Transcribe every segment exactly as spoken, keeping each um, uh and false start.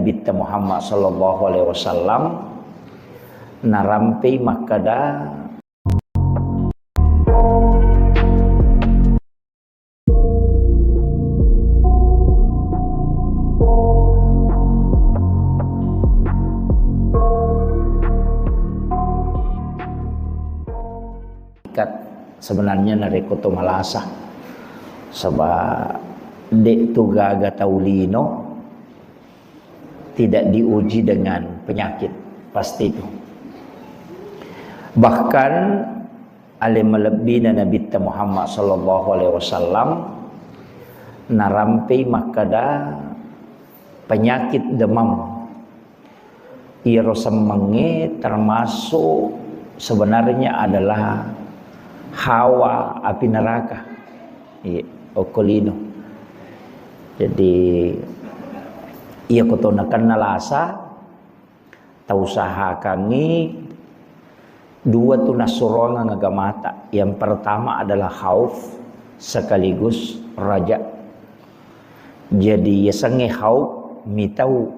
Nabitta Muhammad sallallahu alaihi wasallam narampei makkada, ikat sebenarnya narekko to malasa, saba de tu gaga tau lino tidak diuji dengan penyakit, pasti itu. Bahkan ale malebbina Nabitta Muhammad sallallahu alaihi wasallam narampei makkada penyakit demam. Iyaro semmengnge termasuk sebenarnya adalah hawa api neraka. Iya, okko lino. Jadi, iya ko to nakenna lasa, tausahakangngi dua tu nassuroangeng agamata. Yang pertama adalah khauf sekaligus raja. Jadi, yasengnge khauf mitau,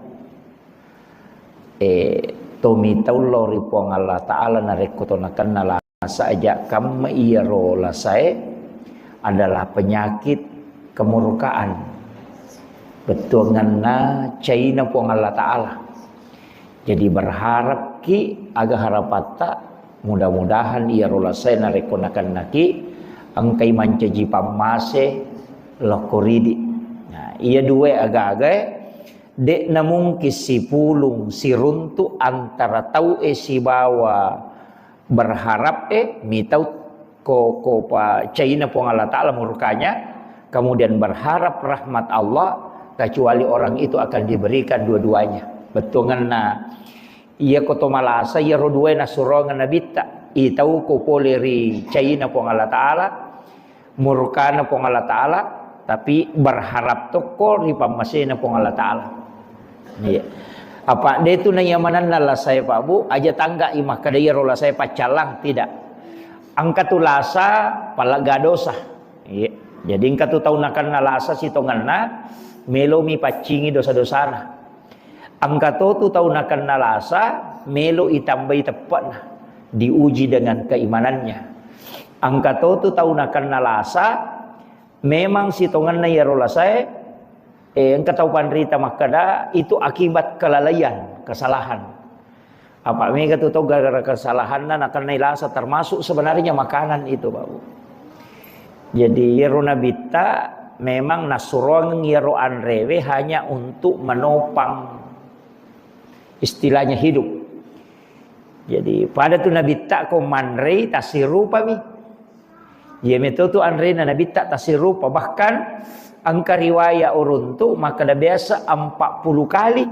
eh, to mitau lao ri Puang Allah Ta'ala narekko to nakenna lasa aja kamma iyaro lasae adalah penyakit kemurkaan. Bettuanganna caina Puang Allah Ta'ala. Jadi berharapki aga harapatta, mudah-mudahan iyaro lasae narekko nakennaki engkai mancaji pammase lokko ridi. Nah, iya dua aga-agae de'na mungkin sipulung siruntu antara tau'e sibawa berharap, eh, mitau ko, ko pa caina Puang Allah Ta'ala murkanya, kemudian berharap rahmat Allah, kecuali orang itu akan diberikan dua-duanya. Bettuanganna iya ko to malasa, iyaro dua nassuroangeng Nabitta, itau ko pole ri caina Puang Allah Ta'ala, murkana Puang Allah Ta'ala, tapi berharap tokko ri pammasena Puang Allah Ta'ala. Iya. Apa de tu naiya manenna lasae, Pak Bu, aja tangga i makkada iyaro lasae paccallang, tidak. Engka tu lasa palegga dosa. Iya. Jadi engka tu tau nakenna lasa sitongenna, melomi paccingi dosa-dosana. Engka to tu tau nakenna lasa, melo itambai teppe'na, diuji dengan keimanannya. Engka to tu tau nakenna lasa, memang sitongenna iyaro lasae, eh, engka tau panrita makkada, itu akibat kelalaian, kesalahan. Apa mega tu tau gara-gara kesalahanna nakennai lasa, termasuk sebenarnya makanan itu, Pak Bu. Jadi, iyaro Nabitta memang nassuroangeng iyaro anrewe hanya untuk menopang, istilahnya, hidup. Jadi, pada tu Nabitta ko manrei tassirupami. Iya meto tu anrena Nabitta tassirupa. Bahkan engka riwaya uruntu makkada biasa empat puluh kali.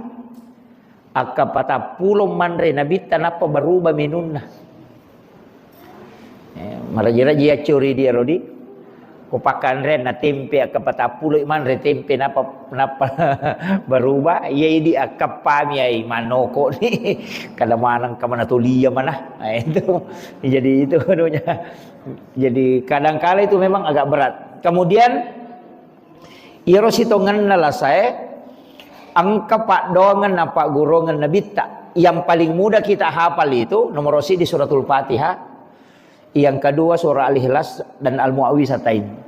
Akka patappulo manre Nabitta nappa berubah menunna. Eh, maraji-raji accori dia rodi. Ko pakkanre na tempe akka patappulo manre tempe nappa, nappa berubah. Iya idi akka pami ai manoko ni. Kada maneng kamana tulia mana. Nah, itu. Jadi itu anunya. Jadi kadangkala itu memang agak berat. Kemudian iyaro sitongenna lasae, engka paddoangeng na pagguruangeng Nabitta. Yang paling mudah kita hafal itu nomor siji Suratul Fatihah, yang kedua surah Al-Ikhlas dan Al-Muawwizatain.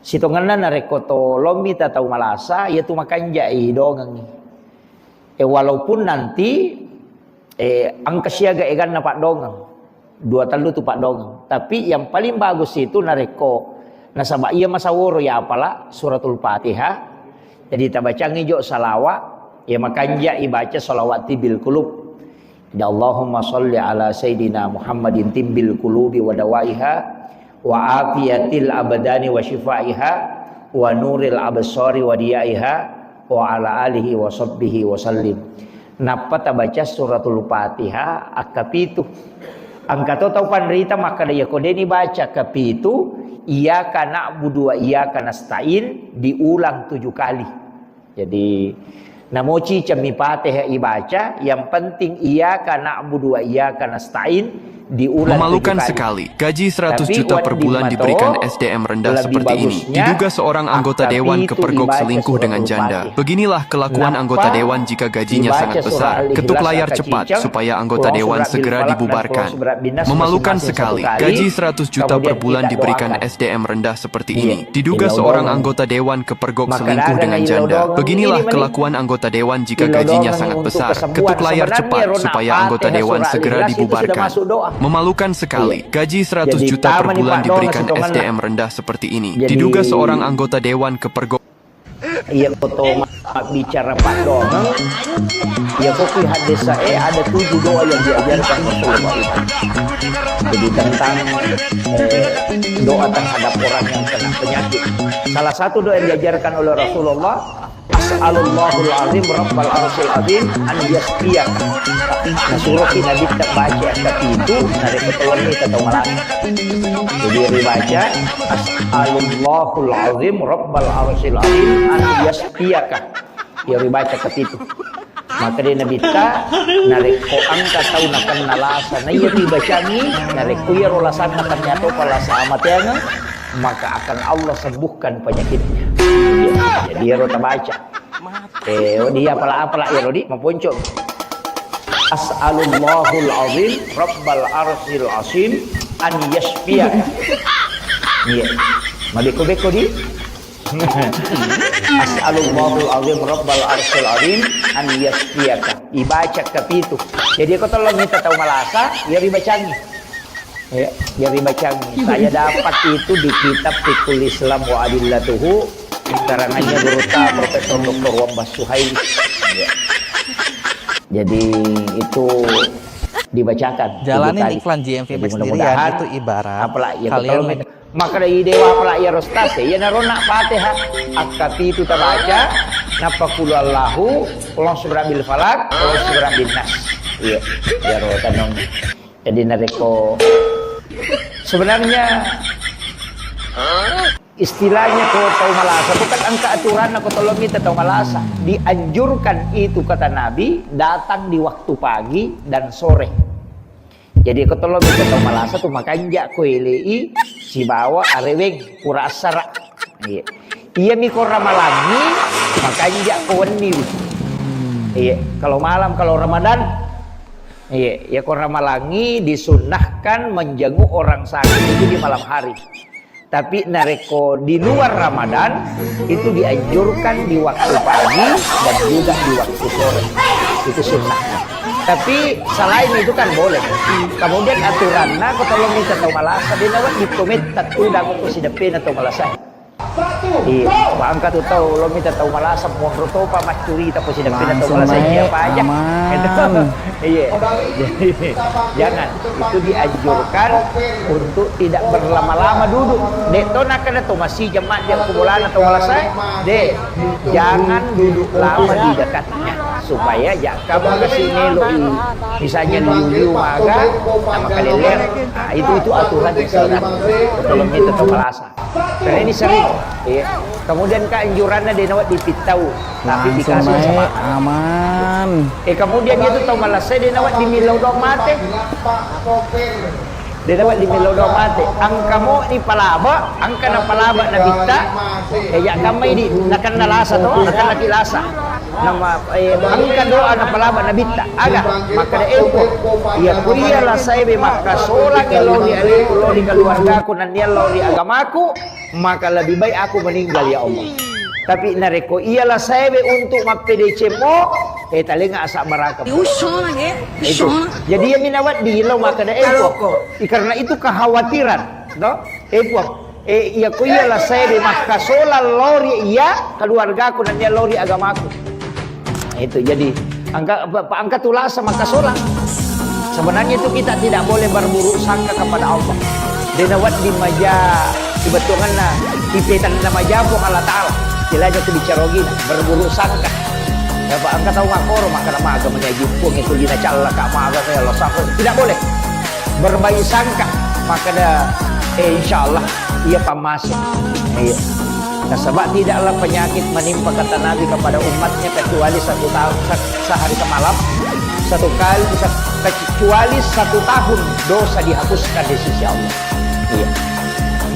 Sitongenna narekko to lommi ta tau malasa, iya tu makanjai dongengi. Eh, walaupun nanti, eh, engka siaga eganna paddoangeng. Dua tellu tu paddoangeng. Tapi yang paling bagus itu narekko nasaba iya masaworo ya apala Suratul Fatihah. Jadi tabacangi jo salawat, ya makanja ibaca salawat tibbil qulub. Ya Allahumma salli ala Sayyidina Muhammadin tibbil qulubi wa dawaiha wa afiyatil abdani wa syifaiha wa nuril absari wa diyaiha wa ala alihi wa sahbihi wa sallim. Nappa tabaca Suratul Fatihah akka pitu. Engka to tau panrita makkada, iya ko deni baca akka pitu, iyyaka na'budu wa iyyaka nasta'in diulang tujuh kali. Jadi, namoci cemmi Fatihah ibaca, yang penting iyyaka na'budu wa iyyaka nasta'in Memalukan sekali, gaji seratus juta per bulan diberikan S D M rendah seperti ini. Diduga seorang anggota dewan kepergok selingkuh dengan janda. Beginilah kelakuan anggota dewan jika gajinya sangat besar. Ketuk layar cepat supaya anggota dewan segera dibubarkan. Memalukan sekali, gaji seratus juta per bulan diberikan S D M rendah seperti ini. Diduga seorang anggota dewan kepergok selingkuh dengan janda. Beginilah kelakuan anggota dewan jika gajinya sangat besar. Ketuk layar cepat supaya anggota dewan segera dibubarkan. Memalukan sekali, gaji seratus juta per bulan diberikan S D M rendah seperti ini. Diduga seorang anggota dewan kepergok. Iya, foto bicara Pak Donang. Ya, kopi hadis saya ada tujuh doa yang diajarkan Rasulullah itu. Jadi tentang eh, doa terhadap orang yang kena penyakit. Salah satu doa yang diajarkan oleh Rasulullah, "As'alullahul azim rabbal arsyil azim an yasfiyaka." Nah, suruh Nabi kita baca yang itu, dari ketolong kita tahu malam. Jadi dibaca, "As'alullahul azim rabbal arsyil azim an yasfiyaka." Ya dibaca ketitu. Maka dia Nabitta, narekko engka tau nakenna lasa, na iya ribacangi, narekko iyaro lasanna ternyata pa lasa amateangeng, maka akan Allah sembuhkan penyakitnya. Jadi iyaro tabaca. Eh, oh, dia apala-apala iyaro di maponco. As'alullahul azim rabbal arsyil azim an yasfiyaka. Iya. Mabeko-beko di. As'alullahul azim rabbal arsyil azim an yasfiyaka. Ibaca kapitu. Jadi ko tolong minta tau malasa, ya dibacangi. Ya, ya dibacangi. Saya dapat itu di kitab Fiqhul Islam wa Adillatuhu, karangannya Gurutta Profesor Doktor Wambah Suhaili. Ya. Jadi itu dibacakan tujuh kali. Jalani iklan J M V Max sendirian itu ibarat kalian main. Maka dari dewa pala iyaro stase, iyanaro na Fatihah, akka pitu tabaca, nappa qul huwallahu, qul a'udzu birabbil falaq, qul a'udzu birabbin nas. Iya, iyaro tanong. Jadi narekko sebenarnya istilahnya ko tau malasa, bukan angka aturanna ko tolong minta tau malasa. Dianjurkan itu kata Nabi datang di waktu pagi dan sore. Jadi ko tolong minta tau malasa tu makanja ko elei sibawa areweng pura assara. Iya. Iya mi ko ramalangi makanja ko wenni. Iya. Kalau malam kalau Ramadan, iya, ya ko ramalangi disunnahkan menjenguk orang sakit itu di malam hari. Tapi narekko di luar Ramadan itu dianjurkan di waktu pagi dan juga di waktu sore. Itu sunnah. Tapi selain itu kan boleh. Kemudian aturanna ko tolong minta tau malasa, dia nawat di komenta tu dapat ko sideppena tau malasa. Iya, bangka tu tau lo minta tau malasa monro topa maccurita ko sideppena tau malasa. Iya, aman. Iya. Jadi, jangan. Itu dianjurkan untuk tidak berlama-lama duduk. Dek to nakana to masih jemaat dia kubolana to malasai. Dek, jangan duduk lama di dekatnya supaya jaka masih meloi. Misalnya liu-liu maga, nama kaleller. Nah, itu itu aturan Islam. Kalau minta to malasa. Karena ini sering. Iya. Kemudian keanjurannya dia nawat dipittau, tapi dikasih sama aman. Eh, kemudian dia tu tau malasai dia nawat di millau doang mate. Dia nawat di millau doang mate. Angka mo ni palaba, angka na palaba Nabitta. Eh, ya kamai di nakan nalasa to, nakan napi lasa. Nama eh, angka doa na palaba Nabitta. Aga, maka da epo. Iya ku iya lasai be makka solang lo di aleku lo di keluargaku nannia lo di agamaku. Maka lebih baik aku meninggal, ya Allah. Tapi narekko iya lasai be untuk mappedeceng mo, eh, talenga asa baraka. Itu. Jadi iya minawat di lo maka da epo. Karena itu kekhawatiran, no? Eh, Puang, eh, iya ko iya lasai be makka solang lo ri iya keluargaku nannia lo ri agamaku. Itu jadi angka pa- angka tulasa makka solang. Sebenarnya itu kita tidak boleh berburuk sangka kepada Allah. Dia nawat di maja kebetulanna ipetan na maja Puang Allah Taala. Istilahnya tu bicara gini, berburuk sangka. Ya, Pak, angka tau makoro makana maga menyaji Puang itu dina calla ka maga saya lo sangka. Tidak boleh. Berbaik sangka makana eh insya Allah iya pammaseng. Iya. Nasaba tidaklah penyakit menimpa kata Nabi kepada umatnya kecuali satu tahun se- sehari semalam. Satu kali, sa-, kecuali satu tahun dosa dihapuskan di sisi Allah. Iya.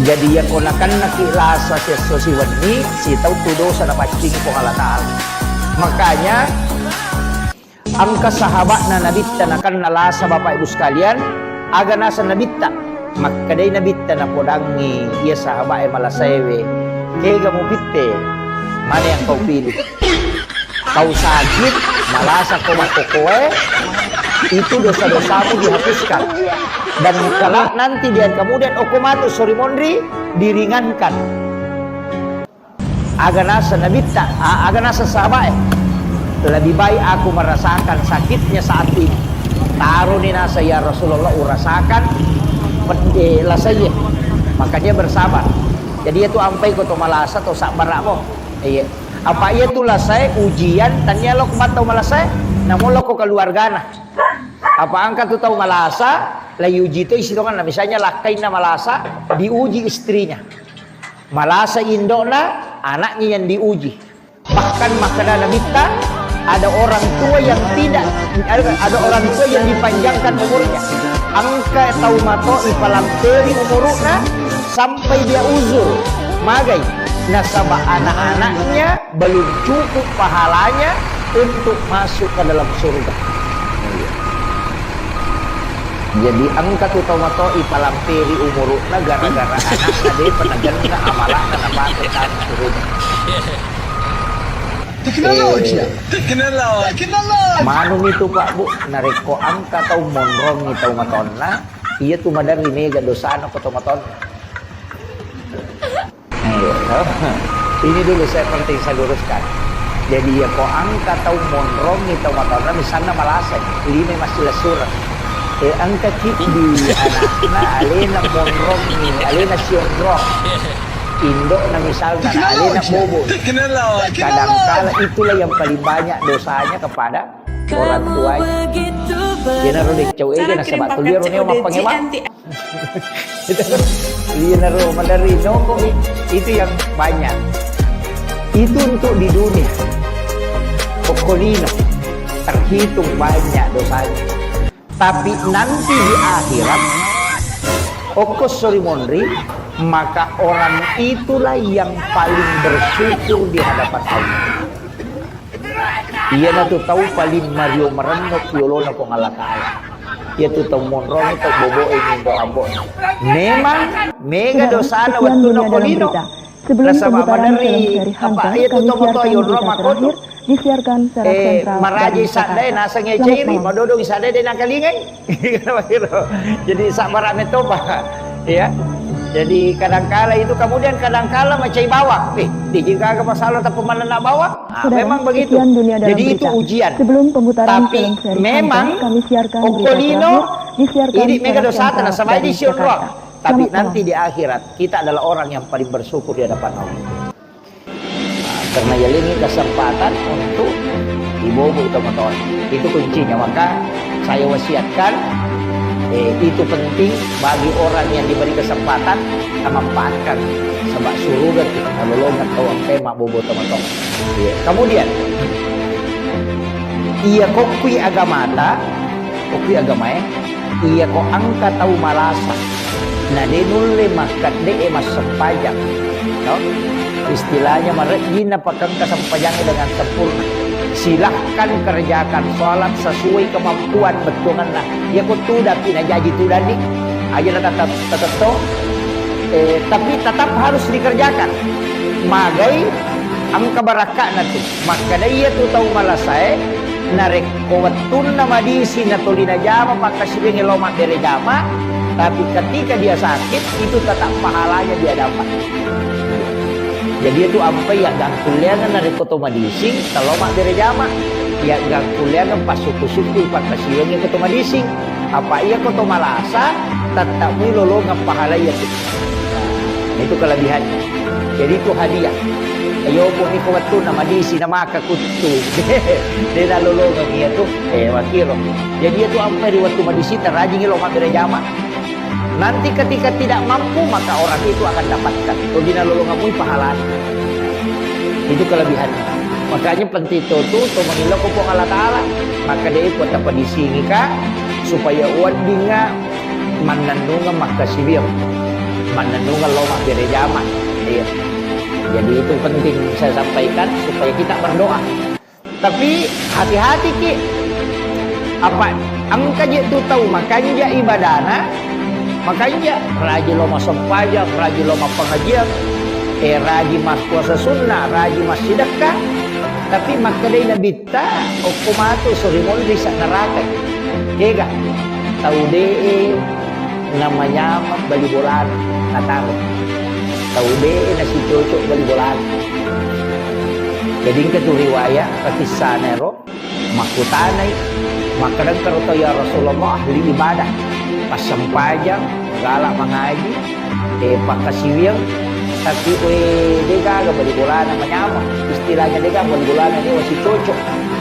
Jadi, iya ko nakennaki lasa siesso siwenni, sitauttu dosa napaccingi Puang Allah Ta'ala. Makanya, engka sahaba'na Nabitta nakenna lasa, Bapak Ibu sekalian, aga naseng Nabitta? Makkedai Nabitta napodangngi iya sahaba'e malasaewe, "Kega mupitte? Mana yang kau pilih?" Kau sakit, malasa ko makkokoe, itu dosa-dosamu dihapuskan. Dan kelak nanti dia kemudian okko matu sori monri diringankan. Aga naseng Nabitta, a-, aga naseng sahabat, eh, lebih baik aku merasakan sakitnya saat ini. Taroni nasa, "Ya Rasulullah, urasakan ped-, eh, lasaiye." Maka dia bersabar. Jadi itu ampai ko to malasa to sabar mo. Iya. Apa iya tu lasae ujian, tania lo ko mattau malasae, namo lo ko keluargana. Apa engka tu tau malasa, la iuji to isi tonganna. Misalnya lakkainna malasa, diuji istrinya. Malasa indokna, anaknya yang diuji. Bahkan makkeda Nabitta, ada orang tua yang tidak, ada, ada orang tua yang dipanjangkan umurnya. Engka tau mato ipalamperi umuruna sampai dia uzur. Magai? Nasaba anak-anaknya belum cukup pahalanya untuk masuk ke dalam surga. Jadi engka tu tau mato ipalamperi umuruna gara-gara anakna de penagenna amalakna napake tama surga. Teknologi. Eh, teknologi. Teknologi. Manumi tu, Pak, Bu, narekko engka tau monrongi tau matonna, iya tu maderri mega dosana ko tau matonna. Iya, toh. Ini dulu saya penting saya luruskan. Jadi, ya, ko engka tau monrongi tau matonna, misalna malasai, lima masih lesureng. Eh, engka ki di anakna, alena monrongi, alena sionrong. Indokna misalna, alena bobo. Teknologi. Kadangkala itulah yang paling banyak dosanya kepada orang tuanya. Iyanaro deccau ega nasaba tulia ro neo mappangewa. Iyanaro maderri nokomi, itu yang banyak. Itu untuk di dunia. Okko lino terhitung banyak dosanya. Tapi nanti di akhirat, okko sori monri, maka orang itulah yang paling bersyukur di hadapan Allah. Iyanatu tau paling mario marenno yolona Puang Allah Ta'ala. Iyatu tau monrongi, tau boboe, indo ambo. Memang mega dosana wettunna ko lino. Nasaba maderri, apa, iyatu tau moto yonro makoto. Eh, maraji saddae naseng eceri, madodong saddae de nakalingai. Jadi sabbara metto, Pak. Ya. Jadi kadangkala itu, kemudian kadangkala macai bawang. Eh, di jingkaga masalah tapi manenna bawang? Ah, memang begitu. Jadi itu ujian. Tapi memang okko lino, ini mega dosata nasaba di sionro. Tapi nanti di akhirat, kita adalah orang yang paling bersyukur di hadapan Allah. Karena yalengi kesempatan untuk ibobo itu motor. Itu kuncinya. Maka saya wasiatkan, eh, itu penting bagi orang yang diberi kesempatan, kita manfaatkan. Sebab suruga kita lolongan tau angkai mabbobo to motor. Iya. Kemudian, iya kokkui agamata, kokkui agamae, iya ko engka tau malasa, na de nulle makkedde'e massempajang, no? Istilahnya marejjinna pakengka sempajangnya dengan sempurna. Silahkan kerjakan sholat sesuai kemampuan bettuanna. Iya ko tudakki najaji tudanni, aja na tetap, tetap to. Eh, tapi tetap harus dikerjakan. Magai engka barakka'na tu. Makkeda iyatu tau malasae, narekko wettunna madisi natoli najama pakkasiwiangnge lao mabbere jama, tapi ketika dia sakit, itu tetap pahalanya dia dapat. Jadi itu ampai yaggangkulleangeng narekko to madising, telo mabbere jama. Yaggangkulleangeng passukku-sukku pakkasiwiangnge ko to madising. Apa iya ko to malasa, tetap mui lolongeng pahala iyatu. Nah, itu kelebihannya. Jadi itu hadiah. Ayo, pumi ko wettunna madisi na maka kuttu. De nalolongeng iyatu. Eh, wakiro. Jadi iyatu ampai ri wettu madisi, tarajingi lao mabbere jama. Nanti ketika tidak mampu, maka orang itu akan dapatkan. Ko de nalolongeng mui pahalanya. Itu kelebihannya. Makanya penting to tu, to mangillau ko Puang Allah Ta'ala. Maka dé' ko tapadisingika supaya weddingnga mannennungeng makkasiwiang, mannennungeng lao mabbéré jama. Iya. Jadi itu penting saya sampaikan supaya kita berdoa. Tapi hati-hati ki. Apa engka je tu tau makanja ibadana, makanja rajin lao massempajang, rajin lao mappangajiang, eh, rajin massempajang sunnah, rajin massidekka, tapi makkedai Nabitta, okko matu sori monri sa neraka. Kega? Tau de'e namanyameng bali bolana, nataro. Tau de'e nasicocok bali bolana. Jadi engka tu riwayat, pakissanaro, makkutanai, makkedangkaro tau, "Ya Rasulullah, ahli ibadah, passempajang, gala mangaji, eh, pakkasiwiang, tapi, eh, de'gaga bali bolana manyameng." Istilahnya de'gaga bali bolana, de'wa sicocok,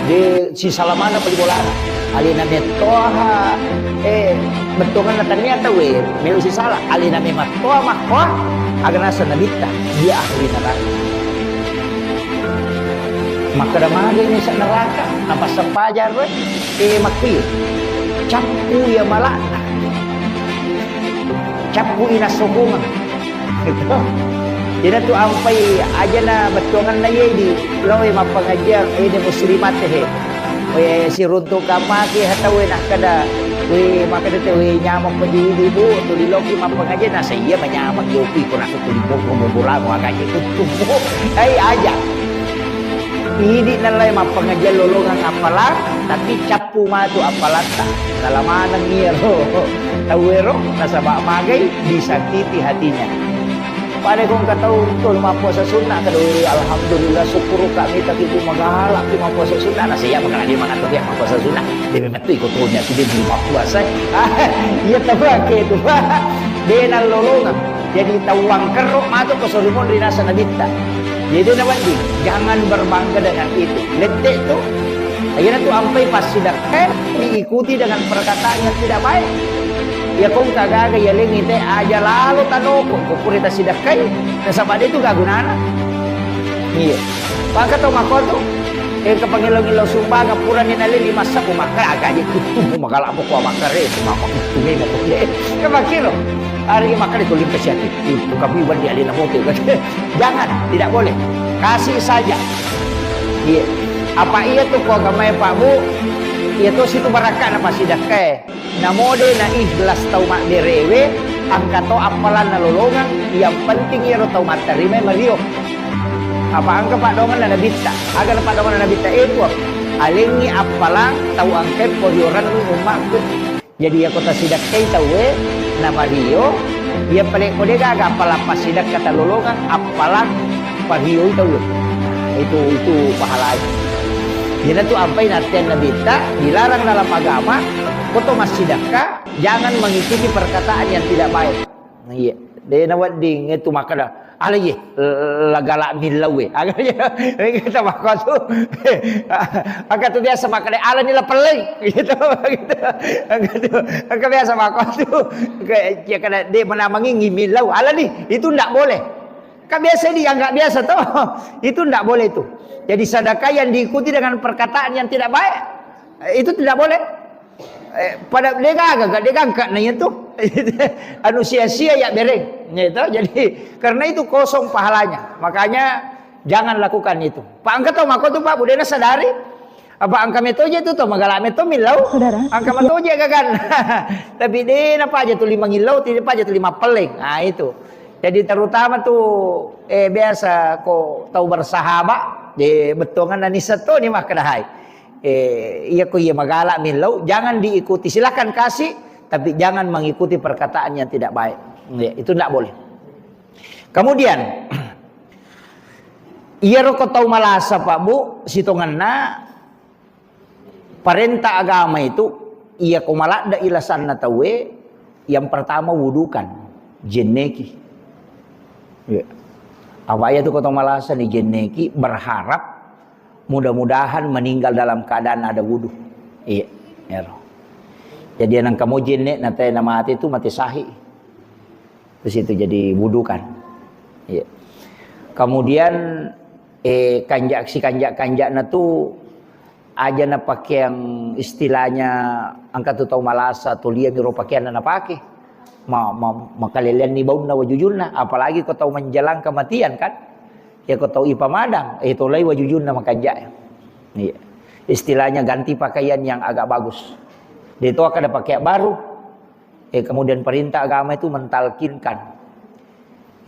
de' sisalamana bali bolana. Alena mettoha, eh, bettuanganna tania tau, eh, melo sisala. Alena memettoha makkoa, aga naseng Nabitta, dia ahli neraka. Makkeda magi ini sa neraka, napassempajang ro, eh, makkuye. Cappu iya mala'na. Cappu ina sokongeng. Ina tu ampai ajana bettuanganna iye di loe mappangajiang, eh, ini muslimat he. We siruntu kamaki hatawe nakkeda, we makkeda te, we nyameng paji idi, Bu, tuli loki mappangajiang, nasa iya manyameng yopi ko nasa tuli boko mobolang wagaji kuttu, Bu. Ai aja. Idi nalai mappangajiang lolongang appalang, tapi cappu matu appalatta. Nala maneng iyaro tauwero nasaba magai disakiti hatinya. Pada kong katau tu mappuasa sunnah, kada, "Wih, alhamdulillah, syukur kak mita kitu magala ki mappuasa sunnah." Nah, saya mengenal dia mana tu dia mappuasa sunnah. Dia memang tu ikut tuhnya tu dia belum mappuasa. Iya tahu ake tu, Pak. Dia nalolongan. Jadi tawang kerro matu ko sorimun rinasa nabitta. Jadi dia nawaddi, jangan berbangga dengan itu. Lettek tu, akhirnya tu ampai pas sidakkan diikuti dengan perkataan yang tidak baik. Iya kong kagaga iya lengi te aja lalo tanoko ko pura tasidakkai, nasaba de tu gagunana. Iya. Pangka to makotu, eh, kapangilo-ngilo sumbangan purani nalili massabbu makkara agaje kuttumu magala mo ko makkare, mama kuttume mo ko. Ke makiro. Ari makkare to limpa siati. Itu kami wandi alena mote. Jangan, tidak boleh. Kasih saja. Iya. Apa iya tu ko agamae Pak Bu? Iya tu situ barakka na pasidakkae. Namo de na ikhlas tau mabberewe, angka to appalanna lolongang, yang penting iyaro tau matterimai mario. Apa angka paddoanganna nabitta? Aga na paddoanganna nabitta? Eh, Puang, alengngi appalang tau angkai poriorannu ummakku. Jadi, iyako tasidakkai tauwe, na mario, iya pale ko de gaga appalang passidakka talolongang, appalang parioi tauwe. Itu, itu pahalanya. Iyanatu ampai natteang nabitta, dilarang dalam agama, ko to massidakka, jangan mengikuti perkataan yang tidak baik. Iya, de nawedding itu makkeda, "Ala iye, lagala millau e." Aga iya, kita makotu. Aga tu biasa makkeda, "Ala ni lapelleng." Gitu, gitu. Aga tu, aga biasa makotu. Kayak, ya kada de menamangi millau. Ala ni, itu ndak boleh. Kan biasa dianggap biasa toh. Itu ndak boleh itu. Jadi sedekah yang diikuti dengan perkataan yang tidak baik, itu tidak boleh. Eh, pada de gaga, de gangka na iya tu. Anu sia-sia ya bereng. Gitu. Jadi karena itu kosong pahalanya. Makanya jangan lakukan itu. Pak angka to mako tu Pak budena sadari. Apa angka metoje tu to magala meto millau. Saudara. Angka metoje gagan. Tapi de na paja tu lima ngillau, tidak paja tu lima peleng. Ah itu. Jadi terutama tu eh biasa ko tau bersahabat, de bettongan nani seto ni makkedahai. Eh, iya ko iya magala millau, jangan diikuti. Silakan kasih, tapi jangan mengikuti perkataan yang tidak baik. Ya, itu ndak boleh. Kemudian, iya roko tau malasa, Pak Bu, sitongenna parenta agama itu, iya ko maladda ilasanna tauwe, yang pertama wudukan, jenneki. Ya. Apa iya tu ko tau malasa ni jenneki, berharap mudah-mudahan meninggal dalam keadaan ada wudu. Iya, ero. Jadi nang kamu jenne na te na mati tu mati sahih. Terus itu jadi wudu kan. Iya. Kemudian Eh, kanja-, si kanja-kanja'na tu aja napakeang istilahnya engka tu tau malasa, toliami ro pakeanna napake. Ma-, ma-, makaleleanni baunna wajujunna, apalagi ko tau menjelang kematian kan. Ya ko tau ipamadang, eh, tolai wajujunna makanja. Iya. Istilahnya ganti pakaian yang agak bagus. Dia itu akan ada pakaian baru. Eh, kemudian perintah agama itu mentalkinkan.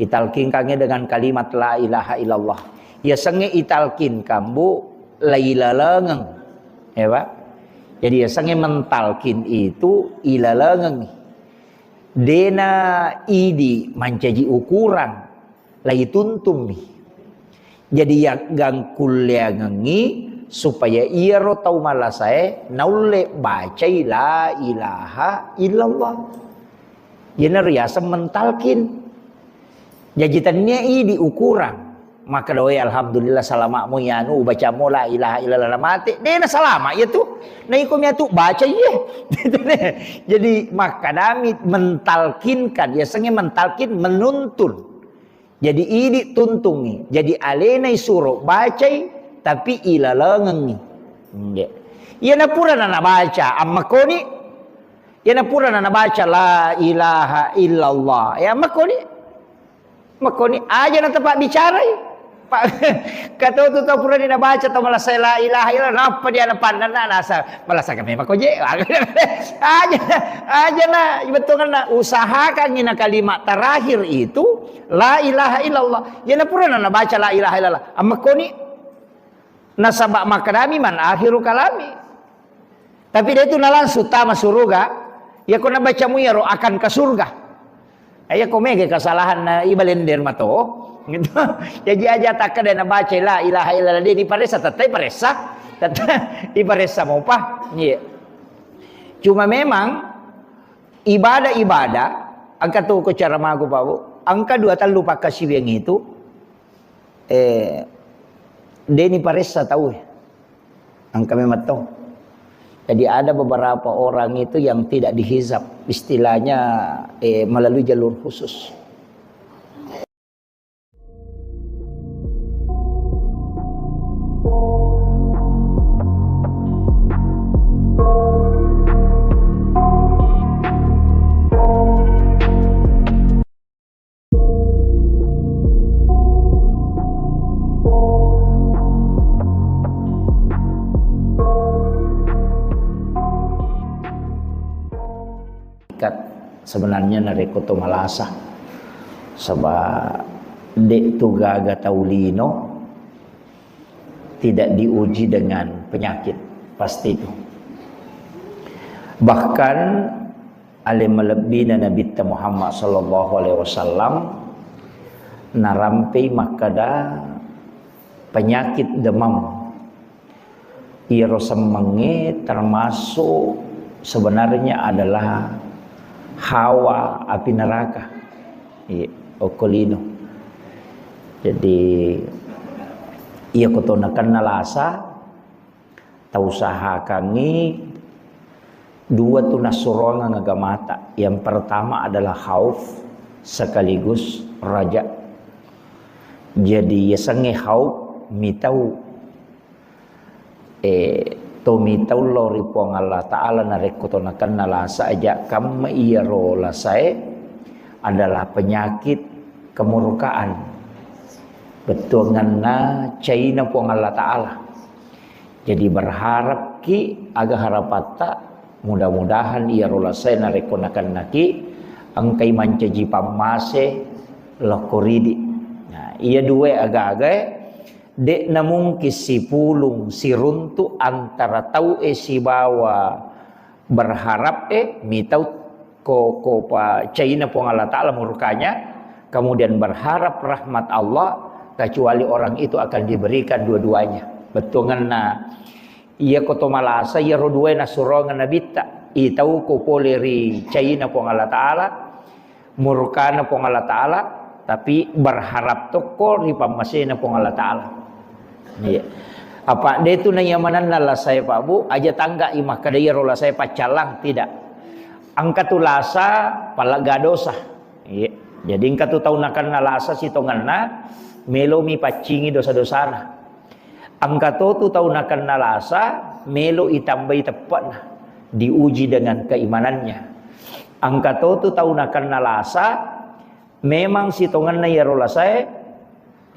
Ditalkinkannya dengan kalimat la ilaha illallah. Ya, sengnge italkinkan, Bu, lailalengeng. Ya, Pak? Jadi, ya, sengnge mentalkin itu ilalengeng. Dena idi mancaji ukuran, laituntummi. Jadi, yaggangkulleangengngi supaya iyaro tau malasae naulle bacai la ilaha illallah. Iyana riaseng mentalkin. Jaji tennia idi ukuran. Makkeda, "Oi, alhamdulillah, salama'mu iyanu, ubacammu la ilaha illallah, namate." Dena salama iya tu. Na iko mia tu baca iye. Jadi, makkedami mentalkinkan, yasengnge mentalkin, menuntun. Jadi, idi tuntungngi. Jadi, alena isuro bacai, tapi ilalengengngi. Nggih. Iyana pura nanabaca, ammakkoni. Iyana pura nanabaca la ilaha illallah. Ya, ammakkoni. Makkoni aja na tepat bicarai. Pak, kato tu tau purani nabaca tau malasa la ilaha illallah, nappa dia napannanna nasa malasa kami mako je. Aja, aja na bettuanna usahakan na kalimat terakhir itu la ilaha illallah. Ya na purana nabaca la ilaha illallah. Ammakkoni nasaba makkedami man akhiru kalami. Tapi dia itu na langsung tama suruga. Ya ko nabacamu iyaro akan ke surga. Iya ko mega kesalahan na ibalender mato. Gitu. Jadi aja takkeda nabaca la ilaha illallah de diparessa, tette paressa. Tette iparessa mopa. Iya. Cuma memang ibadah-ibadah engka tu ko cara magu Pak Bu. Engka dua tellu pakkasiwiang itu eh deni paressa tau. Engka memang to. Jadi ada beberapa orang itu yang tidak dihizab, istilahnya eh, melalui jalur khusus. Ikat sebenarnya narekko to malasa. Saba de tu gaga tau lino tidak diuji dengan penyakit, pasti itu. Bahkan ale malebbina Nabitta Muhammad sallallahu alaihi wasallam narampei makkada penyakit demam. Iyaro semmengnge termasuk sebenarnya adalah hawa api neraka. Iya, okko lino. Jadi iya ko to nakenna lasa, tausahakangngi dua tu nassuroangeng agamata. Yang pertama adalah khauf sekaligus raja. Jadi yasengnge khauf mitau eh, to mitau lao ri Puang Allah Ta'ala narekko to nakenna lasa aja kamma iyaro lasae adalah penyakit kemurkaan. Bettuanganna caina Puang Allah Ta'ala. Jadi berharapki aga harapatta mudah-mudahan iyaro lasae narekko nakennaki engkai mancaji pammase lokko ridi. Nah, iya dua aga-agae De'na mungkin sipulung siruntu antara tau'e sibawa berharap'e mitau ko, ko pa caina Puang Allah Ta'ala murkanya, kemudian berharap rahmat Allah, kecuali orang itu akan diberikan dua-duanya. Bettuanganna, iya ko to malasa, iyaro duae nasuroangnga Nabitta, itau ko pole ri caina Puang Allah Ta'ala, murkana Puang Allah Ta'ala, tapi berharap tokko ri pammasena Puang Allah Ta'ala. Iya. Apa de tu naiya manenna lasae Pak Bu, aja tangga i makkeda iyaro lasae paccallang, tidak. Engka tu lasa palegga dosa. Iya. Jadi engka tu tau nakenna lasa sitongenna, Melomi paccingi dosa-dosana. Engka to tu tau nakenna lasa, melo itambai teppe'na, diuji dengan keimanannya. Engka to tu tau nakenna lasa, memang sitongenna iyaro lasae,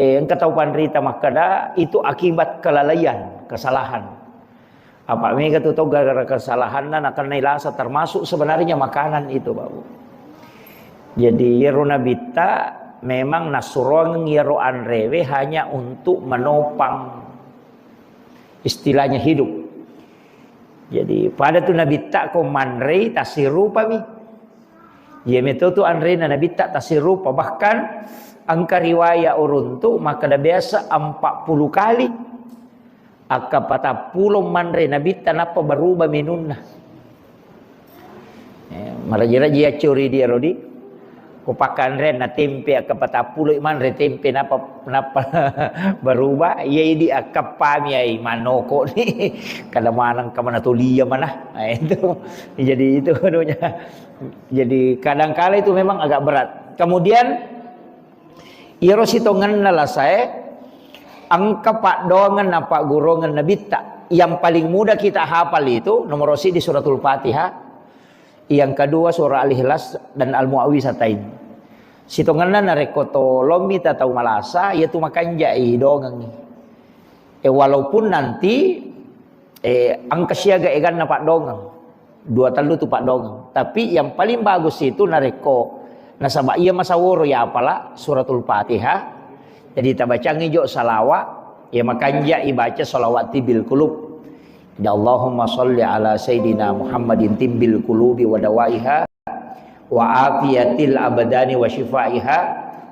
eh, engka tau panrita makkeda, itu akibat kelalaian, kesalahan. Apa mega tu tau gara-gara kesalahanna nakennai lasa, termasuk sebenarnya makanan itu, Pak Bu. Jadi, iyaro Nabitta memang nassuroangeng iyaro anrewe hanya untuk menopang, istilahnya, hidup. Jadi, pada tu Nabitta ko manrei tassirupami. Iya meto tu anrena Nabitta tassirupa. Bahkan engka riwaya uruntu makkeda biasa empat puluh kali. Akka patappulo manre Nabitta nappa berubah menunna. Eh, maraji-raji accuri dia, Rodi. Ko pakkanreanna tempe, akka patappulo manre tempe, nappa, nappa berubah. Iya, idi akkappami ai manoko ni. Kada maneng ka mana tulia mana. Nah, itu. Jadi itu anunya. Jadi kadangkala itu memang agak berat. Kemudian, iyaro sitongenna lasae, engka paddoangeng napaggurungeng Nabitta. Yang paling mudah kita hafal itu nomor siji Suratul Fatihah, yang kedua Surah Al-Ikhlas dan Al-Muawwizatain. Sitongenna narekko tolommi ta tau malasa, iyatu makanjai dongengngi. Eh, walaupun nanti, eh, engka siaga eganna paddoangeng. Dua tellu tu paddoangeng. Tapi yang paling bagus itu narekko nasaba iya masaworo ya apala Suratul Fatihah. Jadi tabacangi jo salawat, ya makanja ibaca salawat tibbil qulub. Ya Allahumma salli ala sayyidina Muhammadin tibbil qulubi wa dawaiha wa afiyatil abdani wa syifaiha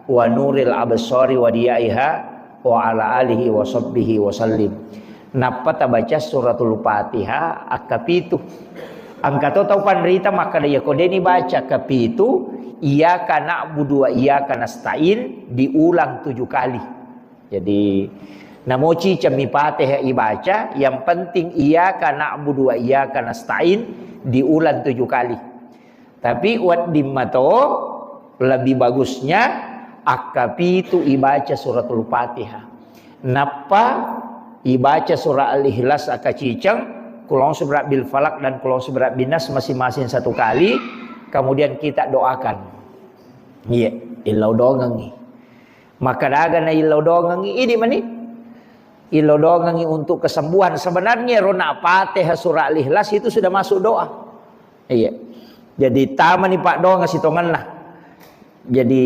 wa nuril absari wa diyaiha wa ala alihi wa sahbihi wa sallim. Nappa tabaca Suratul Fatihah akkapitu. Engka to tau panrita makkeda, iya ko deni baca akkapitu, iyyaka na'budu wa iyyaka nasta'in diulang tujuh kali. Jadi, namoci cemmi Fatihah ibaca, yang penting iyyaka na'budu wa iyyaka nasta'in diulang tujuh kali. Tapi wedding mato lebih bagusnya akkapitu ibaca Suratul Fatihah. Nappa ibaca surah Al-Ikhlas akaciceng, Qul a'udzu birabbil falaq dan Qul a'udzu birabbin nas masing-masing satu kali, kemudian kita doakan. Iya, illau dongengngi. Maka daga na illau dongengngi, idi mani. Illau dongengngi untuk kesembuhan. Sebenarnya rona Fatihah surah Al-Ikhlas itu sudah masuk doa. Iya. Jadi tamani paddoangeng sitongenna. Jadi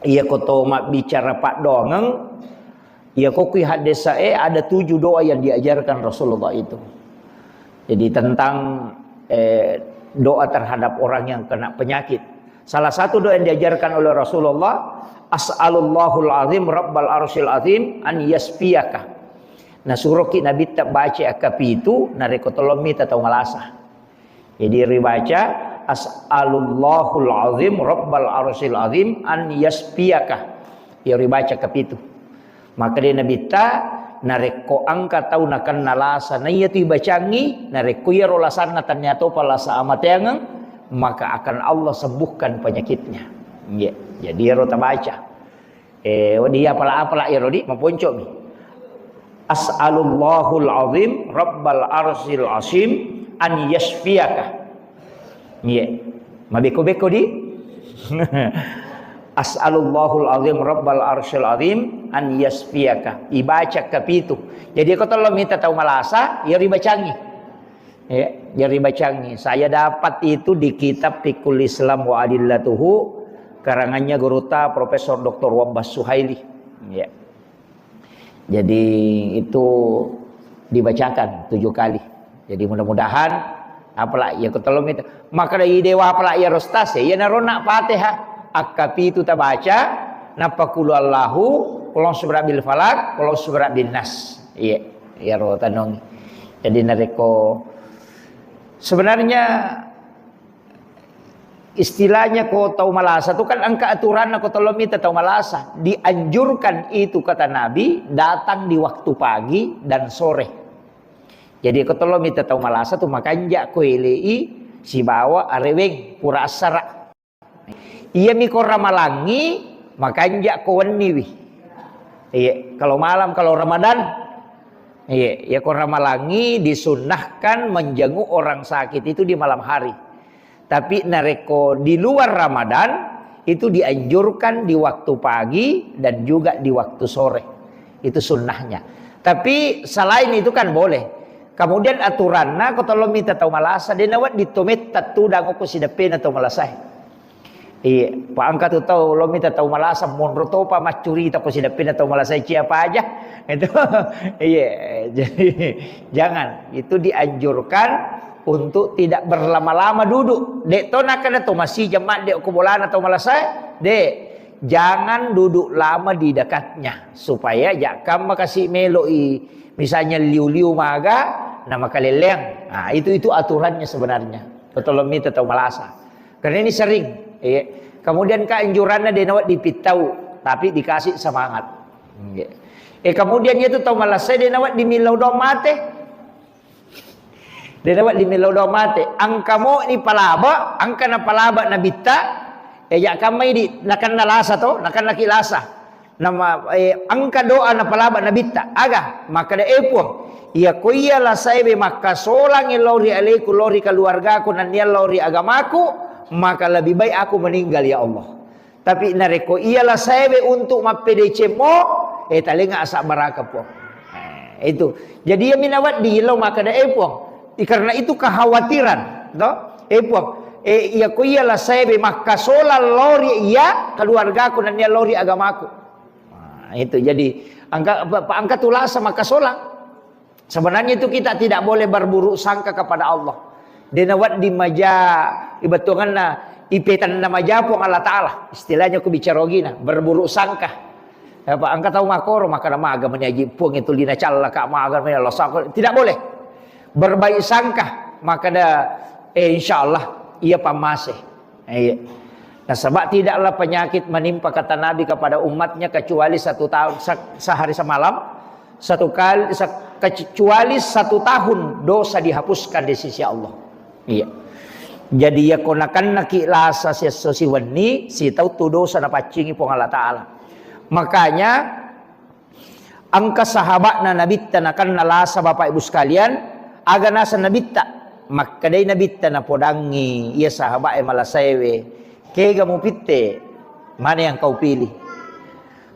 iya ko to mabbicara paddoangeng, iya ko kui haddesae ada tujuh doa yang diajarkan Rasulullah itu. Jadi tentang, eh, doa terhadap orang yang kena penyakit. Salah satu doa yang diajarkan oleh Rasulullah, "As'alullahul azim rabbal arsyil azim an yasfiyaka." Nah, suroki Nabitta baca akkapitu, narekko tolong mita tau malasa. Jadi ribaca, "As'alullahul azim rabbal arsyil azim an yasfiyaka." Iya ribaca akkapitu. Maka de Nabitta, narekko engka tau nakenna lasa, na iya tu ibacangi, narekko iyaro lasanna tania topa lasa amateangeng, maka akan Allah sembuhkan penyakitnya. Iya. Jadi iyaro tabaca. Eh, wedding iya apala-apala iyaro di, maponcomi. "As'alullahul azim rabbal arsyil azim an yasfiyaka." Iya. Mabeko-beko di. "As'alullahul azim rabbal arsyil azim an yasfiyaka." Ibaca kapitu. Jadi ko tolong mita tau malasa, iya ribacangi. Ya, jadi bacangi. Saya dapat itu di kitab Fiqhul Islam wa Adillatuhu, karangannya gurutta Profesor Doktor Wabbas Suhaili. Ya. Jadi itu dibacakan tujuh kali. Jadi mudah-mudahan apalagi ya ketolong itu. Maka dari dewa apalagi ya rostas ya, ya narona Fatihah. Akkapitu tabaca, nappa qul huwallahu, qul a'udzu birabbil falaq, qul a'udzu birabbin nas. Iya, iyaro tanongi. Jadi narekko sebenarnya istilahnya ko tau malasa tu kan engka aturanna ko tolong mita tau malasa. Dianjurkan itu kata Nabi datang di waktu pagi dan sore. Jadi ko tolong mita tau malasa tu makanja ko elei sibawa areweng pura assara. Iyami ko ramalangi, Makanja ko wenniwi. Iya, kalau malam, kalau Ramadan, iya, ya ko ramalangi disunnahkan menjenguk orang sakit itu di malam hari. Tapi narekko di luar Ramadan, itu dianjurkan di waktu pagi dan juga di waktu sore. Itu sunnahnya. Tapi selain itu kan boleh. Kemudian aturanna ko tolong minta tau malasa, de' nawedding to metta tudang ko sideppena tau malasa. Iya, pa engka tu tau lo mita tau malasa, monro topa maccurita ko sideppena tau malasa cia paja. Itu, iya, jadi jangan. Itu dianjurkan untuk tidak berlama-lama duduk. De' to nakkeda to masijang madde ko bolana tau malasa, de'. Jangan duduk lama di dekatnya, supaya jakka makasi meloi misalnya liu-liu maga na makalelleang. Nah, itu, itu aturannya sebenarnya. Ko tolong mita tau malasa. Karena ini sering, iya. Kemudian keanjuranna de' nawedding pittau, tapi dikasih semangat. Iya. Eh, kemudian itu tau malasa de' nawedding millau doang mate. De' nawedding millau doang mate. Engka mo ni palaba, engka na palaba nabitta, eh, ya kamma idi, nakenna lasa to, nakenna ki lasa. Nama, eh, engka doa napalaba nabitta. Aga, makkeda, "Eh, Puang, iya ko iya lasaewe makkasolang lao ri aleku, lao ri keluargaku, nennia lao ri agamaku, maka lebih baik aku meninggal, ya Allah. Tapi narekko iya lasaewe untuk mappedecemmo, eh, talenga asabbaraka, Puang." Eh, itu. Jadi iya minawedding lao makkeda, "Eh, Puang, i-, karena itu kekhawatiran, to? Eh, Puang, eh, iya ko iya lasaewe makkasolang lao ri iya keluargaku, nennia lao ri agamaku." Nah, itu jadi angka, pa-, pa-, angka tulasa makkasolang. Sebenarnya itu kita tidak boleh berburuk sangka kepada Allah. De' nawedding maja ibetuanganna ipetanna maja Puang Allah Ta'ala. Istilahnya ku bicara ogina, berburuk sangka. Apa angka tau makoro, maka maga meni aji Puang itu lina calla ka maga meni Allah sangka. Tidak boleh. Berbaik sangka, maka da, eh, insya Allah ia pamase. Iya. Nasaba tidaklah penyakit menimpa, kata Nabi, kepada umatnya kecuali satu tahun, se-, sehari semalam, satu kali, se-, kecuali satu tahun dosa dihapuskan di sisi Allah. Iya. Jadi, iya ko nakennaki lasa siesso siwenni, sitau tu dosa napaccingi Puang Allah Ta'ala. Makanya, engka sahaba'na Nabitta nakenna lasa, Bapak Ibu sekalian, aga naseng Nabitta? Makkedai Nabitta, napodangngi iya sahaba'e malasaewe, "Kega mupitte? Mana yang kau pilih?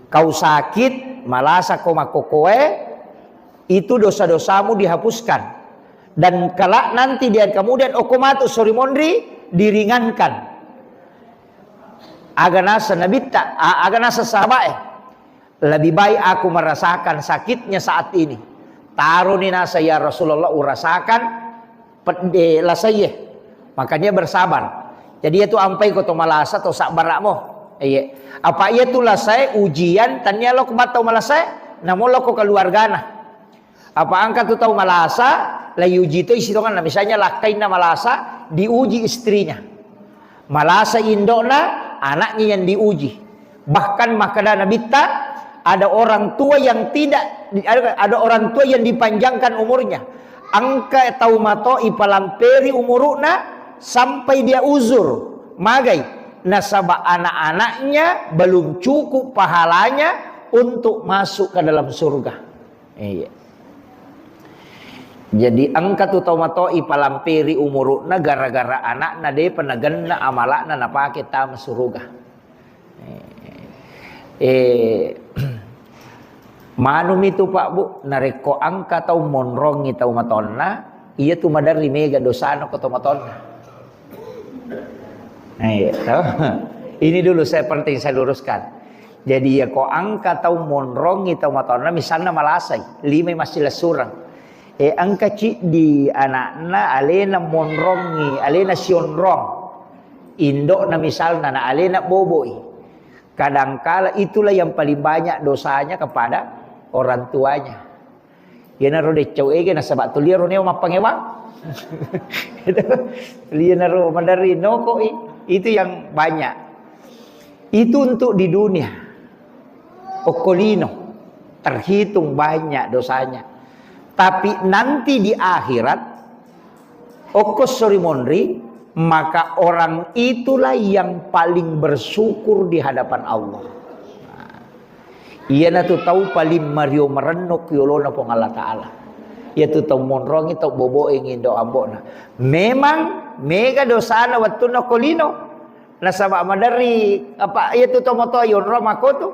Kau sakit, malasa ko makkokkoe, itu dosa-dosamu dihapuskan. Dan kelak nanti di hari kemudian, okko matu sori monri, diringankan." Aga naseng Nabitta, a-, aga naseng sahaba'e? "Lebih baik aku merasakan sakitnya saat ini." Taroni naseng, "Ya Rasulullah, urasakan pedde lasaie." Makanya bersabar. Jadi, iya tu ampai ko to malasa to sabbara'mo. Iya. Apa iya tu lasae ujian, tania lo ko mattau malasae, namo lo ko keluargana. Apa engka tu tau malasa, la iuji to isi tongenna. Misalnya lakkainna malasa, diuji istrinya. Malasa indo'na, anaknya yang diuji. Bahkan makkeda Nabitta, ada orang tua yang tidak, ada, ada orang tua yang dipanjangkan umurnya. Engka tau mato ipalamperi umuru'na sampai dia uzur. Magai? Nasaba anak-anaknya belum cukup pahalanya untuk masuk ke dalam surga. Iya. Jadi engka tu tau mato ipalamperi umuru'na gara-gara anakna depa nagenna amala'na napake tama suruga. Eh, manumi tu, Pak, Bu, narekko engka tau monrongi tau matonna, iya tu maderri mega dosana ko tau matonna. Nah, iya, toh. Ini dulu saya penting saya luruskan. Jadi, ya, ko engka tau monrongi tau matonna, misalna malasai, limai massilessureng. Eh, engka ciddi anakna alena monrongi, alena sionrong. Indokna misalna, na alena boboi. Kadangkala itulah yang paling banyak dosanya kepada orang tuanya. Iyanaro deccau ege nasaba tuliaro neo mappangewang. Itu. Iyanaro maderri nokoi. Itu yang banyak. Itu untuk di dunia. Okko lino. Terhitung banyak dosanya. Tapi nanti di akhirat, okko sori monri, maka orang itulah yang paling bersyukur di hadapan Allah. Iyanatu tau paling mario marenno ku yolona Puang Allah Ta'ala. Iyatu tau monrongi, tau boboengi indo ambo'na. Memang mega dosana wettunna ko lino. Nasaba maderri apa, iyatu to moto yonro makotu.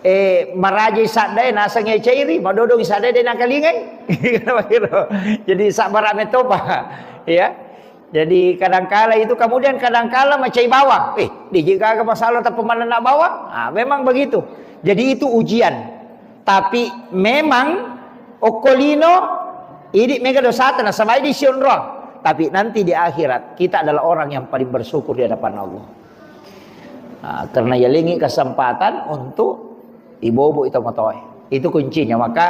Eh, marajai saddae naseng e cairi, madodong saddae de nakalingai. Jadi sabar ame topa. Ya. Jadi kadangkala itu, kemudian kadangkala macai bawang. Eh, di jika ke masalah tak pemanenna bawang. Ah, memang begitu. Jadi itu ujian. Tapi memang okko lino, idi mega dosata nasaba idi sionro. Tapi nanti di akhirat kita adalah orang yang paling bersyukur di hadapan Allah. Nah, karena yalengi kesempatan untuk ibobo itu motoe. Itu kuncinya. Maka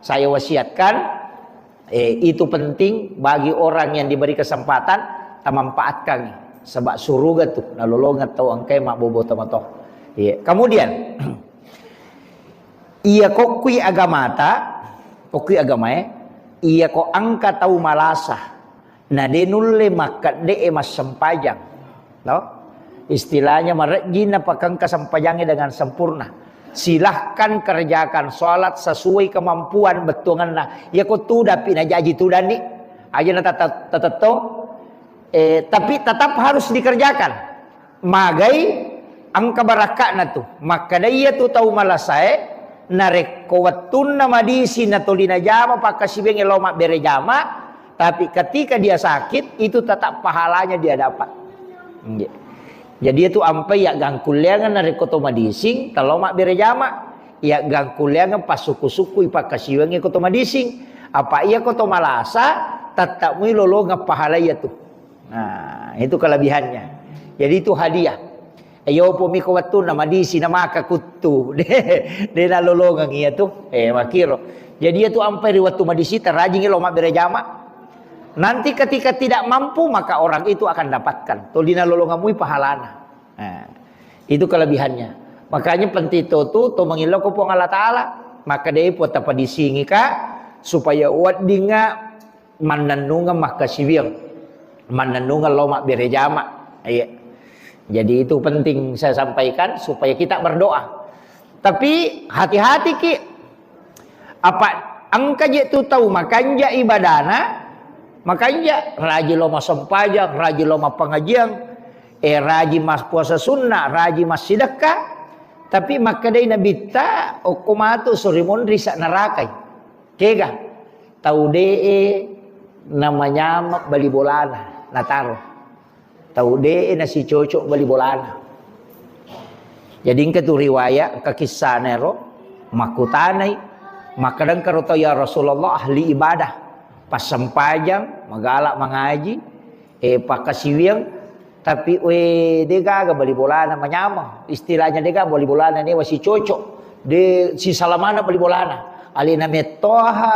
saya wasiatkan, eh, itu penting bagi orang yang diberi kesempatan, tamanfaatkan. Sebab suruga tu nalolongeng tau engkae mabbobo tomatoa. Iya. Kemudian, iya kokkui agamata, kokkui agamae, iya ko engka tau malasa, na de nulle makkedde'e massempajang. No? Istilahnya marejji napakengka sempajangnge dengan sempurna. Silahkan kerjakan sholat sesuai kemampuan bettuangenna. Iya ko tudappi najaji tudani. Aja na tata-, tatettong. Eh, tapi tetap harus dikerjakan. Magai engka barakka'na tu. Makkeda iya tu tau malasae, narekko wettunna madisi natoli najama pakkasiwiangnge lao mabbere jama, tapi ketika dia sakit, itu tetap pahalanya dia dapat. Nggih. Jadi itu ampai ya gangkulleangan narekko to madising, talo mabbere jama, ya gangkulleangan passuku-sukui pakkasiwiangnge ko to madising. Apa iya ko to malasa, tetap mui lolongeng pahala iya tu. Nah, itu kelebihannya. Jadi itu hadiah. Ayo pomi ko wettunna madisi na maka kuttu. De, de nalolongeng iya tu. Eh, makiro. Jadi iya tu ampai ri wettu madisi tarajingi lo mabbere jama. Nanti ketika tidak mampu maka orang itu akan dapatkan. Toli nalolongeng mui pahalana. Nah, itu kelebihannya. Makanya penting to tu to mangillau ko Puang Allah Ta'ala. Maka de po tapadisingika supaya weddingnga mannennungeng makkasiwiang, mannennungeng lao mabbere jama. Iya. Jadi itu penting saya sampaikan supaya kita berdoa. Tapi hati-hati ki, apa engka je tu tau makanja ibadana, makanja rajin lao massempajang, rajin lao mappangajiang, eh, rajin mas puasa sunnah, rajin massidekka, tapi makkedai nabitta okko matu sori monri sa narakai. Kega? Tau de'e namanyama bali bolana nataro. Tau de'e nasicocok bali bolana. Jadi engka tu riwayat, engka kissana ero, makkutanai, makkadang karo tau, "Ya Rasulullah, ahli ibadah, passempajang, magala mangaji, eh, pakkasiwiang, tapi, we, de gaga bali bolana manyameng. Istilahnya de gaga bali bolana newa sicocok. De sisala maneng bali bolana. Alena mettoha,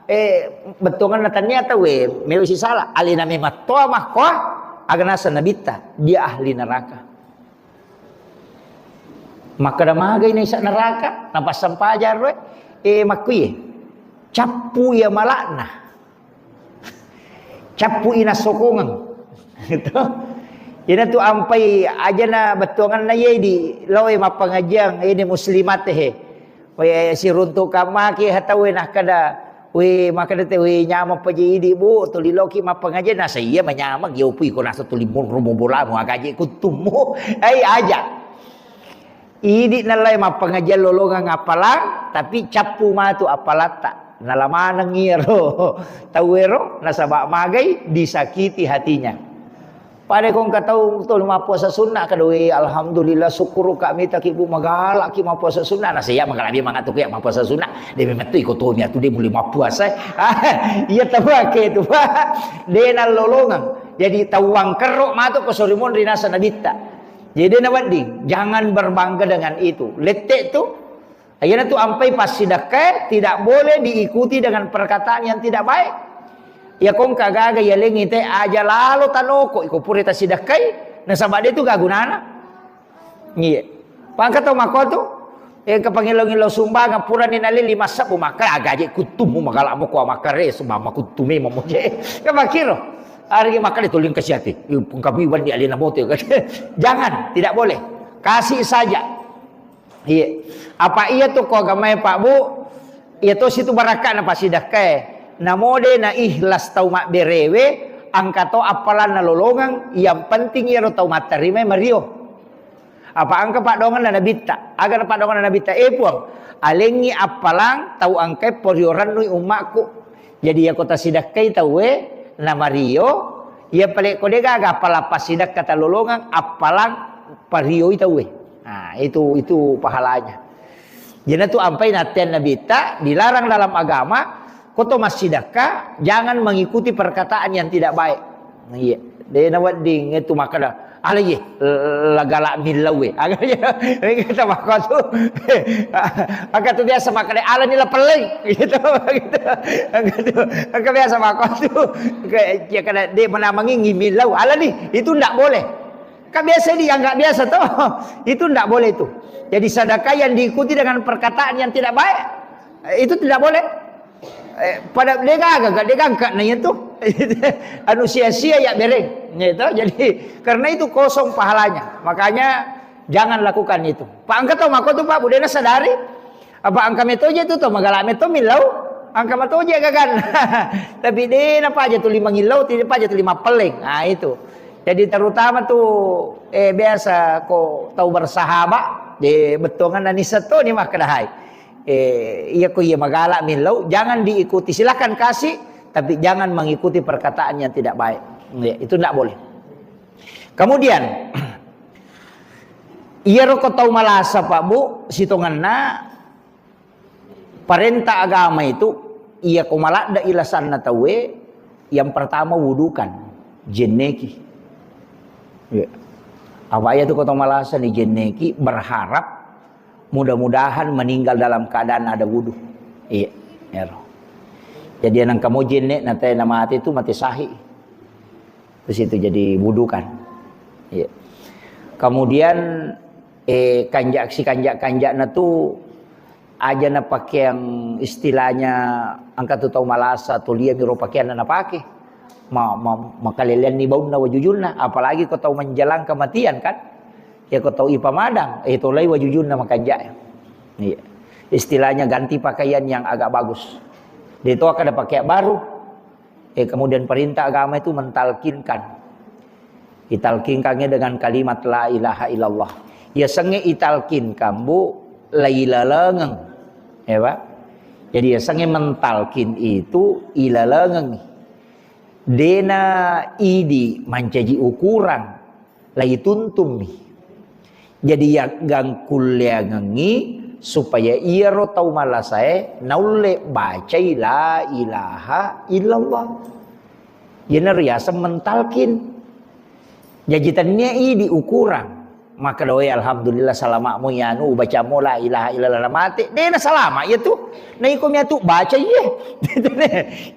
eh, bettuangenna tania tau, we, mewa sisala. Alena memettoha makkoa, aga naseng nabitta, dia ahli neraka." Makkeda magai naisa neraka, napassempajang roe, eh, makkuye. Cappu iya malakna. Cappu i nassokongeng. Gitu. Ina tu ampai ajana bettuanganna ye di loe mappangajiang ini muslimat he. We siruntukan maki hatawe nakkeda, we makkeda te, we nyameng paje idi, Bu, tuli loki mappangajiang. Nasa iya manyameng, yo pui ko nasa tuli monro mo bolamu, agaje kuttummu. Ai aja. Idi nallai mappangajiang lolongeng appalang, tapi cappu matu appalatta. Nala maneng iyaro tauwero, nasaba magai disakiti hatinya. Pada kongka tau tuli mappuasa sunnah, kada, "We, alhamdulillah, syukur kami taki, Bu, magala ki mappuasa sunnah." Nasa iya magala dia mangatu ki mappuasa sunnah. De memettu iko tomi atu de muli mappuasa. Iya tau ake tu, Pak. De nallolongeng. Jadi tau wangkerro matu ko sori monri nasa nabitta. Jadi, de nawedding, jangan berbangga dengan itu. Lette tu, ayana tu ampai passidekkae tidak boleh diikuti dengan perkataan yang tidak baik. Ya kongka gaga yalengi te aja lalo tanoko, iko pura tasidekkai, nasaba de tu gagunana. Iya. Pangka tau mako tu, eh, ke pangilo-ngilo sumbangan purani nalili massabbu, maka agaje kuttummu magala mo ko makkare sumama kuttume mamoje. Kan makiro. Ari makkale tuling kasiati. Pungkami wandi alena mote. Jangan, tidak boleh. Kasih saja. Iya. Apa iya tu ko agamae, Pak, Bu? Iya to situ barakka'na passidakkae. Namo de na ikhlas tau mabberewe, engka to appalang nalolongeng, yang penting iyaro tau matterimai mario. Apa engka paddoangenna Nabitta? Aga na paddoangenna Nabitta? "Eh, Puang, alengngi appalang tau engkae porio rennui ummakku." Jadi, iyako tasidakkai tauwe namario, iya pale ko de gaga appalang passidakka talolongeng, appalang parioi tauwe. Nah, itu, itu pahalanya. Jadi, tu ampai natteang Nabitta dilarang dalam agama, ko to massidakka, jangan mengikuti perkataan yang tidak baik. Iya, de nawedding itu makkeda, "Ala iye, la gala millau e." Aga iya, kita makkatu. Aga tu biasa makkeda, "Ala ni la pelleng." Gitu, gitu. Aga tu, aga biasa makkatu. Kayak, ya, kada de menamangi millau. Ala ni, itu ndak boleh. Kan biasa dianggap biasa toh. Itu ndak boleh itu. Jadi sedekah yang diikuti dengan perkataan yang tidak baik, itu tidak boleh. Eh, pada de gaga, de gangka na iya tu. Anu sia-sia ya bereng. Gitu. Jadi karena itu kosong pahalanya. Makanya jangan lakukan itu. Pak, engka to mako tu, Pak, budena sadari. Apa engka metoje tu to magala meto millau. Engka metoje gagan. Tapi de na paja tu lima ngillau, tidak paja tu lima pelleng. Nah, itu. Jadi terutama tu, eh, biasa ko tau bersahabat, de bettuangan nani seto ni makkedahai. Eh, iya ko iya magala millau, jangan diikuti. Silakan kasih, tapi jangan mengikuti perkataan yang tidak baik. Ya, itu ndak boleh. Kemudian, iyaro ko tau malasa, Pak, Bu, sitongenna parenta agama itu, iya ko maladde ilasanna tauwe, yang pertama wudukan, jenneki. Ya. Apa iya tu ko tau malasa ni jenneki, berharap mudah-mudahan meninggal dalam keadaan ada wudu. Iya, ero. Jadi nang kamu jenne na te na mate tu mate sahih. Terus itu jadi wudu kan. Iya. Kemudian, eh, kanjak si kanjak-kanjakna tu aja na pakeang istilahnya engka tu tau malasa tu lia miro pakeanna na pake. Ma, ma, makaleleanni baunna wajujunna, apalagi ko tau menjelang kematian kan. Ya ko tau ipamadang, eh, tolai wajujunna makanja. Iya. Istilahnya ganti pakaian yang agak bagus. De to kada pakai baru. Eh, kemudian perintah agama itu mentalkinkan. Italkinkannya dengan kalimat la ilaha illallah. Ya senge italkinkan, Bu, lailalengeng. Ya, Pak? Jadi ya senge mentalkin itu ilalengeng. Dena idi mancaji ukuran. Laituntummi. Jadi, yaggangkulleangengngi supaya iyaro tau malasae naulle bacai la ilaha illallah. Iyana riaseng mentalkin. Jaji, tennia idi ukurang. Makkeda, "Oe, alhamdulillah, salama'mu iyanu, ubacammo la ilaha illallah, namate." Dena salama iyatu. Na iko miatu baca iye.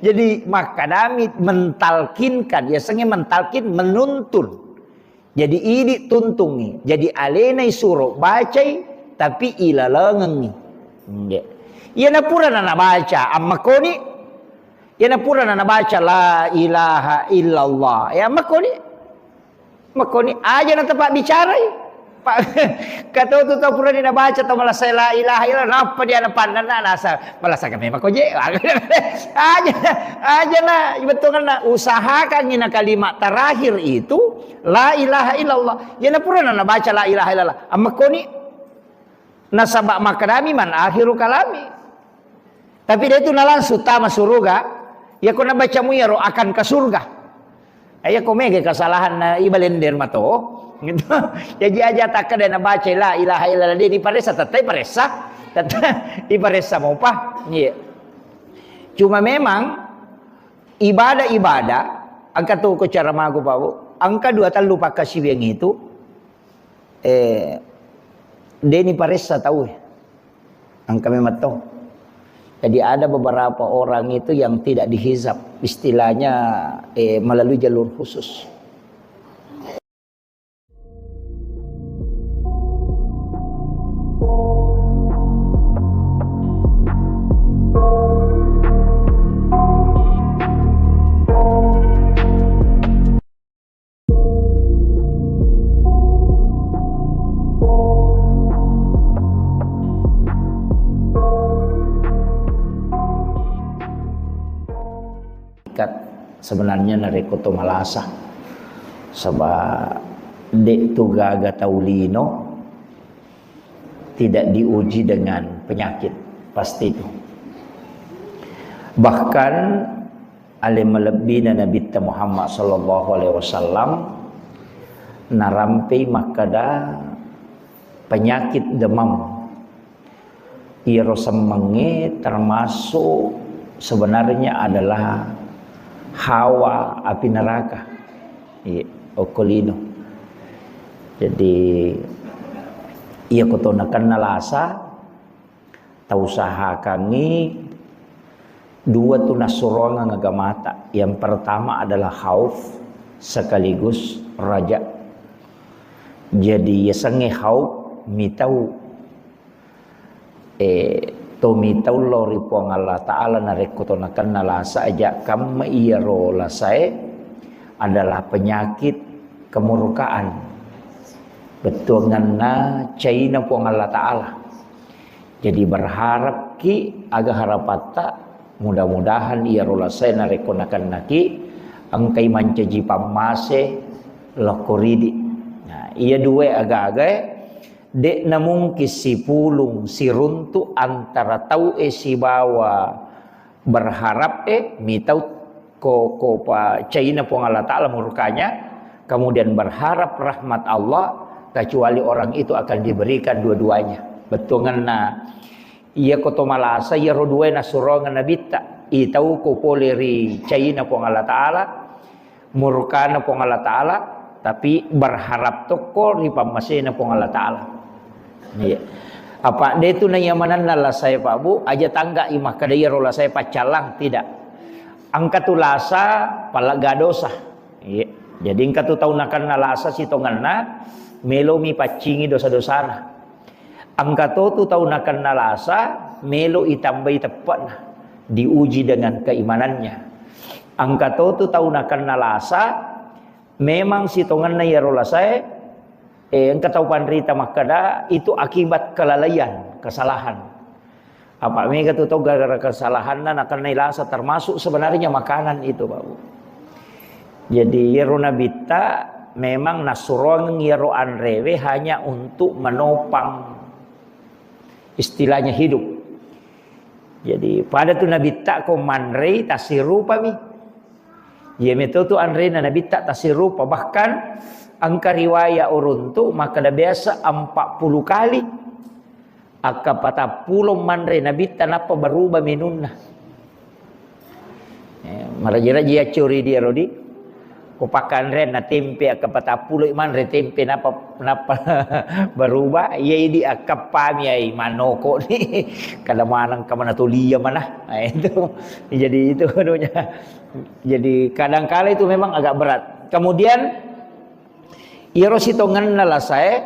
Jadi, makkedami mentalkinkan, yasengnge mentalkin, menuntun. Jadi, idi tuntungngi. Jadi, alenai suro bacai, tapi ilalengengngi. Nggih. Iyana purana nabaca, ammakkoni. Iyana purana nabaca, "La ilaha illallah." Ya, ammakkoni. Makkoni, aja na tepa bicarai. Pa-, kato tu tau purani nabaca tau malasa la ilaha illallah, nappa dia napannanna nasa malasa kami mako je. Aja, aja na, bettuanna usahakan ina kalimat terakhir itu la ilaha illallah. Iyana purana nabaca la ilaha illallah. Ammakkoni. Nasaba makkedami, "Man akhiru kalami." Tapi de tu na langsung tama suruga. Iyako nabacamu iyaro akan ke surga. Iyako mega kesalahan na ibalender mato. Gitu. Jadi aja takkeda nabaca la ilaha illallah de diparessa, tettai paressa. Tettai iparessa mopa. Iya. Cuma memang ibadah-ibadah, engka tu ko cara magu, Pak, Bu. Engka dua tellu pakkasiwiang itu, eh, deni paressa tau, eh. Engka memang tau. Jadi ada beberapa orang itu yang tidak dihisab, istilahnya, eh, melalui jalur khusus. Sebenarnya narekko to malasa, saba de tu gaga tau lino tidak diuji dengan penyakit, pasti itu. Bahkan ale malebbina Nabitta Muhammad sallallahu alaihi wasallam narampei makkada penyakit demam. Iyaro semmengnge termasuk sebenarnya adalah hawa api neraka. Iya, okko lino. Jadi, iya ko to nakenna lasa, tausahakangngi dua tu nassuroangeng agamata. Yang pertama adalah khauf sekaligus raja. Jadi, yasengnge khauf mitau Eh, to mitau lao ri Puang Allah Ta'ala narekko to nakenna lasa aja kamma iyaro lasae adalah penyakit kemurkaan. Bettuanganna caina Puang Allah Ta'ala. Jadi berharapki aga harapatta, mudah-mudahan iyaro lasae narekko nakennaki engkai mancaji pammase lokko ridi. Nah, iya dua aga-agae De'na mungkin sipulung siruntu antara tau'e sibawa berharap'e, mitau ko, ko pa caina Puang Allah Ta'ala murkanya, kemudian berharap rahmat Allah, kecuali orang itu akan diberikan dua-duanya. Bettuanganna, iya ko to malasa, iyaro duae nassuroangeng Nabitta, itau ko pole ri caina Puang Allah Ta'ala, murkana Puang Allah Ta'ala, tapi berharap tokko ri pammasena Puang Allah Ta'ala. Iya. Apa de tu naiya manenna lasae, Pak Bu, aja tangga i makkeda iyaro lasae paccallang, tidak. Engka tu lasa pallegga dosa. Iya. Jadi engka tu tau nakenna lasa sitongenna, melomi paccingi dosa-dosana. Engka to tu tau nakenna lasa, melo itambai teppe'na, diuji dengan keimanannya. Engka to tu tau nakenna lasa, memang sitongenna iyaro lasae, eh, engka tau panrita makkeda, itu akibat kelalaian, kesalahan. Apa mega tu tau gara-gara kesalahanna nakennai lasa, termasuk sebenarnya makanan itu, Pak Bu. Jadi, iyaro Nabitta memang nassuroangeng iyaro anrewe hanya untuk menopang istilahnya hidup. Jadi, pada tu Nabitta ko manrei tasirupami. Iya meto tu anrena Nabitta tasirrupa. Bahkan engka riwaya uruntu makkeda biasa empat puluh kali. Akka patappulo manre Nabitta nappa berubah menunna. Eh, maraji-raji accori dia rodi. Ko pakkanreanna tempe akka patappulo manre tempe nappa, nappa berubah. Iya idi akka pami ai manoko ni. Kada maneng ka mana tulia mana. Nah, itu. Jadi itu anunya. Jadi kadangkala itu memang agak berat. Kemudian iyaro sitongenna lasae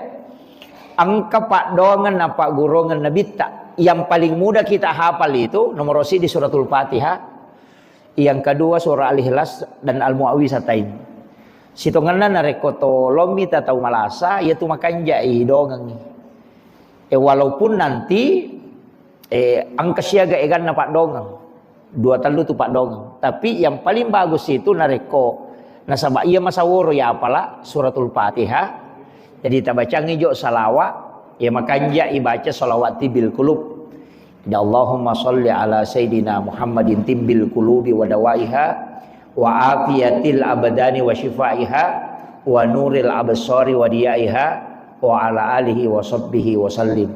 engka paddoangeng na pagguruangeng Nabitta. Yang paling mudah kita hafal itu nomor siji suratul Fatihah, yang kedua surah Al-Ikhlas dan Al-Muawwizatain. Sitongenna narekko to lommi ta tau malasa, iya tu makanjai dongengi. Eh, walaupun nanti Eh, engka siaga eganna paddongeng. Dua tellu tu paddongeng. Tapi yang paling bagus itu narekko nasaba iya masaworo ya apala suratul Fatihah. Jadi tabacangi jo salawat, ya makanja ibaca salawat tibbil qulub. Ya Allahumma salli ala sayyidina Muhammadin tibbil qulubi wa dawaiha wa afiyatil abdani wa syifaiha wa nuril absari wa diyaiha wa ala alihi wa sahbihi wa sallim.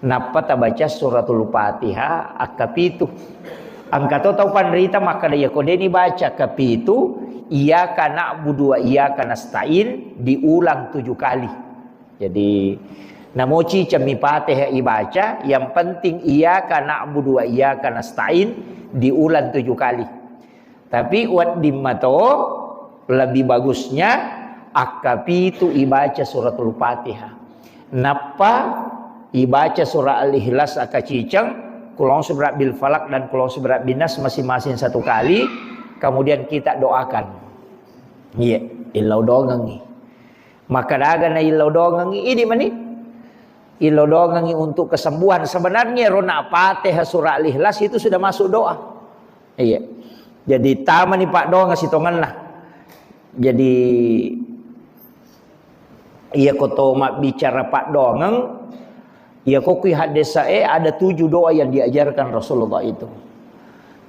Nappa tabaca suratul Fatihah akkapitu. Engka to tau panrita makkeda, iya ko deni baca kapitu, iyyaka na'budu wa iyyaka nasta'in diulang tujuh kali. Jadi, namoci cemmi Fatihah ibaca, yang penting iyyaka na'budu wa iyyaka nasta'in diulang tujuh kali. Tapi wedding mato lebih bagusnya akkapitu ibaca suratul Fatihah. Nappa ibaca surah Al-Ikhlas akaciceng, Qul a'udzu birabbil falaq dan Qul a'udzu birabbin nas masing-masing satu kali, kemudian kita doakan. Iya, illau dongengi. Maka daga na illau dongengi, idi mani. Illau dongengi untuk kesembuhan. Sebenarnya rona Fatihah surah Al-Ikhlas itu sudah masuk doa. Iya. Jadi tamani paddoangeng sitongenna. Jadi iya ko to mabbicara paddoangeng, iya ko kui haddesae ada tujuh doa yang diajarkan Rasulullah itu.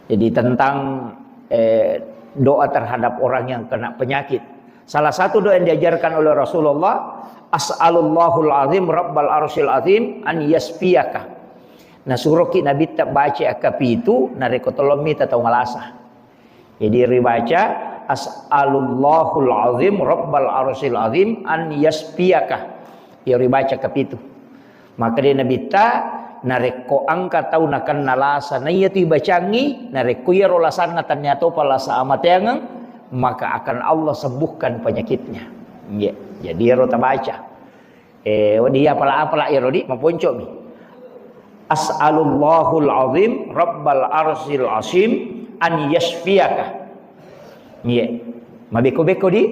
Jadi tentang eh, doa terhadap orang yang kena penyakit. Salah satu doa yang diajarkan oleh Rasulullah, "As'alullahul azim rabbal arsyil azim an yasfiyaka." Nasuroki Nabitta baca akapitu narekko tolong mita tau malasa. Jadi ribaca, "As'alullahul azim rabbal arsyil azim an yasfiyaka." Ya ribaca kapitu. Maka dia Nabitta, narekko engka tau nakenna lasa, na iya tu ibacangi, narekko iyaro lasanna tannia topa lasa amateangeng, maka akan Allah sembuhkan penyakitnya. Iya, jadi iyaro tabaca. Eh, wedding iya apala-apala iyaro di, maponcomi. "As'alullahul azim rabbal arsyil azim an yasfiyaka." Iya. Mabeko-beko di.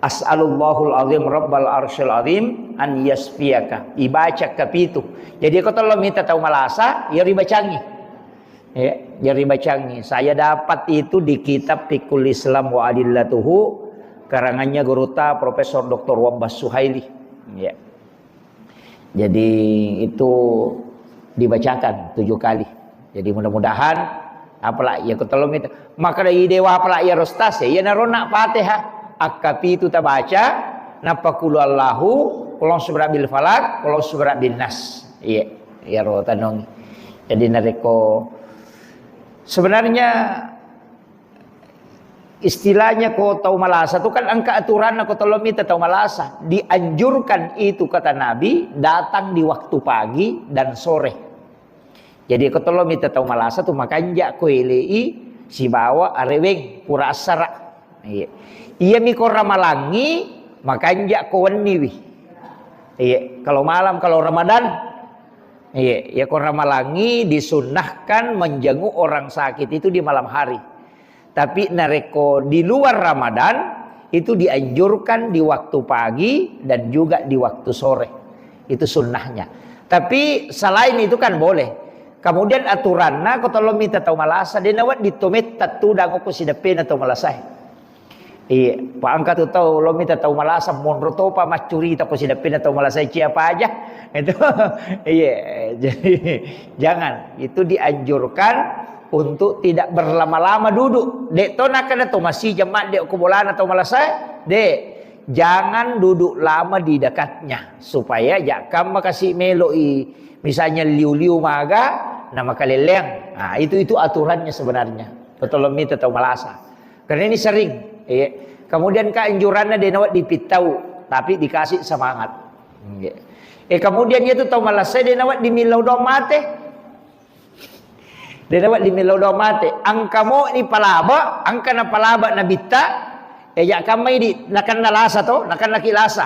"As'alullahul azim rabbal arsyil azim an yasfiyaka." Ibaca kapitu. Jadi ko tolong mita tau malasa, ya ribacangi. Ya, jadi bacangi. Saya dapat itu di kitab Fiqhul Islam wa Adillatuhu, karangannya guruta Profesor Doktor Wabbas Suhaili. Ya. Jadi itu dibacakan tujuh kali. Jadi mudah-mudahan apala iya ko tolong mita. Maka dari dewa apala iya rostas ya, iya narona Fatihah. Akapitu tabaca, napa kulu Allahu, kulong subra bil falak, kulong subra bin nas. Iya. Iyaro tanong. Jadi narekko sebenarnya istilahnya ko tau malasa tu kan engka aturanna ko tolong mita tau malasa. Dianjurkan itu kata Nabi datang di waktu pagi dan sore. Jadi ko tolong mita tau malasa tu makanja ko elei sibawa areweng pura assara. Iya. Iya mi ko ramalangi makanja ko wenniwi. Iya, kalau malam, kalau Ramadan, iya, ya ko ramalangi disunnahkan menjenguk orang sakit itu di malam hari. Tapi narekko di luar Ramadan itu dianjurkan di waktu pagi dan juga di waktu sore. Itu sunnahnya. Tapi selain itu kan boleh. Kemudian aturanna ko tolong mita tau malasa de nawedding to metta tudang ko sideppena tau malasa. Iya, pa engka tu tau lo mita tau malasa monro topa maccurita ko sideppena tau malasa cia paja. Itu iya, jadi jangan. Itu dianjurkan untuk tidak berlama-lama duduk. De to nakana to masih jam de ko bolana tau malasa, de. Jangan duduk lama di dekatnya supaya jakka makasi meloi misalnya liu-liu maga na makaleleang. Nah, itu itu aturannya sebenarnya. Tolong mita tau malasa. Karena ini sering, iya. Kemudian keanjurannya de nawedding pittau, tapi dikasih semangat. Iya. Eh, kemudian itu tau malasa de nawedding millau doang mate. De nawedding millau doang mate. Engka mo ni palaba, engka na palaba nabitta, eh, ja kammai di nakenna lasa to, nakenna ki lasa.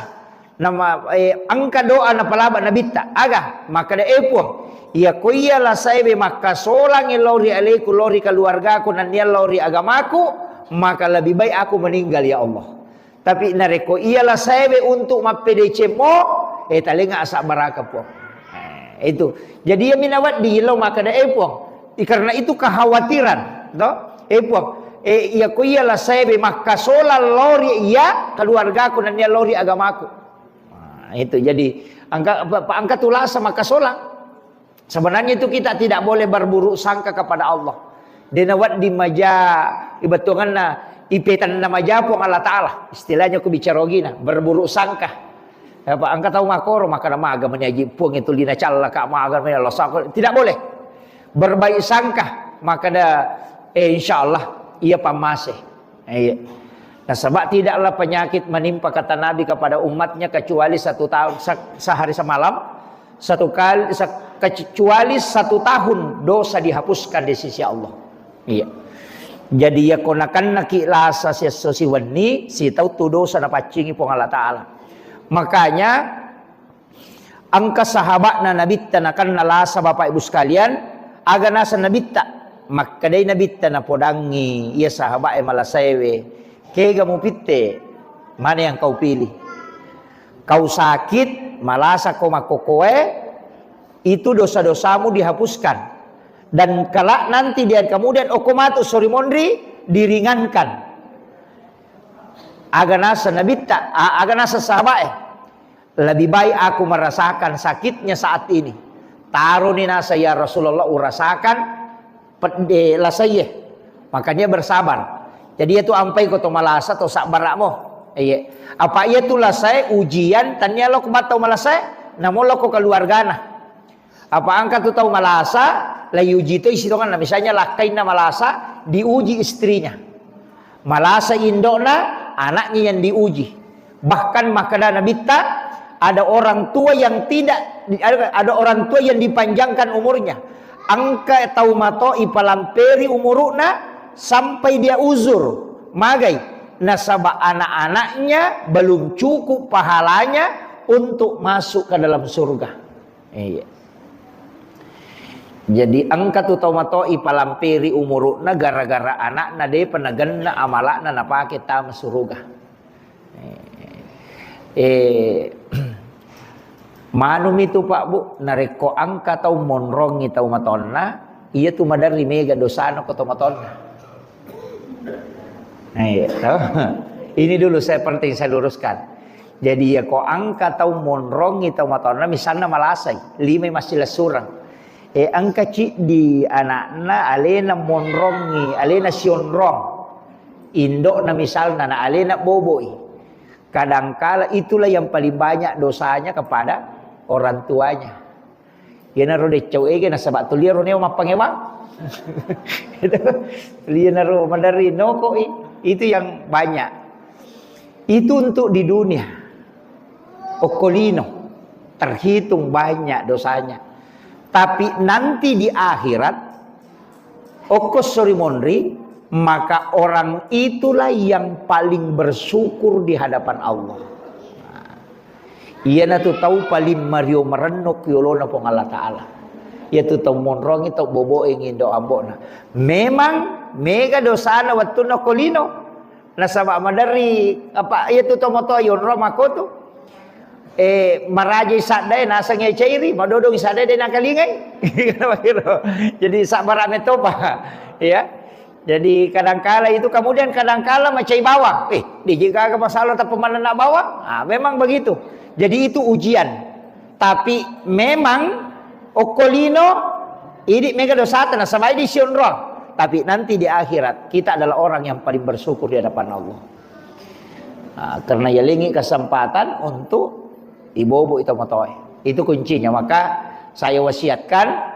Nama, eh, engka doa napalaba nabitta. Aga, makkeda, "Eh, Puang, iya ko iya lasaewe makkasolang lao ri aleku, lao ri keluargaku, nennia lao ri agamaku, maka lebih baik aku meninggal, ya Allah. Tapi narekko iya lasaewe untuk mappedecemmo, eh, talenga asabbaraka, Puang." Eh, itu. Jadi iya minawedding lao makkeda, "Eh, Puang, i-, karena itu kekhawatiran, to? Eh, Puang, eh, iya ko iya lasaewe makkasolang lao ri iya keluargaku, nennia lao ri agamaku." Nah, itu jadi angka, pa-, pa-, angka tulasa maka solang. Sebenarnya itu kita tidak boleh berburuk sangka kepada Allah. De nawedding maja ibetonganna ipetanna maja Puang Allah Ta'ala. Istilahnya ku bicara ogina, berburuk sangka. Apa angka tau makoro, maka maga menyaji Puang itu lina calla ka maga meni Allah sangka. Tidak boleh. Berbaik sangka, maka da, eh, insya Allah ia pamase. Iya. Nasaba tidaklah penyakit menimpa kata Nabi kepada umatnya kecuali satu tahun, se-, sehari semalam, satu kali, se-, kecuali satu tahun dosa dihapuskan di sisi Allah. Iya. Jadi iya ko nakennaki lasa siesso siwenni, sitau tu dosa napaccingi Puang Allah Ta'ala. Makanya Engka sahaba'na Nabitta nakenna lasa, Bapak Ibu sekalian, aga naseng Nabitta? Makkedai Nabitta napodangngi iya sahaba'e malasaewe, "Kega mupitte? Mana yang kau pilih? Kau sakit, malasa ko makkokkoe, itu dosa-dosamu dihapuskan. Dan kelak nanti dia kemudian okko matu sori monri diringankan. Aga nasa nabitta, a-, aga nasa sahabae. Lebih baik aku merasakan sakitnya saat ini. Taroni nasa ya Rasulullah urasakan pedde lasaie. Makanya bersabar. Jadi itu ampai ko to malasa to sabbaramo. Iya. Apa iya tu lasae ujian tania lo ko tau malasa, namo lo ko keluargana. Apa engka tu tau malasa, la iuji toi sitonganna. Misalnya lakkainna malasa, diuji istrinya. Malasa indokna, anaknya yang diuji. Bahkan makkeda Nabitta, ada orang tua yang tidak, ada, ada orang tua yang dipanjangkan umurnya. Engka tau mato ipalamperi umurukna sampai dia uzur. Magai, nasaba anak-anaknya belum cukup pahalanya untuk masuk ke dalam surga. Iya. Jadi engka tu tau mato ipalamperi umurukna gara-gara anakna depa nagenna amalakna napake tama suruga. Eh, manumi tu Pak Bu, narekko engka tau monrongi tau matonna, iya tu maderri mega dosana ko tau matonna. Nah, iya, toh. Ini dulu saya penting saya luruskan. Jadi ya ko engka tau monrongi tau matonna, misalna malasai, limai massilessureng. Eh, engka ciddi anakna alena monrongi, alena sionrong. Indokna misalna na alena boboi. Kadangkala itulah yang paling banyak dosanya kepada orang tuanya. Iyanaro deccau ege nasaba tuliaro neo mappangewang. Itu, iyanaro maderri nokoi, itu yang banyak. Itu untuk di dunia. Okko lino terhitung banyak dosanya. Tapi nanti di akhirat, okko sori monri, maka orang itulah yang paling bersyukur di hadapan Allah. Nah, iyanatu tau paling mario marenno ki yolona Puang Allah Ta'ala. Iyatu tau monrongi, tau boboengi indo ambo'na. Memang mega dosana wettunna okko lino. Nasaba maderri apa iyatu tau motoa yonro makotu. Eh, marajai saddae nasengnge cairi, madodongi saddae de nakalingai. Jadi sabbara metopa. Ya. Jadi kadangkala itu, kemudian kadangkala macai bawang. Eh, di gaga masalah tapi manenna bawang. Ah, memang begitu. Jadi itu ujian. Tapi memang okko lino idi mega dosata nasaba idi sionrong. Tapi nanti di akhirat kita adalah orang yang paling bersyukur di hadapan Allah. Nah, karena yalengi kesempatan untuk ibobo itu motoe. Itu kuncinya. Maka saya wasiatkan,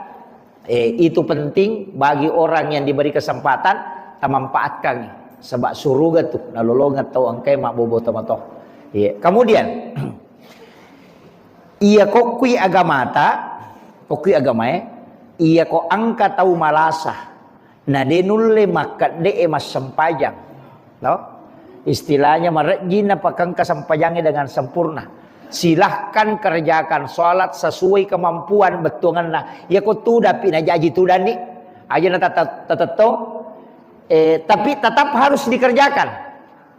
eh, itu penting bagi orang yang diberi kesempatan, tamanfaatkan. Sebab suruga tu nalolongeng tau engkae mabbobo tomatoa. Iya. Kemudian, iya kokkui agamata, kokkui agamae, iya ko engka tau malasa, na de nulle makkedde'e massempajang. No? Istilahnya marejjing napakengka sempajangnge dengan sempurna. Silahkan kerjakan sholat sesuai kemampuan bettuangenna. Iya ko tudapi najaji tudanni. Aja na tata-, tatetto. Eh, tapi tetap harus dikerjakan.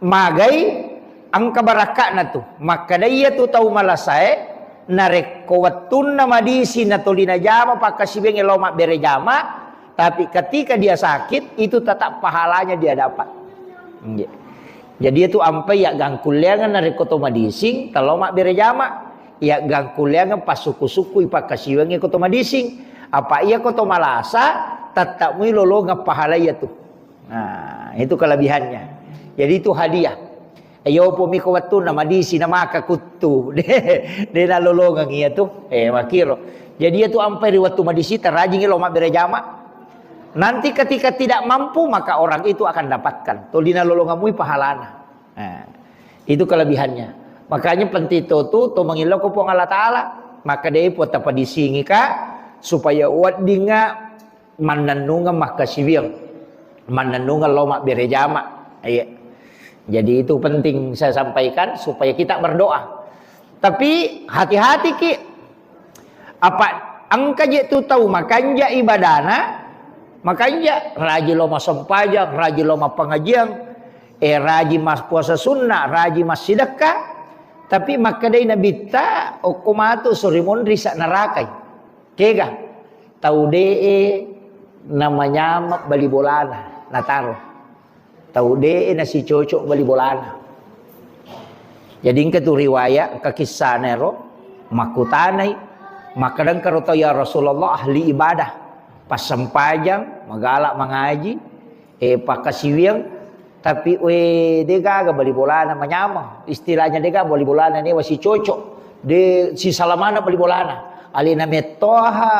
Magai engka barakka'na tu. Makkeda iya tu tau malasae, narekko wettunna madisi natoli najama pakkasiwiangnge lao mabbere jama, tapi ketika dia sakit, itu tetap pahalanya dia dapat. Nggih. Jadi itu ampai ya gangkulleangan narekko to madising, talo mabbere jama. Ya gangkulleangan pasukku-sukkui pakkasiwiangnge ko to madising. Apa iya ko to malasa, tetap mui lolongeng pahala iya tu. Nah, itu kelebihannya. Jadi itu hadiah. Ayo pomi ko wettunna madisi na maka kuttu. De, de nalolongeng iya tu. Eh, makiro. Jadi iya tu ampai ri wettu madisi tarajingi lo mabbere jama. Nanti ketika tidak mampu maka orang itu akan dapatkan. Tolina lolongemui pahalana. Nah, itu kelebihannya. Makanya penting to tu to mengillau ko Puang Allah Ta'ala. Maka de po tapadisingi ka supaya weddinga mannennungeng makkasiwiang, mannennungeng lao mabbere jama. Iya. Jadi itu penting saya sampaikan supaya kita berdoa. Tapi hati-hati ki, apa engka je tu tau makanja ibadana, makanja raji lao massempajang, raji lao mappangajiang, eh, raji mas puasa sunnah, raji massidekka, tapi makkedai nabitta okko matu sori monri sa narakai. Kega? Tau de'e Namanyama bali bolana, nataro. Tau de' nasicocok bali bolana. Jadi engka tu riwayat, engka kissana ero, makkutanai, makkadang karo tau, "Ya Rasulullah, ahli ibadah, passempajang, magala mangaji, eh, pakkasiwiang, tapi, we, de' gaga bali bolana manyameng." Istilahnya de' gaga bali bolana newa sicocok. De' sisalamana bali bolana. Alena mettoha,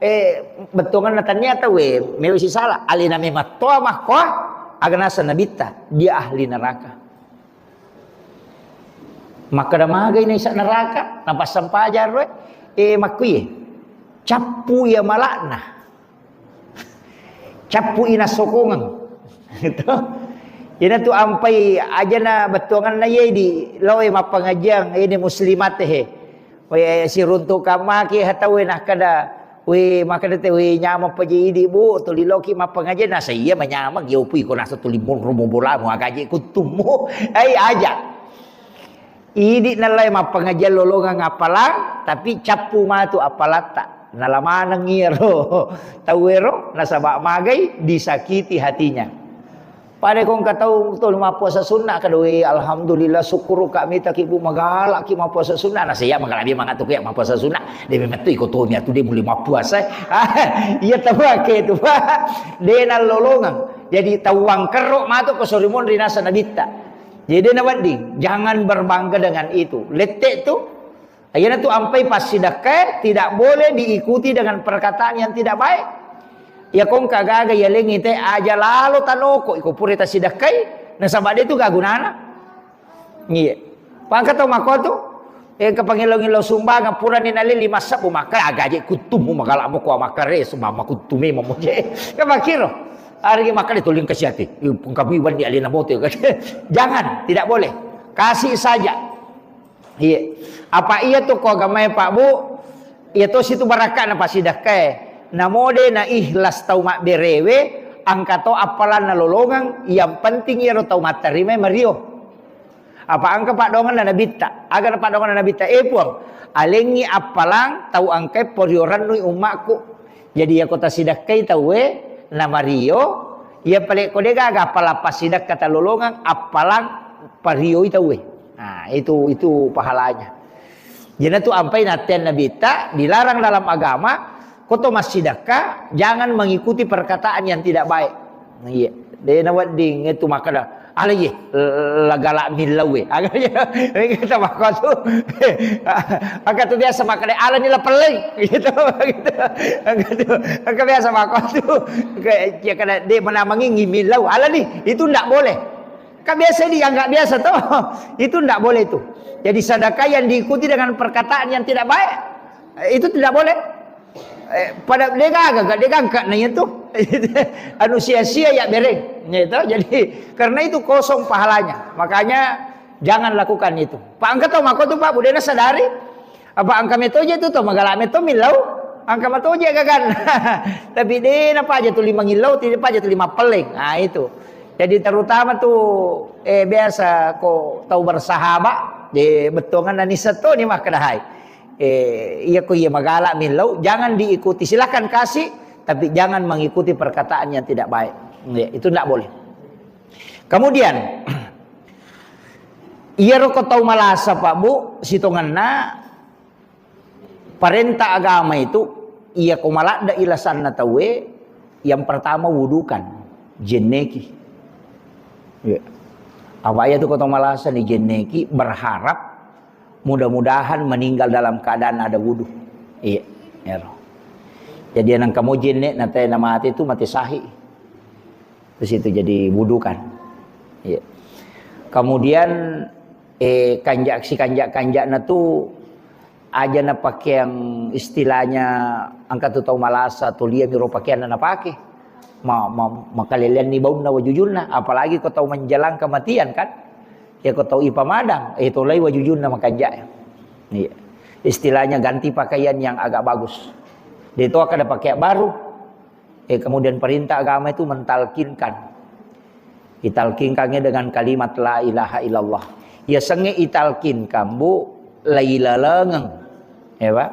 eh, bettuanganna tania tau, we, mewa sisala. Alena memettoha makkoa, aga naseng Nabitta, dia ahli neraka. Makkada magai naisa neraka, napassampajang ro, eh, makkuye. Cappu iya malakna. Cappu ina sokongeng. Gitu. Ina tu ampai ajana bettuanganna ye di loe mappangajiang ini muslimat he. We siruntuk kamaki hatawe nakkada, we makkada te, we nyameng paje idi, Bu, tuli loki mappangajiang, nasa iya manyameng, yo pui ko nasa tuli monro mo bolamu, agaje kuttummu. Ai aja. Idi nallai mappangajiang lolongeng appalang, tapi cappu matu appalatta. Nala maneng iyaro tauwero, nasaba magai disakiti hatinya. Pada ko engka tau tuli mappuasa sunna, kada, "We, alhamdulillah, syukur ka mitaki, Bu, magalaki mappuasa sunna." Nasa iya magala mangatu ya mappuasa sunna. De' memettu iko tomi atu de' muli mappuasa. Iya tau ake tu, Pak. De' nallolongeng. Jadi tau wangkerro matu ko sorimonri nasa Nabitta. Jadi de' nawedding, jangan berbangga dengan itu. Lette tu, iyana tu ampai passidekkae tidak boleh diikuti dengan perkataan yang tidak baik. Iya ko engka gaga yalengi te aja lalo tanoko iko pura tasidekkai, nasaba de' tu gaga gunana. Iya. Pangka tau mako tu, eh, ke pangillau-ngillau sumbangan purani nale lima sebbu maka agaje kuttummu magala moko makare sumama kuttume mamoje. Ke makiro. Arigi makale tuling kasiati. Pengkabiwan di alena mote. Jangan, tidak boleh. Kasih saja. Iya. Apa iya tu ko agamae, Pak, Bu? Iya to situ barakka na pasidakkae. Namode na ikhlas tau mabberewe, angka to appalanna lolongeng, yang penting iyaro tau mattarima mario. Apa angka paddoanganna Nabitta? Aga na paddoanganna Nabitta? Eh, Puang, alengngi appalang tau angkai porio rennui ummakku. Jadi, iyako tasidakkai tauwe, namario, iya pale ko de gaga appalang passidakka talolongeng, appalang parioi tauwe. Nah, itu, itu pahalanya. Jadi, itu ampai natteang Nabitta, dilarang dalam agama, ko to massidakka, jangan mengikuti perkataan yang tidak baik. Iya, de nawedding itu makkeda, "Ala ye, lagala millau e." Aga iya, kita makkatu. Aga tu biasa makkeda, "Ala ni lapelleng." Gitu, gitu. Aga tu, aga biasa makkatu. Kayak, ya, kada de menamengi millau. "Ala ni, itu ndak boleh." Kan biasa dianggap biasa toh. Itu ndak boleh itu. Jadi sedekah yang diikuti dengan perkataan yang tidak baik, eh, itu tidak boleh. Eh, pada degaga, degaga na itu. Anu sia-sia ya bereng. Gitu. Jadi karena itu kosong pahalanya. Makanya jangan lakukan itu. Pak angka tau mako tu Pak, budena sadari. Apa angka metoje tu to magala meto millau. Angka matoje gagan. Tapi de na paja tu lima ngillau, tidak paja tu lima peleng. Nah, itu. Jadi terutama tu, eh, biasa ko tau bersahabat, de bettuangan nani seto ni makkedahai. Eh, iya ko iya magala millau, jangan diikuti. Silakan kasih, tapi jangan mengikuti perkataan yang tidak baik. Ya, itu tidak boleh. Kemudian, iyaro ko tau malasa, Pak, Bu, sitongenna parenta agama itu, iya ko maladde ilasanna tauwe, yang pertama wudukan, jenneki. Ya. Apa iya tu ko tau malasa ni jenneki, berharap mudah-mudahan meninggal dalam keadaan ada wudu. Iya, ero. Jadi nang kamu jenne na te na mate tu mate sahih. Terus itu jadi wudu kan. Iya. Kemudian, eh, kanjak si kanjak-kanjakna tu aja na pakeang istilahnya angka tu tau malasa tu lia miro pakeanna na pake. Ma, ma, makalelean ni baunna wajujunna, apalagi ko tau menjelang kematian kan. Ya ko tau ipamadang, eh, tolai wajujunna makanjak. Iya. Istilahnya ganti pakaian yang agak bagus. De to kada pakai baru. Eh, kemudian perintah agama itu mentalkinkan. Ditalkinkannya dengan kalimat la ilaha illallah. Ya senge italkinkan, Bu, la ilalengeng. Ya, Pak?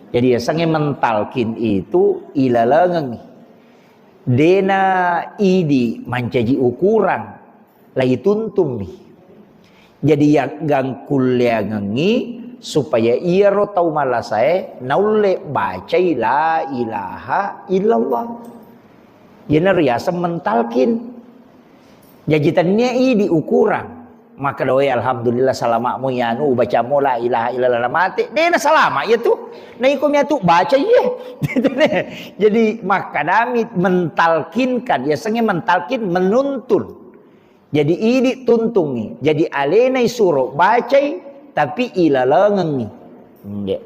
Jadi ya senge mentalkin itu ilalengeng. Dena idi mancaji ukurang, laituntummi. Jadi, yaggangkulleangengngi supaya iyaro tau malasae naulle bacai la ilaha illallah. Iyana riaseng mentalkin. Jaji, tennia idi ukurang. Makkeda, "Woi, alhamdulillah, salama'mu iyanu, ubacammu la ilaha illallah, namate." Dena salama iya tu. Na iko miatu baca iye. Jadi, makkadami mentalkinkan, yasengnge mentalkin, menuntun. Jadi, idi tuntungngi. Jadi, alenai suro bacai, tapi ilalengengngi. Nggih.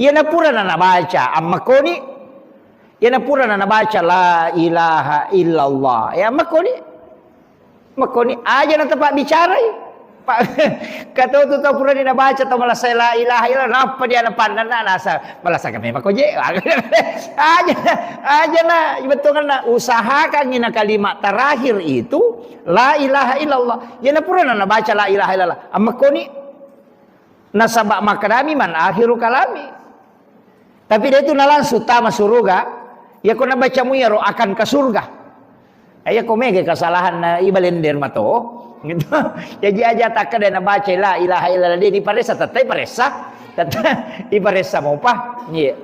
Iyana purana nabaca, ammakkoni. Iyana purana nabaca la ilaha illallah. Ya, ammakkoni. Makkoni aja na tepa bicarai. Pak, kata tu tau purani nabaca tau malasa la ilaha illallah, nappa dia na pandanna nasa malasa kami makko je. Aja, aja na bettuanna usahakan na kalimat terakhir itu la ilaha illallah. Iyana purana nabaca la ilaha illallah. Ammakkoni. Nasaba makkedami man akhiru kalami. Tapi dia itu na langsung tama suruga. Ya ko nabacamu iyaro akan ke surga. Eh, ya ko mega kesalahan na ibalender mato. Gitu. Jadi aja takkeda nabaca la ilaha illallah dia diparessa, tettai paressa. Tettai iparessa mopa. Iya.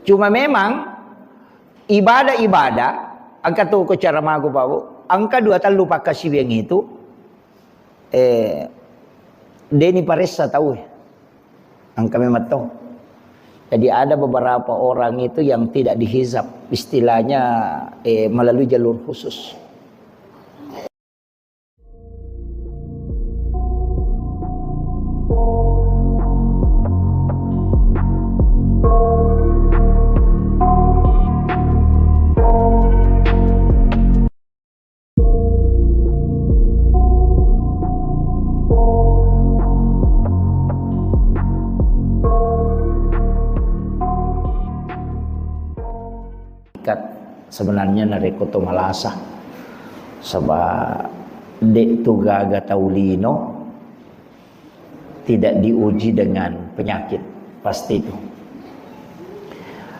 Cuma memang ibadah-ibadah, engka tu ko cara magu, Pak, Bu. Engka dua tellu pakkasiwiang itu, eh, deni paressa tau, eh. Engka memang tau. Jadi ada beberapa orang itu yang tidak dihizab, istilahnya, eh, melalui jalur khusus. Sebenarnya narekko to malasa, saba de tu gaga tau lino tidak diuji dengan penyakit, pasti itu.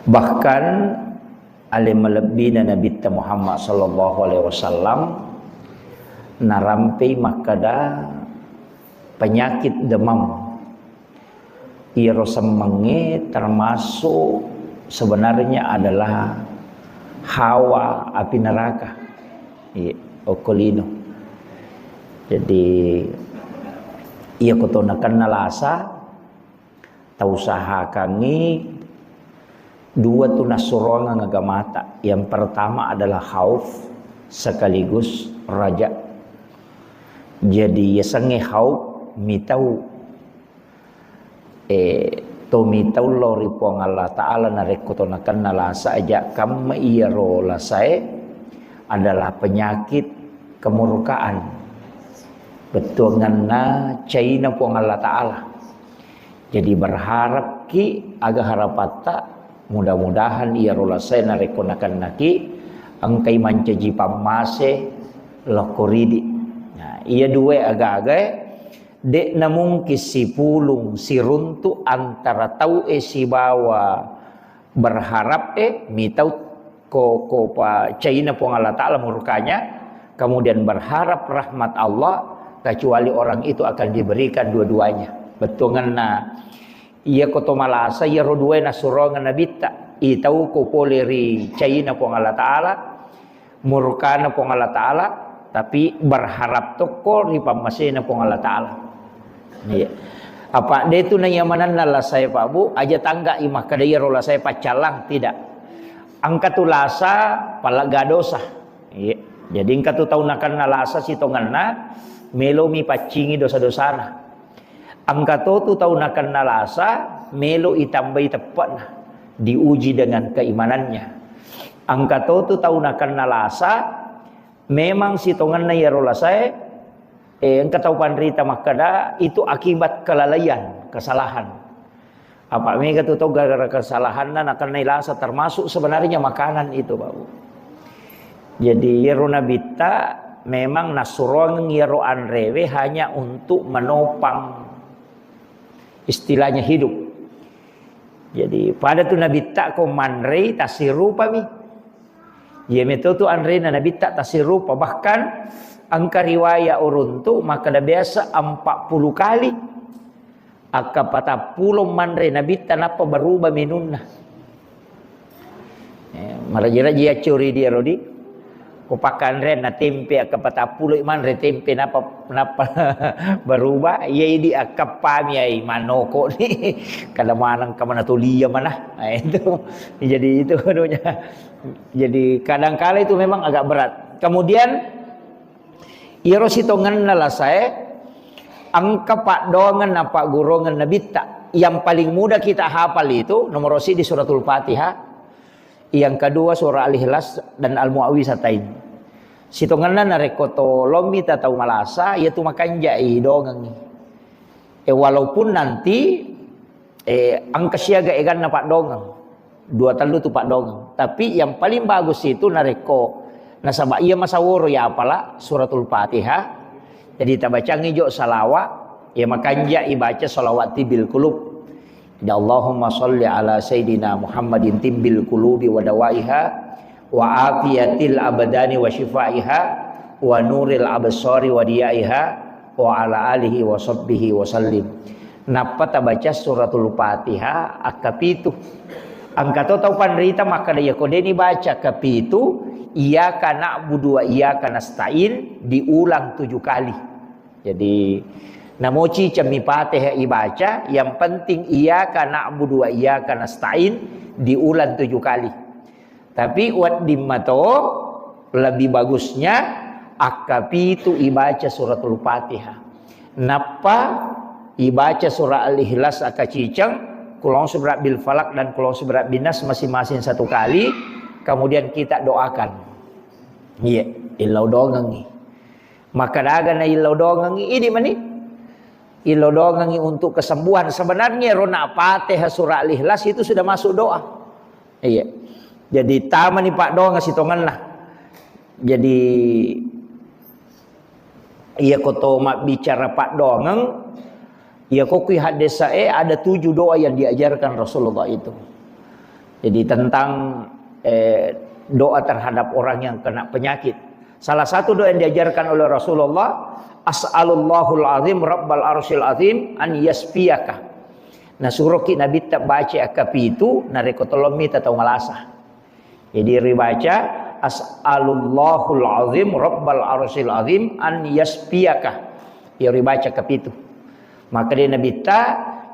Bahkan ale malebbina Nabitta Muhammad sallallahu alaihi wasallam narampei makkeda penyakit demam. Iyaro semmengnge termasuk sebenarnya adalah hawa api neraka. Iya, okko lino. Jadi, iya ko to nakenna lasa, tausahakangngi dua tu nassuroangeng agamata. Yang pertama adalah khauf sekaligus raja. Jadi, yasengnge khauf mitau Eh, to mitau lao ri Puang Allah Ta'ala narekko to nakenna lasa aja kamma iyaro lasae adalah penyakit kemurkaan. Bettuanganna caina Puang Allah Ta'ala. Jadi berharapki aga harapatta, mudah-mudahan iyaro lasae narekko nakennaki engkai mancaji pammase lokko ridi. Nah, iya dua aga-agae De'na mungkin sipulung siruntu antara tau'e sibawa berharap'e, mitau ko, ko pa caina Puang Allah Ta'ala murkanya, kemudian berharap rahmat Allah, kecuali orang itu akan diberikan dua-duanya. Bettuangenna, iya ko to malasa, iyaro duae nassurongeng Nabitta, itau ko pole ri caina Puang Allah Ta'ala, murkana Puang Allah Ta'ala, tapi berharap tokko ri pammasena Puang Allah Ta'ala. Iya. Apa de tu naiya manenna lasae, Pak Bu, aja tangga i makkeda iyaro lasae paccallang, tidak. Engka tu lasa palegga dosa. Iya. Jadi engka tu tau nakenna lasa sitongenna melomi paccingi dosa-dosana. Engka to tu tau nakenna lasa, melo itambai teppe'na, diuji dengan keimanannya. Engka to tu tau nakenna lasa, memang sitongenna iyaro lasae, eh, engka tau panrita makkeda, itu akibat kelalaian, kesalahan. Apa mega tu tau gara-gara kesalahanna nakennai lasa, termasuk sebenarnya makanan itu, Pak Bu. Jadi, iyaro Nabitta memang nassurongeng iyaro anrewe hanya untuk menopang, istilahnya, hidup. Jadi, pada tu Nabitta ko manrei tassirupami. Iya meto tu anrena Nabitta tasirupa, bahkan engka riwaya uruntu makkeda biasa empat puluh kali. Akka patappulo manre Nabitta nappa berubah menunna. Eh, maraji-raji accori dia, Rodi. Ko pakkanreang na tempe, akka patappulo manre tempe, nappa, nappa berubah. Iya, idi akka pami ai manoko ni. Kada maneng ka mana tulia mana. Nah, itu. Jadi itu anunya. Jadi kadangkala itu memang agak berat. Kemudian, iyaro sitongenna lasae, engka paddoangeng na pagguruangeng Nabitta. Yang paling mudah kita hafal itu nomor siji Suratul Fatihah, yang kedua surah Al-Ikhlas dan Al-Muawwizatain. Sitongenna narekko to lommita tau malasa, iya tu makanjai dongengngi. Eh, walaupun nanti, eh, engka siaga eganna paddoangeng. Dua tellu tu paddoangeng. Tapi yang paling bagus itu narekko nasaba iya masaworo ya apala Suratul Fatihah. Jadi tabacangi jo salawat, ya makanja ibaca salawat tibbil qulub. Jadi, Allahumma shalli ala Sayyidina Muhammadin tibbil qulubi wa dawaiha, wa afiyatil abdani wa syifaiha, wa nuril absari wa diyaiha, wa ala alihi wa sahbihi wa sallim. Nappa tabaca Suratul Fatihah akka pitu. Engka to tau panrita makkeda, iya ko deni baca akka pitu, iyyaka na'budu wa iyyaka nasta'in diulang tujuh kali. Jadi, namoci cemmi Fatihah ibaca, yang penting iyyaka na'budu wa iyyaka nasta'in diulang tujuh kali. Tapi wedding mato lebih bagusnya akka pitu ibaca Suratul Fatihah. Nappa ibaca surah Al-Ikhlas akka ciceng, Qul a'udzu birabbil falaq dan Qul a'udzu birabbin nas masing-masing satu kali, kemudian kita doakan. Iya, illau dongengngi. Maka daga na illau dongengngi, idi mani. Illau dongengngi untuk kesembuhan. Sebenarnya ro na Fatihah surah Al-Ikhlas itu sudah masuk doa. Iya. Jadi tamani paddoangeng sitongenna. Jadi iya ko to mabbicara paddoangeng, iya ko kui haddesae ada tujuh doa yang diajarkan Rasulullah itu. Jadi tentang, eh, doa terhadap orang yang kena penyakit. Salah satu doa yang diajarkan oleh Rasulullah, "As'alullahul azim rabbal arsyil azim an yasfiyaka." Nah, suroki Nabitta baca akka pitu, narekko tolong mita tau malasa. Jadi ribaca, "As'alullahul azim rabbal arsyil azim an yasfiyaka." Iya ribaca kapitu. Maka dia Nabitta,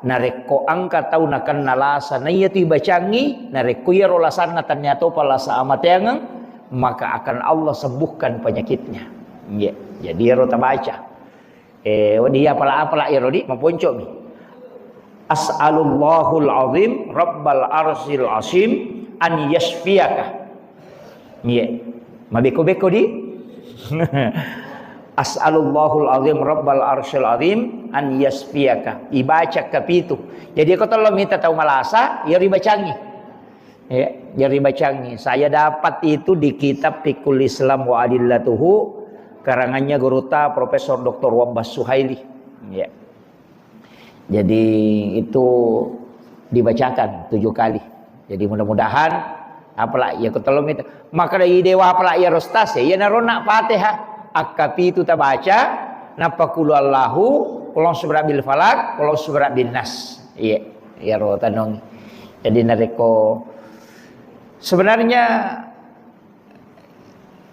narekko engka tau nakenna lasa, na iya tu ibacangi, narekko iyaro lasanna tania topa lasa amateangeng, maka akan Allah sembuhkan penyakitnya. Iya. Jadi iyaro tabaca. Eh, wedding iya apala-apala iyaro di, maponcomi. "As'alullahul azim rabbal arsyil azim an yasfiyaka." Iya. Mabeko-beko di. "As'alullahul azim rabbal arsyil azim an yasfiyaka." Ibaca kapitu. Jadi ko tolong mita tau malasa, iya ribacangi. Ya, jadi bacangi. Saya dapat itu di kitab Fiqhul Islam wa Adillatuhu, karangannya gurutta Profesor Doktor Wabbas Suhaili. Ya. Jadi itu dibacakan tujuh kali. Jadi mudah-mudahan apala iya ko tolong mita. Maka dari dewa apala iya rostas ya, iya narona Fatihah. Akka pitu tabaca, nappa qul huwallahu, qul a'udzu birabbil falaq, qul a'udzu birabbin nas. Iya, iya ro tanong. Jadi narekko sebenarnya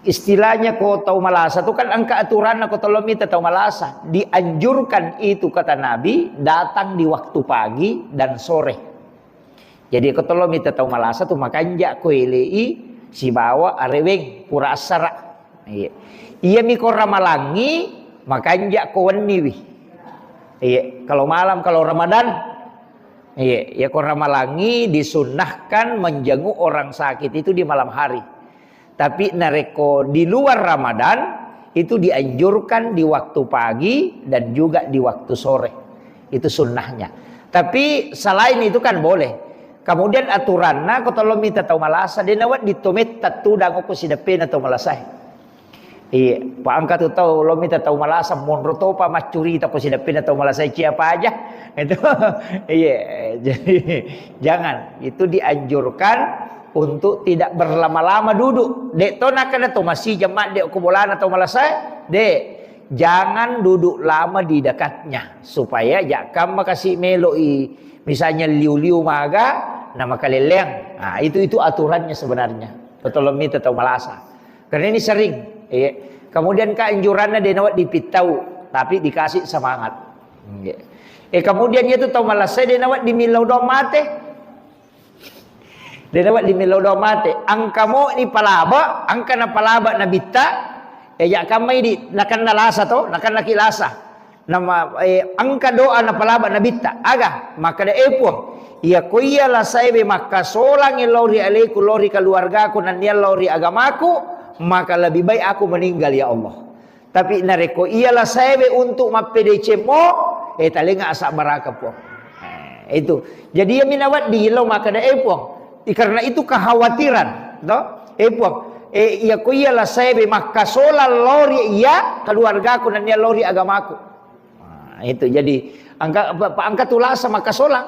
istilahnya ko tau malasa tu kan engka aturanna ko tolong mita tau malasa. Dianjurkan itu kata Nabi datang di waktu pagi dan sore. Jadi ko tolong mita tau malasa tu makanja ko elei sibawa areweng pura assara. Iya. Iya mi ko ramalangi makanja ko wenni wi. Iya, kalau malam kalau Ramadan. Iya, ya ko ramalangi disunnahkan menjenguk orang sakit itu di malam hari. Tapi narekko di luar Ramadan, itu dianjurkan di waktu pagi dan juga di waktu sore. Itu sunnahnya. Tapi selain itu kan boleh. Kemudian aturanna ko tolong mita tau malasa, dena wedding to metta tudang ko sideppena tau malasa. Iya, pa engka tu tau lo mita tau malasa, monro topa maccurita ko sideppena tau malasa, cia apa aja. Itu, iya, jadi jangan. Itu dianjurkan untuk tidak berlama-lama duduk. De' to nakkeda to masijeng madde' ko bolana to malasae. De'. Jangan duduk lama di dekatnya. Supaya jakkamma kasi' melo'i, misalnya liu-liu maga, na makalelleang. Nah, itu, itu aturannya sebenarnya. Totolong mita tau malasa. Karena ini sering. Iya. Kemudian keanjurannya de' nawedding pittau, tapi dikasih semangat. Iya. Eh, kemudian itu tau malasae de' nawedding millau doang mate. De' nawedding millau doang mate. Engka mo'ni palaba, engka napalaba nabitta, eh, jakkamma idi', nakenna lasa to, nakennaki lasa. Nama, eh, engka doa napalaba nabitta. Aga, makkeda, "Eh, Puang, iya ko iya lasaewe makkasolang lao ri aleku, lao ri keluargaku, nennia lao ri agamaku, maka lebih baik aku meninggal, ya Allah." Tapi narekko iya lasaewe untuk mappedecemmo, eh, talenga asabbaraka, Puang. Eh, itu. Jadi, iya minawa di lo makkeda, "Eh, Puang." I-, karena itu kekhawatiran, to? "Eh, Puang, eh, iya ko iya lasaewe makkasolang lao ri iya keluargaku nennia lao ri agamaku." Nah, itu. Jadi, engka, pa-, pa-, engka tu lasa makkasolang.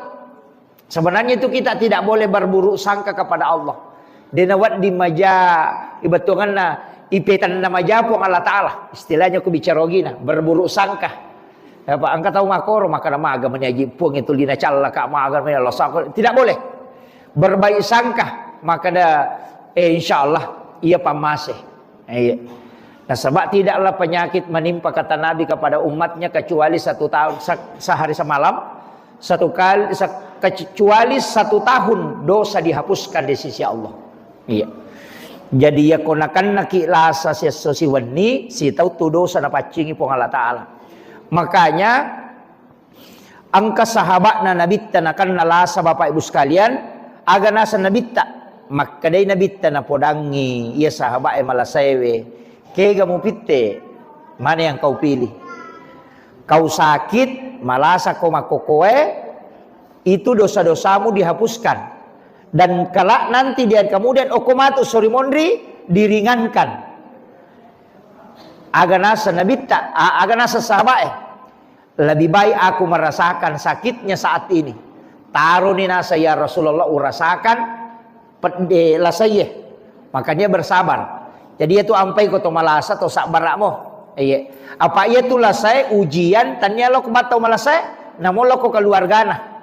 Sebenarnya itu kita tidak boleh berburuk sangka kepada Allah. De' nawedding maja, ibetuanna, ipetanna maja Puang Allah Ta'ala. Istilahnya ku bicara ogina, berburuk sangka. Apa engka tau makkoro, makkeda maga meni aji Puang itu lina callaka, maga meni Allah sangka. Tidak boleh. Berbaik sangka, makkeda, eh, insya Allah, iya pammase. Iya. Nasaba tidaklah penyakit menimpa, kata Nabi, kepada umatnya kecuali satu tahun, se-, sehari semalam, satu kali, se-, kecuali satu tahun dosa dihapuskan di sisi Allah. Iya. Jadi, iya ko nakennaki lasa siesso siwenni, sitau tu dosa napaccingi Puang Allah Ta'ala. Makanya, engka sahaba'na Nabitta nakenna lasa, Bapak Ibu sekalian, aga naseng Nabitta, makkedai Nabitta napodangngi iya sahaba'e malasaewe, "Kega mupitte? Mana yang kau pilih? Kau sakit, malasa ko makkokoe, itu dosa-dosamu dihapuskan. Dan kelak nanti di hari kemudian, okko matu sori monri, diringankan." Aga naseng Nabitta, a-, aga naseng sahaba'e, "Lebih baik aku merasakan sakitnya saat ini." Taroni naseng, "Ya Rasulullah, urasakan pedde lasaie." Makanya bersabar. Jadi, iya tu ampai ko to malasa, to sabbara'mo. Iya. Apa iya tu lasae ujian, tania lo ko battau malasae, namo lo ko keluargana.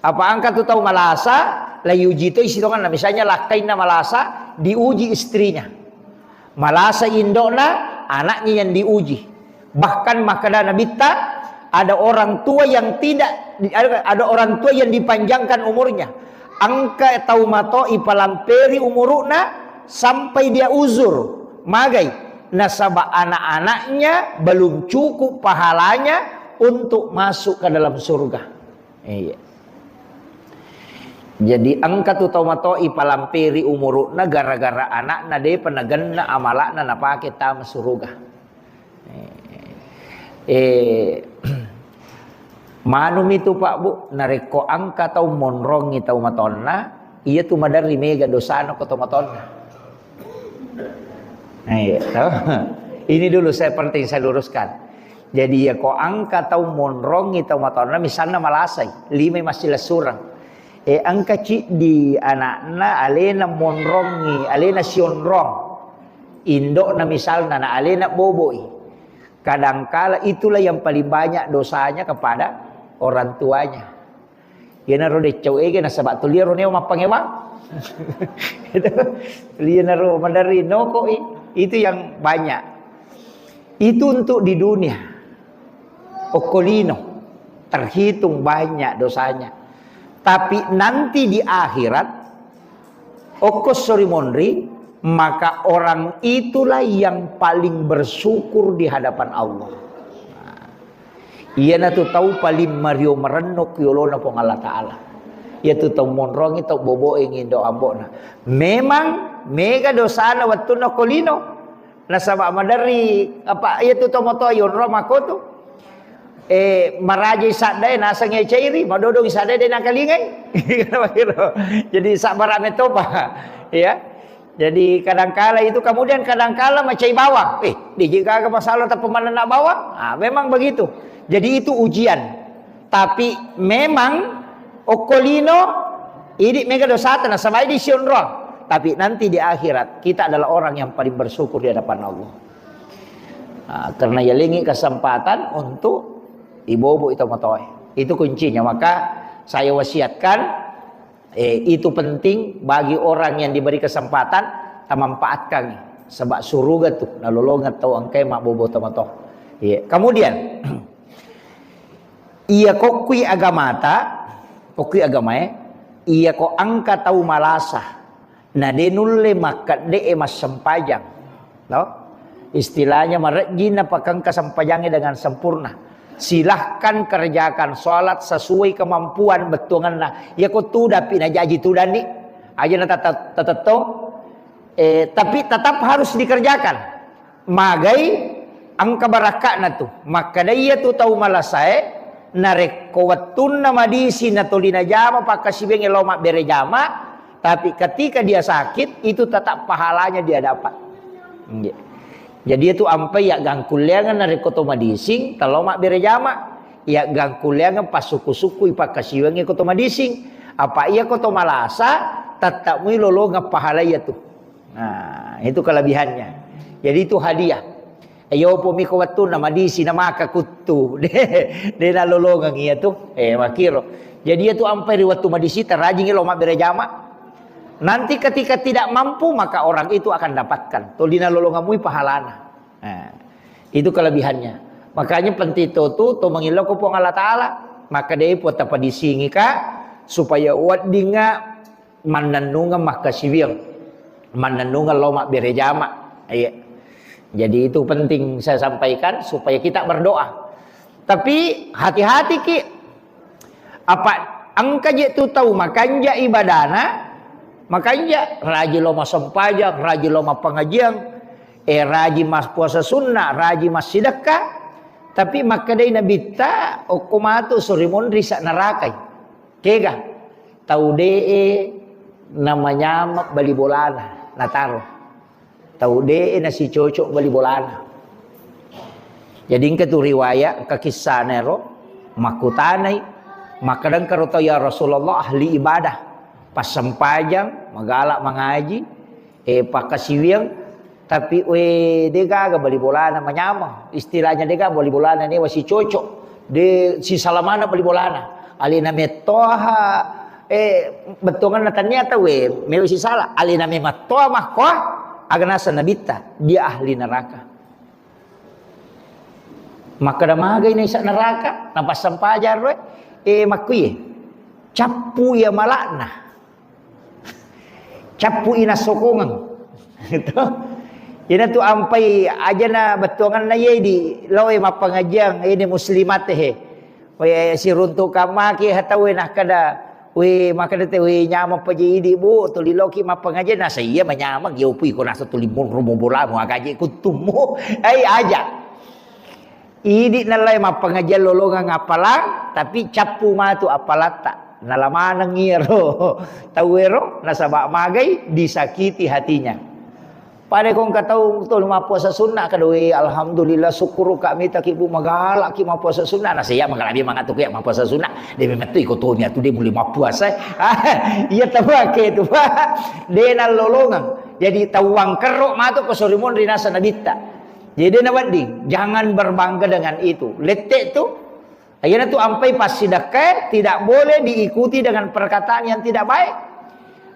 Apa engka tu tau malasa, la iuji to isi tongenna. Misalnya lakkainna malasa, diuji istrinya. Malasa indokna, anaknya yang diuji. Bahkan makkeda Nabitta, ada orang tua yang tidak, ada, ada orang tua yang dipanjangkan umurnya. Engka tau mato ipalamperi umuruna sampai dia uzur. Magai? Nasaba anak-anaknya belum cukup pahalanya untuk masuk ke dalam surga. Iya. Jadi engka tu tau mato ipalamperi umuru'na gara-gara ana'na depa nagenna amala'na napake tama suruga. Eh, eh, manumi tu, Pak, Bu, narekko engka tau monrongi tau matonna, iya tu maderri mega dosana ko tau matonna. Eh, toh. Ini dulu saya penting saya luruskan. Jadi, iya ko engka tau monrongi tau matonna, misalna malasai, limai massilessureng. Eh, engka ciddi anakna alena monrongi, alena sionrong. Indokna misalna, na alena boboi. Kadangkala itulah yang paling banyak dosanya kepada orang tuanya. Iyanaro deccau ege nasaba tuliaro neo mappangewang. Itu. Iyanaro maderri nokoi. Itu yang banyak. Itu untuk di dunia. Okko lino. Terhitung banyak dosanya. Tapi nanti di akhirat, okko sori monri, maka orang itulah yang paling bersyukur di hadapan Allah. Nah, iyanatu tau paling mario marenno ki yolona Puang Allah Ta'ala. Iyatu tau monrongi, tau boboengi indo ambo'na. Memang mega dosana wettunna okko lino. Nasaba maderri, apa, iyatu tomatoa yonro makkotu. Eh, marajai saddae nasengnge cairi, madodongi saddae de nakalingai. Jadi sabbara metopa. Ya. Jadi kadangkala itu, kemudian kadangkala macai bawang. Eh, deje gaga masalah tapi manenna bawang. Ah, memang begitu. Jadi itu ujian. Tapi memang okko lino idi mega dosata nasaba idi sionro. Tapi nanti di akhirat, kita adalah orang yang paling bersyukur di hadapan Allah. Nah, karena yalengi kesempatan untuk ibobo itu motoe. Itu kuncinya. Maka saya wasiatkan, eh, itu penting bagi orang yang diberi kesempatan, tamanfaatkan. Sebab suruga tuh, nalolongeng tau engkai mabbobo tomatoa. Iya. Kemudian, iya kokkui agamata, kokkui agamae, iya ko engka tau malasa, na de nulle makkedde'e massempajang. No? Istilahnya marejji napakengka sempajangnge dengan sempurna. Silahkan kerjakan sholat sesuai kemampuan bettuangenna. Iya ko tudapi najaji tudanni. Aja na tata-, tatettong. Eh, tapi tetap harus dikerjakan. Magai engka barakka'na tu. Makkeda iya tu tau malasae, narekko wettunna madisi natoli najama pakkasiwiangnge lao mabbere jama, tapi ketika dia sakit, itu tetap pahalanya dia dapat. Nggih. Jadi itu ampai ya gangkulleangan narekko to madising, telo mabbere jama, ya gangkulleangan pasukku-sukkui pakkasiwiangnge ko to madising. Apa iya ko to malasa, tetap mui lolongeng pahala iya tu. Nah, itu kelebihannya. Jadi itu hadiah. Ayo pomi ko wettunna madisi na maka kuttu. De, de nalolongeng iya tu. Eh, makiro. Jadi iya tu ampai ri wettu madisi tarajingi lo mabbere jama. Nanti ketika tidak mampu, maka orang itu akan dapatkan. Toli nalolongeng mui pahalana. Nah, itu kelebihannya. Makanya penting to tu, to mangillau ko Puang Allah Ta'ala. Maka de puang tapadisingi ka, supaya weddinga mannennungeng makkasiwiang, mannennungeng lao mabbere jama. Iya. Jadi itu penting saya sampaikan supaya kita berdoa. Tapi hati-hati ki, apa engka je tu tau makanja ibadana, makanja raji lao massempajang, raji lao mappangajiang, eh, raji mas puasa sunnah, raji massidekka, tapi makkedai nabitta okko matu sori monri sa narakai. Kega? Tau de'e namanyameng bali bolana, nataro. Tau de'e nasicocok bali bolana. Jadi engka tu riwayat, engka kissana ero, makkutanai, makkeda engka ro tau, "Ya Rasulullah, ahli ibadah, passempajang, magala mangaji, eh, pakkasiwiang, tapi, we, de gaga bali bolana manyameng." Istilahnya de gaga bali bolana newa sicocok. De sisala maneng bali bolana. Alena mettoha, eh, bettuangenna tania tauwe, mewa sisala. Alena memettoha makkoa, aga naseng nabitta, dia ahli neraka. Makkeda magai naisa neraka, napassempajang roe, eh, makkuye. Cappu iya mala'na. Cappu i nassokongeng. Gitu. Ina tu ampai ajana bettuanganna ye di loe mappangajiang ini muslimat he. We, siruntukang maki hatawe nakkeda, we, makkeda te, we, nyameng paje idi, Bu, tuli loki mappangajiang, nasa iya manyameng, yo pui ko nasa tuli monro mo bolamu, agaje kuttummu. Ai, aja. Idi nallai mappangajiang lolongang appalang, tapi cappu matu appalatta. Nala maneng iyaro tauwero, nasaba magai disakiti hatinya. Pada ko engka tau tuli mappuasa sunna, kada, "We, alhamdulillah, syukur ka mitaki, Bu, magala ki mappuasa sunna." Nasa iya magala mangatu ki mappuasa sunna, de memettu iko toni atu de mulai mappuasa. Iya tawake tu, Pak. De nallolongang. Jadi tawang kerro matu ko sori monri nasa nabitta. Jadi de nawedding, jangan berbangga dengan itu. Lette tu, iyana tu ampai passidekkae tidak boleh diikuti dengan perkataan yang tidak baik.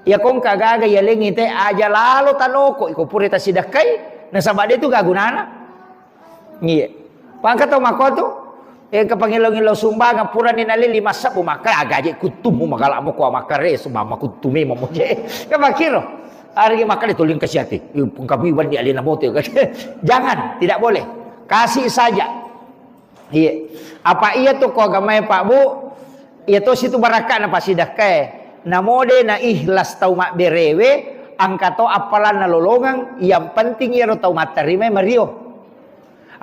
Ya kongka gaga ya lengi te aja lalo tanoko iko pura tasidekkai, nasaba de tu gagunana. Iya. Pangka tau mako tu, eh, ke pangillau-ngillau sumbangan purani nalli lima sebbu maka agaje kuttumu magala mo ko makare sumama kuttume mo je. Ke makiro. Ari maka de tuling kasiati. Kami wandi alena mote. Jangan, tidak boleh. Kasih saja. Iya. Apa iya tu ko agamae Pak Bu? Iya to situ barakka na pasidakkae. Namo de na ikhlas tau mabberewe, angka to appalanna lolongang, yang penting iyaro tau matterimai mario.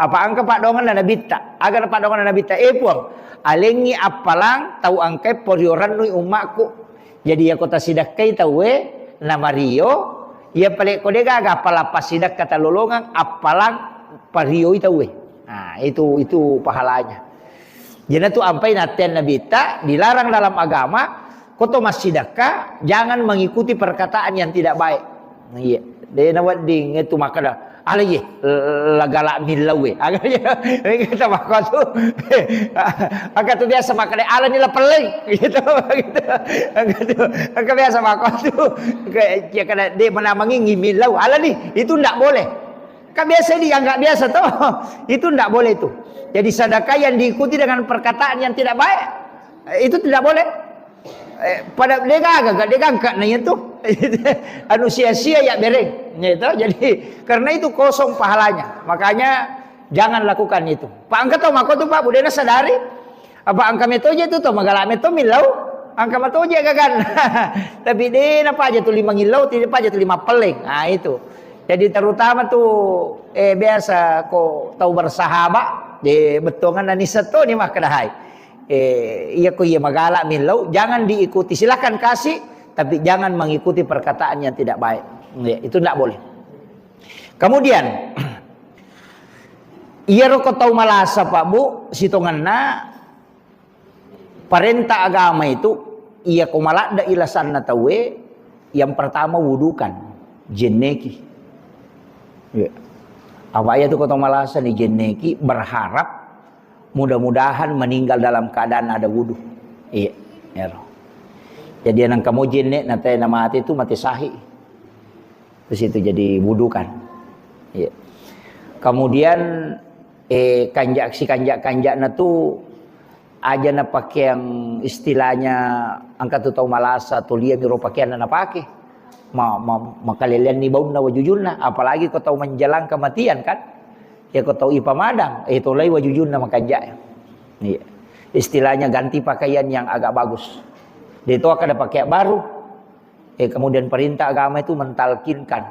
Apa engka paddoangenna nabitta? Aga na paddoangenna nabitta? Eh, Puang, alengngi appalang tau engkai pario rennui ummakku. Jadi, iyako tasidakkai tauwe namario, iya pale ko de gaga appalang passidakka talolongang, appalang parioi tauwe. Nah, itu, itu pahalanya. Jadi, tu ampai natteang nabitta dilarang dalam agama, Ko to massidekka, jangan mengikuti perkataan yang tidak baik. Iya. De' nawedding itu makkeda, "Ala iye, lagala millau e." Aga iya. Kata makkatu. Aga tu biasa makkeda, "Ala ni la pelleng." Gitu, gitu. Aga tu, aga biasa makkatu. Kayak, ya, kada de' menamengi millau. "Ala ni, itu ndak boleh." Kan biasa dianggap biasa toh. Itu ndak boleh itu. Jadi sedekah yang diikuti dengan perkataan yang tidak baik, eh, itu tidak boleh. Eh, pada de' gaga, de' gangka na itu. Anu sia-sia ya bereng. Ya itu. Jadi karena itu kosong pahalanya. Makanya jangan lakukan itu. Pak, engka tau makkatu, Pak, budena sadari. Apa engka metoje tu to, magala meto millau, engka metoje gagan. Tapi de' na paja tu lima ngillau, tidak paja tu lima pelleng. Ah, itu. Jadi terutama tu, eh, biasa ko tau bersahabat, de' bettuangan nani setto ni makkeda hai. Eh, iya ko iya magala millau, jangan diikuti. Silakan kasih, tapi jangan mengikuti perkataan yang tidak baik. Ya, itu ndak boleh. Kemudian, iyaro ko tau malasa, Pak, Bu, sitongenna parenta agama itu, iya ko maladde ilasanna tauwe, yang pertama wudukan, jenneki. Iya. Apa iya tu ko tau malasa ni jenneki, berharap mudah-mudahan meninggal dalam keadaan ada wudu. Iya, ero. Jadi nang kamu jenne na te na mate tu mate sahih. Terus itu jadi wudukan. Iya. Kemudian, eh, kanja' si kanja'-kanja'na tu aja na pakeang istilahnya engka tu tau malasa tu lia miro pakeanna na pake. Ma, ma, makaleleanni baunna wajujunna, apalagi ko tau menjelang kematian kan. Ya ko tau ipamadang, eh, tolai wajujunna makanja'. Iya. Istilahnya ganti pakaian yang agak bagus. De' to kada pakai baru. Eh, kemudian perintah agama itu mentalkinkan.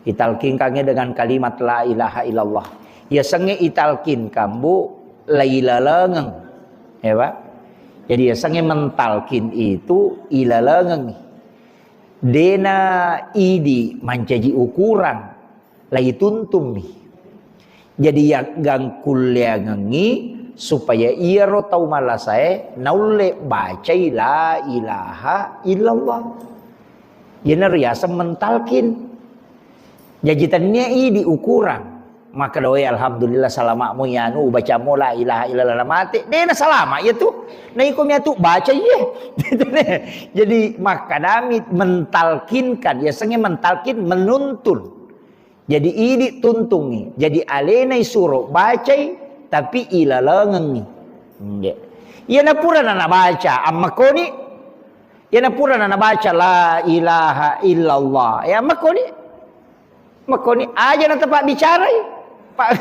Italkinkannya dengan kalimat la ilaha illallah. Yasengnge italkinkan, Bu, lailalengeng. Ya, Pak? Jadi yasengnge mentalkin itu ilalengeng. De' na idi mancaji ukuran, laituntummi. Jadi yaggangkulleangengngi supaya iyaro tau malasae naulle bacai la ilaha illallah. Iyanaro riaseng mentalkin. Jaji tennia idi ukuran. Makkeda, "Woi, alhamdulillah, salama'mu iyanu, ubacammu la ilaha illallah, na mate." De' na salama' iya tu. Na iko miyatu baca iye. Jadi makkedami mentalkinkan, yasengnge mentalkin, menuntun. Jadi idi tuntungngi. Jadi alenai suro bacai, tapi ilalengengngi. Nggih. Iyana purana nabaca, ammakkoni. Iyana purana nabaca la ilaha illallah. Ya, ammakkoni. Makkoni aja na tepabbicarai. Pa-,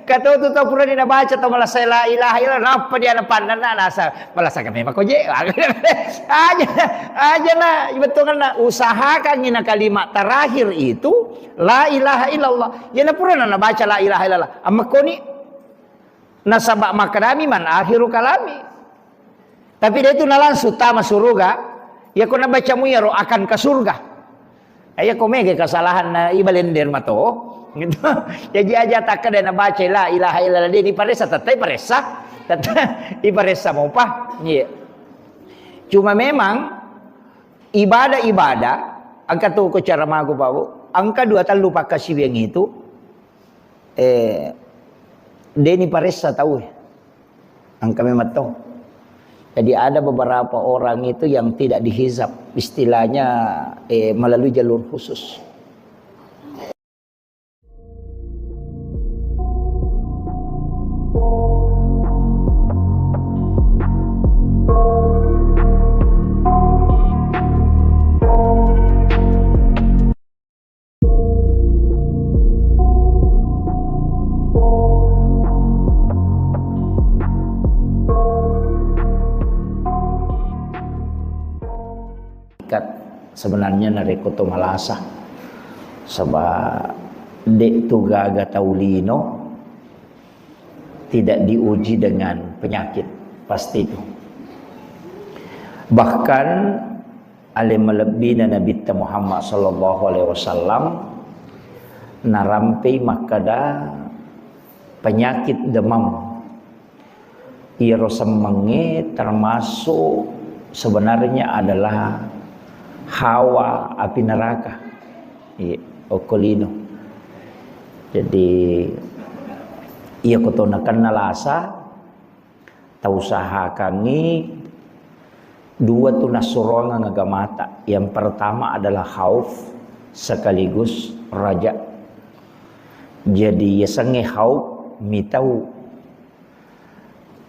kato tu tau purani nabaca tau malasa la ilaha illallah, nappa dia napannanna nasa malasa kami mako je. Aja, aja na bettuanna usahakangngi na kalimat terakhir itu la ilaha illallah. Iyana purana nabaca la ilaha illallah. Ammakkoni nasaba makkedami man akhiru kalami. Tapi de' tu na langsung tama suruga, iya ko nabacamu iyaro akan ke surga. Iya ko mega kesalahan na ibalender mato. Gitu. Jadi aja takkeda nabaca la ilaha illallah de' diparessa, tettai paressa. Tettai iparessa mopa. Iya. Cuma memang ibadah-ibadah, engka tu ko cara magu, Pak, Bu. Engka dua tellu pakkasiwiang itu, eh, de' ni paressa tau, eh. Engka memang to. Jadi ada beberapa orang itu yang tidak dihisab, istilahnya, eh, melalui jalur khusus. Ikat sebenarnya narekko to malasa. Saba de' tu gaga tau lino tidak diuji dengan penyakit, pasti itu. Bahkan ale malebbina Nabitta Muhammad sallallahu alaihi wasallam narampei makkeda penyakit demam. Iyaro semmengnge termasuk sebenarnya adalah hawa api neraka. Iya, okko lino. Jadi, iya ko to nakenna lasa, tausahakangngi dua tu nassuroangeng agamata. Yang pertama adalah khauf sekaligus raja. Jadi, yasengnge khauf mitau,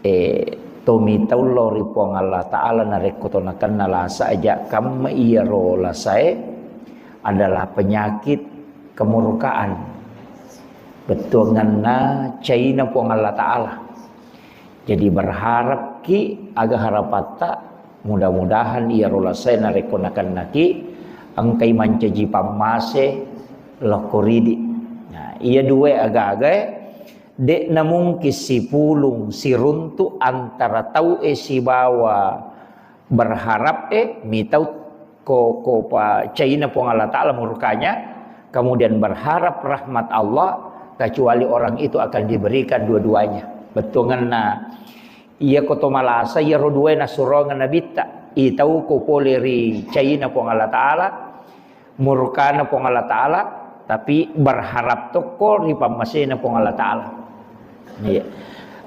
eh, to mitau lao ri Puang Allah Ta'ala narekko to nakenna lasa aja, kamma iyaro lasae adalah penyakit kemurkaan. Bettuanganna caina Puang Allah Ta'ala. Jadi berharapki aga harapatta, mudah-mudahan iyaro lasae narekko nakennaki engkai mancaji pammase lokko ridi. Nah, iya dua aga-agae, de'na mungkin sipulung siruntu antara tau'e sibawa berharap e mitau ko, ko pa caina Puang Allah Ta'ala murkanya, kemudian berharap rahmat Allah, kecuali orang itu akan diberikan dua-duanya. Bettuanganna iya ko to malasa, iyaro duae nassuroangeng Nabitta, itau ko pole ri caina Puang Allah Ta'ala, murkana Puang Allah Ta'ala, tapi berharap tokko ri pammasena Puang Allah Ta'ala. Iya.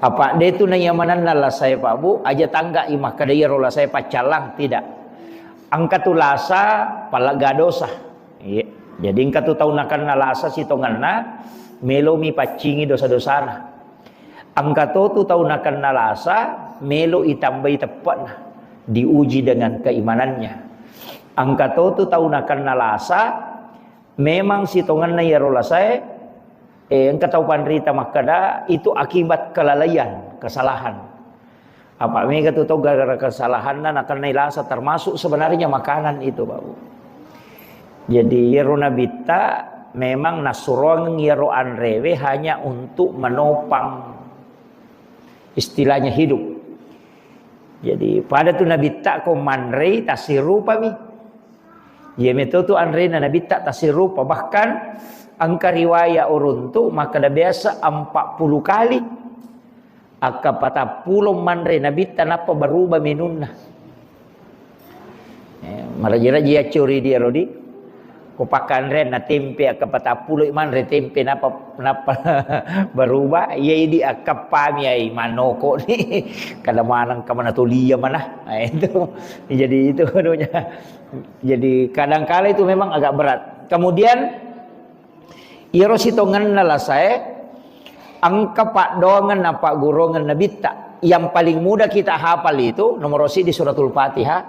Apa de tu naiya manenna lasae, Pak Bu, aja tangga i makkeda iyaro lasae paccallang, tidak. Engka tu lasa palagga dosa. Iya. Jadi engka tu tau nakenna lasa sitongenna, melomi paccingi dosa-dosana. Engka to tu tau nakenna lasa, melo itambai teppe'na, diuji dengan keimanannya. Engka to tu tau nakenna lasa, memang sitongenna iyaro lasae, eh, engka tau panrita makkeda, itu akibat kelalaian, kesalahan. Apa mega tu tau gara-gara kesalahanna nakennai lasa, termasuk sebenarnya makanan itu, Pak Bu. Jadi, iyaro Nabitta memang nassuroangeng iyaro anrewe hanya untuk menopang, istilahnya, hidup. Jadi, pada tu Nabitta ko manrei tasirupami. Iya meto tu anrena Nabitta tasirupa. Bahkan engka riwaya uruntu makkeda biasa empat puluh kali. Akka patappulo manre Nabitta nappa berubah menunna. Eh, maraji-raji accuri dia, Rodi. Ko pakkanre na tempe akka patappulo manre tempe nappa, nappa berubah. Iya idi akka pami ai manoko ni. Kada maneng ka mana tulia mana. Nah, itu. Jadi itu anunya. Jadi kadangkala itu memang agak berat. Kemudian iyaro sitongenna lasae, engka paddoangeng na pagguruangeng Nabitta. Yang paling mudah kita hafal itu nomor siji Suratul Fatihah,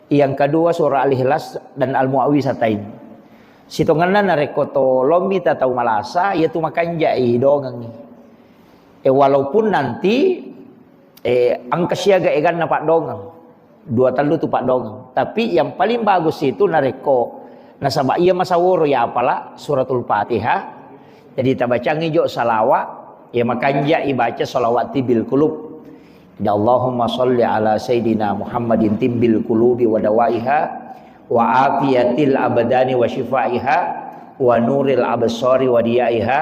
yang kedua surah Al-Ikhlas dan Al-Muawwizatain. Sitongenna narekko to lommi ta tau malasa, iya tu makanjai dongengi. Eh, walaupun nanti, eh, engka siaga eganna paddongeng. Dua tellu tu paddongeng. Tapi yang paling bagus itu narekko nasaba iya masaworo ya apala Suratul Fatihah. Jadi tabacangi jo salawat, ya makanja ibaca salawat tibbil qulub. Ya Allahumma salli ala Sayyidina Muhammadin tibbil qulubi wa dawaiha wa afiyatil abdani wa syifaiha wa nuril absari wa diyaiha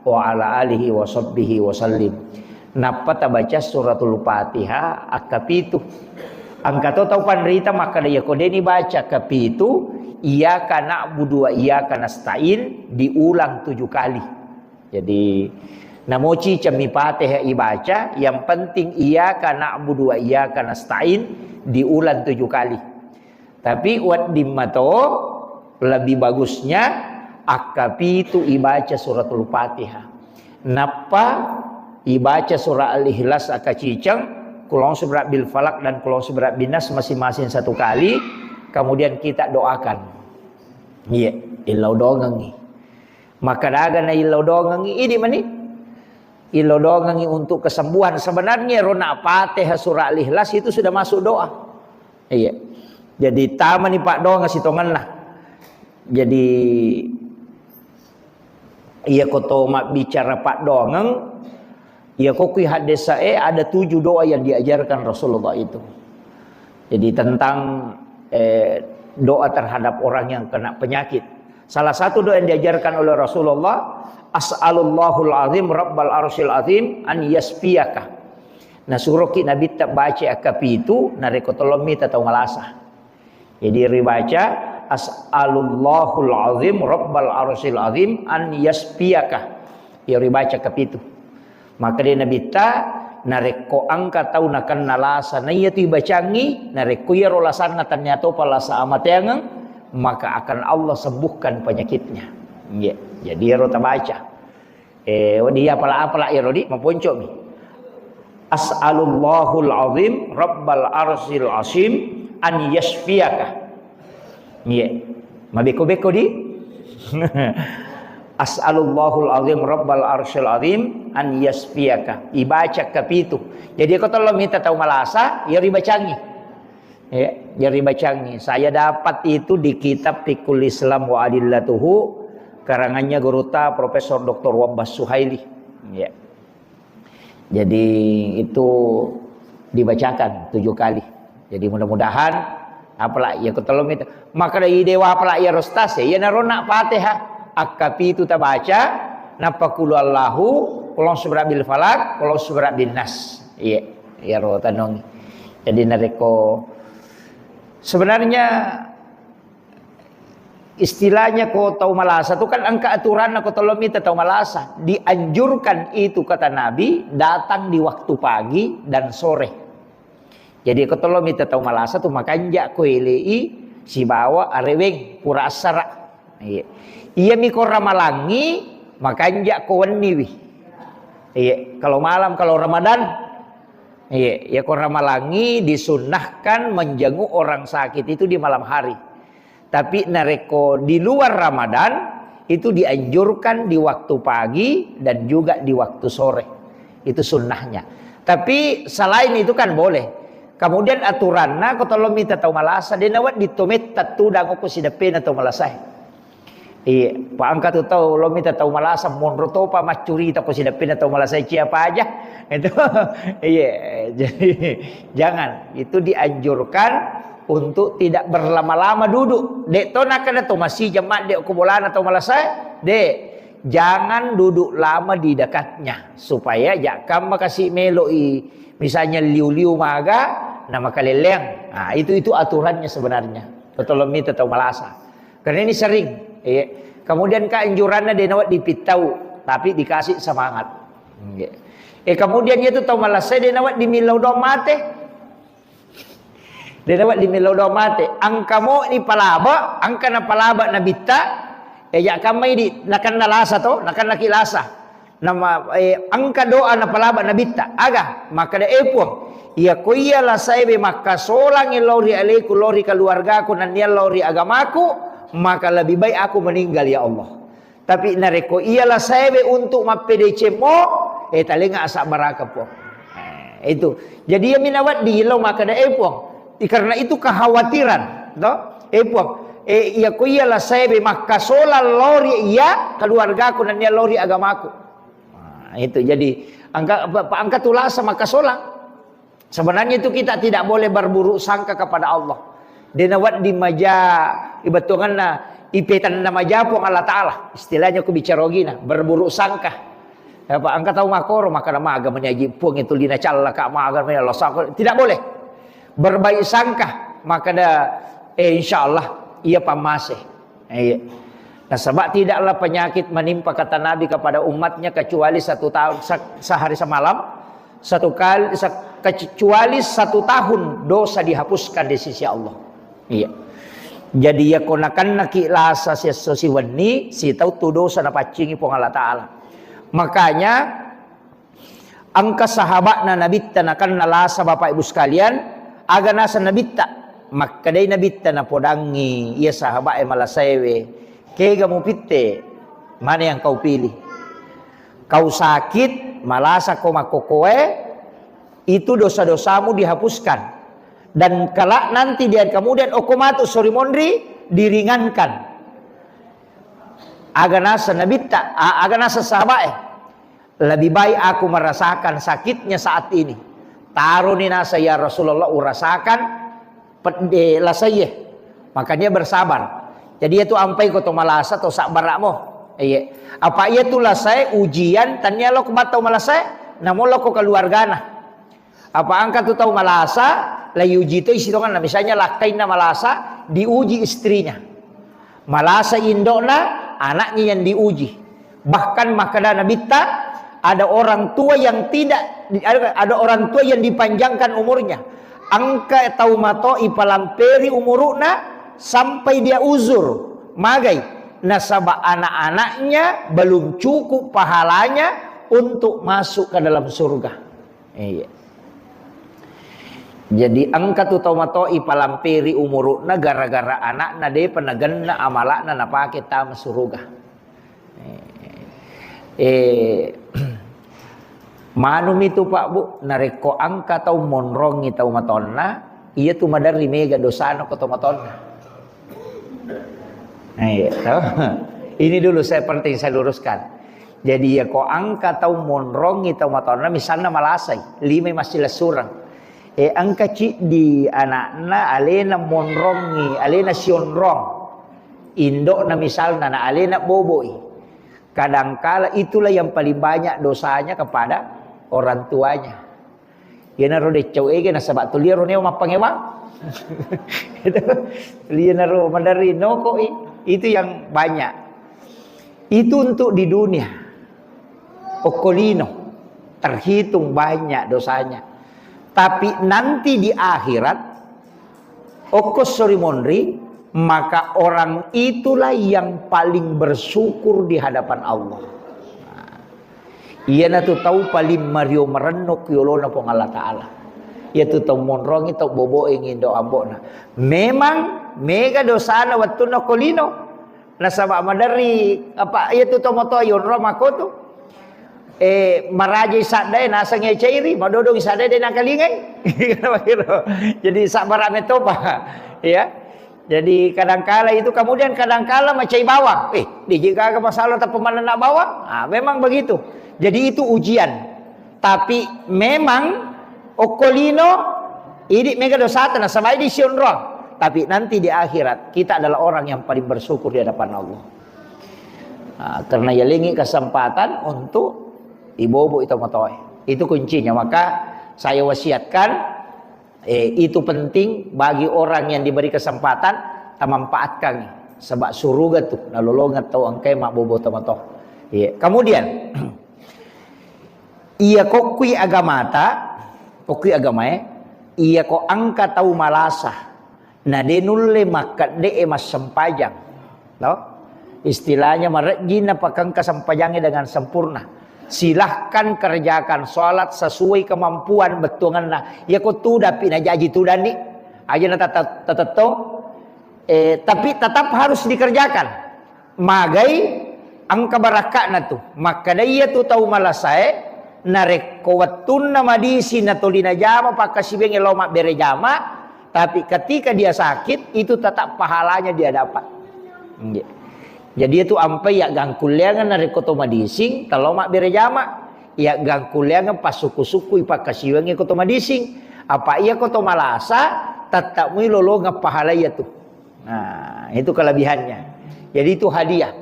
wa ala alihi wa sahbihi wa sallim. Nappa tabaca Suratul Fatihah akka pitu. Engka to tau panrita makkeda, iya ko deni baca akka pitu, iyyaka na'budu wa iyyaka nasta'in diulang tujuh kali. Jadi, namoci cemmi Fatihah ibaca, yang penting iyyaka na'budu wa iyyaka nasta'in diulang tujuh kali. Tapi wedding mato lebih bagusnya akka pitu ibaca Suratul Fatihah. Nappa ibaca surah Al-Ikhlas akka ciceng, Qul a'udzu birabbil falaq dan Qul a'udzu birabbin nas masing-masing satu kali, kemudian kita doakan. Iya, illau dongengi. Maka daga na illau dongengi, idi mani. Illau dongengi untuk kesembuhan. Sebenarnya rona Fatihah surah Al-Ikhlas itu sudah masuk doa. Iya. Jadi tamani paddoangeng sitongenna. Jadi iya ko to mabbicara paddoangeng, iya ko kui haddesae ada tujuh doa yang diajarkan Rasulullah itu. Jadi tentang, eh, doa terhadap orang yang kena penyakit. Salah satu doa yang diajarkan oleh Rasulullah, "As'alullahul azim rabbal arsyil azim an yasfiyaka." Nasuroki Nabitta baca akkapitu, narekko tolong mita tau malasa. Jadi ribaca, "As'alullahul azim rabbal arsyil azim an yasfiyaka." Iya ribaca akkapitu. Maka de Nabitta, narekko engka tau nakenna lasa, na iya tu ibacangi, narekko iyaro lasanna tania topa lasa amateangeng, maka akan Allah sembuhkan penyakitnya. Iya. Jadi iyaro tabaca. Eh, wedding iya pala-apala iyaro di, maponco'mi. "As'alullahul azim rabbal arsyil azim an yasfiyaka." Iya. Mabeko-beko di. "As'alullahul azim rabbal arsyil azim an yasfiyaka." Ibaca kapitu. Jadi ko tolong mita tau malasa, iya ribacangi. Ya, jadi bacangi. Saya dapat itu di kitab Fiqhul Islam wa Adillatuhu, karangannya gurutta Profesor Doktor Wabbas Suhaili. Ya. Jadi itu dibacakan tujuh kali. Jadi mudah-mudahan, apalagi ya ketelu itu. Maka dari dewa apalagi ya rostas ya, ya narona Fatihah. Akkapitu tabaca, nappa qul huwallahu, qul a'udzu birabbil falaq, qul a'udzu birabbin nas. Iya, iya ro tanong. Jadi narekko sebenarnya istilahnya ko tau malasa tu kan engka aturanna ko tolong mita tau malasa. Dianjurkan itu kata Nabi datang di waktu pagi dan sore. Jadi ko tolong mita tau malasa tu makanja ko elei sibawa areweng pura assara. Iya. Iya mi ko ramalangi makanja ko wenniwi. Iya, kalau malam kalau Ramadan. Iya, ya ko ramalangi disunnahkan menjenguk orang sakit itu di malam hari. Tapi narekko di luar Ramadan, itu dianjurkan di waktu pagi dan juga di waktu sore. Itu sunnahnya. Tapi selain itu kan boleh. Kemudian aturanna ko tolong mita tau malasa, de nawedding to metta tudang ko sideppena tau malasa. Iya, pa engka tu tau lo mita tau malasa monro topa maccurita ko sideppena tau malasa cia paja. Itu iya, jadi jangan. Itu dianjurkan untuk tidak berlama-lama duduk. Dek to nakana to masih jemaat dek ko bolana tau malasa, dek. Jangan duduk lama di dekatnya supaya jakam makasih meloi misalnya liu-liu maga na makaleleang. Nah, itu itu aturannya sebenarnya. Tolong mita tau malasa. Karena ini sering. Iya. Kemudian keanjurannya dia nawat dipitau, tapi dikasih semangat. Iya. Eh kemudian itu tau malasa dia nawat di milau doang mate. Dia dapat di melo doang mate. Engka mo ni palaba, engka na palaba nabitta. Eh, ya kamai di nakan lasa to, nakan naki lasa. Nama eh, engka doa na palaba nabitta. Aga, maka da eh Puang. Iya ko iya lasai be makkasolang lao ri aleku, lao ri keluargaku, nannia lao ri agamaku, maka lebih baik aku meninggal ya Allah. Tapi narekko iya lasai be untuk mappedeceng mo, eh talenga asabbaraka Puang. Eh, itu. Jadi iya minawa di lo maka da eh Puang. I, karena itu kekhawatiran, to? Eh Puang, eh iya ko iya lasai be makkasolang lao ri iya keluargaku nannia lao ri agamaku. Nah, itu jadi angka angka tulasa makkasolang. Sebenarnya itu kita tidak boleh berburuk sangka kepada Allah. Dena wedding maja ibetonganna ipetanna maja Puang Allah Ta'ala. Istilahnya ku bicara ogina, berburuk sangka. Apa engka tau makoro maka maga menyaji Puang itu lina calla ka maga meni Allah sangka. Tidak boleh. Berbaik sangka maka da eh, insya Allah ia pamase. Iya. Nasaba tidaklah penyakit menimpa kata Nabi kepada umatnya kecuali satu tahun se- sehari semalam, satu kali se- kecuali satu tahun dosa dihapuskan di sisi Allah. Iya. Jadi ya konakan naki lasa sesso siwenni sitau tu dosa napaccingi Puang Allah Ta'ala. Makanya Engka sahaba'na Nabitta nakenna lasa, Bapak Ibu sekalian, aga naseng Nabitta? Makkedai Nabitta napodangngi iya sahaba'e malasaewe, kega mupitte? Mana yang kau pilih? Kau sakit, malasa ko makkokoe, itu dosa-dosamu dihapuskan. Dan kelak nanti dia kemudian okko matu sori monri diringankan. Aga naseng Nabitta, a- aga naseng sahaba'e? Lebih baik aku merasakan sakitnya saat ini. Taroni nasa, "Ya Rasulullah, urasakan pedde lasaiye." Makanya bersabar. Jadi itu ampai ko to malasa to sabbara'mo. Iya. Apa iya tu lasai ujian tania lo ko battau malasa, namo lo ko keluargana. Apa engka tu tau malasa, la yuji toi sitonganna. Misalnya lakkainna malasa, diuji istrinya. Malasa indokna, anaknya yang diuji. Bahkan makkeda Nabitta, ada orang tua yang tidak, ada, ada orang tua yang dipanjangkan umurnya. Engka tau mato ipalamperi umuruna sampai dia uzur. Magai? Nasaba anak-anaknya belum cukup pahalanya untuk masuk ke dalam surga. Iya. Jadi engka tu tau mato ipalamperi umuruna gara-gara anakna depa nagenna amalakna napake tama suruga. Eh, manumi tu, Pak, Bu, narekko engka tau monrongi tau matonna, iya tu maderri mega dosana ko tau matonna. Nah, iya, toh. Ini dulu saya penting saya luruskan. Jadi, ya, ko engka tau monrongi tau matonna, misalna malasai, limai massilessureng. Eh, engka ciddi anakna alena monrongi, alena sionrong. Indokna misalna, na alena boboi. Kadangkala itulah yang paling banyak dosanya kepada orang tuanya. Iyanaro deccau ege nasaba tuliaro neo mappangewang. Itu. Iyanaro maderri nokoi. Itu yang banyak. Itu untuk di dunia. Okkolino. Terhitung banyak dosanya. Tapi nanti di akhirat, okko sori monri, maka orang itulah yang paling bersyukur di hadapan Allah. Nah, iyanatu tau paling mario marenno ki yolona Puang Allah Ta'ala. Iyatu tau monrongi, tau boboengi indo ambo'na. Memang mega dosana wettunna okkolino. Nasaba maderri, apa, iyatu tau motoa yonro makotu. Eh, marajai saddae naseng iya cairi, madodongi saddae de nakalingai. Jadi sabbara metopa. Ya. Jadi kadangkala itu, kemudian kadangkala macai bawang. Eh, diji gaga masalah tapi manenna bawang. Ah, memang begitu. Jadi itu ujian. Tapi memang okkolino idi mega dosata nasaba idi sionrong. Tapi nanti di akhirat kita adalah orang yang paling bersyukur di hadapan Allah. Ah, karena yalengi kesempatan untuk ibobo itu motoe. Itu kuncinya. Maka saya wasiatkan, eh, itu penting bagi orang yang diberi kesempatan, tamanfaatkan. Sebab suruga tu nalolongeng tau engkae mabbobo tomatoa. Iya. Kemudian, iya kokkui agamata, kokkui agamae, iya ko engka tau malasa, na de nulle makkedde'e massempajang. No? Istilahnya marejjinna pakengka sempajangnge dengan sempurna. Silahkan kerjakan sholat sesuai kemampuan bettuangenna. Iya ko tudapi najaji tudanni. Aja na tata-, tatetto. Eh, tapi tetap harus dikerjakan. Magai engka barakka'na tu. Makkeda iya tu tau malasae, narekko wettunna madisi natoli najama pakkasiwiangnge lao mabbere jama, tapi ketika dia sakit, itu tetap pahalanya dia dapat. Nggih. Jadi itu ampai ya gangkulleangan narekko to madising, telo mabbere jama. Ya gangkulleangan pasukku-sukkui pakkasiwiangnge ko to madising. Apa iya ko to malasa, tetap mui lolongeng pahala iya tu. Nah, itu kelebihannya. Jadi itu hadiah.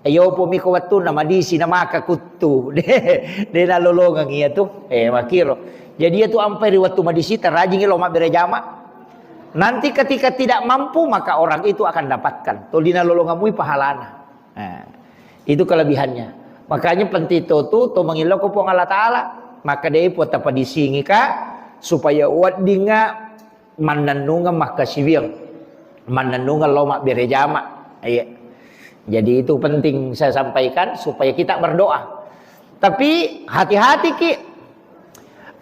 Ayo pomi ko wettunna madisi na maka kuttu. De, de nalolongeng iya tu. Eh, makiro. Jadi iya tu ampai ri wettu madisi tarajingi lo mabbere jama. Nanti ketika tidak mampu maka orang itu akan dapatkan. Toli nalolongeng mui pahalana. Nah, itu kelebihannya. Makanya penting to tu to mangillau ko Puang Allah Taala. Maka de po tapadisingi ka supaya weddingnga mannennungeng makkasiwiang, mannennungeng lao mabbere jama. Iya. Jadi itu penting saya sampaikan supaya kita berdoa. Tapi hati-hati ki,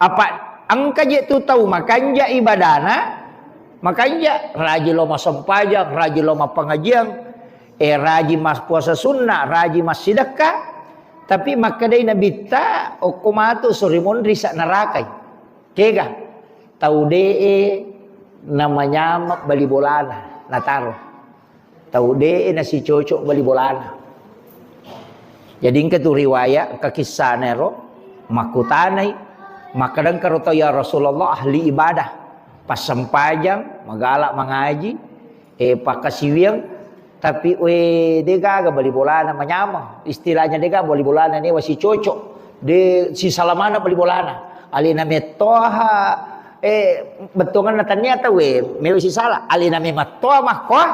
apa engka je tu tau makanja ibadana, makanja raji lao massempajang, raji lao mappangajiang, eh, raji mas puasa sunnah, raji massidekka, tapi makkedai nabitta okko matu sori monri sa narakai. Kega? Tau de'e namanyama bali bolana, nataro. Tau de'e nasicocok bali bolana. Jadi engka tu riwayat, engka kissana ero, makkutanai, makkeda engka ro tau, "Ya Rasulullah, ahli ibadah, passempajang, magala mangaji, eh, pakkasiwiang, tapi, we, de gaga bali bolana manyama." Istilahnya de gaga bali bolana newa sicocok, de sisalamana bali bolana. Alena mettoha, eh, bettuanganna tania tauwe, meloki sisala. Alena memettoha makkoa,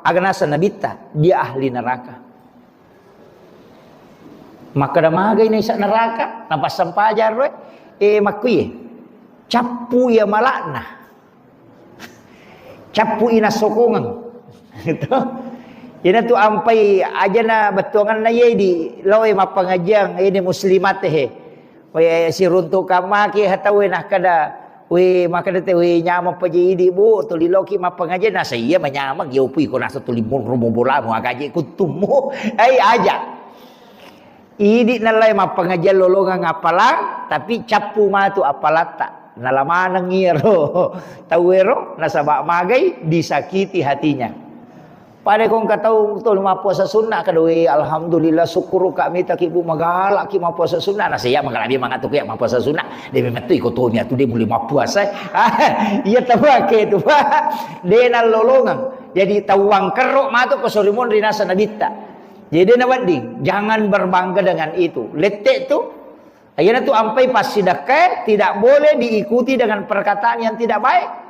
aga naseng Nabitta, dia ahli neraka. Makkeda magai naisa neraka, napassampajang ro, eh, makkuye. Cappu iya mala'na. Cappu ina sokongeng. Gitu. Ina tu ampai ajana bettuanganna ye di loe mappangajiang, ini muslimat he. We, siruntuk kamaki hatawe nakkeda, we, makkeda te, we, nyameng paje idi, Bu, tuli loki mappangajiang, nasa iya manyameng, yo pui ko nasa tuli monro bolamu, agaje kuttummu. Ai, aja. Idi nallai mappangajiang lolongeng appalang, tapi cappu matu appalatta. Nala maneng iyaro tauwero, nasaba magai disakiti hatinya. Pada ko engka tau to mappuasa sunna, kada, "We, alhamdulillah, syukur ka mitaki, Bu, magalaki mappuasa sunna." Nasa iya magalaki mangatu ya mappuasa sunna. De memettu iko to mi atu de mulai mappuasa. Iya tau ake tu, Pak. De nallolongeng. Jadi tau wangkerro matu ko sorimun rinasa nabitta. Jadi de nawedding, jangan berbangga dengan itu. Lette tu, iyana tu ampai passidakkae tidak boleh diikuti dengan perkataan yang tidak baik.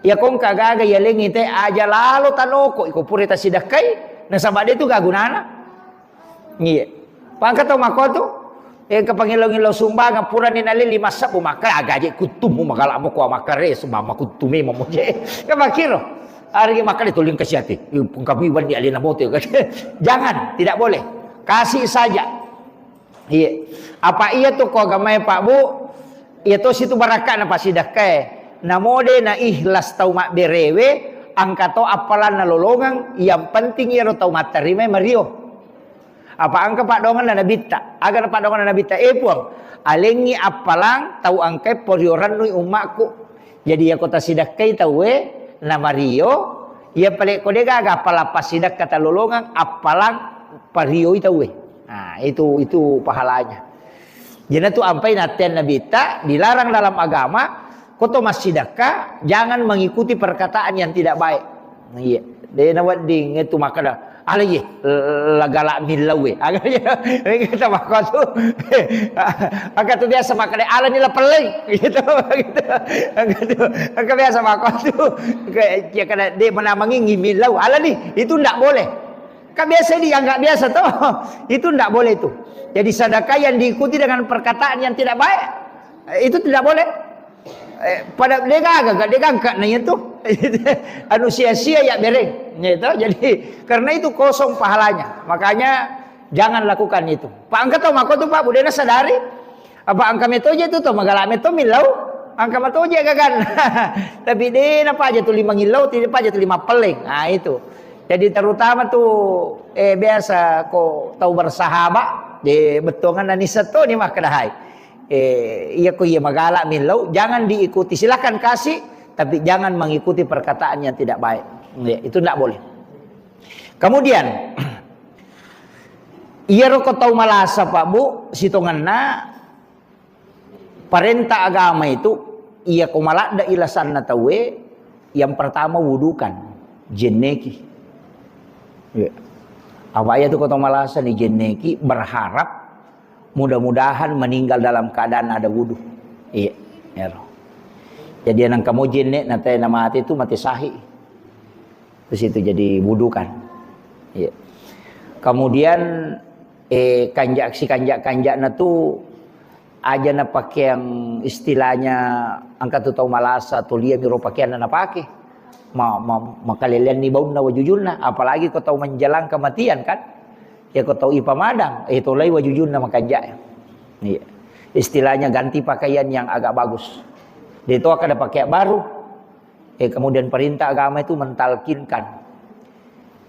Ya kongka gaga ya lengi te aja lalo tanoko iko pura tasidakkai, nasaba de tu gagunana. Iya. Pangka tau mako tu, eh, ke pangillau-ngillau sumbangan purani nalli lima sebbu maka agaje kuttumu magala mo ko makare sumama kuttume mamoje. Ke makiro. Ari maka de tuling kasiati. Kami wandi alena mote. Jangan, tidak boleh. Kasih saja. Iya. Apa iya tu ko agamae, Pak, Bu? Iya to situ barakka na pasidakkae. Namode na ikhlas tau mabberewe, angka to appalanna lolongeng, yang penting iyaro tau matterimai mario. Apa engka paddoanganna nabitta? Aga na paddoanganna nabitta? Eh, Puang, alengngi appalang tau engkae poriorennui ummakku. Jadi, iyako tasidakkai tauwe namario, iya pale ko de gaga appalang passidakka talolongeng, appalang parioi tauwe. Nah, itu, itu pahalanya. Jadi, tu ampai nattean nabitta dilarang dalam agama, ko to massidakka, jangan mengikuti perkataan yang tidak baik. Iya, de nawedding itu makkeda, "Ala ye, lagala millau we." Aga ye, kata makkatu. Aga tu biasa makkeda, "Ala ni lapelleng." Gitu, gitu. Aga tu, aga biasa makkatu. Kayak, ya kada de menamangi millau. Ala ni, itu ndak boleh. Kan biasa dianggap biasa toh. Itu ndak boleh itu. Jadi sedekah yang diikuti dengan perkataan yang tidak baik, itu tidak boleh. Eh, pada de gaga, de gangka na iya tu. Anu sia-sia ya bereng. Gitu. Jadi karena itu kosong pahalanya. Makanya jangan lakukan itu. Pak engka tau mako tu, Pak, budena sadari. Apa engka metoje tu to magala meto millau. Engka metoje gagan. Tapi de na paja tu lima ngillau, tidak paja tu lima peleng. Nah, itu. Jadi terutama tu, eh, biasa ko tau bersahabat, de bettuangan nani seto ni makkedahai. Eh, iya ko iya magala millau, jangan diikuti. Silakan kasih, tapi jangan mengikuti perkataan yang tidak baik. Ya, itu ndak boleh. Kemudian, iyaro ko tau malasa, Pak, Bu, sitongenna parenta agama itu, iya ko maladde ilasanna tauwe, yang pertama wudukan, jenneki. Ya. Apa iya tu ko tau malasa ni jenneki, berharap mudah-mudahan meninggal dalam keadaan ada wudu. Iya, ero. Jadi nang kamu jenne na te na mate tu mate sahih. Terus itu jadi wudu kan. Iya. Kemudian, eh, kanjak si kanjak-kanjakna tu aja na pakeang istilahnya engka tu tau malasa tu lia miro pakeanna napake. Ma, ma, makaleleanni baunna wajujunna, apalagi ko tau menjelang kematian kan. Ya ko tau ipamadang, eh, tolai wajujunna makanjak. Iya. Istilahnya ganti pakaian yang agak bagus. De to kada pakai baru. Eh, kemudian perintah agama itu mentalkinkan.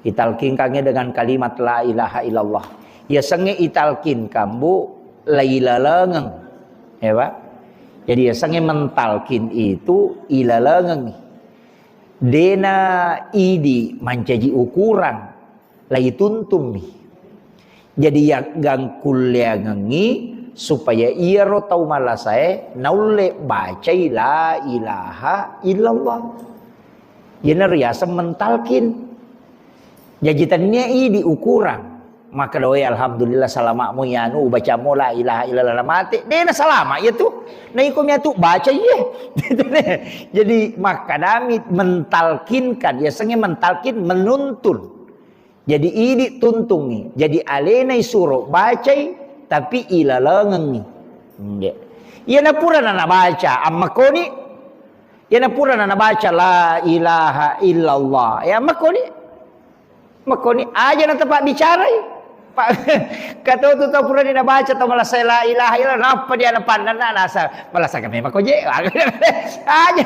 Italkinkannya dengan kalimat la ilaha illallah. Ya senge italkinkan, Bu, lailalengeng. Ya, Pak? Jadi ya senge mentalkin itu ilalengeng. Dena idi mancaji ukuran. Laituntummi. Jadi, yaggangkulleangengngi supaya iyaro tau malasae naulle bacai la ilaha illallah. Iyana riaseng mentalkin. Jaji, tennia idi ukurang. Makkeda, "Oi, alhamdulillah, salama'mu iyanu, ubacammu la ilaha illallah, na mate." De' na salama' iya tu. Na iko mi atu baca iye. Jadi makkadami mentalkinkan, yasengnge mentalkin, menuntun. Jadi idi tuntungngi. Jadi alena isuro bacai, tapi ilalengengngi. Nggih. Iyana purana nabaca, ammakkoni. Iyana purana nabaca la ilaha illallah. Ya, ammakkoni. Makkoni aja na tapabbicarai. Pa-, katotu tau purani nabaca tau malasai la ilaha illallah, nappa dia napannanna nasa, malasaka memang ko je. Aja,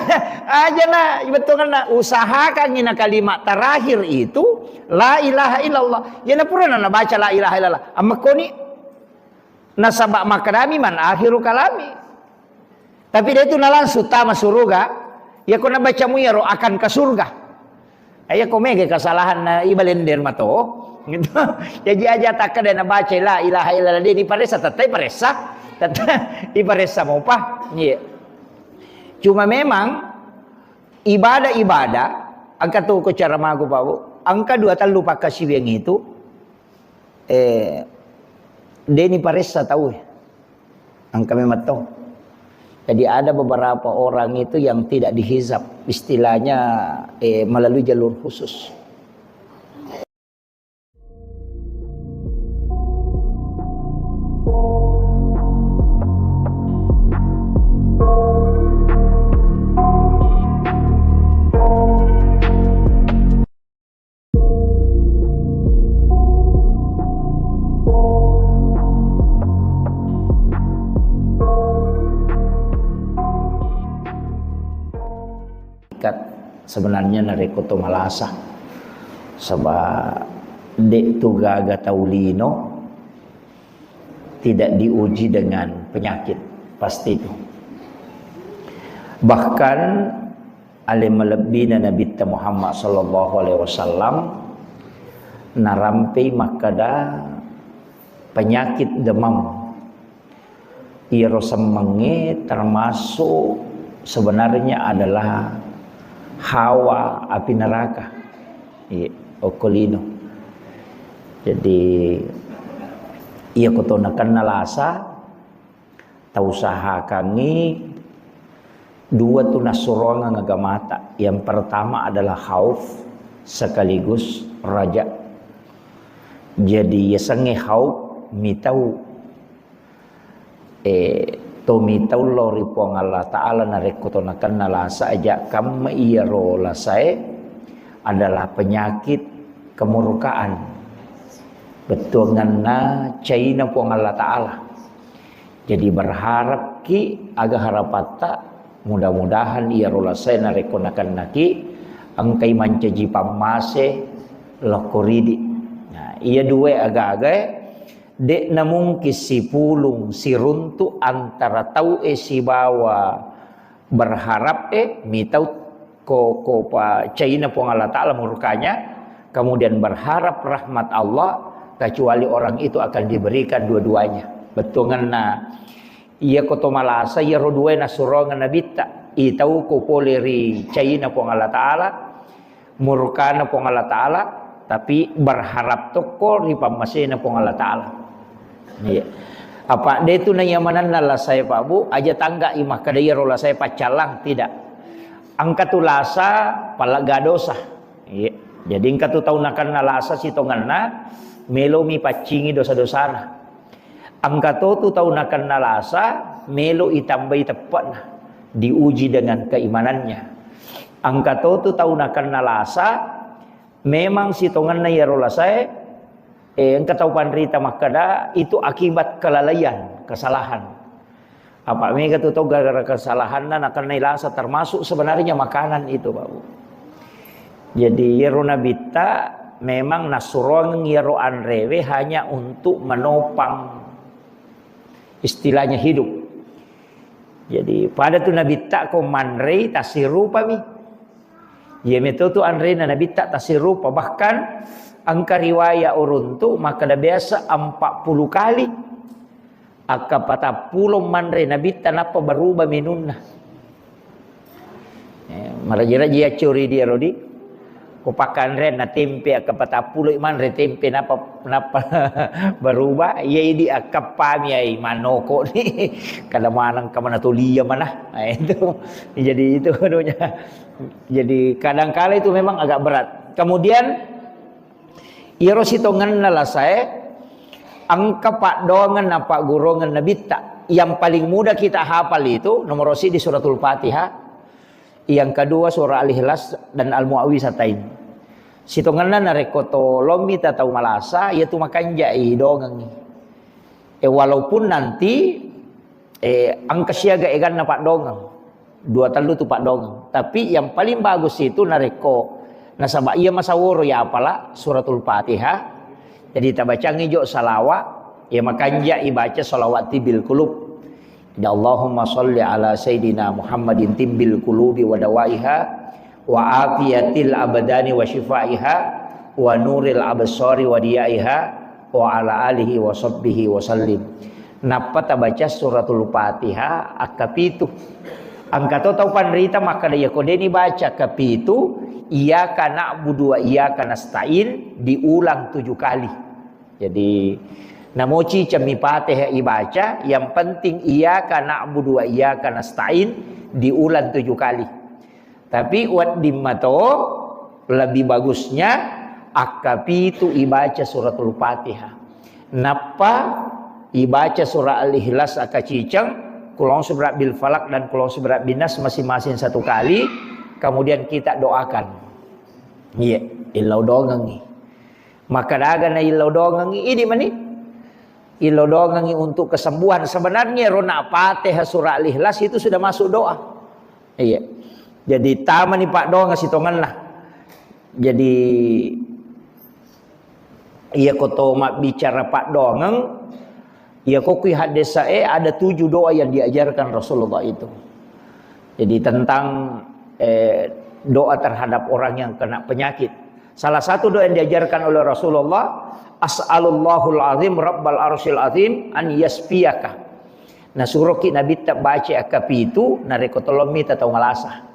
aja na, bettuanna usahakangngi na kalimat terakhir itu la ilaha illallah. Iyana purana nabaca la ilaha illallah, ammakkoni. Nasaba makkedami, "Man akhiru kalami." Tapi de' tu na langsung tama suruga. Iyako nabacamu iyaro akan ke surga. Iyako mega kesalahan na ibalender mato. Gitu. Jadi aja takkeda nabaca la ilaha illallah, de' diparessa, tettai paressa. Tettai iparessa mopa. Iya. Cuma memang ibadah-ibadah, engka tu ko cara magu, Pak Bu. Engka dua tellu pakkasiwiang itu, eh, de' ni paressa tau, eh. Engka memang tau. Jadi ada beberapa orang itu yang tidak dihizab, istilahnya, eh, melalui jalur khusus. Ikat sebenarnya narekko to malasa. Saba de' tu gaga tau lino tidak diuji dengan penyakit, pasti itu. Bahkan ale malebbina Nabitta Muhammad sallallahu alaihi wasallam narampei makkeda penyakit demam. Iyaro semmengnge termasuk sebenarnya adalah hawa api neraka. Iya, okko lino. Jadi, iya ko to nakenna lasa, tausahakangngi dua tu nassuroangeng agamata. Yang pertama adalah khauf sekaligus raja. Jadi, yasengnge khauf mitau Eh, to mitau lao ri Puang Allah Ta'ala narekko to nakenna lasa aja kamma iyaro lasae adalah penyakit kemurkaan. Bettuanganna caina Puang Allah Ta'ala. Jadi berharapki aga harapatta, mudah-mudahan iyaro lasae narekko nakennaki engkai mancaji pammase lokko ridi. Nah, iya dua aga-agae De'na mungkin sipulung siruntu antara tau'e sibawa berharap'e, mitau ko, ko pa caina Puang Allah Ta'ala murkanya, kemudian berharap rahmat Allah, kecuali orang itu akan diberikan dua-duanya. Bettuangenna, iya ko to malasa, iyaro duae nasuroangeng Nabitta, itau ko pole ri caina Puang Allah Ta'ala, murkana Puang Allah Ta'ala, tapi berharap tokko ri pammasena Puang Allah Ta'ala. Iya. Apa de tu naiya manenna lasae, Pak Bu, aja tangga i makkeda iyaro lasae paccallang, tidak. Engka tu lasa pallegga dosa. Iya. Jadi engka tu tau nakenna lasa sitongenna melomi paccingi dosa-dosana. Engka to tu tau nakenna lasa, melo itambai teppe'na, diuji dengan keimanannya. Engka to tu tau nakenna lasa, memang sitongenna iyaro lasae, eh, engka tau panrita makkeda, itu akibat kelalaian, kesalahan. Apa mega tu tau gara-gara kesalahanna nakennai lasa, termasuk sebenarnya makanan itu, Pak Bu. Jadi, iyaro Nabitta memang nassuroangeng iyaro anrewe hanya untuk menopang, istilahnya, hidup. Jadi, pada tu Nabitta ko manrei tassirupami. Iya meto tu anrena Nabitta tassirupa. Bahkan engka riwaya uruntu makkeda biasa empat puluh kali. Akka patappulo manre Nabitta nappa berubah menunna. Eh, maraji-raji yaccori dia rodi. Ko pakkanre na tempe, akka patappulo manre tempe, napa, napa berubah? Iya, idi akkappami ai manoko ni. Kada maneng ka mana tolia mana. Nah, itu. Jadi itu anunya. Jadi kadangkala itu memang agak berat. Kemudian, iyaro sitongenna lasae, engka paddoangeng na paggurungeng Nabitta. Yang paling mudah kita hafal itu nomor siji Suratul Fatihah, yang kedua surah Al-Ikhlas dan Al-Muawwizatain. Sitongenna narekko to lommita tau malasa, iyatu makanjai dongengngi. Eh, walaupun nanti, eh, engka siaga eganna paddongeng. Dua tellu tu paddongeng. Tapi yang paling bagus itu narekko nasaba iya masaworo ya apala Suratul Fatihah. Jadi tabacangi jo salawat, ya makanja ibaca salawat tibbil qulub. Jadi, Allahumma salli ala Sayyidina Muhammadin tibbil qulubi wa dawaiha, wa afiyatil abdani wa shifaiha, wa nuril absari wa diyaiha, wa ala alihi wa sahbihi wa sallim. Nappa tabaca Suratul Fatihah akkapitu. Engka to tau panrita makkeda, iya ko deni baca akkapitu, iyyaka na'budu wa iyyaka nasta'in diulang tujuh kali. Jadi, namoci cemmi Fatihah ibaca, yang penting iyyaka na'budu wa iyyaka nasta'in diulang tujuh kali. Tapi wedding mato lebih bagusnya akkapitu ibaca Suratul Fatihah. Nappa ibaca surah Al-Ikhlas akaciceng, Qul a'udzu birabbil falaq dan Qul a'udzu birabbin nas masing-masing satu kali, kemudian kita doakan. Iya, illau dongengngi. Maka daga na illau dongengngi, idi mani. Illau dongengngi untuk kesembuhan. Sebenarnya rona Fatihah surah Al-Ikhlas itu sudah masuk doa. Iya. Jadi tamani paddoangeng sitongenna. Jadi iya ko to mabbicara paddoangeng, iya ko kui haddesae ada tujuh doa yang diajarkan Rasulullah itu. Jadi tentang, eh, doa terhadap orang yang kena penyakit. Salah satu doa yang diajarkan oleh Rasulullah, "As'alullahul azim rabbal arsyil azim an yasfiyaka." Nah, suroki Nabitta baca akkapitu, narekko tolong mita tau malasa.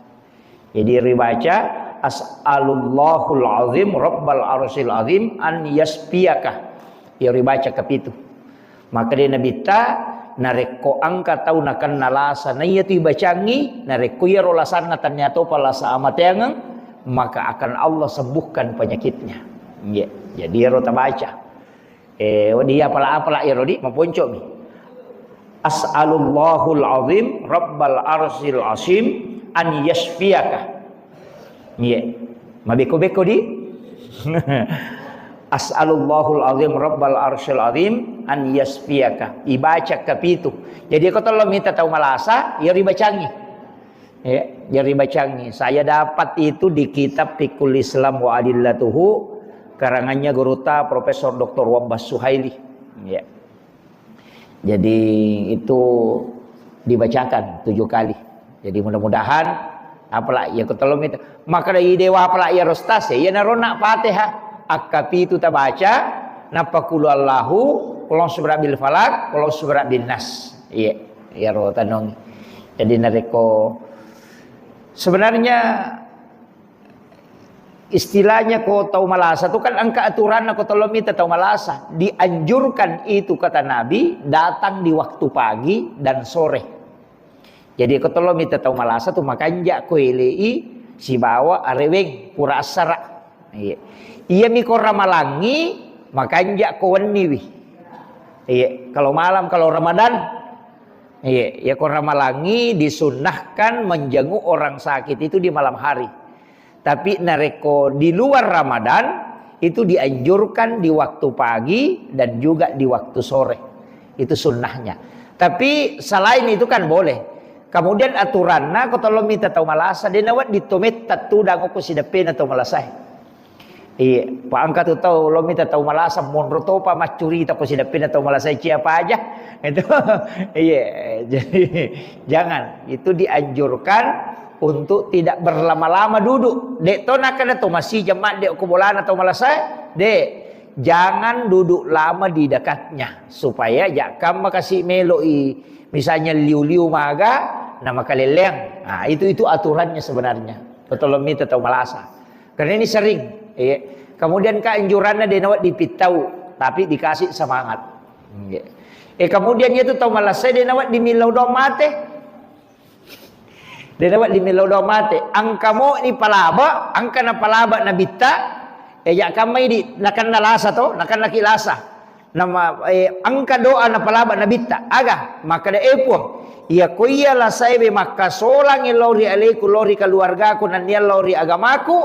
Jadi ribaca, "As'alullahul azim rabbal arsyil azim an yasfiyaka." Ya ribaca kapitu. Maka dia Nabitta, narekko engka tau nakenna lasa, naiya tu ibacangi, narekko iyaro lasanna tania topa lasa amateangeng, maka akan Allah sembuhkan penyakitnya. Iya. Jadi iyaro tabaca. Eh, wedding apala-apala iyaro di, maponcomi. "As'alullahul azim rabbal arsyil azim an yasfiyaka." Iya. Mabeko-beko di. "As'alullahul azim rabbal arsyil azim an yasfiyaka." Ibaca kapitu. Jadi ko tolong mita tau malasa, iya ribacangi. Ya, jadi bacangi. Saya dapat itu di kitab Fiqhul Islam wa Adillatuhu, karangannya gurutta Profesor Doktor Wabbas Suhaili. Ya. Jadi itu dibacakan tujuh kali. Jadi mudah-mudahan apala iya ko tolong itu. Maka dari dewa apala iya rostas ya, iya narona Fatihah. Akkapitu tabaca, nappa qul huwallahu, qul a'udzu birabbil falaq, qul a'udzu birabbin nas. Iya, iya ro tanong. Jadi narekko sebenarnya istilahnya ko tau malasa tu kan engka aturanna ko tolong mita tau malasa. Dianjurkan itu kata Nabi datang di waktu pagi dan sore. Jadi ko tolong mita tau malasa tu makanja ko elei sibawa areweng pura assara. Iya. Iya mi ko ramalangi makanja ko wenniwi. Iya, kalau malam kalau Ramadan. Iya, ya ko ramalangi disunnahkan menjenguk orang sakit itu di malam hari. Tapi narekko di luar Ramadan, itu dianjurkan di waktu pagi dan juga di waktu sore. Itu sunnahnya. Tapi selain itu kan boleh. Kemudian aturanna ko tolong mita tau malasa, de nawedding to metta tudang ko sideppena tau malasae. Iya, pa engka tu tau lo mita tau malasa monro topa maccurita ko sideppena tau malasa cia paja. Itu iya, jadi jangan, itu dianjurkan untuk tidak berlama-lama duduk. Dek to nakana to masih jemaat dek ko bolana tau malasa, dek jangan duduk lama di dekatnya supaya jakka makasi meloi misalnya liu-liu maga na makaleleang. Nah, itu itu aturannya sebenarnya. Ko tolong mita tau malasa. Karena ini sering. Iya. Kemudian keanjuranna de' nawedding pittau, tapi dikasih semangat. Iya. Eh, kemudian itu tau malasai de' nawedding millau doang mate. De' nawedding millau doang mate. Engka mo ni palaba, engka na palaba nabitta. Eh, ya kamma idi, nakenna lasa to, nakenna ki lasa. Nama, eh, engka doa napalaba nabitta. Aga? Makkeda, "Eh, Puang, iya ko iya lasaewe makkasolang lao ri aleku, lao ri keluargaku, nennia lao ri agamaku,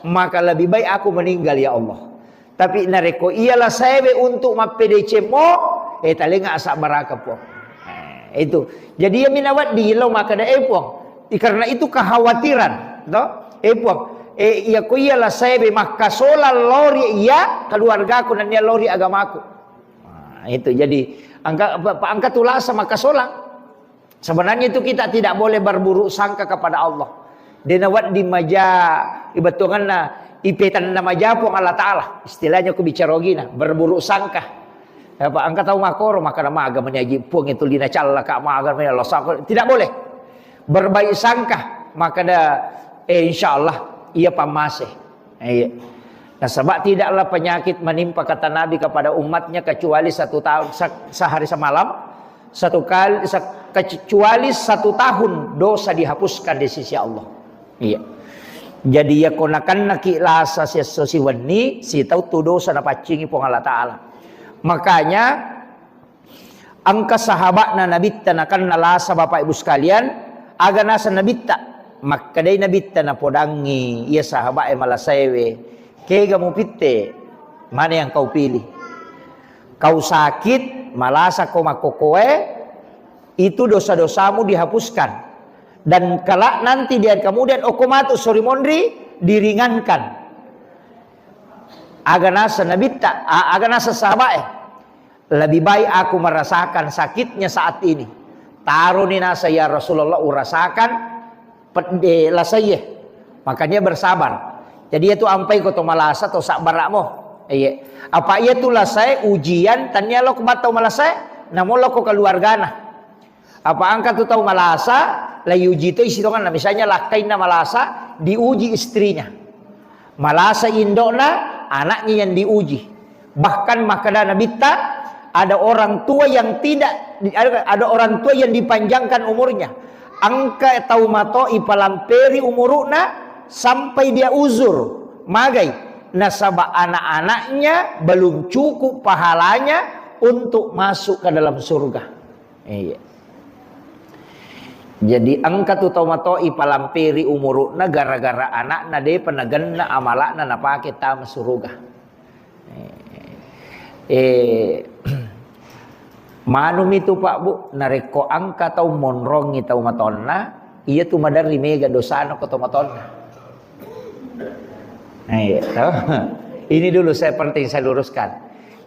maka lebih baik aku meninggal, ya Allah. Tapi narekko iya lasaewe untuk mappedeceng mo, eh, talenga asabbaraka, Puang." Eh, itu. Jadi iya minawedding lao makkeda, "Eh, Puang, i-, karena itu kekhawatiran, to? Eh, Puang, eh, iya ko iya lasaewe makkasolang lao ri iya keluargaku, nennia lao ri agamaku." Nah, itu jadi engka, pa-, pa-, engka tu lasa makkasolang. Sebenarnya itu kita tidak boleh berburuk sangka kepada Allah. De' nawedding maja ibetonganna ipetanna maja Puang Allah Ta'ala. Istilahnya ku bicara ogina, berburuk sangka. Apa engka tau makkoro, makkeda maga meni aji Puang itu lina callaka, maga meni Allah sangka. Tidak boleh. Berbaik sangka, makkeda, eh, insya Allah, iya pammase. Iya. Nasaba tidaklah penyakit menimpa, kata Nabi, kepada umatnya kecuali satu tahun, se-, sehari semalam, satu kali, se-, kecuali satu tahun dosa dihapuskan di sisi Allah. Iya. Jadi iya ko nakennaki lasa siesso siwenni, sitau tu dosa napaccingi Puang Allah Ta'ala. Makanya, engka sahaba'na Nabitta nakenna lasa, Bapak Ibu sekalian, aga naseng Nabitta? Makkedai Nabitta napodangngi iya sahaba'e malasaewe, "Kega mupitte? Mana yang kau pilih? Kau sakit, malasa ko makkokoe, itu dosa-dosamu dihapuskan. Dan kelak nanti dia kemudian okko matu sori monri diringankan." Aga naseng Nabitta, a-, aga naseng sahaba'e? "Lebih baik aku merasakan sakitnya saat ini." Taroni naseng, "Ya Rasulullah, urasakan pedde lasaie." Makanya bersabar. Jadi itu ampai ko to malasa to sabbara'mo. Iya. Apa iya tu lasae ujian, tania lo ko mattau malasae, namo lo ko keluargana. Apa engka tu tau malasa, la iuji to isi tonganna. Misalnya lakkainna malasa, diuji istrinya. Malasa indo'na, anaknya yang diuji. Bahkan makkeda Nabitta, ada orang tua yang tidak, ada, ada orang tua yang dipanjangkan umurnya. Engka tau mato ipalamperi umuru'na sampai dia uzur. Magai? Nasaba anak-anaknya belum cukup pahalanya untuk masuk ke dalam surga. Iya. Jadi engka tu tau mato ipalamperi umuru'na gara-gara anakna depa nagenna amala'na napake tama suruga. Eh, manumi tu, Pak, Bu, narekko engka tau monrongi tau matonna, iya tu maderri mega dosana ko tau matonna. Nah, iya, toh. Ini dulu saya penting saya luruskan.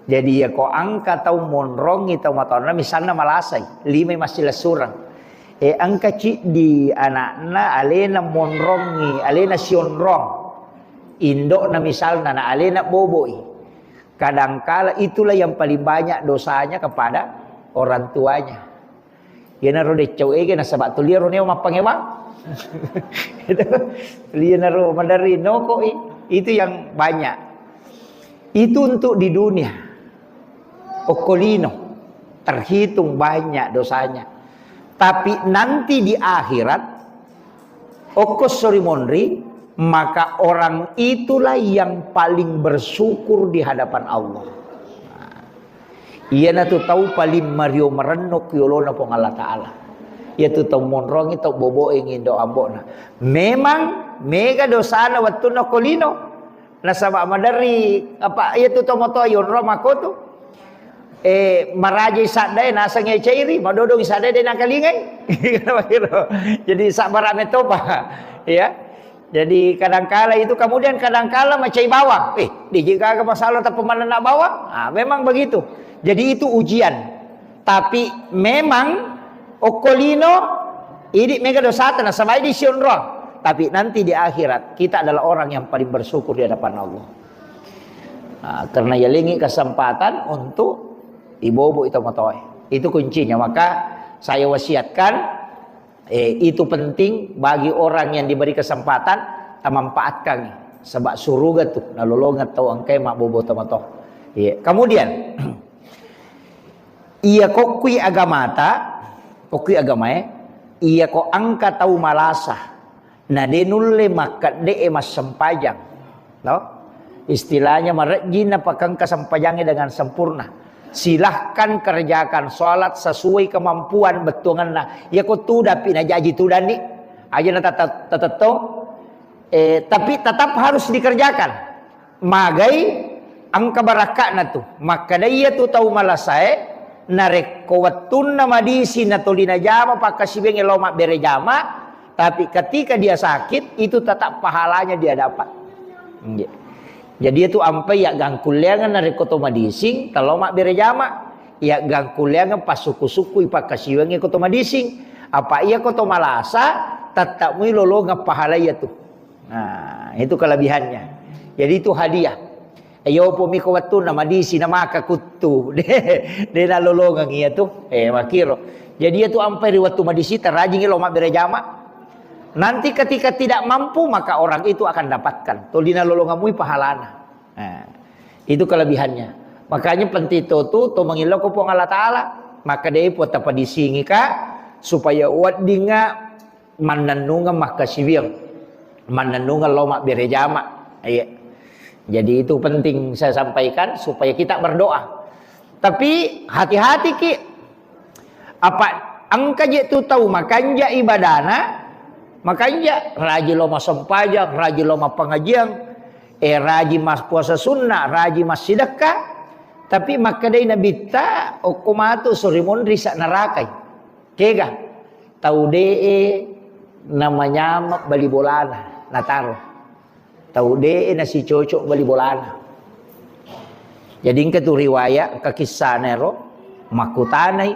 Jadi, iya ko engka tau monrongi tau matonna, misalna malasai, limai massilessureng. Eh, engka ciddi anakna alena monrongi, alena sionrong. Indo'na misalna na alena boboi. Kadangkala itulah yang paling banyak dosanya kepada orang tuanya. Iyanaro deccau ege nasaba tuliaro neo mappangewang. Itu. Iyanaro maderri nokoi. Itu yang banyak. Itu untuk di dunia. Okko lino. Terhitung banyak dosanya. Tapi nanti di akhirat, okko sori monri, maka orang itulah yang paling bersyukur di hadapan Allah. Iyanatu tau paling mario marenno ki yolona Puang Allah Ta'ala. Iyatu tau monrongi, tau boboe ngindo ambo'na. Memang mega dosana wettunna ko lino. Nasaba maderri, apa, iyatu tau motoa yonro makkotu. Eh, marajai saddae naseng cairi, madodong saddae de nakalingai. Jadi sabbara metopa. Ya. Jadi kadangkala itu, kemudian kadangkala macai bawang. Eh, diji gaga masalah tapi manenna bawang? Ah, memang begitu. Jadi itu ujian. Tapi memang okko lino idi mega dosata nasaba idi sionrong. Tapi nanti di akhirat kita adalah orang yang paling bersyukur di hadapan Allah. Ah, karena yalengi kesempatan untuk ibobo itu motoe. Itu kuncinya. Maka saya wasiatkan Eh, itu penting bagi orang yang diberi kesempatan, tamanfaatkan. Saba' suruga tu nalolongeng tau engkae mabbobo tomatoa. Iya. Kemudian, iya kokkui agamata, kokkui agamae, iya ko engka tau malasa, na de nulle makkedde'e massempajang. No? Istilahnya marejji napakengka sempajangnge dengan sempurna. Silahkan kerjakan sholat sesuai kemampuan bettuangenna. Iya ko tudapi najaji tudanni. Aja na tata-, tatetto. Eh, tapi tetap harus dikerjakan. Magai engka barakka'na tu. Makkeda iya tu tau malasae, narekko wettunna madisi natoli najama pakkasiwiangnge lao mabbere jama, tapi ketika dia sakit, itu tetap pahalanya dia dapat. Nggih. Jadi itu ampai ya gangkulleangeng narekko to madising, talo mabbere jama, ya gangkulleangeng passuku-sukui pakkasiwiangnge ko to madising. Apa iya ko to malasa, tetap mui lolongeng pahala iya tu. Nah, itu kelebihannya. Jadi itu hadiah. Iyo, po miko wettunna madisi na maka kuttu. De, de nalolongeng iya tu. Eh, makiro. Jadi iya tu ampai ri wettu madisi tarajingi lo mabbere jama. Nanti ketika tidak mampu, maka orang itu akan dapatkan. Toli nalolongeng mui pahalana. Nah, itu kelebihannya. Makanya penting to tu, to mangillau ko Puang Allah Ta'ala. Maka de po tapadisingi ka, supaya weddinga mannennungeng makkasiwiang, mannennungeng lao mabbere jama. Iya. Jadi itu penting saya sampaikan supaya kita berdoa. Tapi hati-hati ki, apa engka je tu tau makanja ibadana, makanja raji lao massempajang, raji lao mappangajiang, eh, raji mas puasa sunnah, raji massidekka, tapi makkedai nabitta okko matu sori monri sa narakai. Kega? Tau de'e namanyama bali bolana, nataro. Tau de'e nasicocok bali bolana. Jadi engka tu riwayat, engka kissana ero, makkutanai,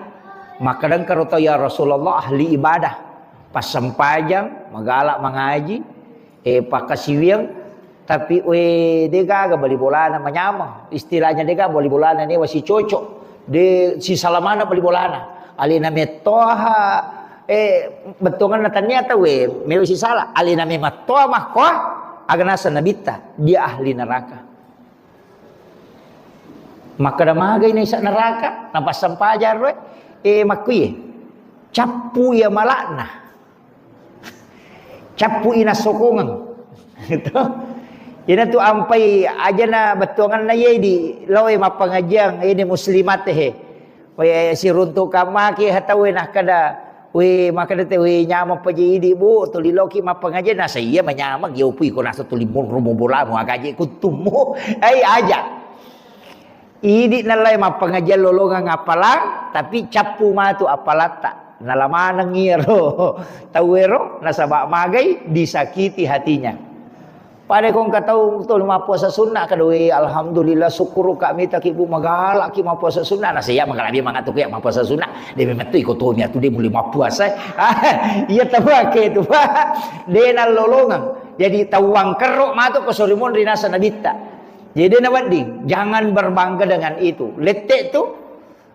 makkeda engka ro tau, "Ya Rasulullah, ahli ibadah, passempajang, magala mangaji, eh, pakkasiwiang, tapi, we, de gaga bali bolana manyameng. Istilahnya de gaga bali bolana newa sicocok. De sisala maneng bali bolana. Alena mettoha, eh, bettuangenna tania tau, we, mewa sisala. Alena memettoha makkoa, aga naseng nabitta, dia ahli neraka." Makkeda magai naisa neraka, napassempajang ro, eh, makkuye. Cappu iya mala'na. Cappu ina sokongeng. Gitu. Ina tu ampai ajana bettuanganna ye di loe mappangajiang, ini muslimat he. We siruntu kamaki hatawe nakkeda, we makkeda te, we nyameng paje idi, Bu, tuli loki mappangajiang, nasa iya manyameng, yo pui ko nasa tuli monro mo bolamu, agaje kuttummu. Ai aja. Idi nallai mappangajiang lolongeng appalang, tapi cappu matu appalatta. Nala maneng iyaro tauwero, nasaba magai disakiti hatinya. Pada ko engka tau tuli mappuasa sunna, kada, "We, alhamdulillah, syukur ka mitaki, Bu, magala ki mappuasa sunna." Nasa iya magala dia mangatu ki mappuasa sunna. De memettu iko tomi atu de muli mappuasa. Iya tawake tu, Pak. De nallolongeng. Jadi tau wangkerro matu ko sori monri nasa nabitta. Jadi de nawedding, jangan berbangga dengan itu. Lette tu,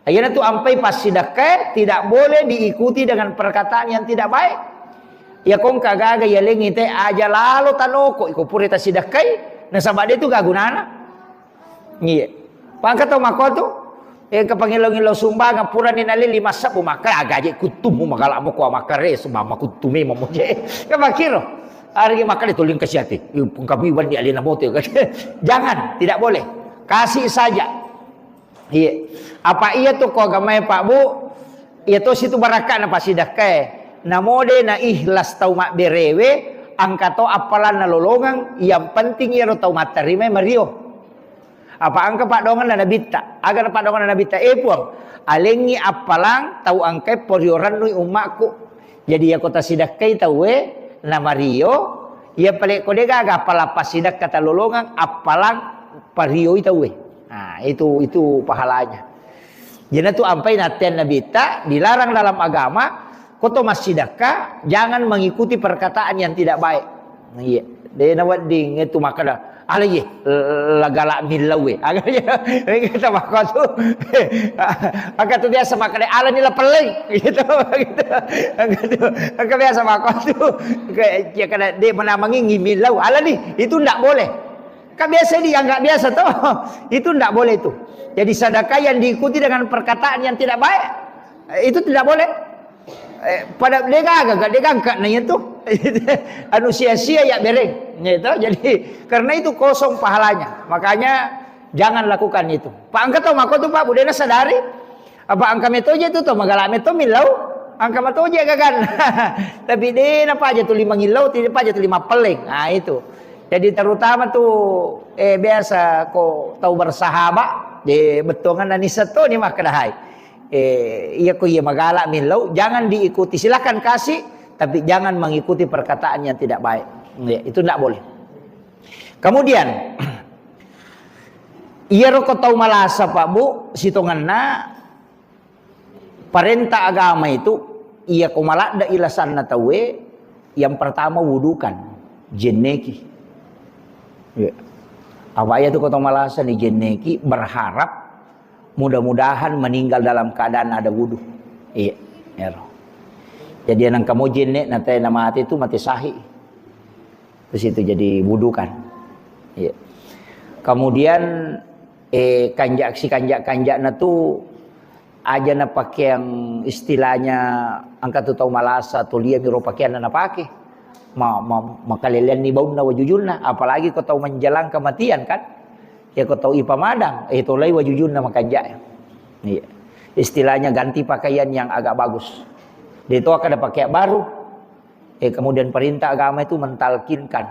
iyana tu ampai passidekkae tidak boleh diikuti dengan perkataan yang tidak baik. Iya ko engka gaga yalengi te aja lalo tanoko iko pura tasidekkai, nasaba de tu gagunana. Iya. Pangka tau mako tu, eh, ke pangilo-ngilo sumbangan purani nalili massabbu maka agaje kuttumu magala mo ko makare sumama kuttumi mamoje. Ke makiro. Ari makale tuling kasiate. Kami wandi alena moto. Jangan, tidak boleh. Kasih saja. Iya. Apa iya tu ko agamae, Pak, Bu? Iya to situ barakka'na pasidakkae. Namo de na ikhlas tau mabberewe, engka to appalanna lolongeng, yang penting iyaro tau matterimai mario. Apa engka paddoangenna nabitta? Aga na paddoangenna nabitta? Eh, Puang, alengngi appalang tau engkae porio rennui ummakku. Jadi, iyako tasidakkai tauwe, namario, iya pale ko degaga appalang passidakka talolongeng, appalang parioi tauwe. Nah, itu, itu pahalanya. Jadi, itu ampai natteang nabitta, dilarang dalam agama, ko to massidakka, jangan mengikuti perkataan yang tidak baik. Nah, iya. De' nawedding itu makkeda, "Ala iye, la gala' millau e." Aga iya, kita makkotu. Aga tu biasa makkeda, "Ala ni la pelleng." Gitu, gitu. Aga tu, aga biasa makkotu. Kayak, ya, kada de' menamengi millau. "Ala ni," itu ndak boleh. Kan biasa dianggap biasa toh. Itu ndak boleh itu. Jadi sedekah yang diikuti dengan perkataan yang tidak baik, itu tidak boleh. Eh, pada degaga, degaga na itu. Anu sia-sia ya bereng. Ya itu. Jadi karena itu kosong pahalanya. Makanya jangan lakukan itu. Pak, engka to makkotu, Pak, budena sadari. Apa engka metoje tu to magala meto millau. Engka metoje gagan. Tapi de' na paja tu lima ngillau, tidak paja tu lima pelleng. Nah, itu. Jadi terutama tu, eh, biasa ko tau bersahabat, de' bettuangan nani seto ni makkedahai. Eh, iya ko iya magala millau, jangan diikuti. Silakan kasih, tapi jangan mengikuti perkataan yang tidak baik. Ya, itu ndak boleh. Kemudian, iyaro ko tau malasa, Pak, Bu, sitongenna parenta agama itu, iya ko maladde ilasanna tauwe, yang pertama wudukan, jenneki. Ya. Apa iya tu ko tau malasa ni jenneki, berharap mudah-mudahan meninggal dalam keadaan ada wudu. Iya, ero. Jadi nang kamu jenne na te na mate tu mate sahih. Terus itu jadi wudukan. Iya. Kemudian, eh, kanjak si kanjak-kanjakna tu aja na pakai yang istilahnya angka tu tau malasa tu lia miro pakaian na pakai. Ma, ma, makalelean ni baunna wajujunna, apalagi ko tau menjelang kematian kan. Ya ko tau ipamadang, eh, tolai wajujunna makanjak. Iya. Istilahnya ganti pakaian yang agak bagus. De' to kada pakai baru. Eh, kemudian perintah agama itu mentalkinkan.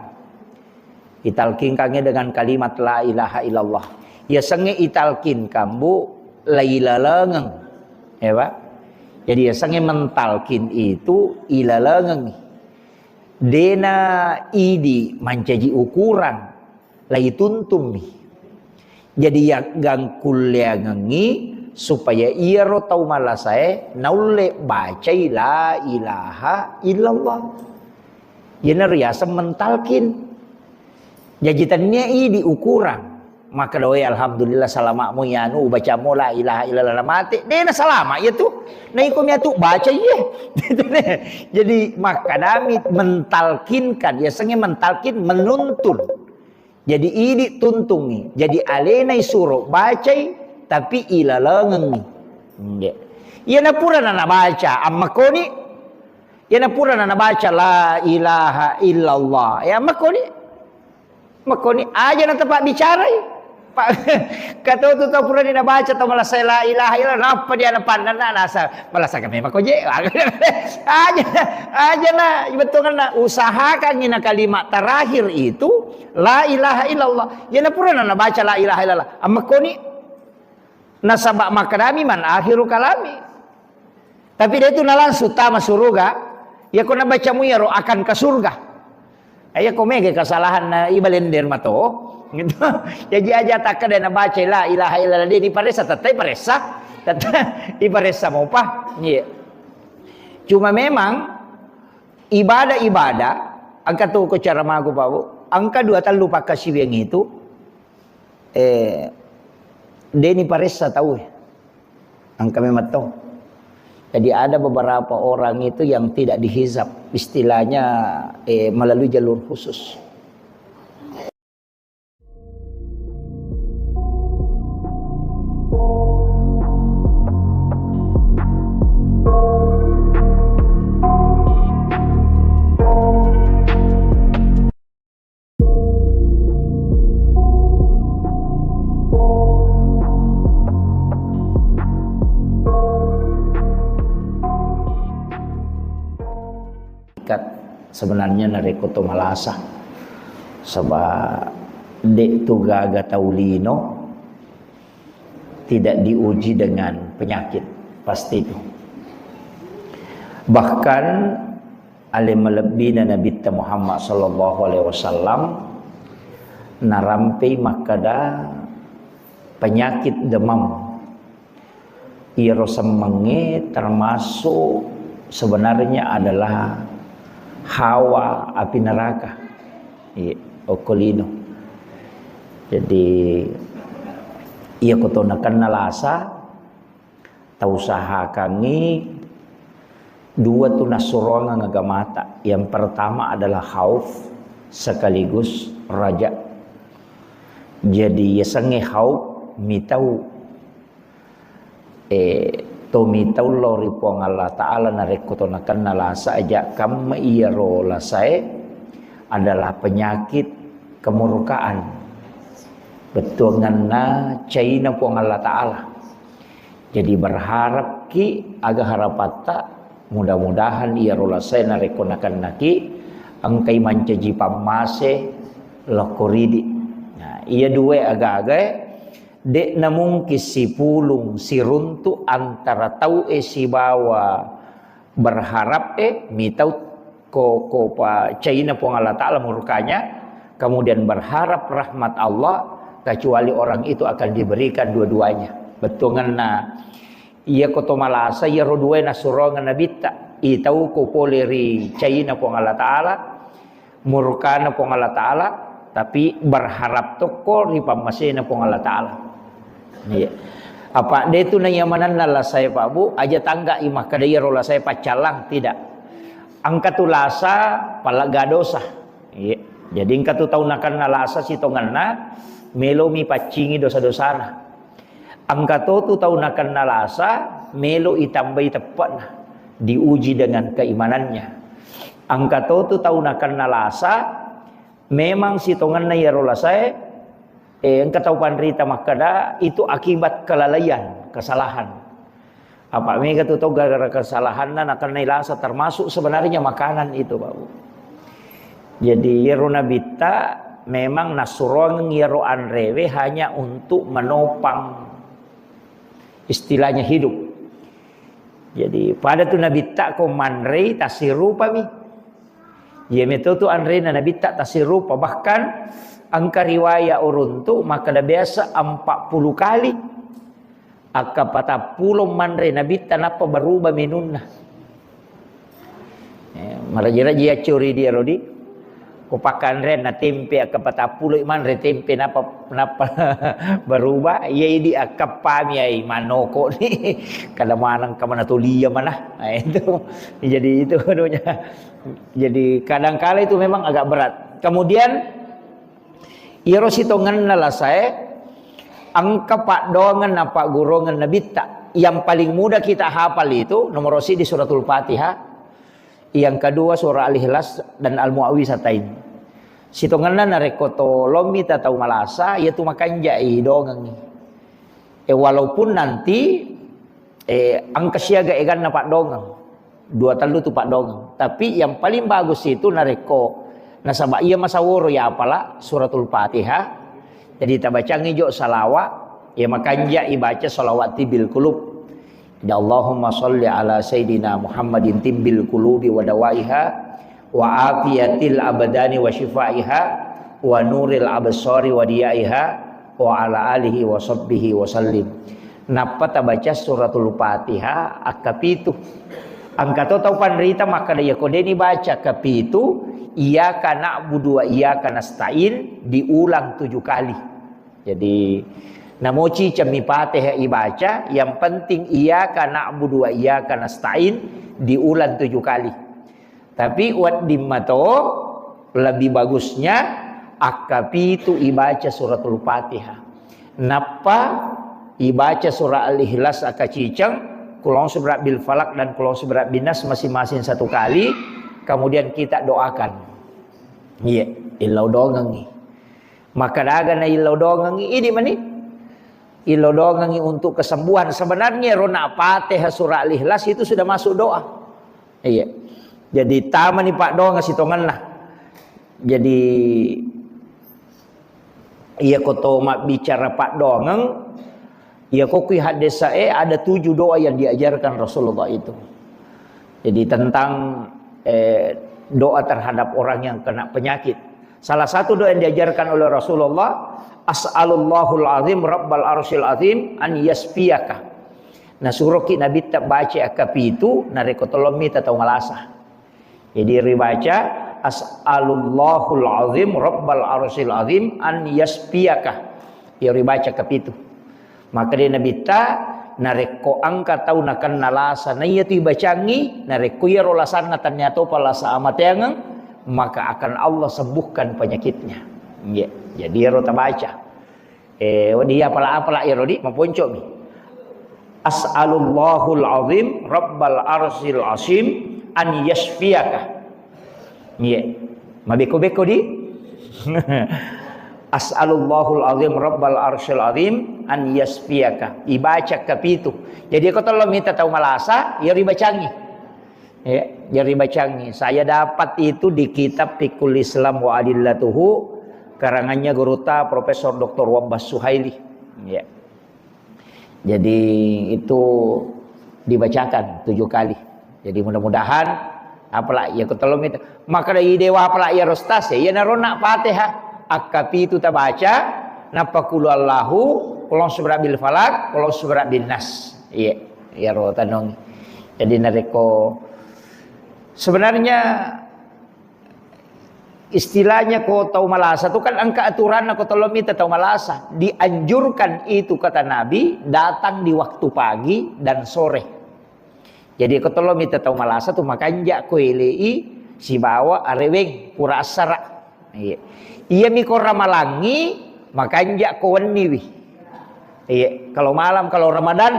Italkinkannya dengan kalimat la ilaha illallah. Ya senge italkinkan, Bu, lailalengeng. Ya, Pak. Jadi ya senge mentalkin itu ilalengeng. De' na idi mancaji ukuran, laituntummi. Jadi yaggangkulleangengngi supaya iyaro tau malasae naulle bacai la ilaha illallah. Iyana riaseng mentalkin. Jaji tennia idi ukuran. Makkeda, "Oi, alhamdulillah, salama'mu iyanu, ubacammu la ilaha illallah na mate." De' na salama' iya tu. Na iko mia tu baca iye. Jadi makkedami mentalkinkan, yasengnge mentalkin menuntun. Jadi idi tuntungngi. Jadi alenai suro bacai, tapi ilalengengngi. Nggih. Iyana purana nabaca, ammakkoni. Iyana purana nabaca la ilaha illallah. Ya ammakkoni. Makkoni aja na tepabbicarai. Pa-, kato tu tau purani nabaca tau malasa la ilaha illallah, nappa dia napannanna nasa malasa kami mako je. Aja, aja na bettuanna usahakan ina kalimat terakhir itu la ilaha illallah. Iyana purana nabaca la ilaha illallah. Ammakkoni nasaba makkedami man akhiru kalami. Tapi de' tu na langsung tama suruga. Iya ko nabacamu iyaro akan ke surga. Iya ko mega kesalahan na ibalender mato. Gitu. Jadi aja takkeda nabaca la ilaha illallah de' ni paressa, tettai paressa. Tettai iparessa mopa. Iya. Cuma memang ibadah-ibadah, engka tu ko cara magu, Pak, Bu. Engka dua tellu pakkasiwiang itu, eh, de' ni paressa tau. Engka memang to. Jadi ada beberapa orang itu yang tidak dihizab, istilahnya, eh, melalui jalur khusus. Ikat sebenarnya narekko to malasa. Saba de' tu gaga tau lino tidak diuji dengan penyakit, pasti itu. Bahkan ale malebbina Nabitta Muhammad sallallahu alaihi wasallam narampei makkeda penyakit demam. Iyaro semmengnge termasuk sebenarnya adalah hawa api neraka. Iya, okko lino. Jadi, iya ko to nakenna lasa, tausahakangngi dua tu nassuroangeng agamata. Yang pertama adalah khauf sekaligus raja. Jadi, yasengnge khauf, mitau, eh, to mitau lao ri Puang Allah Ta'ala narekko to nakenna lasa aja, kamma iyaro lasae adalah penyakit kemurkaan. Bettuanganna caina Puang Allah Ta'ala. Jadi berharapki aga harapatta, mudah-mudahan iyaro lasae narekko nakennaki engkai mancaji pammase lokko ridi. Nah, iya dua aga-agae de'na mungkin sipulung siruntu antara tau'e sibawa berharap'e, mitau ko, ko pa caina Puang Allah Ta'ala murkanya, kemudian berharap rahmat Allah, kecuali orang itu akan diberikan dua-duanya. Bettuanganna, iya ko to malasa, iyaro duae nassuroangeng Nabitta. Itau ko pole ri caina Puang Allah Ta'ala, murkana Puang Allah Ta'ala, tapi berharap tokko ri pammasena Puang Allah Ta'ala. Iya. Apa de tu naiya manenna lasae, Pak Bu, aja tangga i makkeda iyaro lasae paccallang, tidak. Engka tu lasa palegga dosa. Iya. Jadi engka tu tau nakenna lasa sitongenna, melomi paccingi dosa-dosana. Engka to tu tau nakenna lasa, melo itambai teppe'na, diuji dengan keimanannya. Engka to tu tau nakenna lasa, memang sitongenna iyaro lasae, eh, engka tau panrita makkeda, itu akibat kelalaian, kesalahan. Apa mega tu tau gara-gara kesalahanna nakennai lasa, termasuk sebenarnya makanan itu, Pak Bu. Jadi, iyaro Nabitta memang nassuroangeng iyaro anrewe hanya untuk menopang, istilahnya, hidup. Jadi, pada tu Nabitta ko manrei tassirupami. Iya meto tu anrena Nabitta tassirupa. Bahkan engka riwaya uruntu makkeda biasa empat puluh kali. Akka patappulo manre Nabitta nappa berubah menunna. Eh, maraji-raji accuri dia, Rodi. Ko pakkanreanna tempe, akka patappulo manre tempe, nappa, nappa berubah. Iya, idi akkappami ai manoko ni. Kada maneng ka mana tulia mana. Nah, itu. Jadi itu anunya. Jadi kadangkala itu memang agak berat. Kemudian, iyaro sitongenna lasae, engka paddoangeng na pagguruangeng Nabitta. Yang paling mudah kita hafal itu nomor siji Suratul Fatihah, yang kedua surah Al-Ikhlas dan Al-Muawwizatain. Sitongenna narekko to lommi ta tau malasa, iyatu makanjai dongengngi. Eh, walaupun nanti, eh, engka siaga eganna paddoangeng. Dua tellu tu paddoangeng. Tapi yang paling bagus itu narekko nasaba iya masaworo ya apala Suratul Fatihah. Jadi tabacangngi jo salawat, ya makanja ibaca salawat tibbil qulub. Ya Allahumma salli ala Sayyidina Muhammadin tibbil qulubi wa dawaiha wa afiyatil abdani wa shifaiha wa nuril absari wa diyaiha wa ala alihi wa sahbihi wa sallim. Nappa tabaca Suratul Fatihah akkapitu. Engka to tau panrita makkeda, iya ko deni baca kapitu, iyyaka na'budu wa iyyaka nasta'in diulang tujuh kali. Jadi, namoci cemmi Fatihah ibaca, yang penting iyyaka na'budu wa iyyaka nasta'in diulang tujuh kali. Tapi wedding mato lebih bagusnya akkapitu ibaca Suratul Fatihah. Nappa ibaca surah Al-Ikhlas akaciceng, Qul a'udzu birabbil falaq dan Qul a'udzu birabbin nas masing-masing satu kali, kemudian kita doakan. Iya, illau dongengngi. Maka daga na illau dongengngi, idi mani. Illau dongengngi untuk kesembuhan. Sebenarnya rona Fatihah surah Al-Ikhlas itu sudah masuk doa. Iya. Jadi tamani paddoangeng sitongenna. Jadi iya ko to mabbicara paddoangeng, iya ko kui haddesae ada tujuh doa yang diajarkan Rasulullah itu. Jadi tentang, eh, doa terhadap orang yang kena penyakit. Salah satu doa yang diajarkan oleh Rasulullah, "As'alullahul azim rabbal arsyil azim an yasfiyaka." Nah, suroki Nabitta baca akkapitu, narekko tolong mita tau malasa. Jadi ribaca, "As'alullahul azim rabbal arsyil azim an yasfiyaka." Iyaro ibaca kapitu. Maka de Nabitta, narekko engka tau nakenna lasa, na iyatu ibacangngi, narekko iyaro lasanna tannia topa lasa amateangeng, maka akan Allah sembuhkan penyakitnya. Nggih. Jadi iyaro tabaca. Eh, wedding apala-apala iyaro di, maponcomi. "As'alullahul azim rabbal arsyil azim an yasfiyaka." Iya. Mabeko-beko di. "As'alullahul azim rabbal arsyil azim an yasfiyaka." Ibaca kapitu. Jadi ko tolong minta tau malasa, ya ribacangi. Ya, ya ribacangi. Saya dapat itu di kitab Fiqhul Islam wa Adillatuhu, karangannya gurutta Profesor Doktor Wabbas Suhaili. Ya. Jadi itu dibacakan tujuh kali. Jadi mudah-mudahan apala iya ko tolong minta. Maka dari dewa apala iya rostas ya, iya narona Fatihah. Akkapitu tabaca, nappa qul huwallahu, qul a'udzu birabbil falaq, qul a'udzu birabbin nas. Iya, iya ro tanong. Jadi narekko sebenarnya istilahnya ko tau malasa tu kan engka aturanna ko tolong minta tau malasa. Dianjurkan itu kata Nabi datang di waktu pagi dan sore. Jadi ko tolong minta tau malasa tu makanja ko elei sibawa areweng pura assara. Iya. Iya mi ko ramalangi makanja ko wenniwi. Iya, kalau malam kalau Ramadan.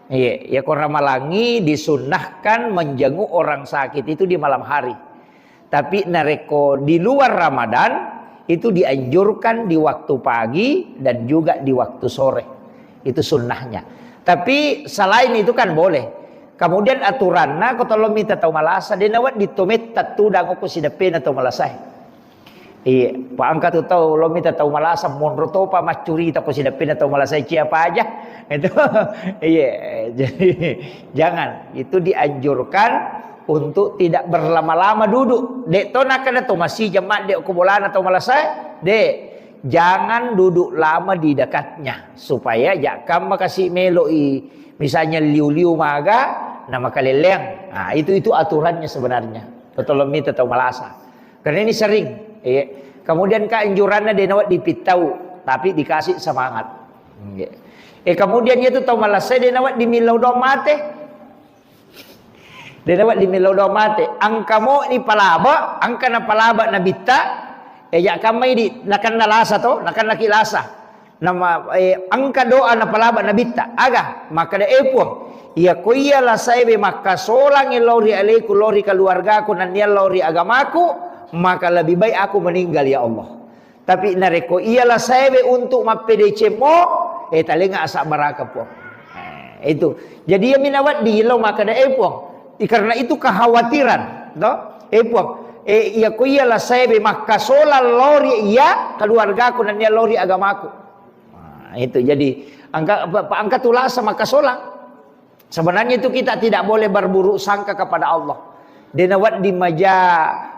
Iya, ya ko ramalangi disunnahkan menjenguk orang sakit itu di malam hari. Tapi narekko di luar Ramadan, itu dianjurkan di waktu pagi dan juga di waktu sore. Itu sunnahnya. Tapi selain itu kan boleh. Kemudian aturanna ko tolong minta tau malasa, de nawedding to metta tudang ko sideppena tau malasa. Iya, pa engka tu tau lo mita tau malasa monro topa maccurita ko sideppena tau malasa cia paja. Itu iya, jadi jangan, itu dianjurkan untuk tidak berlama-lama duduk. Dek to nakana to masih jemaat dek ko bolana tau malasa, dek jangan duduk lama di dekatnya supaya jakam makasih meloi misalnya liu-liu maga na makaleleang. Nah, itu itu aturannya sebenarnya. Tolong mita tau malasa. Karena ini sering. Iya. Kemudian keanjurannya dia nawat dipittau, tapi dikasih semangat. Iya. Eh, kemudian itu tau malasa dia nawat dimillau doang mate. Dia nawat dimillau doang mate. Angka mo ni palaba, angka na palaba nabitta. Eh, ya kamai di nakan lasa to, nakan laki lasa. Nama, eh, engka doa napalaba nabitta. Aga? Makkeda, "Eh, Puang, iya ko iya lasaewe makkasolangngi lao ri aleku, lao ri keluargaku, nennia lao ri agamaku, maka lebih baik aku meninggal, ya Allah. Tapi narekko iya lasaewe untuk mappedecemmo, eh, talenga asabbaraka, Puang." Eh, itu. Jadi iya minawaddi lao makkeda, "Eh, Puang, i-, karena itu kekhawatiran, to? Eh, Puang, eh, iya ko iya lasaewe makkasolang lao ri iya keluargaku, nennia lao ri agamaku." Nah, itu jadi angka, pa-, pa-, angka tulasa makkasolang. Sebenarnya itu kita tidak boleh berburuk sangka kepada Allah. Dena wedding maja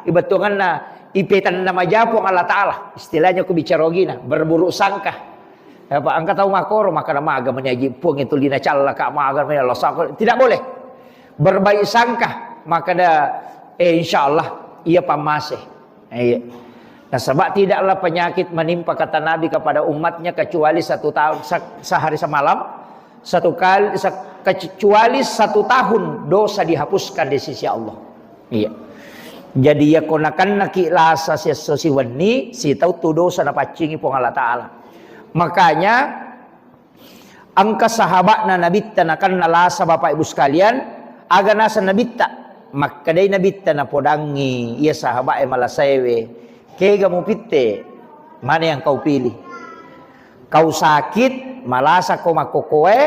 ibetonganna ipetanna maja Puang Allah Ta'ala. Istilahnya ku bicara ogina, berburuk sangka. Apa angka tau makoro, maka maga meni aji Puang itu lina calla ka maga meni Allah sangka. Tidak boleh. Berbaik sangka, maka ada, eh, insya Allah ia pamase. Iya. Nasaba tidaklah penyakit menimpa kata Nabi kepada umatnya kecuali satu tahun se-, sehari semalam, satu kali se-, kecuali satu tahun dosa dihapuskan di sisi Allah. Iya. Jadi ya ko nakennaki lasa siesso siwenni, sitau tu dosa napaccingi Puang Allah Ta'ala. Makanya Engka sahaba'na Nabitta nakenna lasa, Bapak Ibu sekalian, aga naseng Nabitta? Makkedai Nabitta napodangngi iya sahaba'e malasaewe, "Kega mupitte? Mana yang kau pilih? Kau sakit, malasa ko makkokoe,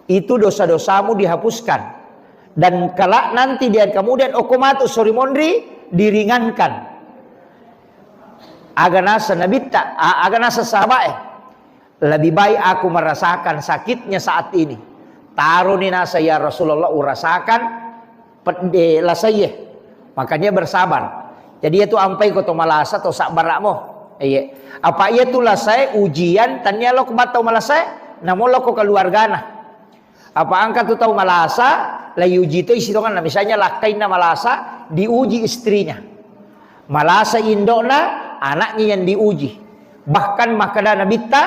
itu dosa-dosamu dihapuskan. Dan kelak nanti di hari kemudian, okko matu sori monri, diringankan." Aga naseng Nabitta, a-, aga naseng sahaba'e? Lebih baik aku merasakan sakitnya saat ini. Taroni nasa, "Ya Rasulullah, urasakan pedde lasaie." Makanya bersabar. Jadi itu ampai ko to malasa to sabbara'mo. Iya. Apa iya tu lasae ujian, tania lo ko battau malasae, namo lo ko keluargana. Apa angka tu tau malasa, la iuji to isi tonganna. Misalnya lakkainna malasa, diuji istrinya. Malasa indo'na, anaknya yang diuji. Bahkan makkeda Nabitta,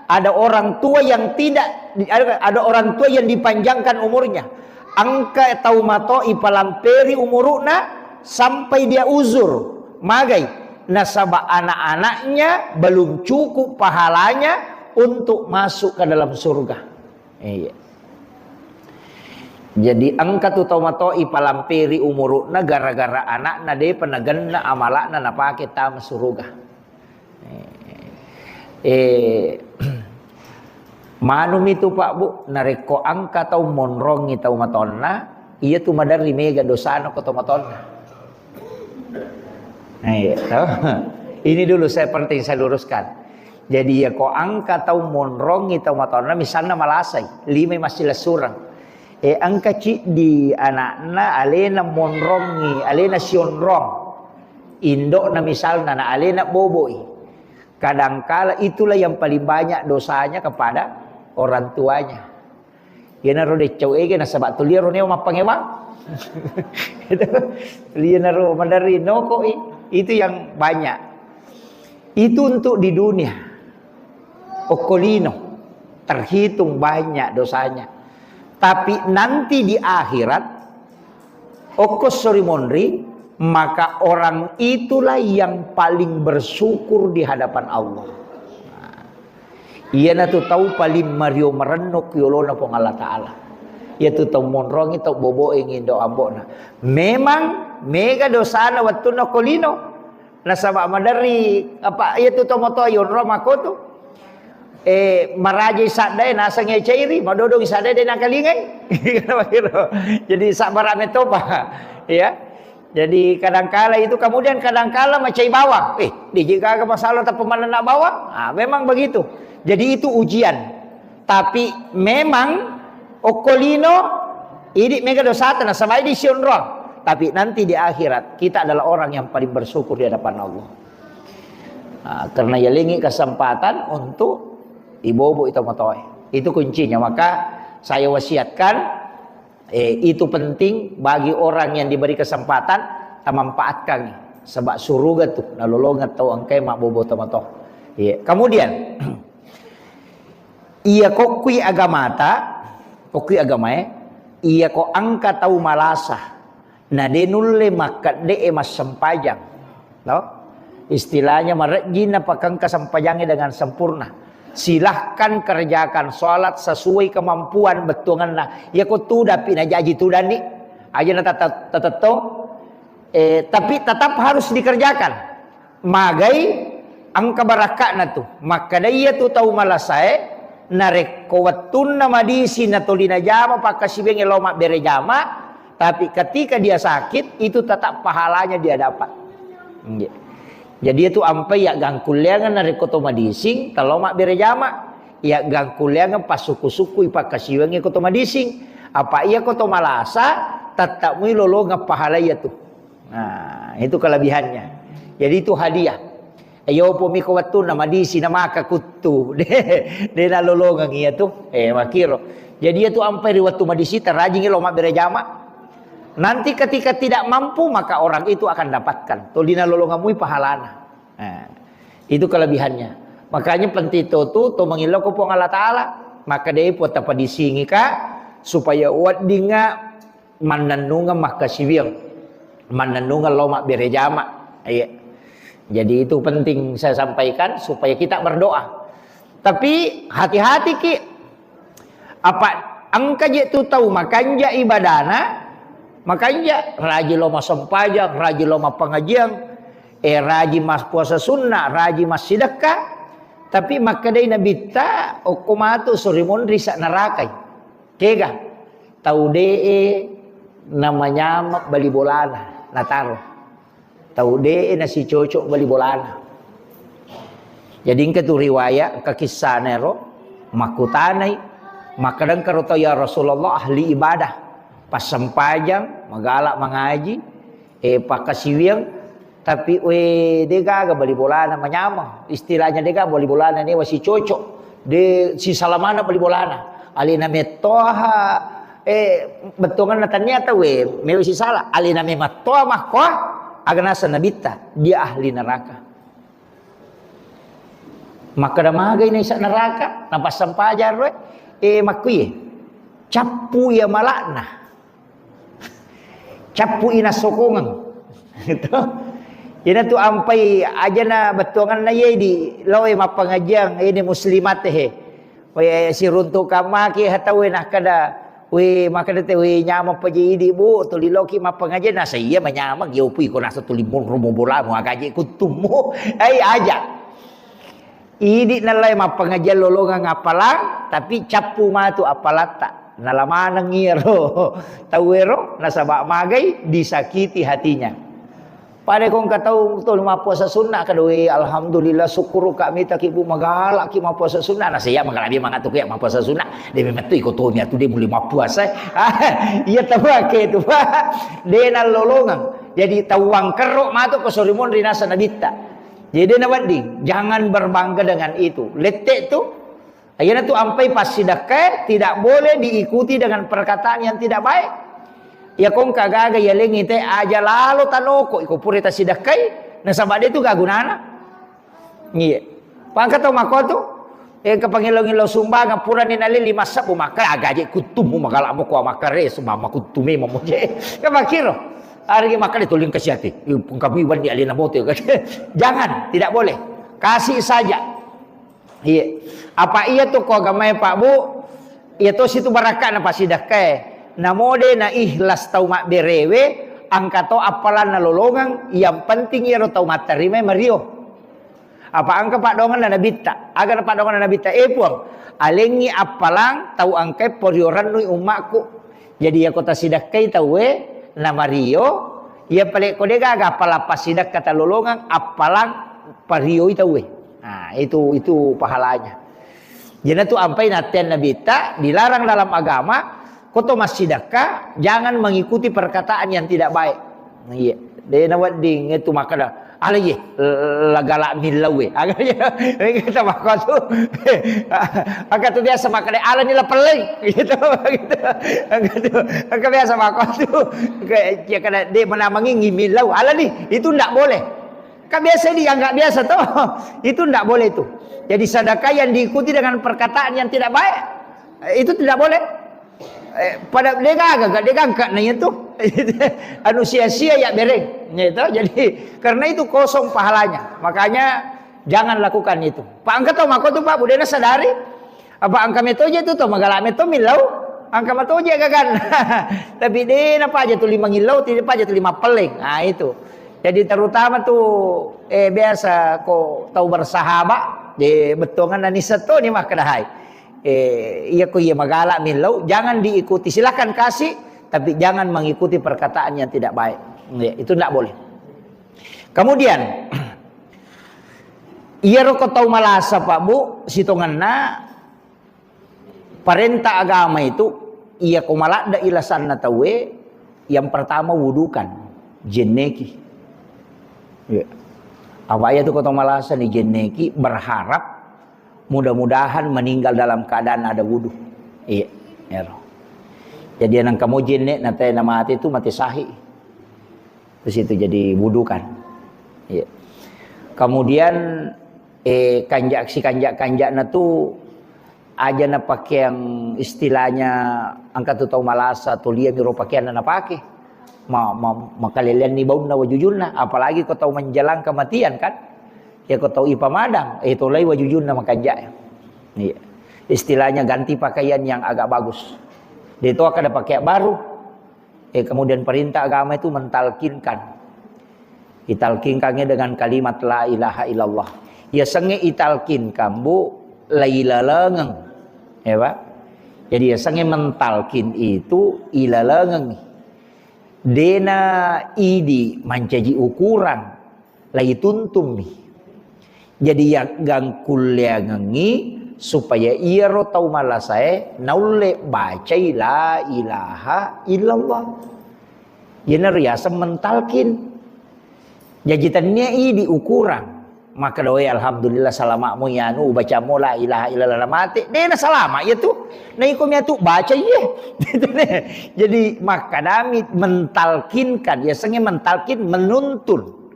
ada orang tua yang tidak, ada orang tua yang dipanjangkan umurnya. Engka tau mato ipalamperi umuru'na sampai dia uzur. Magai? Nasaba anak-anaknya belum cukup pahalanya untuk masuk ke dalam surga. Iya. Jadi engka tu tau mato ipalamperi umuru'na gara-gara anakna depa nagenna amala'na napake tama suruga. Eh, manumi tu, Pak, Bu, narekko engka tau monrongi tau matonna, iya tu maderri mega dosana ko tau matonna. Nah, iya, toh. Ini dulu saya penting saya luruskan. Jadi, ya, ko engka tau monrongi tau matonna, misalna malasai, limai massilessureng. Eh, engka ciddi anakna alena monrongi, alena sionrong. Indo'na misalna, na alena boboi. Kadangkala itulah yang paling banyak dosanya kepada orang tuanya. Iyanaro deccau ege nasaba tuliaro neo mappangewang. Itu, iyanaro maderri nokoi. Itu yang banyak. Itu untuk di dunia. Okkolino. Terhitung banyak dosanya. Tapi nanti di akhirat, okko sori monri, maka orang itulah yang paling bersyukur di hadapan Allah. Iyanatu tau paling mario marenno ku yolona Puang Allah Ta'ala. Iyatu tau monrongi, tau boboe ngindo ambo'na. Memang mega dosana wettunna ko lino. Nasaba maderri, apa, iyatu tau motoa yonro makkotu. Eh, marajai saddae naseng cairi, madodong saddae de nakalingai. Jadi sabbara metopa. Ya. Jadi kadangkala itu, kemudian kadangkala macai bawang. Eh, di jika ke masalah tak pemanenna bawang? Ah, memang begitu. Jadi itu ujian. Tapi memang okkolino ini mega dosata nasaba di sionrong. Tapi nanti di akhirat kita adalah orang yang paling bersyukur di hadapan Allah. Ah, karena yalengi kesempatan untuk ibobo itu motoe. Itu kuncinya. Maka saya wasiatkan Eh, itu penting bagi orang yang diberi kesempatan, tamanfaatkan. Sebab suruga tu, nalolongeng tau engkae mabbobo tomatoa. Iya. Kemudian, iya kokkui agamata, kokkui agamae, iya ko engka tau malasa, na de nulle makkedde'e massempajang. No? Istilahnya marejji napakengka sempajangnge dengan sempurna. Silahkan kerjakan sholat sesuai kemampuan bettuangenna. Iya ko tudapi najaji tudanni. Aja na tata-, tatettong. Eh, tapi tetap harus dikerjakan. Magai engka barakka'na tu. Makkeda iya tu tau malasae, narekko wettunna madisi natoli najama pakkasiwiangnge lao mabbere jama, tapi ketika dia sakit, itu tetap pahalanya dia dapat. Nggih. Jadi itu ampai ya gangkulleangeng narekko to madising, telo mabbere jama. Ya gangkulleangeng passuku-sukui pakkasiwiangnge ko to madising. Apa iya ko to malasa, tetap mui lolongeng pahala iya tu. Nah, itu kelebihannya. Jadi itu hadiah. Iyo pomi ko wettunna madisi na maka kuttu. De, de nalolongeng iya tu. Eh, makiro. Jadi iya tu ampai ri wettu madisi tarajingi lo mabbere jama. Nanti ketika tidak mampu, maka orang itu akan dapatkan. Toli nalolongeng mui pahalana. Nah, itu kelebihannya. Makanya penting to tu, to mangillau ko Puang Allah Ta'ala. Maka de puang tapadisingi ka, supaya weddinga mannennungeng makkasiwiang, mannennungeng lao mabbere jama. Iya. Jadi itu penting saya sampaikan supaya kita berdoa. Tapi hati-hati ki, apa engka je tu tau makanja ibadana, makanja raji lao massempajang, raji lao mappangajiang, eh, raji mas puasa sunnah, raji massidekka, tapi makkedai Nabitta, okko matu sori monri sa narakai. Kega? Tau de'e namanyama bali bolana, nataro. Tau de'e nasicocok bali bolana. Jadi engka tu riwayat, engka kissana ero, makkutanai, makkadangka ro tau, "Ya Rasulullah, ahli ibadah, passempajang, magala mangaji, eh, pakkasiwiang, tapi, we, de gaga bali bolana manyameng. Istilahnya de gaga bali bolana newa sicocok. De sisala maneng bali bolana. Alena mettoha, eh, bettuangenna tania tau, we, mewa sisala. Alena memettoha makkoa, Aga naseng Nabitta, dia ahli neraka. Makkeda magai naisa neraka, napassampajang roe, eh, makkuye, cappu iya malakna. Cappu ina sokongeng. Gitu. Ina tu ampai ajana bettuanganna ye di loe mappangajiang ini muslimat he. We siruntu kamaki hatawe nakkeda, we makkeda te, we nyameng paje idi, Bu, tuli loki mappangajiang, nasa iya manyameng, yopu iko nasa tuli monro mobolamu, agaje kuttummu. Ai aja. Idi nallai mappangajiang lolongeng appalang, tapi cappu matu appalatta. Nala maneng iyaro tauwero, nasaba magai disakiti hatinya. Pada ko engka tau to mappuasa sunna, kada, "Weh, alhamdulillah, syukur kami taki Bu, magala ki mappuasa sunna." Nah, saya magala dia mangatu ki mappuasa sunna. Dia memang tu iko to mi atu dia boleh mappuasa. Iya, tabake tu, Pak. Dia nalolongang. Jadi tawang kerro matu ko sorimun rinasa nabitta. Jadi dia nawedding, jangan berbangga dengan itu. Lettek tu, Akhirnya tu ampai passidakkae tidak boleh diikuti dengan perkataan yang tidak baik. Ya kongka gaga ya lengi te aja lalo tanoko iko pura tasidakkai, nasaba de tu gagunana. Iya. Pangka tau mako tu, eh, kepangilo-ngilo sumbangan pura ni nali lima sabu maka agaje kutumu magala mo ko makare sumama kutumi mo je. Ke makiro. Ari maka de tuling kasiati. Pengkabiwan di alina bote. Jangan, tidak boleh. Kasih saja. Iya. Apa iya tu ko agamae, Pak, Bu? Iya to situ barakka'na pasidakkae. Namo de na ikhlas tau mabberewe, angka to appalanna lolongeng, yang penting iyaro tau matterimai mario. Apa angka paddoanganna nabitta? Aga na paddoanganna nabitta? Eh, Puang, alengngi appalang tau angkae porio rennui ummakku. Jadi, iyako tasidakkai tauwe namario, iya pale ko de gaga appalang pasidakka talolongeng, appalang parioi tauwe. Nah, itu, itu pahalanya. Jadi, tu ampai nattean nabitta dilarang dalam agama, ko to massidakka, jangan mengikuti perkataan yang tidak baik. Iya, de nawedding itu makkeda, "Ala ye, lagala millau e." Aga ye, kita makotu. Aga tu biasa makkeda, "Ala ni lapelleng." Gitu, gitu. Aga tu, aga biasa makotu. Kayak, ya kada de menamangi ngimillau. Ala ni, itu ndak boleh. Kan biasa dianggap biasa toh. Itu ndak boleh itu. Jadi sedekah yang diikuti dengan perkataan yang tidak baik, itu tidak boleh. Eh, pada de gaga, de gangka na itu. Anu sia-sia ya bereng, gitu. Jadi karena itu kosong pahalanya. Makanya jangan lakukan itu. Pak angka tau mako tu Pak budena sadari. Apa angka metoje tu to magala meto millau. Angka matoje gagan. Tapi de na paja tu lima ngillau, tidak paja tu lima peleng. Nah, itu. Jadi terutama tu eh biasa ko tau bersahabat, de bettongan nani seto ni makkedahai. Eh, iya ko iya magala millau, jangan diikuti. Silakan kasih, tapi jangan mengikuti perkataan yang tidak baik. Ya, itu ndak boleh. Kemudian, iyaro ko tau malasa, Pak, Bu, sitongenna parenta agama itu, iya ko maladde ilasanna tauwe, yang pertama wudukan, jenneki. Ya. Apa iya tu ko tau malasa ni jenneki, berharap mudah-mudahan meninggal dalam keadaan ada wudu. Iya, ero. Jadi nang kamu jenne na te na mati tu mati sahih. Terus itu jadi wudu kan. Iya. Kemudian eh kanjak si kanjak kanjakna tu aja na pakeang istilahnya angka tu tau malasa tu lia miro pakeanna na pake. Ma, ma, makaleleanni baunna wajujunna, apalagi ko tau menjelang kematian kan. Ya ko tau ipamadang, eh tolai wajujunna makanjak. Iya. Istilahnya ganti pakaian yang agak bagus. De to kada pakai baru. Eh kemudian perintah agama itu mentalkinkan. Italkinkannya dengan kalimat la ilaha illallah. Ya senge italkinkan, Bu, la ilalengeng. Ya, Pak. Jadi ya senge mentalkin itu ilalengeng. Dena idi mancaji ukuran, lai tuntummi. Jadi yaggangkulleangengngi supaya iyaro tau malasae naulle bacai la ilaha illallah. Iyana riaseng mentalkin. Jaji tennia idi ukuran. Maka doe, "Alhamdulillah, salama' mo iyanu, ubaca mo la ilaha illallah, na mate." De' na salama' iya tu. Na iko mi atu baca iye. Jadi makkadami mentalkinkan, yasengnge mentalkin, menuntun.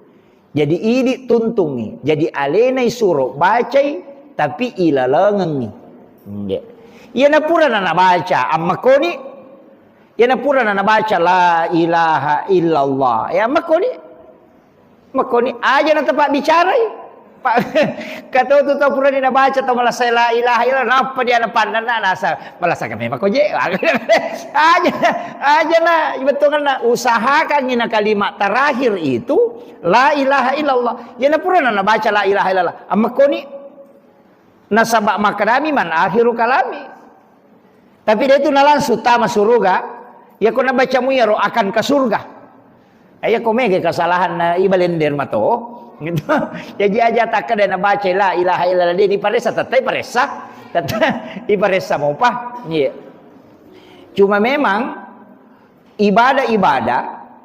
Jadi idi tuntungngi. Jadi alena isuro bacai, tapi ilalengengngi. Nggih. Iyana purana nabaca, ammakkoni. Iyana purana nabaca la ilaha illallah. Ya, ammakkoni. Makkoni aja na tepa bicarai. Pak, kata tu tau purani nabaca tau malasa la ilaha illallah, nappa dia na pandanna nasa malasa kami mako je. Aja, aja na bettuanna usahakan ina kalimat terakhir itu la ilaha illallah. Iyana purana nabaca la ilaha illallah. Ammakkoni nasaba makkadami man akhiru kalami. Tapi de' tu na langsung tama suruga. Iyako nabacamu iyaro akan ke surga. Iyako mega kesalahan na ibalender mato. Gitu. Jadi aja takkeda nabaca la ilaha illallah de' diparessa, tettai paressa. Tettai iparessa mopa. Iya. Cuma memang ibadah-ibadah,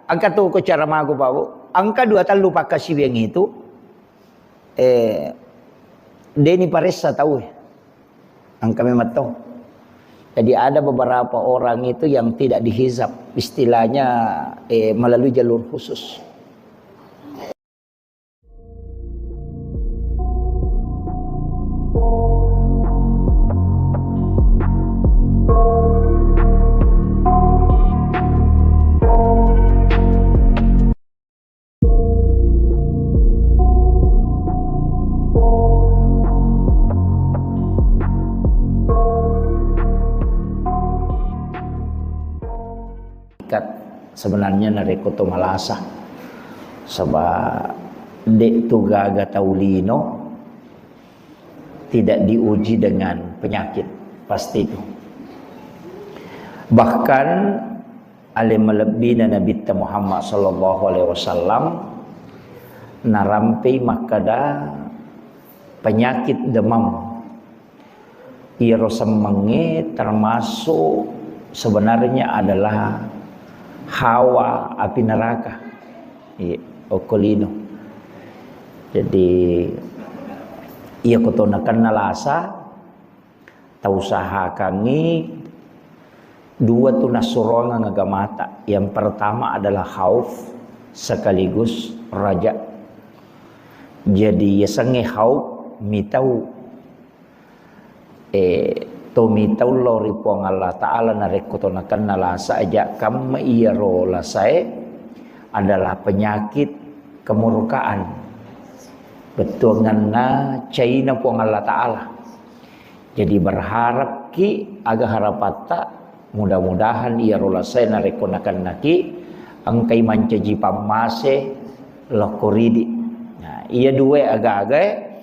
engka tu ko cara magu, Pak Bu. Engka dua tellu pakkasiwiang itu, eh, de' ni paressa tau. Engka memang to. Jadi ada beberapa orang itu yang tidak dihizab, istilahnya, eh, melalui jalur khusus. Ikat sebenarnya narekko to malasa. Sebab de' tu gaga tau lino tidak diuji dengan penyakit, pasti itu. Bahkan ale malebbina Nabitta Muhammad sallallahu alaihi wasallam narampei makkada penyakit demam. Iyaro semmengnge termasuk sebenarnya adalah hawa api neraka. Iya, okko lino. Jadi, iya ko to nakenna lasa, tausahakangngi dua tu nassuroangeng agamata. Yang pertama adalah khauf sekaligus raja. Jadi, yasengnge khauf mitau Eh, to mitau lao ri Puang Allah Ta'ala narekko to nakenna lasa aja kamma iyaro lasae adalah penyakit kemurkaan. Bettuanganna caina Puang Allah Ta'ala. Jadi berharapki aga harapatta, mudah-mudahan iyaro lasae narekko nakennaki engkai mancaji pammase lokko ridi. Nah, iya dua aga-agae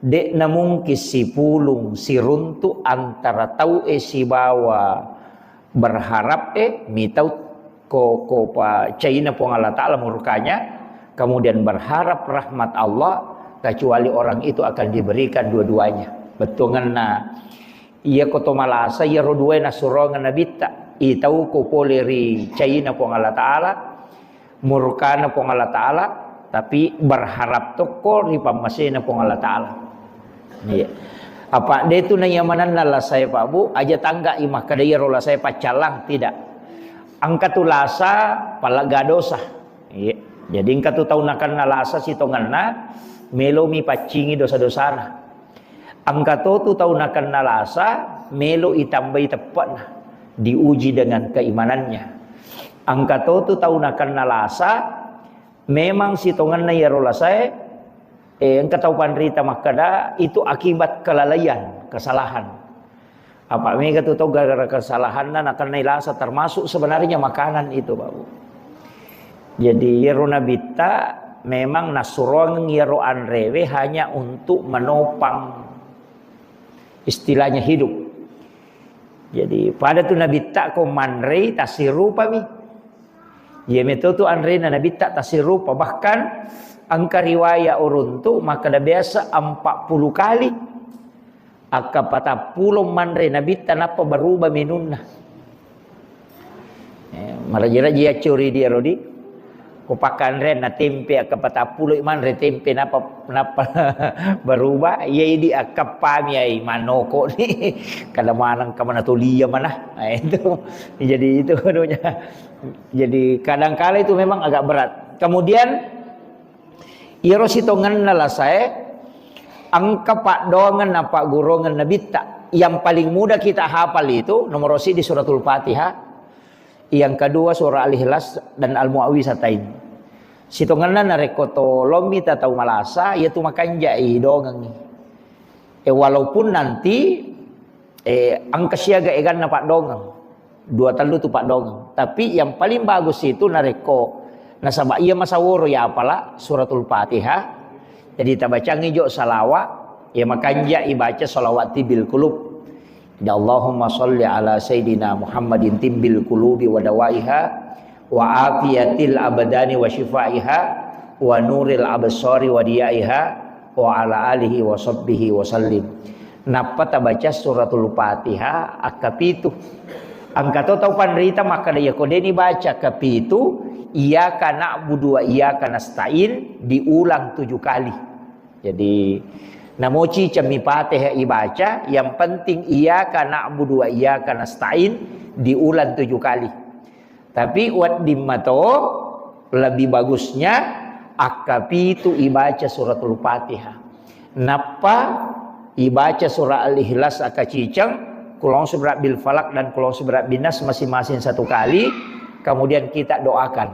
De'na mungkin sipulung siruntu antara tau'e sibawa berharap'e, mitau ko, ko pa caina Puang Allah Ta'ala murkanya, kemudian berharap rahmat Allah, kecuali orang itu akan diberikan dua-duanya. Bettuangenna, iya ko to malasa, iyaro duae nassurongeng Nabitta, itau ko pole ri caina Puang Allah Ta'ala, murkana Puang Allah Ta'ala, tapi berharap tokko ri pammasena Puang Allah Ta'ala. Iya. Apa de tu naiya manenna lasae, Pak Bu, aja tangga i makkeda iyaro lasae paccallang, tidak. Engka tu lasa pallegga dosa. Iya. Jadi engka tu tau nakenna lasa sitongenna melomi paccingi dosa-dosana. Engka to tu tau nakenna lasa, melo itambai teppe'na, diuji dengan keimanannya. Engka to tu tau nakenna lasa, memang sitongenna iyaro lasae, eh, engka tau panrita makkeda, itu akibat kelalaian, kesalahan. Apa mega tu tau gara-gara kesalahanna nakennai lasa, termasuk sebenarnya makanan itu, Pak Bu. Jadi, iyaro Nabitta memang nassuroangeng iyaro anrewe hanya untuk menopang, istilahnya, hidup. Jadi, pada tu Nabitta ko manrei tassirupami. Iya meto tu anrena Nabitta tassirupa. Bahkan engka riwaya uruntu makkeda biasa empat puluh kali. Akka patappulo manre Nabitta nappa berubah menunna. Eh, maraja-raja yaccori dia rodi. Pepakkanre na tempe, akka patappulo manre tempe, napa, napa berubah? Iya, idi akkappami ai manoko ni. Kada maneng ka mana tolia mana. Nah, itu. Jadi itu anunya. Jadi kadangkala itu memang agak berat. Kemudian, iyaro sitongenna lasae, engka paddoangeng na pagguruangeng Nabitta. Yang paling mudah kita hafal itu nomor siji Suratul Fatihah, yang kedua surah Al-Ikhlas dan Al-Muawwizatain. Sitongenna narekko to lommi ta tau malasa, iya tu makanjai dongengi. Eh, walaupun nanti, eh, engka siaga eganna paddongeng. Dua tellu tu paddongeng. Tapi yang paling bagus itu narekko nasaba iya masaworo ya apala Suratul Fatihah. Jadi tabacangi jo salawat, ya makanja ibaca salawat tibbil qulub. Ya Allahumma salli ala Sayyidina Muhammadin tibbil qulubi wa dawaiha, wa afiyatil abdani wa syifaiha, wa nuril absari wa diyaiha, wa ala alihi wa sahbihi wa sallim. Nappa tabaca Suratul Fatihah akkapitu. Engka to tau panrita makkeda, iya ko deni baca kapitu, iyyaka na'budu wa iyyaka nasta'in diulang tujuh kali. Jadi, namoci cemmi Fatihah ibaca, yang penting iyyaka na'budu wa iyyaka nasta'in diulang tujuh kali. Tapi wedding mato lebih bagusnya akkapitu ibaca Suratul Fatihah. Nappa ibaca surah Al-Ikhlas akaciceng, Qul a'udzu birabbil falaq dan Qul a'udzu birabbin nas masing-masing satu kali, kemudian kita doakan.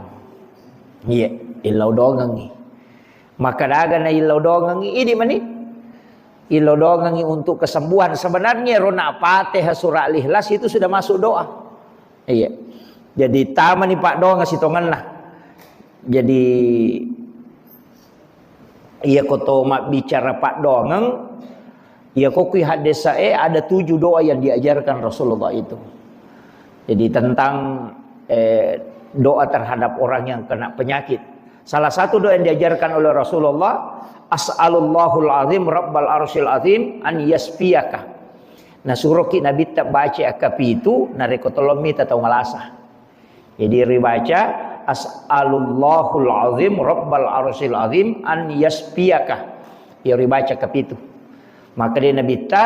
Iya, illau dongengi. Maka daga na illau dongengi, idi mani. Illau dongengi untuk kesembuhan. Sebenarnya rona Fatihah surah Al-Ikhlas itu sudah masuk doa. Iya. Jadi tamani paddoangeng sitongenna. Jadi iya ko to mabbicara paddoangeng, iya ko kui haddesae ada tujuh doa yang diajarkan Rasulullah itu. Jadi tentang, eh, doa terhadap orang yang kena penyakit. Salah satu doa yang diajarkan oleh Rasulullah, "As'alullahul azim rabbal arsyil azim an yasfiyaka." Nah, suroki Nabitta baca akkapitu, narekko tolong mita tau malasa. Jadi ribaca, "As'alullahul azim rabbal arsyil azim an yasfiyaka." Ya ribaca kapitu. Maka dia Nabitta,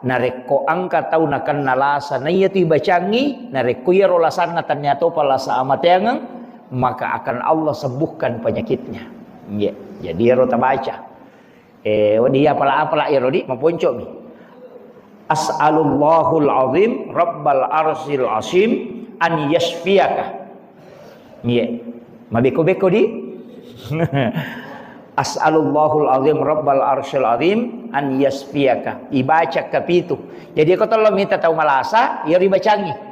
narekko engka tau nakenna lasa, naiya tu ibacangi, narekko iyaro lasanna tania topa lasa amateangeng, maka akan Allah sembuhkan penyakitnya. Iya. Jadi iyaro tabaca. Eh, wedding iya apala-apala iyaro di, maponcomi. "As'alullahul azim rabbal arsyil azim an yasfiyaka." Iya. Mabeko-beko di. "As'alullahul azim rabbal arsyil azim an yasfiyaka." Ibaca kapitu. Jadi ko tolong mita tau malasa, iya ribacangi.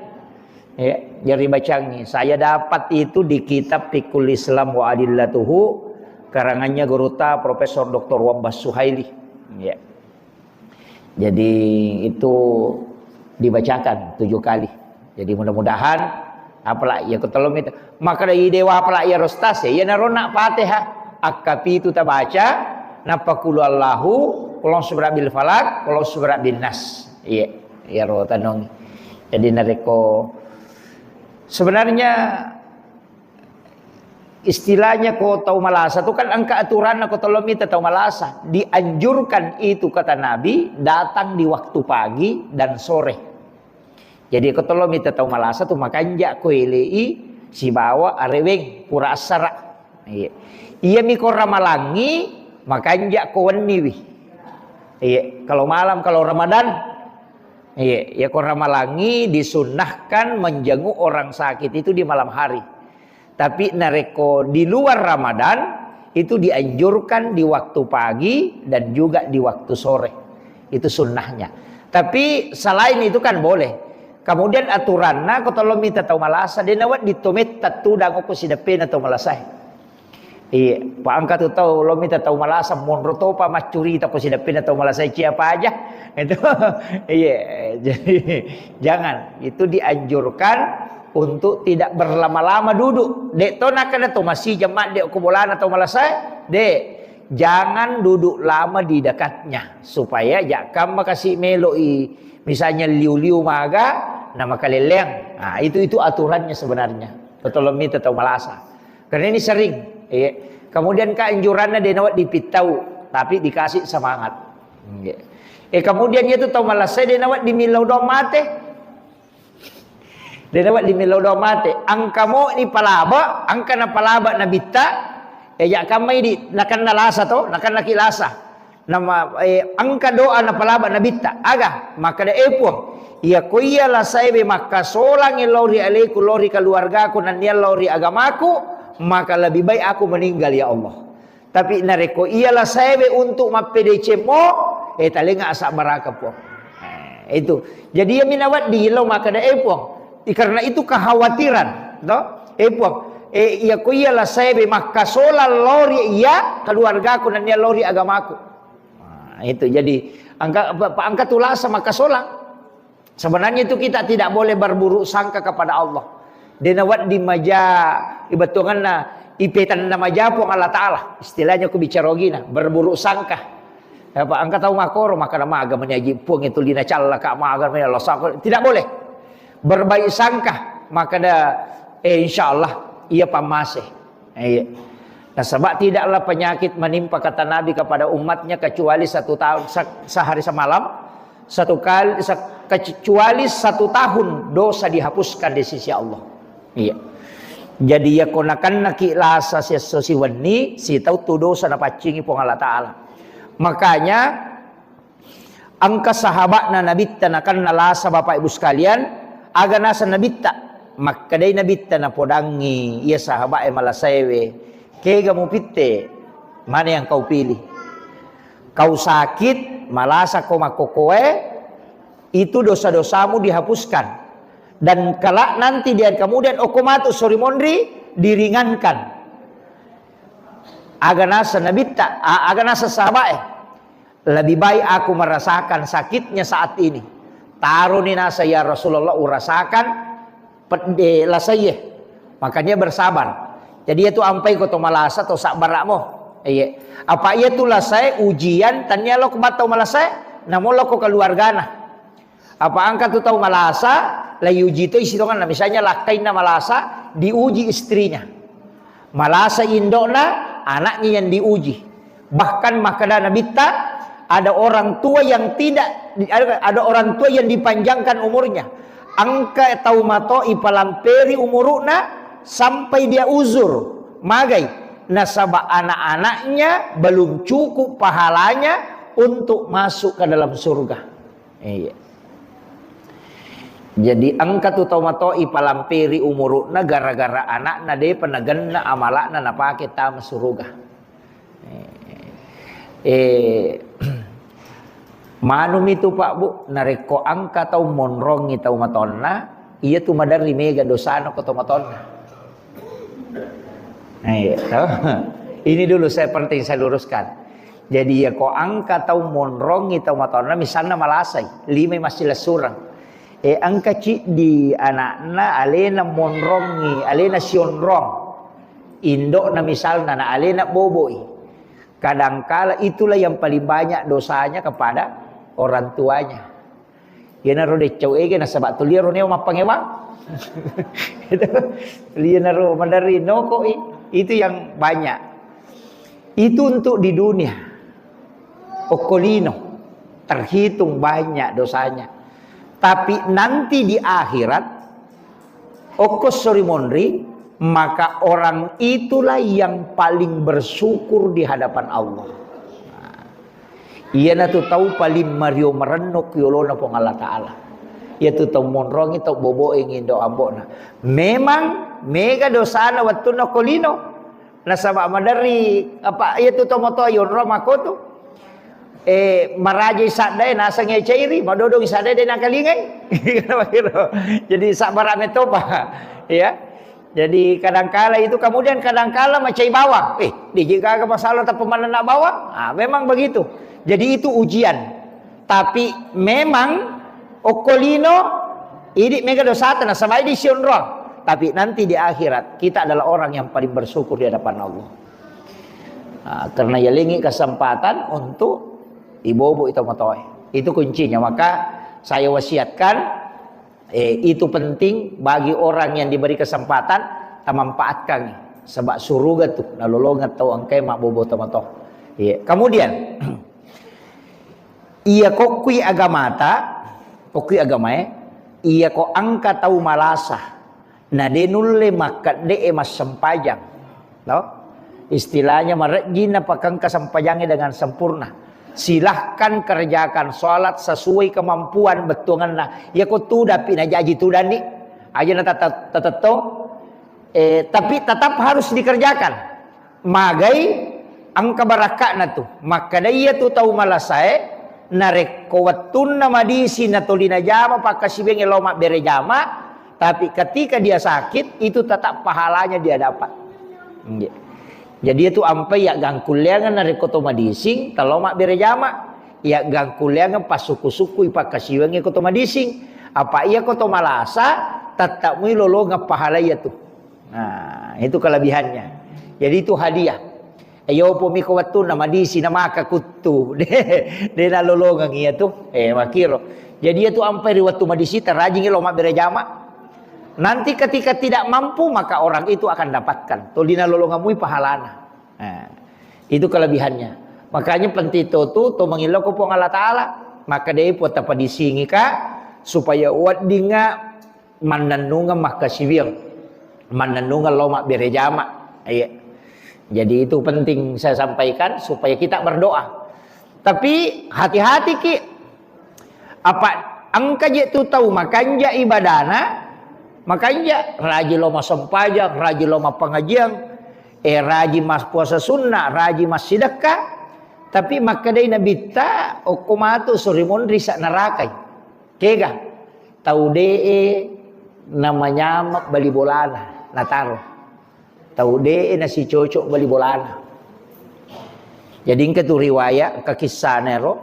Ya, jadi bacangi. Saya dapat itu di kitab Fiqhul Islam wa Adillatuhu, karangannya gurutta Profesor Doktor Wabbas Suhaili. Ya. Jadi itu dibacakan tujuh kali. Jadi mudah-mudahan apalagi ya ketolong itu. Maka dari dewa apalagi ya rostas ya, ya narona Fatihah. Akkapitu tabaca, nappa qul huwallahu, qul a'udzu birabbil falaq, qul a'udzu birabbin nas. Iya, ya ro tanong. Jadi narekko sebenarnya istilahnya ko tau malasa tu kan engka aturanna ko tolong mita tau malasa. Dianjurkan itu kata Nabi datang di waktu pagi dan sore. Jadi ko tolong mita tau malasa tu makanja ko elei sibawa areweng pura assara. Iya. Iya mi ko ramalangi makanja ko wenniwi. Iya, kalau malam kalau Ramadan. Iya, ya ko ramalangi disunnahkan menjenguk orang sakit itu di malam hari. Tapi narekko di luar Ramadan, itu dianjurkan di waktu pagi dan juga di waktu sore. Itu sunnahnya. Tapi selain itu kan boleh. Kemudian aturanna ko tolong mita tau malasa, dena wedding to metta tudang ko sideppena tau malasae. Iya, pa engka tu tau lo mita tau malasa monro topa maccurita ko sideppena tau malasa cia paja. Itu iya, jadi jangan, itu dianjurkan untuk tidak berlama-lama duduk. Dek to nakana to masih jam madde ko bolana tau malasa, dek, jangan duduk lama di dekatnya supaya jakka makasi meloi misalnya liu-liu maga na makaleleang. Nah, itu itu aturannya sebenarnya. Tolong mita tau malasa. Karena ini sering. Iya. Kemudian keanjuranna de' nawedding pittau, tapi dikasih semangat. Iya. Eh, kemudian itu tau malasai de' nawedding millau doang mate. De' nawedding millau doang mate. Engka mo ni palaba, engka na palaba nabitta. Eh, ya kamma idi, nakenna lasa to, nakenna ki lasa. Nama, eh, engka doa napalaba nabitta. Aga? Makkeda, "Eh, Puang, iya ko iya lasaewe makkasolang lao ri aleku, lao ri keluargaku, nennia lao ri agamaku, maka lebih baik aku meninggal, ya Allah. Tapi narekko iya lasaewe untuk mappedeceng mo, eh, talenga asabbaraka, Puang." Eh, itu. Jadi iya minawedding lao makkeda, "Eh, Puang, i-, karena itu kekhawatiran, to? Eh, Puang, eh, iya ko iya lasaewe makkasolang lao ri iya keluargaku, nennia lao ri agamaku." Nah, itu jadi angka, pa-, pa-, angka tulasa makkasolang. Sebenarnya itu kita tidak boleh berburuk sangka kepada Allah. De' nawedding maja, ibetuanganna, ipetanna maja Puang Allah Ta'ala. Istilahnya ku bicara ogina, berburuk sangka. Apa engka tau makkoro, makkeda maga meni aji Puang itu lina callaka, maga meni Allah sako. Tidak boleh. Berbaik sangka, makkeda, eh, insya Allah, iya pammase. Iya. Nasaba tidaklah penyakit menimpa, kata Nabi, kepada umatnya kecuali satu tahun, se-, sehari semalam, satu kali, se-, kecuali satu tahun dosa dihapuskan di sisi Allah. Iya. Jadi iya ko nakennaki lasa siesso siwenni, sitau tu dosa napaccingi Puang Allah Ta'ala. Makanya, engka sahaba'na Nabitta nakenna lasa, Bapak Ibu sekalian, aga naseng Nabitta? Makkedai Nabitta napodangngi iya sahaba'e malasaewe, "Kega mupitte? Mana yang kau pilih? Kau sakit, malasa ko makkokkoe, itu dosa-dosamu dihapuskan. Dan kelak nanti di hari kemudian, okko matu sori monri, diringankan." Aga naseng Nabitta, a-, aga naseng sahaba'e? "Lebih baik aku merasakan sakitnya saat ini." Taroni naseng, "Ya Rasulullah, urasakan pedde lasaie." Makanya bersabar. Jadi itu ampai ko to malasa to sabbara'mo. Iya. Apa iya tu lasae ujian, tania lo ko battau malasae, namo lo ko keluargana. Apa engka tu tau malasa, la iuji to isi tongenna. Misalnya lakkainna malasa, diuji istrinya. Malasa indo'na, anaknya yang diuji. Bahkan makkeda Nabitta, ada orang tua yang tidak, ada, ada orang tua yang dipanjangkan umurnya. Engka tau mato ipalamperi umuru'na sampai dia uzur. Magai? Nasaba anak-anaknya belum cukup pahalanya untuk masuk ke dalam surga. Iya. Jadi engka tu tau mato ipalamperi umuru'na gara-gara anakna depa nagenna amala'na napake tama suruga. Eh, manumi tu, Pak, Bu, narekko engka tau monrongi tau matonna, iya tu maderri mega dosana ko tau matonna. Iya, toh? Ini dulu saya penting saya luruskan. Jadi, ya, ko engka tau monrongi tau matonna, misalna malasai, limai massilessureng. Eh, engka ciddi anakna alena monrongi, alena sionrong. Indo'na misalna, na alena boboi. Kadangkala itulah yang paling banyak dosanya kepada orang tuanya. Iyanaro deccau ege nasaba tuliaro neo mappangewang. Itu. Iyanaro maderri nokoi. Itu yang banyak. Itu untuk di dunia. Okko lino. Terhitung banyak dosanya. Tapi nanti di akhirat, okko sori monri, maka orang itulah yang paling bersyukur di hadapan Allah. Nah, iyanatu tau paling mario marenno ku yolona Puang Allah Ta'ala. Iyatu tau monrongi, tau boboengi indo ambo'na. Memang mega dosana wettunna ko lino. Nasaba maderri, apa, iyatu tau matoa yonro makkotu. Eh, marajai saddae nasengnge cairi, madodong saddae de nakalingai. Jadi sabbara metopa. Ya. Jadi kadangkala itu, kemudian kadangkala macai bawang. Eh, di jika masalah tapi mana nak bawang? Ah, memang begitu. Jadi itu ujian. Tapi memang okko lino, idi mega dosata nasaba idi sionrong. Tapi nanti di akhirat kita adalah orang yang paling bersyukur di hadapan Allah. Ah, karena yalengi kesempatan untuk ibobo itu matoe. Itu kuncinya. Maka saya wasiatkan, eh, itu penting bagi orang yang diberi kesempatan, tamanfaatkan. Saba' suruga tu nalolongeng tau engkae mabbobo tomatoa. Iya. Kemudian, iya kokkui agamata, kokkui agamae, iya ko engka tau malasa, na de nulle makkedde'e massempajang. No? Istilahnya marejji napakengka sempajangnge dengan sempurna. Silahkan kerjakan sholat sesuai kemampuan bettuangenna. Iya ko tudapi najaji tudani. Aja na tata-, tatettong. Eh, tapi tetap harus dikerjakan. Magai engka barakka'na tu. Makkeda iya tu tau malasae, narekko wettunna madisi natoli najama pakkasiwiangnge lao mabbere jama, tapi ketika dia sakit, itu tetap pahalanya dia dapat. Nggih. Jadi itu ampai ya gangkulleangan narekko to madising, talo mabbere jama, ya gangkulleangan passukku-sukkui pakkasiwiangnge ko to madising. Apa iya ko to malasa, tetap mui lolongeng pahala iya tu. Nah, itu kelebihannya. Jadi itu hadiah. Ayo pomi ko wettunna madisi na maka kuttu. De, de nalolongeng iya tu. Eh, makiro. Jadi iya tu ampai ri wettu madisi tarajingi lo mabbere jama. Nanti ketika tidak mampu maka orang itu akan dapatkan. Toli nalolongeng mui pahalana. Nah, itu kelebihannya. Makanya penting to tu to mengillau ko Puang Allah Taala. Maka de puang tapadisingi ka supaya weddinga mannennungeng makkasiwiang, mannennungeng lao mabbere jama. Iya. Jadi itu penting saya sampaikan supaya kita berdoa. Tapi hati-hati ki, apa engka je tu tau makanja ibadana, makanja raji lao massempajang, raji lao mappangajiang, eh raji mas puasa sunnah, raji massidekka, tapi makkedai nabitta okko matu suri monri sa narakai. Kega? Tau de'e namanyameng bali bolana, nataro. Tau de'e nasicocok bali bolana. Jadi engka tu riwayat, engka kissana ero,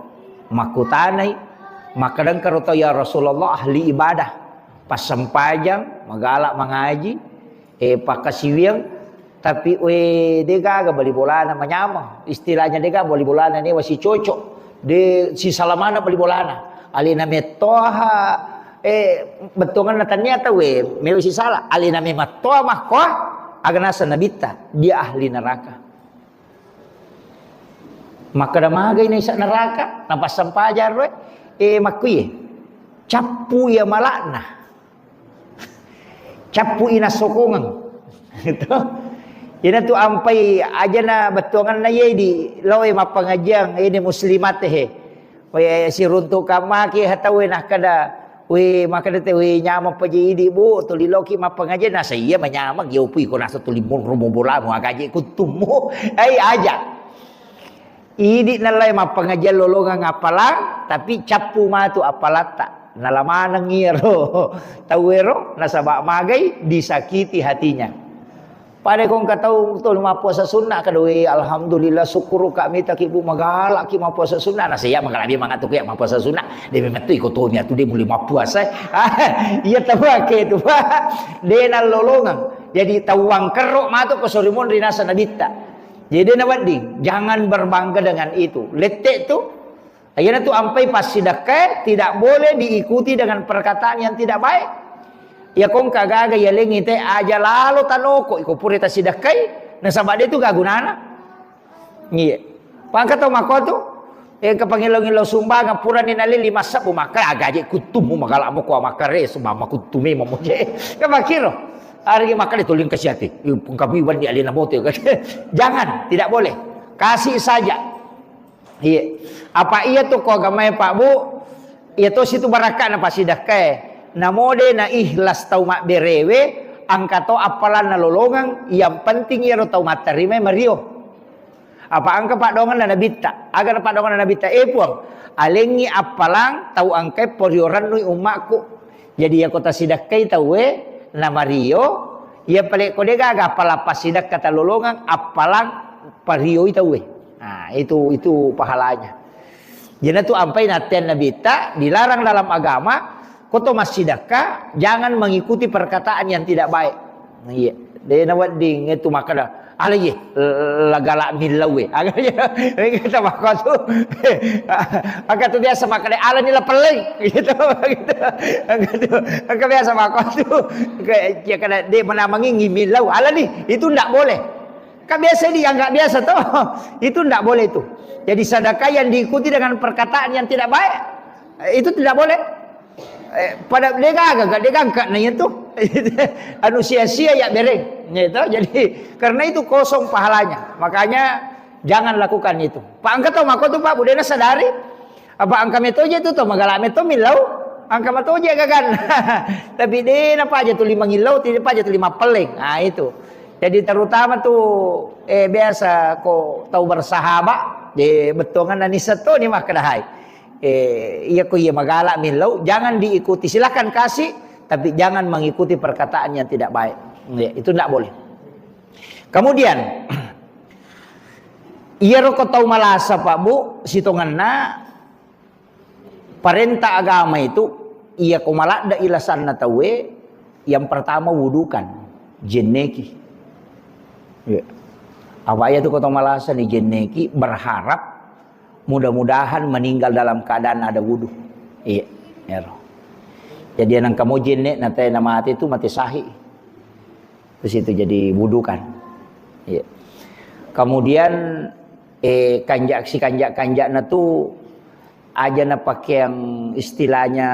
makkutanai, makkadang karo tau, "Ya Rasulullah, ahli ibadah, passempajang, magala mangaji, eh, pakkasiwiang, tapi, we, de gaga bali bolana manyameng. Istilahnya de gaga bali bolana newa sicocok. De sisala maneng bali bolana. Alena mettoha, eh, bettuangenna tania tau, we, mewa sisala. Alena memettoha makkoa, aga naseng nabitta, dia ahli neraka." Makkeda magai naisa neraka, napassempajang ro, eh, makkuye. Cappu iya malakna. Cappu i nassokongeng. Gitu. Ina tu ampai ajana bettuanganna ye di loe mappangajiang, ini muslimat he. We siruntu kamaki hatawe nakkeda, we makkeda te, we nyameng paje idi, Bu, tuli loki mappangajiang, nasa iya manyameng, yo pui ko nasa tuli monro mo bolamu, agaje kuttummu. Ai aja. Idi nallai mappangajiang lolongeng appalang, tapi cappu matu appalatta. Nala maneng iyaro tauwero, nasaba magai disakiti hatinya. Pada kongka tau tuli mappuasa sunnah, kada, "We, alhamdulillah, syukur ka mitaki, Bu, magala ki mappuasa sunnah." Nasa iya magala mangatu ki mappuasa sunnah. De memettu iko tomi atu de muli mappuasa. Iya tau ake tu, Pak. De nallolongeng. Jadi tau wangkerro matu ko sori monri nasa nabitta. Jadi de nawedding, jangan berbangga dengan itu. Lette tu, iyana tu ampai passidekkae tidak boleh diikuti dengan perkataan yang tidak baik. Iya kongka gaga yalengi te aja lalo tanoko iko pura tasidekkai, nasaba de tu gagunana. Iya. Pangka tau mako tu, eh, ke pangilo-ngilo sumbangan purani nalili massabbu maka agaje kuttumu magala mo ko makkare sumama kuttume mamoje. Ke makiro. Ari makkale tuling kasiate. Kami wan di alena mote. Jangan, tidak boleh. Kasih saja. Iya. Apa iya tu ko agamae, Pak, Bu? Iya to situ barakka'na pasidakkae. Namo de na ikhlas tau mabberewe, angka to appalanna lolongeng, yang penting iyaro tau matterimai mario. Apa angka paddoanganna nabitta? Aga na paddoanganna nabitta? Eh, Puang, alengngi appalang tau angkai porio rennui ummakku. Jadi, iyako tasidakkai tauwe namario, iya pale ko de gaga appalang passidakka talolongeng, appalang parioi tauwe. Nah, itu, itu pahalanya. Jadi, tu ampai natteang nabitta dilarang dalam agama, ko to massidakka, jangan mengikuti perkataan yang tidak baik. Iya, de nawedding itu makkeda, Ala ye, lagala millau e. Aga ye, kita makotu. Aga tu biasa makan ala ni lapeleng. Gitu, gitu. Aga tu, aga biasa makotu. Kayak, ya, kada de menamangi millau. Ala ni, itu ndak boleh. Kan biasa dianggap biasa toh. Itu ndak boleh itu. Jadi sedekah yang diikuti dengan perkataan yang tidak baik, eh, itu tidak boleh. Eh, pada degaga, degaga na itu. Anu sia-sia ya bereng. Gitu. Jadi karena itu kosong pahalanya. Makanya jangan lakukan itu. Pak, engka tau mako tu, Pak, budena sadari. Apa engka metoje tu tau magala meto millau. Engka metoje gagan. Tapi de napa aja tu lima ngillau, tidak apa aja tu lima peleng. Nah, itu. Jadi terutama tu, eh, biasa ko tau bersahabat, de bettuangan nani seto ni makkeda hai. Eh, iya ko iya magala millau, jangan diikuti. Silakan kasih, tapi jangan mengikuti perkataan yang tidak baik. Ya, itu ndak boleh. Kemudian, iya roko tau malasa, Pak Bu, sitongenna parenta agama itu, iya ko maladde ilasanna tauwe, yang pertama wudukan, jenneki. Ya. Apa iya tu ko tau malasa ni jenneki, berharap mudah-mudahan meninggal dalam keadaan ada wudu. Iya, ero. Jadi nang kamu jenne na te na mate tu mate sahih. Terus itu jadi wudu kan. Iya. Kemudian, eh, kanjak si kanjak-kanjakna tu aja na pakai yang istilahnya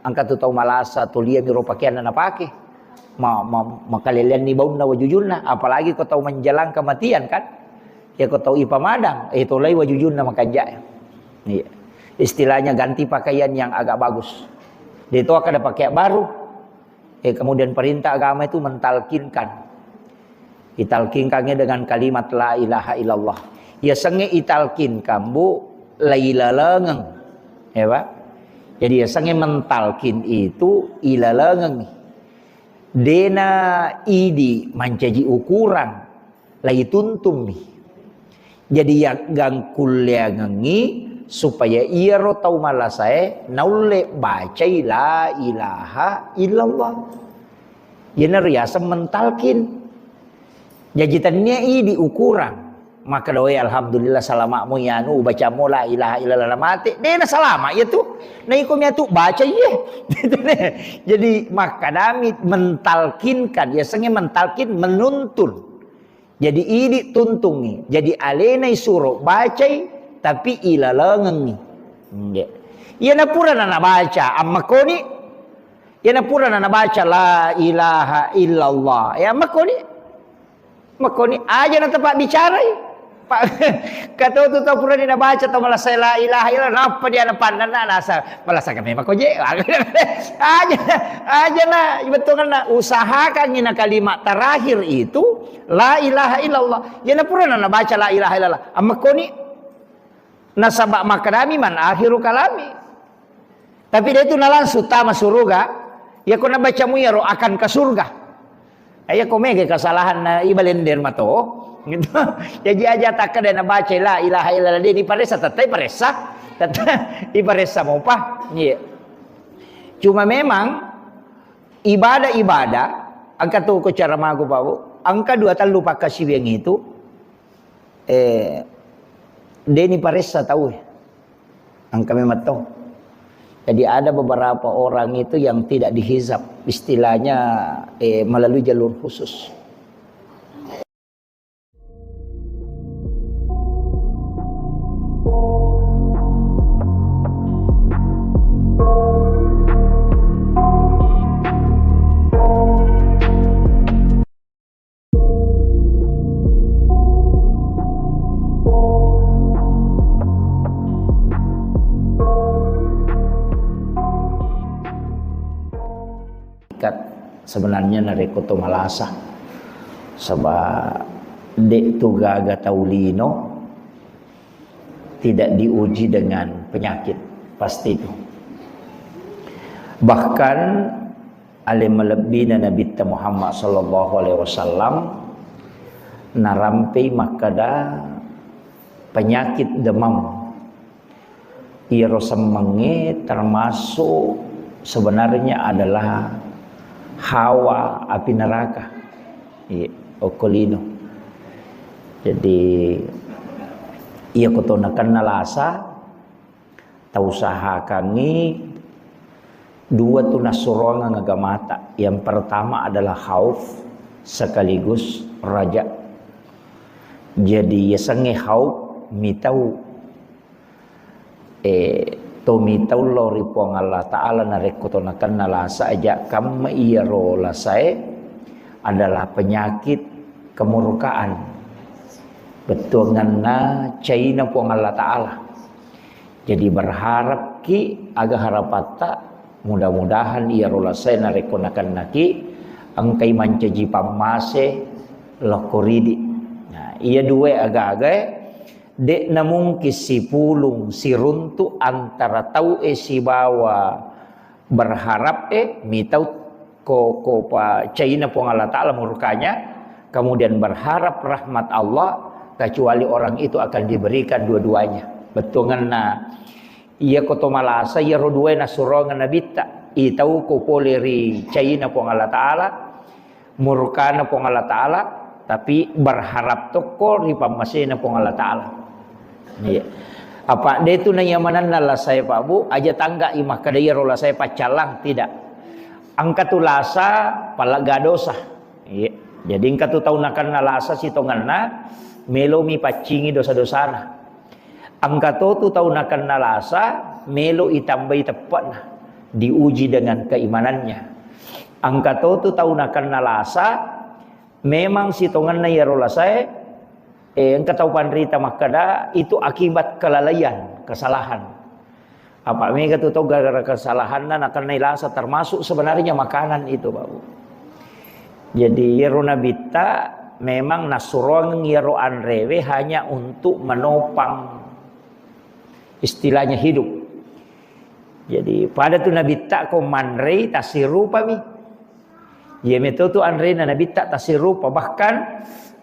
angka tu tau malasa tu lia miro pakaian na pakai. Ma, ma, makalelean ni baunna wajujunna, apalagi ko tau menjelang kematian kan. Ya ko tau ipamadang, eh, tolai wajujunna makanjak. Iya. Istilahnya ganti pakaian yang agak bagus. Dia itu akan ada pakaian baru. Eh, kemudian perintah agama itu mentalkinkan. Italkinkannya dengan kalimat la ilaha illallah. Ya senge italkinkan, Bu, lailalengeng. Ya, Pak? Jadi ya senge mentalkin itu ilalengeng. Dena idi mancaji ukuran. Laituntummi. Jadi, yaggangkulleangengngi supaya iyaro tau malasae naulle bacai la ilaha illallah. Iyanaro riaseng mentalkin. Jaji tennia idi ukurang. Makkeda, "Woi, alhamdulillah, salama'mu iyanu, ubacammu la ilaha illallah, mate." Dena salama iya tu. Na iko miatu baca iye. Jadi, makkedami mentalkinkan, yasengnge mentalkin, menuntun. Jadi idi tuntungngi. Jadi alenai suro bacai, tapi ilalengengngi. Nggih. Iyana purana nabaca, ammakkoni. Iyana purana nabaca la ilaha illallah. Ya, ammakkoni. Makkoni aja na tepa bicarai. Pak, katau tu tau purani nabaca tau malasa la ilaha illallah, nappa dia napannanna nasa malasa kami makoje. Aja, aja na, bettuanna usahakan ina kalimat terakhir itu la ilaha illallah. Iyana purana nabaca la ilaha illallah, ammakkoni. Nasaba makkedami man akhiru kalami. Tapi dia itu na langsung tama suruga. Ya ko nabacamu iyaro akan ke surga. Ya ko mega kesalahan na ibalender mato. Gitu. Jadi aja takkeda nabaca la ilaha illallah dia diparessa, tetap paressa. Tetap diparessa mopa. Iya. Cuma memang ibadah-ibadah, angka tu ko cara magu, Pak Bu, angka dua tellu pakkasiwiang itu, eh, deni paressa tau, eh. Angka memang tau. Jadi ada beberapa orang itu yang tidak dihisab, istilahnya, eh, melalui jalur khusus. Ikat sebenarnya narekko to malasa. Saba de tu gaga tau lino tidak diuji dengan penyakit, pasti itu. Bahkan ale malebbina Nabitta Muhammad sallallahu alaihi wasallam narampei makkeda penyakit demam. Iyaro semmengnge termasuk sebenarnya adalah hawa api neraka. Iya, okko lino. Jadi, iya ko to nakenna lasa, tausahakangngi dua tu nassuroangeng agamata. Yang pertama adalah khauf sekaligus raja. Jadi, yasengnge khauf mitau Eh, to mitau lao ri Puang Allah Ta'ala narekko to nakenna lasa aja kamma iyaro lasae adalah penyakit kemurkaan. Bettuanganna caina Puang Allah Ta'ala. Jadi berharapki aga harapatta, mudah-mudahan iyaro lasae narekko nakennaki engkai mancaji pammase lokko ridi. Nah, iya dua aga-agae De'na mungkin sipulung siruntu antara tau'e sibawa berharap'e, mitau ko, ko pa caina Puang Allah Ta'ala murkanya, kemudian berharap rahmat Allah, kecuali orang itu akan diberikan dua-duanya. Bettuanganna, iya ko to malasa, iyaro duae nassuroangeng Nabitta, itau ko pole ri caina Puang Allah Ta'ala, murkana Puang Allah Ta'ala, tapi berharap tokko ri pammasena Puang Allah Ta'ala. Iya. Apa de tu naiyamanenna lasae, Pak Bu, aja tangga i makkeda iyaro lasae paccallang, tidak. Engka tu lasa palegga dosa. Iya. Jadi engka tu tau nakenna lasa sitongenna melomi paccingi dosa-dosana. Engka to tu tau nakenna lasa, melo itambai teppe'na, diuji dengan keimanannya. Engka to tu tau nakenna lasa, memang sitongenna iyaro lasae, eh, engka tau panrita makkeda, itu akibat kelalaian, kesalahan. Apa mega tu tau gara-gara kesalahanna nakennai lasa, termasuk sebenarnya makanan itu, Pak Bu. Jadi, iyaro Nabitta memang nassuroangeng iyaro anrewe hanya untuk menopang, istilahnya, hidup. Jadi, pada tu Nabitta ko manrei tassirupami. Iya meto tu anrena Nabitta tassirupa. Bahkan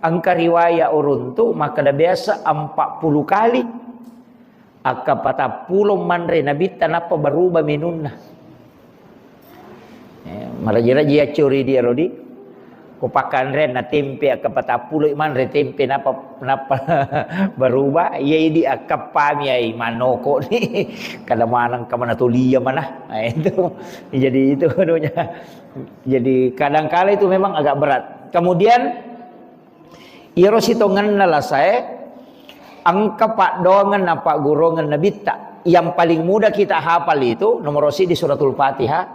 engka riwaya uruntu makkeda biasa empat puluh kali. Akka patappulo manre Nabitta nappa berubah menunna. Eh, maraji-raji accori dia, Rodi. Ko pakkanreanna tempe, akka patappulo manre tempe, nappa, nappa berubah. Iya, idi akkappami ai manoko ni. Kada maneng ka mana tulia mana. Nah, itu. Jadi itu anunya. Jadi kadangkala itu memang agak berat. Kemudian, iyaro sitongenna lasae, engka paddoangeng napaggurungeng Nabitta. Yang paling mudah kita hafal itu nomor siji Suratul Fatihah,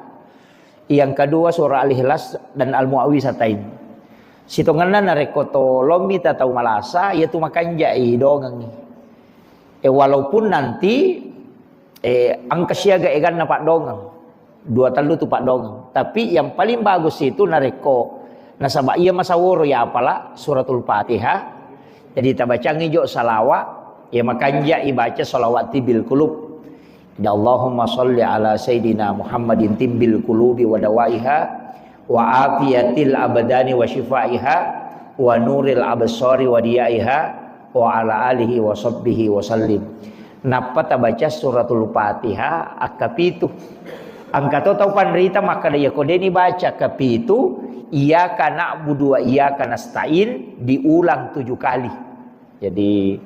yang kedua Surah Al-Ikhlas dan Al-Muawwizatain. Sitongenna narekko to lommi ta tau malasa, iyatu makanjai dongengngi. Eh, walaupun nanti, eh, engka siaga eganna paddoangeng. Dua tellu tu paddoangeng. Tapi yang paling bagus itu narekko nasaba iya masaworo ya apala Suratul Fatihah. Jadi tabacangngi jo salawat, ya makanja ibaca salawat tibbil qulub. Ya Allahumma salli ala Sayyidina Muhammadin tibbil qulubi wa dawaiha, wa afiyatil abdani wa syifaiha, wa nuril absari wa diyaiha, wa ala alihi wa sahbihi wa sallim. Nappa tabaca Suratul Fatihah akkapitu. Engka to tau panrita makkeda, iya ko deni baca akkapitu, iyyaka na'budu wa iyyaka nasta'in diulang tujuh kali. Jadi,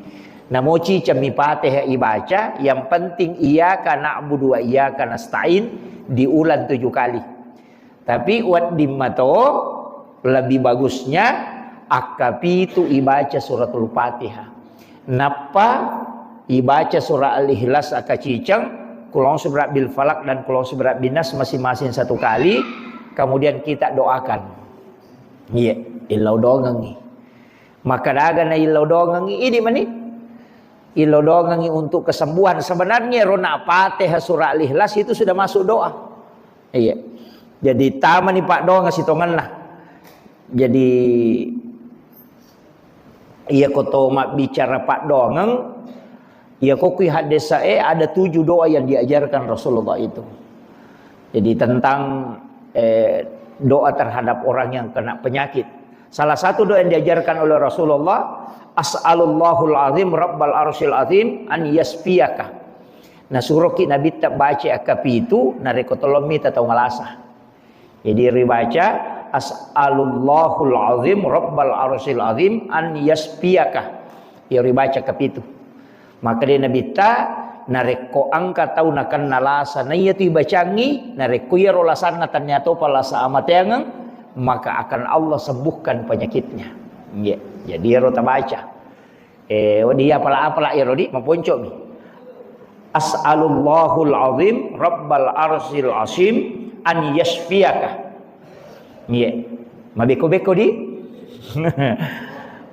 namoci cemmi Fatihah ibaca, yang penting iyyaka na'budu wa iyyaka nasta'in diulang tujuh kali. Tapi wedding mato lebih bagusnya akkapitu ibaca Suratul Fatihah. Nappa ibaca surah Al-Ikhlas akaciceng, Qul a'udzu birabbil falaq dan Qul a'udzu birabbin nas masing-masing satu kali, kemudian kita doakan. Iya, illau dongengngi. Maka daga na illau dongengngi, idi mani. Illau dongengngi untuk kesembuhan. Sebenarnya rona Fatihah surah Al-Ikhlas itu sudah masuk doa. Iya. Jadi tamani paddoangeng sitongenna. Jadi iya ko to mabbicara paddoangeng, iya ko kui haddesae ada tujuh doa yang diajarkan Rasulullah itu. Jadi tentang, eh, doa terhadap orang yang kena penyakit. Salah satu doa yang diajarkan oleh Rasulullah, "As'alullahul azim rabbal arsyil azim an yasfiyaka." Nah, suroki Nabitta baca akkapitu, narekko tolong mita tau malasa. Jadi ribaca, "As'alullahul azim rabbal arsyil azim an yasfiyaka." Iyaro ibaca kapitu. Maka de Nabitta, narekko engka tau nakenna lasa, na iyatu ibacangngi, narekko iyaro lasanna tennia topa lasa amateangeng, maka akan Allah sembuhkan penyakitnya. Iya. Jadi iyaro tabaca. Eh, wedding iya apala-apala iyaro di, maponcomi. "As'alullahul azim rabbal arsyil azim an yasfiyaka." Iya. Mabeko-beko di.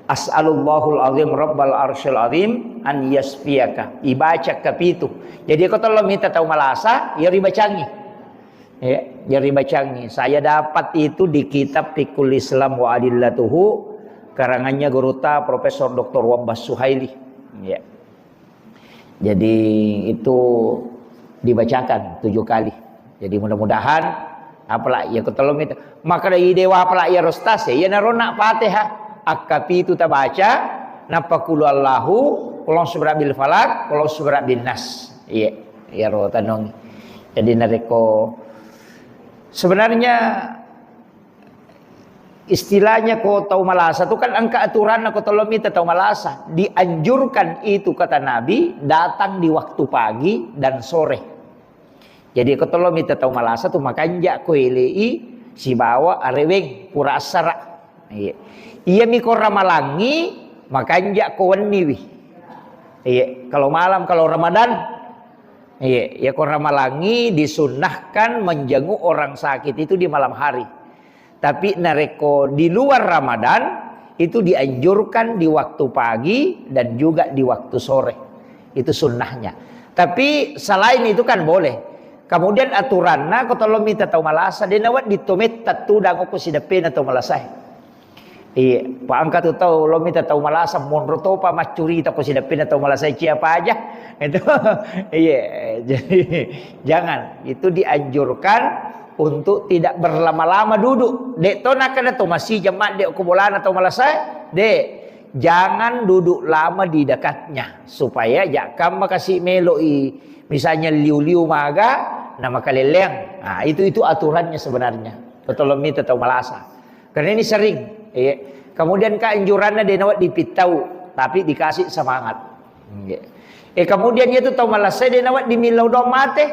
"As'alullahul azim rabbal arsyil azim an yasfiyaka." Ibaca kapitu. Jadi ko tolong minta tau malasa, iyaro ibacangngi. Ya, jadi bacangi. Saya dapat itu di kitab Fiqhul Islam wa Adillatuhu, karangannya guruta Profesor Doktor Wabbas Suhaili. Ya. Jadi itu dibacakan tujuh kali. Jadi mudah-mudahan, apalagi ya ketolong itu. Maka dari dewa apalagi ya rostas ya, ya narona Fatihah. Akkapitu tabaca, napa kulu Allahu, kulong subra bil falak, kulong subra bin nas. Iya, ya ro tanong. Jadi narekko sebenarnya istilahnya ko tau malasa tu kan engka aturanna ko tolong mita tau malasa. Dianjurkan itu kata Nabi datang di waktu pagi dan sore. Jadi ko tolong mita tau malasa tu makanja ko elei sibawa areweng pura assara. Iya. Iya mi ko ramalangi makanja ko wenniwi. Iya, kalau malam kalau Ramadan, iya, ya ko ramalangi disunnahkan menjenguk orang sakit itu di malam hari. Tapi narekko di luar Ramadan, itu dianjurkan di waktu pagi dan juga di waktu sore. Itu sunnahnya. Tapi selain itu kan boleh. Kemudian aturanna ko tolong mita tau malasa, de nawedding to metta tudang ko sideppena tau malasae. Iya, pa engka tu tau lo mita tau malasa monro topa maccurita ko sideppena tau malasa cia paja. Itu. Iya, jadi jangan. Itu dianjurkan untuk tidak berlama-lama duduk. Dek to nakana to masih jam de ko bolana tau malasa, dek. Jangan duduk lama di dekatnya supaya jakka makasi meloi misalnya liu-liu maga na makaleleang. Nah, itu itu aturannya sebenarnya. Betul lo mita tau malasa. Karena ini sering, iya. Kemudian keanjurannya de nawedding pittau, tapi dikasih semangat. Iya. Eh, kemudian itu tau malasa de nawedding millau doang mate.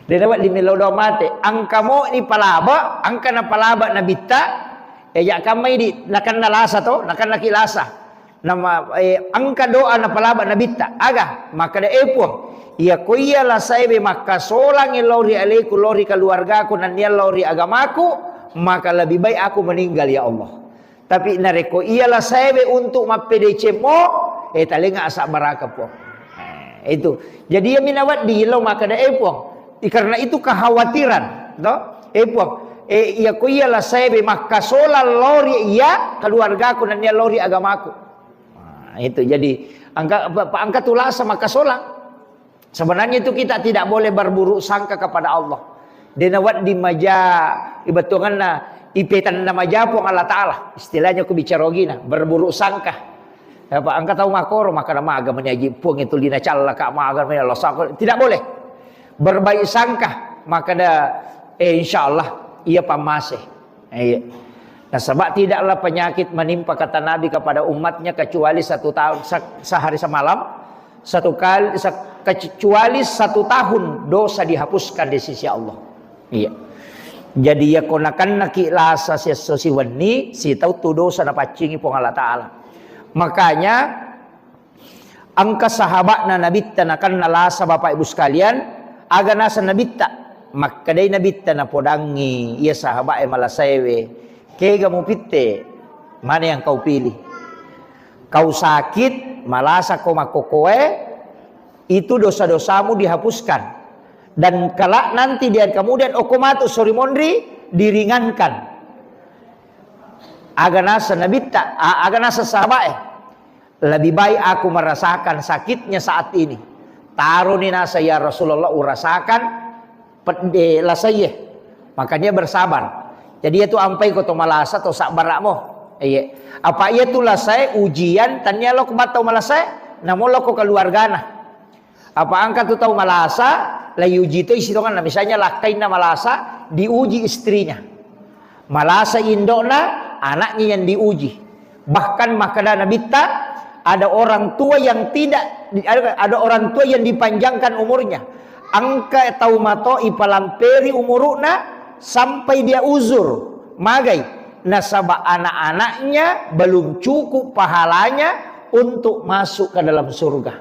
De nawedding millau doang mate. Engka mo ni palaba, engka na palaba nabitta. Eh, ya kamai di nakanna lasa to, nakanna ki lasa. Nama, eh, engka doa napalaba nabitta. Aga, makkeda, "Eh, Puang, iya ko iya lasaewe makkasolang lao ri aleku, lao ri keluargaku, nennia lao ri agamaku, maka lebih baik aku meninggal, ya Allah. Tapi narekko iya lasaewe untuk mappedecemmo, eh, talenga asabbaraka, Puang." Eh, itu. Jadi iya minawa di lo makkeda, "Eh, Puang, i-, karena itu kekhawatiran, to? Eh, Puang, eh, iya ko iya lasaewe makkasolang lao ri iya keluargaku, nennia lao ri agamaku." Nah, itu jadi angka, pa-, pa-, angka tulasa makkasolang. Sebenarnya itu kita tidak boleh berburuk sangka kepada Allah. De nawedding maja, ibetonganna, ipetanna maja Puang Allah Ta'ala. Istilahnya ku bicara ogina, berburuk sangka. Apa angka tau makoro, maka maga meni aji Puang itu lina calla ka maga meni Allah sangka. Tidak boleh. Berbaik sangka, maka da, eh, insya Allah, iya pamase. Iya. Nasaba tidaklah penyakit menimpa kata Nabi kepada umatnya kecuali satu tahun se-, sehari semalam, satu kali se-, kecuali satu tahun dosa dihapuskan di sisi Allah. Iya. Jadi iya ko nakennaki lasa siesso siwenni, sitau tu dosa napaccingi Puang Allah Ta'ala. Makanya Engka sahaba'na Nabitta nakenna lasa, Bapak Ibu sekalian, aga naseng Nabitta? Makkedai Nabitta napodangngi iya sahaba'e malasaewe, "Kega mupitte? Mana yang kau pilih? Kau sakit, malasa ko makkokkoe, itu dosa-dosamu dihapuskan. Dan kelak nanti di hari kemudian, okko matu sori monri, diringankan." Aga naseng Nabitta, a-, aga naseng sahaba'e? Lebih baik aku merasakan sakitnya saat ini. Taroni nasa, ya Rasulullah, urasakan pedde lasaie. Makanya bersabar. Jadi itu ampai ko to malasa to sabbara'mo. Iya. Apa iya tu lasae ujian, tania lo ko mattau malasae, namo lo ko keluargana. Apa engka tu tau malasa, la iuji to isi tonganna. Misalnya lakkainna malasa, diuji istrinya. Malasa indokna, anaknya yang diuji. Bahkan makkeda Nabitta, ada orang tua yang tidak, ada, ada orang tua yang dipanjangkan umurnya. Engka tau mato ipalamperi umuruna sampai dia uzur. Magai? Nasaba anak-anaknya belum cukup pahalanya untuk masuk ke dalam surga.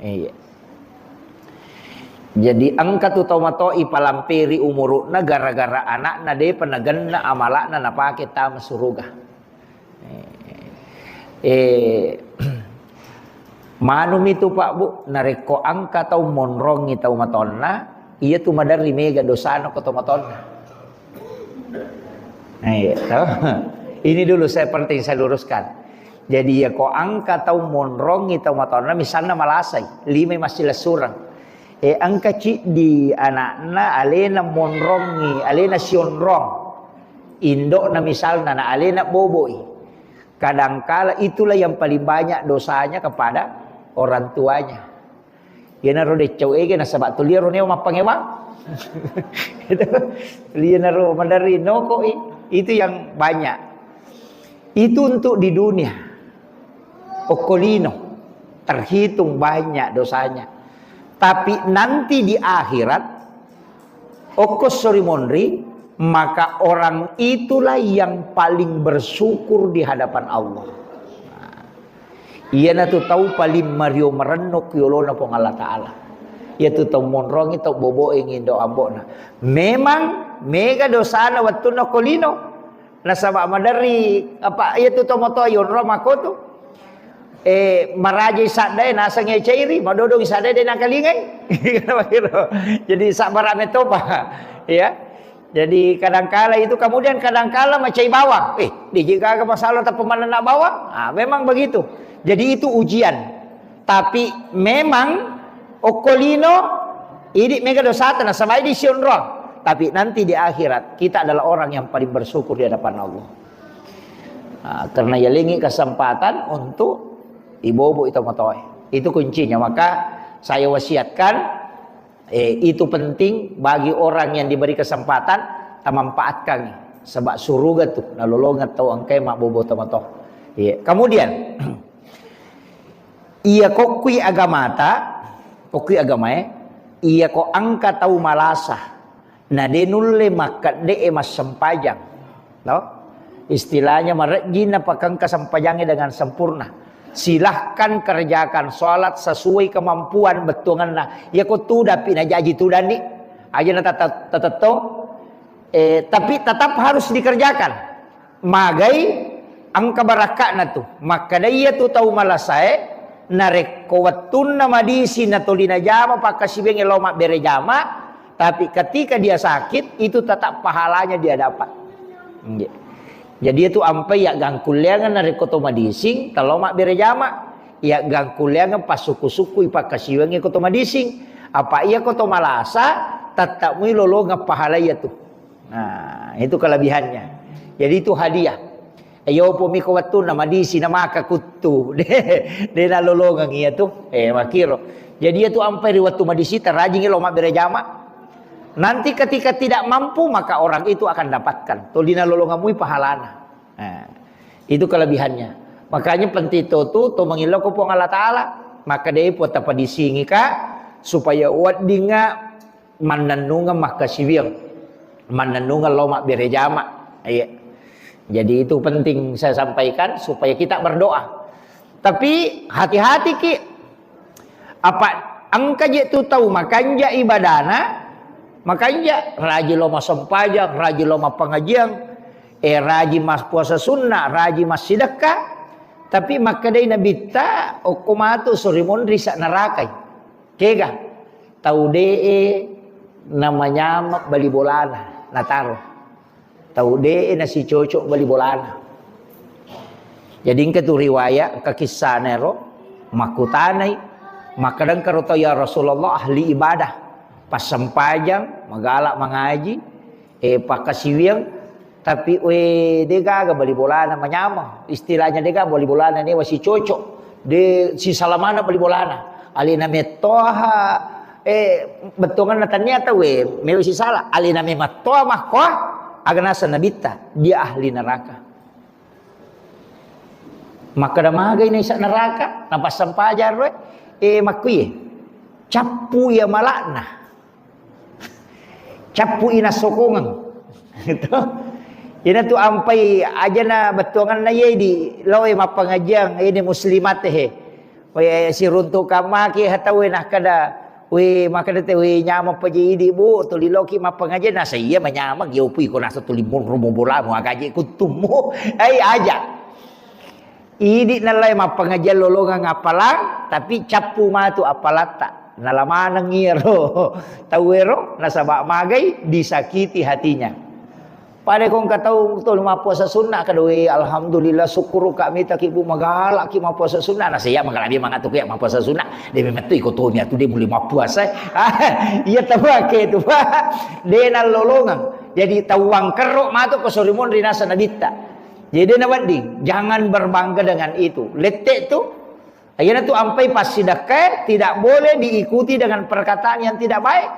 Iya. Jadi engka tu tau mato ipalamperi umuruna gara-gara anakna depa nagenna amalakna napake tama suruga. Eh, manumi tu, Pak, Bu, narekko engka tau monrongi tau matonna, iya tu maderri mega dosana ko tau matonna. Eh, toh. Ini dulu saya penting saya luruskan. Jadi, iya ko engka tau monrongi tau matonna, misalna malasai, limai massilessureng. Eh, engka ciddi anakna alena monrongi, alena sionrong. Indokna misalna na alena boboi. Kadangkala itulah yang paling banyak dosanya kepada orang tuanya. Iyanaro deccau ege nasaba tuliaro neo mappangewang. Itu, iyanaro maderri nokoi. Itu yang banyak. Itu untuk di dunia. Okko lino terhitung banyak dosanya. Tapi nanti di akhirat, okko sori monri, maka orang itulah yang paling bersyukur di hadapan Allah. Nah, iyanatu tau paling mario marenno ki yolona Puang Allah Ta'ala. Iyatu tau monrongi, tau boboengi indo ambona. Memang mega dosana wettunna ko lino. Nasaba maderri, apa, iyatu tau motoa yonro makotu. Eh, marajai saddae naseng cairi, madodongi saddae de nakalingai. Jadi sabbara metopa. Ya. Jadi kadangkala itu, kemudian kadangkala macai bawang. Eh, di gaga masalah tapi manenna bawang. Ah, memang begitu. Jadi itu ujian. Tapi memang okko lino idi mega dosata nasaba idi sionrong. Tapi nanti di akhirat kita adalah orang yang paling bersyukur di hadapan Allah. Ah, karena yalengi kesempatan untuk ibobo itu motoe. Itu kuncinya. Maka saya wasiatkan, eh, itu penting bagi orang yang diberi kesempatan, tamanfaatkan. Sebab suruga tu nalolongeng tau engkai mabbobo tomatoa. Iya. Kemudian, iya kokkui agamata, kokkui agamae, iya ko engka tau malasa, na de nulle makkedde'e massempajang. No? Istilahnya marejjing napakengka sempajangnge dengan sempurna. Silahkan kerjakan sholat sesuai kemampuan bettuangenna. Iya ko tudapi najaji tudanni. Aja na tata-, tatettong. Eh, tapi tetap harus dikerjakan. Magai engka barakka'na tu. Makkeda iya tu tau malasae, narekko wettunna madisi natoli najama pakkasiwiangnge lao mabbere jama, tapi ketika dia sakit, itu tetap pahalanya dia dapat. Nggih. Jadi itu ampai ya gangkulleangan narekko to madising, talo mabbere jama, ya gangkulleangan passukku-sukkui pakkasiwiangnge ko to madising. Apa iya ko to malasa, tetap mui lolongeng pahala iya tu. Nah, itu kelebihannya. Jadi itu hadiah. Ayo pomi ko wettunna madisi na maka kuttu. De, de nalolongeng iya tu. Eh, makiro. Jadi iya tu ampai ri wettu madisi tarajingi lo mabbere jama. Nanti ketika tidak mampu maka orang itu akan dapatkan. Toli nalolongeng mui pahalana. Nah, itu kelebihannya. Makanya penting to tu to mangillau ko Puang Allah Ta'ala. Maka de puang tapadisingi ka supaya weddinga mannennungeng makkasiwiang, mannennungeng lao mabbere jama. Iya. Jadi itu penting saya sampaikan supaya kita berdoa. Tapi hati-hati ki, apa engka je tu tau makanja ibadana, makanja raji lao massempajang, raji lao mappangajiang, eh, raji mas puasa sunnah, raji massidekka, tapi makkedai Nabitta, okko matu sori monri sa narakai. Kega? Tau de'e namanyama bali bolana nataro. Tau de'e nasicocok bali bolana. Jadi engka tu riwayat, engka kissana ero, makkutanai, makkadang karo tau, "Ya Rasulullah, ahli ibadah, passempajang, magala mangaji, eh, pakkasiwiang, tapi, we, de gaga bali bolana manyameng. Istilahnya de gaga bali bolana newa sicocok. De sisala maneng bali bolana. Alena mettoha, eh, bettuanganna tania tau, we, mewa sisala. Alena memettoha makkoa, Aga naseng Nabitta, dia ahli neraka. Makkeda magai naisa neraka, napassampajang ro, eh, makkuye. Cappu iya malakna. Cappu ina sokongeng. Gitu. Ina tu ampai ajana bettuanganna ye di loe mappangajiang, ini muslimat he. We siruntuk kamaki hatawe nakkeda, we makkeda te, we nyameng paje idi, Bu, tuli loki mappangajiang, nasa iya manyameng, yopu iko nasa tuli monro bolamu, agaje kuttummu. Ai aja. Idi nallai mappangajiang lolongang appalang, tapi cappu matu appalatta. Nala maneng iyaro tauwero, nasaba magai disakiti hatinya. Pada ko engka tau tuli mappuasa sunna, kada, "We, alhamdulillah, syukur ka mitaki, Bu, magalaki mappuasa sunna." Nasa iya magalaki mangatu ya mappuasa sunna. De memettu iko tomi atu de mulai mappuasa. Iya tawake itu, Pak. De nallolongang. Jadi tawang kerro matu ko sorimun rinasa nabitta. Jadi de nawedding, jangan berbangga dengan itu. Lette tu, iyana tu ampai passidakkae tidak boleh diikuti dengan perkataan yang tidak baik.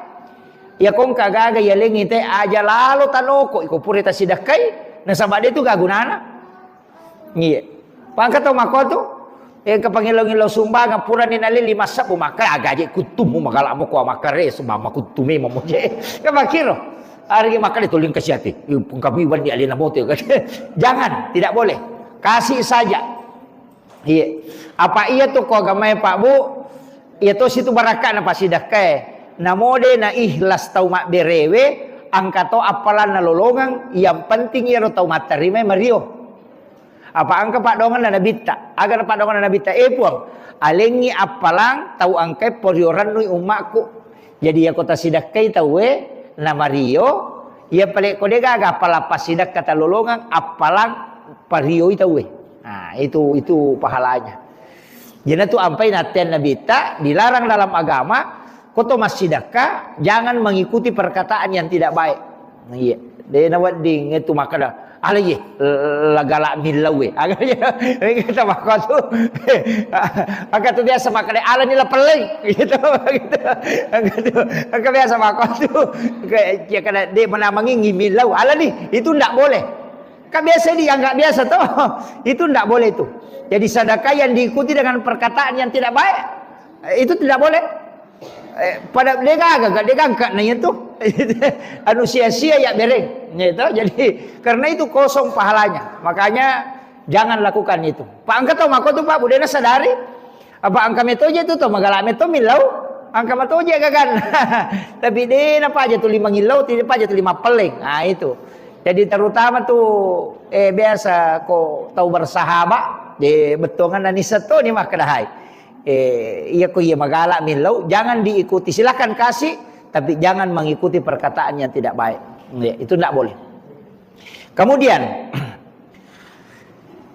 Ya kongka gaga ya lengi te aja lalo tanoko iko pura tasidakkai, nasaba de tu gagunana. Iya. Pangka tau mako tu, eh, ke pangilo-ngilo sumbangan purani nale lima sebbu maka agaje kuttumu magala moko makare sumba makuttume mamoje. Ke makiro. Ari maka de tuling kasiati. Pungkabi wandi alena bote. Jangan, tidak boleh. Kasih saja. Iya. Apa iya tu ko agamae Pak Bu? Iya to situ barakka na pasidakkae. Namode na ikhlas tau mabberewe, angka to appalanna lolongang, yang penting iyaro tau mattarima mario. Apa engka paddoanganna Nabitta? Aga na paddoanganna Nabitta? Eh Puang, alengngi appalang tau engkae poriorannu ummakku. Jadi iyako tasidakkai tauwe namario, iya pale ko de gaga appalang passidakka talolongang, appalang parioi tauwe. Nah, itu itu pahalanya. Jadi tu ampai nattean Nabitta dilarang dalam agama, ko to massidakka jangan mengikuti perkataan yang tidak baik. Iya, de nawedding itu makkeda, "Ala ye, lagala millau e." Aga ye, kita makkeda tu. Aga tu biasa makkeda, "Ala ni la pelleng." Gitu, gitu. Aga tu, aga biasa makkeda tu. Kayak, ya kada de menamangi millau. Ala ni, itu ndak boleh. Kan biasa dianggap biasa toh. Itu ndak boleh itu. Jadi sedekah yang diikuti dengan perkataan yang tidak baik, eh, itu tidak boleh. Eh, pada de gaga, de gaga na itu. Anu sia-sia ya bereng. Gitu. Jadi karena itu kosong pahalanya. Makanya jangan lakukan itu. Pak engka tau mako tu Pak, budena sadari. Apa engka metoje tu to magala meto millau, engka matoje gagan. Tapi de na paja tuli mangillau, tidak paja tuli mappelleng. Nah, itu. Jadi terutama tu, eh, biasa ko tau bersahabat, de bettuanganna nisseng to ni makkedahai. Eh, iya ko iya magala millau, jangan diikuti. Silakan kasih, tapi jangan mengikuti perkataan yang tidak baik. Ya, itu ndak boleh. Kemudian,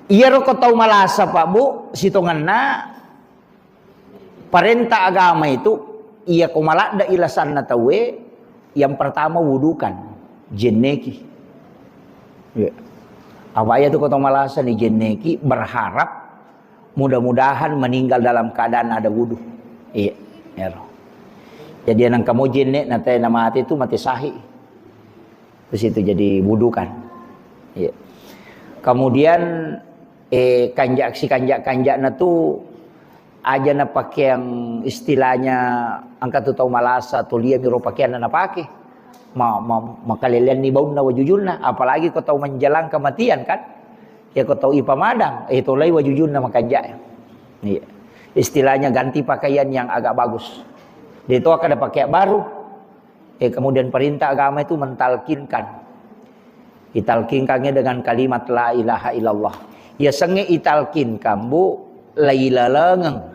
iyaro ko tau malasa, Pak Bu, sitongenna parenta agama itu, iya ko maladde ilasanna tauwe, yang pertama wudukan, jenneki. Ya. Apa iya tu ko tau malasa ni jenneki, berharap mudah-mudahan meninggal dalam keadaan ada wudu. Iya, ero. Jadi nang kamu jenne na te na mate tu mate sahih. Terus itu jadi wudu kan. Iya. Kemudian, eh, kanjak si kanjak-kanjakna tu aja na pakeang istilahnya angka tu tau malasa tu lia miro pakeanna na pake. Ma, ma, makalelean ni baunna wajujunna, apalagi ko tau menjelang kematian kan. Ya ko tau ipamadang, eh tolai wajujunna makanjak. Iya. Istilahnya ganti pakaian yang agak bagus. Dia itu akan ada pakaian baru. Eh, kemudian perintah agama itu mentalkinkan. Italkinkannya dengan kalimat la ilaha illallah. Ya senge italkinkan, Bu, lailalengeng.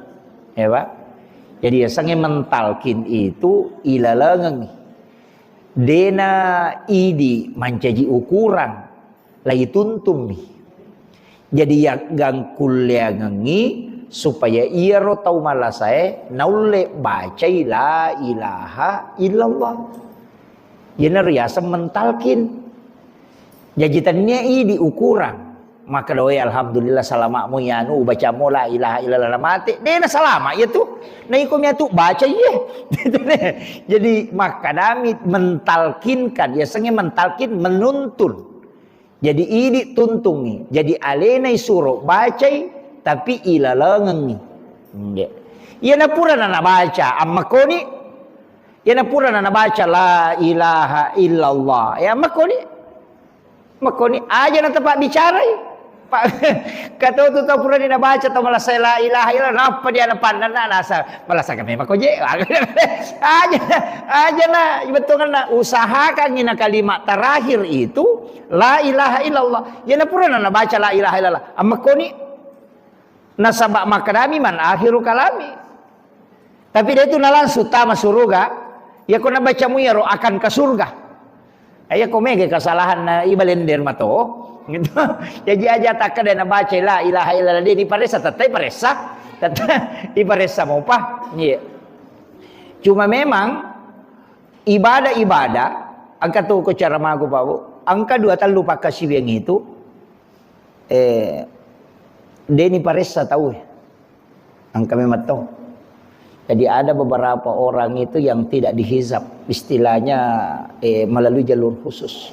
Ya, Pak? Jadi ya senge mentalkin itu ilalengeng. Dena idi mancaji ukuran, laituntummi. Jadi yaggangkulleangengngi supaya iyaro tau malasae naulle bacai la ilaha illallah. Iyana riaseng mentalkin. Jaji tennia idi ukurang. Maka doe, "Alhamdulillah, salama' mo iyanu, ubaca mo la ilaha illallah, na mate." De' na salama' iya tu. Na iko mi atu baca iye. Jadi makkadami mentalkinkan, yasengnge mentalkin, menuntun. Jadi idi tuntungngi. Jadi alena isuro bacai, tapi ilalengengngi. Nggih. Iyana purana nabaca, ammakkoni. Iyana purana nabaca la ilaha illallah, ya ammakkoni. Makkoni aja na tepa bicarai. Pak, kato tu tau purani nabaca tau malasa la ilaha illallah, nappa dia na pandanna nasa malasa kami makko je. Aja, aja na bettuanna usahakan ina kalimat terakhir itu la ilaha illallah. Iyana purana nabaca la ilaha illallah, ammakkoni. Nasaba makkadami man akhiru kalami. Tapi de' tu na langsung tama suruga. Iyako nabaca mu iyaro akan ke surga. Iyako mega kesalahan na ibalender mato. Gitu. Jadi aja takkeda nabaca la ilaha illallah de' diparessa, tettai paressa. Tettai iparessa mopa. Iya. Cuma memang ibadah-ibadah, engka tu ko cara magu, Pak Bu. Engka dua tellu pakkasiwiang itu, eh, de' ni paressa tau, eh. Engka memang tau. Jadi ada beberapa orang itu yang tidak dihisab, istilahnya, eh, melalui jalur khusus.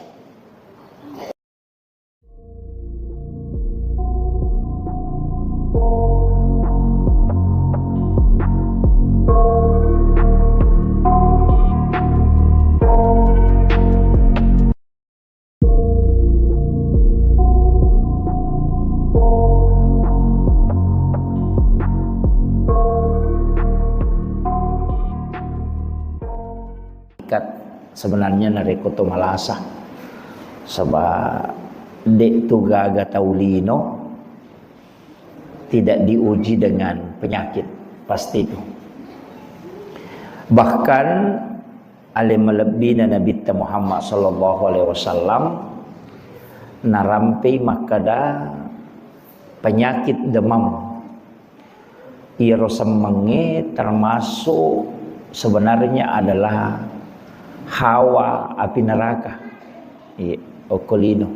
Ikat sebenarnya narekko to malasa. Saba de' tu gaga tau lino tidak diuji dengan penyakit, pasti itu. Bahkan ale malebbina Nabitta Muhammad sallallahu alaihi wasallam narampei makkada penyakit demam. Iyaro semmengnge termasuk sebenarnya adalah hawa api neraka. Iya, okko lino.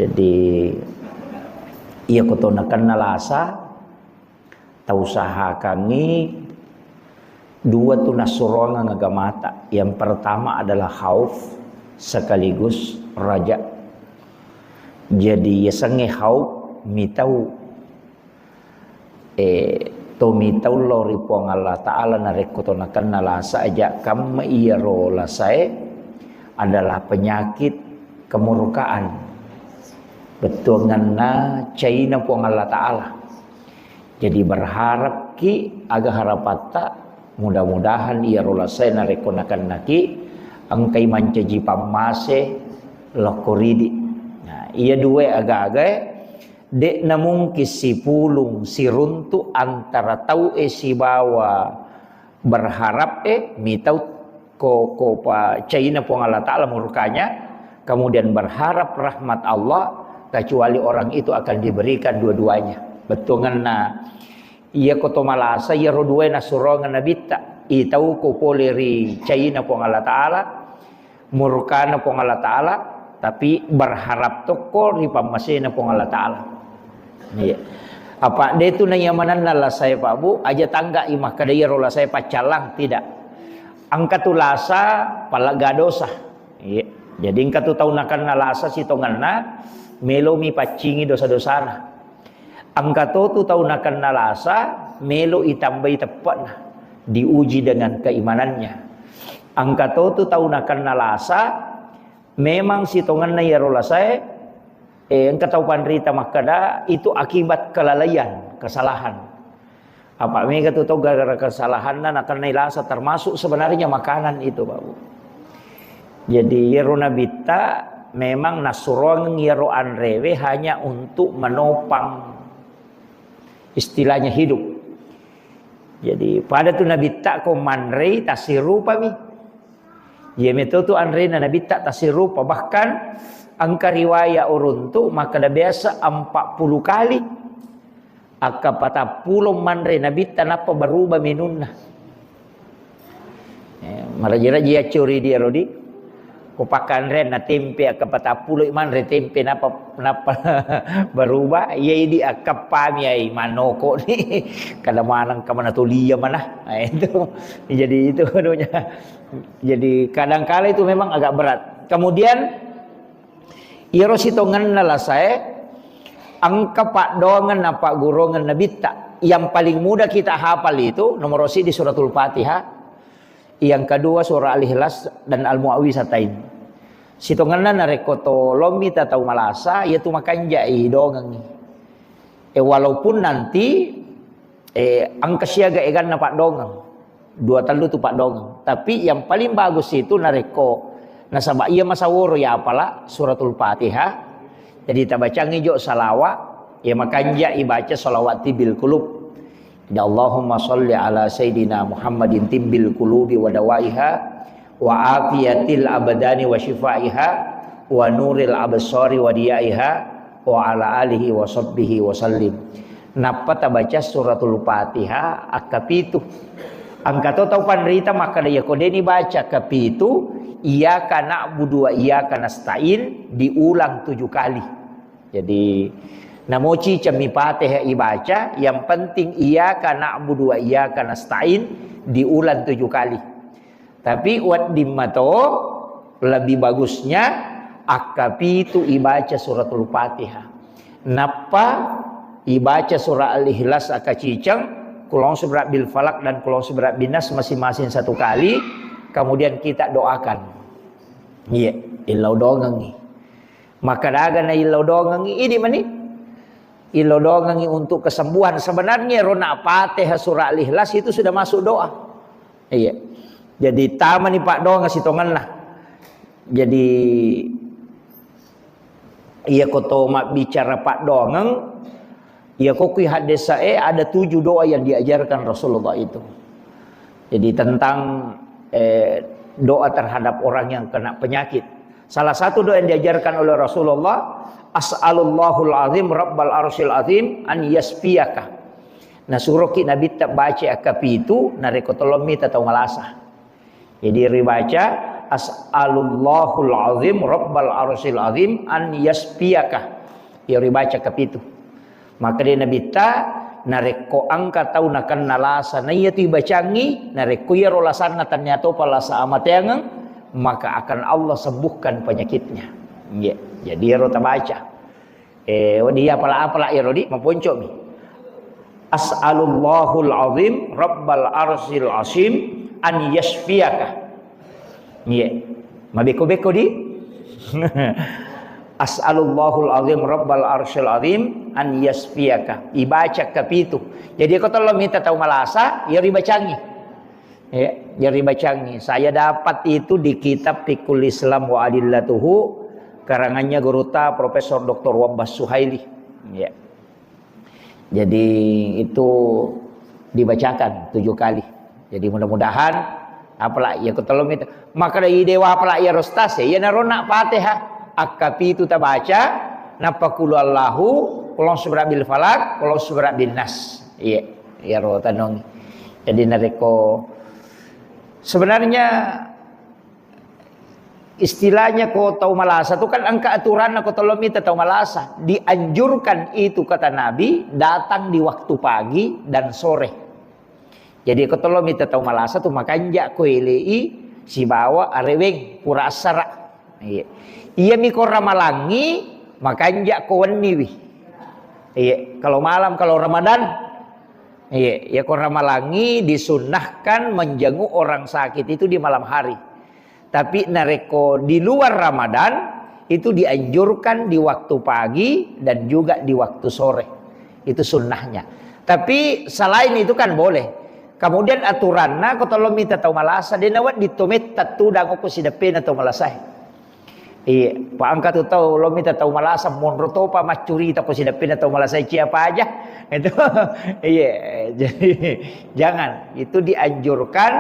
Jadi, iya ko to nakenna lasa, tausahakangngi dua tu nassuroangeng agamata. Yang pertama adalah khauf sekaligus raja. Jadi, yasengnge khauf mitau Eh, to mitau lao ri Puang Allah Ta'ala narekko to nakenna lasa aja kamma iyaro lasae adalah penyakit kemurkaan. Bettuanganna caina Puang Allah Ta'ala. Jadi berharapki aga harapatta, mudah-mudahan iyaro lasae narekko nakennaki engkai mancaji pammase lokko ridi. Nah, iya dua aga-agae De'na mungkin sipulung siruntu antara tau'e sibawa berharap'e, mitau ko, ko pa caina Puang Allah Ta'ala murkanya, kemudian berharap rahmat Allah, kecuali orang itu akan diberikan dua-duanya. Bettuanna, iya ko to malasa, iyaro duae nassuroangeng Nabitta, itau ko pole ri caina Puang Allah Ta'ala, murkana Puang Allah Ta'ala, tapi berharap tokko ri pammasena Puang Allah Ta'ala. Iya. Apa de tu naiya manenna lasae, Pak Bu, aja tangga i makkeda iyaro lasae paccallang, tidak. Engka tu lasa palegga dosa. Iya. Jadi engka tu tau nakenna lasa sitongenna melomi paccingi dosa-dosana. Engka to tu tau nakenna lasa, melo itambai teppe'na, diuji dengan keimanannya. Engka to tu tau nakenna lasa, memang sitongenna iyaro lasae, eh, engka tau panrita makkeda, itu akibat kelalaian, kesalahan. Apa mega tu tau gara-gara kesalahanna nakennai lasa, termasuk sebenarnya makanan itu, Pak Bu. Jadi, iyaro Nabitta memang nassuroangeng iyaro anrewe hanya untuk menopang, istilahnya, hidup. Jadi, pada tu Nabitta ko manrei tassirupami. Iya meto tu anrena Nabitta tassirupa. Bahkan engka riwaya uruntu makkeda biasa empat puluh kali. Akka patappulo manre Nabitta nappa berubah menunna. Eh, maraji-raji yaccori dia rodi. Ko pakkanrean na tempe, akka patappulo manre tempe, napa, napa berubah? Iya, idi akkappami ai manoko ni. Kada maneng ka mana tolia mana. Nah, itu. Jadi itu anunya. Jadi kadangkala itu memang agak berat. Kemudian iyaro sitongenna lasae, engka paddoangeng na pagguruangeng Nabitta. Yang paling mudah kita hafal itu nomor siji suratul Fatihah, yang kedua surah Al-Ikhlas dan Al-Muawwizatain. Sitongenna narekko to lommi ta tau malasa, iya tu makanjai dongengi. E, walaupun nanti, eh, engka siaga eganna paddongeng. Dua tellu tu paddongeng. Tapi yang paling bagus itu narekko nasaba iya masaworo ya apala suratul Fatihah. Jadi tabacangi jo salawat, ya makanja ibaca salawat tibbil qulub. Jadi Allahumma salli ala sayyidina Muhammadin tibbil qulubi wa dawaiha wa afiyatil abdani wa syifaiha wa nuril absari wa diyaiha wa ala alihi wa sahbihi wa sallim. Nappa tabaca suratul Fatihah akkapitu. Engka to tau panrita makkeda, iya ko deni baca kapitu, iyyaka na'budu wa iyyaka nasta'in diulang tujuh kali. Jadi namoci cemmi Fatihah ibaca, yang penting iyyaka na'budu wa iyyaka nasta'in diulang tujuh kali. Tapi wedding mato lebih bagusnya akkapitu ibaca suratul Fatihah. Nappa ibaca surah Al-Ikhlas akaciceng, Qul a'udzu birabbil falaq dan Qul a'udzu birabbin nas masing-masing satu kali, kemudian kita doakan. Iya, illau dongengi. Maka daga na illau dongengi, ini mani. Illau dongengi untuk kesembuhan. Sebenarnya rona Fatihah surah Al-Ikhlas itu sudah masuk doa. Iya. Jadi tamani paddoangeng sitongenna. Jadi iya ko to mabbicara paddoangeng, iya ko kui haddesae ada tujuh doa yang diajarkan Rasulullah itu. Jadi tentang, eh, doa terhadap orang yang kena penyakit. Salah satu doa yang diajarkan oleh Rasulullah, "As'alullahul azim rabbal arsyil azim an yasfiyaka." Nah, suroki Nabitta baca akkapitu, narekko tolong mita tau malasa. Jadi ribaca, "As'alullahul azim rabbal arsyil azim an yasfiyaka." Ya ribaca kapitu. Maka dia Nabitta, narekko engka tau nakenna lasa, na iya tu ibacangi, narekko iyaro lasanna tania topa lasa amateangeng, maka akan Allah sembuhkan penyakitnya. Iya. Jadi iyaro tabaca. Eh, wadi apala-apala iyaro di maponcomi. "As'alullahul azim rabbal arsyil azim an yasfiyaka." Iya. Mabeko-beko di. "As'alullahul azim rabbal arsyil azim an yasfiyaka." Ibaca kapitu. Jadi ko tolong mita tau malasa, ya ribacangi. Ya, jadi bacangi. Saya dapat itu di kitab Fiqhul Islam wa Adillatuhu, karangannya gurutta Profesor doktor Wabbas Suhaili. Ya. Jadi itu dibacakan tujuh kali. Jadi mudah-mudahan apala ya ko tolong mita. Maka dari dewa apala ya rostas ya, ya narona Fatihah. Akkapitu tabaca, nappa qul huwallahu, qul a'udzu birabbil falaq, qul a'udzu birabbin nas. Iya, ya ro tanong. Jadi narekko sebenarnya istilahnya ko tau malasa tu kan engka aturanna ko tolong mita tau malasa. Dianjurkan itu kata Nabi datang di waktu pagi dan sore. Jadi ko tolong mita tau malasa tu makanja ko elei sibawa areweng pura assara. Iya. Iya mi ko ramalangi makanja ko wenniwi. Iya, kalau malam kalau Ramadan. Iya, ya ko ramalangi disunnahkan menjenguk orang sakit itu di malam hari. Tapi narekko di luar Ramadan, itu dianjurkan di waktu pagi dan juga di waktu sore. Itu sunnahnya. Tapi selain itu kan boleh. Kemudian aturanna ko tolong mita tau malasa, dena wedding to metta tudang ko sideppena tau malasae. Iya, pa engka tu tau lo mita tau malasa monro topa maccurita ko sideppena tau malasa cia paja. Itu iya, jadi jangan, itu dianjurkan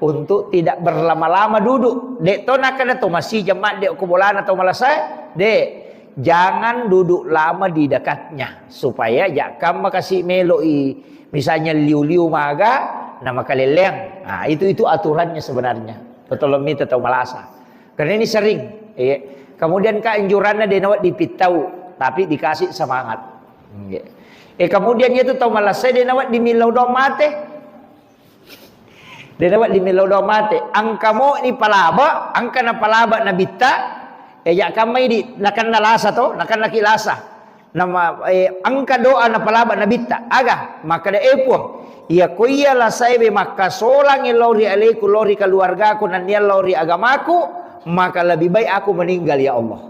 untuk tidak berlama-lama duduk. Dek to nakana to masih jam madde ko bolana tau malasa, dek, jangan duduk lama di dekatnya supaya jakka makasi meloi misalnya liu-liu maga na makaleleang. Nah, itu itu aturannya sebenarnya. Tolong mita tau malasa. Karena ini sering. Iya. Kemudian keanjuranna de' nawedding pittau, tapi dikasih semangat. Iya. Eh, kemudian itu tau malasai de' nawedding millau doang mate. De' nawedding millau doang mate. Engka mo ni palaba, engka na palaba nabitta. Eh, ya kamma idi, nakenna lasa to, nakenna ki lasa. Nama, eh, engka doa napalaba nabitta. Aga? Makkeda, "Eh, Puang, iya ko iya lasaewe makkasolang lao ri aleku, lao ri keluargaku, nennia lao ri agamaku, maka lebih baik aku meninggal, ya Allah.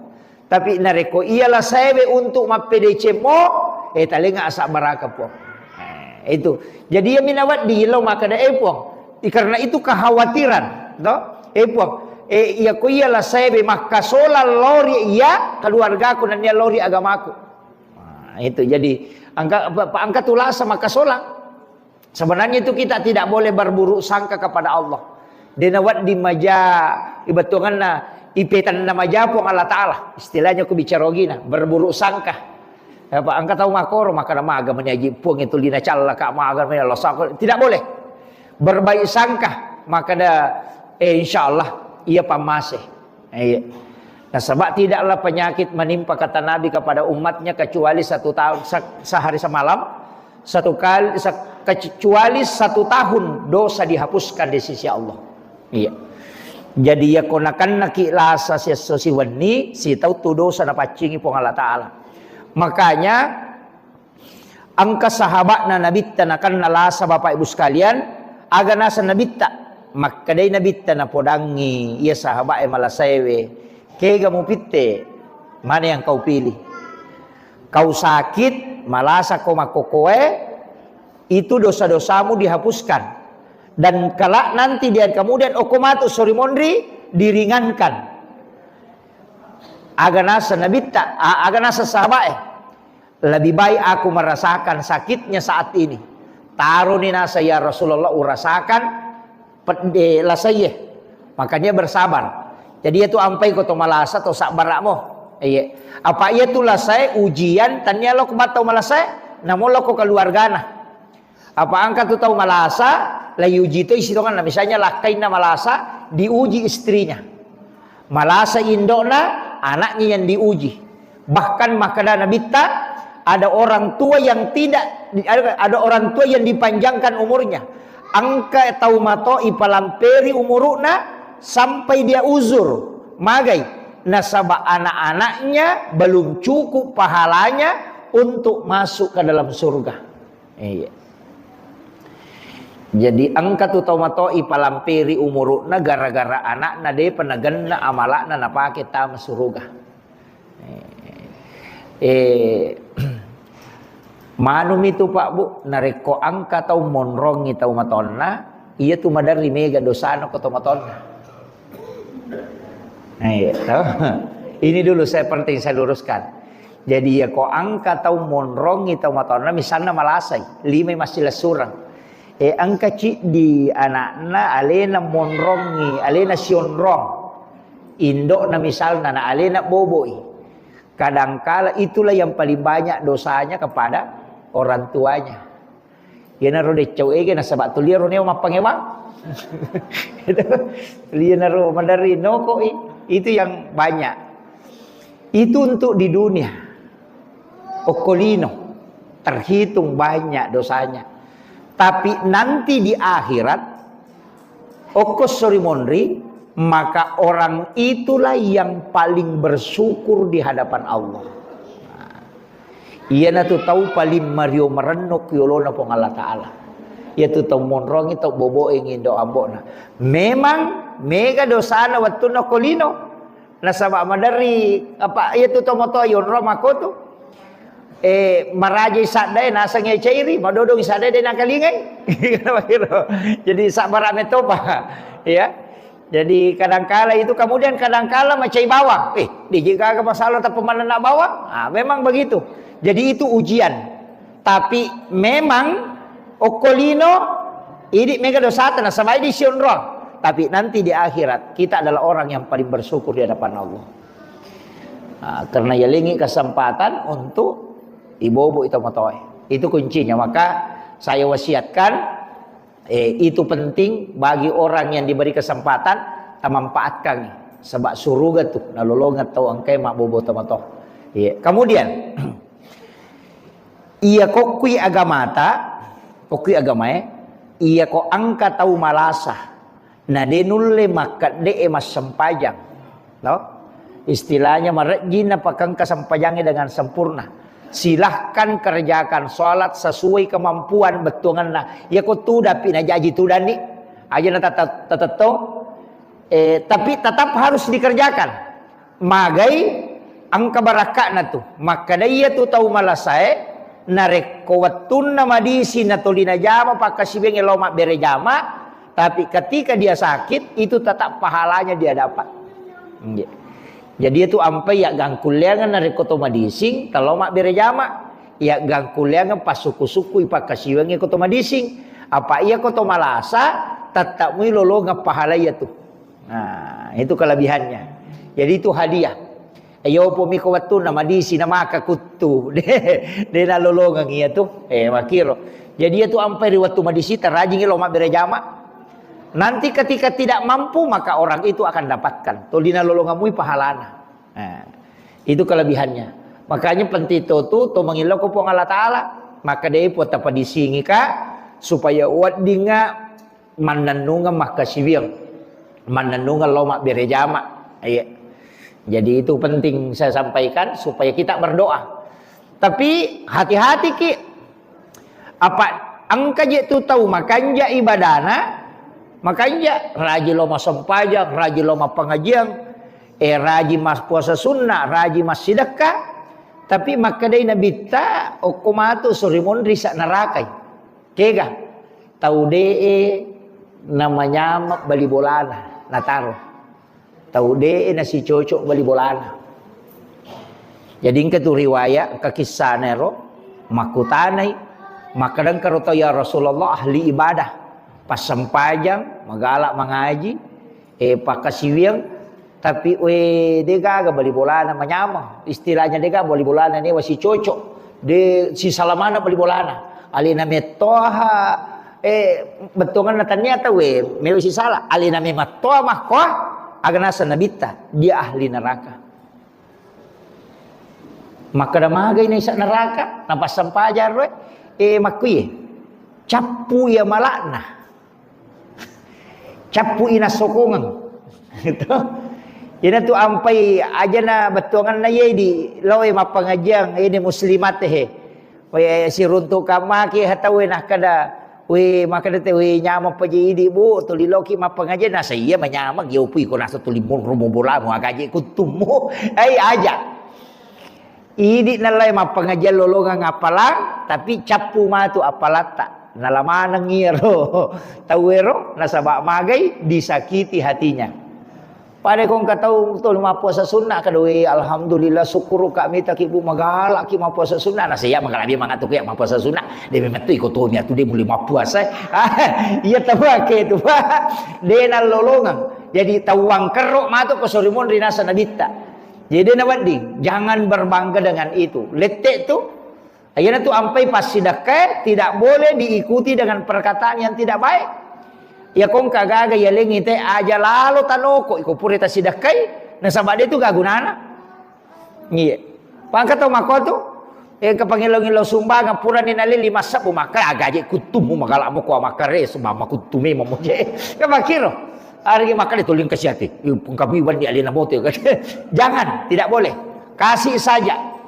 Tapi narekko iya lasaewe untuk mappedecemmo, eh, talenga asabbaraka, Puang." Eh, itu. Jadi, iya minawedding lao makkeda, "Eh, Puang." I-, karena itu kekhawatiran, to? "Eh, Puang, eh, iya ko iya lasaewe makkasolang lao ri iya keluargaku, nennia lao ri agamaku." Nah, itu jadi engka, pa-, pa-, engka tu lasa makkasolang. Sebenarnya itu kita tidak boleh berburuk sangka kepada Allah. De' nawedding maja, ibettungkenna, ipetanna maja Puang Allah Ta'ala. Istilahnya ku bicara ogina, berburuk sangka. Apa engka tau makkoro, makkeda maga meni aji Puang itu lina callaka, maga meni Allah sangka. Tidak boleh. Berbaik sangka, makkeda, eh, insya Allah, iya pammase. Iya. Nasaba tidaklah penyakit menimpa, kata Nabi, kepada umatnya kecuali satu tahun, se-, sehari semalam, satu kali, se-, kecuali satu tahun dosa dihapuskan di sisi Allah. Iya. Jadi, iya ko nakennaki lasa siesso siwenni, sitau tu dosa napaccingi Puang Allah Ta'ala. Makanya, engka sahaba'na Nabitta nakenna lasa, Bapak Ibu sekalian, aga naseng Nabitta? Makkedai Nabitta napodangngi iya sahaba'e malasaewe, "Kega mupitte? Mana yang kau pilih? Kau sakit, malasa ko makkokoe, itu dosa-dosamu dihapuskan. Dan kelak nanti di hari kemudian, okko matu sori monri, diringankan." Aga naseng Nabitta, a-, aga naseng sahaba'e? "Lebih baik aku merasakan sakitnya saat ini." Taroni naseng, "Ya Rasulullah, urasakan pedde lasaie." Makanya bersabar. Jadi, itu ampai ko to malasa to sabbara'mo. Iya. Apa iya tu lasae ujian, tania lo ko battau malasae, namo lo ko keluargana. Apa engka tu tau malasa, la iuji to isi tongenna. Misalnya lakkainna malasa, diuji istrinya. Malasa indo'na, anaknya yang diuji. Bahkan makkeda Nabitta, ada orang tua yang tidak, ada, ada orang tua yang dipanjangkan umurnya. Engka tau mato ipalamperi umuru'na sampai dia uzur. Magai? Nasaba anak-anaknya belum cukup pahalanya untuk masuk ke dalam surga. Iya. Jadi engka tu tau mato ipalamperi umuru'na gara-gara anakna depa nagenna amala'na napake tama suruga. Eh, eh, manumi tu, Pak, Bu, narekko engka tau monrongi tau matonna, iya tu maderri mega dosana ko tau matonna. Nah, iya, toh. Ini dulu saya penting saya luruskan. Jadi, iya ko engka tau monrongi tau matonna, misalna malasai, limai massilessureng. Eh, engka ciddi anakna alena monrongi, alena sionrong. Indo'na misalna, na alena boboi. Kadangkala itulah yang paling banyak dosanya kepada orang tuanya. Iyanaro deccau ege nasaba tuliaro neo mappangewang. Itu. Iyanaro maderri nokoi. Itu yang banyak. Itu untuk di dunia. Okko lino. Terhitung banyak dosanya. Tapi nanti di akhirat, okko sori monri, maka orang itulah yang paling bersyukur di hadapan Allah. Iyanatu tau paling mario marenno ki yolona Puang Allah Ta'ala. Iyatu tau monrongi, tau boboe ngindo ambo'na. Memang mega dosana wettunna ko lino. Nasaba maderri, apa, iyatu tau matoa yonro makkotu. Eh, marajai saddae naseng cairi, madodongi saddae de nakalingai. Jadi sabbara metopa. Ya. Jadi kadangkala itu, kemudian kadangkala macai bawang. Eh, diji gaga masalah tapi manenna bawang? Ah, memang begitu. Jadi itu ujian. Tapi memang okko lino idi mega dosata nasaba idi sionrong. Tapi nanti di akhirat kita adalah orang yang paling bersyukur di hadapan Allah. Ah, karena yalengi kesempatan untuk ibobo itu matoe. Itu kuncinya. Maka saya wasiatkan, eh, itu penting bagi orang yang diberi kesempatan, tamanfaatkan. Sebab suruga tu nalolongeng tau engkae mabbobo tomatoa. Iya. Kemudian, iya kokkui agamata, kokkui agamae, iya ko engka tau malasa, na de nulle makkedde'e massempajang. No? Istilahnya marejjing napakengka sempajangnge dengan sempurna. Silahkan kerjakan sholat sesuai kemampuan bettuangenna. Iya ko tudapi najaji tudanni. Aja na tata-, tatettong. Eh, tapi tetap harus dikerjakan. Magai engka barakka'na tu. Makkeda iya tu tau malasae, narekko wettunna madisi natoli najama pakkasiwiangnge lao mabbere jama, tapi ketika dia sakit, itu tetap pahalanya dia dapat. Nggih. Jadi itu ampai ya gangkulleangan narekko to madising, telo mabbere jama, ya gangkulleangan pasukku-sukkui pakkasiwiangnge ko to madising. Apa iya ko to malasa, tetap mui lolongeng pahala iya tu. Nah, itu kelebihannya. Jadi itu hadiah. Ayo pomi ko wettunna madisi na maka kuttu. De, de nalolongeng iya tu. Eh, makiro. Jadi iya tu ampai ri wettu madisi tarajingi lo mabbere jama. Nanti ketika tidak mampu maka orang itu akan dapatkan. Toli nalolongeng mui pahalana. Nah, itu kelebihannya. Makanya penting to tu to mangillau ko Puang Allah Taala. Maka de po tapadisingi ka supaya weddinga mannennungeng makkasiwiang, mannennungeng lao mabbere jama. Iya. Jadi itu penting saya sampaikan supaya kita berdoa. Tapi hati-hati ki, apa engka je tu tau makanja ibadana, makanja raji lao massempajang, raji lao mappangajiang, eh raji mas puasa sunnah, raji massidekka, tapi makkedai nabitta okko matu sorimonri sa narakai. Kega? Tau de'e namanyama bali bolana, nataro. Tau de'e nasicocok bali bolana. Jadi engka tu riwayat, engka kissana ero, makkutanai, makkadangka ro tau, "Ya Rasulullah, ahli ibadah, passempajang, magala mangaji, eh, pakkasiwiang, tapi, we, de gaga bali bolana manyameng. Istilahnya de gaga bali bolana newa sicocok. De sisala maneng bali bolana. Alena mettoha, eh, bettuanganna tania tau, we, mewa sisala. Alena memettoha makkoa, aga naseng nabitta, dia ahli neraka." Makkeda magai naisa neraka, napassempajang ro, eh, makkuye. Cappu iya malakna. Cappu ina sokongeng. Gitu. Ina tu ampai ajana bettuanganna ye di loe mappangajiang, ini muslimat he. We siruntu kamaki hatawe nakkeda, we makkeda te, we nyameng paje idi, Bu, tuli loki mappangajiang, nasa iya manyameng, yo pui ko nasa tuli monro mo bolamu, agaje kuttummu. Ai aja. Idi nallai mappangajiang lolongeng appalang, tapi cappu matu appalatta. Nala maneng iyaro tauwero, nasaba magai disakiti hatinya. Pada kongka tau tuli mappuasa sunnah, kada, "We, alhamdulillah, syukur ka mitaki, Bu, magala ki mappuasa sunnah." Nasa iya magala dia mangatu ki mappuasa sunnah. De memettu iko tomi atu de muli mappuasa. Iya tau ake tu, Pak. De nallolongeng. Jadi tau wangkerro matu ko sorimonri nasa nabitta. Jadi de nawedding, jangan berbangga dengan itu. Lette tu, iyana tu ampai passidekkae tidak boleh diikuti dengan perkataan yang tidak baik. Ya kongka gaga yalengi te aja lalo tanoko iko pura tasidekkai, nasaba de tu gagunana. Iya. Pangka tau mako tu, eh, ke pangilo-ngilo sumbangan purani nalili massabbu maka agaje kuttumu magala mo ko makare sumama kuttumi mamoje. Ke makiro. Ari maka de tuling kasiati. Kami wandi alina bote. Jangan, tidak boleh. Kasih saja.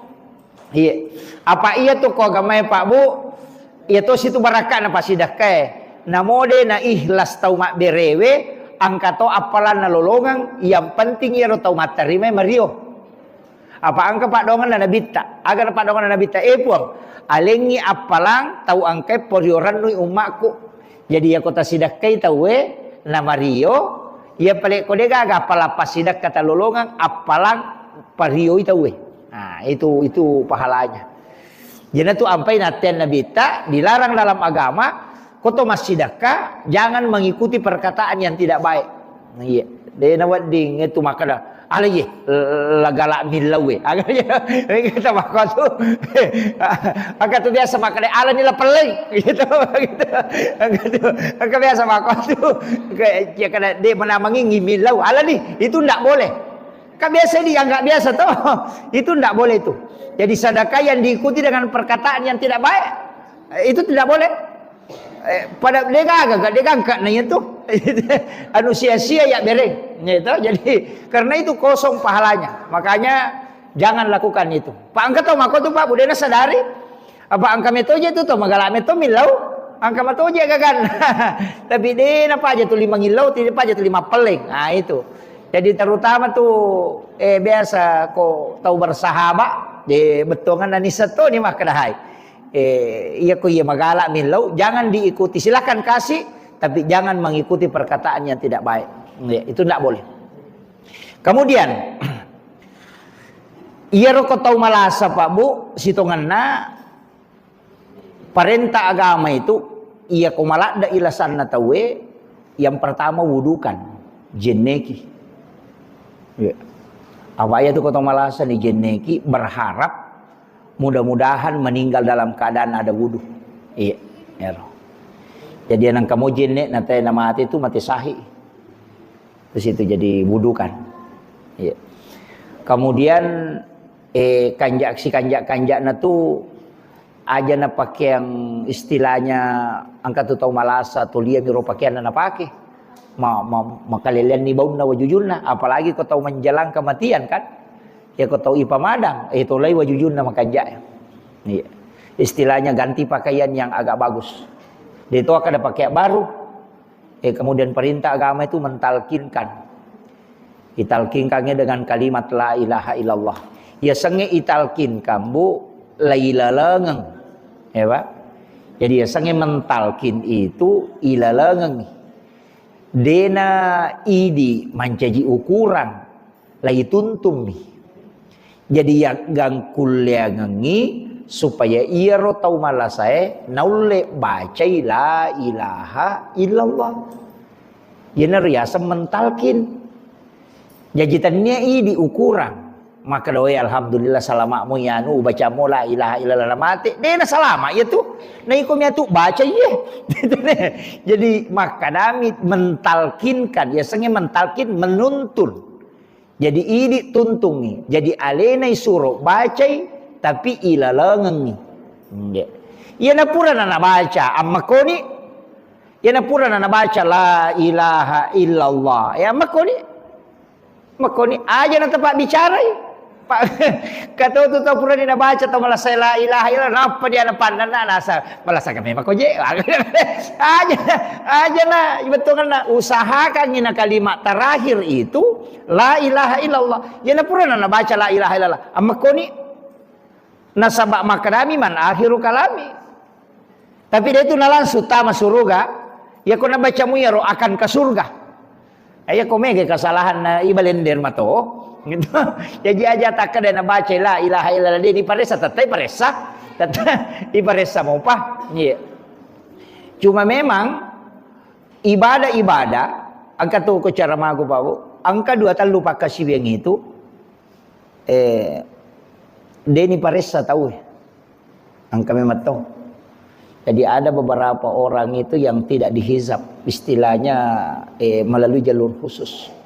Iya. Apa iya tu ko agamae, Pak, Bu? Iya to situ barakka na pasidakkae. Namode na ikhlas tau mabberewe, angka to appalanna lolongeng, yang penting iyaro tau matterimai mario. Apa angka paddoanganna nabitta? Aga na paddoanganna nabitta? Eh, Puang, alengngi appalang tau angkai porio rennui ummakku. Jadi, iyako tasidakkai tauwe, namario, iya pale ko de gaga appalang passidakka talolongeng, appalang parioi tauwe. Nah, itu, itu pahalanya. Jadi, tu ampai nattean nabitta, dilarang dalam agama, ko to massidakka, jangan mengikuti perkataan yang tidak baik. Nah, iya. De' nawedding itu makkeda, "Ala iye, la gala' millau e." Aga iya, kata makko tu. Aga tu biasa makkeda, "Ala ni la pelleng." Gitu, gitu. Aga tu, aga biasa makko tu. Kayak, ya, kada de' menamengi millau. "Ala ni, itu ndak boleh." Kan biasa dianggap biasa toh. Itu ndak boleh itu. Jadi sedekah yang diikuti dengan perkataan yang tidak baik, itu tidak boleh. Eh, pada degaga, degaga na iya tu. Anu sia-sia ya bereng. Ya itu. Jadi karena itu kosong pahalanya. Makanya jangan lakukan itu. Pak, engka tau makko tu, Pak, budena sadari. Apa engka metoje tu tau magala meto millau. Engka metoje gagan. Tapi de' na paja tu lima ngillau, tidak paja tu lima pelleng. Nah, itu. Jadi terutama tu, eh, biasa ko tau bersahabat, de' bettuangan na nisa to ni makkedahai. Eh, iya ko iya magala millau, jangan diikuti. Silakan kasih, tapi jangan mengikuti perkataan yang tidak baik. Ya, itu ndak boleh. Kemudian, iyaro ko tau malasa, Pak, Bu, sitongenna parenta agama itu, iya ko maladde ilasanna tauwe, yang pertama wudukan, jenneki. Ya. Apa iya tu ko tau malasa ni jenneki, berharap mudah-mudahan meninggal dalam keadaan ada wudu. Iya, ero. Jadi nengka mo jenne na te na mate tu mate sahih. Terus itu jadi wudukan. Iya. Kemudian, eh, kanjak si kanjak-kanjakna tu aja na pakeang istilahnya engka tu tau malasa tu lia miro pakeanna na pake. Ma, ma, makaleleanni baunna wajujunna, apalagi ko tau menjelang kematian kan. Ya ko tau ipamadang, eh, tolai wajujunna makanjak. Iya. Istilahnya ganti pakaian yang agak bagus. De' to kada pakai baru. Eh, kemudian perintah agama itu mentalkinkan. Italkinkangnya dengan kalimat la ilaha illallah. Yasengnge italkinkan, Bu, lailalengeng. Ya, Pak? Jadi yasengnge mentalkin itu ilalengeng. De'na idi mancaji ukuran, laituntummi. Jadi yaggangkulleangengngi supaya iyaro tau malasae naulle bacai la ilaha illallah. Iyana riaseng mentalkin. Jaji tennia idi ukuran. Maka doe alhamdulillah salama' mo iyanu ubaca mo la ilaha illallah na mate. De'na salama' iya tu. Na iko mia tu baca iye. Jadi makkadami mentalkinkan, yasengnge mentalkin menuntun. Jadi idi tuntungngi. Jadi alenai suro bacai, tapi ilalengengngi. Nggih. Iyana pura na nabaca, ammakoni. Iyana pura na nabaca la ilaha illallah. Ya ammakoni. Makoni aja na tepa bicarai. Pak, kato tu tau pura ni nabaca tau malasa la ilaha illallah, nappa dia na pandanna nasa malasa kami mako je. Aja, aja na betonganna usahakan ina kalimat terakhir itu la ilaha illallah. Iyana pura na nabaca la ilaha illallah. Ammakoni nasaba makkadami man akhiru kalami. Tapi de tu na langsung tama suruga. Iya ko nabaca mu iyaro akan ke surga. Iya ko mega kesalahan na ibalender mato. Gitu. Jadi aja takkada nabaca la ilaha illallah de diparessa, tettai paressa. Tettai iparessa mopa. Iya. Cuma memang ibadah-ibadah, engka tu ko cara magu, Pak, Bu. Engka dua tellu pakkasiwiang itu, eh, deni paressa tau. Engka memang tau. Jadi ada beberapa orang itu yang tidak dihisab, istilahnya, eh, melalui jalur khusus.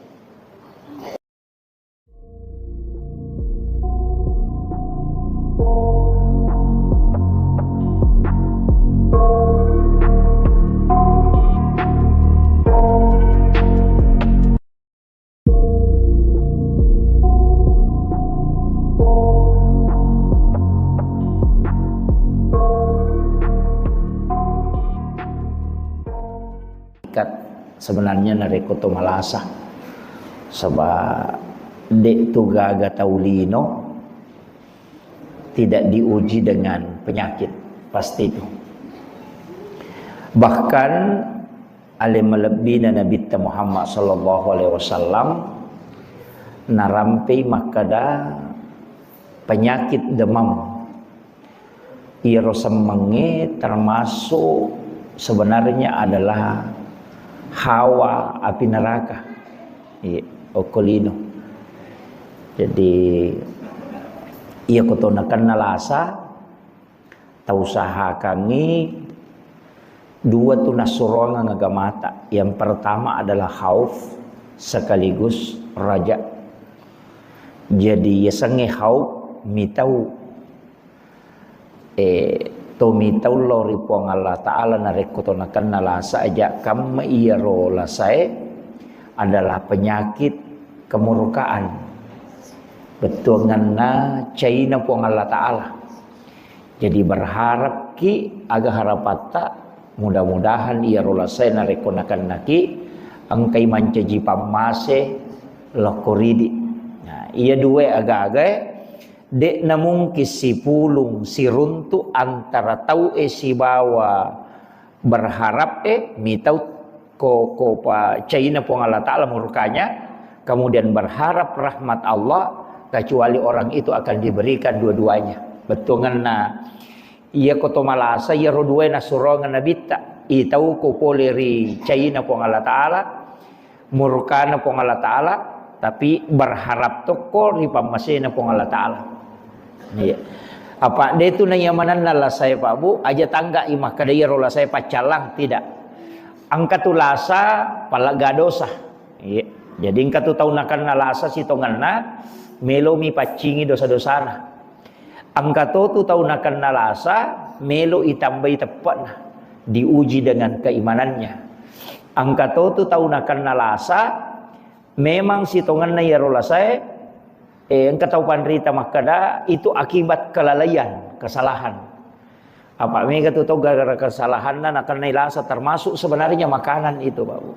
Ikat sebenarnya narekko to malasa. Sebab dek tu gaga tau lino tidak diuji dengan penyakit, pasti itu. Bahkan ale malebbina Nabitta Muhammad sallallahu alaihi wasallam narampei makkada penyakit demam. Iyaro semmengnge termasuk sebenarnya adalah hawa api neraka. Iya, okko lino. Jadi, iya ko to nakenna lasa, tausahakangngi dua tu nassuroangeng agamata. Yang pertama adalah khauf sekaligus raja. Jadi, yasengnge khauf, mitau, eh, to mitau lao ri Puang Allah Ta'ala narekko to nakenna lasa aja, kamma iyaro lasae adalah penyakit kemurkaan. Bettuangenna caina Puang Allah Ta'ala. Jadi berharapki aga harapatta, mudah-mudahan iyaro lasae narekko nakennaki engkai mancaji pammase lokko ridi. Nah, iya dua aga-agae de' namungkin sipulung siruntu antara tau'e sibawa berharap'e, mitau ko, ko pa caina Puang Allah Ta'ala murkanya, kemudian berharap rahmat Allah, kecuali orang itu akan diberikan dua-duanya. Bettuangenna, iya ko to malasa, iyaro duae nassuroangeng Nabitta, itau ko pole ri caina Puang Allah Ta'ala, murkana Puang Allah Ta'ala, tapi berharap tokko ri pammasena Puang Allah Ta'ala. Iya. Apa de tu naiyamanenna lasae, Pak Bu, aja tangga i makkeda iyaro lasae paccallang, tidak. Engka tu lasa palagga dosa. Iya. Jadi engka tu tau nakenna lasa sitongenna, melomi paccingi dosa-dosana. Engka to tu tau nakenna lasa, melo itambai teppe'na, diuji dengan keimanannya. Engka to tu tau nakenna lasa, memang sitongenna iyaro lasae, eh, engka tau panrita makkeda, itu akibat kelalaian, kesalahan. Apa mega tu tau gara-gara kesalahanna nakennai lasa, termasuk sebenarnya makanan itu, Pak Bu.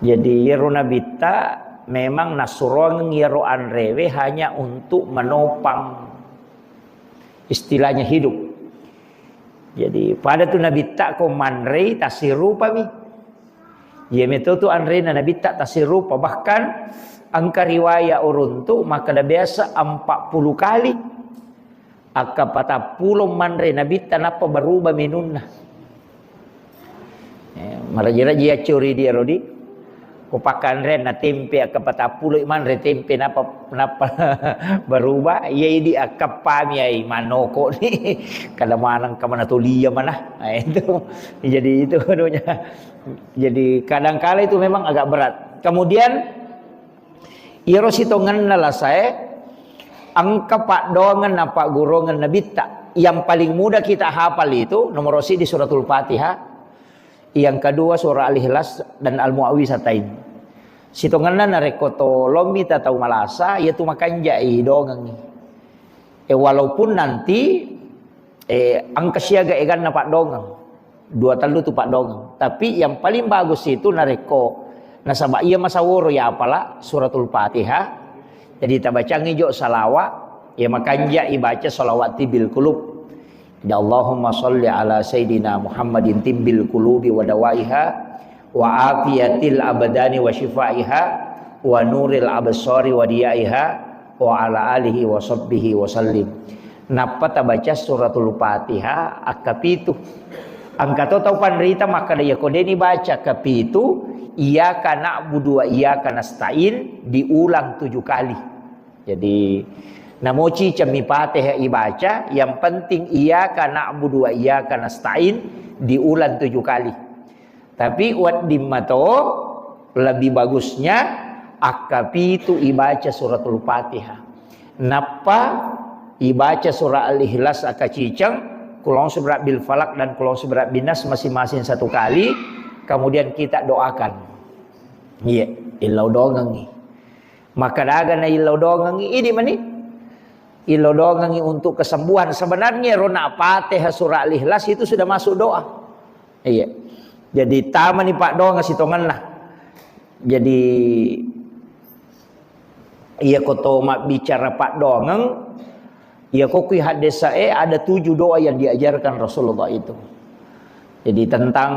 Jadi, iyaro Nabitta memang nassuroangeng iyaro anrewe hanya untuk menopang, istilahnya, hidup. Jadi, pada tu Nabitta ko manrei tassirupami. Iya meto tu anrena Nabitta tassirrupa. Bahkan engka riwaya uruntu makkeda biasa empat puluh kali. Akka patappulo manre Nabitta nappa berubah menunna. Eh, maraji-raji accuri dia, Rodi. Ko pakkanre na tempe akka patappulo manre tempe nappa, nappa berubah. Iya idi akka pami ai manoko ni. Kada maneng ka mana tulia mana. Nah, itu. Jadi itu anunya. Jadi kadangkala itu memang agak berat. Kemudian, iyaro sitongenna lasae, engka paddoangeng na paggurungeng Nabitta. Yang paling mudah kita hafal itu nomor siji Suratul Fatihah, yang kedua surah Al-Ikhlas dan Al-Muawwizatain. Sitongenna narekko to lommi ta tau malasa, iya tu makanjai dongengngi. Eh, walaupun nanti, eh, engka siaga eganna paddoangeng. Dua tellu tu paddoangeng. Tapi yang paling bagus itu narekko nasaba iya masaworo ya apala Suratul Fatihah. Jadi tabacangi jo salawa, ya makanja ibaca salawat tibbil qulub. Ya Allahumma salli ala Sayyidina Muhammadin tibbil qulubi wa dawaiha wa afiyatil abdani wa shifaiha wa nuril absari wa diyaiha wa ala alihi wa sahbihi wa sallim. Nappa tabaca Suratul Fatihah akka pitu. Engka to tau panrita makkeda, iya ko deni baca akka pitu, iyyaka na'budu wa iyyaka nasta'in diulang tujuh kali. Jadi, namoci cemmi Fatihah ibaca, yang penting iyyaka na'budu wa iyyaka nasta'in diulang tujuh kali. Tapi wedding mato, lebih bagusnya akka pitu ibaca Suratul Fatihah. Nappa ibaca surah Al-Ikhlas akka ciceng, Qul a'udzu birabbil falaq dan Qul a'udzu birabbin nas masing-masing satu kali, kemudian kita doakan. Iya, illau dongengngi. Maka daga na illau dongengngi, idi mani. Illau dongengngi untuk kesembuhan. Sebenarnya rona Fatihah surah Al-Ikhlas itu sudah masuk doa. Iya. Jadi tamani paddoangeng sitongenna. Jadi iya ko to mabbicara paddoangeng, iya ko kui haddesae ada tujuh doa yang diajarkan Rasulullah itu. Jadi tentang,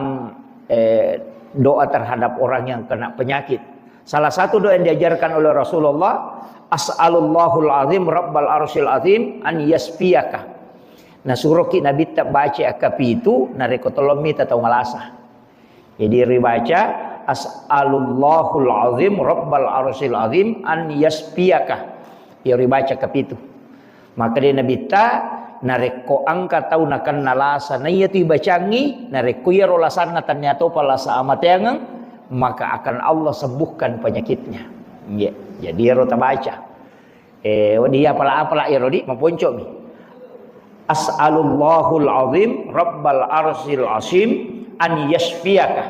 eh, doa terhadap orang yang kena penyakit. Salah satu doa yang diajarkan oleh Rasulullah, "As'alullahul azim rabbal arsyil azim an yasfiyaka." Nasuroki Nabitta baca akka pitu, narekko tolong mita tau malasa. Jadi ribaca, "As'alullahul azim rabbal arsyil azim an yasfiyaka." Iyaro ibaca kapitu. Makkeda Nabitta, narekko engka tau nakenna lasa, naiyatu ibacangngi, narekko iyaro lasanna tennia topa lasa amateangeng, maka akan Allah sembuhkan penyakitnya. Iya. Jadi iyaro tabaca. Eh, wedding iya apala-apala iyaro di, maponco'mi. "As'alullahul azim rabbal arsyil azim an yasfiyaka."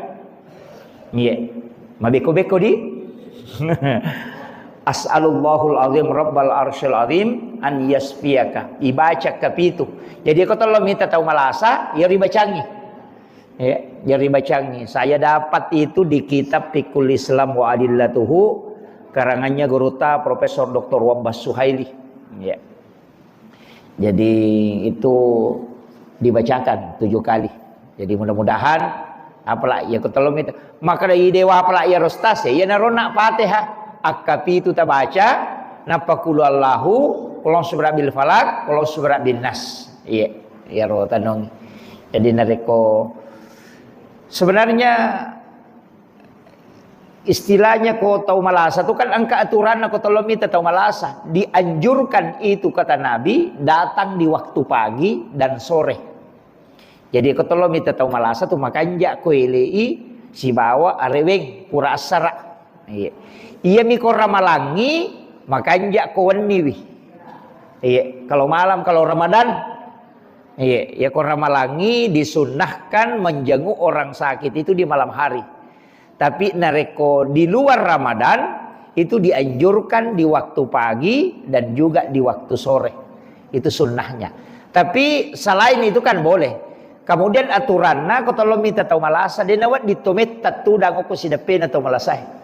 Iya. Mabeko-beko di. "As'alullahul azim rabbal arsyil azim an yasfiyaka." Ibaca kapitu. Jadi ko tolong minta tau malasa, iyaro ibacangngi. Ya, jadi bacangi. Saya dapat itu di kitab Fiqhul Islam wa Adillatuhu, karangannya gurutta Profesor Doktor Wabbas Suhaili. Ya. Jadi itu dibacakan tujuh kali. Jadi mudah-mudahan, apalagi ya, ketelu itu. Maka dari dewa apalagi ya rostas ya, ya narona Fatihah. Akkapitu tabaca, napa kulu Allahu, kulong subra bil falak, kulong subra bin nas. Iya, ya ro tanong. Jadi narekko sebenarnya istilahnya ko tau malasa tu kan engka aturanna ko tolong minta tau malasa. Dianjurkan itu kata Nabi datang di waktu pagi dan sore. Jadi ko tolong minta tau malasa tu makanja ko elei sibawa areweng pura assara. Iya. Iya mi ko ramalangi makanja ko wenniwi. Iya, kalau malam kalau Ramadan. Iya, ya ko ramalangi disunnahkan menjenguk orang sakit itu di malam hari. Tapi narekko di luar Ramadan, itu dianjurkan di waktu pagi dan juga di waktu sore. Itu sunnahnya. Tapi selain itu kan boleh. Kemudian aturanna ko tolong minta tau malasa, de nawedding to metta tudang ko sideppena tau malasae.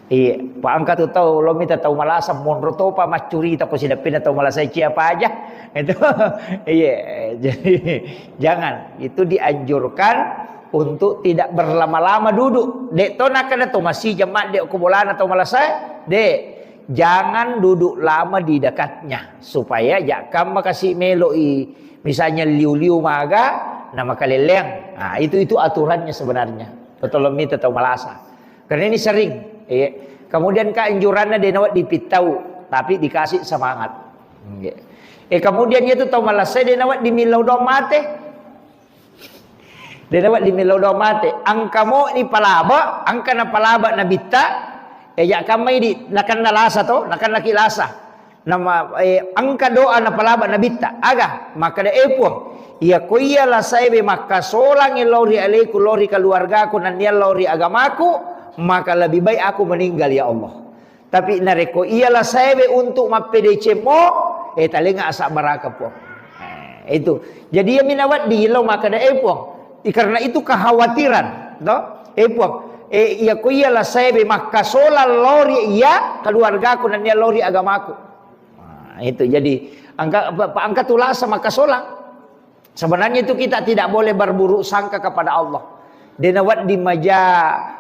Iya, pa engka tu tau lo mita tau malasa monro topa maccurita ko sideppena tau malasa cia paja. Itu iya, jadi jangan, itu dianjurkan untuk tidak berlama-lama duduk. Dek to nakana to masih jam de ko bolana tau malasa, dek, jangan duduk lama di dekatnya supaya jakam makasih meloi misalnya liu-liu maga na makaleleang. Nah, itu itu aturannya sebenarnya. Tolong mita tau malasa. Karena ini sering. Iya. Kemudian keanjurannya dia nawat dipittau, tapi dikasih semangat. Iya. Eh, kemudian itu tau malasa dia nawat dimillau doang mate. Dia dapat di melo do mate. Engka mo ni palaba, engka na palaba nabitta. Eh, ya kamai di, nakan nalasa to, nakan naki lasa. Nama, eh, engka doa na palaba nabitta. Aga, maka da, eh, Puang, iya ko iya lasae be makkasolang lao ri aleku, lao ri keluargaku, nannia lao ri agamaku, maka lebih baik aku meninggal, ya Allah. Tapi narekko iya lasaewe untuk mappedeceng mo, eh, talenga asabbaraka, Puang. Eh, itu. Jadi iya minawaddi lao makkeda, eh, Puang. I, karena itu kekhawatiran, to? Eh, Puang, eh, iya ko iya lasaewe makkasolang lao ri iya keluargaku nennia lao ri agamaku. Nah, itu. Jadi angka, pa, pa, angka tulasa makkasolang. Sebenarnya itu kita tidak boleh berburuk sangka kepada Allah. Dena wedding maja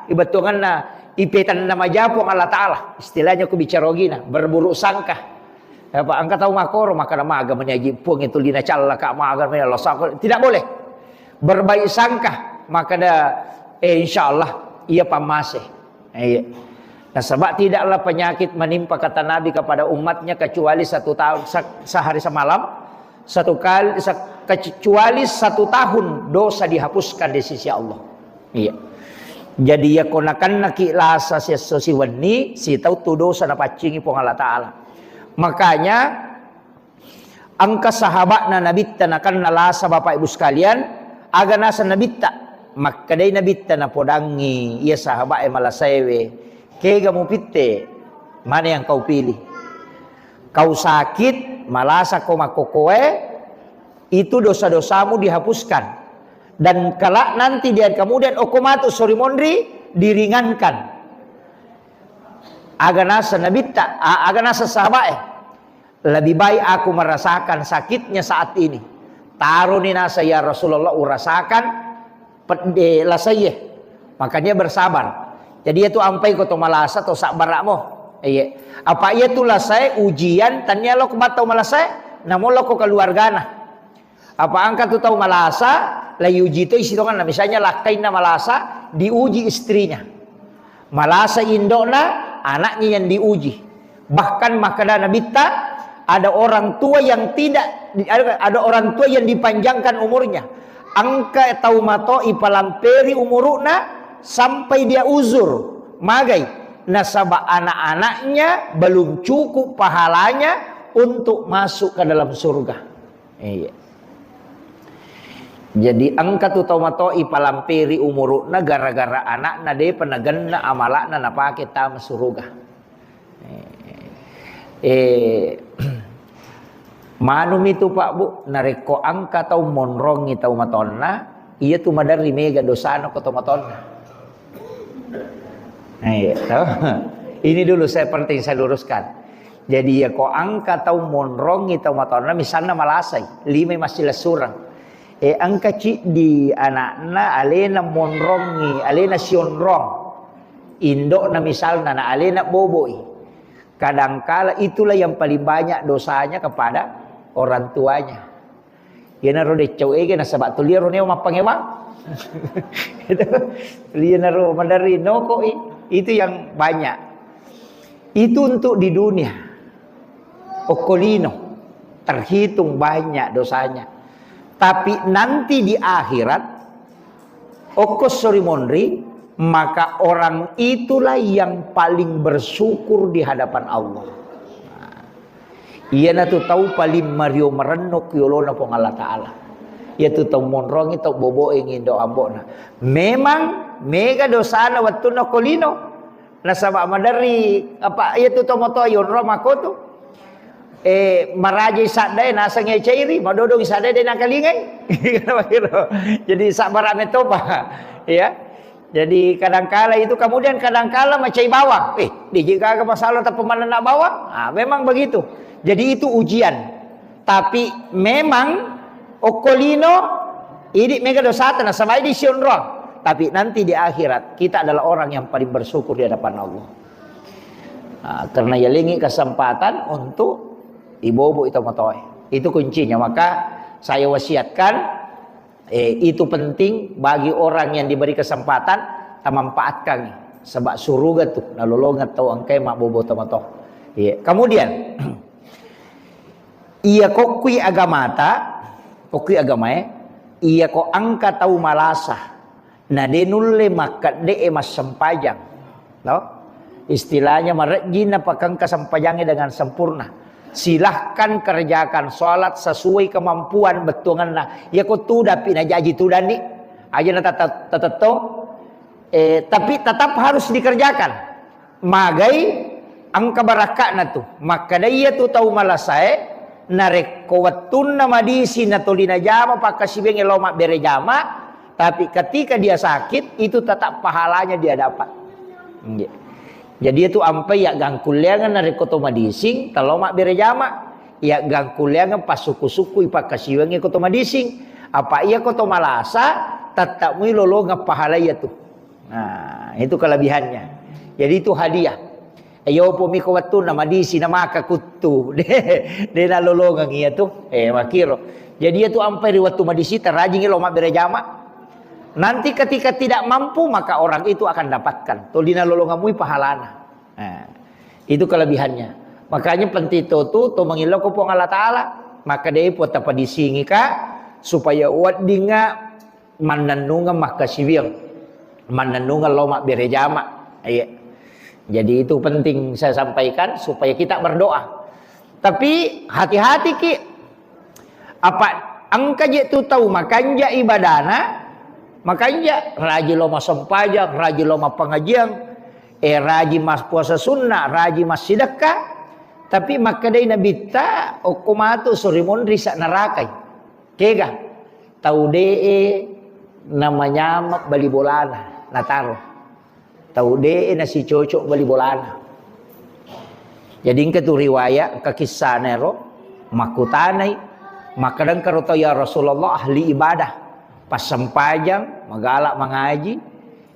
ibetonganna, ipetanna maja Puang Allah Ta'ala. Istilahnya ku bicara ogina, berburuk sangka. Apa engka tau makkoro, makkeda maga meni aji Puang itu lina callaka, maga meni Allah sangka. Tidak boleh. Berbaik sangka, makkeda, eh, insya Allah, iya pammase. Iya. Nasaba tidaklah penyakit menimpa, kata Nabi, kepada umatnya kecuali satu tahun, se-, sehari semalam, satu kali, se-, kecuali satu tahun dosa dihapuskan di sisi Allah. Iya. Jadi, iya ko nakennaki lasa siesso siwenni, sitau tu dosa napaccingi Puang Allah Ta'ala. Makanya, Engka sahaba'na Nabitta nakenna lasa, Bapak Ibu sekalian, aga naseng Nabitta? Makkedai Nabitta napodangngi iya sahaba'e malasaewe, kega mupitte? Mana yang kau pilih? Kau sakit, malasa ko makkokoe, itu dosa-dosamu dihapuskan. Dan kelak nanti dia kemudian okko matu sori monri diringankan. Aga naseng Nabitta, a-, aga naseng sahaba'e? Lebih baik aku merasakan sakitnya saat ini. Taroni nasa, ya Rasulullah, urasakan pedde lasaie. Makanya bersabar. Jadi itu ampai ko to malasa to sabbara'mo. Iya. Apa iya tu lasae ujian, tania lo ko battau malasae, namo lo ko keluargana. Apa engka tu tau malasa, la iuji to isi tonganna. Misalnya lakkainna malasa, diuji istrinya. Malasa indo'na, anaknya yang diuji. Bahkan makkeda Nabitta, ada orang tua yang tidak, ada, ada orang tua yang dipanjangkan umurnya. Engka tau mato ipalamperi umuru'na sampai dia uzur. Magai? Nasaba anak-anaknya belum cukup pahalanya untuk masuk ke dalam surga. Iya. Jadi engka tu tau mato ipalamperi umuru'na gara-gara anakna depa nagenna amala'na napake tama suruga. Eh, eh, manumi tu, Pak, Bu, narekko engka tau monrongi tau matonna, iya tu maderri mega dosana ko tau matonna. Eh, toh? Ini dulu saya penting saya luruskan. Jadi, iya ko engka tau monrongi tau matonna, misalna malasai, limai massilessureng. Eh, engka ciddi anakna alena monrongi, alena sionrong. Indo'na misalna, na alena boboi. Kadangkala itulah yang paling banyak dosanya kepada orang tuanya. Iyanaro deccau ege nasaba tuliaro neo mappangewang. Itu. Iyanaro maderri nokoi. Itu yang banyak. Itu untuk di dunia. Okko lino. Terhitung banyak dosanya. Tapi nanti di akhirat, okko sori monri, maka orang itulah yang paling bersyukur di hadapan Allah. Nah, iyanatu tau paling mario marenno ki yolona Puang Allah Ta'ala. Iyatu tau monrongi, tau boboe ngindo ambo'na. Memang mega dosana wettunna ko lino. Nasaba maderri, apa, iyatu tau moto yonro makotu. Eh, marajai saddae naseng cairi, madodong saddae de nakalingai. Jadi sabbara metopa. Ya. Jadi kadangkala itu, kemudian kadangkala macai bawang. Eh, diji gaga masalah tapi manenna bawang? Ah, memang begitu. Jadi itu ujian. Tapi memang okko lino idi mega dosata nasaba idi sionrong. Tapi nanti di akhirat kita adalah orang yang paling bersyukur di hadapan Allah. Ah, karena yalengi kesempatan untuk ibobo itu motoe. Itu kuncinya. Maka saya wasiatkan Eh, itu penting bagi orang yang diberi kesempatan, tamanfaatkan. Sebab suruga tu, nalolongeng tau engkae mabbobo tomatoa. Iya. Kemudian, iya kokkui agamata, kokkui agamae, iya ko engka tau malasa, na de nulle makkedde'e massempajang. No? Istilahnya marejjing napakengka sempajangnge dengan sempurna. Silahkan kerjakan sholat sesuai kemampuan bettuangenna. Iya ko tudapi najaji tudanni. Aja na tata-, tatetto. Eh, tapi tetap harus dikerjakan. Magai engka barakka'na tu. Makkeda iya tu tau malasae, narekko wettunna madisi natoli najama pakkasiwiangnge lao mabbere jama, tapi ketika dia sakit, itu tetap pahalanya dia dapat. Nggih. Jadi itu ampai ya gangkulleangan narekko to madising, telo mabbere jama, ya gangkulleangan pasukku-sukkui pakkasiwiangnge ko to madising. Apa iya ko to malasa, tetap mui lolongeng pahala iya tu. Nah, itu kelebihannya. Jadi itu hadiah. Ayo pomi ko wettunna madisi na maka kuttu. De, de nalolongeng iya tu. Eh, makiro. Jadi iya tu ampai ri wettu madisi tarajingi lo mabbere jama. Nanti ketika tidak mampu, maka orang itu akan dapatkan. Toli nalolongeng mui pahalana. Nah, itu kelebihannya. Makanya penting to tu, to mangillau ko Puang Allah Ta'ala. Maka de po tapadisingi ka supaya weddinga mannennungeng makkasiwiang, mannennungeng lao mabbere jama. Iya. Jadi itu penting saya sampaikan supaya kita berdoa. Tapi hati-hati ki, apa engka je tu tau makanja ibadana, makanja raji lao massempajang, raji lao mappangajiang, eh, raji mas puasa sunnah, raji massidekka, tapi makkedai Nabitta, okko matu sori monri sa narakai. Kega? Tau de'e namanyama bali bolana, nataro. Tau de'e nasicocok bali bolana. Jadi engka tu riwayat, engka kissana ero, makkutanai, makkeda engka ro tau, "Ya Rasulullah, ahli ibadah, passempajang, magala mangaji,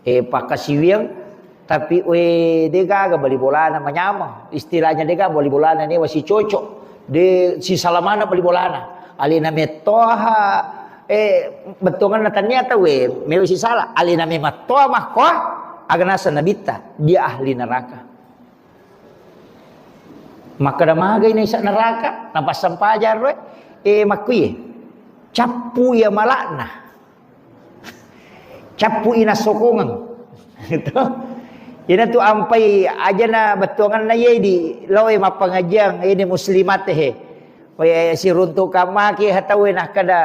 eh, pakkasiwiang, tapi, we, de gaga bali bolana manyameng. Istilahnya de gaga bali bolana newa sicocok. De sisala maneng bali bolana. Alena mettoha, eh, bettuangenna tania tau, we, mewa sisala. Alena memettoha makkoa, Aga naseng Nabitta, dia ahli neraka. Makkeda magai naisa neraka, napassampajang ro, eh, makkuye. Cappu iya malakna. Cappu ina sokongeng. Gitu. Ina tu ampai ajana bettuanganna ye di loe mappangajiang ini muslimat he. We siruntuk kamaki hatawe nakkeda,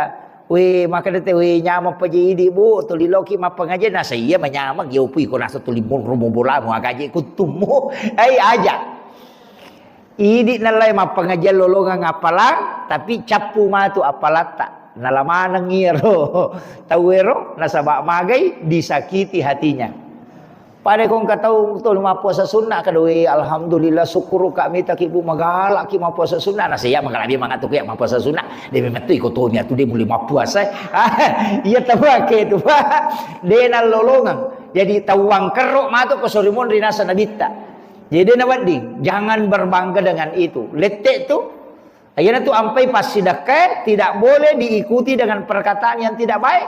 we makkeda te, we nyameng paje idi, Bu, tuli loki mappangajiang, nasa iya manyameng, yo pui ko nasa tuli monro mo bolamu, agaje kuttummu. Ai aja. Idi nallai mappangajiang lolongeng appalang, tapi cappu matu appalatta. Nala maneng iyaro tauwero, nasaba magai disakiti hatinya. Pada ko engka tau to mappuasa sunna, kada, "Weh, alhamdulillah, syukur ka mita ki, Bu, magala ki mappuasa sunna." Nah, saya magala dia mangat tu kayak mappuasa sunna. Dia memang tu iko to niat tu dia mulai mappuasa. Iya tau ake tu, Pak. Dia nalolongang. Jadi tawang kerro matu ko sorimun rinasa nabitta. Jadi dia nawedding, jangan berbangga dengan itu. Lettek tu, Iyana tu ampai passidakkae tidak boleh diikuti dengan perkataan yang tidak baik.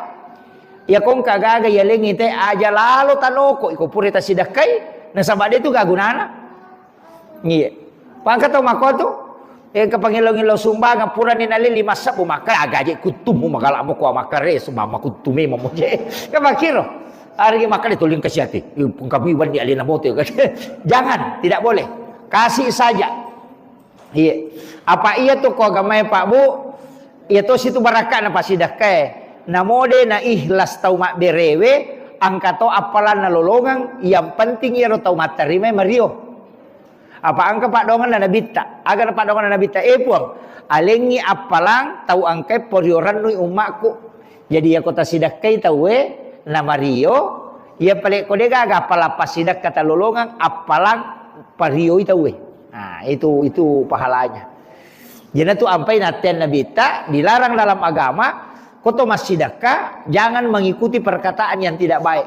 Iya kongka gaga yalengi te aja lalo tanoko iko pura tasidakkai, nasaba de tu gagunana. Iya. Pangka tau mako tu, eh, ke pangilo-ngilo sumbangan purani nalili massabu maka agaje kuttumu magala mo ko makare sumama kuttumi mamoje. Ke makiro. Ari maka de tuling kasiati. Pungkabi wandi alena mote. Jangan, tidak boleh. Kasih saja. Iya. Apa iya tu ko agamae, Pak, Bu? Iya to situ barakka'na pasidakkae. Namo de na ikhlas tau mabberewe, angka to appalanna lolongeng, yang penting iyaro tau matterimai mario. Apa angka paddoanganna Nabitta? Aga na paddoanganna Nabitta? Eh, Puang, alengngi appalang tau angkae porio rennui ummakku. Jadi, iyako tasidakkai tauwe, namario, iya pale ko de gaga appalang passidakka talolongeng, appalang parioi tauwe. Nah, itu, itu pahalanya. Jadi, tu ampai nattean Nabitta, dilarang dalam agama, ko to massidakka, jangan mengikuti perkataan yang tidak baik.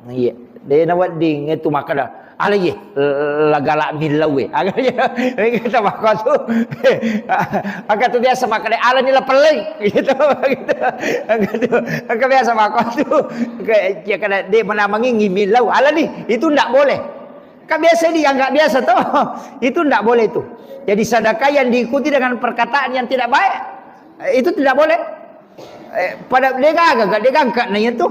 Iya, de nawedding itu makkeda, "Ala ye, lagala millau we." Aga ye, kita makotu. Aga tu biasa makkeda, "Ala ni la pelleng." Gitu, gitu. Aga tu, aga biasa makotu. Kayak, ya kada de menamengi millau. "Ala ni," itu ndak boleh. Kan biasa dianggap biasa toh. Itu ndak boleh itu. Jadi sedekah yang diikuti dengan perkataan yang tidak baik, itu tidak boleh. Eh, pada de gaga, de gangka na itu.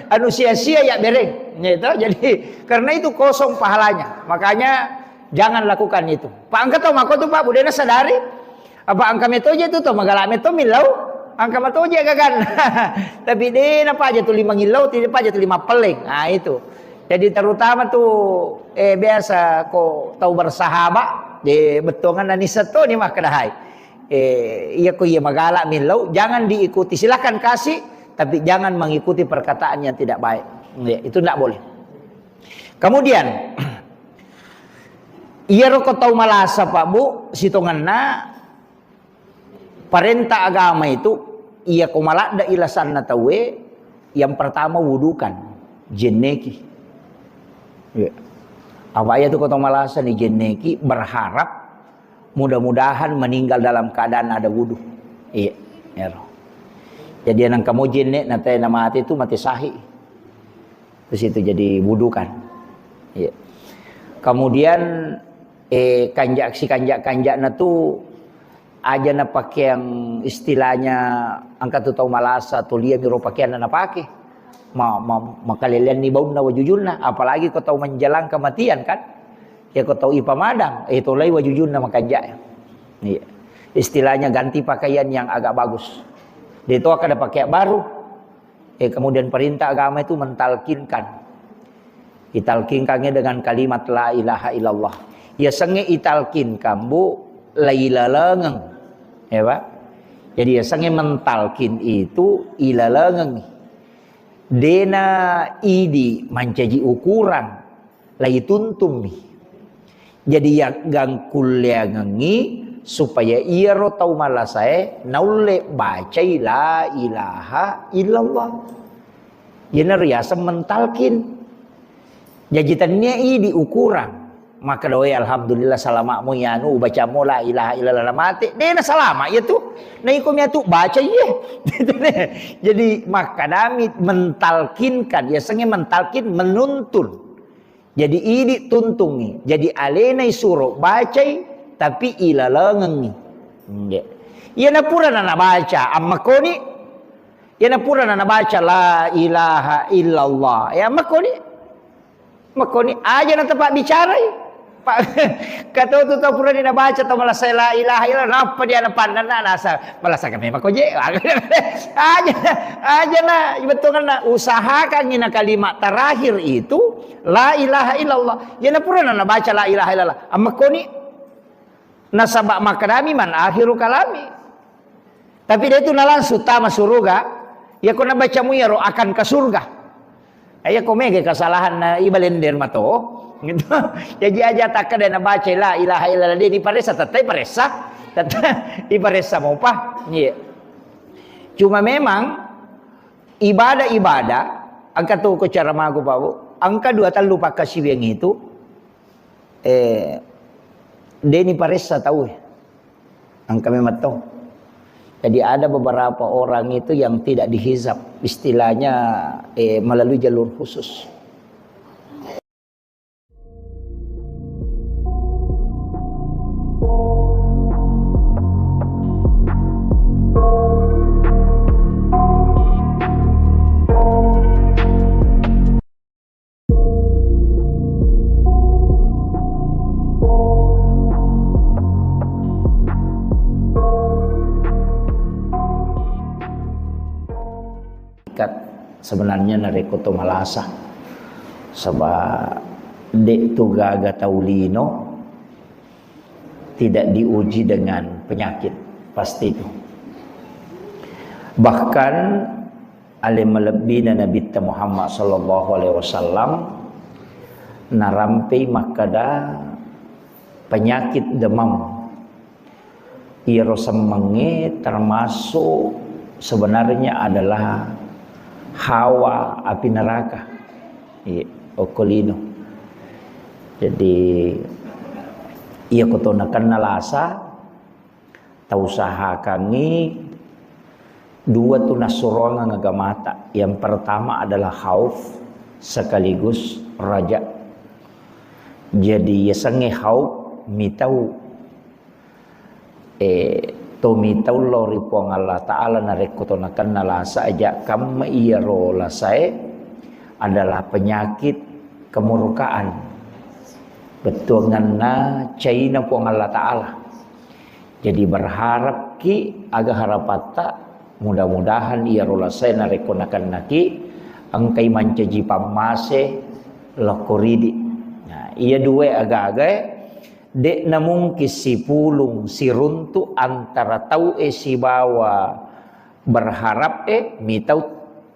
Anu sia-sia ya bereng, gitu. Jadi karena itu kosong pahalanya. Makanya jangan lakukan itu. Pak angka tau mako tu Pak, budena sadari. Apa angka metoje tu to magala meto millau. Angka metoje gagan. Tapi de na paja tu lima ngillau, tidak paja tu lima peleng. Nah itu. Jadi terutama tu eh biasa ko tau bersahabat, de bettuangan nani seto ni makkedahai. Eh, iya ko iya magala millau, jangan diikuti. Silakan kasih, tapi jangan mengikuti perkataan yang tidak baik. Ya, itu tidak boleh. Kemudian, iyaro ko tau malasa, Pak, Bu, sitongenna parenta agama itu, iya ko maladde ilasanna tauwe, yang pertama wudukan, jenneki. Ya. Apa iya tu ko tau malasa ni jenneki, berharap mudah-mudahan meninggal dalam keadaan ada wudu. Iya, ero. Jadi nang kamu jenne na te na mate tu mate sahih. Terus itu jadi wudu kan. Iya. Kemudian eh kanja si kanja kanja na tu aja na pakeang istilahnya angka tu tau malasa tu lia miro pakean na pake. Ma, ma, makalelean ni baunna wajujunna, apalagi ko tau menjelang kematian kan. Ya ko tau ipamadang, eh tolai wajujunna makanja. Iya. Istilahnya ganti pakaian yang agak bagus. De to kada pakai baru. Eh kemudian perintah agama itu mentalkinkan. Italkinkannya dengan kalimat la ilaha illallah. Ya senge italkinkan, Bu, la ilalengeng. Ya, Pak. Jadi ya senge mentalkin itu ilalengeng. Dena idi mancaji ukuran, la ituntummi. Jadi yaggangkulleangengngi supaya iyaro tau malasae naulle bacai la ilaha illallah. Iyana riaseng mentalkin. Jaji tennia idi ukuran. Makkeda, "Oi, alhamdulillah, salama'mu iyanu, ubacammu la ilaha illallah, na mate." De' na salama' iya tu. Na iko mi atu baca iye. Jadi makkadami mentalkinkan, yasengnge mentalkin, menuntun. Jadi idi tuntungngi. Jadi alena isuro bacai, tapi ilalengengngi. Nggih. Iyana purana nabaca, ammakkoni. Iyana purana nabaca la ilaha illallah. Ya, ammakkoni. Makkoni aja na tepa bicarai. Pak, kata tu tau purani nabaca tau malasa la ilaha illallah, nappa dia na pandanna nasa malasa kami makko je. Aja, aja na bettuanna usahakan ina kalimat terakhir itu la ilaha illallah. Iyana purana nabaca la ilaha illallah. Ammakkoni nasaba makkedami man akhiru kalami. Tapi de' tu na langsung tama suruga. Iyako nabacamu iyaro akan ke surga. Iyako mega kesalahan na ibalender mato. Gitu. Jadi aja takkeda nabaca la ilaha illallah de' ni paressa, tettai paressa. Tettai iparessa mopa. Iya. Cuma memang ibadah-ibadah, engka tu ko cara magu, Pak Bu. Engka dua tellu pakkasiwiang itu, eh, de' ni paressa tau, eh. Engka memang to. Jadi ada beberapa orang itu yang tidak dihizab, istilahnya, eh, melalui jalur khusus. Ikat sebenarnya narekko to malasa. Saba de' tu gaga tau lino tidak diuji dengan penyakit, pasti itu. Bahkan ale malebbina Nabitta Muhammad sallallahu alaihi wasallam narampei makkeda penyakit demam. Iyaro semmengnge termasuk sebenarnya adalah hawa api neraka. Iya, okko lino. Jadi, iya ko to nakenna lasa, tausahakangngi dua tu nassuroangeng agamata. Yang pertama adalah khauf sekaligus raja. Jadi, yasengnge khauf mitau Eh, to mitau lao ri Puang Allah Ta'ala narekko to nakenna lasa aja kamma iyaro lasae adalah penyakit kemurkaan. Bettuanganna caina Puang Allah Ta'ala. Jadi berharapki aga harapatta mudah-mudahan iyaro lasae narekko nakennaki engkai mancaji pammase lokko ridi. Nah, iya dua aga-agae De'na mungkin sipulung siruntu antara tau'e sibawa berharap'e, mitau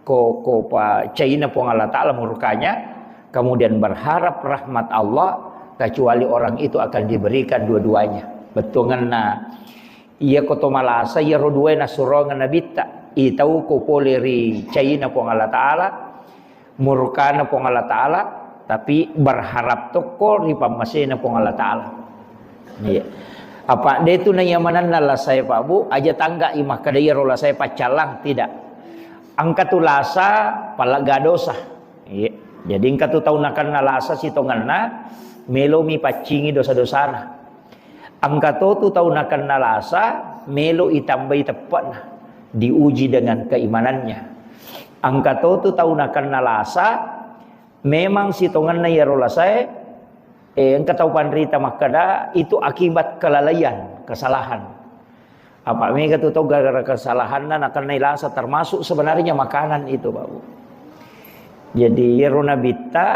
ko, ko pa caina Puang Allah Ta'ala murkanya, kemudian berharap rahmat Allah, kecuali orang itu akan diberikan dua-duanya. Bettuangenna, iya ko to malasa, iyaro duae nasuroangeng Nabitta, itau ko pole ri caina Puang Allah Ta'ala, murkana Puang Allah Ta'ala, tapi berharap tokko ri pammasena Puang Allah Ta'ala. Iya. Apa de tu naiya manenna lasae, Pak Bu, aja tangga i makkeda iyaro lasae paccallang, tidak. Engka tu lasa palegga dosa. Iya. Jadi engka tu tau nakenna lasa sitongenna melomi paccingi dosa-dosana. Engka to tu tau nakenna lasa, melo itambai teppe'na, diuji dengan keimanannya. Engka to tu tau nakenna lasa, memang sitongenna iyaro lasae, eh, engka tau panrita makkeda, itu akibat kelalaian, kesalahan. Apa mega tu tau gara-gara kesalahanna nakennai lasa, termasuk sebenarnya makanan itu, Pak Bu. Jadi, iyaro Nabitta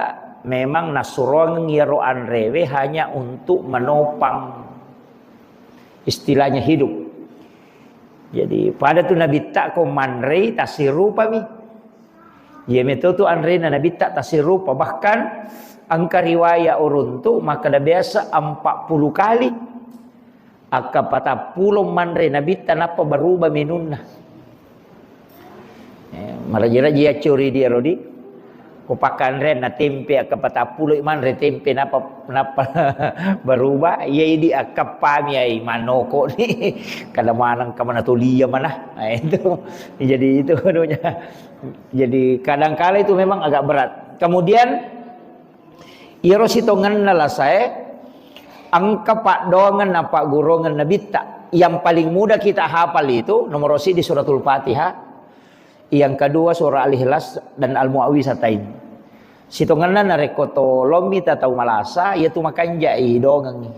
memang nassuroangeng iyaro anrewe hanya untuk menopang, istilahnya, hidup. Jadi, pada tu Nabitta ko manrei tassirupami. Iya meto tu anrena Nabitta tassirupa. Bahkan engka riwaya uruntu makkeda biasa empat puluh kali. Akka patappulo manre Nabitta nappa berubah menunna. Eh, maraji-raji accuri dia, Rodi. Ko pakkanre na tempe, akka patappulo manre tempe, napa, napa berubah? Iya, idi akkappami ai manoko ni. Kada maneng ka mana tolia mana. Nah, itu. Jadi itu anunya. Jadi kadangkala itu memang agak berat. Kemudian, iyaro sitongenna lasae, engka paddoangeng na paggurungeng Nabitta. Yang paling mudah kita hafal itu nomor siji Suratul Fatihah, yang kedua surah Al-Ikhlas dan Al-Muawwizatain. Sitongenna narekko to lommita tau malasa, iyatu makanjai dongengngi.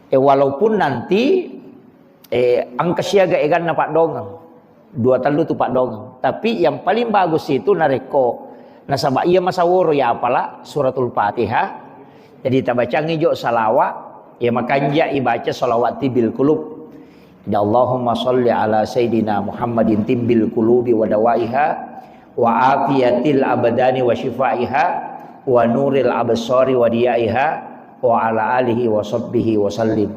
Eh, walaupun nanti, eh, engka siaga eganna paddongeng. Dua tellu tu paddongeng. Tapi yang paling bagus itu narekko nasaba iya masaworo ya apala Suratul Fatihah. Jadi tabacangi jo salawa, ya makanja ibaca salawat tibbil qulub. Jadi, Allahumma salli ala Sayyidina Muhammadin tibbil qulubi wa dawaiha, wa afiyatil abdani wa shifaiha, wa nuril absari wa diyaiha, wa ala alihi wa sahbihi wa sallim.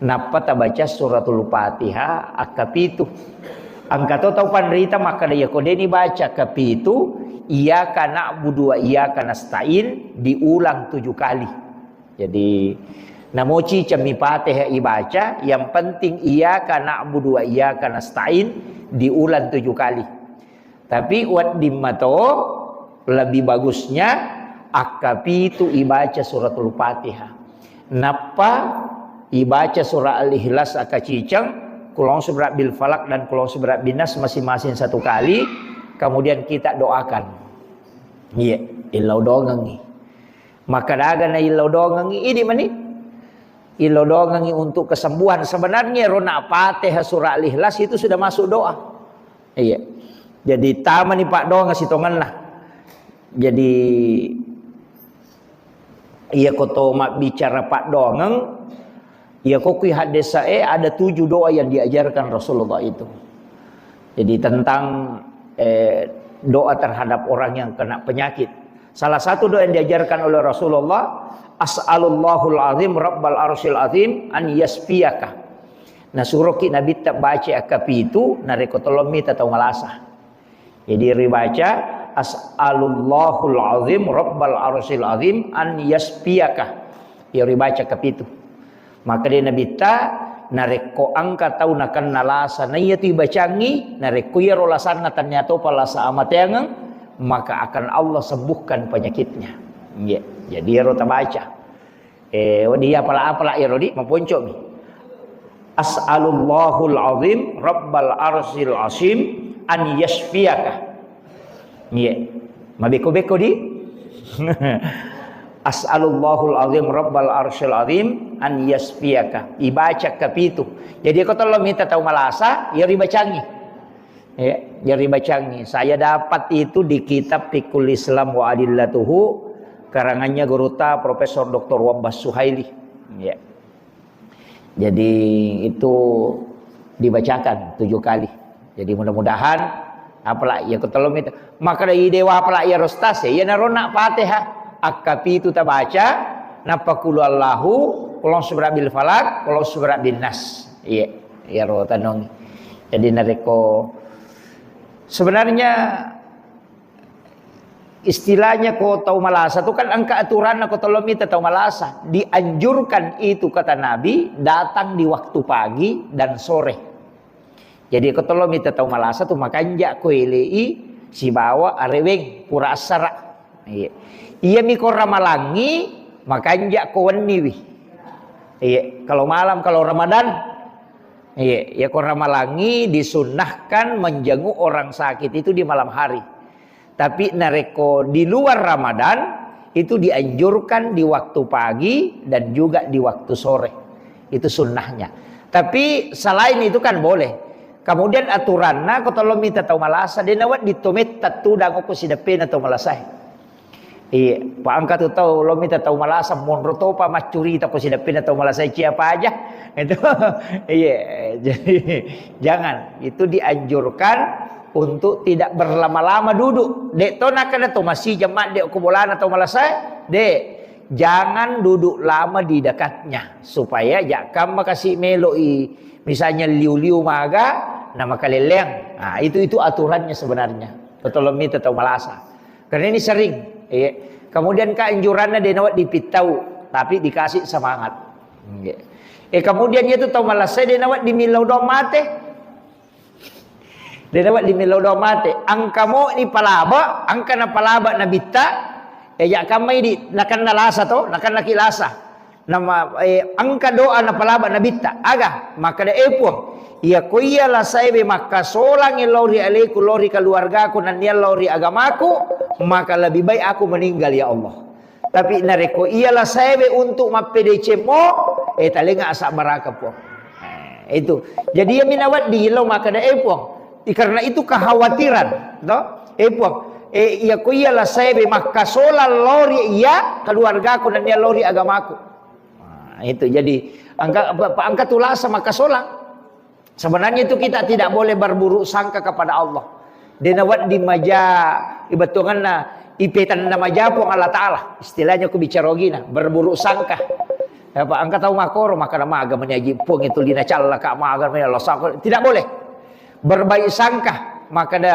Nappa tabaca Suratul Fatihah akkapitu. Engka to tau panrita makkeda, iya ko deni baca kapitu, iyyaka na'budu wa iyyaka nasta'in diulang tujuh kali. Jadi, namoci cemmi Fatihah ibaca, yang penting iyyaka na'budu wa iyyaka nasta'in diulang tujuh kali. Tapi wedding mato lebih bagusnya akkapitu ibaca Suratul Fatihah. Nappa ibaca surah Al-Ikhlas akaciceng, Qul a'udzu birabbil falaq dan Qul a'udzu birabbin nas masing-masing satu kali, kemudian kita doakan. Iya, illau dongengngi. Maka daga na illau dongengngi, idi mani. Illau dongengngi untuk kesembuhan. Sebenarnya rona Fatihah surah Al-Ikhlas itu sudah masuk doa. Iya. Jadi tamani paddoangeng sitongenna. Jadi iya ko to mabbicara paddoangeng, iya ko kui haddesae ada tujuh doa yang diajarkan Rasulullah itu. Jadi tentang, eh, doa terhadap orang yang kena penyakit. Salah satu doa yang diajarkan oleh Rasulullah, "As'alullahul azim rabbal arsyil azim an yasfiyaka." Nah, suroki Nabitta baca akkapitu, narekko tolong mita tau malasa. Jadi ribaca, "As'alullahul azim rabbal arsyil azim an yasfiyaka." Ya ribaca kapitu. Maka dia Nabitta, narekko engka tau nakenna lasa, naiya tu ibacangi, narekko iyaro lasanna tania topa lasa amateangeng, maka akan Allah sembuhkan penyakitnya. Iya. Jadi iyaro tabaca. Eh, wedding apala-apala iyaro di, maponcomi. "As'alullahul azim rabbal arsyil azim an yasfiyaka." Iya. Mabeko-beko di. "As'alullahul azim rabbal arsyil azim an yasfiyaka." Ibaca kapitu. Jadi ko tolong mita tau malasa, ya ribacangi. Ya, jadi bacangi. Saya dapat itu di kitab Fiqhul Islam wa Adillatuhu, karangannya gurutta Profesor Doktor Wabbas Suhaili. Ya. Jadi itu dibacakan tujuh kali. Jadi mudah-mudahan apala iya ko tolong mita. Maka dari dewa apala iya rostas ya, iya narona Fatihah. Akkapitu tabaca, nappa qul huwallahu, qul a'udzu birabbil falaq, qul a'udzu birabbin nas. Iya, iya ro tanong. Jadi narekko sebenarnya istilahnya ko tau malasa tu kan engka aturanna ko tolong mita tau malasa. Dianjurkan itu kata Nabi datang di waktu pagi dan sore. Jadi ko tolong mita tau malasa tu makanja ko elei sibawa areweng pura assara. Iya. Iya mi ko ramalangi makanja ko wenniwi. Iya, kalau malam kalau Ramadan. Iya, ya ko ramalangi disunnahkan menjenguk orang sakit itu di malam hari. Tapi narekko di luar Ramadan, itu dianjurkan di waktu pagi dan juga di waktu sore. Itu sunnahnya. Tapi selain itu kan boleh. Kemudian aturanna ko tolong mita tau malasa, de nawedding to metta tudang ko sideppena tau malasae. Iya, pa engka tu tau lo mita tau malasa monro topa maccurita ko sideppena tau malasa cia paja. Itu iya, jadi jangan, itu dianjurkan untuk tidak berlama-lama duduk. Dek to nakana to masih jemaat dek ko bolana tau malasa, dek jangan duduk lama di dekatnya supaya jakka makasi meloi misalnya liu-liu maga na makaleleang. Nah, itu itu aturannya sebenarnya. Tolong mita tau malasa. Karena ini sering. Iya. Kemudian keanjuranna de' nawedding pittau, tapi dikasih semangat. Iya. Eh, kemudian itu tau malasai de' nawedding millau doang mate. De' nawedding millau doang mate. Engka mo ni palaba, engka na palaba nabitta, eh, ya kamma idi, nakenna lasa to, nakenna ki lasa. Nama, eh, engka doa napalaba nabitta. Aga? Makkeda, "Eh, Puang, iya ko iya lasaewe makkasolang lao ri aleku, lao ri keluargaku, nennia lao ri agamaku, maka lebih baik aku meninggal, ya Allah. Tapi narekko iya lasaewe untuk mappedeceng mo, eh, talenga asabbaraka, Puang." Eh, itu. Jadi, iya mi nawedding lao makkeda, "Eh, Puang, i-, karena itu kekhawatiran, to? Eh, Puang, eh, iya ko iya lasaewe makkasolang lao ri iya keluargaku, nennia lao ri agamaku." Nah, itu jadi engka, apa, apa, engka tu lasa makkasolang. Sebenarnya itu kita tidak boleh berburuk sangka kepada Allah. De' nawedding maja ibetonganna ipetanna maja Puang Allah Ta'ala. Istilahnya ku bicara ogina, berburuk sangka. Apa engka tau makkoro, makkeda maga meni aji Puang itu lina callaka, maga meni Allah sangka. Tidak boleh. Berbaik sangka, makkeda,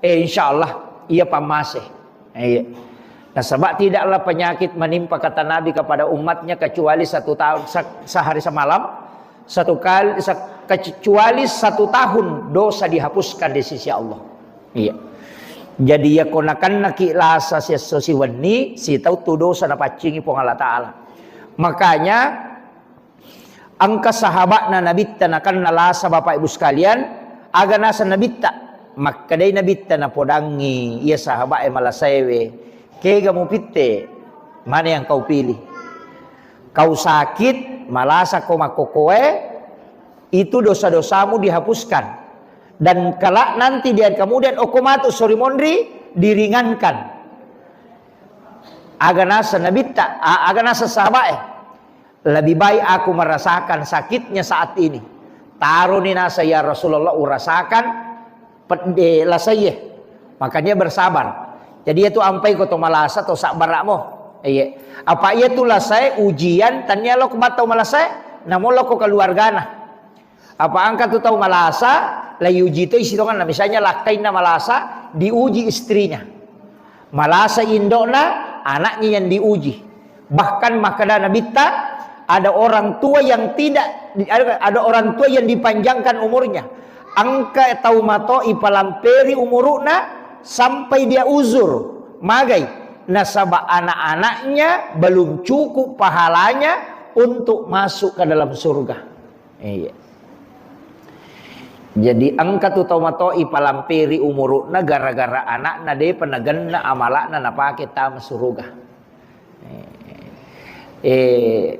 eh, insya Allah, iya pammase. Iya. Nasaba tidaklah penyakit menimpa, kata Nabi, kepada umatnya kecuali satu tahun, se-, sehari semalam, satu kali, se-, kecuali satu tahun dosa dihapuskan di sisi Allah. Iya. Jadi, iya ko nakennaki lasa siesso siwenni, sitau tu dosa napaccingi Puang Allah Ta'ala. Makanya, engka sahaba'na Nabitta nakenna lasa, Bapak Ibu sekalian, aga naseng Nabitta? Makkedai Nabitta napodangngi iya sahaba'e malasaewe, "Kega mupitte? Mana yang kau pilih? Kau sakit, malasa ko makkokoe, itu dosa-dosamu dihapuskan. Dan kelak nanti dia kemudian okko matu sori monri diringankan." Aga naseng Nabitta, a-, aga naseng sahaba'e? "Lebih baik aku merasakan sakitnya saat ini." Taroni naseng, "Ya Rasulullah, urasakan pedde lasaie." Makanya bersabar. Jadi, itu ampai ko to malasa to sabbara'mo. Iya. Apa iya tu lasae ujian, tania lo ko battau malasae, namo lo ko keluargana. Apa engka tu tau malasa, la iuji to isi tonganna. Misalnya lakkainna malasa, diuji istrinya. Malasa indo'na, anaknya yang diuji. Bahkan makkeda Nabitta, ada orang tua yang tidak, ada, ada orang tua yang dipanjangkan umurnya. Engka tau mato ipalamperi umuru'na sampai dia uzur. Magai? Nasaba anak-anaknya belum cukup pahalanya untuk masuk ke dalam surga. Iya. Jadi engka tu tau mato ipalamperi umuru'na gara-gara anakna depa nagenna amala'na napake tama suruga. Eh,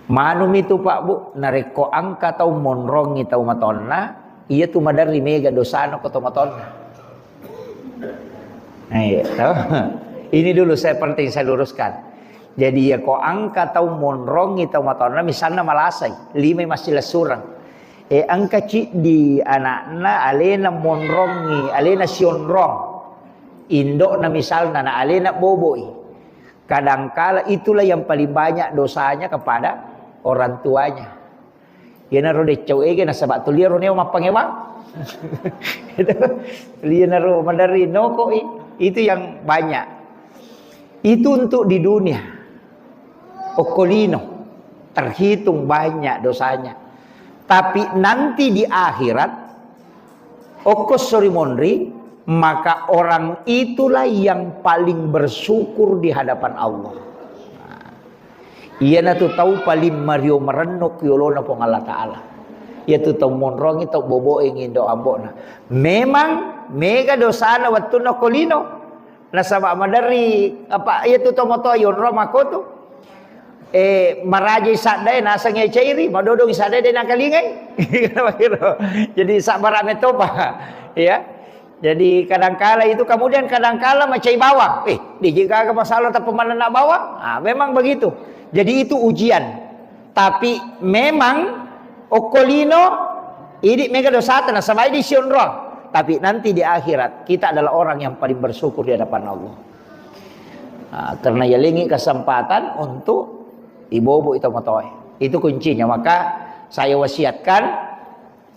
manumi tu, Pak, Bu, narekko engka tau monrongi tau matonna, iya tu maderri mega dosana ko tau matonna. Nah, iya, toh. Ini dulu saya penting saya luruskan. Jadi, iya ko engka tau monrongi tau matonna, misalna malasai, limai massilessureng. Eh, engka ciddi anakna alena monrongi, alena sionrong. Indo'na misalna na alena boboi. Kadangkala itulah yang paling banyak dosanya kepada orang tuanya. Iyanaro deccau ege nasaba tuliaro neo mappangewang. Itu. Iyanaro maderri nokoi. Itu yang banyak. Itu untuk di dunia. Okkolino. Terhitung banyak dosanya. Tapi nanti di akhirat, okko sori monri, maka orang itulah yang paling bersyukur di hadapan Allah. Nah, iyanatu tau paling mario marenno ki yolona Puang Allah Ta'ala. Iyatu tau monrongi, tau boboe ngindo ambo'na. Memang mega dosana wettunna ko lino. Nasaba maderri, apa, iyatu tau motoa yonro makkotu. Eh, marajai saddae naseng cairi, madodong saddae de nakalingai. Jadi sabbara metopa. Ya. Jadi kadangkala itu, kemudian kadangkala macai bawang. Eh, di gaga masalah tapi manenna bawang? Ah, memang begitu. Jadi itu ujian. Tapi memang okkolino idi mega dosata nasaba idi sionrong. Tapi nanti di akhirat kita adalah orang yang paling bersyukur di hadapan Allah. Ah, karena yalengi kesempatan untuk ibobo itu motoe. Itu kuncinya. Maka saya wasiatkan,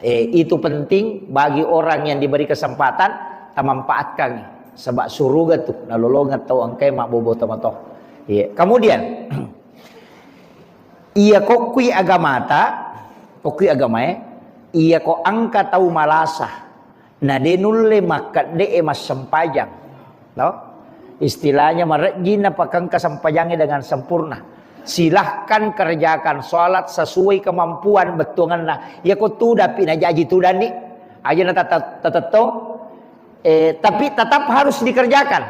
eh, itu penting bagi orang yang diberi kesempatan, tamanfaatkan. Saba' suruga tu nalolongeng tau engkae mabbobo tomatoa. Iya. Kemudian, iya kokkui agamata, kokkui agamae, iya ko engka tau malasa, na de nulle makkedde'e massempajang. No? Istilahnya marejji napakengka sempajangnge dengan sempurna. Silahkan kerjakan sholat sesuai kemampuan bettuangenna. Iya ko tudapi najaji tudanni. Aja na tata-, tatettong. Eh, tapi tetap harus dikerjakan.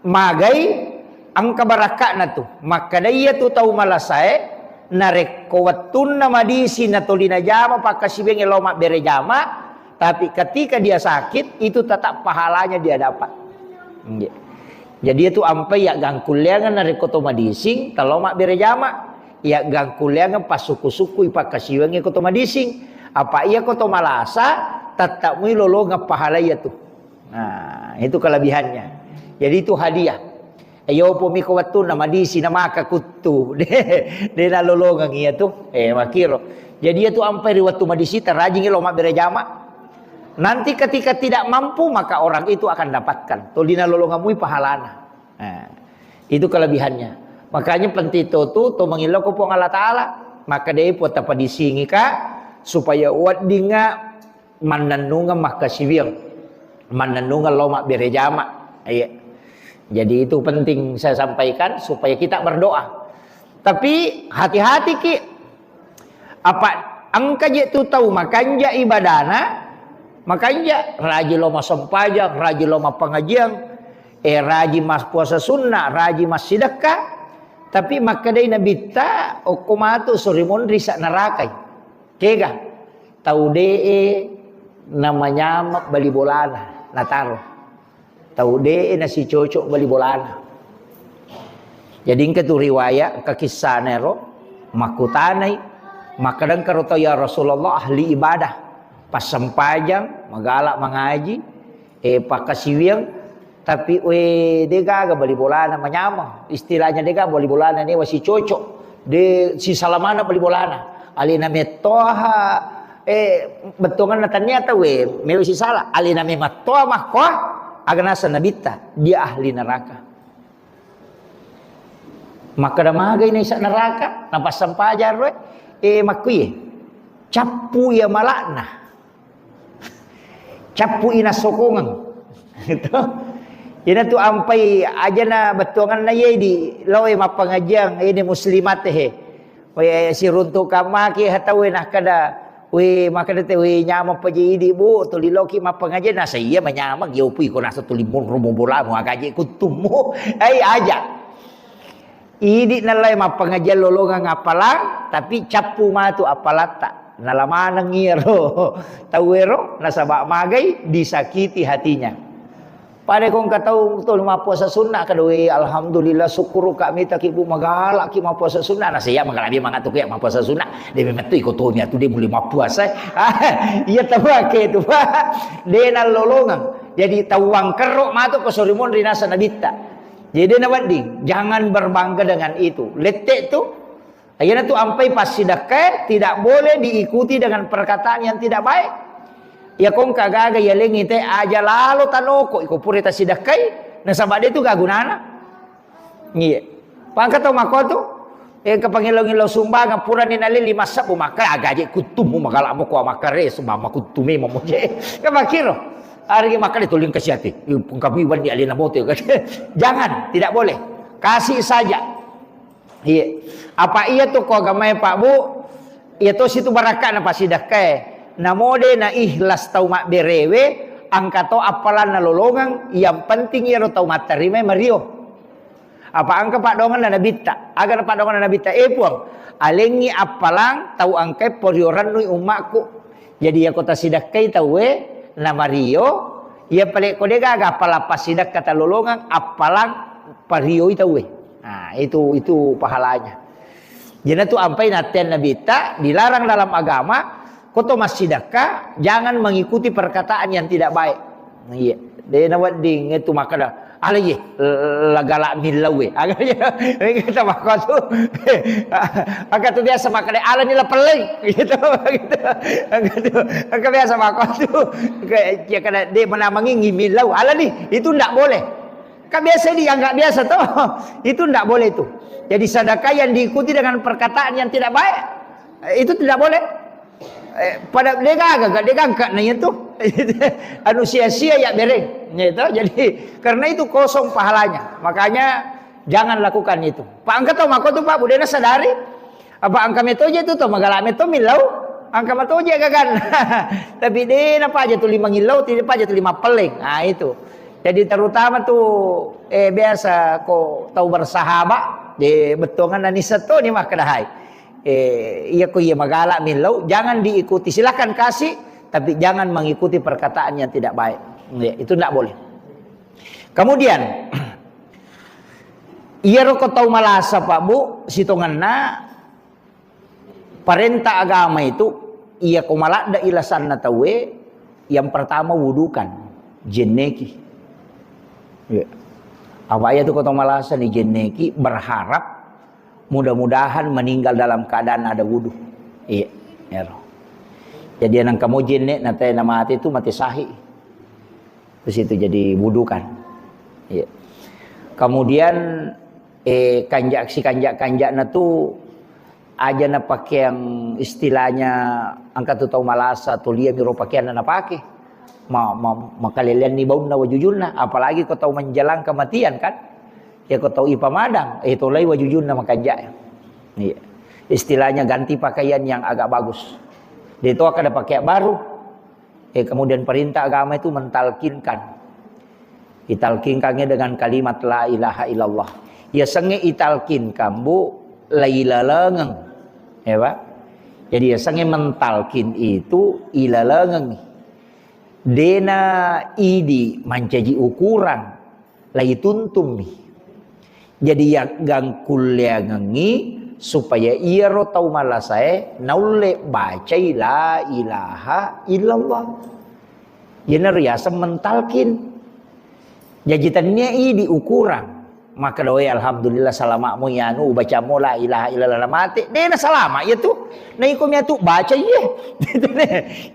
Magai engka barakka'na tu. Makkeda iya tu tau malasae, narekko wettunna madisi natoli najama pakkasiwiangnge lao mabbere jama, tapi ketika dia sakit, itu tetap pahalanya dia dapat. Nggih. Jadi itu ampai yaggangkulleangeng narekko to madising, talo mabbere jama, yaggangkulleangeng passukku-sukkui pakkasiwiangnge ko to madising. Apa iya ko to malasa, tetap mui lolongeng pahala iya tu. Nah, itu kelebihannya. Jadi itu hadiah. Iyo, pomiko wettunna madisi na maka kuttu. De, de nalolongeng iya tu. Eh, makiro. Jadi iya tu ampai ri wettu madisi, tarajingi lo mabbere jama. Nanti ketika tidak mampu, maka orang itu akan dapatkan. Toli nalolongeng mui pahalana. Nah, itu kelebihannya. Makanya penting to tu, to mangillau ko Puang Allah Ta'ala. Maka de po tapadisingi ka, supaya weddinga mannennungeng makkasiwiang, mannennungeng lao mabbere jama. Iya. Jadi itu penting saya sampaikan supaya kita berdoa. Tapi hati-hati ki, apa engka je tu tau makanja ibadana, makanja raji lao massempajang, raji lao mappangajiang, eh, raji mas puasa sunnah, raji massidekka, tapi makkedai nabitta okko matu sori monri sa narakai. Kega? Tau de'e namanyama bali bolana, nataro. Tau de'e nasicocok bali bolana. Jadi engka tu riwayat, engka kissana ero, makkutanai, makkeda engka ro tau, "Ya Rasulullah, ahli ibadah, passempajang, magala mangaji, eh, pakkasiwiang, tapi, we, de gaga bali bolana manyameng. Istilahnya de gaga bali bolana newa sicocok. De sisala maneng bali bolana. Alena mettoha, eh, bettuangenna tania tau, we, mewa sisala. Alena memettoha makkoa, aga naseng nabitta, dia ahli neraka." Makkeda magai naisa neraka, napassempajang ro, eh, makkuye. Cappu iya mala'na. Cappu ina sokongeng. Gitu. Ina tu ampai ajana bettuanganna ye di loe mappangajiang, ini muslimat he. We siruntuk kamaki hatawe nakkeda, we makkeda te, we nyameng paje idi, Bu, tuli loki mappangajiang, nasa iya manyameng, yo pui ko nasa tuli monro mo bolamu, agaje kuttummu. Ai aja. Idi nallai mappangajiang lolongeng appalang, tapi cappu matu appalatta. Nala maneng iyaro tauwero, nasaba magai disakiti hatinya. Pada ko engka tau tuli mappuasa sunna, kada, "We, alhamdulillah, syukur ka mitaki, Bu, magala ki mappuasa sunna." Nasa iya magala mangatu ki mappuasa sunna. De memettu iko tomi atu de mulle mappuasa. Iya tawake tu, Pak. De nallolongeng. Jadi tau wangkerro matu ko sori monri nasa nabitta. Jadi de nawedding, jangan berbangga dengan itu. Lette tu, iyana tu ampai passidekkae tidak boleh diikuti dengan perkataan yang tidak baik. Iya ko engka gaga yalengi te aja lalo tanoko iko pura tasidekkai, nasaba de tu gagunana. Iya. Pangka tau mako tu, eh, ke pangilo-ngilo sumbangan purani nalili masabbu maka agaje kuttumu magala mo ko makare sumama kuttumi mamoje. Ke makiro. Ari makale tuling kasiati. Kami wandi alena moto. Jangan, tidak boleh. Kasih saja. Iya. Apa iya tu ko agamae, Pak, Bu? Iya to situ barakka'na pasidakkae. Namo de na ikhlas tau mabberewe, engka to appalanna lolongeng, yang penting iyaro tau matterimai mario. Apa engka paddoangenna nabitta? Aga na paddoangenna nabitta? Eh, Puang, alengngi appalang tau engkae porio rennui ummakku. Jadi, iyako tasidakkai tauwe, namario, iya pale ko de gaga appalang passidakka talolongeng, appalang parioi tauwe. Nah, itu, itu pahalanya. Jadi, tu ampai natteang nabitta, dilarang dalam agama, ko to massidakka, jangan mengikuti perkataan yang tidak baik. Iya. De' nawedding itu makkeda, "Ala iye, la gala' millau e." Aga iya, kita makkotu. Aga tu biasa makkeda, "Ala ni la pelleng." Gitu, gitu. Aga tu, aga biasa makkotu. Kayak, ya, kada de' menamengi millau. Ala ni, itu ndak boleh. Kan biasa dianggap biasa toh. Itu ndak boleh itu. Jadi sedekah yang diikuti dengan perkataan yang tidak baik, itu tidak boleh. Eh, pada degaga, degaga na itu. Anu sia-sia ya bereng. Ya itu. Jadi karena itu kosong pahalanya. Makanya jangan lakukan itu. Pak, engka to makkotu, Pak, budena sadari. Apa engka metoje tu to magala' meto millau. Engka metoje gagan. Tapi de' na paja tu lima ngillau, tidak paja tu lima pelleng. Nah, itu. Jadi terutama tu, eh, biasa ko tau bersahabat, de' bettuangan nani seto ni makkedahai. Eh, iya ko iya magala' millau, jangan diikuti. Silakan kasih, tapi jangan mengikuti perkataan yang tidak baik. Ya, itu ndak boleh. Kemudian, iyaro ko tau malasa, Pak, Bu, sitongenna parenta agama itu, iya ko maladde' ilasanna tauwe, yang pertama wudukan, jenneki. Ya. Apa iya tu ko tau malasa ni jenneki, berharap mudah-mudahan meninggal dalam keadaan ada wudu. Iya, ero. Jadi nengka mo jenne' na te na mate tu mate sahih. Terus itu jadi wudukan. Iya. Kemudian, eh, kanja', si kanja'-kanja'na tu aja na pakeang istilahnya engka tu tau malasa tu lia miro pakeanna napake. Ma, ma, makaleleanni baunna wajujunna, apalagi ko tau menjelang kematian kan. Ya ko tau ipamadang, eh, tolai wajujunna makanja'. Iya. Istilahnya ganti pakaian yang agak bagus. De' to kada pakai baru. Eh, kemudian perintah agama itu mentalkinkan. Italkinkannya dengan kalimat la ilaha illallah. Yasengnge italkinkan, Bu, lailalengeng. Ya, Pak? Jadi yasengnge mentalkin itu ilalengeng. De' na idi mancaji ukuran, laituntummi. Jadi yaggangkulleangengngi supaya iyaro tau malasae naulle bacai la ilaha illallah. Iyana riaseng mentalkin. Jaji tennia idi ukuran. Makkeda, "Oi, alhamdulillah, salama'mu iyanu, ubacammu la ilaha illallah, namate." De' na salama' iya tu. Na iko mia tu baca iye.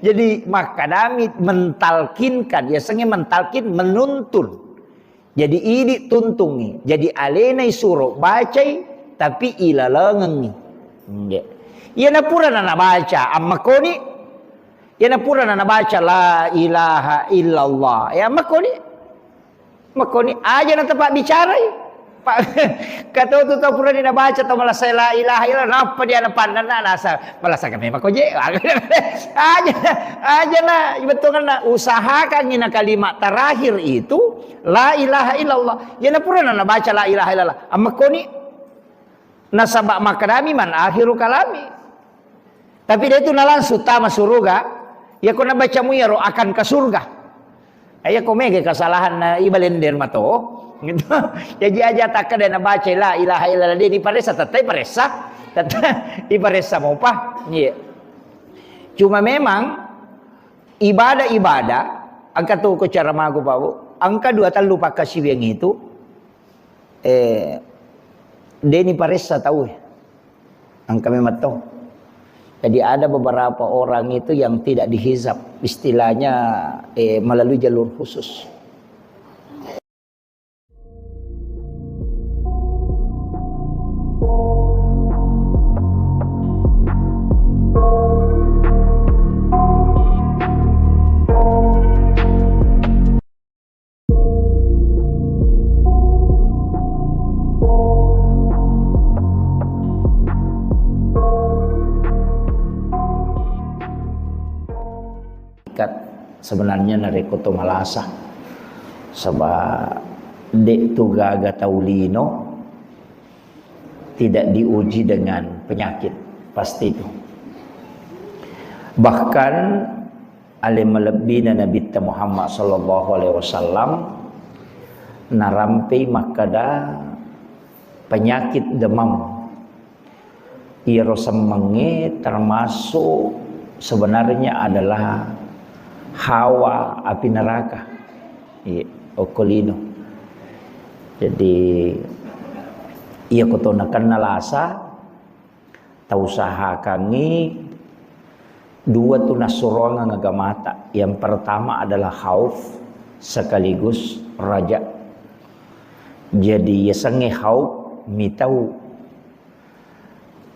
Jadi makkedami mentalkinkan, yasengnge mentalkin menuntun. Jadi idi tuntungngi. Jadi alena isuro bacai, tapi ilalengengngi. Nggih. Iyana purana nabaca, ammekkoni. Iyana purana nabaca la ilaha illallah. Ya, ammekkoni. Makkoni aja na tapabbicarai. Pa-, kato tu tau purani nabaca tau malasa la ilaha illallah, nappa dia napannanna nasa malasa kami makko je. Aja, aja na bettuanna usahakan ina kalimat terakhir itu la ilaha illallah. Iyana purana nabaca la ilaha illallah. Ammekkoni Nasaba makkedami, "Man akhiru kalami." Tapi de tu na langsung tama suruga. Iya ko nabacamu iyaro, akan ke surga. Iya ko mega kesalahan na ibalender mato. Gitu. Jaji aja takkeda nabaca la ilaha illallah de ni paressa, tettai paressa. Tettai iparessa mopa. Iya. Cuma memang ibadah-ibadah, engka tu ko cara magu, Pak, Bu. Engka dua tellu pakkasiwiang itu, eh, deni paressa tau, eh. Engka memang tau. Jadi ada beberapa orang itu yang tidak dihisab, istilahnya, eh, melalui jalur khusus. Ikat sebenarnya narekko to malasa. Saba de tu gaga tau lino tidak diuji dengan penyakit, pasti itu. Bahkan ale malebbina Nabitta Muhammad sallallahu alaihi wasallam narampei makkeda penyakit demam. Iyaro semmengnge termasuk sebenarnya adalah hawa api neraka. Iya, okko lino. Jadi, iya ko to nakenna lasa, tausahakangngi dua tu nassuroangeng agamata. Yang pertama adalah khauf sekaligus raja. Jadi, yasengnge khauf, mitau,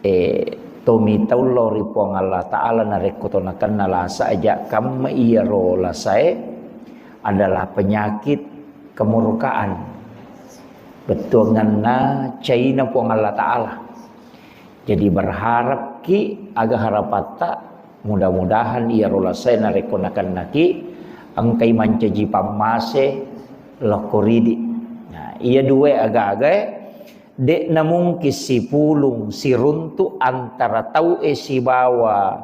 eh, to mitau lao ri Puang Allah Ta'ala narekko to nakenna lasa aja, kamma iyaro lasae adalah penyakit kemurkaan. Bettuangenna caina Puang Allah Ta'ala. Jadi berharapki aga harapatta, mudah-mudahan iyaro lasae narekko nakennaki engkai mancaji pammase lokko ridi. Nah, iya dua aga-agae de' namungkin sipulung siruntu antara tau'e sibawa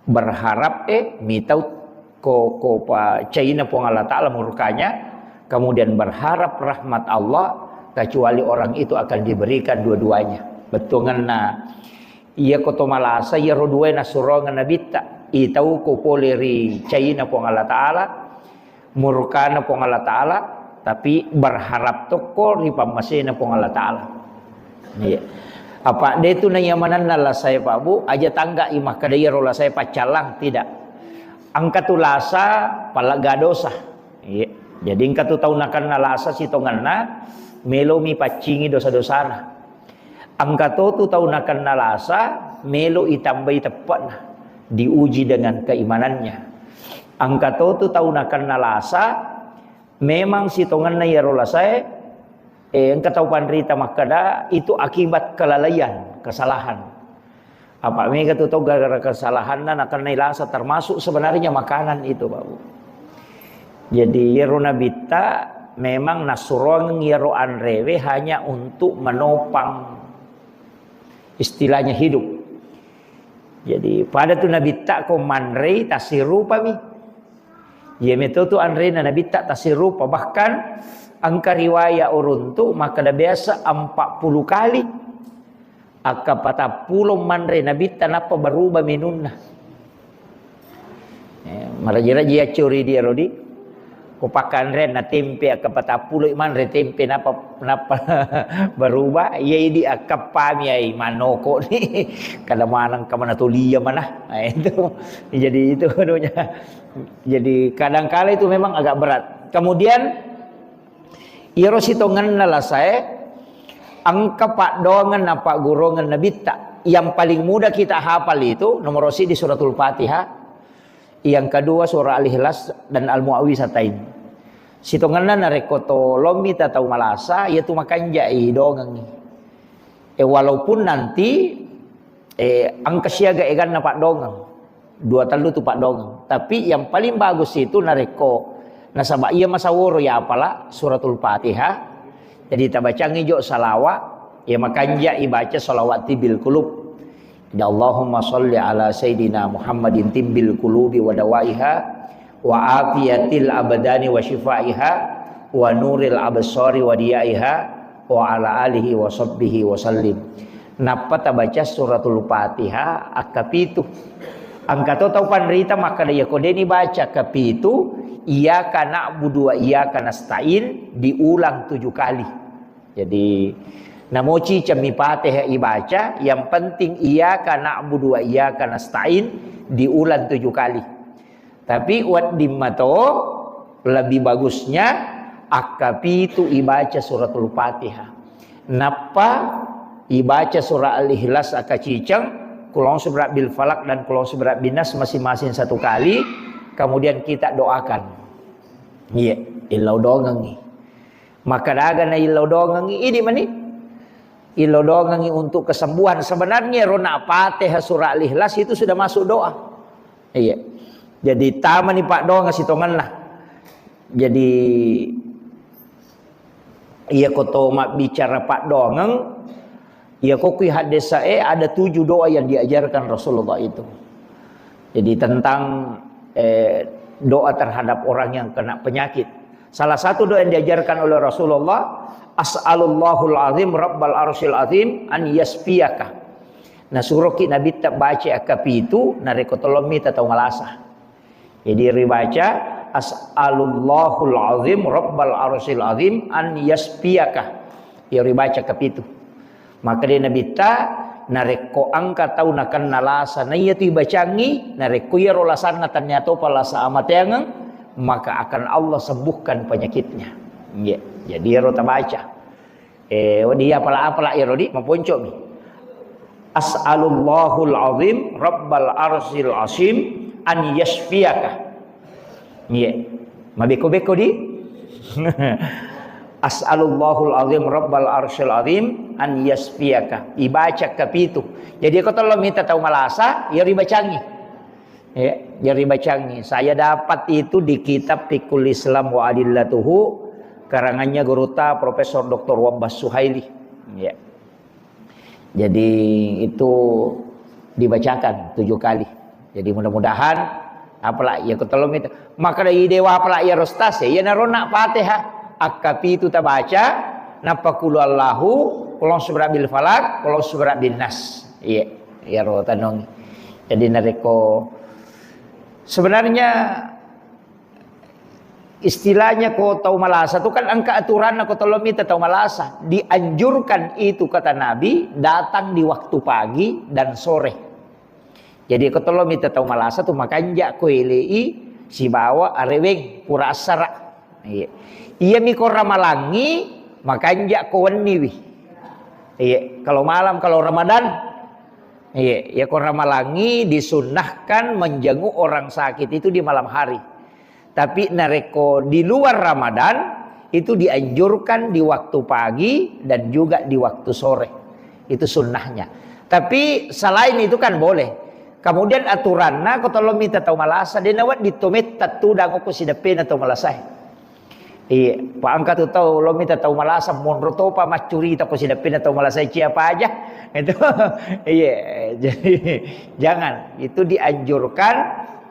berharap'e, mitau ko, ko pa caina Puang Allah Ta'ala murkanya, kemudian berharap rahmat Allah, kecuali orang itu akan diberikan dua-duanya. Bettuangenna, iya ko to malasa, iyaro duae nassuroangeng Nabitta, itau ko pole ri caina Puang Allah Ta'ala, murkana Puang Allah Ta'ala, tapi berharap tokko ri pammasena Puang Allah Ta'ala. Iya. Apa de tu naiya manenna lasae, Pak Bu, aja tangga i makkeda iyaro lasae paccallang, tidak. Engka tu lasa palagga dosa. Iya. Jadi engka tu tau nakenna lasa sitongenna, melomi paccingi dosa-dosana. Engka to tu tau nakenna lasa, melo itambai teppe'na, diuji dengan keimanannya. Engka to tu tau nakenna lasa, memang sitongenna iyaro lasae, eh, engka tau panrita makkeda, itu akibat kelalaian, kesalahan. Apa mega tu tau gara-gara kesalahanna nakennai lasa, termasuk sebenarnya makanan itu, Pak Bu. Jadi, iyaro Nabitta memang nassuroangeng iyaro anrewe hanya untuk menopang, istilahnya, hidup. Jadi, pada tu Nabitta ko manrei tassirupami. Iya meto tu anrena Nabitta tassirrupa. Bahkan engka riwaya uruntu makkeda biasa empat puluh kali. Akka patappulo manre Nabitta nappa berubah menunna. Eh, maraji-raji accuri dia rodi. Ko pakanre na tempe akka patappulo manre tempe nappa, nappa berubah. Iya idi akka pami ai manoko ni. Kada maneng kamana tulia mana. Nah, itu. Jadi itu anunya. Jadi kadangkala itu memang agak berat. Kemudian iyaro sitongenna lasae, engka paddoangeng na pagguruangeng Nabitta. Yang paling mudah kita hafal itu nomor siji suratul Fatihah, yang kedua surah Al-Ikhlas dan Al-Muawwizatain. Sitongenna narekko to lommi ta tau malasa, iyatu makanjai dongengngi. Eh, walaupun nanti, eh, engka siaga eganna paddoangeng. Dua tellu tu paddoangeng. Tapi yang paling bagus itu narekko nasaba iya masaworo ya apala suratul Fatihah. Jadi tabacangi jo salawat, ya makanja ibaca salawat tibbil qulub. Ya Allahumma salli ala sayyidina Muhammadin tibbil qulubi wa dawaiha wa afiyatil abdani wa shifaiha wa nuril absari wa diyaiha wa ala alihi wa sahbihi wa sallim. Nappa tabaca suratul Fatihah akka pitu. Engka to tau panrita makkeda, iya ko deni baca akka pitu, iyyaka na'budu wa iyyaka nasta'in diulang tujuh kali. Jadi, namoci cemmi Fatihah ibaca, yang penting iyyaka na'budu wa iyyaka nasta'in diulang tujuh kali. Tapi wedding mato lebih bagusnya akka pitu ibaca suratul Fatihah. Nappa ibaca surah Al-Ikhlas akka ciceng, Qul a'udzu birabbil falaq dan Qul a'udzu birabbin nas masing-masing satu kali, kemudian kita doakan. Iya, illau dongengngi. Maka daga na illau dongengngi, idi mani. Illau dongengngi untuk kesembuhan. Sebenarnya rona Fatihah surah Al-Ikhlas itu sudah masuk doa. Iya. Jadi tamani paddoangeng sitongenna. Jadi iya ko to mabbicara paddoangeng, iya ko kui haddesae ada tujuh doa yang diajarkan Rasulullah itu. Jadi tentang, eh, doa terhadap orang yang kena penyakit. Salah satu doa yang diajarkan oleh Rasulullah, "As'alullahul azim rabbal arsyil azim an yasfiyaka." Nah, suroki Nabitta baca akka pitu, narekko tolong mita tau malasa. Jadi ribaca, "As'alullahul azim rabbal arsyil azim an yasfiyaka." Iyaro ibaca kapitu. Maka de Nabitta, narekko engka tau nakenna lasa, na iyatu ibacangngi, narekko iyaro lasanna tannia topa lasa amateangeng, maka akan Allah sembuhkan penyakitnya. Nggih. Jadi iyaro tabaca. Eh, wedding apala-apala iyaro di, maponcomi. "As'alullahul azim rabbal arsyil azim an yasfiyaka." Iya. Mabeko-beko di. "As'alullahul azim rabbal arsyil azim an yasfiyaka." Ibaca kapitu. Jadi ko tolong minta tau malasa, ya ribacangi. Ya, ya ribacangi. Saya dapat itu di kitab Fiqhul Islam wa Adillatuhu, karangannya gurutta Profesor Doktor Wabbas Suhaili. Ya. Jadi itu dibacakan tujuh kali. Jadi mudah-mudahan apala iya ko tolong itu. Maka dari dewa apala iya rostas ya, iya narona Fatihah. Akkapitu tabaca, nappa kulu Allahu, kulong subra bil falak, kulong subra bin nas. Iya, iya ro tanong. Jadi narekko sebenarnya istilahnya ko tau malasa tu kan engka aturanna ko tolong mita tau malasa. Dianjurkan itu kata Nabi datang di waktu pagi dan sore. Jadi ko tolong mita tau malasa tu makanja ko elei sibawa areweng pura assara. Iya. Iya mi ko ramalangi makanja ko wenniwi. Iya, kalau malam kalau Ramadan. Iya, ya ko ramalangi disunnahkan menjenguk orang sakit itu di malam hari. Tapi narekko di luar Ramadan, itu dianjurkan di waktu pagi dan juga di waktu sore. Itu sunnahnya. Tapi selain itu kan boleh. Kemudian aturanna ko tolong mita tau malasa, de nawedding to metta tudang ko sideppena tau malasa. Iya, pa engka tu tau lo mita tau malasa monro topa maccurita ko sideppena tau malasa cia paja. Itu. Iya, jadi jangan. Itu dianjurkan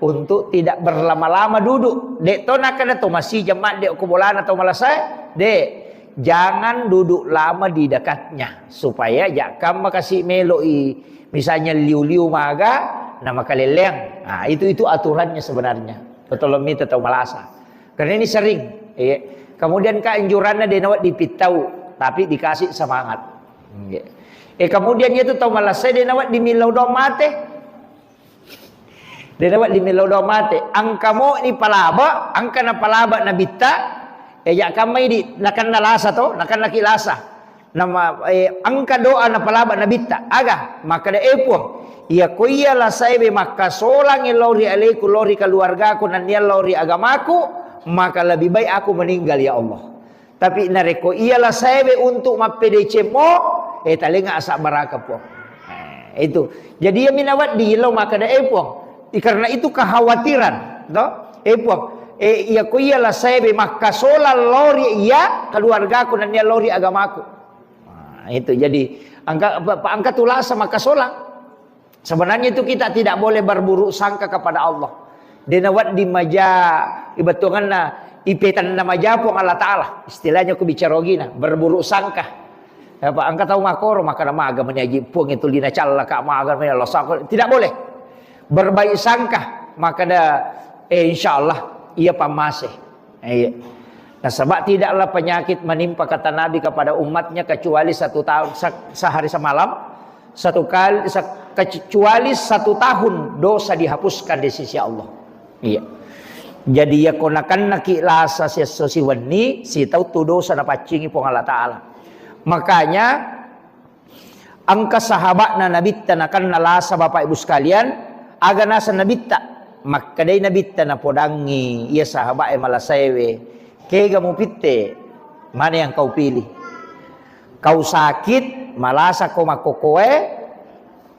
untuk tidak berlama-lama duduk. Dek to nakana to masih jemaat dek ko bolana tau malasa, dek. Jangan duduk lama di dekatnya supaya jakka makasi meloi misalnya liu-liu maga na makaleleang. Nah, itu itu aturannya sebenarnya. Ko tolong mita tau malasa. Karena ini sering. Iya. Kemudian keanjurannya de nawedding pittau, tapi dikasih semangat. Iya. Eh, kemudian itu tau malasa de nawedding millau doang mate. De nawedding millau doang mate. Engka mo ni palaba, engka na palaba nabitta. Eh, ya kamai di nakanna lasa to, nakanna ki lasa. Nama, eh, engka doa napalaba nabitta. Aga, makkeda, "Eh, Puang, iya ko iya lasaewe makkasolang lao ri aleku, lao ri keluargaku, nennia lao ri agamaku, maka lebih baik aku meninggal, ya Allah. Tapi narekko iya lasaewe untuk mappedeceng mo, eh, talenga asabbaraka, Puang." Eh, itu. Jadi iya minawedding lao makkeda, "Eh, Puang, i-, karena itu kekhawatiran, to? Eh, Puang, eh, iya ko iya lasaewe makkasolang lao ri iya keluargaku, nennia lao ri agamaku." Nah, itu jadi angka, pa-, pa-, angka tulasa makkasolang. Sebenarnya itu kita tidak boleh berburuk sangka kepada Allah. De nawedding maja ibetonganna ipetanna maja Puang Allah Ta'ala. Istilahnya ku bicara ogina, berburuk sangka. Apa angka tau makoro, maka maga meni aji Puang itu lina callaka maga meni Allah sangka. Tidak boleh. Berbaik sangka, maka da, eh, insya Allah ia pamase. Iya. Nasaba tidaklah penyakit menimpa kata Nabi kepada umatnya kecuali satu tahun se-, sehari semalam, satu kali se-, kecuali satu tahun dosa dihapuskan di sisi Allah. Iya. Jadi ya ko nakennaki lasa siesso siwenni, sitau tu dosa napaccingi Puang Allah Ta'ala. Makanya Engka sahaba'na Nabitta nakenna lasa, Bapak Ibu sekalian, aga naseng Nabitta? Makkedai Nabitta napodangngi iya sahaba'e malasaewe, "Kega mupitte? Mana yang kau pilih? Kau sakit, malasa ko makkokoe,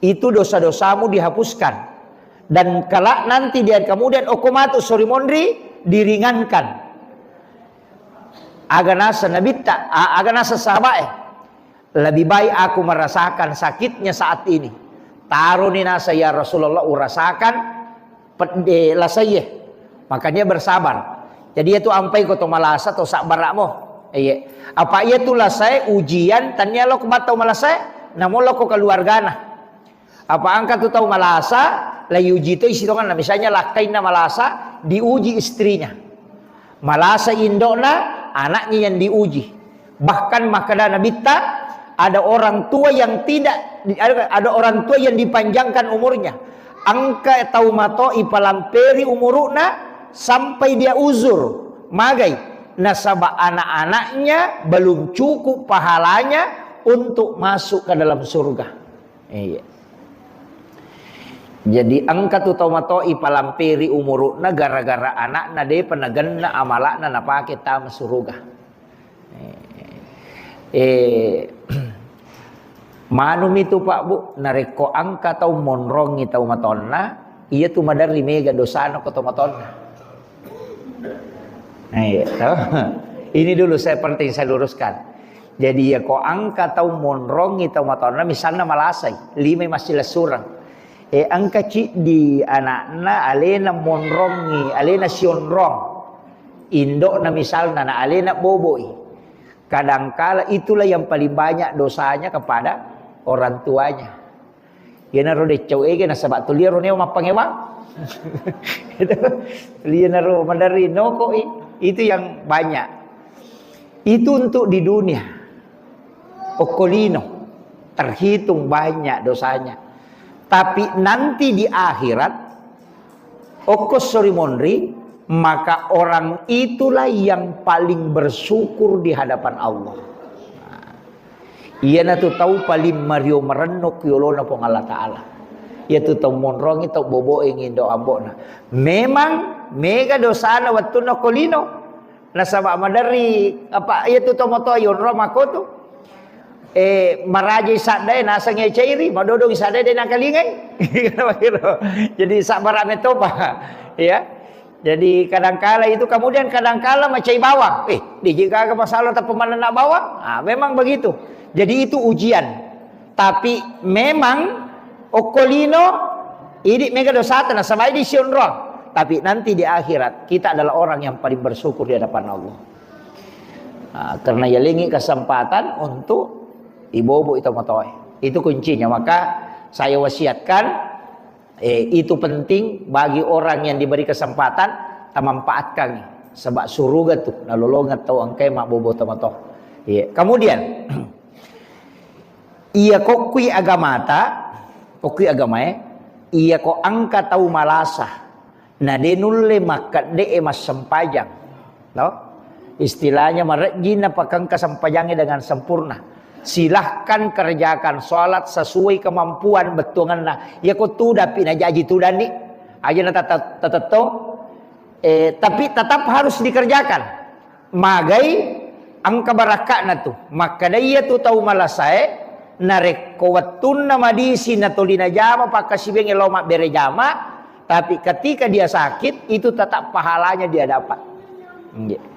itu dosa-dosamu dihapuskan. Dan kelak nanti di hari kemudian, okko matu sori monri, diringankan." Aga naseng Nabitta, a-, aga naseng sahaba'e? Lebih baik aku merasakan sakitnya saat ini. Taroni nasa, "Ya Rasulullah, urasakan pedde lasaie." Makanya bersabar. Jadi itu ampai ko to malasa to sabbara'mo. Iya. Apa iya tu lasae ujian, tania lo ko battau malasae, namo lo ko keluargana. Apa engka tu tau malasa, la iuji to isi tonganna. Misalnya lakkainna malasa, diuji istrinya. Malasa indo'na, anaknya yang diuji. Bahkan makkeda Nabitta, ada orang tua yang tidak, ada, ada orang tua yang dipanjangkan umurnya. Engka tau mato ipalamperi umuru'na sampai dia uzur. Magai? Nasaba anak-anaknya belum cukup pahalanya untuk masuk ke dalam surga. Iya. Jadi engka tu tau mato ipalamperi umuru'na gara-gara anakna depa nagenna amala'na napake tama suruga. Eh, manumi tu, Pak, Bu, narekko engka tau monrongi tau matonna, iya tu maderri mega dosana ko tau matonna. Eh, toh? Ini dulu saya penting saya luruskan. Jadi ya ko engka tau monrongi tau matonna, misalna malasai, limai massilessureng. Eh, engka ciddi anakna alena monrongi, alena sionrong. Indo'na misalna na alena boboi. Kadangkala itulah yang paling banyak dosanya kepada orang tuanya. Iyanaro deccau ege nasaba tuliaro neo mappangewang. Itu, tulianaro maderri nokoi. Itu yang banyak. Itu untuk di dunia. Okkolino. Terhitung banyak dosanya. Tapi nanti di akhirat, okko sori monri, maka orang itulah yang paling bersyukur di hadapan Allah. Iyanatu tau paling mario marenno ku yolona Puang Allah Ta'ala. Iyatu tau monrongi, tau boboe ngindo ambo'na. Memang mega dosana wettunna ko lino. Nasaba maderri apa iyatu tau motoa yonro makkotu. Eh, marajai saddae naseng cairi, madodong saddae de nakalingai. Jadi sabbara metopa. Ya. Jadi kadangkala itu, kemudian kadangkala macai bawang. Eh, di jika ke masalah tak pemanenna bawang? Ah, memang begitu. Jadi itu ujian. Tapi memang okkolino ini mega dosata nasaba di sionro. Tapi nanti di akhirat kita adalah orang yang paling bersyukur di hadapan Allah. Ah, karena yalengi kesempatan untuk ibobo itu motoe. Itu kuncinya. Maka saya wasiatkan Eh, itu penting bagi orang yang diberi kesempatan, tamanfaatkan. Sebab suruga tu, nalolongeng tau engkae mabbobo tomatoa. Iya. Kemudian, iya kokkui agamata, kokkui agamae, iya ko engka tau malasa, na de nulle makkedde'e massempajang. No? Istilahnya marejji napakengka sempajangnya dengan sempurna. Silahkan kerjakan sholat sesuai kemampuan bettuangenna. Ya ko tudapi najaji tudanni. Aja na tata-, tatettong. Eh, tapi tetap harus dikerjakan. Magai engka barakka'na tu. Makkeda iya tu tau malasae, narekko wettunna madisi natoli najama pakkasiwiang lao mabbere jama, tapi ketika dia sakit, itu tetap pahalanya dia dapat. Nggih.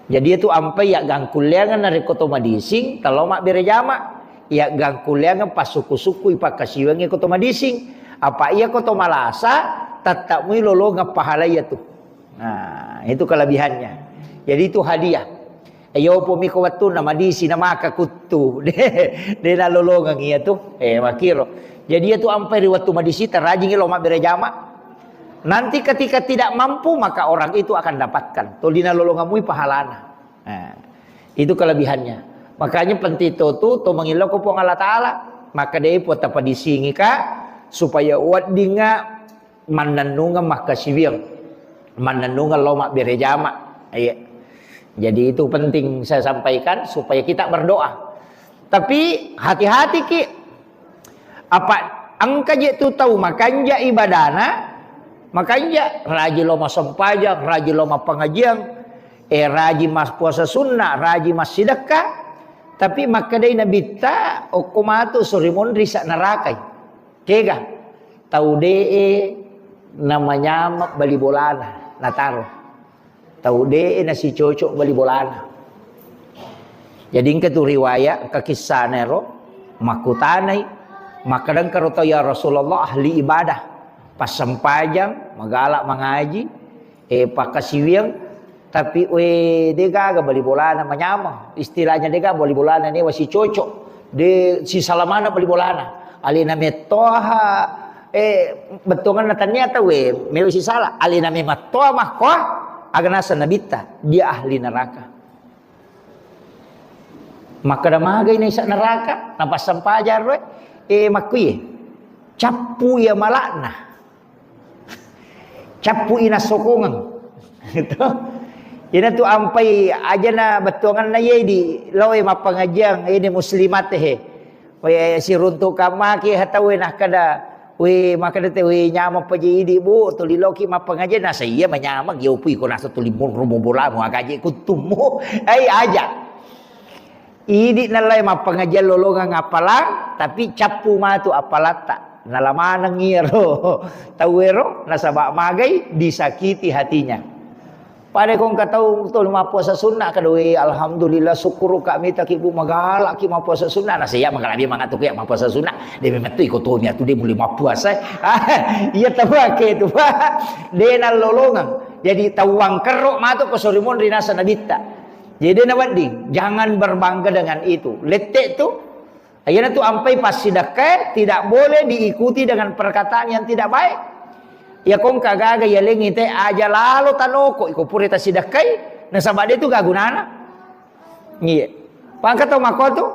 Jadi itu ampai ya gangkulleangan narekko to madising, telo mabbere jama. Ya gangkulleangan passuku-sukui pakkasiwiangnge ko to madising. Apa iya ko to malasa, tetap mui lolongeng pahala iya tu. Nah, itu kelebihannya. Jadi itu hadiah. Iyo pomi ko wettunna madisi na maka kuttu. De, de nalolongeng iya tu. Eh, makiro. Jadi iya tu ampai ri wettu madisi terajingi lo mabbere jama. Nanti ketika tidak mampu, maka orang itu akan dapatkan. Toli nalolongeng mui pahalana. Nah, itu kelebihannya. Makanya penting to tu, to mangillau ko Puang Allah Ta'ala. Maka de po tapadisingi ka, supaya weddinga mannennungeng makkasiwiang, mannennungeng lao mabbere jama. Iya. Jadi itu penting saya sampaikan supaya kita berdoa. Tapi hati-hati ki, apa engka je tu tau makanja ibadana, makanja rajin lao massempajang, rajin lao mappangajiang, eh, rajin mas puasa sunnah, rajin massidekka, tapi makkedai Nabitta, okko matu sori monri sa narakai. Kega? Tau de'e namanyama bali bolana, nataro. Tau de'e nasicocok bali bolana. Jadi engka tu riwayat, engka kissana ero, makkutanai, makkadangka ro tau, "Ya Rasulullah, ahli ibadah, passempajang, magala mangaji, eh, pakkasiwiang, tapi, we, de gaga bali bolana manyameng. Istilahnya de gaga bali bolana newa sicocok. De sisala maneng bali bolana. Alena mettoha, eh, bettuanganna tania tau, we, mewa sisala. Alena memettoha makkoa, Aga naseng Nabitta, dia ahli neraka. Makkeda magai naisa neraka, napassampajang ro, eh, makkuye. Cappu iya malakna. Cappu ina sokongeng. Gitu. Ina tu ampai ajana bettuanganna ye di loe mappangajiang, ini muslimat he. We siruntu kamaki hatawe nakkeda, we makkeda te, we nyameng paje idi, Bu, tuli loki mappangajiang, nasa iya manyameng, yopu iko nasa tuli monro bolamu, agaje kuttummu. Ai aja. Idi nallai mappangajiang lolongeng appalang, tapi cappu matu appalatta. Nala maneng iyaro tauwero, nasaba magai disakiti hatinya. Pada ko engka tau tuli mappuasa sunna, kada, "We, alhamdulillah, syukur ka mitaki, Bu, magalaki mappuasa sunna." Nasa iya magalaki mangatu ke mappuasa sunna. De memettu iko tomi atu de mulai mappuasa. Iya tawake tu, Pak. De nallolongeng. Jadi tawang kerro matu ko sorimun rinasa Nabitta. Jadi de nawedding, jangan berbangga dengan itu. Lette tu, iyana tu ampai passidakkae tidak boleh diikuti dengan perkataan yang tidak baik. Iya ko engka gaga yalengi te aja lalo tanoko iko pura tasidakkai, nasaba de tu gagunana. Iya. Pangka tau mako tu,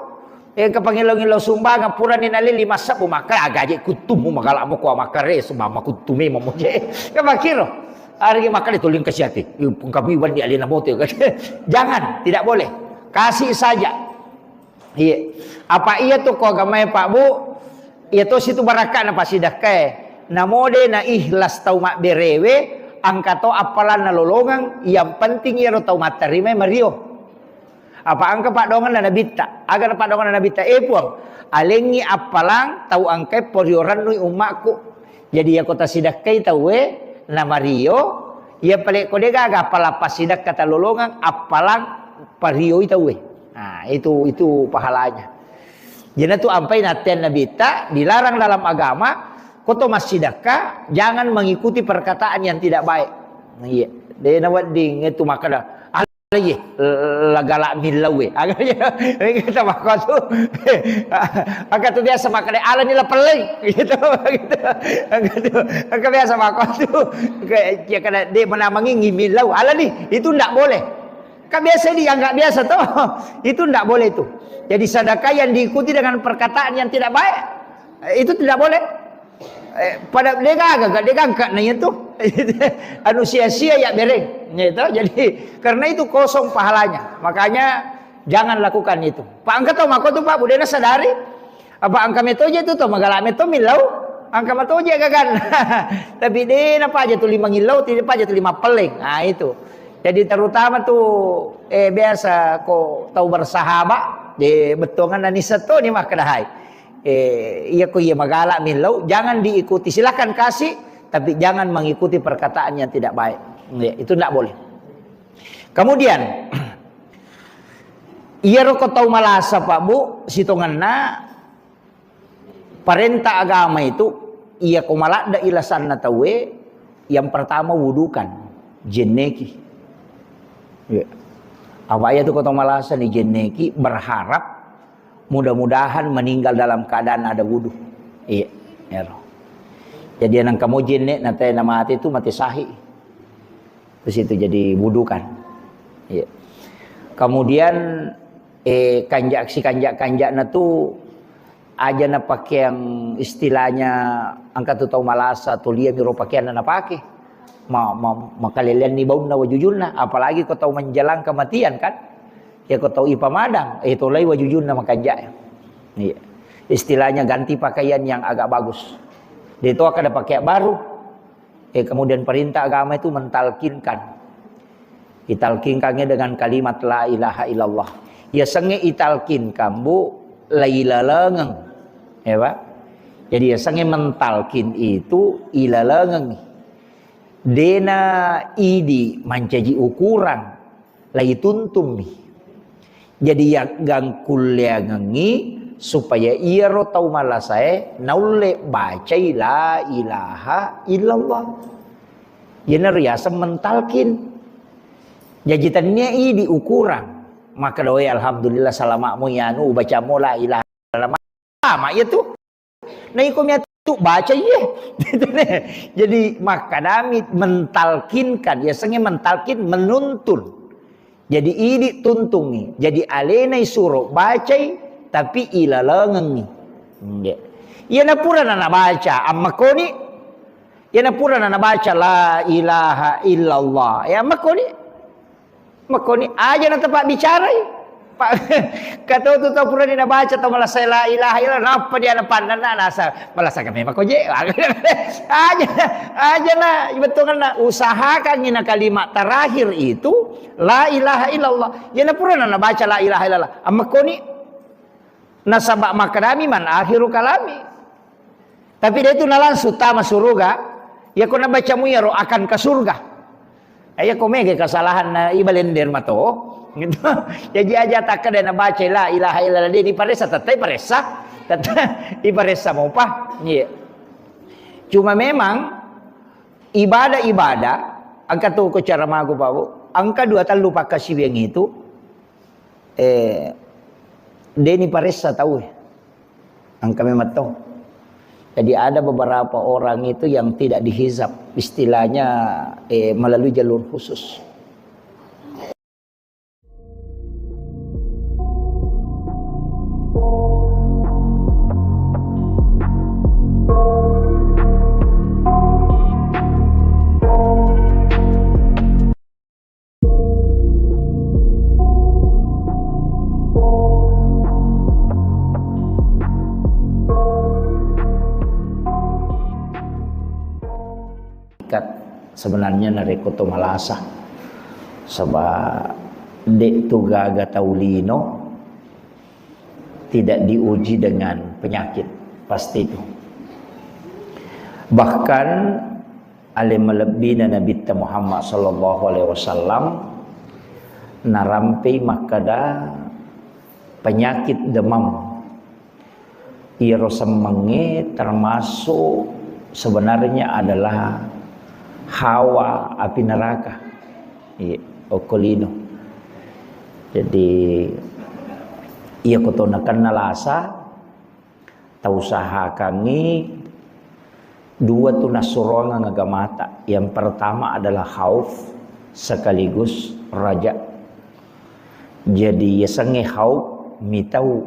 eh, ke pangilo-ngilo sumbangan purani nalili massabu maka agaje kuttumu magala mo ko makkare sumama kuttumi mamoje. Ke makiro. Ari makkale tuling kasiati. Pengkami wandi alina bote. Jangan, tidak boleh. Kasih saja. Iya. Apa iya tu ko agamae, Pak, Bu? Iya to situ barakka'na pasidakkae. Namo de na ikhlas tau mabberewe, angka to appalanna lolongeng, yang penting iyaro tau matterimai mario. Apa angka paddoanganna Nabitta? Aga na paddoanganna Nabitta? Eh, Puang, alengngi appalang tau angkae porio rennui ummakku. Jadi, iyako tasidakkai tauwe namario, iya pale ko de gaga appalang passidakka talolongeng, appalang parioi tauwe. Nah, itu, itu pahalanya. Jadi, tu ampai nattean Nabitta dilarang dalam agama, ko to massidakka, jangan mengikuti perkataan yang tidak baik. Nah, iya. De nawedding itu makkeda, Alai, eh, la galak millau, eh. Aga, kita makotu. Aga tu biasa makkeda, "Alani la pelleng." Gitu, gitu. Aga tu, aga biasa makotu. Kayak, ya, kada de menamengi ngimillau. Alani, itu ndak boleh. Kan biasa dianggap biasa, toh. Itu ndak boleh itu. Jadi sedekah yang diikuti dengan perkataan yang tidak baik, eh, itu tidak boleh. Eh, pada de gaga, de gangka na iya tu. Anu sia-sia ya bereng. Ya itu. Jadi karena itu kosong pahalanya. Makanya jangan lakukan itu. Pak, angka to mako tu, Pak, budena sadari. Apa angka metoje tu to magala meto millau. Angka metoje gagan. Tapi de na paja tu lima ngillau, tidak paja tu lima peleng. Nah, itu. Jadi terutama tu, eh, biasa ko tau bersahabat, de bettuangan nani seto ni makkedahai. Eh, iya ko iya magala millau, jangan diikuti. Silakan kasih, tapi jangan mengikuti perkataan yang tidak baik. Ya, itu ndak boleh. Kemudian, iyaro ko tau malasa, Pak, Bu, sitongenna parenta agama itu, iya ko maladde ilasanna tauwe, yang pertama wudukan, jenneki. Ya. Apa iya tu ko tau malasa ni jenneki, berharap mudah-mudahan meninggal dalam keadaan ada wudu. Iya, ero. Jadi nang kamu jenne na te na mati tu mati sahih. Terus itu jadi wudukan. Iya. Kemudian, eh, kanjak si kanjak-kanjakna tu aja na pakeang istilahnya angka tu tau malasa tu lia miro pakeanna na pake. Ma, ma, makaleleanni baunna wajujunna, apalagi ko tau menjelang kematian kan. Ya ko tau ipamadang, eh, tolai wajujunna makanjak. Iya. Istilahnya ganti pakaian yang agak bagus. De to kada pakai baru. Eh, kemudian perintah agama itu mentalkinkan. Italkinkannya dengan kalimat la ilaha illallah. Ya senge italkinkan, Bu, la ilalengeng. Ya, Pak. Jadi ya senge mentalkin itu ilalengeng. Dena idi mancaji ukuran, la ituntummi. Jadi, yaggangkulleangengngi supaya iyaro tau malasae naulle bacai la ilaha illallah. Iyana riaseng mentalkin. Jaji, tennia idi ukurang. Makkeda, "Oi, alhamdulillah, salama'mu iyanu, ubacamo la ilaha illallah." Sama iya tu. Na iko mi atu tu baca iye. Jadi makkadami mentalkinkan, yasengnge mentalkin, menuntun. Jadi idi tuntungngi. Jadi alenai suro bacai, tapi ilalengengngi. Nggih. Iyana purana nabaca, ammakkoni. Iyana purana nabaca la ilaha illallah. Ya, ammakkoni. Makkoni aja na tepabbicarai. Pa-, kato tu tau purani nabaca tau malasai la ilaha illallah, nappa dia napannanna nasa, malasaka memang ko je. Aja, aja na, bettuanna usahakan ina kalimat terakhir itu la ilaha illallah. Iyana purana nabaca la ilaha illallah. Ammakkoni nasaba makkadami man akhiru kalami. Tapi dia itu na langsung tama suruga. Ya ko nabaca mu iyaro akan ke surga. Eh, iya ko mega kesalahan na ibalender mato. Gitu. Jadi aja takkeda nabaca la ilaha illallah, dia diparessa, tettai paressa. Tettai iparessa mopa. Iya. Cuma memang ibadah-ibadah, engka tu ko cara magu, Pak Bu, engka dua tellu pakkasiwiang itu, eh, deni paressa tau, eh. Engka memang to. Jadi ada beberapa orang itu yang tidak dihizab, istilahnya, eh, melalui jalur khusus. Sebenarnya narekko to malasa, saba de tu gaga tau lino tidak diuji dengan penyakit, pasti itu. Bahkan ale malebbina Nabitta Muhammad sallallahu alaihi wasallam narampei makkada penyakit demam. Iyaro semmengnge termasuk sebenarnya adalah hawa api neraka. Iya, okko lino. Jadi, iya ko to nakenna lasa, tausahakangngi dua tu nassuroangeng agamata. Yang pertama adalah khauf sekaligus raja. Jadi, yasengnge khauf mitau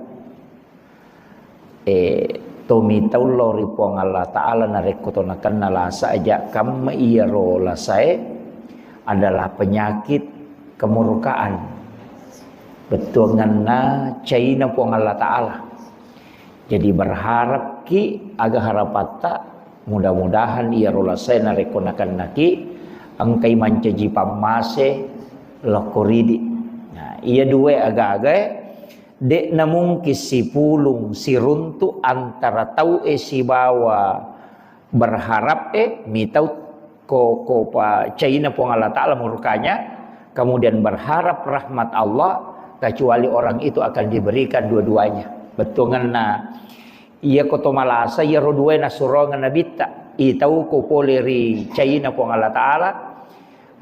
Eh, to mitau lao ri Puang Allah Ta'ala narekko to nakenna lasa aja kamma iyaro lasae adalah penyakit kemurkaan. Bettuanganna caina Puang Allah Ta'ala. Jadi berharapki aga harapatta, mudah-mudahan iyaro lasae narekko nakennaki engkai mancaji pammase lokko ridi. Nah, iya dua aga-agae De'na mungkin sipulung siruntu antara tau'e sibawa berharap'e, mitau ko, ko pa caina Puang Allah Ta'ala murkanya, kemudian berharap rahmat Allah, kecuali orang itu akan diberikan dua-duanya. Bettuangenna, iya ko to malasa, iyaro duae nassurongeng Nabitta, itau ko pole ri caina Puang Allah Ta'ala,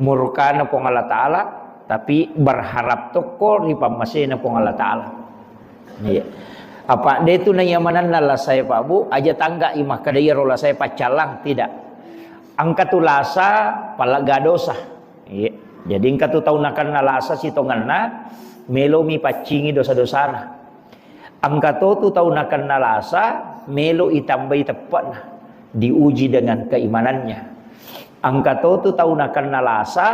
murkana Puang Allah Ta'ala, tapi berharap tokko ri pammasena Puang Allah Ta'ala. Iya. Apa de tu naiya manenna lasae, Pak Bu, aja tangga i makkeda iyaro lasae paccallang, tidak. Engka tu lasa palagga dosa. Iya. Jadi engka tu tau nakenna lasa sitongenna, melomi paccingi dosa-dosana. Engka to tu tau nakenna lasa, melo itambai teppe'na, diuji dengan keimanannya. Engka to tu tau nakenna lasa,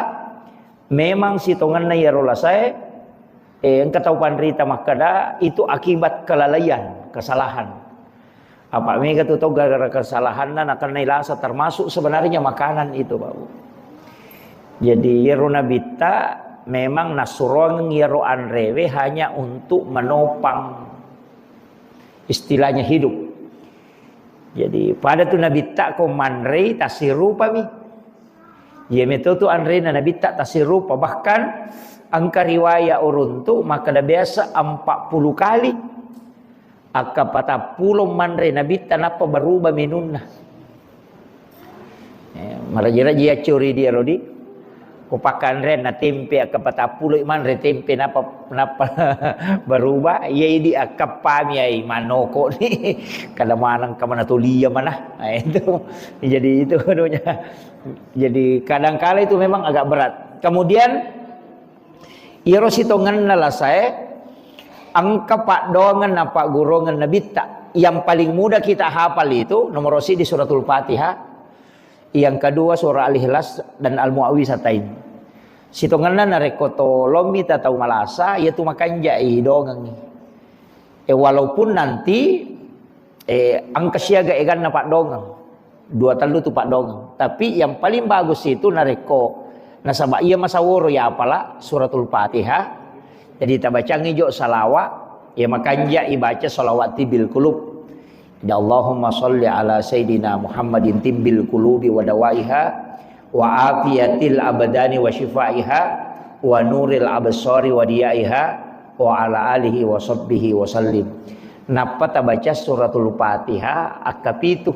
memang sitongenna iyaro lasae, eh, engka tau panrita makkeda, itu akibat kelalaian, kesalahan. Apa mega tu tau gara-gara kesalahanna nakennai lasa, termasuk sebenarnya makanan itu, Pak Bu. Jadi, iyaro Nabitta memang nassuroang iyaro anrewe hanya untuk menopang, istilahnya, hidup. Jadi, pada tu Nabitta ko manrei tassirupami. Iya meto tu anrena Nabitta tassirupa. Bahkan engka riwaya uruntu makkeda biasa empat puluh kali. Akka patappulo manre Nabitta nappa berubah menunna. Eh, maraja-raja yaccori dia rodi. Ko pakkanre na tempe, akka patappulo manre tempe, napa, napa berubah? Iya, idi akkappami ai manoko ni. Kada maneng ka mana tolia mana. Nah, itu. Jadi itu anunya. Jadi kadangkala itu memang agak berat. Kemudian, iyaro sitongenna lasae, engka paddoangeng na paggurungeng Nabitta. Yang paling mudah kita hafal itu nomor siji Suratul Fatihah, yang kedua surah Al-Ikhlas dan Al-Muawwizatain. Sitongenna narekko tolommi ta tau malasa, iyatu makanjai dongengngi. Eh, walaupun nanti, eh, engka siaga eganna paddongeng. Dua tellu tu paddongeng. Tapi yang paling bagus itu narekko nasaba iya masaworo ya apala Suratul Fatihah. Jadi tabacangi jo salawa, ya makanja ibaca salawat tibbil qulub. Jadi Allahumma salli ala sayyidina Muhammadin tibbil qulubi wa dawaiha wa afiyatil abdani wa shifaiha wa nuril absari wa diyaiha wa ala alihi wa sahbihi wa sallim. Nappa tabaca Suratul Fatihah akkapitu.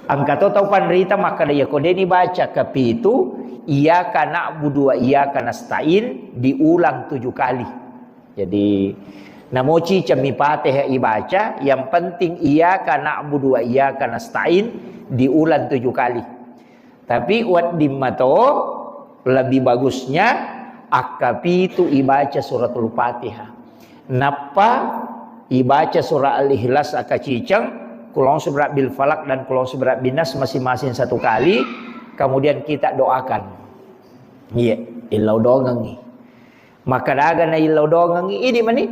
Engka to tau panrita makkeda, "Iyako deni baca kapitu, iyyaka na'budu wa iyyaka nasta'in diulang tujuh kali." Jadi, namoci cemmi Fatihah ibaca, yang penting iyyaka na'budu wa iyyaka nasta'in diulang tujuh kali. Tapi wedding mato lebih bagusnya akkapitu ibaca Suratul Fatihah. Nappa ibaca surah Al-Ikhlas akaciceng, Qul a'udzu birabbil falaq dan Qul a'udzu birabbin nas masing-masing satu kali, kemudian kita doakan. Iya, illau dongengngi. Maka daga na illau dongengngi, idi mani.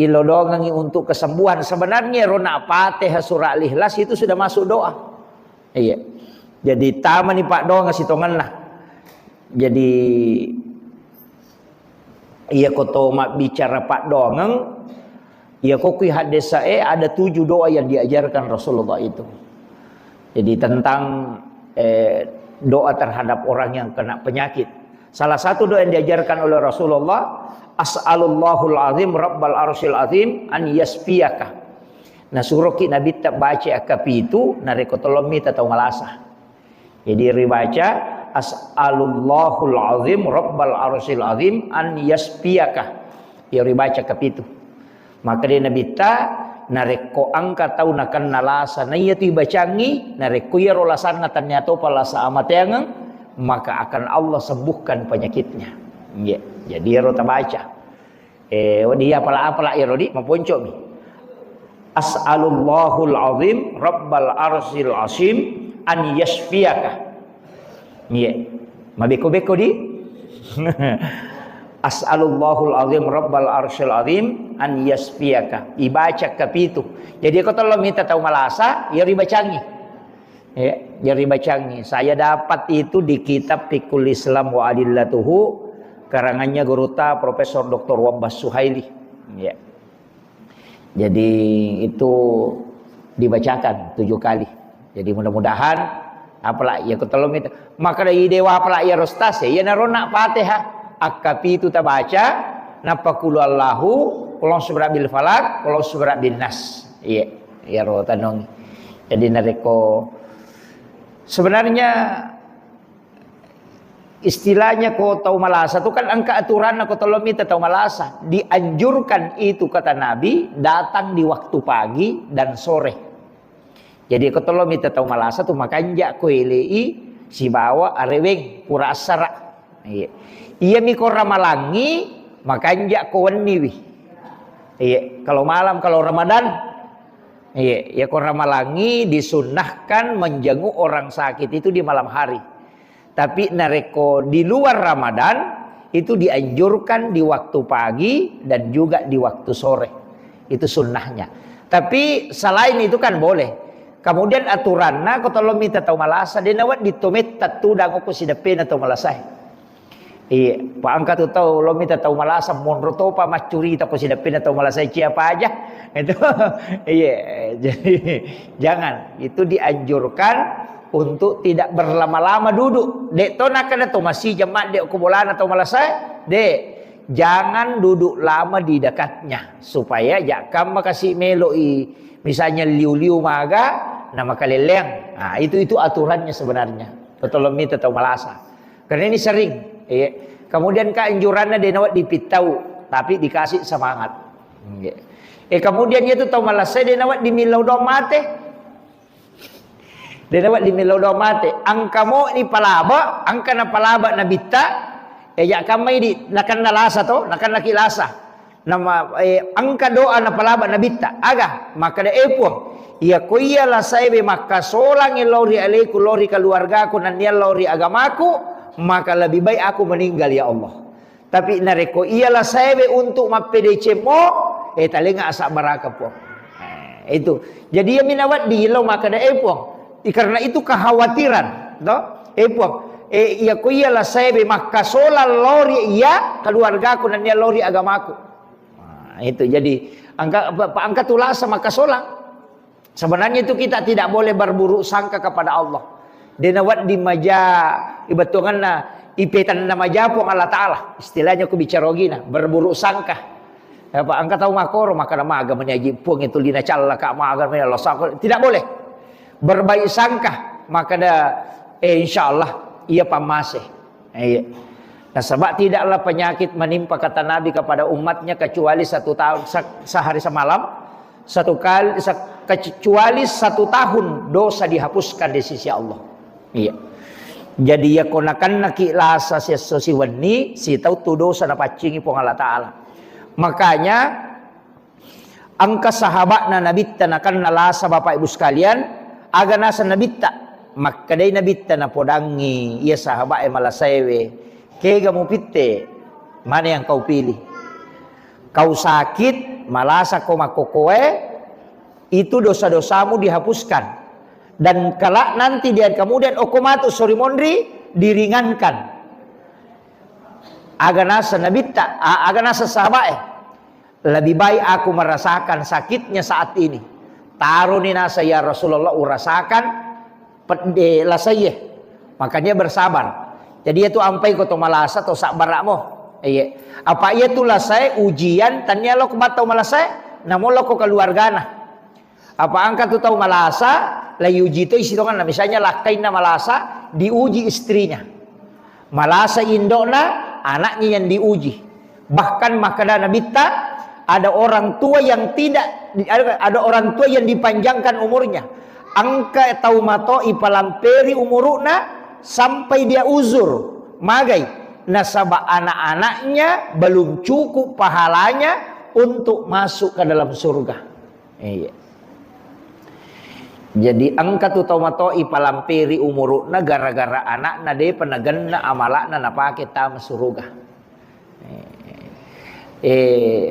Illau dongengngi untuk kesembuhan. Sebenarnya rona Fatihah surah Al-Ikhlas itu sudah masuk doa. Iya. Jadi tamani paddoangeng sitongenna. Jadi iya ko to mabbicara paddoangeng, iya ko kui haddesae ada tujuh doa yang diajarkan Rasulullah itu. Jadi tentang, eh, doa terhadap orang yang kena penyakit. Salah satu doa yang diajarkan oleh Rasulullah, "As'alullahul azim rabbal arsyil azim an yasfiyaka." Nah, suroki Nabitta baca akkapitu, narekko tolong mita tau malasa. Jadi ribaca, "As'alullahul azim rabbal arsyil azim an yasfiyaka." Ya ribaca kapitu. Maka dia Nabitta, narekko engka tau nakenna lasa, naiya tu ibacangi, narekko iyaro lasanna tania topa lasa amateangeng, maka akan Allah sembuhkan penyakitnya. Iya. Jadi iyaro tabaca. Eh, wadi apala-apala iyaro di, maponcomi. "As'alullahul azim rabbal arsyil azim an yasfiyaka." Iya. Mabeko-beko di. "As'alullahul azim rabbal arsyil azim an yasfiyaka." Ibaca kapitu. Jadi ko tolong mita tau malasa, ya ribacangi. Ya, jadi bacangi. Saya dapat itu di kitab Fiqhul Islam wa Adillatuhu, karangannya gurutta Profesor Doktor Wabbas Suhaili. Ya. Jadi itu dibacakan tujuh kali. Jadi mudah-mudahan apala iya ko tolong mita. Maka dari dewa apala iya rostas ya, iya narona Fatihah. Akkapitu tabaca, nappa qul huwallahu, qul a'udzu birabbil falaq, qul a'udzu birabbin nas. Iya, iya ro tanong. Jadi narekko sebenarnya istilahnya ko tau malasa tu kan engka aturanna ko tolong mita tau malasa. Dianjurkan itu kata Nabi datang di waktu pagi dan sore. Jadi ko tolong mita tau malasa tu makanja ko elei sibawa areweng pura assara. Iya. Iya mi ko ramalangi makanja ko wenniwi. Iya, kalau malam kalau Ramadan. Iya, ya ko ramalangi disunnahkan menjenguk orang sakit itu di malam hari. Tapi narekko di luar Ramadan, itu dianjurkan di waktu pagi dan juga di waktu sore. Itu sunnahnya. Tapi selain itu kan boleh. Kemudian aturanna ko tolong mita tau malasa, de nawedding to metta tudang ko sideppena tau malasae. Iya, pa engka tu tau lo mita tau malasa monro topa maccurita ko sideppena tau malasa cia paja. Itu iya, jadi jangan, itu dianjurkan untuk tidak berlama-lama duduk. Dek to nakana to masih jemaat dek ko bolana tau malasa, dek jangan duduk lama di dekatnya supaya jakam makasih meloi misalnya liu-liu maga na makaleleang. Nah, itu itu aturannya sebenarnya. Tolong mita tau malasa. Karena ini sering. Iya. Kemudian keanjuranna de' nawedding pittau, tapi dikasih semangat. Iya. Eh, kemudian itu tau malasai de' nawedding millau doang mate. De' nawedding millau doang mate. Engka mo ni palaba, engka na palaba nabitta. Eh, ya kamma idi, nakenna lasa to, nakenna ki lasa. Nama, eh, engka doa napalaba nabitta. Aga? Makkeda, "Eh, Puang, iya ko iya lasaewe makkasolang lao ri aleku, lao ri keluargaku, nennia lao ri agamaku, maka lebih baik aku meninggal, ya Allah. Tapi narekko iya lasaewe untuk mappedeceng mo, eh, talenga asabbaraka, Puang." Eh, itu. Jadi iya minawedding lao makkeda, "Eh, Puang, i-, karena itu kekhawatiran, to? Eh, Puang, eh, iya ko iya lasaewe makkasolang lao ri iya keluargaku, nennia lao ri agamaku." Nah, itu jadi engka, pa-, pa-, engka tu lasa makkasolang. Sebenarnya itu kita tidak boleh berburuk sangka kepada Allah. De' nawedding maja ibetonganna ipetanna maja Puang Allah Ta'ala. Istilahnya ku bicara ogina, berburuk sangka. Apa engka tau makkoro, makkeda maga meni aji Puang itu lina callaka, maga meni Allah sangka. Tidak boleh. Berbaik sangka, makkeda, eh, insya Allah, iya pammase. Iya. Nasaba tidaklah penyakit menimpa, kata Nabi, kepada umatnya kecuali satu tahun, se-, sehari semalam, satu kali, se-, kecuali satu tahun dosa dihapuskan di sisi Allah. Iya. Jadi iya ko nakennaki lasa siesso siwenni, sitau tu dosa napaccingi Puang Allah Ta'ala. Makanya, engka sahaba'na Nabitta nakenna lasa, Bapak Ibu sekalian, aga naseng Nabitta? Makkedai Nabitta napodangngi iya sahaba'e malasaewe, "Kega mupitte? Mana yang kau pilih? Kau sakit, malasa ko makkokoe, itu dosa-dosamu dihapuskan. Dan kelak nanti dia kemudian okko matu sori monri diringankan." Aga naseng Nabitta, a-, aga naseng sahaba'e? "Lebih baik aku merasakan sakitnya saat ini." Taroni naseng, "Ya Rasulullah, urasakan pedde lasaie." Makanya bersabar. Jadi itu ampai ko to malasa to sabbara'mo. Iya. Apa iya tu lasae ujian, tania lo ko battau malasae, namo lo ko keluargana. Apa engka tu tau malasa, la iuji to isi tonganna. Misalnya lakkainna malasa, diuji istrinya. Malasa indo'na, anaknya yang diuji. Bahkan makkeda Nabitta, ada orang tua yang tidak, ada, ada orang tua yang dipanjangkan umurnya. Engka tau mato ipalamperi umuru'na sampai dia uzur. Magai? Nasaba anak-anaknya belum cukup pahalanya untuk masuk ke dalam surga. Iya. Jadi engka tu tau mato ipalamperi umuru'na gara-gara anakna depa nagenna amala'na napake tama suruga. Eh, eh,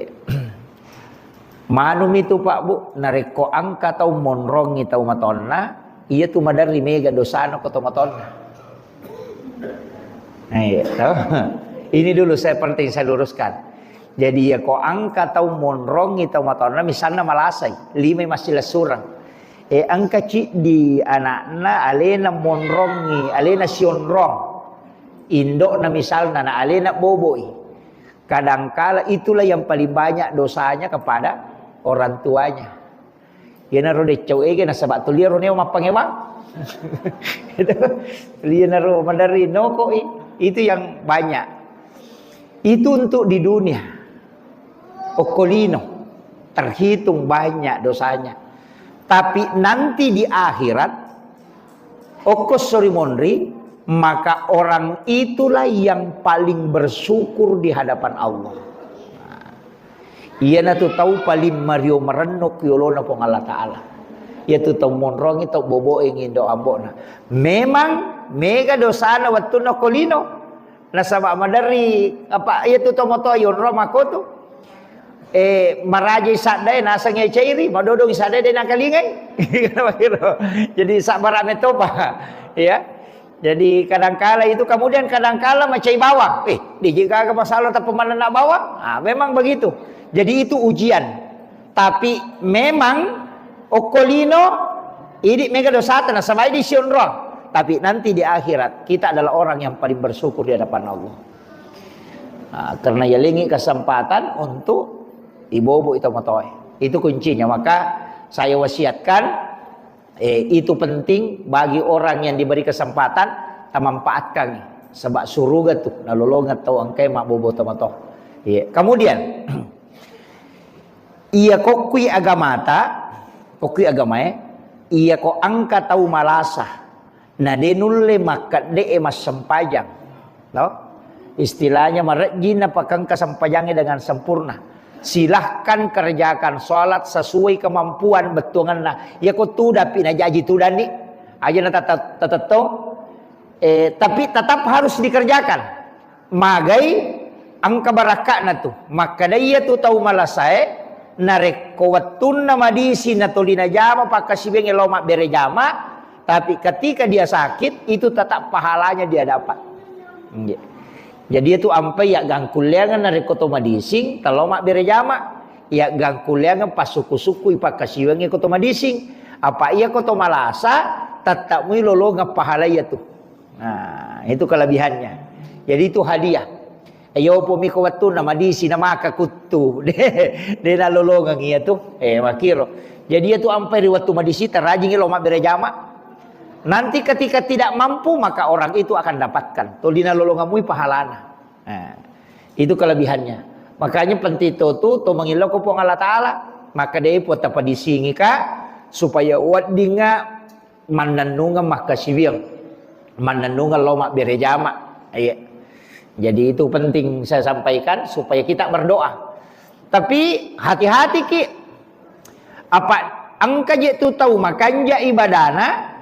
manumi tu, Pak, Bu, narekko engka tau monrongi tau matonna, iya tu maderri mega dosana ko tau matonna. Nah, iya, toh. Ini dulu saya penting saya luruskan. Jadi, ya, ko engka tau monrongi tau matonna, misalna malasai, limai massilessureng. Eh, engka ciddi anakna alena monrongi, alena sionrong. Indo'na misalna, na alena boboi. Kadangkala itulah yang paling banyak dosanya kepada orang tuanya. Iyanaro deccau ege nasaba tuliero neo mappangewang. Itu. Iyanaro maderri nokoi. Itu yang banyak. Itu untuk di dunia. Okkolino. Terhitung banyak dosanya. Tapi nanti di akhirat, okko sori monri, maka orang itulah yang paling bersyukur di hadapan Allah. Iyanatu tau paling mario marenno ki yolona Puang Allah Ta'ala. Iyatu tau monrongi, tau boboe ngindo ambo'na. Memang mega dosana wettunna ko lino. Nasaba maderri, apa, iyatu tau motoa yonro makkotu. Eh, marajai saddae naseng cairi, madodong saddae de nakalingai. Jadi sabbara metopa. Ya. Jadi kadangkala itu, kemudian kadangkala macai bawang. Eh, di jika masalah tapi manenna bawang? Ah, memang begitu. Jadi itu ujian. Tapi memang okkolino idi mega dosata nasaba idi sionrong. Tapi nanti di akhirat kita adalah orang yang paling bersyukur di hadapan Allah. Ah, karena yalengi kesempatan untuk ibobo itu motoe. Itu kuncinya. Maka saya wasiatkan Eh, itu penting bagi orang yang diberi kesempatan, tamanfaatkan. Sebab suruga tu nalolongeng tau engkae mabbobo tomatoa. Iya. Kemudian, iya kokkui agamata, kokkui agamae, iya ko engka tau malasa, na de nulle makkedde'e massempajang. No? Istilahnya marejji napakengka sempajangnge dengan sempurna. Silahkan kerjakan sholat sesuai kemampuan bettuangenna. Iya ko tudapi najaji tudanni. Aja na tata-, tatettong. Eh, tapi tetap harus dikerjakan. Magai engka barakka'na tu. Makkeda iya tu tau malasae, narekko wettunna madisi natoli najama pakkasiwiangnge lao mabbere jama, tapi ketika dia sakit, itu tetap pahalanya dia dapat. Nggih. Jadi itu ampai ya gangkulleangeng narekko to madising, talo mabbere jama, ya gangkulleangeng passuku-sukui pakkasiwiangnge ko to madising. Apa iya ko to malasa, tetap mui lolongeng pahala iya tu. Nah, itu kelebihannya. Jadi itu hadiah. Iyo, upomiko wettunna madisi na maka kuttu. De, de nalolongeng iya tu. Eh, makiro. Jadi iya tu ampai ri wettu madisi, tarajingi lo mabbere jama. Nanti ketika tidak mampu, maka orang itu akan dapatkan. Toli nalolongeng mui pahalana. Nah, itu kelebihannya. Makanya penting to tu, to mangillau ko Puang Allah Ta'ala. Maka de puang tapadisingi ka, supaya weddinga mannennungeng makkasiwiang, mannennungeng lao mabbere jama. Iya. Jadi itu penting saya sampaikan supaya kita berdoa. Tapi hati-hati ki, apa engka je tu tau makanja ibadana,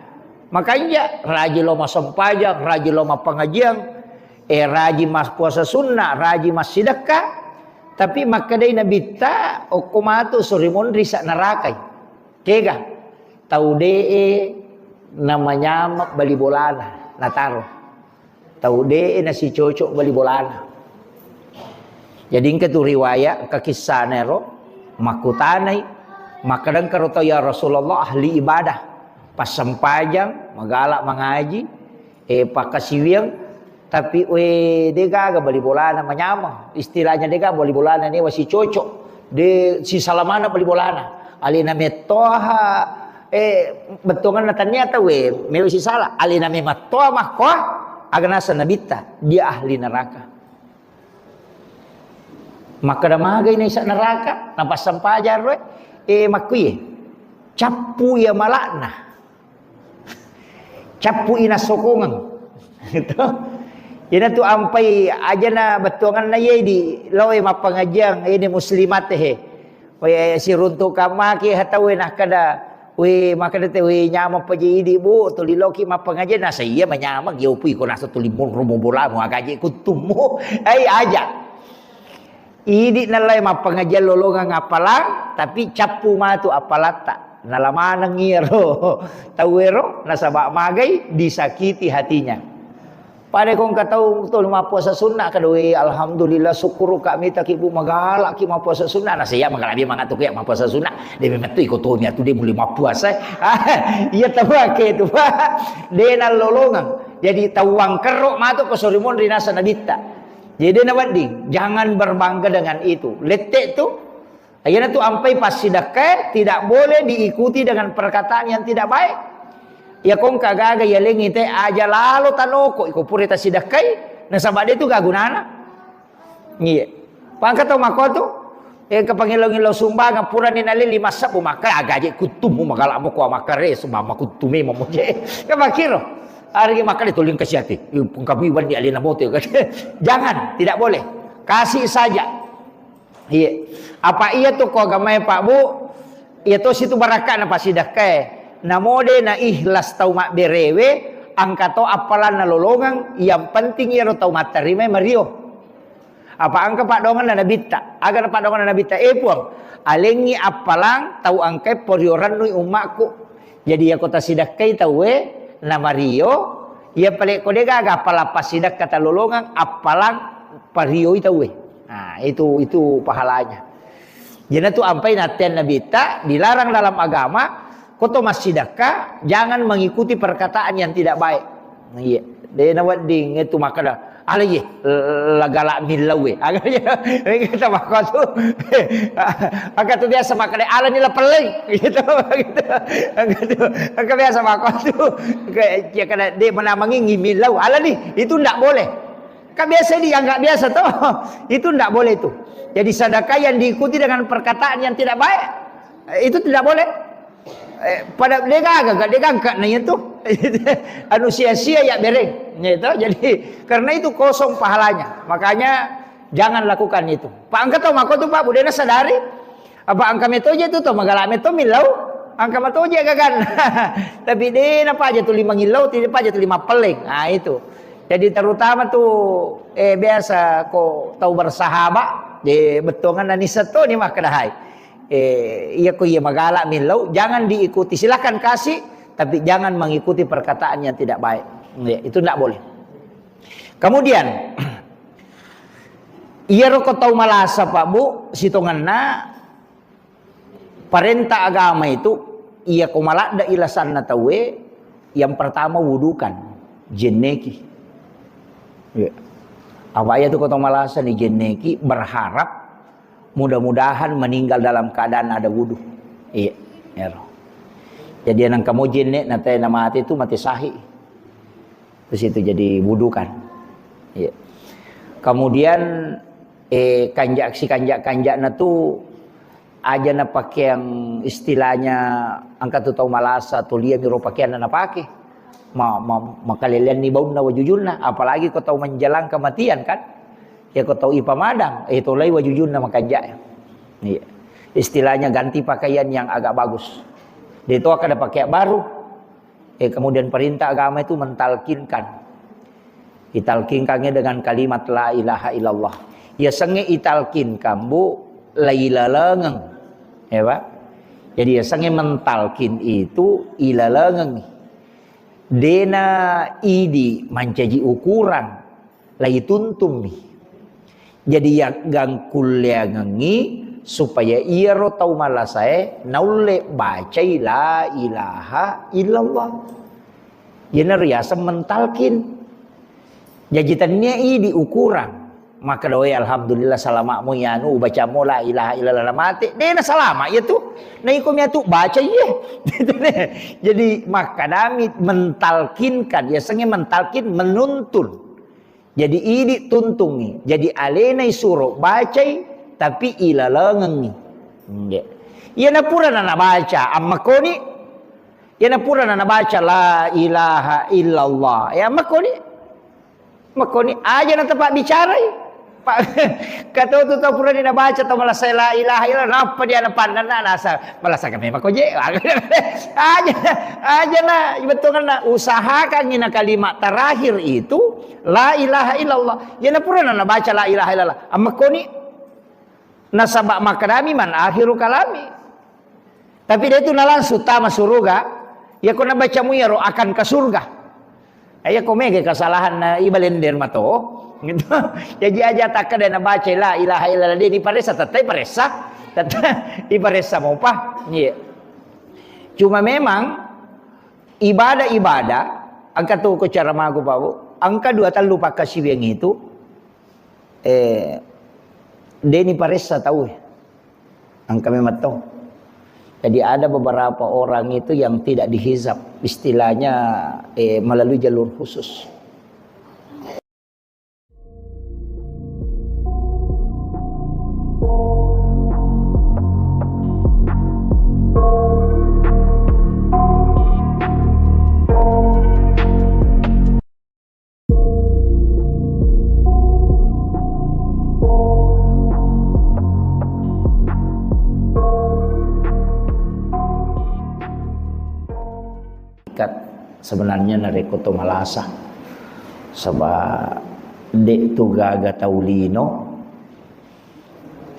makanja raji lao massempajang, raji lao mappangajiang, eh, raji mas puasa sunnah, raji massidekka, tapi makkedai nabitta okko matu sori monri sa narakai. Kega? Tau de'e namanyama bali bolana, nataro. Tau de'e nasicocok bali bolana. Jadi engka tu riwayat, engka kissana ero, makkutanai, makkeda engka ro tau, "Ya Rasulullah, ahli ibadah, passempajang, magala mangaji, eh, pakkasiwiang, tapi, we, de gaga bali bolana manyameng. Istilahnya de gaga bali bolana newa sicocok. De sisala maneng bali bolana. Alena mettoha, eh, bettuangenna tania tau, we, mewa sisala. Alena memettoha makkoa, aga naseng nabitta, dia ahli neraka." Makkeda magai naisa neraka, napassempajang ro, eh, makkuye. Cappu iya malakna. Cappu ina sokongeng. Gitu. Ina tu ampai ajana bettuanganna ye di loe mappangajiang, ini muslimat he. We siruntu kamaki hatawe nakkeda, we makkeda te, we nyameng paje idi, Bu, tuli loki mappangajiang, nasa iya manyameng, yo pui ko nasa tuli monro mo bolamu, agaje kuttummu. Ai aja. Idi nallai mappangajiang lolongeng appalang, tapi cappu matu appalatta. Nala maneng iyaro tauwero, nasaba magai disakiti hatinya. Pada ko engka tau tuli mappuasa sunna, kada, "We, alhamdulillah, syukur ka mitaki, Bu, magala ki mappuasa sunna." Nasa iya magala dia mangatu ki mappuasa sunna. De memettu iko tomi atu de muli mappuasa. Iya tawake tu, Pak. De nallolongeng. Jadi tawang kerro matu ko sori monri nasa nabitta. Jadi de nawedding, jangan berbangga dengan itu. Lette tu, iyana tu ampai passidekkae tidak boleh diikuti dengan perkataan yang tidak baik. Iya ko engka gaga yalengi te aja lalo tanoko iko pura tasidekkai, nasaba de tu gagunana. Iya. Pangka tau mako tu, eh, ke pangilo-ngilo sumbangan purani nale lima sebbu maka agaje kuttumu magala mo ko makare sumama kuttume mamoje. Ke makiro. Ari makale tuling kasiate. Eh, pengkabi wandi alena moto. Jangan, tidak boleh. Kasih saja. Iya. Apa iya tu ko agamae, Pak, Bu? Iya to situ barakka'na pasidakkae. Namo de na ikhlas tau mabberewe, engka to appalanna lolongeng, yang penting iyaro tau matterimai mario. Apa engka paddoangenna nabitta? Aga na paddoangenna nabitta? Eh, Puang, alengngi appalang tau engkae porio rennui ummakku. Jadi, iyako tasidakkai tauwe, namario, iya pale ko de gaga appalang passidakka talolongeng, appalang parioi tauwe. Nah, itu, itu pahalanya. Jadi, tu ampai natteang nabitta, dilarang dalam agama, ko to massidakka, jangan mengikuti perkataan yang tidak baik. Iya, de nawedding itu makkeda, Ala ye, lagala millau e. Aga ye, kata makotu. Aga tu biasa makkeda, ala ni lapelleng. Gitu, gitu. Aga tu, aga biasa makotu. Ke, ya kada de menamangi millau. Ala ni, itu ndak boleh. Kan biasa dianggap biasa toh. Itu ndak boleh itu. Jadi sedekah yang diikuti dengan perkataan yang tidak baik, itu tidak boleh. Eh, pada degaga, degaga na itu. Anu sia-sia ya bereng. Gitu. Jadi karena itu kosong pahalanya. Makanya jangan lakukan itu. Pak engka to mako tu Pak budena sadari. Apa engka metoje tu to magala meto millau. Engka matoje gagan. Tapi de na paja tu lima ngillau, tidak paja tu lima peleng. Nah, itu. Jadi terutama tu eh biasa ko tau bersahabat, di bettuangan nani seto ni makkedahai. Eh, iya ko iya magala millau, jangan diikuti. Silakan kasih, tapi jangan mengikuti perkataan yang tidak baik. Ya, itu tidak boleh. Kemudian, iya roko tau malasa Pak Bu, sitongenna parenta agama itu, iya ko maladde ilasanna tauwe, yang pertama wudukan, jenneki. Ya. Apa iya tu ko tau malasa ni jenneki, berharap mudah-mudahan meninggal dalam keadaan ada wudu. Iya, ero. Jadi nang kamu jenne na te na mati tu mati sahih. Terus itu jadi wudukan. Iya. Kemudian eh kanjak si kanjak kanjak na tu aja na pakeang istilahnya engka tu tau malasa tu lia miro pakeanna na pake. Ma, ma, makaleleanni baunna wajujunna, apalagi ko tau menjelang kematian kan. Ya ko tau ipamadang, eh tolai wajujunna makanjak. Iya. Istilahnya ganti pakaian yang agak bagus. Dia itu akan ada pakaian baru. Eh kemudian perintah agama itu mentalkinkan. Italkinkannya dengan kalimat la ilaha illallah. Ya senge italkinkan Bu, la ilalengeng. Ya Pak. Jadi ya senge mentalkin itu ilalengeng. Dena idi mancaji ukuran, lai tuntummi. Jadi yaggangkulleangengngi supaya iyaro tau malasae naulle bacai la ilaha illallah. Iyana riaseng mentalkin. Jaji tennia idi ukuran. Makkeda, "Oi, alhamdulillah, salama'mu iyanu, ubacammu la ilaha illallah, namate." Dena salama iya tu. Na iko mia tu baca iye. Jadi makkedami mentalkinkan, yasengnge mentalkin menuntun. Jadi idi tuntungngi. Jadi alena isuro bacai, tapi ilalengengngi. Nggih. Iyana purana nabaca, ammakkoni. Iyana purana nabaca la ilaha illallah. Ya ammakkoni. Makkoni aja na tepa bicarai. Pak, kata tu tau purani nabaca tau malasa la ilaha illallah, nappa dia na pandanna nasa malasa kami mako je. Aja, aja na betongan na usahakan ina kalimat terakhir itu la ilaha illallah. Ya na purana nabaca la ilaha illallah. Ammakkoni nasaba makkedami man akhiru kalami. Tapi dia itu na langsung tama suruga. Ya ko nabacamu iyaro akan ke surga. Eh, iya ko mega kesalahan na ibalender mato. Gitu. Jadi aja takkeda nabaca la ilaha illallah de ni paressa tette paressa. Tette iparessa mopa. Iya. Cuma memang ibadah-ibadah engka tu ko cara magu Pak Bu. Engka dua tellu pakkasiwiang itu eh de ni paressa tau. Engka memang to. Jadi ada beberapa orang itu yang tidak dihizab, istilahnya eh, melalui jalur khusus. Ikat sebenarnya narekko to malasa. Saba de tu gaga tau lino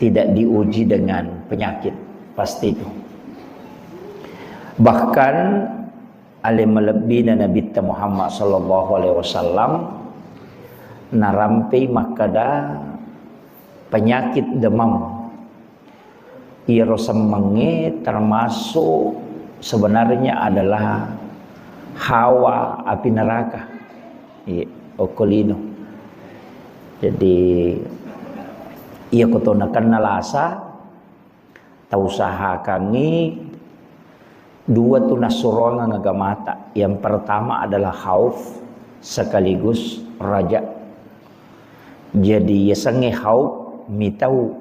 tidak diuji dengan penyakit, pasti itu. Bahkan ale malebbina Nabitta Muhammad sallallahu alaihi wasallam narampei makkeda penyakit demam iyaro semmengnge termasuk sebenarnya adalah hawa api neraka. Iya, okko lino. Jadi, iya ko to nakenna lasa, tausahakangngi dua tu nassuroangeng agamata. Yang pertama adalah khauf sekaligus raja. Jadi, yasengnge khauf mitau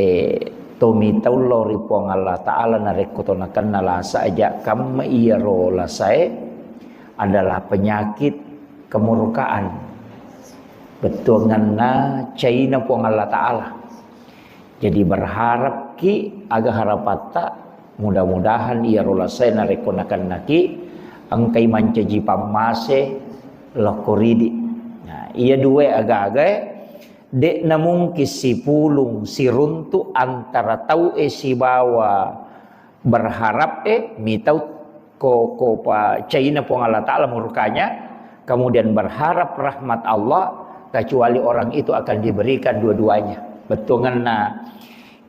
Eh, tomitau lao ri Puang Allah Ta'ala narekko to nakenna lasa aja kamma iyaro lasae adalah penyakit kemurkaan. Bettuanganna caina Puang Allah Ta'ala. Jadi berharapki aga harapatta, mudah-mudahan iyaro lasae narekko nakennaki engkai mancaji pammase lokko ridi. Nah, iya dua aga-agae De'na mungkin sipulung siruntu antara tau'e sibawa berharap'e, mitau ko, ko pa caina Puang Allah Ta'ala murkanya, kemudian berharap rahmat Allah, kecuali orang itu akan diberikan dua-duanya. Bettuanganna,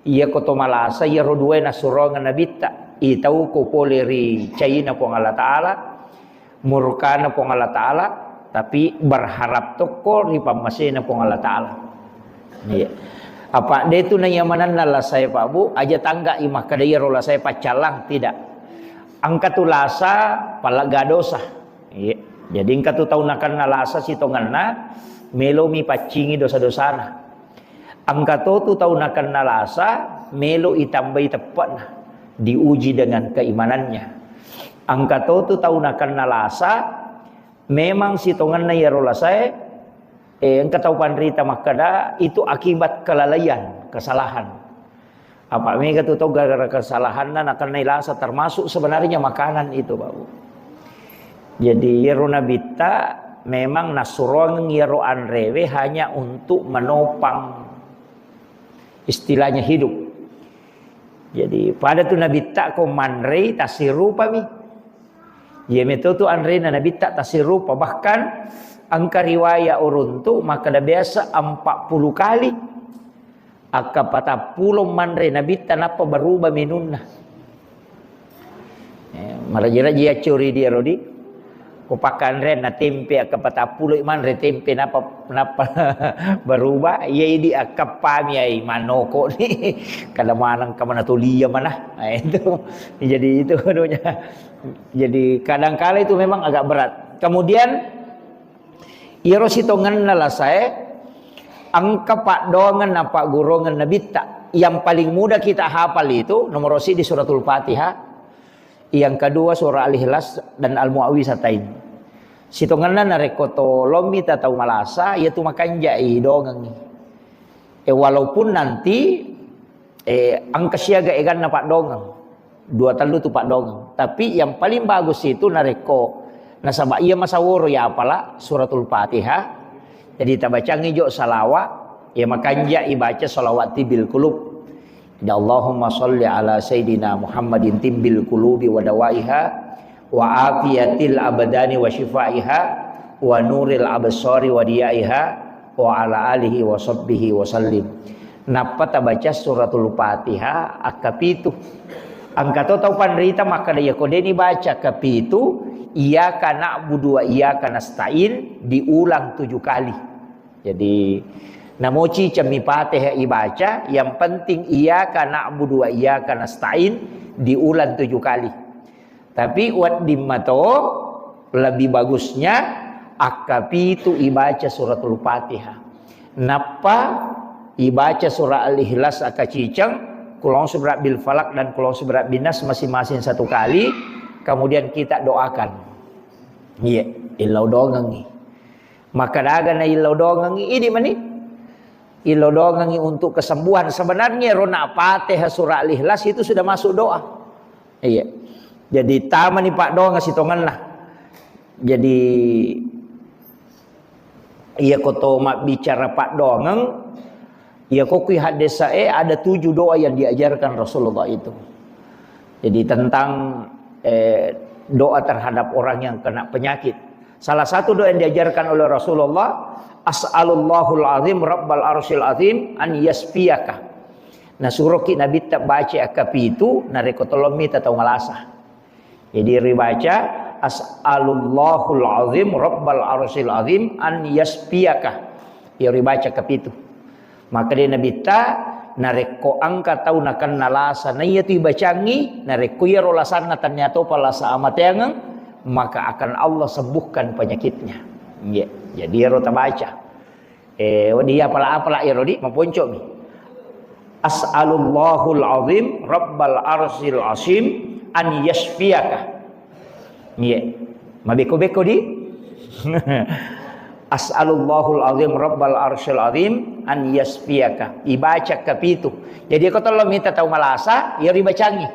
iya ko to malasa, iyaro duae nassuroangeng Nabitta, itau ko pole ri caina Puang Allah Ta'ala, murkana Puang Allah Ta'ala, tapi berharap tokko ri pammasena Puang Allah Ta'ala. Iya. Apa de tu naiyamananna lasae, Pak Bu, aja tangga i makkeda iyaro lasae paccallang, tidak. Engka tu lasa palegga dosa. Iya. Jadi engka tu tau nakenna lasa sitongenna melomi paccingi dosa-dosana. Engka to tu tau nakenna lasa, melo itambai teppe'na, diuji dengan keimanannya. Engka to tu tau nakenna lasa, memang sitongenna iyaro lasae, eh, engka tau panrita makkeda, itu akibat kelalaian, kesalahan. Apa mega tu tau gara-gara kesalahanna nakennai lasa, termasuk sebenarnya makanan itu, Pak Bu. Jadi, iyaro Nabitta memang nassuroangeng iyaro anrewe hanya untuk menopang, istilahnya, hidup. Jadi, pada tu Nabitta ko manrei tassirupami. Iya meto tu anrena Nabitta tassirupa. Bahkan engka riwaya uruntu makkeda biasa empat puluh kali. Akka patappulo manre Nabitta nappa berubah menunna. Eh, maraji-raji accuri dia, Rodi. Ko pakkanreanna tempe, akka patappulo manre tempe, nappa, nappa berubah. Iya, idi akkappami ai manoko ni. Kada maneng ka mana tulia mana. Nah, itu. Jadi itu anunya. Jadi kadangkala itu memang agak berat. Kemudian Iyaro sitongenna lasae, engka paddoangeng napaggurungeng Nabitta. Yang paling mudah kita hafal itu nomor siji Suratul Fatihah, yang kedua surah Al-Ikhlas dan Al-Muawwizatain. Sitongenna narekko to lommi ta tau malasa, iyatu makanjai dongengngi. E, walaupun nanti, e, engka siaga eganna paddoangeng. Dua tellu tu paddoangeng. Tapi yang paling bagus itu narekko nasaba iya masaworo ya apala Suratul Fatihah. Jadi tabacangi jo salawat, ya makanja ibaca salawat tibbil qulub. Ya Allahumma salli ala sayyidina Muhammadin tibbil qulubi wa dawaiha wa afiyatil abdani wa syifaiha wa nuril absari wa diyaiha wa ala alihi wa sahbihi wa sallim. Nappa tabaca Suratul Fatihah akka pitu. Engka to tau panrita makkeda, "Iyako deni baca akka pitu, iyyaka na'budu wa iyyaka nasta'in diulang tujuh kali." Jadi, namoci cemmi Fatihah ibaca, yang penting iyyaka na'budu wa iyyaka nasta'in diulang tujuh kali. Tapi wedding mato lebih bagusnya akka pitu ibaca Suratul Fatihah. Nappa ibaca surah Al-Ikhlas akka ciceng, Qul a'udzu birabbil falaq dan Qul a'udzu birabbin nas masing-masing satu kali, kemudian kita doakan. Iya, illau dongengngi. Maka daga na illau dongengngi, idi mani. Illau dongengngi untuk kesembuhan. Sebenarnya rona Fatihah surah Al-Ikhlas itu sudah masuk doa. Iya. Jadi tamani paddoangeng sitongenna. Jadi iya ko to mabbicara paddoangeng, iya ko kui haddesae ada tujuh doa yang diajarkan Rasulullah itu. Jadi tentang, eh, doa terhadap orang yang kena penyakit. Salah satu doa yang diajarkan oleh Rasulullah, "As'alullahul azim rabbal arsyil azim an yasfiyaka." Nah, suroki Nabitta baca akka pitu, narekko tolong mita tau malasa. Jadi ribaca, "As'alullahul azim rabbal arsyil azim an yasfiyaka." Iyaro ibaca kapitu. Maka de Nabitta, narekko engka tau nakenna lasa, na iyatu ibacangngi, narekko iyaro lasanna tennia topa lasa amateangeng, maka akan Allah sembuhkan penyakitnya. Iya. Jadi iyaro tabaca. Eh, wedding iya apala-apala iyaro di, maponcomi. "As'alullahul azim rabbal arsyil azim an yasfiyaka." Iya. Mabeko-beko di. "As'alullahul azim rabbal arsyil azim an yasfiyaka." Ibaca kapitu. Jadi ko tolong minta tau malasa, iyaro ibacangngi.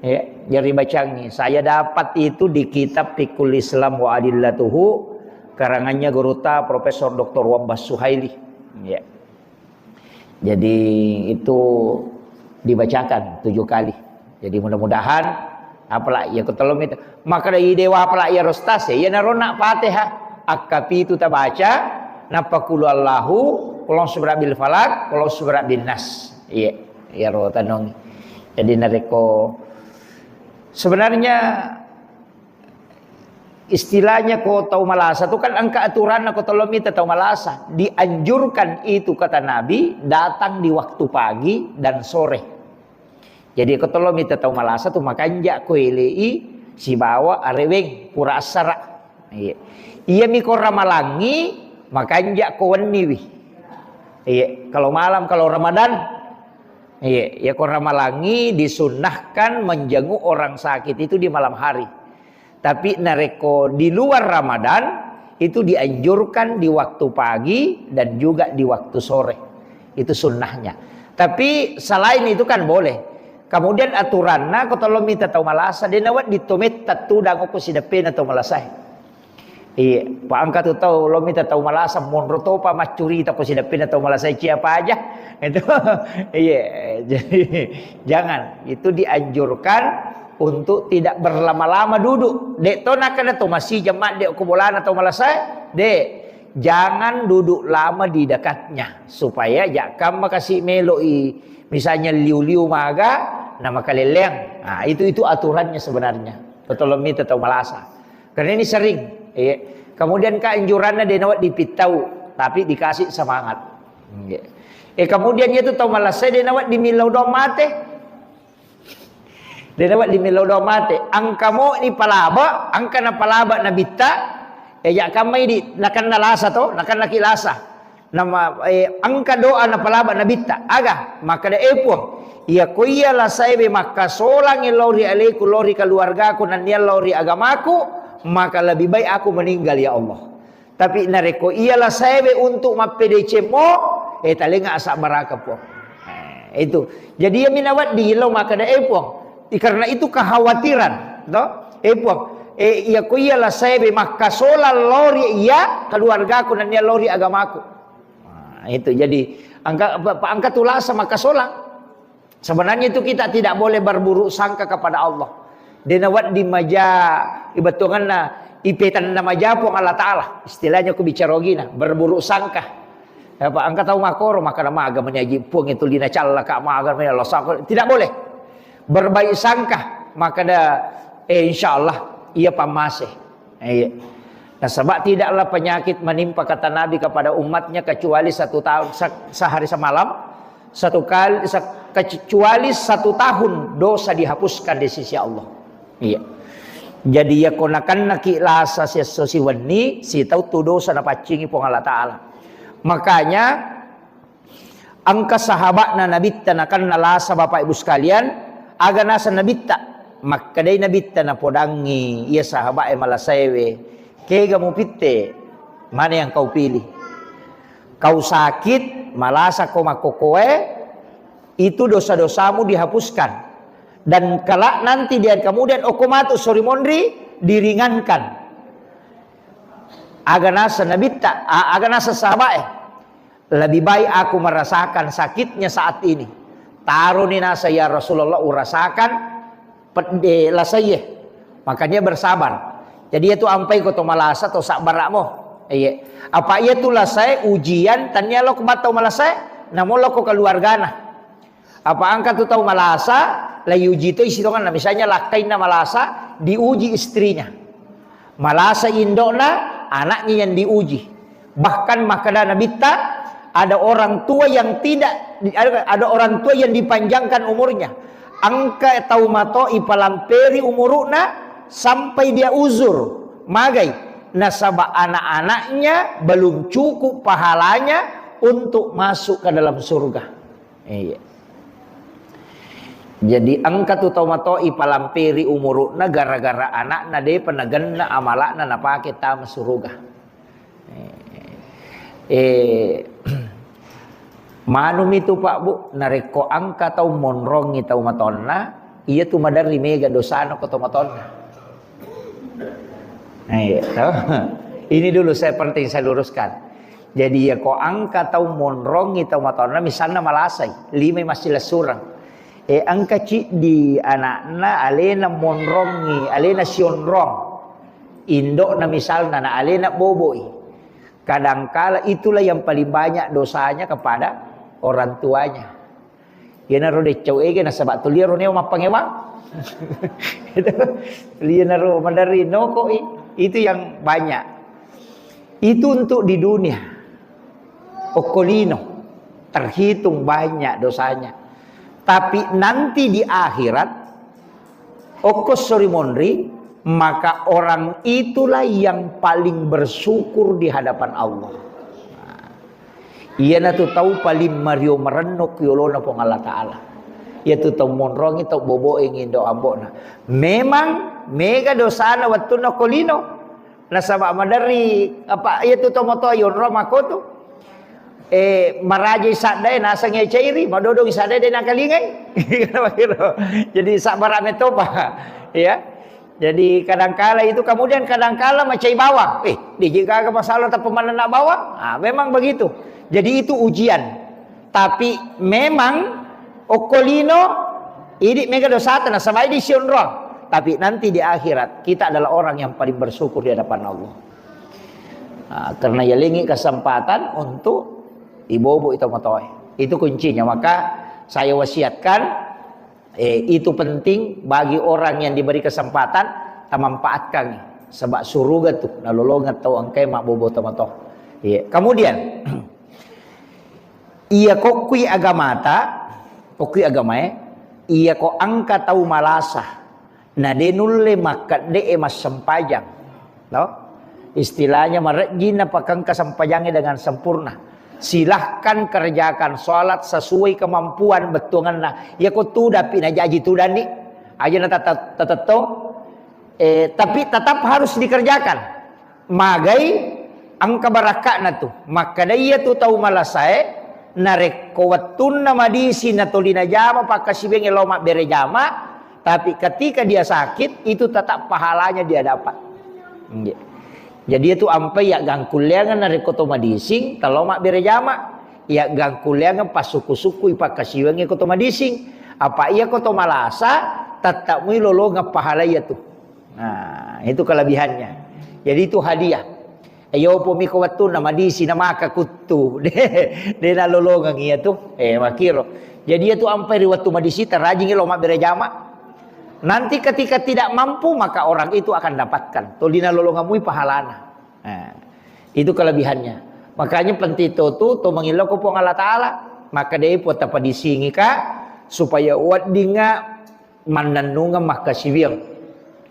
Ya, jadi bacangi. Saya dapat itu di kitab Fiqhul Islam wa Adillatuhu, karangannya gurutta Profesor Doktor Wabbas Suhaili. Ya. Jadi itu dibacakan tujuh kali. Jadi mudah-mudahan apalagi ya ketolong itu. Maka dari dewa apalagi ya rostas ya, ya narona Fatihah. Akkapitu tabaca, napa kulu Allahu, kulong subra bil falak, kulong subra bin nas. Iya, ya ro tanong. Jadi narekko sebenarnya istilahnya ko tau malasa tu kan engka aturanna ko tolong mita tau malasa. Dianjurkan itu kata Nabi datang di waktu pagi dan sore. Jadi ko tolong mita tau malasa tu makanja ko elei sibawa areweng pura assara. Iya. Iya mi ko ramalangi makanja ko wenniwi. Iya, kalau malam kalau Ramadan. Iya, ya ko ramalangi disunnahkan menjenguk orang sakit itu di malam hari. Tapi narekko di luar Ramadan itu dianjurkan di waktu pagi dan juga di waktu sore. Itu sunnahnya. Tapi selain itu kan boleh. Kemudian aturanna ko tolong mita tau malasa de nawedding to metta tudang ko sideppena tau malasae. Iya, pa engka tu tau lo mita tau malasa monro topa maccurita ko sideppena tau malasa cia paja. Itu iya, jadi jangan. Itu dianjurkan untuk tidak berlama-lama duduk. Dek to nakana to masih jemma dek ko bolana tau malasa, dek. Jangan duduk lama di dekatnya supaya jakka makasi meloi misalnya liu-liu maga na makaleleang. Nah, itu itu aturannya sebenarnya. Tolong mita tau malasa. Karena ini sering. Iya. Kemudian keanjurannya dia nawat dipittau, tapi dikasih semangat. Iya. Eh, kemudian itu tau malasa dia nawat dimillau dong mate. Dia dapat di melo do mate. Engka mo ni palaba, engka na palaba nabitta. Eh, ya kamai di nakanna lasa to, nakanna ki lasa. Nama eh, engka doa na palaba nabitta. Aga, maka da eh Puang. Iya ko iya lasae be makkasolang lao ri aleku, lao ri keluargaku, nannia lao ri agamaku, maka lebih baik aku meninggal ya Allah. Tapi narekko iya lasaewe untuk mappedeceng mo, eh, talenga asabbaraka, Puang. Eh, itu. Jadi iya minawaddi lao makkeda, eh, Puang. I, karena itu kekhawatiran, to? Eh, Puang. Eh, iya ko iya lasaewe makkasolang lori iya keluargaku nennia lori agamaku. Nah, itu. Jadi angka, pa, pa, angka tulasa makkasolang. Sebenarnya itu kita tidak boleh berburuk sangka kepada Allah. Dena wedding maja ibetonganna ipetanna maja Puang Allah Ta'ala. Istilahnya ku bicara ogina, berburuk sangka. Apa engka tau makoro, maka maga meni aji Puang itu lina calla ka maga meni Allah sangka. Tidak boleh. Berbaik sangka, maka da eh, insya Allah ia pamase. Iya. Nasaba tidaklah penyakit menimpa kata Nabi kepada umatnya kecuali satu tahun se- sehari semalam, satu kali se- kecuali satu tahun dosa dihapuskan di sisi Allah. Iya. Jadi ya ko nakennaki lasa siesso siwenni, sitau tu dosa napaccingi Puang Allah Ta'ala. Makanya Engka sahaba'na Nabitta nakenna lasa, Bapak Ibu sekalian, aga naseng Nabitta? Makkedai Nabitta napodangngi iya sahaba'e malasaewe, kega mupitte? Mana yang kau pilih? Kau sakit, malasa ko makkokoe, itu dosa-dosamu dihapuskan. Dan kelak nanti dia kemudian okko matu sori monri diringankan. Aga naseng Nabitta, a- aga naseng sahaba'e? Lebih baik aku merasakan sakitnya saat ini. Taroni nasa ya Rasulullah urasakan pedde lasaie. Makanya bersabar. Jadi itu ampai ko to malasa to sabbara'mo. Iya. Apa iya tu lasae ujian tania lo ko battau malasae, namo lo ko keluargana. Apa engka tu tau malasa, la iuji to isi tonganna. Misalnya lakkainna malasa, diuji istrinya. Malasa indo'na, anaknya yang diuji. Bahkan makkeda Nabitta, ada orang tua yang tidak, ada, ada orang tua yang dipanjangkan umurnya. Engka tau mato ipalamperi umuru'na sampai dia uzur. Magai? Nasaba anak-anaknya belum cukup pahalanya untuk masuk ke dalam surga. Iya. Jadi engka tu tau mato ipalamperi umuru'na gara-gara anakna depa nagenna amala'na napake tama suruga. Eh, manumi tu, Pak, Bu, narekko engka tau monrongi tau matonna, iya tu maderri mega dosana ko tau matonna. Eh, toh? Ini dulu saya penting saya luruskan. Jadi ya ko engka tau monrongi tau matonna, misalna malasai, limai massilessureng. Eh, engka ciddi anakna alena monrongi, alena sionrong. Indo'na misalna na alena boboi. Kadangkala itulah yang paling banyak dosanya kepada orang tuanya. Iyanaro deccau ege nasaba tuliaro neo mappangewang. Itu lianaro maderri nokoi. Itu yang banyak. Itu untuk di dunia. Okkolino terhitung banyak dosanya. Tapi nanti di akhirat, okko sori monri, maka orang itulah yang paling bersyukur di hadapan Allah. Iyanatu tau paling mario marenno ku yolona Puang Allah Ta'ala. Iyatu tau monrongi, tau boboe ngindo ambo'na. Memang mega dosana wettunna ko lino. Nasaba maderri apa iyatu tau moto yonro makotu. Eh, marajai saddae naseng cairi, madodong saddae de nakalingai. Jadi sabbara metopa. Ya. Jadi kadangkala itu, kemudian kadangkala macai bawang. Eh, di jika masalah tak pemanenna bawang? Ah, memang begitu. Jadi itu ujian. Tapi memang okkolino idi mega dosata nasaba di sionro. Tapi nanti di akhirat kita adalah orang yang paling bersyukur di hadapan Allah. Ah, karena yalengi kesempatan untuk ibobo itu motoe. Itu kuncinya. Maka saya wasiatkan Eh, itu penting bagi orang yang diberi kesempatan, tamanfaatkan. Sebab suruga tu, nalolongeng tau engkae mabbobo tomatoa. Iya. Kemudian, iya kokkui agamata, kokkui agamae, iya ko engka tau malasa, na de nulle makkedde'e massempajang. No? Istilahnya marejji napakengka sempajangnya dengan sempurna. Silahkan kerjakan sholat sesuai kemampuan bettuanganna. Ya ko tudapi najaji tudani. Aja na tata-, tatettong. Eh, tapi tetap harus dikerjakan. Magai engka barakka'na tu. Makkeda iya tu tau malasae, narekko wettunna madisi natoli najama pakkasiwiangnge lao mabbere jama, tapi ketika dia sakit, itu tetap pahalanya dia dapat. Nggih. Jadi itu ampai ya gangkulleangan narekko to madising, telo mabbere jama, ya gangkulleangan passuku-sukui pakkasiwiangnge ko to madising. Apa iya ko to malasa, tetap mui lolongeng pahala iya tu. Nah, itu kelebihannya. Jadi itu hadiah. Iyo pomi ko wettunna madisi na maka kuttu. De, de nalolongeng iya tu. Eh, makiro. Jadi iya tu ampai ri wettu madisi tarajingi lo mabbere jama. Nanti ketika tidak mampu maka orang itu akan dapatkan. Toli nalolongeng mui pahalana. Nah, itu kelebihannya. Makanya penting to tu to mangillau ko Puang Allah Ta'ala. Maka de po tapadisingi ka supaya weddinga mannennungeng makkasiwiang,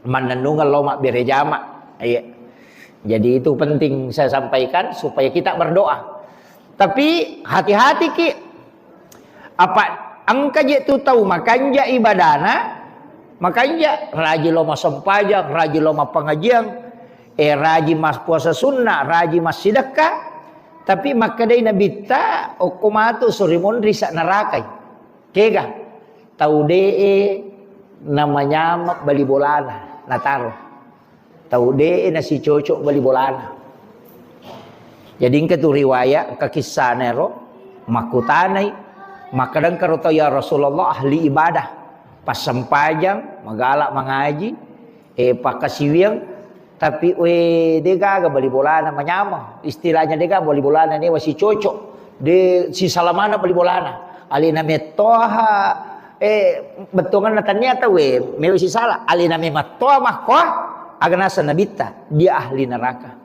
mannennungeng lao mabbere jama. Iya. Jadi itu penting saya sampaikan supaya kita berdoa. Tapi hati-hati ki, apa engka je tu tau makanja ibadana, makanja raji lao massempajang, raji lao mappangajiang, eh raji mas puasa sunnah, raji massidekka, tapi makkedai Nabitta, okko matu sori monri sa narakai. Kega? Tau de'e namanyama bali bolana, nataro. Tau de'e nasicocok bali bolana. Jadi engka tu riwayat, engka kissana ero, makkutanai, makkadang karo tau, "Ya Rasulullah, ahli ibadah, passempajang, magala mangaji, eh, pakkasiwiang, tapi, we, de gaga bali bolana manyameng. Istilahnya de gaga bali bolana newa sicocok. De sisala maneng bali bolana. Alena mettoha, eh, bettuanganna tania tau, we, mewa sisala. Alena memettoha makkoa, Aga naseng Nabitta, dia ahli neraka.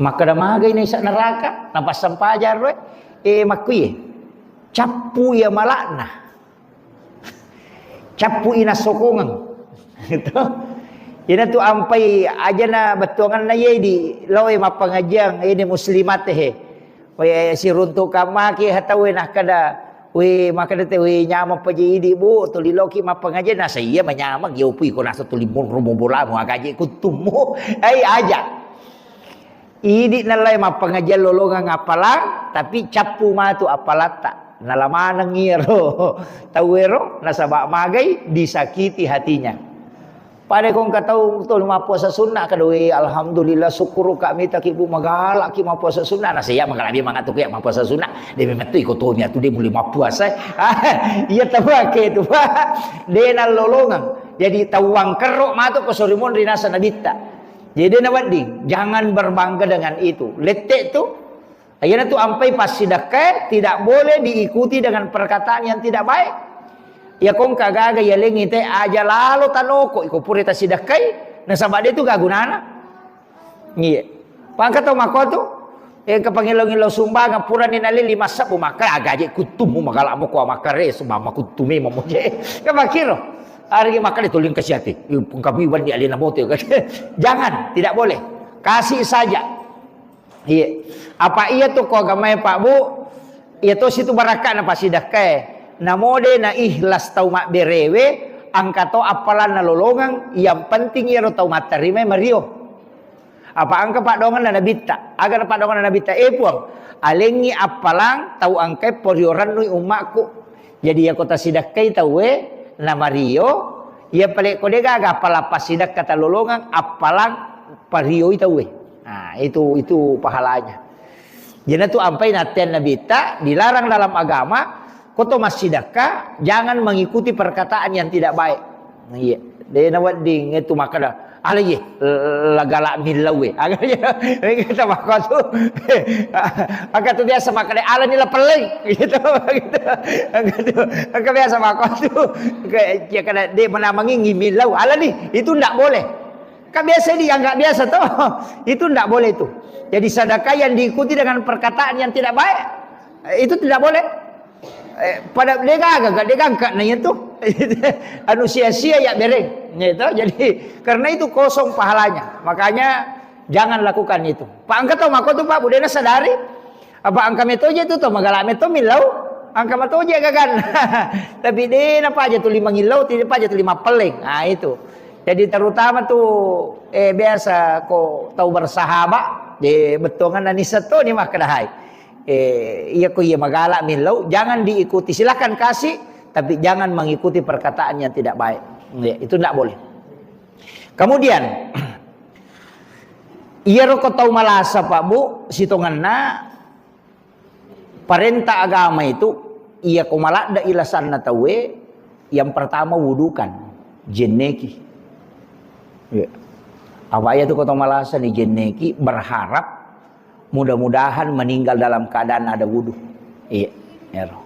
Makkeda magai naisa neraka, napassampajang ro, eh, makkuye. Cappu iya malakna. Cappu ina sokongeng. Gitu. Ina tu ampai ajana bettuanganna ye di loe mappangajiang, ini muslimat he. We siruntu kamaki hatawe nakkeda, we makkeda te, we nyameng paje idi, Bu, tuli loki mappangajiang, nasa iya manyameng, yopu iko nasa tuli monro mobolamu, agaje kuttummu. Ai aja. Idi nallai mappangajiang lolongeng appalang, tapi cappu matu appalatta. Nala maneng iyaro tauwero, nasaba magai disakiti hatinya. Pada ko engka tau tuli mappuasa sunna, kada, "Weh, alhamdulillah, syukur kami taki Bu, magalaki mappuasa sunna." Nasa iya magalaki mangattu ya mappuasa sunna. De memettu iko tomi atu de mulai mappuasa. Iya tawake tu, Pak. De nallolongeng. Jadi tawang kerro matu ko sorimun rinasa nabitta. Jadi de nawedding, jangan berbangga dengan itu. Lette tu, iyana tu ampai passidakkae tidak boleh diikuti dengan perkataan yang tidak baik. Iya kongka gaga iya lengi te aja lalo tanoko iko pura tasidakkai, nasaba de tu gagunana. Iya. Pangka tau mako tu, eh, ke pangilo-ngilo sumbangan purani nali lima sebbu maka agaje kuttumu magala mo ko makare sumama kuttumi mamoje. Ke makiro. Ari maka de tuling kasiati. Pungkabi wandi alena bote. Jangan, tidak boleh. Kasih saja. Iya. Apa iya tu ko agamae Pak Bu? Iya to situ barakka na pasidakkae. Namode na ikhlas tau mabberewe, angka to appalanna lolongeng, yang penting iyaro tau mattarima mario. Apa angka paddoanganna nabitta? Aga na paddoanganna nabitta? Eh Puang, alengi appalang tau angkai porio rannui ummakku. Jadi iya ko tasidakkai tauwe na mario, iya pale ko de gaga appalang pasidakka talolongeng appalang parioi tauwe. Nah, itu itu pahalanya. Jadi tu ampai nattean nabitta dilarang dalam agama, ko to massidakka jangan mengikuti perkataan yang tidak baik. Iya, de nawedding itu makkeda, "Ala ye, lagala millau e." Aga ye, kita makotu. Aga tu biasa makkeda, "Ala ni la pelleng." Gitu, gitu. Aga tu, aga biasa makotu. Kayak, ya kada de menamengi millau. Ala ni, itu ndak boleh. Kan biasa dianggap biasa toh. Itu ndak boleh itu. Jadi sedekah yang diikuti dengan perkataan yang tidak baik, itu tidak boleh. Eh, pada de gaga, de gangka na itu. Anu sia-sia ya bereng. Gitu. Jadi karena itu kosong pahalanya. Makanya jangan lakukan itu. Pak angka tau mako tu Pak budena sadari. Apa angka metoje tu to magala meto millau. Angka matoje gagan. Tapi de na paja tu lima ngillau, tidak paja tu lima peleng. Nah, itu. Jadi terutama tu eh biasa ko tau bersahabat, de bettongan nani seto ni makkedahai. Eh, iya ko iya magala millau, jangan diikuti. Silakan kasih, tapi jangan mengikuti perkataan yang tidak baik. Ya, itu tidak boleh. Kemudian, iyaro ko tau malasa Pak Bu, sitongenna parenta agama itu, iya ko maladde ilasanna tauwe, yang pertama wudukan, jenneki. Ya. Apa iya tu ko tau malasa ni jenneki, berharap mudah-mudahan meninggal dalam keadaan ada wudu. Iya, ero.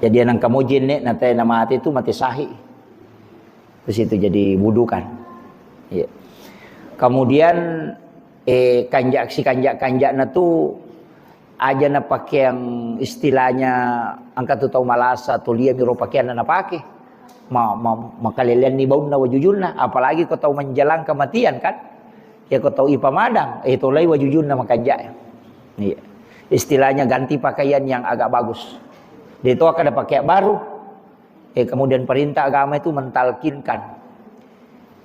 Jadi nang kamu jenne na te na mate tu mate sahih. Terus itu jadi wudu kan. Iya. Kemudian eh kanja si kanja-kanjana tu aja na pakeang istilahnya angka tu tau malasa tu lia miro pakeanna na pake. Ma, ma, makaleleanni baunna wajujunna, apalagi ko tau menjelang kematian kan. Ya ko tau ipamadang, eh tolai wajujunna makanja. Iya. Istilahnya ganti pakaian yang agak bagus. De to kada pakai baru. Eh, kemudian perintah agama itu mentalkinkan.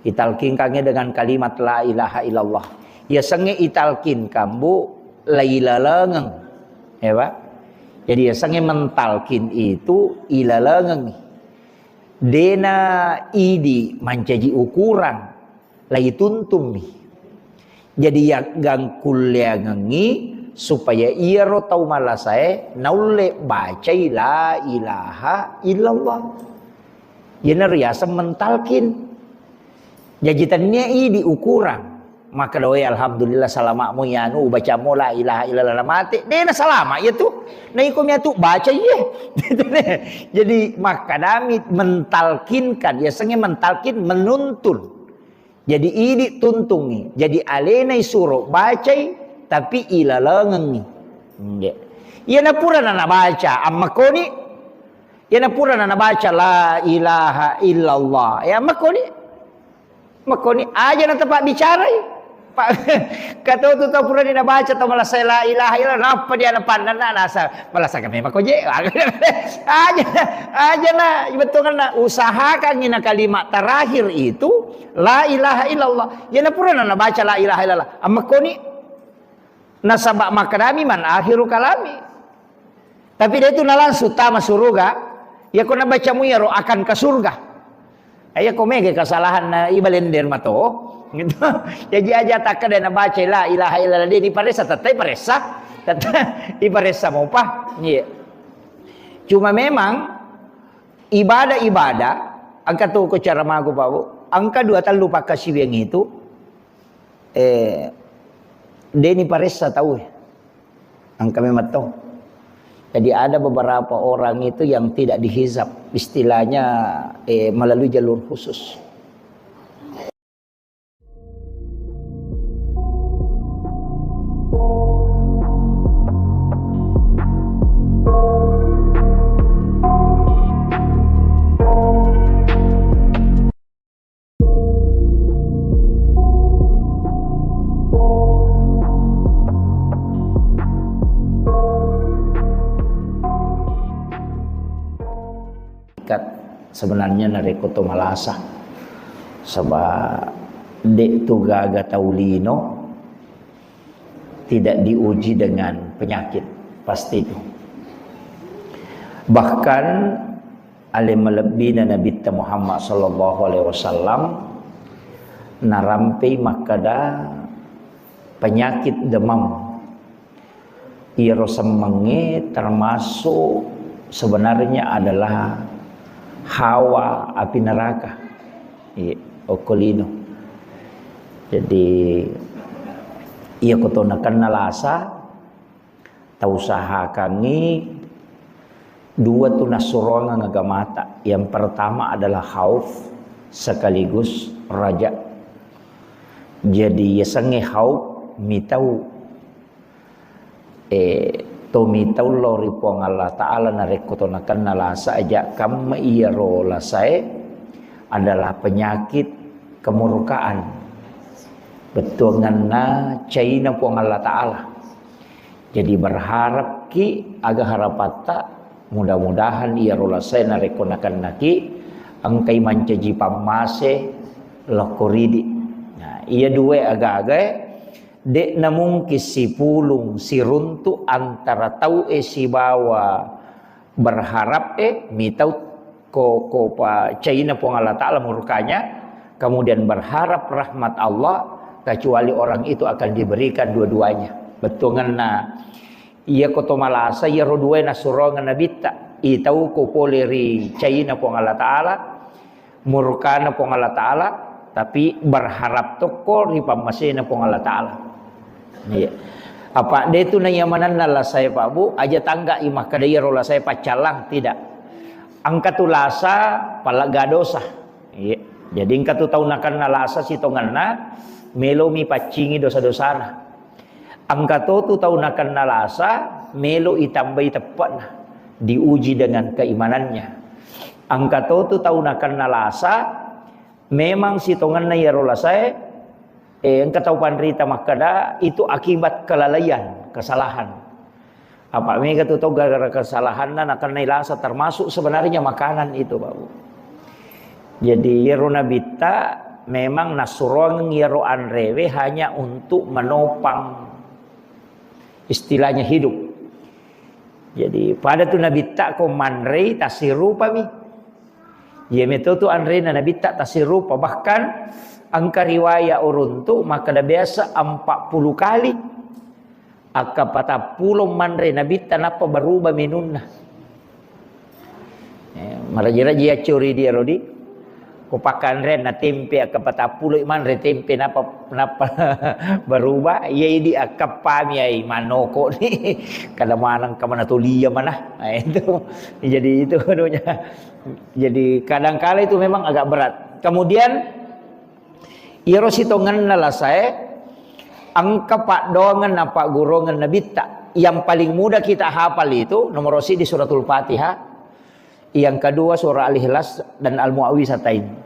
Italkinkannya dengan kalimat la ilaha illallah. Ya senge italkinkan, Bu, la ilalengeng. Ya, Pak? Jadi ya senge mentalkin itu ilalengeng. Dena idi mancaji ukuran. Laituntummi. Jadi yaggangkulleangengngi supaya iyaro tau malasae naulle bacai la ilaha illallah. Iyana riaseng mentalkin. Jaji tennia idi ukuran. Makkeda, "Oi, alhamdulillah, salama'mu iyanu, ubacammu la ilaha illallah, na mate." De' na salama' iya tu. Na iko mi atu baca iye. Jadi, makkadami mentalkinkan, yasengnge mentalkin, menuntun. Jadi, idi tuntungngi. Jadi, alena isuro bacai, tapi ilalengengngi. Nggih. Iyana purana nabaca, ammakkoni. Iyana purana nabaca, "La ilaha illallah." Ya, ammakkoni. Makkoni aja na tapabbicarai. Pa-, kato tu tau purani nabaca tau malasa la ilaha illallah, nappa dia napannanna nasa malasa kami mako je. Aja, aja na bettuanna usahakan ina kalimat terakhir itu la ilaha illallah. Ya na purana nabaca la ilaha illallah. Ammakkoni nasaba makkedami man akhiru kalami. Tapi de' tu na langsung tama suruga, ya ko nabacamu iyaro akan ke surga. Iya ko mega kesalahan na ibalender mato. Gitu. Jadi aja takkeda nabaca la ilaha illallah de' diparessa, tette paressa. Tette diparessa mopa. Iya. Cuma memang ibadah-ibadah, engka tu ko cara magu, Pak Bu. Engka dua tellu pakkasiwiang itu, eh, de' ni paressa tau, eh. Engka memang tau. Jadi ada beberapa orang itu yang tidak dihisab, istilahnya, eh, melalui jalur khusus. Ikat sebenarnya narekko to malasa. Saba de' tu gaga tau lino tidak diuji dengan penyakit, pasti itu. Bahkan ale malebbina Nabitta Muhammad sallallahu alaihi wasallam narampei makkeda penyakit demam. Iyaro semmengnge termasuk sebenarnya adalah hawa api neraka. Iya, okko lino. Jadi, iya ko to nakenna lasa, tausahakangngi dua tu nassuroangeng agamata. Yang pertama adalah khauf sekaligus raja. Jadi, yasengnge khauf mitau Eh, to mitau lao ri Puang Allah Ta'ala narekko to nakenna lasa aja kamma iyaro lasae adalah penyakit kemurkaan. Bettuanganna caina Puang Allah Ta'ala. Jadi berharapki aga harapatta, mudah-mudahan iyaro lasae narekko nakennaki engkai mancaji pammase lokko ridi. Nah, iya dua aga-agae De'na mungkin sipulung siruntu antara tau'e sibawa berharap'e, mitau ko, ko pa caina Puang Allah Ta'ala murkanya, kemudian berharap rahmat Allah, kecuali orang itu akan diberikan dua-duanya. Bettuangenna, iya ko to malasa, iyaro duae nasuroangeng Nabitta, itau ko pole ri caina Puang Allah Ta'ala, murkana Puang Allah Ta'ala, tapi berharap tokko ri pammasena Puang Allah Ta'ala. Iya. Apa de tu naiya manenna lasae, Pak Bu, aja tangga i makkeda iyaro lasae paccallang, tidak. Engka tu lasa palegga dosa. Iya. Jadi engka tu tau nakenna lasa sitongenna, melomi paccingi dosa-dosana. Engka to tu tau nakenna lasa, melo itambai teppe'na, diuji dengan keimanannya. Engka to tu tau nakenna lasa, memang sitongenna iyaro lasae, eh, engka tau panrita makkeda, itu akibat kelalaian, kesalahan. Apa mega tu tau gara-gara kesalahanna nakennai lasa, termasuk sebenarnya makanan itu, Pak Bu. Jadi, iyaro Nabitta memang nassuroangeng iyaro anrewe hanya untuk menopang, istilahnya, hidup. Jadi, pada tu Nabitta ko manrei tassirupami. Iya meto tu anrena Nabitta tassirupa. Bahkan engka riwaya uruntu makkeda biasa empat puluh kali. Akka patappulo manre Nabitta nappa berubah minunna. Eh, maraji-raji yaccuri dia rodi. Ko pakkanre na tempe, akka patappulo manre tempe, napa, napa berubah? Iya, idi akkappami ai manoko ni. Kada maneng ka mana tolia mana. Nah, itu. Jadi itu anunya. Jadi kadangkala itu memang agak berat. Kemudian, iyaro sitongenna lasae, engka paddoangeng na pagguruangeng Nabitta. Yang paling mudah kita hafal itu nomor siji suratul Fatihah, yang kedua surah Al-Ikhlas dan Al-Muawwizatain.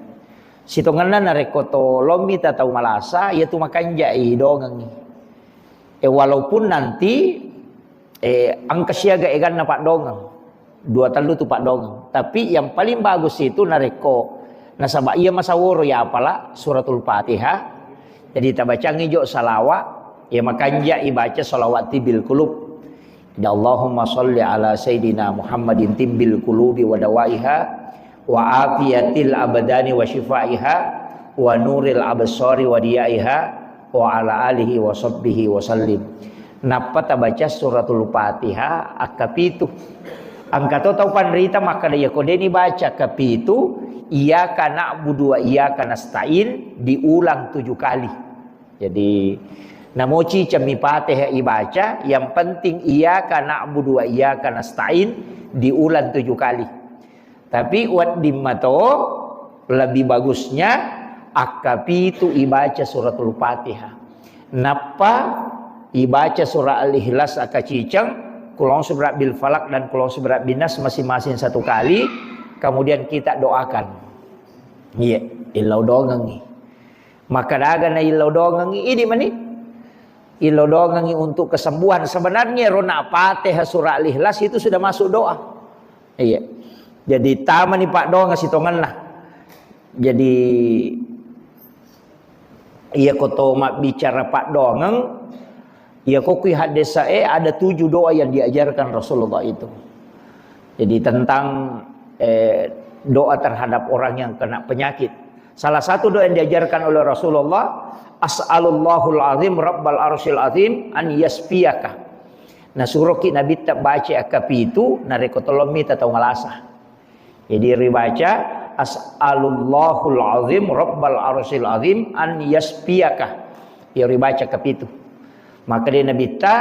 Sitongenna narekko to lommi ta tau malasa, iya tu makanjai dongengi. Eh, walaupun nanti, eh, engka siaga eganna paddongeng. Dua tellu tu paddongeng. Tapi yang paling bagus itu narekko nasaba iya masaworo ya apala suratul Fatihah. Jadi tabacangi jo salawat, ya makanja ibaca salawat tibbil qulub. Ya Allahumma salli ala sayyidina Muhammadin tibbil qulubi wa dawaiha wa afiyatil abdani wa syifaiha wa nuril absari wa diyaiha wa ala alihi wa sahbihi wa sallim. Nappa tabaca suratul Fatihah akkapitu. Engka to tau panrita makkeda, iya ko deni baca akkapitu, iyyaka na'budu wa iyyaka nasta'in diulang tujuh kali. Jadi, namoci cemmi Fatihah ibaca, yang penting iyyaka na'budu wa iyyaka nasta'in diulang tujuh kali. Tapi wedding mato lebih bagusnya akkapitu ibaca suratul Fatihah. Nappa ibaca surah Al-Ikhlas akaciceng, Qul a'udzu birabbil falaq dan Qul a'udzu birabbin nas masing-masing satu kali, kemudian kita doakan. Iya, illau dongengi. Maka daga na illau dongengi, idi mani. Illau dongengi untuk kesembuhan. Sebenarnya rona Fatihah surah Al-Ikhlas itu sudah masuk doa. Iya. Jadi tamani paddoangeng sitongenna. Jadi iya ko to mabbicara paddoangeng, iya ko kui haddesae ada tujuh doa yang diajarkan Rasulullah itu. Jadi tentang, eh, doa terhadap orang yang kena penyakit. Salah satu doa yang diajarkan oleh Rasulullah, "As'alullahul azim rabbal arsyil azim an yasfiyaka." Nah, suroki Nabitta baca akkapitu, narekko tolong mita tau malasa. Jadi ribaca, "As'alullahul azim rabbal arsyil azim an yasfiyaka." Ya ribaca akkapitu. Maka dia Nabitta,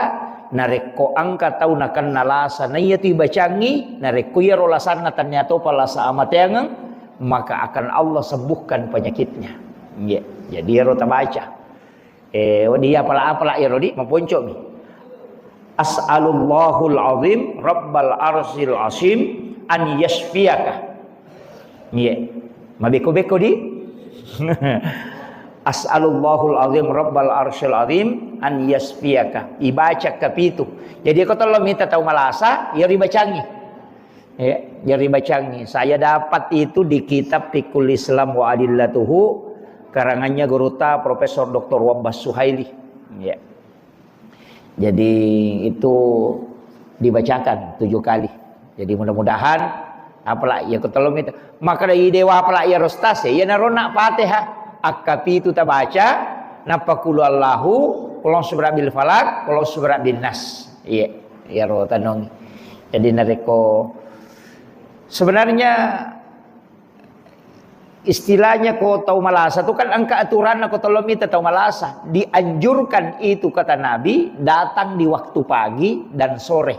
narekko engka tau nakenna lasa, na iya tu ibacangi, narekko iyaro lasanna tania topa lasa amateangeng, maka akan Allah sembuhkan penyakitnya. Iya. Jadi iyaro tabaca. Eh, dia apala-apala iyaro di, maponcomi. "As'alullahul azim rabbal arsyil azim an yasfiyaka." Iya. Mabeko-beko di. "As'alullahul azim rabbal arsyil azim an yasfiyaka." Ibaca kapitu. Jadi ko tolong mita tau malasa, ya ribacangi. Ya, ya ribacangi. Saya dapat itu di kitab Fiqhul Islam wa Adillatuhu, karangannya gurutta Profesor Doktor Wabbas Suhaili. Ya. Jadi itu dibacakan tujuh kali. Jadi mudah-mudahan apala iya ko tolong mita. Maka dari dewa apala iya rostas ya, iya narona Fatihah. Akkapitu tabaca, nappa qul huwallahu, qul a'udzu birabbil falaq, qul a'udzu birabbin nas. Iya, iya ro tanong. Jadi narekko sebenarnya istilahnya ko tau malasa tu kan engka aturanna ko tolong mita tau malasa. Dianjurkan itu kata Nabi datang di waktu pagi dan sore.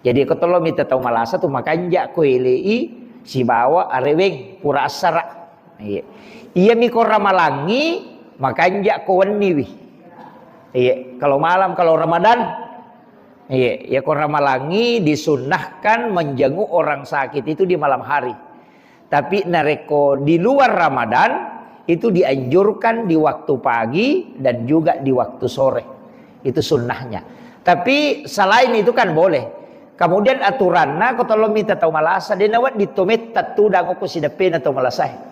Jadi ko tolong mita tau malasa tu makanja ko elei sibawa areweng pura assara. Iya. Iya mi ko ramalangi makanja ko wenniwi. Iya, kalau malam kalau Ramadan. Iya, ya ko ramalangi disunnahkan menjenguk orang sakit itu di malam hari. Tapi narekko di luar Ramadan, itu dianjurkan di waktu pagi dan juga di waktu sore. Itu sunnahnya. Tapi selain itu kan boleh. Kemudian aturanna ko tolong mita tau malasa, dena wedding to metta tudang ko sideppena tau malasa.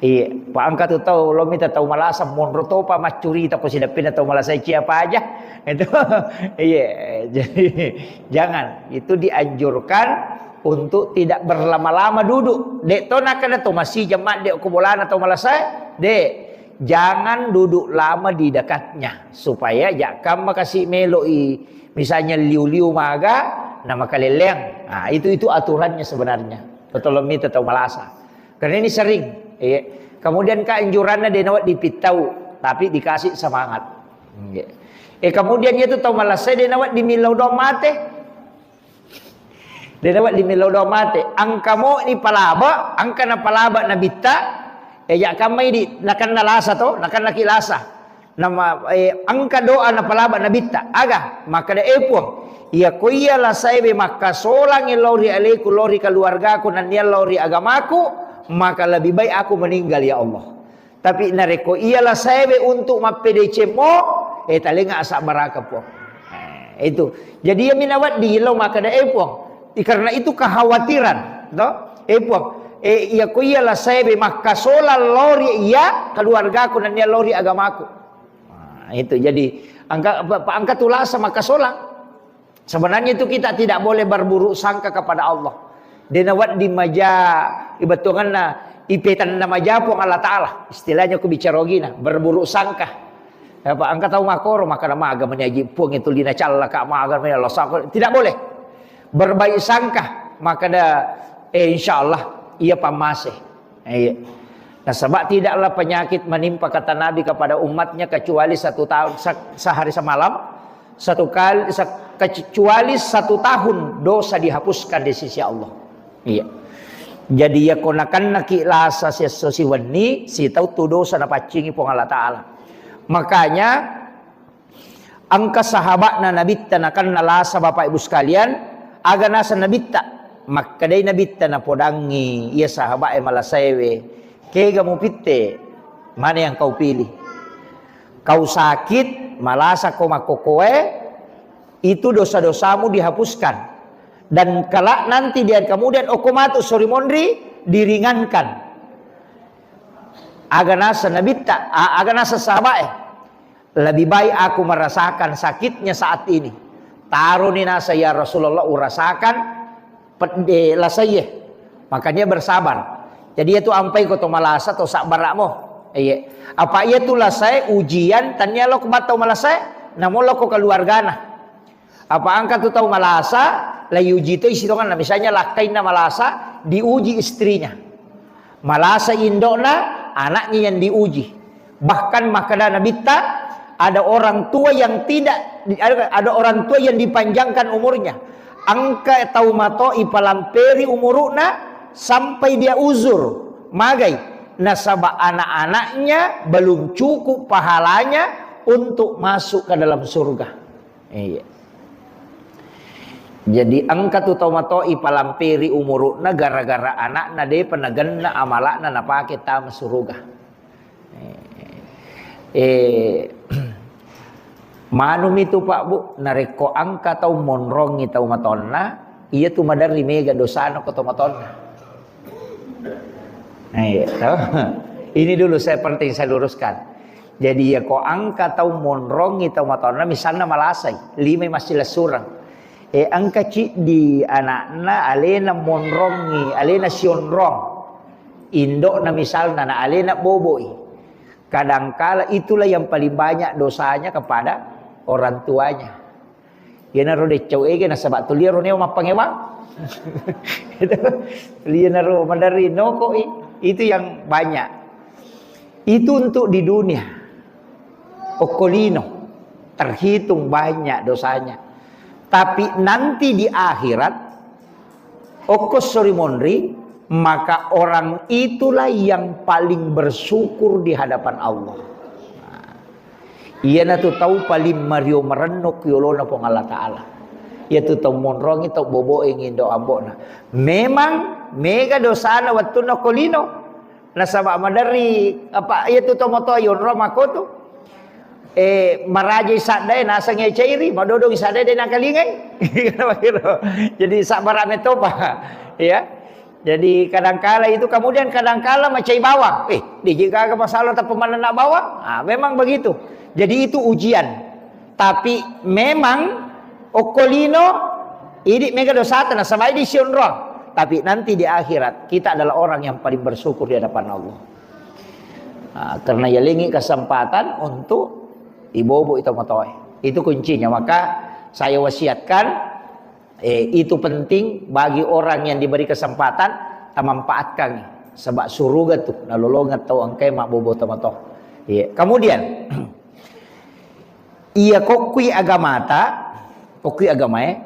Iya, pa engka tu tau lo mita tau malasa monro topa maccurita ko sideppena tau malasa cia paja. Itu iya, jadi jangan, itu dianjurkan untuk tidak berlama-lama duduk. Dek to nakana to masih jam madde ko bolana tau malasa, dek, jangan duduk lama di dekatnya supaya jakka makasi meloi misalnya liu-liu maga na makaleleang. Nah, itu itu aturannya sebenarnya. Tolong mita tau malasa. Karena ini sering. Iya. Kemudian keanjuranna de' nawedding pittau, tapi dikasih semangat. Iya. Eh, kemudian itu tau malasai de' nawedding millau doang mate. De' nawedding millau doang mate. Engka mo ni palaba, engka na palaba nabitta. Eh, ya kamma idi, nakenna lasa to, nakenna ki lasa. Nama, eh, engka doa napalaba nabitta. Aga? Makkeda, "Eh, Puang, iya ko iya lasaewe makkasolang lao ri aleku, lao ri keluargaku, nennia lao ri agamaku, maka lebih baik aku meninggal, ya Allah. Tapi narekko iya lasaewe untuk mappedeceng mo, eh, talenga asabbaraka, Puang." Eh, itu. Jadi iya minawedding lao makkeda, "Eh, Puang, i-, karena itu kekhawatiran, to? Eh, Puang, eh, iya ko iya lasaewe makkasolang lao ri iya keluargaku, nennia lao ri agamaku." Nah, itu jadi angka, pa-, pa-, angka tulasa makkasolang. Sebenarnya itu kita tidak boleh berburuk sangka kepada Allah. De' nawedding maja, ibettongeng na ipetanna maja Puang Allah Ta'ala. Istilahnya ku bicara ogina, berburuk sangka. Apa engka tau makkoro, makkeda maga meni aji Puang itu lina callaka, maga meni Allah sako. Tidak boleh. Berbaik sangka, makkeda, eh, insya Allah, iya pammase. Iya. Nasaba tidaklah penyakit menimpa, kata Nabi, kepada umatnya kecuali satu tahun, se-, sehari semalam, satu kali, se-, kecuali satu tahun dosa dihapuskan di sisi Allah. Iya. Jadi iya ko nakennaki lasa siesso siwenni, sitau tu dosa napaccingi Puang Allah Ta'ala. Makanya, engka sahaba'na Nabitta nakenna lasa, Bapak Ibu sekalian, aga naseng Nabitta? Makkedai Nabitta napodangngi iya sahaba'e malasaewe, "Kega mupitte? Mana yang kau pilih? Kau sakit, malasa ko makkokkoe, itu dosa-dosamu dihapuskan. Dan kelak nanti di hari kemudian, okko matu sori monri, diringankan." Aga naseng Nabitta, a-, aga naseng sahaba'e? "Lebih baik aku merasakan sakitnya saat ini." Taroni naseng, "Ya Rasulullah, urasakan pedde lasaie." Makanya bersabar. Jadi itu ampai ko to malasa to sabbara'mo. Iya. Apa iya tu lasae ujian, tania lo ko battau malasae, namo lo ko keluargana. Apa engka tu tau malasa, la iuji to isi tongenna. Misalnya lakkainna malasa, diuji istrinya. Malasa indokna, anaknya yang diuji. Bahkan makkeda Nabitta, ada orang tua yang tidak, ada, ada orang tua yang dipanjangkan umurnya. Engka tau mato ipalamperi umurukna sampai dia uzur. Magai? Nasaba anak-anaknya belum cukup pahalanya untuk masuk ke dalam surga. Iya. Jadi engka tu tau mato ipalamperi umurukna gara-gara anakna depa nagenna amalakna napake tama suruga. Eh, manumi tu, Pak, Bu, narekko engka tau monrongi tau matonna, iya tu maderri mega dosana ko tau matonna. Nah, iya, toh. Ini dulu saya penting saya luruskan. Jadi, ya, ko engka tau monrongi tau matonna, misalna malasai, limai massilessureng. Eh, engka ciddi anakna alena monrongi, alena sionrong. Indokna misalna, na alena boboi. Kadangkala itulah yang paling banyak dosanya kepada orang tuanya. Iyanaro deccau ege nasaba tuliaro neo mappangewang. Itu, iyanaro maderri nokoi. Itu yang banyak. Itu untuk di dunia. Okkolino. Terhitung banyak dosanya. Tapi nanti di akhirat, okko sori monri, maka orang itulah yang paling bersyukur di hadapan Allah. Nah, iyanatu tau paling mario marenno ku yolona Puang Allah Ta'ala. Iyatu tau monrongi, tau boboengi indo ambo'na. Memang mega dosana wettunna ko lino. Nasaba maderri, apa, iyatu tau matoa yonro makkotu. Eh, marajai saddae nasengnge cairi, madodongi saddae de nakalingai. Jadi sabbara metopa. Ya. Jadi kadangkala itu, kemudian kadangkala macai bawang. Eh, de je gaga masalah tapi manenna bawang. Ah, memang begitu. Jadi itu ujian. Tapi memang okko lino idi mega dosata nasaba idi sionrong. Tapi nanti di akhirat kita adalah orang yang paling bersyukur di hadapan Allah. Ah, karena yalengi kesempatan untuk ibobo itu matoe. Itu kuncinya. Maka saya wasiatkan, eh, itu penting bagi orang yang diberi kesempatan, tamanfaatkan. Saba' suruga tu nalolongeng tau engkae mabbobo tomatoa. Iya. Kemudian, iya kokkui agamata, kokkui agamae,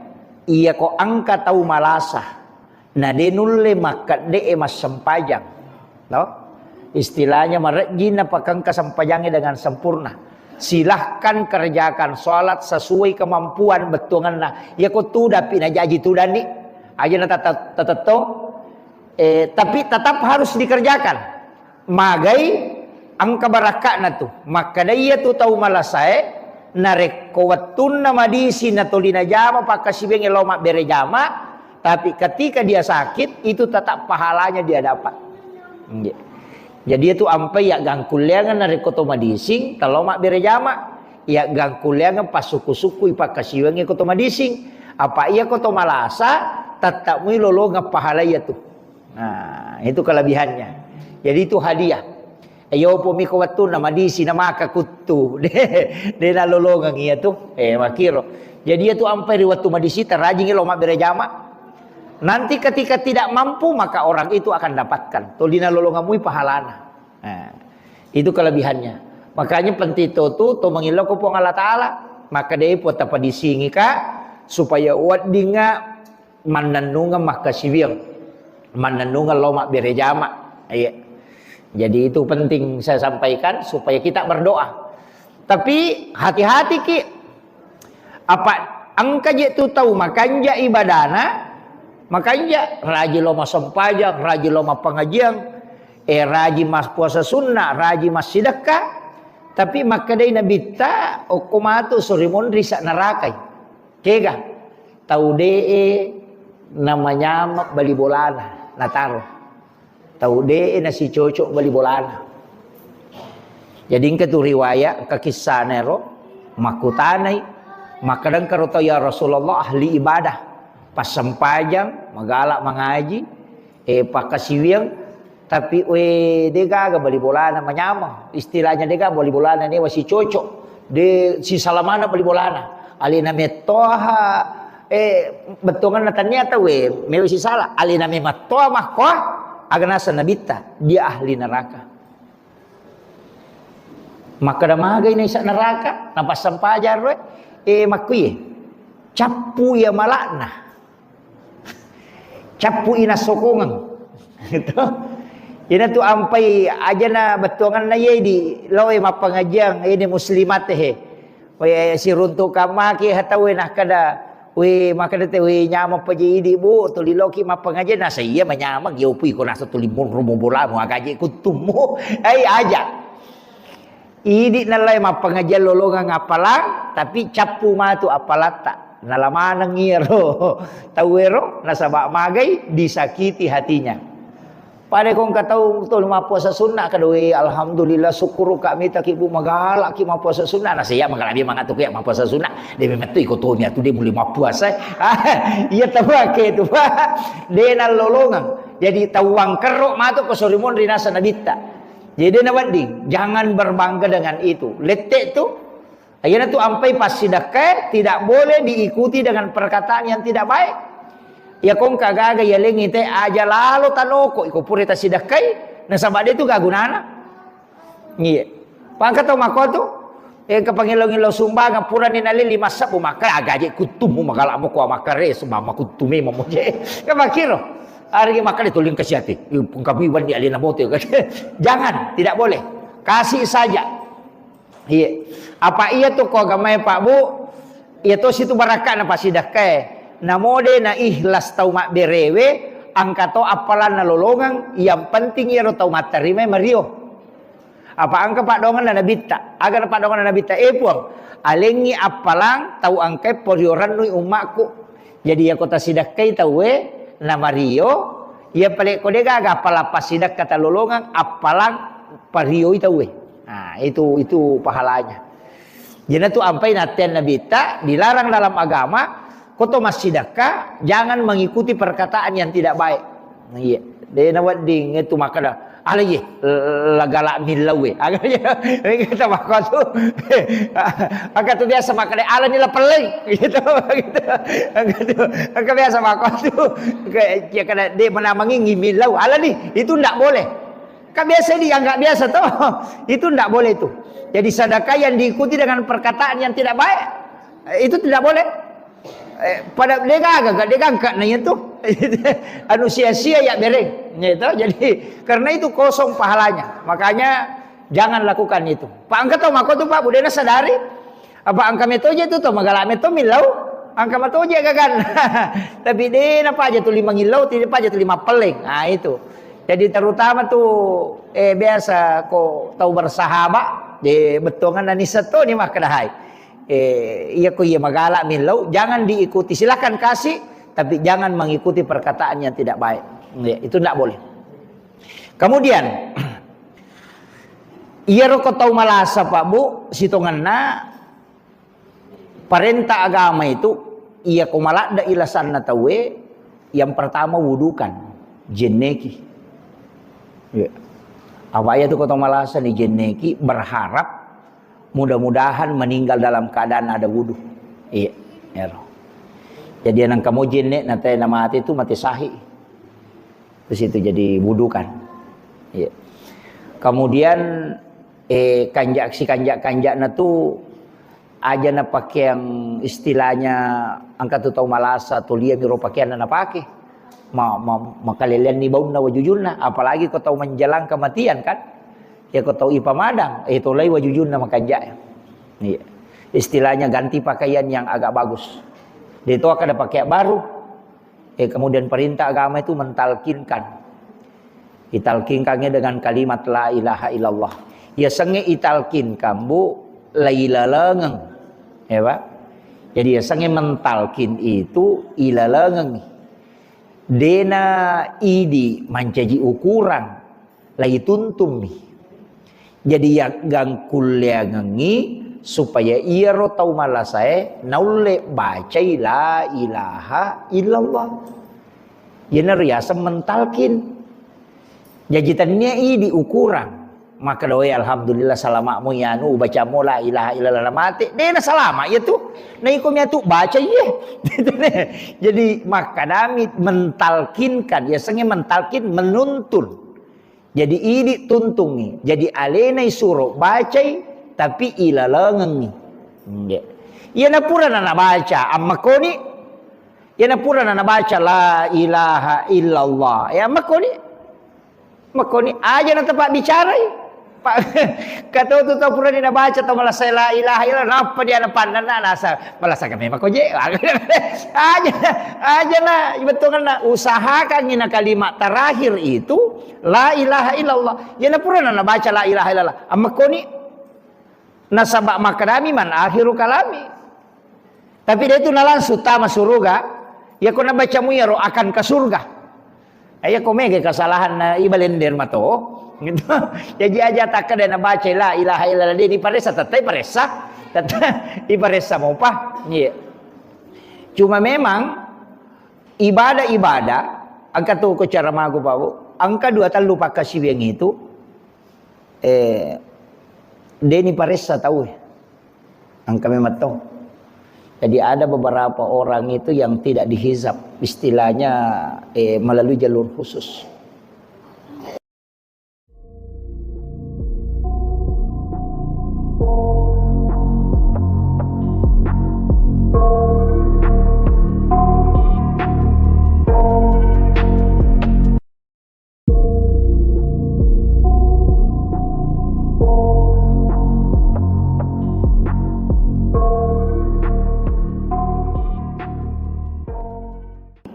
iya ko engka tau malasa, na de nulle makkedde'e massempajang. No? Istilahnya marejjing napakengka sempajangnge dengan sempurna. Silahkan kerjakan sholat sesuai kemampuan bettuangenna. Iya ko tudapi najaji tudanni. Aja na tata-, tatettong. Eh, tapi tetap harus dikerjakan. Magai engka barakka'na tu. Makkeda iya tu tau malasae, narekko wettunna madisi natoli najama pakkasiwiangnge lao mabbere jama, tapi ketika dia sakit, itu tetap pahalanya dia dapat. Nggih. Jadi itu ampai ya gangkulleangan narekko to madising, talo mabbere jama, ya gangkulleangan passukku-sukkui pakkasiwiangnge ko to madising. Apa iya ko to malasa, tetap mui lolongeng pahala iya tu. Nah, itu kelebihannya. Jadi itu hadiah. Ayo pomi ko wettunna madisi na maka kuttu. De, de nalolongeng iya tu. Eh, makiro. Jadi iya tu ampai ri wettu madisi tarajingi lo mabbere jama. Nanti ketika tidak mampu maka orang itu akan dapatkan. Toli nalolongeng mui pahalana. Nah, itu kelebihannya. Makanya penting to tu to mangillau ko Puang Allah Taala. Maka de po tapadisingi ka supaya weddinga mannennungeng makkasiwiang, mannennungeng lao mabbere jama. Iya. Jadi itu penting saya sampaikan supaya kita berdoa. Tapi hati-hati ki, apa engka je tu tau makanja ibadana, makanja raji lao massempajang, raji lao mappangajiang, eh, raji mas puasa sunnah, raji massidekka, tapi makkedai nabitta okko matu sori monri sa narakai. Kega? Tau de'e namanyama bali bolana, nataro. Tau de'e nasicocok bali bolana. Jadi engka tu riwayat, engka kissana ero, makkutanai, makkadang karo tau, "Ya Rasulullah, ahli ibadah, passempajang, magala mangaji, eh, pakkasiwiang, tapi, we, de gaga bali bolana manyameng. Istilahnya de gaga bali bolana newa sicocok. De sisala maneng bali bolana. Alena mettoha, eh, bettuanganna tania tau, we, mewa sisala. Alena memettoha makkoa, aga naseng nabitta, dia ahli neraka." Makkeda magai naisa neraka, napassempajang ro, eh, makkuye. Cappu iya malakna. Cappu ina sokongeng. Gitu. Ina tu ampai ajana bettuanganna ye di loe mappangajiang, ini muslimat he. We siruntu kamaki hatawe nakkeda, we makkeda te, we nyameng paje idi, Bu, tuli loki mappangajiang, nasa iya manyameng, yo pui ko nasa tuli monro mo bolamu, agaje kuttummu. Ai aja. Idi nallai mappangajiang lolongeng appalang, tapi cappu matu appalatta. Nala maneng iyaro tauwero, nasaba magai disakiti hatinya. Pada ko engka tau tuli mappuasa sunna, kada, "We, alhamdulillah, syukur ka mitaki, Bu, magala ki mappuasa sunna." Nasa iya magala mangatu ki mappuasa sunna. De memettu iko tomi atu de muli mappuasa. Iya tau ake tu, Pak. De nallolongeng. Jadi tau wangkerro matu ko sori monri nasa nabitta. Jadi de nawedding, jangan berbangga dengan itu. Lette tu, iyana tu ampai passidekkae tidak boleh diikuti dengan perkataan yang tidak baik. Iya ko engka gaga yalengi te aja lalo tanoko iko pura tasidekkai, nasaba de tu gagunana. Iya. Pangka tau mako tu, eh, ke pangilo-ngilo sumbangan purani nalili massabbu maka agaje kuttumu magala mo ko makare sumama kuttumi mamoje. Ke makiro. Ari makale tuling kasiati. Kami wandi alena bote. Jangan, tidak boleh. Kasih saja. Iya. Apa iya tu ko agamae, Pak, Bu? Iya to situ barakka'na pasidakkae. Namo de na ikhlas tau mabberewe, engka to appalanna lolongeng, yang penting iyaro tau matterimai mario. Apa engka paddoangenna nabitta? Aga na paddoangenna nabitta? Eh, Puang, alengngi appalang tau engkae porio rennui ummakku. Jadi, iyako tasidakkai tauwe namario, iya pale ko de gaga appalang passidakka talolongeng, appalang parioi tauwe. Nah, itu, itu pahalanya. Jadi, tu ampai natteang nabitta dilarang dalam agama, ko to massidakka, jangan mengikuti perkataan yang tidak baik. Nah, iya. De nawedding itu makkeda, Ala ye, lagala millau e. Aga ye, kita makotu. Aga tu biasa makan ala ni lapeleng. Gitu, gitu. Aga tu, aga biasa makotu. Kayak, ya, kada de menamangi millau. Ala ni, itu ndak boleh. Kan biasa dianggap biasa toh. Itu ndak boleh itu. Jadi sedekah yang diikuti dengan perkataan yang tidak baik, eh, itu tidak boleh. Eh, pada degaga, degaga na itu. Anu sia-sia ya bereng. Gitu. Jadi karena itu kosong pahalanya. Makanya jangan lakukan itu. Pak, engka tau mako tu, Pak, budena sadari. Apa engka metoje tu to, magala meto millau. Engka matoje gagan. Tapi de na paja tu lima ngillau, tidak paja tu lima peleng. Nah, itu. Jadi terutama tu, eh, biasa ko tau bersahabat, de bettuangan nani seto ni makkeda hai. Eh, iya ko iya magala millau, jangan diikuti. Silakan kasih, tapi jangan mengikuti perkataan yang tidak baik. Ya, itu tidak boleh. Kemudian, iyaro ko tau malasa, Pak, Bu, sitongenna parenta agama itu, iya ko maladde ilasanna tauwe, yang pertama wudukan, jenneki. Ya. Apa iya tu ko tau malasa ni jenneki, berharap mudah-mudahan meninggal dalam keadaan ada wudu. Iya, ero. Jadi nang kamu jenne na te na mate tu mate sahih. Terus itu jadi wudukan. Iya. Kemudian, eh, kanjak si kanjak-kanjakna tu aja na pakeang istilahnya engka tu tau malasa, tu lia miro pakeanna napake. Ma, ma, makaleleanni baunna wajujunna, apalagi ko tau menjelang kematian kan. Ya ko tau ipamadang, eh, tolai wajujunna makanjak. Iya. Istilahnya ganti pakaian yang agak bagus. De to kada pakai baru. Eh, kemudian perintah agama itu mentalkinkan. Italkinkannya dengan kalimat la ilaha illallah. Yasengnge italkinkan, Bu, lailalengeng. Ya, Pak? Jadi yasengnge mentalkin itu ilalengeng. Dena idi mancaji ukuran. Laituntummi. Jadi yaggangkulleangengngi supaya iyaro tau malasae naulle bacai la ilaha illallah. Iyana riaseng mentalkin. Jaji tennia idi ukurang. Maka doe alhamdulillah salama'mu yanu ubacammu la ilaha illallah mate. Dena salama iya tu. Na iko miatu baca iye. Jadi makkadami mentalkinkan, yasengnge mentalkin menuntun. Jadi idi tuntungngi. Jadi alenai suro bacai, tapi ilalengengngi. Nggih. Iyana purana nabaca, ammakoni. Iyana purana nabaca la ilaha illallah. Ya, ammakoni. Makoni aja na tepat bicarai. Pak, kata tu tau purani nabaca tau malasa la ilaha illallah, nappa dia napannana nasa malasa kami makoje. Aja, aja na betonganna usahakan ina kalimat terakhir itu la ilaha illallah. Iyana purana nabaca la ilaha illallah. Ammakoni nasaba makkadami man akhiru kalami. Tapi de tu na langsung tama suruga, ya ko nabaca mu iyaro akan ke surga. Eh, ya ko mega kesalahan na ibalender mato. Gitu. Jadi aja takkeda nabaca la ilaha illallah de diparessa, tettai paressa. Tettai iparessa mopa. Iya. Cuma memang ibadah-ibadah, engka tu ko cara magu, Pak, Bu. Engka dua tellu pakkasiwiang itu, eh, deni paressa tau. Engka memang to. Jadi ada beberapa orang itu yang tidak dihizab, istilahnya, eh, melalui jalur khusus.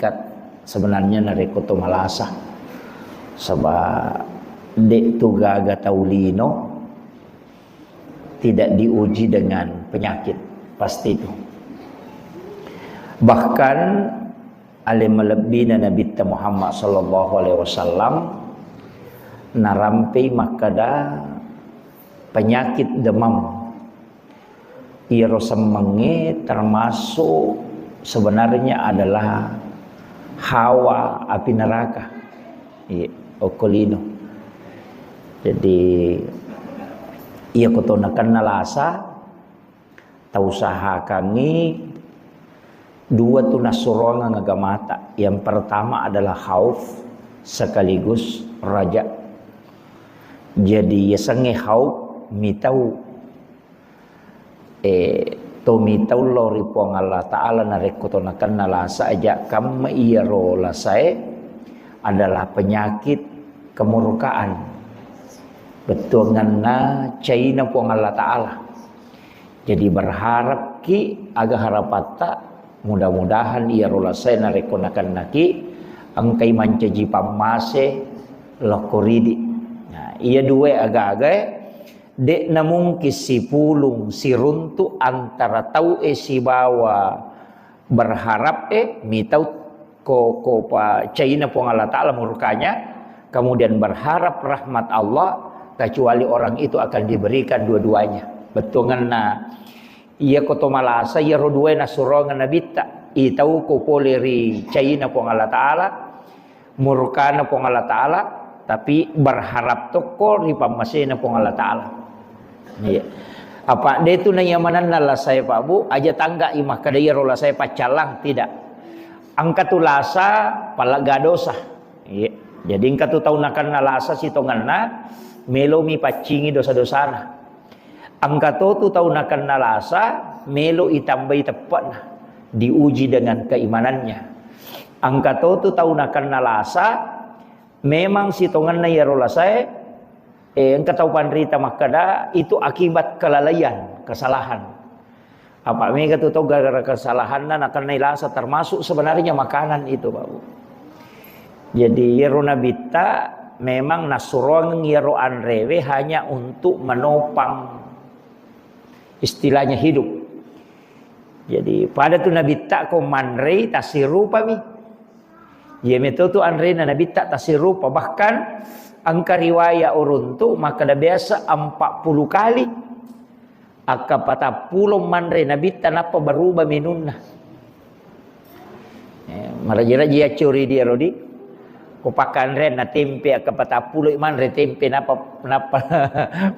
Ikat sebenarnya narekko to malasa. Saba de tu gaga tau lino tidak diuji dengan penyakit, pasti itu. Bahkan ale malebbina Nabitta Muhammad sallallahu alaihi wasallam narampei makkada penyakit demam. Iyaro semmengnge termasuk sebenarnya adalah hawa api neraka. Iya, okko lino. Jadi, iya ko to nakenna lasa, tausahakangngi dua tu nassuroangeng agamata. Yang pertama adalah khauf sekaligus raja. Jadi, yasengnge khauf mitau Eh, to mitau lao ri Puang Allah Ta'ala narekko to nakenna lasa aja kamma iyaro lasae adalah penyakit kemurkaan. Bettuanganna caina Puang Allah Ta'ala. Jadi berharapki aga harapatta, mudah-mudahan iyaro lasae narekko nakennaki engkai mancaji pammase lokko ridi. Nah, iya dua aga-agae De'na mungkin sipulung siruntu antara tau'e sibawa berharap'e, mitau ko, ko pa caina Puang Allah Ta'ala murkanya, kemudian berharap rahmat Allah, kecuali orang itu akan diberikan dua-duanya. Bettuanganna, iya ko to malasa, iyaro duae nassuroangeng Nabitta, itau ko pole ri caina Puang Allah Ta'ala, murkana Puang Allah Ta'ala, tapi berharap tokko ri pammasena Puang Allah Ta'ala. Iya. Apa de tu naiyamanenna lasae, Pak Bu, aja tangga i makkeda iyaro lasae paccallang, tidak. Engka tu lasa palegga dosa. Iya. Jadi engka tu tau nakenna lasa sitongenna, melomi paccingi dosa-dosana. Engka to tu tau nakenna lasa, melo itambai teppe'na, diuji dengan keimanannya. Engka to tu tau nakenna lasa, memang sitongenna iyaro lasae, eh, engka tau panrita makkeda, itu akibat kelalaian, kesalahan. Apa mega tu tau gara-gara kesalahanna nakennai lasa, termasuk sebenarnya makanan itu, Pak Bu. Jadi, iyaro Nabitta memang nassuroangeng iyaro anrewe hanya untuk menopang istilahnya hidup. Jadi, pada tu Nabitta ko manrei tassirupami. Iya meto tu anrena Nabitta tassirupa. Bahkan engka riwaya uruntu makkeda biasa empat puluh kali. Akka patappulo manre Nabitta nappa berubah menunna. Eh, maraji-raji accori dia rodi. Ko pakkanreanna tempe akka patappulo manre tempe nappa, nappa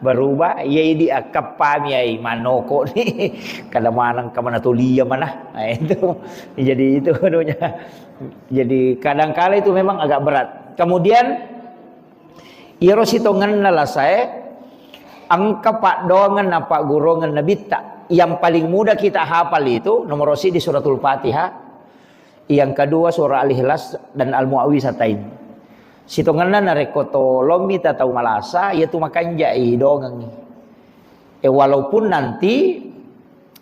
berubah. Iya idi akka pami ai manoko ni. Kada maneng ka mana tulia mana. Nah, itu. Jadi itu anunya. Jadi kadangkala itu memang agak berat. Kemudian Iyaro sitongenna lasae, engka paddoangeng napaggurungeng Nabitta. Yang paling mudah kita hafal itu nomor siji Suratul Fatihah, yang kedua surah Al-Ikhlas dan Al-Muawwizatain. Sitongenna narekko tolommi ta tau malasa, iyatu makanjai dongengngi. Eh, walaupun nanti,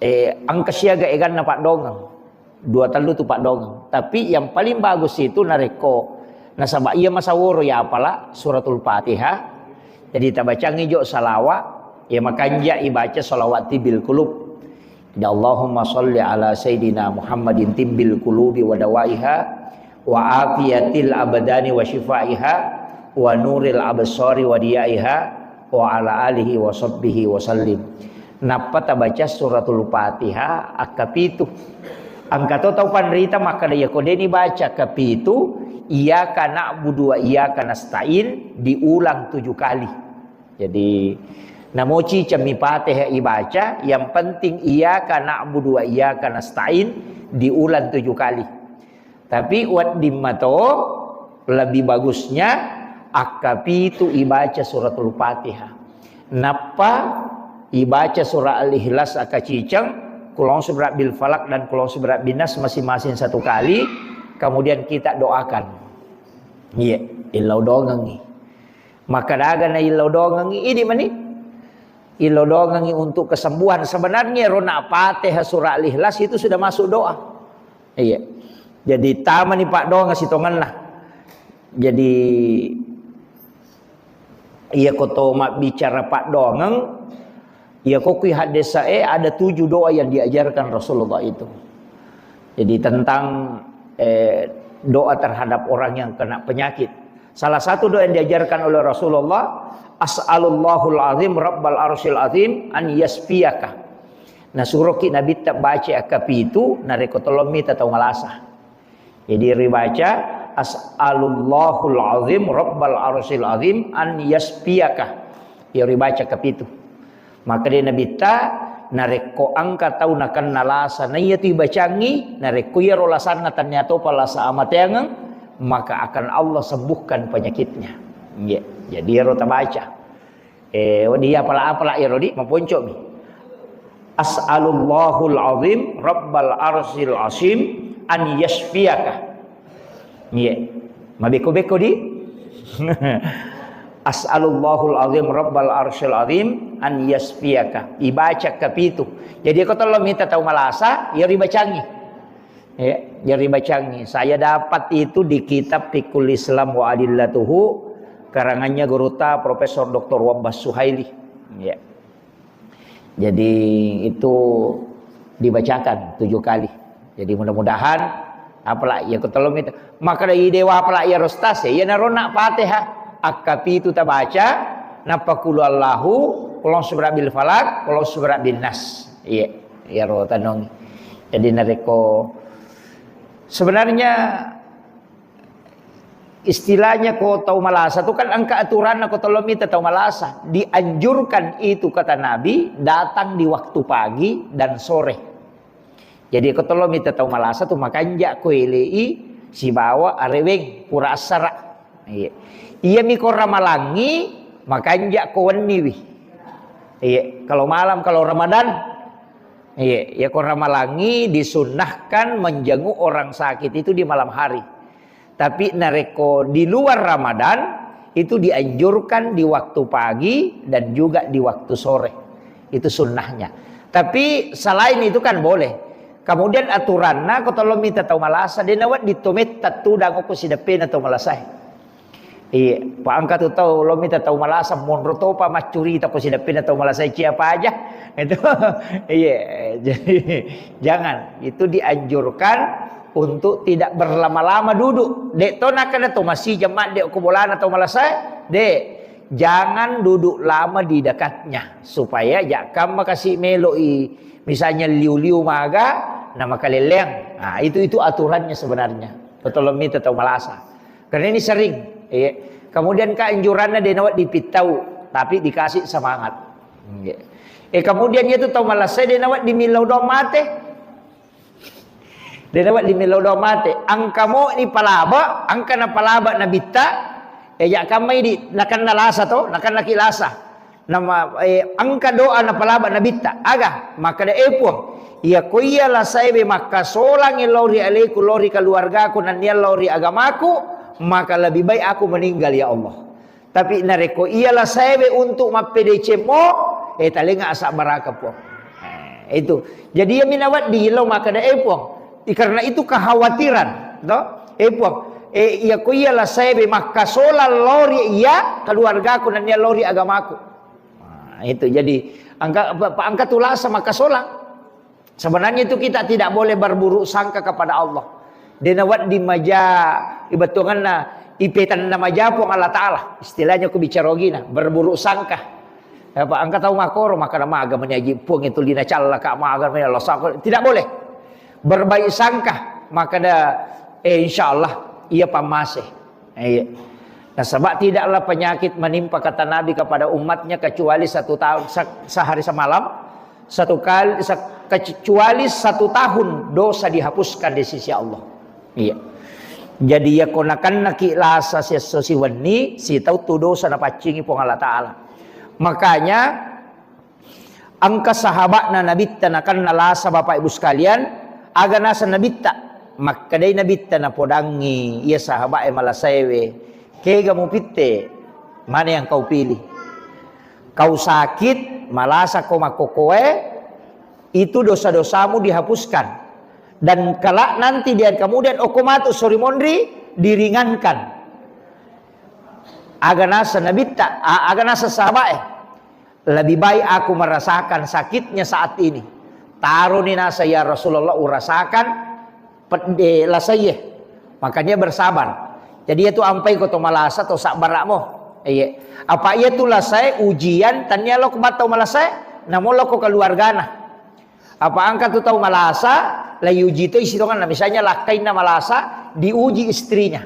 eh, engka siaga eganna paddoangeng. Dua tellu tu paddoangeng. Tapi yang paling bagus itu narekko nasaba iya masaworo ya apala Suratul Fatihah. Jadi tabacangngi jo salawat, ya makanja ibaca salawat tibbil qulub. Ya Allahumma salli ala Sayyidina Muhammadin tibbil qulubi wa dawaiha wa afiyatil abdani wa syifaiha wa nuril absari wa diyaiha wa ala alihi wa sahbihi wa sallim. Nappa tabaca Suratul Fatihah akka pitu. Engka to tau panrita makkeda, "Iya ko deni baca akka pitu, iyyaka na'budu wa iyyaka nasta'in diulang tujuh kali." Jadi, namoci cemmi Fatihah ibaca, yang penting iyyaka na'budu wa iyyaka nasta'in diulang tujuh kali. Tapi wedding mato lebih bagusnya akka pitu ibaca Suratul Fatihah. Nappa ibaca surah Al-Ikhlas akka ciceng, Qul a'udzu birabbil falaq dan Qul a'udzu birabbin nas masing-masing satu kali, kemudian kita doakan. Iya, illau dongengngi. Maka daga na illau dongengngi, idi mani. Illau dongengngi untuk kesembuhan. Sebenarnya rona Fatihah surah Al-Ikhlas itu sudah masuk doa. Iya. Jadi tamani paddoangeng sitongenna. Jadi iya ko to mabbicara paddoangeng, iya ko kui haddesae ada tujuh doa yang diajarkan Rasulullah itu. Jadi tentang, eh, doa terhadap orang yang kena penyakit. Salah satu doa yang diajarkan oleh Rasulullah, "As'alullahul azim rabbal arsyil azim an yasfiyaka." Nah, suroki Nabitta baca akka pitu, narekko tolong mita tau malasa. Jadi ribaca, As'alullahul azim rabbal arsyil azim an yasfiyaka. Iyaro ibaca kapitu. Maka de Nabitta, narekko engka tau nakenna lasa, na iyatu ibacangngi, narekko iyaro lasanna tannia topa lasa amateangeng, maka akan Allah sembuhkan penyakitnya. Iya. Jadi iyaro tabaca. Eh, wedding iya apala-apala iyaro di, maponco'mi. As'alullahul azim rabbal arsyil azim an yasfiyaka. Iya. Mabeko-beko di. As'alullahul azim rabbal arsyil azim an yasfiyaka. Ibaca kapitu. Jadi ko tolong minta tau malasa, iyaro ibacangngi. Ya, jadi bacangi. Saya dapat itu di kitab Fiqhul Islam wa Adillatuhu, karangannya gurutta Profesor Doktor Wabbas Suhaili. Ya. Jadi itu dibacakan tujuh kali. Jadi mudah-mudahan apalagi ya ketolong itu. Maka dari dewa apalagi ya rostas ya, ya narona Fatihah. Akkapitu tabaca, napa kulu Allahu, kulong subra bil falak, kulong subra bin nas. Iya, ya ro tanong. Jadi narekko Sebenarnya istilahnya ko tau malasa tu kan engka aturanna ko tolong mita tau malasa. Dianjurkan itu kata Nabi datang di waktu pagi dan sore. Jadi ko tolong mita tau malasa tu makanja ko elei sibawa areweng pura assara. Iya. Iya mi ko ramalangi makanja ko wenniwi. Iya. Kalau malam kalau Ramadan Iya, ya ko ramalangi disunnahkan menjenguk orang sakit itu di malam hari. Tapi narekko di luar Ramadan itu dianjurkan di waktu pagi dan juga di waktu sore. Itu sunnahnya. Tapi selain itu kan boleh. Kemudian aturanna ko tolong minta tau malasa de nawedding to metta tudang ko sideppena tau malasae. Iya, pa engka tu tau lo mita tau malasa monro topa maccurita ko sideppena tau malasa cia paja. Itu iya, jadi jangan. Itu dianjurkan untuk tidak berlama-lama duduk. Dek to nakana to masih jam de ko bolana tau malasa, dek. Jangan duduk lama di dekatnya supaya jakka makasi meloi misalnya liu-liu maga na makaleleang. Nah, itu itu aturannya sebenarnya. Betul lo mita tau malasa. Karena ini sering. Iya. Kemudian keanjurannya dia nawat dipittau, tapi dikasih semangat. Iya. Eh, kemudian itu tau malasa dia nawat dimillau doang mate. Dia nawat dimillau doang mate. Angka mo ni palaba, angka na palaba nabitta. Eh, ya kamai di nakan lasa to, nakan laki lasa. Nama, eh, engka doa napalaba nabitta. Aga, makkeda, "Eh, Puang, iya ko iya lasaewe makkasolang lao ri aleku, lao ri keluargaku, nennia lao ri agamaku, maka lebih baik aku meninggal, ya Allah. Tapi narekko iya lasaewe untuk mappedecemmo, eh, talenga asabbaraka, Puang." Eh, itu. Jadi iya minawa di lo makkeda, "Eh, Puang, i-, karena itu kekhawatiran, to? Eh, Puang, eh, iya ko iya lasaewe makkasolang lao ri iya keluargaku, nennia lao ri agamaku." Nah, itu jadi angka, pa-, pa-, angka tulasa makkasolang. Sebenarnya itu kita tidak boleh berburuk sangka kepada Allah. Dena wedding maja ibetonganna ipetanna maja Puang Allah Ta'ala. Istilahnya ku bicara ogina, berburuk sangka. Apa angka tau makoro, makkeda maga meni aji Puang itu lina callaka maga meni Allah sangka. Tidak boleh. Berbaik sangka, makkeda, eh, insya Allah, iya pammase. Iya. Nasaba tidaklah penyakit menimpa kata Nabi kepada umatnya kecuali satu tahun se-, sehari semalam, satu kali se-, kecuali satu tahun dosa dihapuskan di sisi Allah. Iya. Jadi iya ko nakennaki lasa siesso siwenni, sitau tu dosa napaccingi Puang Allah Ta'ala. Makanya Engka sahaba'na Nabitta nakenna lasa, Bapak Ibu sekalian, aga naseng Nabitta? Makkedai Nabitta napodangngi iya sahaba'e malasaewe, "Kega mupitte? Mana yang kau pilih? Kau sakit, malasa ko makkokkoe, itu dosa-dosamu dihapuskan. Dan kelak nanti di hari kemudian, okko matu sori monri, diringankan." Aga naseng Nabitta, a-, aga naseng sahaba'e? Lebih baik aku merasakan sakitnya saat ini. Taroni nasa, ya Rasulullah, urasakan pedde lasaie. Makanya bersabar. Jadi itu ampai ko to malasa to sabbara'mo. Iya. Apa iya tu lasae ujian, tania lo ko battau malasae, namo lo ko keluargana. Apa angka tu tau malasa, la iuji to isi tonganna. Misalnya lakkainna malasa, diuji istrinya.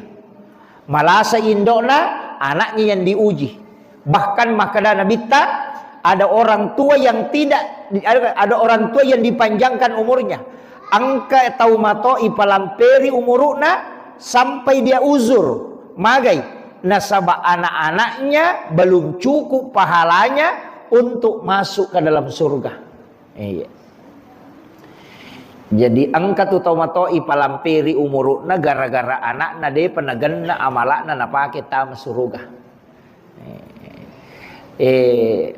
Malasa indo'na, anaknya yang diuji. Bahkan makkeda Nabitta, ada orang tua yang tidak, ada, ada orang tua yang dipanjangkan umurnya. Engka tau mato ipalamperi umuru'na sampai dia uzur. Magai? Nasaba anak-anaknya belum cukup pahalanya untuk masuk ke dalam surga. Iya. Jadi engka tu tau mato ipalamperi umuru'na gara-gara anakna depa nagenna amala'na napake tama suruga. Eh,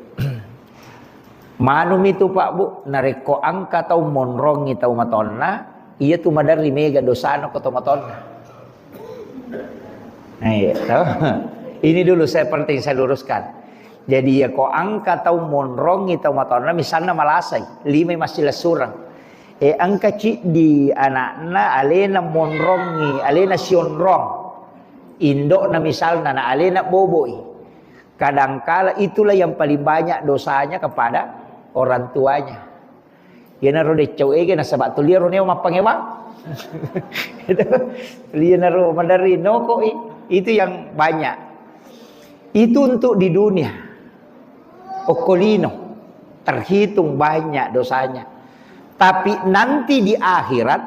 manumi tu, Pak, Bu, narekko engka tau monrongi tau matonna, iya tu maderri mega dosana ko tau matonna. Nah, iya, toh. Ini dulu saya penting saya luruskan. Jadi, ya, ko engka tau monrongi tau matonna, misalna malasai, limai massilessureng. Eh, engka ciddi anakna alena monrongi, alena sionrong. Indo'na misalna, na alena boboi. Kadangkala itulah yang paling banyak dosanya kepada orang tuanya. Iyanaro deccau ege nasaba tuliaro neo mappangewang. Itu, iyanaro maderri nokoi. Itu yang banyak. Itu untuk di dunia. Okko lino. Terhitung banyak dosanya. Tapi nanti di akhirat,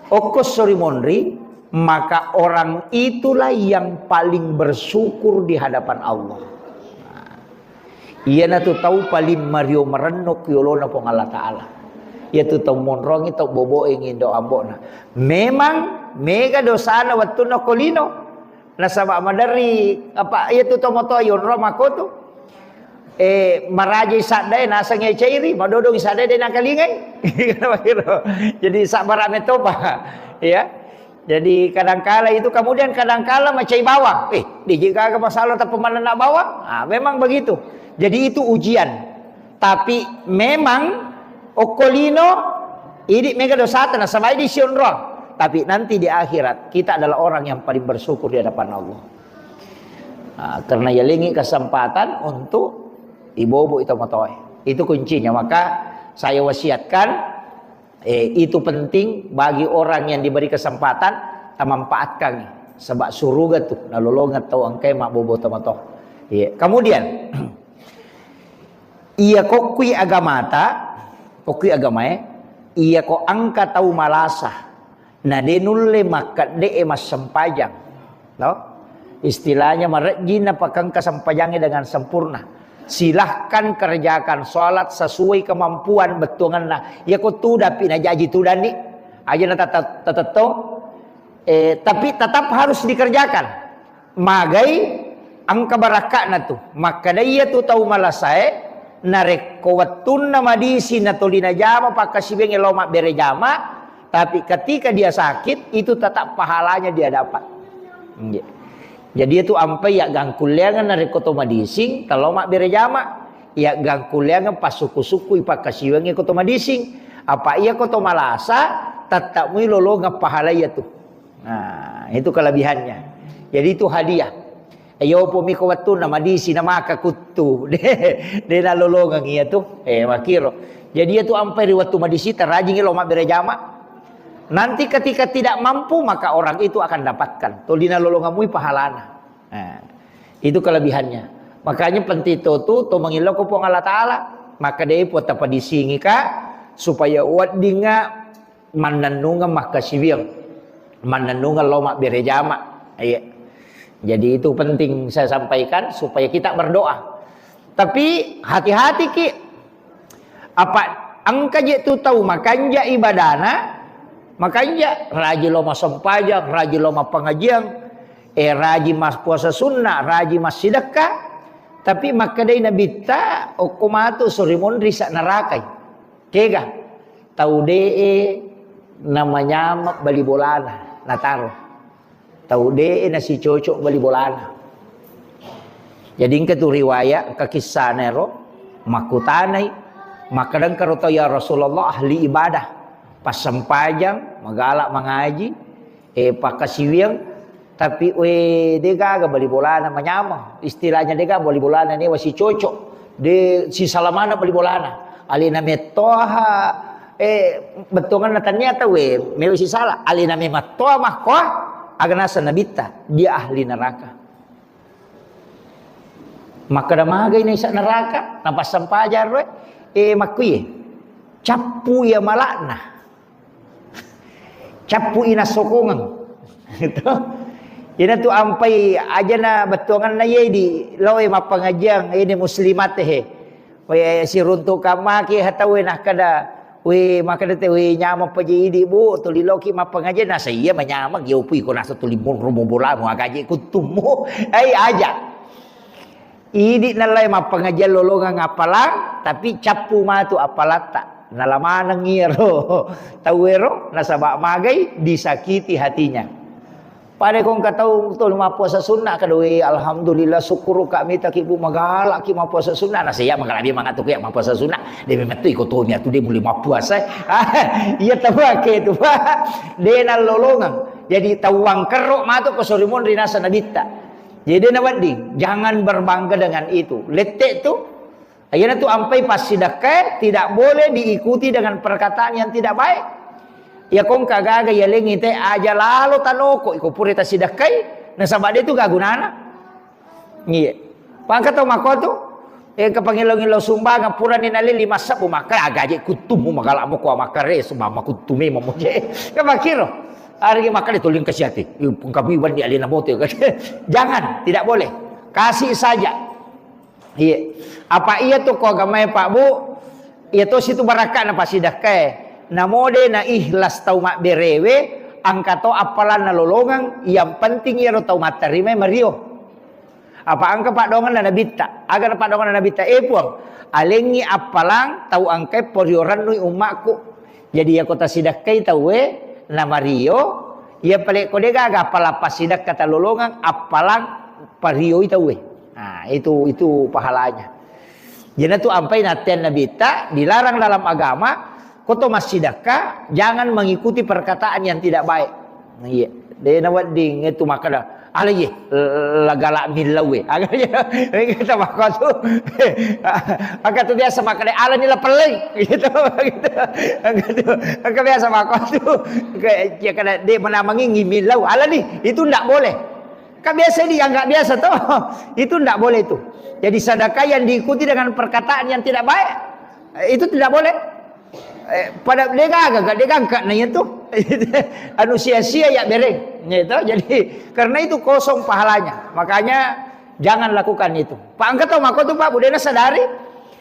okko sori monri, maka orang itulah yang paling bersyukur di hadapan Allah. Iyanatu tau paling mario marenno ki yolona Puang Allah Ta'ala. Iyatu tau monrongi, tau boboe ngindo ambo'na. Memang mega dosana wettunna ko lino. Nasaba maderri, apa, iyatu tau motoa yonro makotu. Eh, marajai saddae naseng cairi, madodongi saddae de nakalingai. Jadi sabbara metopa. Ya. Jadi kadangkala itu, kemudian kadangkala macai bawang. Eh, de je gaga masalah tapi manenna bawang. Ah, memang begitu. Jadi itu ujian. Tapi memang okko lino idi mega dosata nasaba idi sionrong. Tapi nanti di akhirat kita adalah orang yang paling bersyukur di hadapan Allah. Ah, karena yalengi kesempatan untuk ibobo itu motoe. Itu kuncinya. Maka saya wasiatkan Eh, itu penting bagi orang yang diberi kesempatan, tamanfaatkan. Sebab suruga tu, nalolongeng tau engkae mabbobo tomatoa. Iya. Kemudian, iya kokkui agamata, kokkui agamae, iya ko engka tau malasa, na de nulle makkedde'e massempajang. No? Istilahnya marejjing napakengka sempajangnge dengan sempurna. Silahkan kerjakan sholat sesuai kemampuan bettuangenna. Iya ko tudapi najaji tudanni. Aja na tata-, tatetto. Eh, tapi tetap harus dikerjakan. Magai engka barakka'na tu. Makkeda iya tu tau malasae, narekko wettunna madisi natoli najama pakkasiwiangnge lao mabbere jama, tapi ketika dia sakit, itu tetap pahalanya dia dapat. Nggih. Jadi itu ampai ya gangkulleangan narekko to madising, telo mabbere jama, ya gangkulleangan pasukku-sukku ipakkasiwiangnge ko to madising. Apa iya ko to malasa, tetap mui lolongeng pahala iya tu. Nah, itu kelebihannya. Jadi itu hadiah. Ayo pomi ko wettunna madisi na maka kuttu. De, de nalolongeng iya tu. Eh, makiro. Jadi iya tu ampai ri wettu madisi tarajingi lao mabbere jama. Nanti ketika tidak mampu, maka orang itu akan dapatkan. Toli nalolongeng mui pahalana. Nah, itu kelebihannya. Makanya penting to tu, to mangillau ko Puang Allah Ta'ala. Maka de po tapadisingi ka supaya weddingnga mannennungeng makkasiwiang, mannennungeng lao mabbere jama. Iya. Jadi itu penting saya sampaikan supaya kita berdoa. Tapi hati-hati ki, apa engka je tu tau makanja ibadana, makanja raji lao massempajang, raji lao mappangajiang, eh, raji mas puasa sunnah, raji massidekka, tapi makkedai Nabitta, okko matu sori monri sa narakai. Kega? Tau de'e namanyama bali bolana, nataro. Tau de'e nasicocok bali bolana. Jadi engka tu riwayat, engka kissana ero, makkutanai, makkadang karo tau, "Ya Rasulullah, ahli ibadah, passempajang, magala mangaji, eh, pakkasiwiang, tapi, we, de gaga bali bolana manyameng. Istilahnya de gaga bali bolana newa sicocok. De sisala maneng bali bolana. Alena mettoha, eh, bettuanganna tania tau, we, mewa sisala. Alena memettoha makkoa, Aga naseng Nabitta, dia ahli neraka. Makkeda magai naisa neraka, napassampajang ro, eh, makkuye. Cappu iya malakna. Cappu ina sokongeng. Gitu. Ina tu ampai ajana bettuanganna ye di loe mappangajiang ini muslimat he. We siruntuk kamaki hatawe nakkeda, we makkeda te, we nyameng paje idi, Bu, tuli loki mappangajiang, nasa iya manyameng, yopu iko nasa tuli monro bolamu, agaje kuttummu. Ai aja. Idi nalai mappangajiang lolongang appalang, tapi cappu matu appalatta. Nala maneng iyaro tauwero, nasaba magai disakiti hatinya. Pada ko engka tau tuli mappuasa sunna, kada, "We, alhamdulillah, syukur ka mita ki, Bu, magala ki mappuasa sunna." Nah, saya magala dia mangatu ya mappuasa sunna. Dia memang tu iko tu niat tu dia mulai mappuasa. Iya, tahu ke itu, Pak. Dia nalolongang. Jadi tawang kerro matu ko sorimun rinasa nabitta. Jadi dia nawedding, jangan berbangga dengan itu. Lettek tu, Iyana tu ampai passidekkae tidak boleh diikuti dengan perkataan yang tidak baik. Iya kongka gaga yalengi te aja lalo tanoko iko pura tasidekkai, nasaba de tu gagunana. Iya. Pangka tau mako tu, eh, ke pangilo-ngilo sumbangan purani nale lima sebbu maka agaje kuttumu magala mo ko makare sumama kuttume mo je. Ke makiro. Ari maka de tuling kasiati. Pungkabi wandi alena bote. Jangan, tidak boleh. Kasih saja. Iya. Apa iya tu ko agamae, Pak, Bu? Iya to situ barakka na pasidakkae. Namo de na ikhlas tau mabberewe, angka to appalanna lolongang, yang penting iyaro tau matterimai mario. Apa angka padonganna nabitta? Aga na padonganna nabitta? Eh, Puang, alengi appalang tau angkai porio rennui ummakku. Jadi iya ko tasidakkai tauwe na mario, iya pale ko de gaga appalang pasidakka talolongang, appalang parioi tauwe. Nah, itu, itu pahalanya. Jadi tu ampai nattean nabitta dilarang dalam agama, ko to massidakka jangan mengikuti perkataan yang tidak baik. Nah, iya. De na wedding itu makkeda, "Ala ye, lagala millau we." Aga ye, kita mako tu. Aga tu biasa makkeda, "Ala ni la pelleng." Gitu, gitu. Aga tu, aga biasa mako tu. Kayak, ya kada de menamangi ngimillau. Ala ni, itu ndak boleh. Kan biasa dianggap biasa toh. Itu ndak boleh itu. Jadi sedekah yang diikuti dengan perkataan yang tidak baik, eh, itu tidak boleh. Eh, pada de gaga, de gangka na itu. Anu sia-sia ya bereng. Gitu. Jadi karena itu kosong pahalanya. Makanya jangan lakukan itu. Pak angka tau mako tu Pak, budena sadari.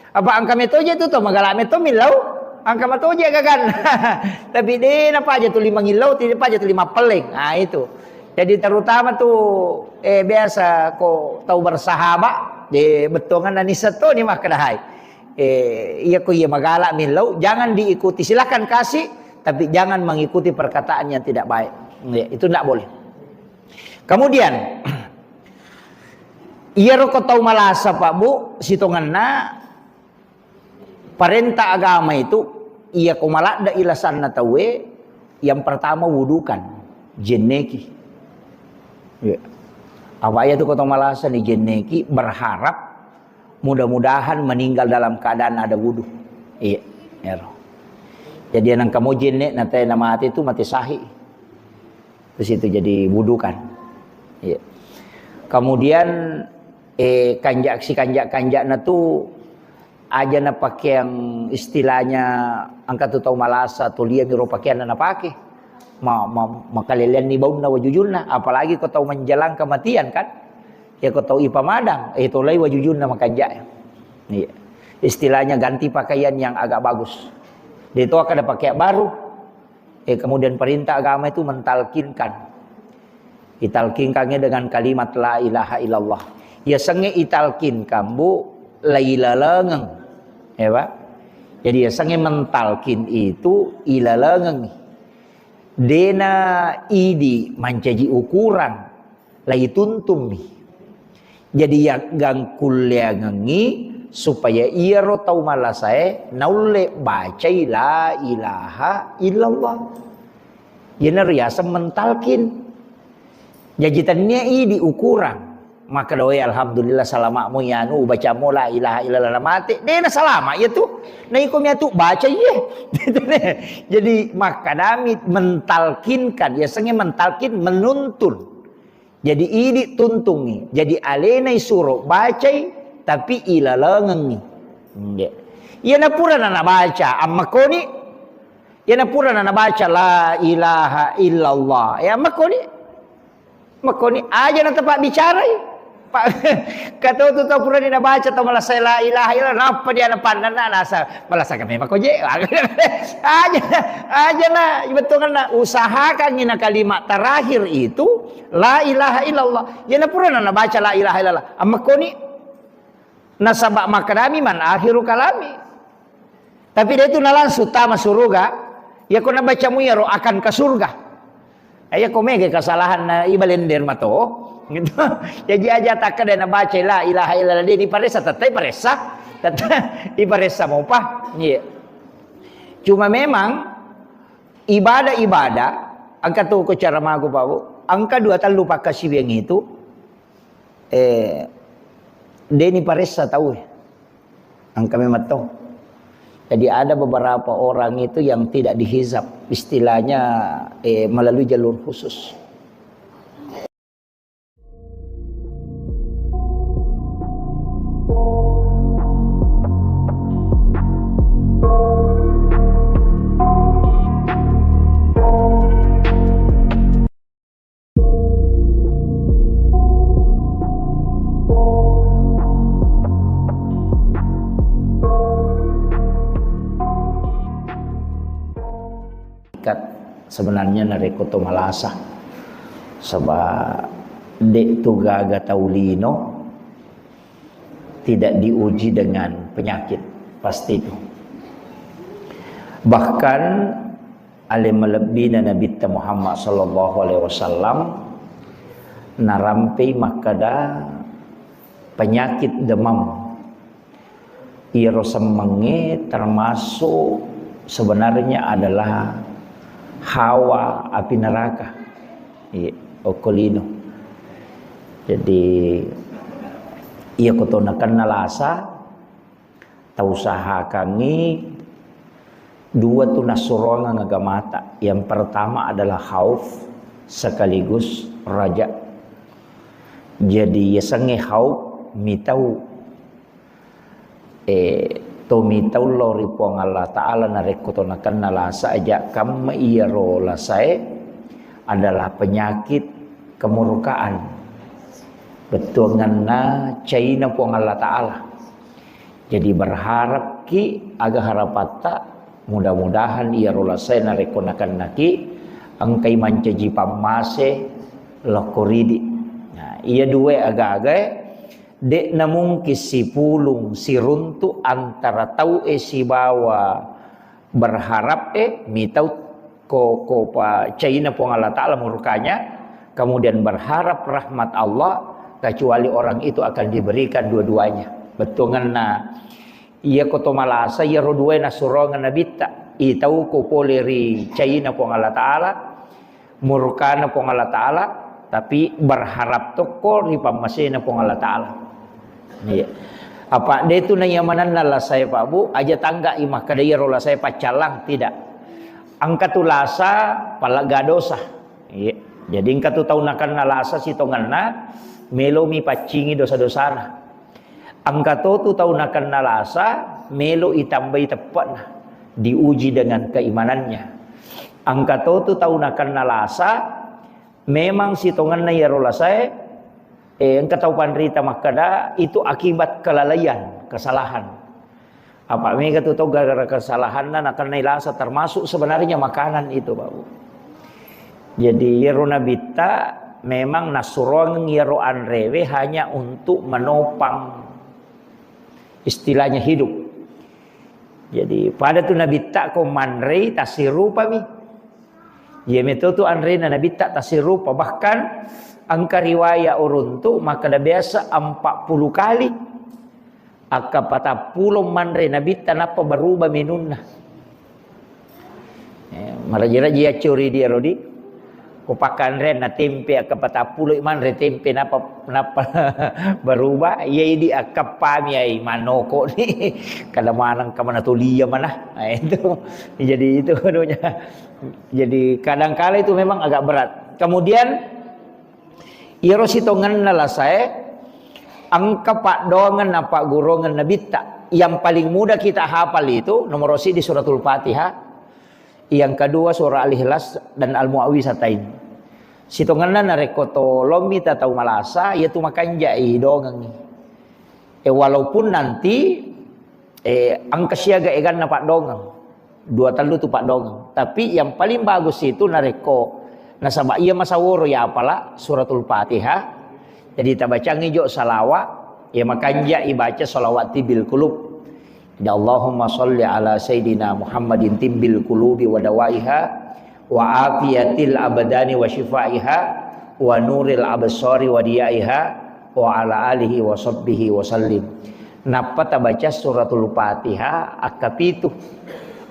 Apa angka metoje tu to magala meto millau, angka metoje gagan. Tapi de na paja tu lima ngillau, tidak paja tu lima peleng. Nah, itu. Jadi terutama tu, eh, biasa ko tau bersahabat, de bettuangan nani seto ni makkedahai. Eh, iya ko iya magala millau, jangan diikuti. Silakan kasih, tapi jangan mengikuti perkataan yang tidak baik. Ya, itu tidak boleh. Kemudian, iyaro ko tau malasa, Pak, Bu, sitongenna parenta agama itu, iya ko maladde ilasanna tauwe, yang pertama wudukan, jenneki. Iya. Apa iya tu ko tau malasa ni jenneki, berharap mudah-mudahan meninggal dalam keadaan ada wudu. Iya, ero. Jadi nang kamu jenne na te na mate tu mate sahih. Terus itu jadi wudukan. Iya. Kemudian, eh, kanjak si kanjak-kanjakna tu aja na pakeang istilahnya angka tu tau malasa tu lia miro pakeanna na pake. Ma, ma, makaleleanni baunna wajujunna, apalagi ko tau menjelang kematian kan. Ya ko tau ipamadang, eh, tolai wajujunna makanjak. Iya. Istilahnya ganti pakaian yang agak bagus. De to kada pakai baru. Eh, kemudian perintah agama itu mentalkinkan. Italkinkannya dengan kalimat la ilaha illallah. Yasengnge italkinkan, Bu, lailalengeng. Ya, Pak? Jadi yasengnge mentalkin itu ilalengeng. Dena idi mancaji ukuran, laituntummi. Jadi yaggangkulleangengngi supaya iyaro tau malasae naulle bacai la ilaha illallah. Iyana riaseng mentalkin. Jaji tennia idi ukurang. Makkeda, "Oi, alhamdulillah, salama' mo iyanu, ubaca mo la ilaha illallah, na mate." De' na salama' iya tu. Na iko mi atu baca iye. Jadi, makkadami mentalkinkan, yasengnge mentalkin, menuntun. Jadi, idi tuntungngi. Jadi, alena isuro bacai, tapi ilalengengngi. Nggih. Iyana purana nabaca, ammakkoni. Iyana purana nabaca, "La ilaha illallah." Ya, ammakkoni. Makkoni aja na tapabbicarai. Pa-, kato tu tau purani nabaca tau malasa la ilaha illallah, nappa dia napannanna nasa malasa kami makko je. Aja, aja na bettuanna usahakan na kalimat terakhir itu la ilaha illallah. Ya na purana nabaca la ilaha illallah. Ammakkoni Nasaba makkedami, "Man akhiru kalami." Tapi de' tu na langsung tama suruga. Iya ko nabaca mu iyaro akan ke surga. Iya ko mega kesalahan na ibalender mato. Gitu. Jadi aja takkeda nabaca la ilaha illallah de' diparessa, tettai paressa. Tettai iparessa mopa. Iya. Cuma memang ibadah-ibadah, engka tu ko cara magu, Pak Bu. Engka dua tellu pakkasiwiang itu, eh, de' ni paressa tau, eh. Engka memang tau. Jadi ada beberapa orang itu yang tidak dihisab, istilahnya, eh, melalui jalur khusus. Ikat sebenarnya narekko to malasa. Saba de' tu gaga tau lino tidak diuji dengan penyakit, pasti itu. Bahkan ale malebbina Nabitta Muhammad sallallahu alaihi wasallam narampei makkeda penyakit demam. Iyaro semmengnge termasuk sebenarnya adalah hawa api neraka. Iya, okko lino. Jadi, iya ko to nakenna lasa, tausahakangngi dua tu nassuroangeng agamata. Yang pertama adalah khauf sekaligus raja. Jadi, yasengnge khauf mitau Eh, to mitau lao ri Puang Allah Ta'ala narekko to nakenna lasa aja kamma iyaro lasae adalah penyakit kemurkaan. Bettuanganna caina Puang Allah Ta'ala. Jadi berharapki aga harapatta, mudah-mudahan iyaro lasae narekko nakennaki engkai mancaji pammase lokko ridi. Nah, iya dua aga-agae De'na mungkin sipulung siruntu antara tau'e sibawa berharap'e, mitau ko, ko pa caina Puang Allah Ta'ala murkanya, kemudian berharap rahmat Allah, kecuali orang itu akan diberikan dua-duanya. Bettuanna iya ko to malasa, iyaro duae nassuroangeng Nabitta, itau ko pole ri caina Puang Allah Ta'ala, murkana Puang Allah Ta'ala, tapi berharap tokko ri pammasena Puang Allah Ta'ala. Iya. Apa de tu naiya manenna lasae, Pak Bu, aja tangga i makkeda iyaro lasae paccallang, tidak. Engka tu lasa palagga dosa. Iya. Jadi engka tu tau nakenna lasa sitongenna melomi paccingi dosa-dosana. Engka to tu tau nakenna lasa, melo itambai teppe'na, diuji dengan keimanannya. Engka to tu tau nakenna lasa, memang sitongenna iyaro lasae, eh, engka tau panrita makkeda, itu akibat kelalaian, kesalahan. Apa mega tu tau gara-gara kesalahanna nakennai lasa, termasuk sebenarnya makanan itu, Pak Bu. Jadi, iyaro Nabitta memang nassuroangeng iyaro anrewe hanya untuk menopang, istilahnya, hidup. Jadi, pada tu Nabitta ko manrei tassirupami. Iya meto tu anrena Nabitta tassirupa. Bahkan engka riwaya uruntu makkeda biasa empat puluh kali. Akka patappulo manre Nabitta nappa berubah menunna. Eh, maraji-raji yaccori dia rodi. Ko pakkanreang na tempe, akka patappulo manre tempe, napa, napa berubah? Iya, idi akkappami ai manoko ni. Kada maneng ka mana tulia mana. Nah, itu. Jadi itu anunya. Jadi kadangkala itu memang agak berat. Kemudian, iyaro sitongenna lasae, engka paddoangeng na pagguruangeng Nabitta. Yang paling mudah kita hafal itu nomor siji Suratul Fatihah, yang kedua surah Al-Ikhlas dan Al-Muawwizatain. Sitongenna narekko tolommi ta tau malasa, iyatu makanjai dongengngi. Eh, walaupun nanti, eh, engka siaga eganna paddongeng. Dua tellu tu paddongeng. Tapi yang paling bagus itu narekko nasaba iya masaworo ya apala Suratul Fatihah. Jadi tabacangi jo salawat, ya makanja ibaca salawat tibbil qulub. Jadi, Allahumma salli ala Sayyidina Muhammadin tibbil qulubi wa dawaiha, wa afiyatil abdani wa syifaiha, wa nuril absari wa diyaiha, wa ala alihi wa sahbihi wa sallim. Nappa tabaca Suratul Fatihah akkapitu.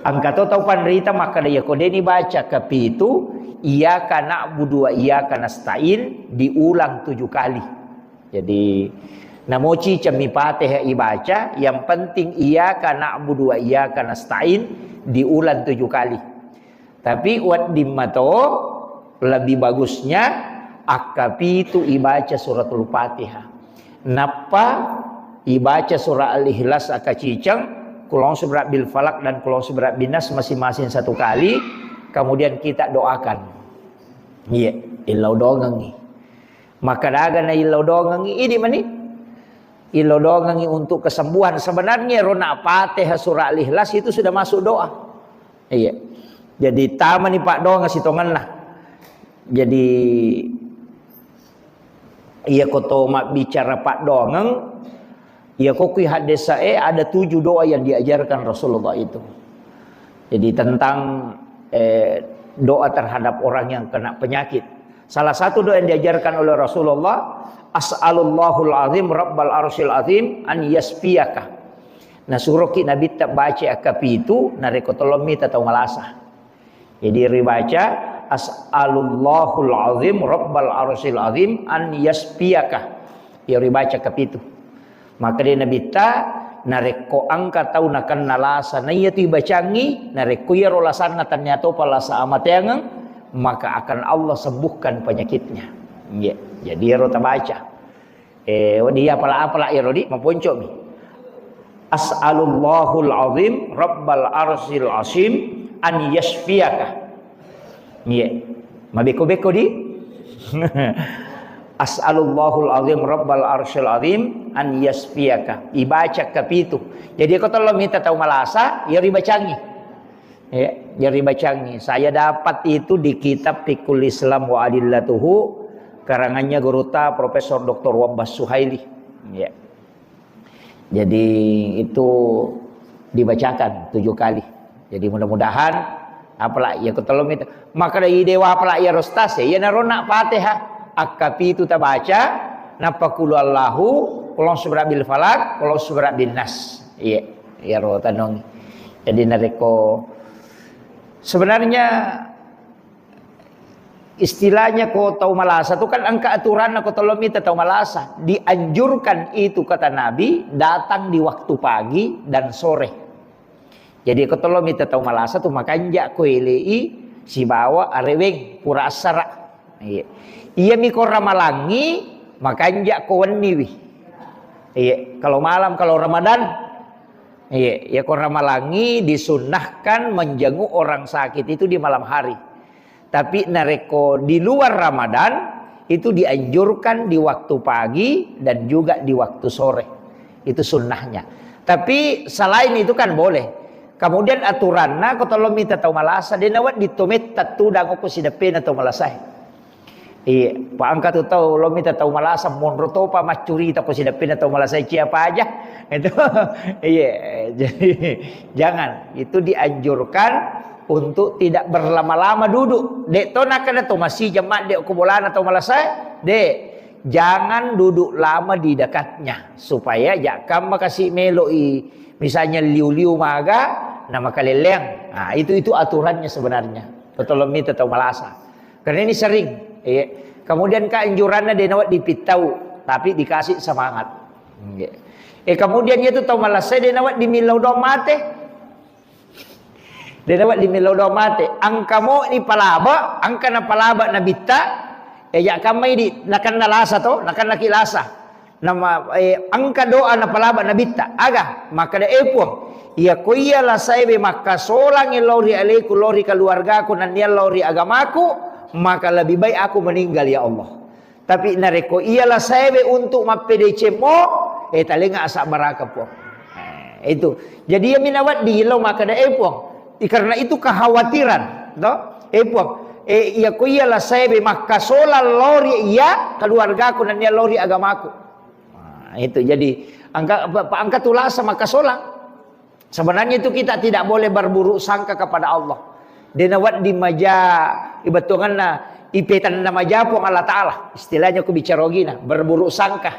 Engka to tau panrita makkeda, iya ko deni baca kapitu, iyyaka na'budu wa iyyaka nasta'in diulang tujuh kali. Jadi, namoci cemmi Fatihah ibaca, yang penting iyyaka na'budu wa iyyaka nasta'in diulang tujuh kali. Tapi wedding mato lebih bagusnya akkapitu ibaca Suratul Fatihah. Nappa ibaca surah Al-Ikhlas akaciceng, Qul a'udzu birabbil falaq dan Qul a'udzu birabbin nas masing-masing satu kali, kemudian kita doakan. Iya, illau dongengngi. Maka daga na illau dongengngi, idi mani. Illau dongengngi untuk kesembuhan. Sebenarnya rona Fatihah surah Al-Ikhlas itu sudah masuk doa. Iya. Jadi tamani paddoangeng sitongenna. Jadi iya ko to mabbicara paddoangeng, iya ko kui haddesae ada tujuh doa yang diajarkan Rasulullah itu. Jadi tentang, eh, doa terhadap orang yang kena penyakit. Salah satu doa yang diajarkan oleh Rasulullah, "As'alullahul azim rabbal arsyil azim an yasfiyaka." Nah, suroki Nabitta baca akkapitu, narekko tolong mita tau malasa. Jadi ribaca, "As'alullahul azim rabbal arsyil azim an yasfiyaka." Ya ribaca kapitu. Maka dia Nabitta, narekko engka tau nakenna lasa, na iya tu ibacangi, narekko iyaro lasanna tania topa lasa amateangeng, maka akan Allah sembuhkan penyakitnya. Iya. Jadi iyaro tabaca. Eh, wedding iya pala-, apala iyaro di maponcomi. "As'alullahul azim rabbal arsyil azim an yasfiyaka." Iya. Mabeko-beko di. "As'alullahul azim rabbal arsyil azim an yasfiyaka." Ibaca kapitu. Jadi ko tolong mita tau malasa, iya ribacangi. Ya, jadi bacangi. Saya dapat itu di kitab Fiqhul Islam wa Adillatuhu, karangannya gurutta Profesor Doktor Wabbas Suhaili. Ya. Jadi itu dibacakan tujuh kali. Jadi mudah-mudahan apala iya ko tolong mita. Maka dari dewa apala iya rostas ya, iya narona Fatihah. Akkapitu tabaca, nappa qul huwallahu, qul a'udzu birabbil falaq, qul a'udzu birabbin nas. Iya, iya ro tanong. Jadi narekko sebenarnya istilahnya ko tau malasa tu kan engka aturanna ko tolong mita tau malasa. Dianjurkan itu kata Nabi datang di waktu pagi dan sore. Jadi ko tolong mita tau malasa tu makanja ko elei sibawa areweng pura assara. Iya. Iya mi ko ramalangi makanja ko wenniwi. Iya, kalau malam kalau Ramadan. Iya, ya ko ramalangi disunnahkan menjenguk orang sakit itu di malam hari. Tapi narekko di luar Ramadan itu dianjurkan di waktu pagi dan juga di waktu sore. Itu sunnahnya. Tapi selain itu kan boleh. Kemudian aturanna ko tolong mita tau malasa, de nawedding to metta tudang ko sideppena tau malasae. Iya, pa engka tu tau lo mita tau malasa monro topa maccurita ko sideppena tau malasa cia paja. Itu iya, jadi jangan, itu dianjurkan untuk tidak berlama-lama duduk. Dek to nakada to masih jemaat dek ko bolana tau malasa, dek jangan duduk lama di dekatnya supaya jakam makasih meloi misalnya liu-liu maga na makaleleang. Nah, itu itu aturannya sebenarnya. Tolong mita tau malasa. Karena ini sering. Iya. Kemudian keanjuranna de' nawedding pittau, tapi dikasih semangat. Iya. Eh, kemudian itu tau malasai de' nawedding millau doang mate. De' nawedding millau doang mate. Engka mo ni palaba, engka na palaba nabitta. Eh, ya kamma idi, nakenna lasa to, nakenna ki lasa. Nama, eh, engka doa napalaba nabitta. Aga? Makkeda, "Eh, Puang, iya ko iya lasaewe makkasolang lao ri aleku, lao ri keluargaku, nennia lao ri agamaku, maka lebih baik aku meninggal, ya Allah. Tapi narekko iya lasaewe untuk mappedeceng mo, eh, talenga asabbaraka, Puang." Eh, itu. Jadi, iya mi nawedding lao makkeda, "Eh, Puang." I-, karena itu kekhawatiran, to? "Eh, Puang, eh, iya ko iya lasaewe makkasolang lao ri iya keluargaku, nennia lao ri agamaku." Nah, itu jadi engka, pa-, pa-, engka tu lasa makkasolang. Sebenarnya itu kita tidak boleh berburuk sangka kepada Allah. De' nawedding maja, ibettongeng na ipetanna maja Puang Allah Ta'ala. Istilahnya ku bicara ogina, berburuk sangka.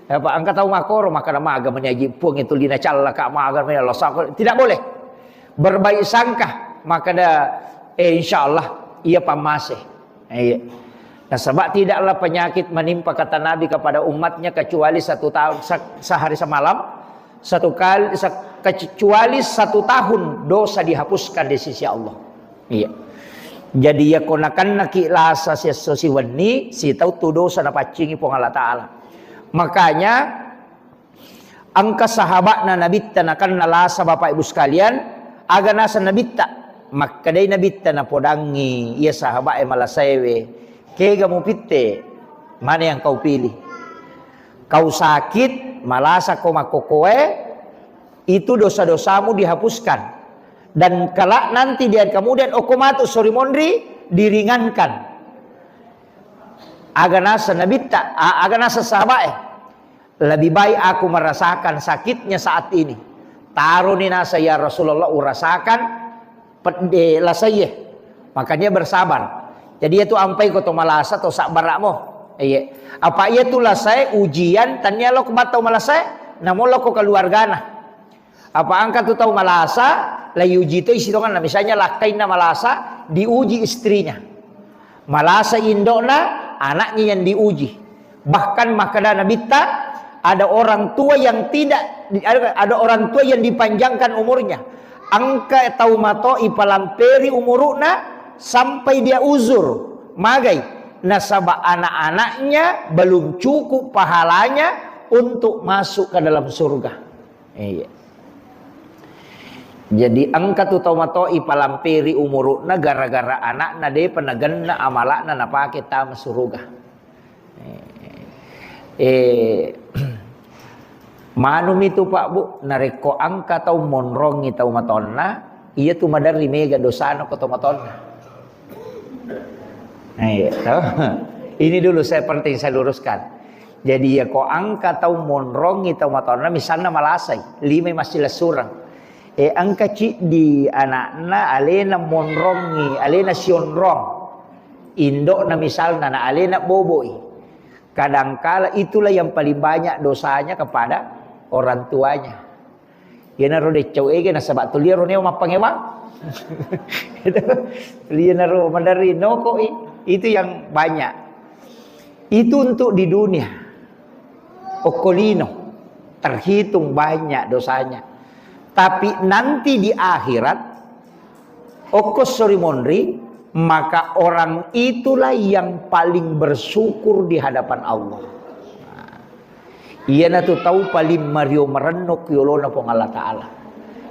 Apa engka tau makkoro, makkeda maga meni aji Puang itu lina callaka, maga meni Allah sangka. Tidak boleh. Berbaik sangka, makkeda, eh, insya Allah, iya pammase. Iya. Nasaba tidaklah penyakit menimpa, kata Nabi, kepada umatnya kecuali satu tahun, se-, sehari semalam, satu kali, se-, kecuali satu tahun dosa dihapuskan di sisi Allah. Iya. Jadi, iya ko nakennaki lasa siesso siwenni, sitau tu dosa napaccingi Puang Allah Ta'ala. Makanya, engka sahaba'na Nabitta nakenna lasa, Bapak Ibu sekalian, aga naseng Nabitta? Makkedai Nabitta napodangngi iya sahaba'e malasaewe, "Kega mupitte? Mana yang kau pilih? Kau sakit, malasa ko makkokoe, itu dosa-dosamu dihapuskan. Dan kelak nanti dia kemudian okko matu sori monri, diringankan." Aga naseng Nabitta, a-, aga naseng sahaba'e? "Lebih baik aku merasakan sakitnya saat ini." Taroni naseng, "Ya Rasulullah, urasakan pedde lasaie." Makanya bersabar. Jadi, itu ampai ko to malasa to sabbara'mo. Iya. Apa iya tu lasae ujian, tania lo ko battau malasae, namo lo ko keluargana. Apa engka tu tau malasa, la iuji toi sitongenna. Misalnya lakkainna malasa, diuji istrinya. Malasa indo'na, anaknya yang diuji. Bahkan makkeda Nabitta, ada orang tua yang tidak, ada, ada orang tua yang dipanjangkan umurnya. Engka tau mato ipalamperi umuru'na sampai dia uzur. Magai? Nasaba anak-anaknya belum cukup pahalanya untuk masuk ke dalam surga. Iya. Jadi engka tu tau mato ipalamperi umuru'na gara-gara anakna depa nagenna amala'na napake tama suruga. Eh, manumi tu, Pak, Bu, narekko engka tau monrongi tau matonna, iya tu maderri mega dosana ko tau matonna. Nah, iya, toh. Ini dulu saya penting saya luruskan. Jadi, iya ko engka tau monrongi tau matonna, misalna malasai, limai massilessureng. Eh, engka ciddi anakna alena monrongi, alena sionrong. Indo'na misalna, na alena boboi. Kadangkala itulah yang paling banyak dosanya kepada orang tuanya. Iyanaro deccau ege nasaba tuliaro neo mappangewang. Itu. Iyanaro maderri nokoi. Itu yang banyak. Itu untuk di dunia. Okko lino. Terhitung banyak dosanya. Tapi nanti di akhirat, okko sori monri, maka orang itulah yang paling bersyukur di hadapan Allah. Nah, iyanatu tau paling mario marenno ki yolona Puang Allah Ta'ala.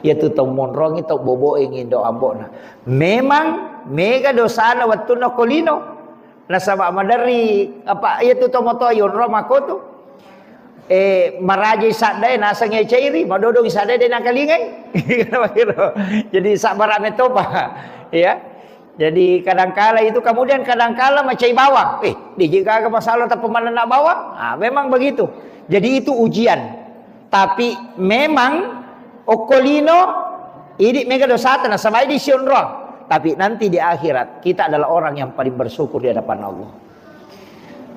Iyatu tau monrongi, tau boboengi indo ambo'na. Memang mega dosana wettunna okko lino. Nasaba maderri, apa, iyatu tau matoa yonro makkotu. Eh, marajai saddae naseng icairi, madodongi saddae de nakalingai. Jadi sabbara metopa. Ya. Jadi kadangkala itu, kemudian kadangkala macai bawang. Eh, diji gaga masalah tapi manenna bawang. Ah, memang begitu. Jadi itu ujian. Tapi memang okko lino idi mega dosata nasaba idi sionrong. Tapi nanti di akhirat kita adalah orang yang paling bersyukur di hadapan Allah.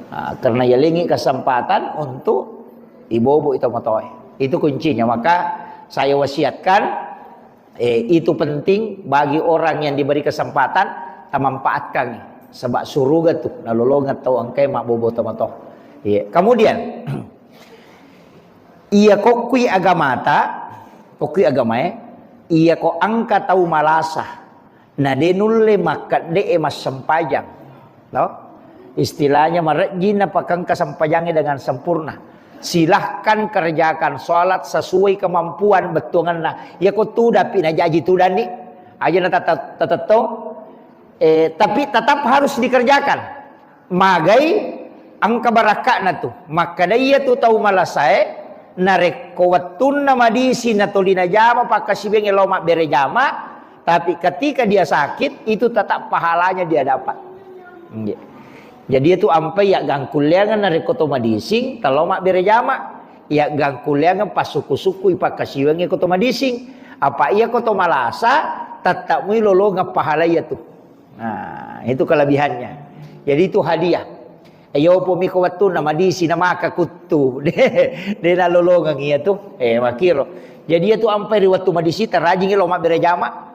Ah, karena yalengi kesempatan untuk ibobo itu matoe. Itu kuncinya. Maka saya wasiatkan, eh, itu penting bagi orang yang diberi kesempatan, tamanfaatkan. Sebab suruga tu nalolongeng tau engkae mabbobo tomatoa. Iya. Kemudian, iya kokkui agamata, kokkui agamae, iya ko engka tau malasa, na de nulle makkedde'e massempajang. No? Istilahnya marejjing napakengka sempajangnge dengan sempurna. Silahkan kerjakan sholat sesuai kemampuan bettuangenna. Iya ko tudapi najaji tudanni. Aja na tata-, tatettong. Eh, tapi tetap harus dikerjakan. Magai engka barakka'na tu. Makkeda iya tu tau malasae, narekko wettunna madisi natoli najama pakkasiwiangnge lao mabbere jama, tapi ketika dia sakit, itu tetap pahalanya dia dapat. Nggih. Jadi itu ampai ya gangkulleangan narekko to madising, talo mabbere jama, ya gangkulleangan pasukku-sukkui pakkasiwiangnge ko to madising. Apa iya ko to malasa, tetap mui lolongeng pahala iya tu. Nah, itu kelebihannya. Jadi itu hadiah. Ayo pomi ko wettunna madisi na maka kuttu. De, de nalolongeng iya tu. Eh, makiro. Jadi iya tu ampai ri wettu madisi tarajingi lo mabbere jama.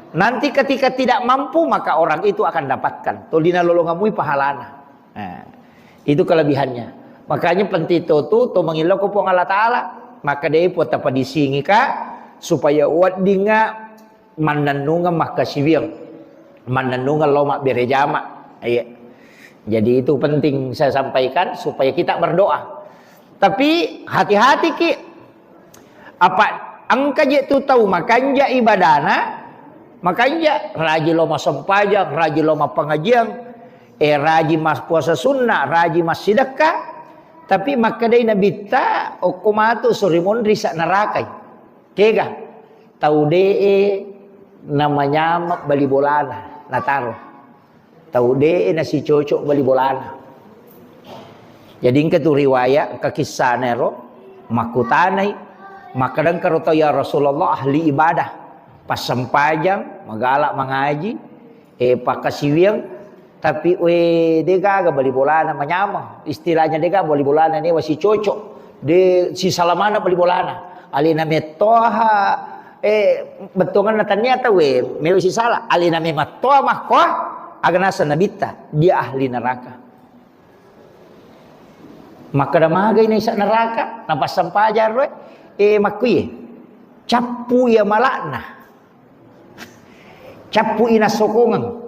Nanti ketika tidak mampu maka orang itu akan dapatkan. Toli nalolongeng mui pahalana. Nah, itu kelebihannya. Makanya penting to tu to mangillau ko Puang Allah Taala. Maka de po tapadisingi ka supaya weddinga mannennungeng makkasiwiang, mannennungeng lao mabbere jama. Iya. Jadi itu penting saya sampaikan supaya kita berdoa. Tapi hati-hati ki, apa engka je tu tau makanja ibadana, makanja raji lao massempajang, raji lao mappangajiang, eh raji mas puasa sunnah, raji massidekka, tapi makkedai nabitta okko matu sorimonri sa narakai. Kega? Tau de'e namanyama bali bolana, nataro. Tau de'e nasicocok bali bolana. Jadi engka tu riwayat, engka kissana ero, makkutanai, makkadangka ro tau, "Ya Rasulullah, ahli ibadah, passempajang, magala mangaji, eh, pakkasiwiang, tapi, we, de gaga bali bolana manyameng. Istilahnya de gaga bali bolana newa sicocok. De sisala maneng bali bolana. Alena mettoha, eh, bettuanganna tania tau, we, mewa sisala. Alena memettoha makkoa, aga naseng nabitta, dia ahli neraka." Makkeda magai naisa neraka, napassempajang ro, eh, makkuye. Cappu iya malakna. Cappu ina sokongeng.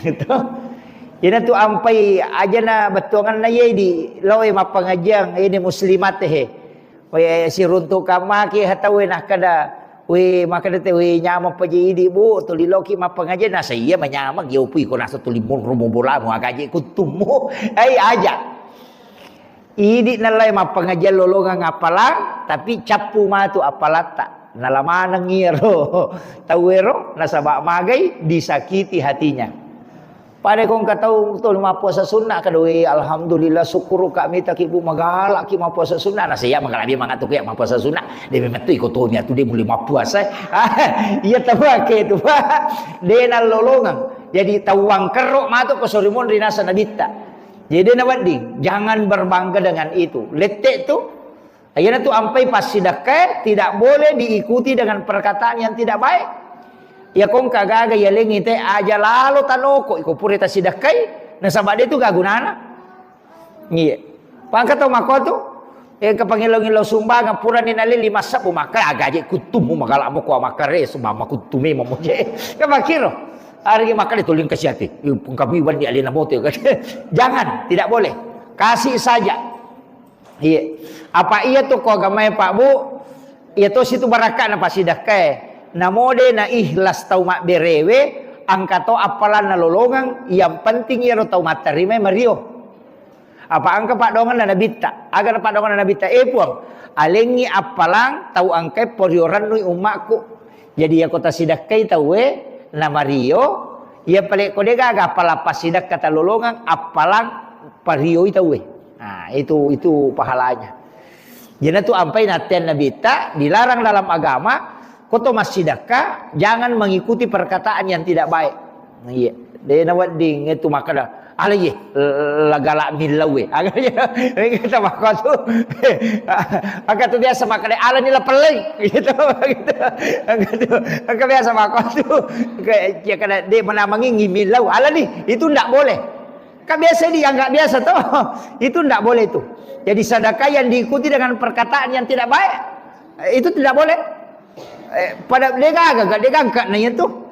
Gitu. Ina tu ampai ajana bettuanganna ye di loe mappangajiang, ini muslimat he. We siruntu kamaki hatawe nakkeda, we makkeda te, we nyameng paje idi, Bu, tuli loki mappangajiang, nasa iya manyameng, yo pui ko nasa tuli monro mo bolamu, agaje kuttummu. Ai aja. Idi nallai mappangajiang lolongeng appalang, tapi cappu matu appalatta. Nala maneng iyaro tauwero, nasaba magai disakiti hatinya. Pada kongka tau tuli mappuasa sunna, kada, "We, alhamdulillah, syukur ka mitaki, Bu, magala ki mappuasa sunna." Nasa iya magala dia mangatu ki mappuasa sunna. De memettu iko toni atu de mulai mappuasa. Iya tau ake tu, Pak. De nallolongeng. Jadi tau wangkerro matu ko sorimonri nasa nabitta. Jadi de nawedding, jangan berbangga dengan itu. Lette tu, iyana tu ampai passidekkae tidak boleh diikuti dengan perkataan yang tidak baik. Ya kongka gaga yalengi te aja lalo tanoko iko pura tasidekkai, nasaba de tu gagunana. Iya. Pangka tau mako tu, eh, ke pangilo-ngilo sumbangan purani nalili massabbu maka agaje kuttumu magala mo ko makare sumama kuttume mamoje. Ke makiro. Ari maka de tuling kasiati. Kami wandi alena mote. Jangan, tidak boleh. Kasih saja. Iya. Apa iya tu ko agamae, Pak, Bu? Iya to situ barakka na pasidakkae. Namode na ikhlas tau mabberewe, angka to appalanna lolongeng, yang penting iyaro tau matterimai mario. Apa angka paddoanganna nabitta? Aga na paddoanganna nabitta? Eh, Puang, alengngi appalang tau angkai porio rennui ummakku. Jadi, iyako tasidakkai tauwe, namario, iya pale ko degaga appalang passidakka talolongeng, appalang parioi tauwe. Nah, itu, itu pahalanya. Jadi, tu ampai nattean nabitta, dilarang dalam agama, ko to massidakka, jangan mengikuti perkataan yang tidak baik. Iya, de nawedding itu makkeda, Ala ye, lagala millau we. Aga ye, kata mako tu. Aga tu biasa makan ala ni lapeleng. Gitu, gitu. Aga tu, aga biasa mako tu. Kayak, ya, kada de menamangi millau. Ala ni, itu ndak boleh. Kan biasa dianggap biasa toh. Itu ndak boleh itu. Jadi sedekah yang diikuti dengan perkataan yang tidak baik, itu tidak boleh. Eh, pada degaga, degaga na itu.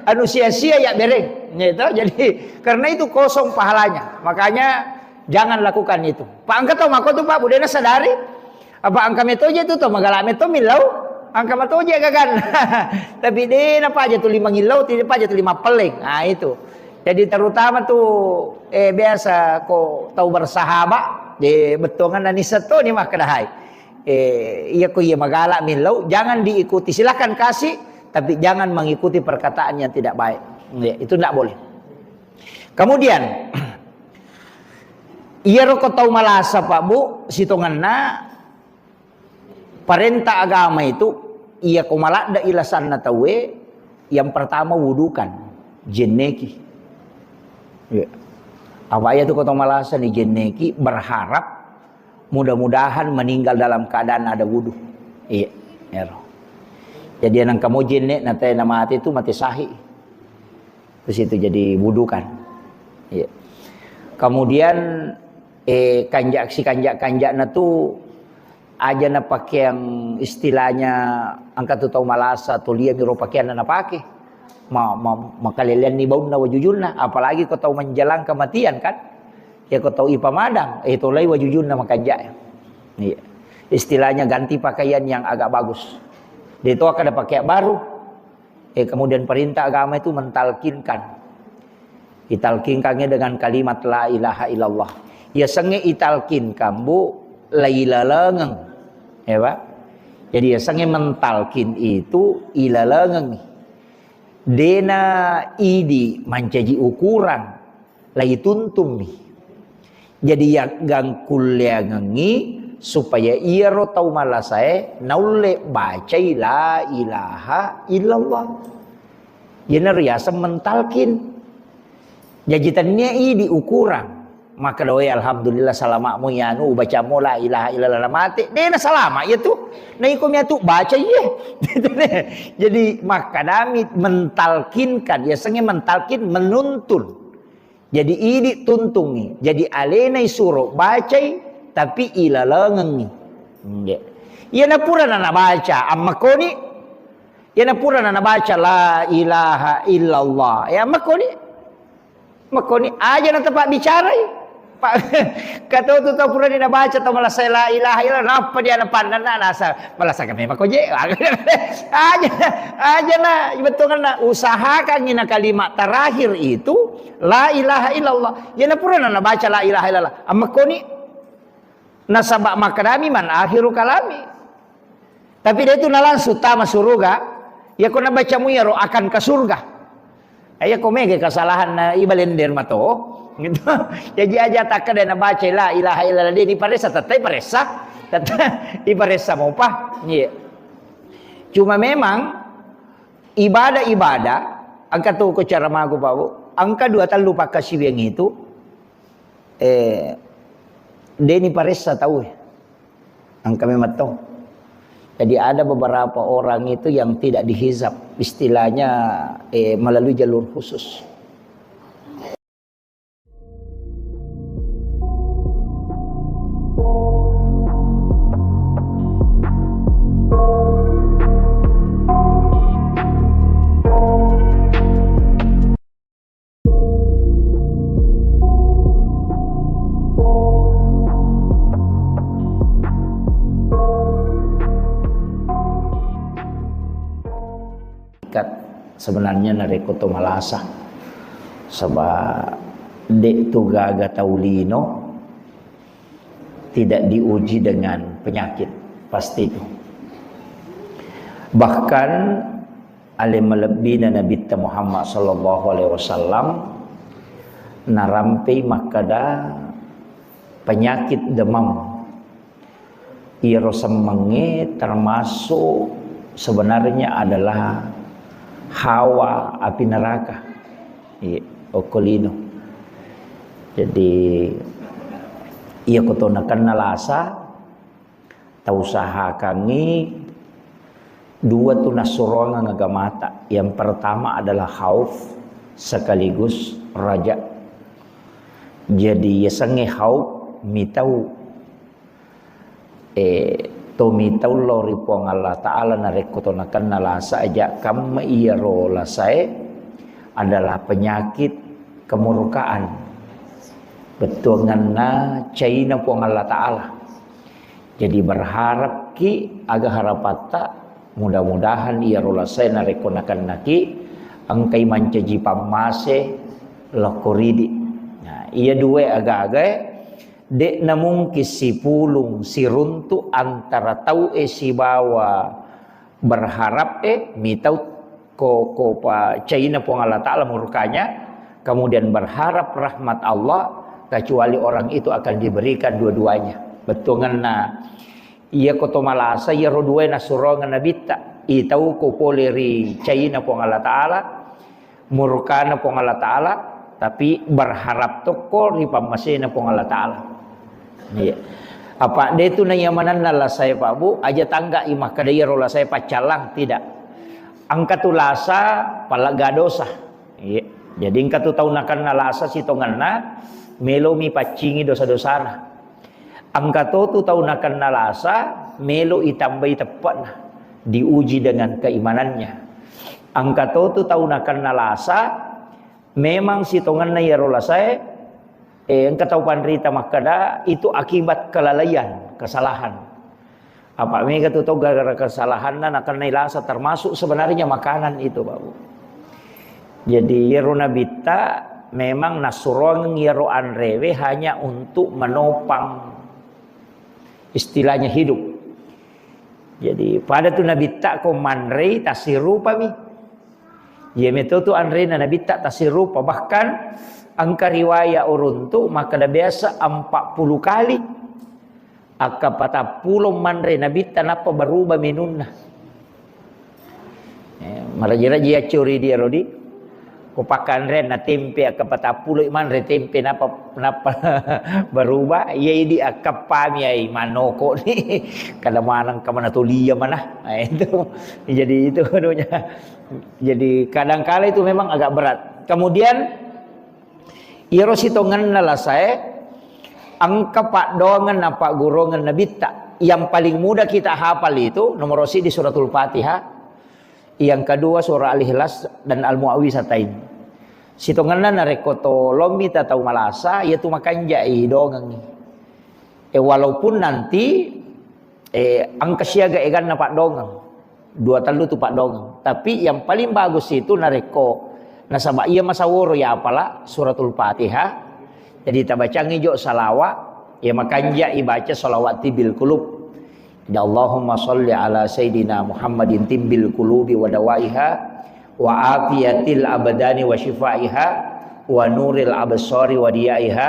Anu sia-sia ya bereng. Ya itu. Jadi karena itu kosong pahalanya. Makanya jangan lakukan itu. Pak, engka tau mako tu, Pak, budena sadari. Apa engka metoje tu to, magala meto millau. Engka matoje gagan. Tapi de na paja tu lima ngillau, tidak paja tu lima peleng. Ah, itu. Jadi terutama tu, eh, biasa ko tau bersahabat, de bettuangan nani seto ni mah kedahai. Eh, iya ko iya magala millau, jangan diikuti. Silakan kasih, tapi jangan mengikuti perkataan yang tidak baik. Ya, itu ndak boleh. Kemudian, iyaro ko tau malasa, Pak, Bu, sitongenna parenta agama itu, iya ko maladde ilasanna tauwe, yang pertama wudukan, jenneki. Ya. Apa iya tu ko tau malasa ni jenneki, berharap mudah-mudahan meninggal dalam keadaan ada wudu. Iya, ero. Jadi nang kamu jenne na tena mati tu mati sahih. Terus itu jadi wudukan. Iya. Kemudian, eh, kanjak si kanjak-kanjakna tu aja na pakeang istilahnya angka tu tau malasa tu lia miro pakeanna na pake. Ma, ma, makalelean ni baunna wajujunna, apalagi ko tau menjelang kematian kan. Ya ko tau ipamadang, eh, tolai wajujunna makanjak. Iya. Istilahnya ganti pakaian yang agak bagus. Dia itu akan ada pakaian baru. Eh, kemudian perintah agama itu mentalkinkan. Italkinkannya dengan kalimat la ilaha illallah. Ya senge italkinkan, Bu, lailalengeng. Ya, Pak? Jadi ya senge mentalkin itu ilalengeng. Dena idi mancaji ukuran, laituntummi. Jadi yaggangkulleangengngi supaya iyaro tau malasae naulle bacai la ilaha illallah. Iyana riaseng mentalkin. Jaji tennia idi ukurang. Maka doe alhamdulillah salama mu yanu ubaca mu la ilaha illallah mate. Dena salama ya tu. Na iko miatu baca iye. Jadi makkadami mentalkinkan, ya sengi mentalkin menuntun. Jadi idi tuntungngi. Jadi alenai suro bacai, tapi ilalengengngi. Nggih. Iyana pura nana baca, ammakoni. Iyana pura nana baca la ilaha illallah. Ya ammakoni. Makoni aja na tepak bicarai. Pak, kato tu tau pura ni nabaca tau malasai la ilaha illallah, nappa dia na pandanna nasa malasa kami mako je. Aja, aja na betonganna usahakan ina kalimat terakhir itu la ilaha illallah. Iyana pura na nabaca la ilaha illallah. Ammakoni nasaba makkadami man akhiru kalami. Tapi dia itu na langsung tama suruga. Ya ko nabaca mu yaro akan ke surga. Eh, iya ko mega kesalahan na ibalender mato. Gitu. Jadi aja takkeda nabaca la ilaha illallah dia diparessa, tettai paressa. Tettai iparessa mopa. Iya. Cuma memang ibadah-ibadah, angka tu ko cara magu, Pak, Bu. Angka dua tellu pakkasiwiang itu, eh, deni paressa tau. Angka memang to. Jadi ada beberapa orang itu yang tidak dihizab, istilahnya, eh, melalui jalur khusus. Ikat sebenarnya narekko to malasa. Saba de tu gaga tau lino tidak diuji dengan penyakit, pasti itu. Bahkan ale malebbina Nabitta Muhammad sallallahu alaihi wasallam narampei makkada penyakit demam. Iyaro semmengnge termasuk sebenarnya adalah hawa api neraka. Iya, okko lino. Jadi, iya ko to nakenna lasa, tausahakangngi dua tu nassuroangeng agamata. Yang pertama adalah khauf sekaligus raja. Jadi, yasengnge khauf mitau Eh, to mitau lao ri Puang Allah Ta'ala narekko to nakenna lasa aja kamma iyaro lasae adalah penyakit kemurkaan. Bettuanganna caina Puang Allah Ta'ala. Jadi berharapki aga harapatta, mudah-mudahan iyaro lasae narekko nakennaki engkai mancaji pammase lokko ridi. Nah, iya dua aga-agae De'na mungkin sipulung siruntu antara tau'e sibawa berharap'e, mitau ko, ko pa caina Puang Allah Ta'ala murkanya, kemudian berharap rahmat Allah, kecuali orang itu akan diberikan dua-duanya. Bettuanganna, iya ko to malasa, iyaro duae nassurongeng Nabitta, itau ko pole ri caina Puang Allah Ta'ala, murkana Puang Allah Ta'ala, tapi berharap tokko ri pammasena Puang Allah Ta'ala. Iya. Apa de tu naiyamanenna lasae, Pak Bu, aja tangga i makkeda iyaro lasae paccallang, tidak. Engka tu lasa pallaga dosa. Iya. Jadi engka tu tau nakenna lasa sitongenna, melomi paccingi dosa-dosana. Engka to tu tau nakenna lasa, melo itambai teppe'na, diuji dengan keimanannya. Engka to tu tau nakenna lasa, memang sitongenna iyaro lasae, eh, engka tau panrita makkeda, itu akibat kelalaian, kesalahan. Apa mega tu tau gara-gara kesalahanna nakennai lasa, termasuk sebenarnya makanan itu, Pak Bu. Jadi, iyaro Nabitta memang nassurongeng iyaro anrewe hanya untuk menopang, istilahnya, hidup. Jadi, pada tu Nabitta ko manrei tassirupami. Iya meto tu anrena Nabitta tassirupa. Bahkan engka riwaya uruntu makkeda biasa empat puluh kali. Akka patappulo manre Nabitta nappa berubah menunna. Eh, maraji-raji accuri dia, Rodi. Ko pakkanre na tempe, akka patappulo manre tempe, napa, napa berubah? Iya, idi akka pami ai manoko ni. Kada maneng ka mana tulia mana. Nah, itu. Jadi itu anunya. Jadi kadangkala itu memang agak berat. Kemudian iyaro sitongenna lasae, engka paddoangeng napaggurungeng Nabitta. Yang paling mudah kita hafal itu nomor siji Suratul Fatihah, yang kedua surah Al-Ikhlas dan Al-Muawwizatain. Sitongenna narekko to lommi ta tau malasa, iya tu makanjai dongengngi. Eh, walaupun nanti, eh, engka siaga eganna paddoangeng. Dua tellu tu paddoangeng. Tapi yang paling bagus itu narekko nasaba iya masaworo ya apala Suratul Fatihah. Jadi tabacangi jo salawat, ya makanja ibaca salawat tibbil qulub. Jadi, Allahumma salli ala Sayyidina Muhammadin tibbil qulubi wa dawaiha, wa afiyatil abdani wa syifaiha, wa nuril absari wa diyaiha,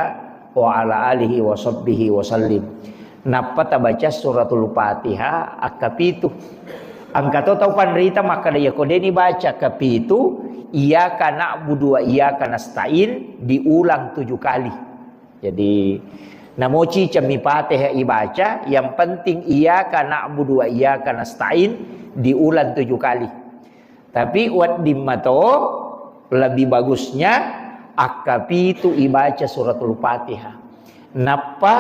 wa ala alihi wa sahbihi wa sallim. Nappa tabaca Suratul Fatihah akka pitu. Engka to tau panrita makkeda, iya ko deni baca akka pitu, iyyaka na'budu wa iyyaka nasta'in diulang tujuh kali. Jadi, namoci cemmi Fatihah ibaca, yang penting iyyaka na'budu wa iyyaka nasta'in diulang tujuh kali. Tapi wedding mato lebih bagusnya akka pitu ibaca Suratul Fatihah. Nappa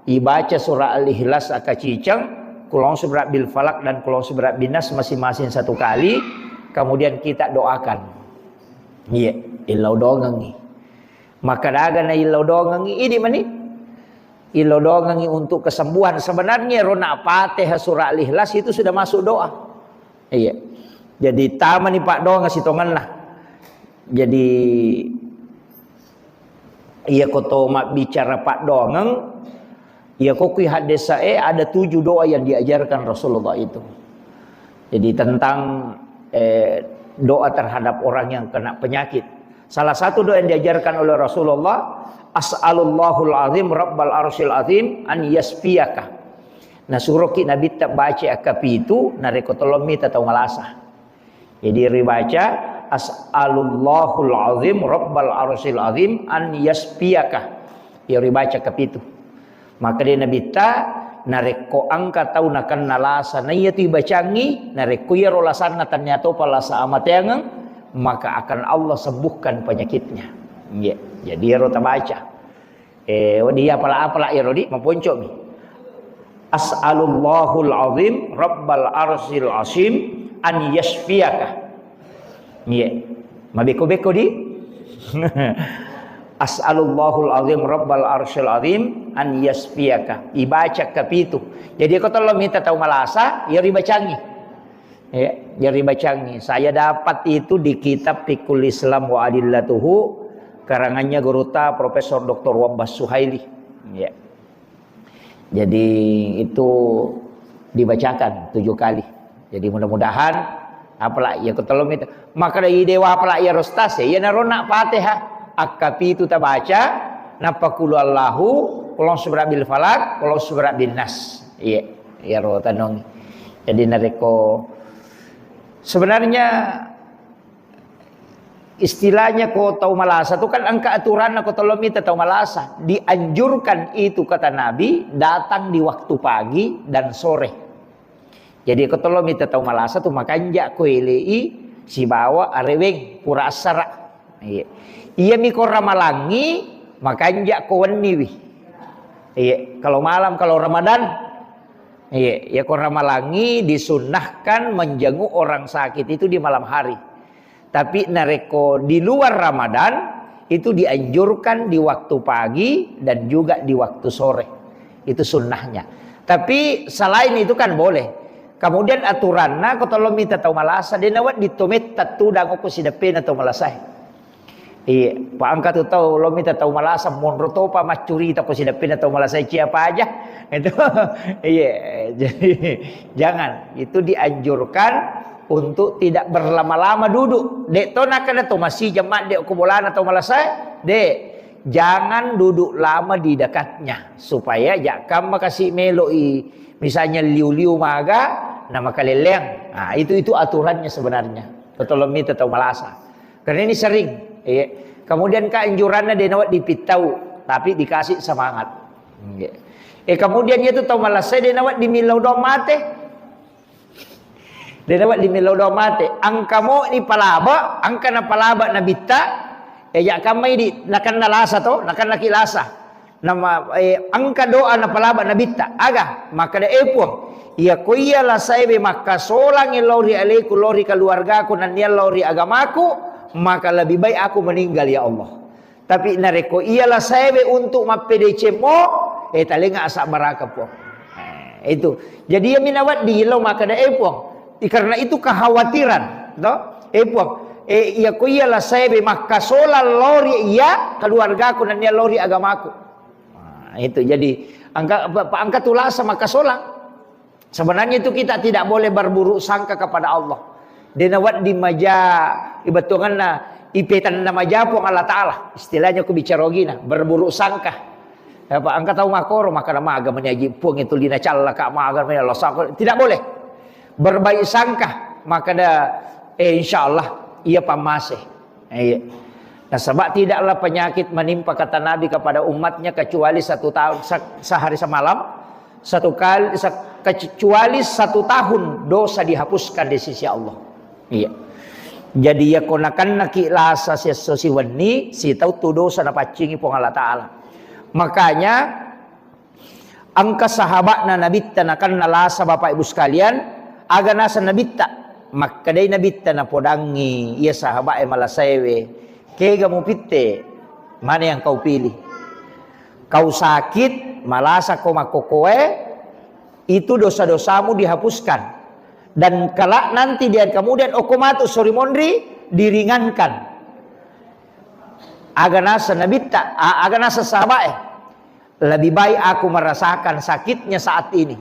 ibaca surah Al-Ikhlas akka ciceng, Qul a'udzu birabbil falaq dan Qul a'udzu birabbin nas masing-masing satu kali, kemudian kita doakan. Iya, illau dongengngi. Maka daga na illau dongengngi, idi mani. Illau dongengngi untuk kesembuhan. Sebenarnya rona Fatihah surah Al-Ikhlas itu sudah masuk doa. Iya. Jadi tamani paddoangeng sitongenna. Jadi iya ko to mabbicara paddoangeng, iya ko kui haddesae ada tujuh doa yang diajarkan Rasulullah itu. Jadi tentang, eh, doa terhadap orang yang kena penyakit. Salah satu doa yang diajarkan oleh Rasulullah, "As'alullahul azim rabbal arsyil azim an yasfiyaka." Nah, suroki Nabitta baca akka pitu, narekko tolong mita tau malasa. Jadi ribaca, "As'alullahul azim rabbal arsyil azim an yasfiyaka." Iyaro ibaca kapitu. Makkeda Nabitta, narekko engka tau nakenna lasa, naiyatu ibacangngi, narekko iyaro lasanna tennia topa lasa amateangeng, maka akan Allah sembuhkan penyakitnya. Iya. Jadi iyaro tabaca. Eh, wedding iya apala-apala iyaro di, maponcomi. "As'alullahul azim rabbal arsyil azim an yasfiyaka." Iya. Mabeko-beko di. "As'alullahul azim rabbal arsyil azim an yasfiyaka." Ibaca kapitu. Jadi ko tolong minta tau malasa, iyaro ibacangngi. Ya, jadi bacangi. Saya dapat itu di kitab Fiqhul Islam wa Adillatuhu, karangannya guruta Profesor Doktor Wabbas Suhaili. Ya. Jadi itu dibacakan tujuh kali. Jadi mudah-mudahan, apalagi ya, ketelu itu. Maka dari dewa apalagi ya rostas ya, ya narona Fatihah. Akkapitu tabaca, napa kulu Allahu, kulong subra bil falak, kulong subra bin nas. Iya, iya ro tanong. Jadi narekko sebenarnya istilahnya ko tau malasa tu kan engka aturanna ko tolong minta tau malasa. Dianjurkan itu kata Nabi datang di waktu pagi dan sore. Jadi ko tolong minta tau malasa tu makanja ko elei sibawa areweng pura assara. Iya. Iya mi ko ramalangi makanja ko wenniwi. Iya, kalau malam, kalau Ramadan, iya, ya ko ramalangi disunnahkan menjenguk orang sakit itu di malam hari. Tapi narekko di luar Ramadan, itu dianjurkan di waktu pagi dan juga di waktu sore. Itu sunnahnya. Tapi selain itu kan boleh. Kemudian aturanna ko tolong minta tau malasa, de nawedding to metta tudang ko sideppena tau malasae. Iya, pa engka tu tau lo mita tau malasa monro topa maccurita ko sideppena tau malasa cia paja. Itu. Iya, jadi jangan. Itu dianjurkan untuk tidak berlama-lama duduk. Dek to nakana to masih jemaat dek ko bolana tau malasa, dek. Jangan duduk lama di dekatnya supaya jakam makasih meloi misalnya liu-liu maga na makaleleang. Nah, itu itu aturannya sebenarnya. Tolong mita tau malasa. Karena ini sering, iya. Kemudian keanjurannya dia nawat dipittau, tapi dikasih semangat. Iya. Eh, kemudian itu tau malasa dia nawat dimillau doang mate. Dia nawat dimillau doang mate. Angka mo ni palaba, angka na palaba nabitta, eh, ya kamai di, nakan lasa to, nakan laki lasa. Nama, eh, engka doa napalaba nabitta. Aga, makkeda, "Eh, Puang, iya ko iya lasaewe makkasolangi lao ri aleku, lao ri keluargaku, nennia lao ri agamaku, maka lebih baik aku meninggal, ya Allah. Tapi narekko iya lasaewe untuk mappedecemmo, eh, talenga asabbaraka, Puang." Eh, itu. Jadi iya minawaddi lao makkeda, "Eh, Puang, i-, karena itu kekhawatiran, to? Eh, Puang, eh, iya ko iya lasaewe makkasolang lao ri iya keluargaku, nennia lao ri agamaku." Nah, itu jadi angka, pa-, pa-, angka tulasa makkasolang. Sebenarnya itu kita tidak boleh berburuk sangka kepada Allah. Dena wedding maja ibetonganna ipetanna maja Puang Allah Ta'ala. Istilahnya ku bicara ogina, berburuk sangka. Apa angka tau makoro, maka maga meni aji Puang itu lina callaka maga meni Allah sako. Tidak boleh. Berbaik sangka, maka da, eh, insya Allah ia pamase. Iya. Nasaba tidaklah penyakit menimpa kata Nabi kepada umatnya kecuali satu tahun se-, sehari semalam, satu kali se-, kecuali satu tahun dosa dihapuskan di sisi Allah. Iya. Jadi ya ko nakennaki lasa siesso siwenni, sitau tu dosa napaccingi Puang Allah Ta'ala. Makanya Engka sahaba'na Nabitta nakenna lasa, Bapak Ibu sekalian, aga naseng Nabitta? Makkedai Nabitta napodangngi iya sahaba'e malasaewe, "Kega mupitte? Mana yang kau pilih? Kau sakit, malasa ko makkokoe, itu dosa-dosamu dihapuskan. Dan kelak nanti dia kemudian okko matu sori monri, diringankan." Aga naseng Nabitta, a-, aga naseng sahaba'e? Lebih baik aku merasakan sakitnya saat ini.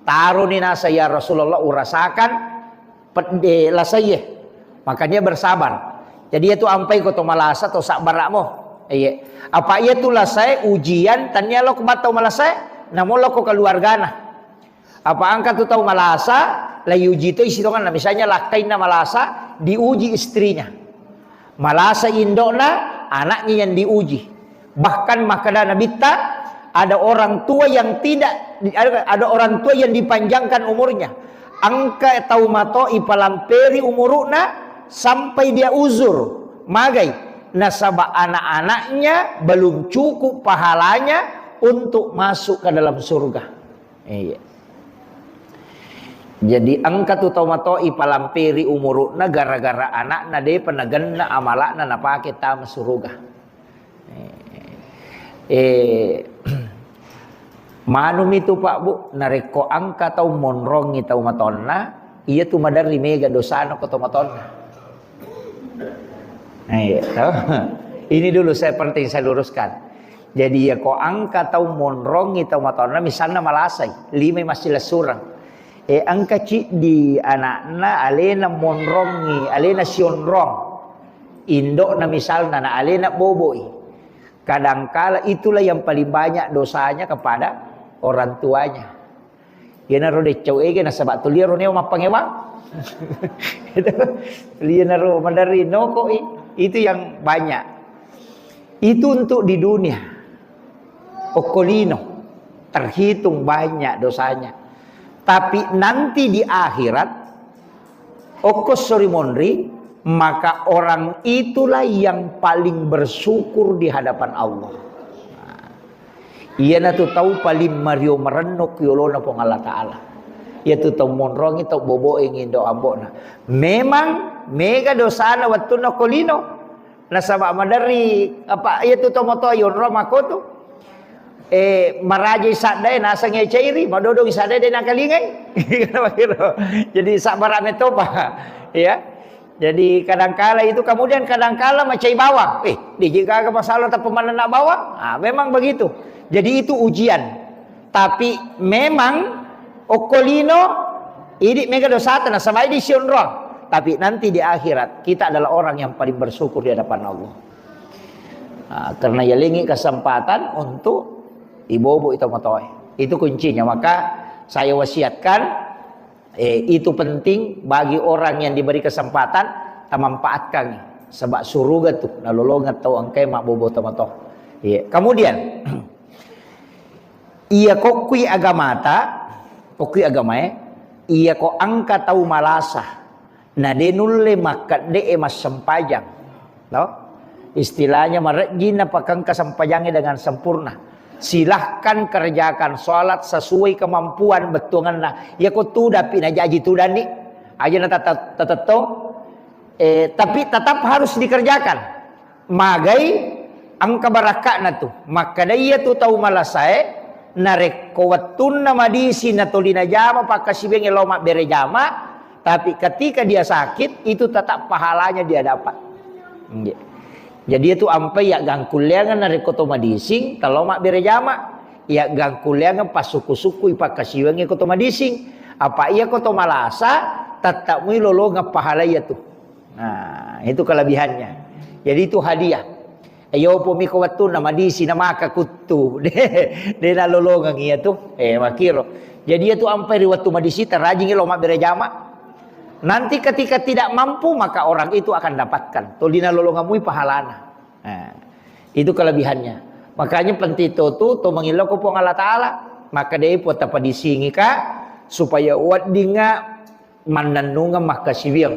Taroni nasa, ya Rasulullah, urasakan pedde lasaie. Makanya bersabar. Jadi itu ampai ko to malasa to sabbara'mo. Iya. Apa iya tu lasae ujian, tania lo ko battau malasae, namo lo ko keluargana. Apa angka tu tau malasa, la iuji to isi tonganna. Misalnya lakkainna malasa, diuji istrinya. Malasa indo'na, anaknya yang diuji. Bahkan makkeda Nabitta, ada orang tua yang tidak, ada, ada orang tua yang dipanjangkan umurnya. Engka tau mato ipalamperi umuru'na sampai dia uzur. Magai? Nasaba anak-anaknya belum cukup pahalanya untuk masuk ke dalam surga. Iya. Jadi engka tu tau mato ipalamperi umuru'na gara-gara anakna depa nagenna amala'na napake tama suruga. Eh, eh, manumi tu, Pak, Bu, narekko engka tau monrongi tau matonna, iya tu maderri mega dosana ko tau matonna. Eh, iya, toh? Ini dulu saya penting saya luruskan. Jadi, iya ko engka tau monrongi tau matonna, misalna malasai, limai massilessureng. Eh, engka ciddi anakna alena monrongi, alena sionrong. Indo'na misalna, na alena boboi. Kadangkala itulah yang paling banyak dosanya kepada orang tuanya. Iyanaro deccau ege nasaba tuliaro neo mappangewang. Itu, iyanaro maderri nokoi. Itu yang banyak. Itu untuk di dunia. Okko lino, terhitung banyak dosanya. Tapi nanti di akhirat, okko sori monri, maka orang itulah yang paling bersyukur di hadapan Allah. Nah, iyanatu tau paling mario marenno ki yolona Puang Allah Ta'ala. Iyatu tau monrongi, tau boboe ngindo ambo'na. Memang mega dosana wettunna ko lino. Nasaba maderri, apa, iyatu tomatoa yonro makkotu. Eh, maraji saddae naseng cairi, madodong saddae de nakalingai. Jadi sabbara metopa. Ya. Jadi kadangkala itu, kemudian kadangkala macai bawang. Eh, diji gaga masalah tapi manenna bawang. Ah, memang begitu. Jadi itu ujian. Tapi memang okko lino, idi mega dosata nasaba idi sionrong. Tapi nanti di akhirat kita adalah orang yang paling bersyukur di hadapan Allah. Nah, karena yalengi kesempatan untuk ibobo itu matoe. Itu kuncinya. Maka saya wasiatkan, eh, itu penting bagi orang yang diberi kesempatan, tamanfaatkan. Sebab suruga tu nalolongeng tau engkai mabbobo tomatoa. Iya. Kemudian, iya kokkui agamata, kokkui agamae, iya ko engka tau malasa, na de nulle makkedde'e massempajang. No? Istilahnya marejji napakengka sempajangnge dengan sempurna. Silahkan kerjakan sholat sesuai kemampuan bettuangenna. Iya ko tudapi najaji tudanni. Aja na tata-, tatettong. Eh, tapi tetap harus dikerjakan. Magai engka barakka'na tu. Makkeda iya tu tau malasae, narekko wettunna madisi natoli najama pakkasiwiangnge lao mabbere jama, tapi ketika dia sakit, itu tetap pahalanya dia dapat. Nggih. Jadi itu ampai ya gangkulleangeng narekko to madising, talo mabbere jama, ya gangkulleangeng pasukku-sukkui pakkasiwiangnge ko to madising. Apa iya ko to malasa, tetap mui lolongeng pahala iya tu. Nah, itu kelebihannya. Jadi itu hadiah. Ayo po miko wettunna madisi na maka kuttu. De, de nalolongeng iya tu. Eh, makiro. Jadi iya tu ampai ri wettu madisi tarajingi lo mabbere jama. Nanti ketika tidak mampu maka orang itu akan dapatkan. Toli nalolongeng mui pahalana. Nah, itu kelebihannya. Makanya penting to tu to mangiloko Puang Allah Ta'ala. Maka de po tapadisingi ka supaya weddinga mannennungeng makkasiwiang,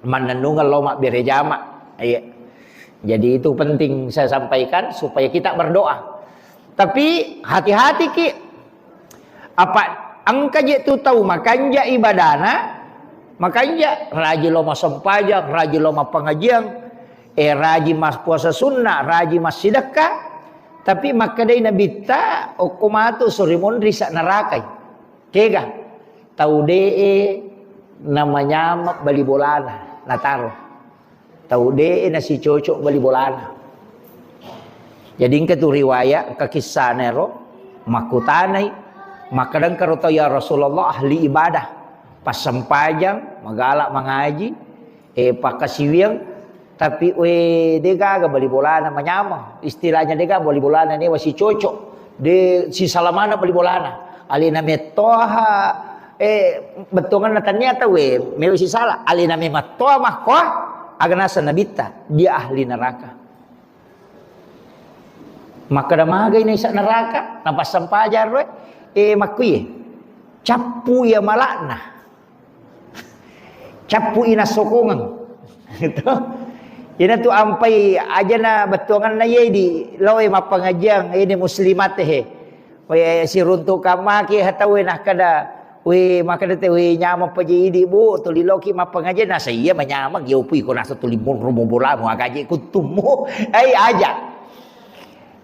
mannennungeng lao mabbere jama. Iya. Jadi itu penting saya sampaikan supaya kita berdoa. Tapi hati-hati ki, apa engka je tu tau makanja ibadana, makanja raji lao massempajang, raji lao mappangajiang, eh, raji mas puasa sunnah, raji massidekka, tapi makkedai Nabitta, okko matu sori monri sa narakai. Kega? Tau de'e namanyama bali bolana, nataro. Tau de'e nasicocok bali bolana. Jadi engka tu riwayat, engka kissana ero, makkutanai, makkeda engka ro tau, "Ya Rasulullah, ahli ibadah, passempajang, magala mangaji, eh, pakkasiwiang, tapi, we, de gaga bali bolana manyameng. Istilahnya de gaga bali bolana newa sicocok. De sisala maneng bali bolana. Alena mettoha, eh, bettuangenna tania tau, we, mewa sisala. Alena memettoha makkoa, Aga naseng Nabitta, dia ahli neraka. Makkeda magai naisa neraka, napassampajang ro, eh, makkuye. Cappu iya malakna. Cappu ina sokongeng. Gitu. Ina tu ampai ajana bettuanganna ye di loe mappangajiang, ini muslimat he. We siruntuk kamaki hatawe nakkeda, we makkeda te, we nyameng paje idi, Bu, tuli loki mappangajiang, nasa iya manyameng, yopu iko nasa tuli monro bolamu, agaje kuttummu. Ai aja.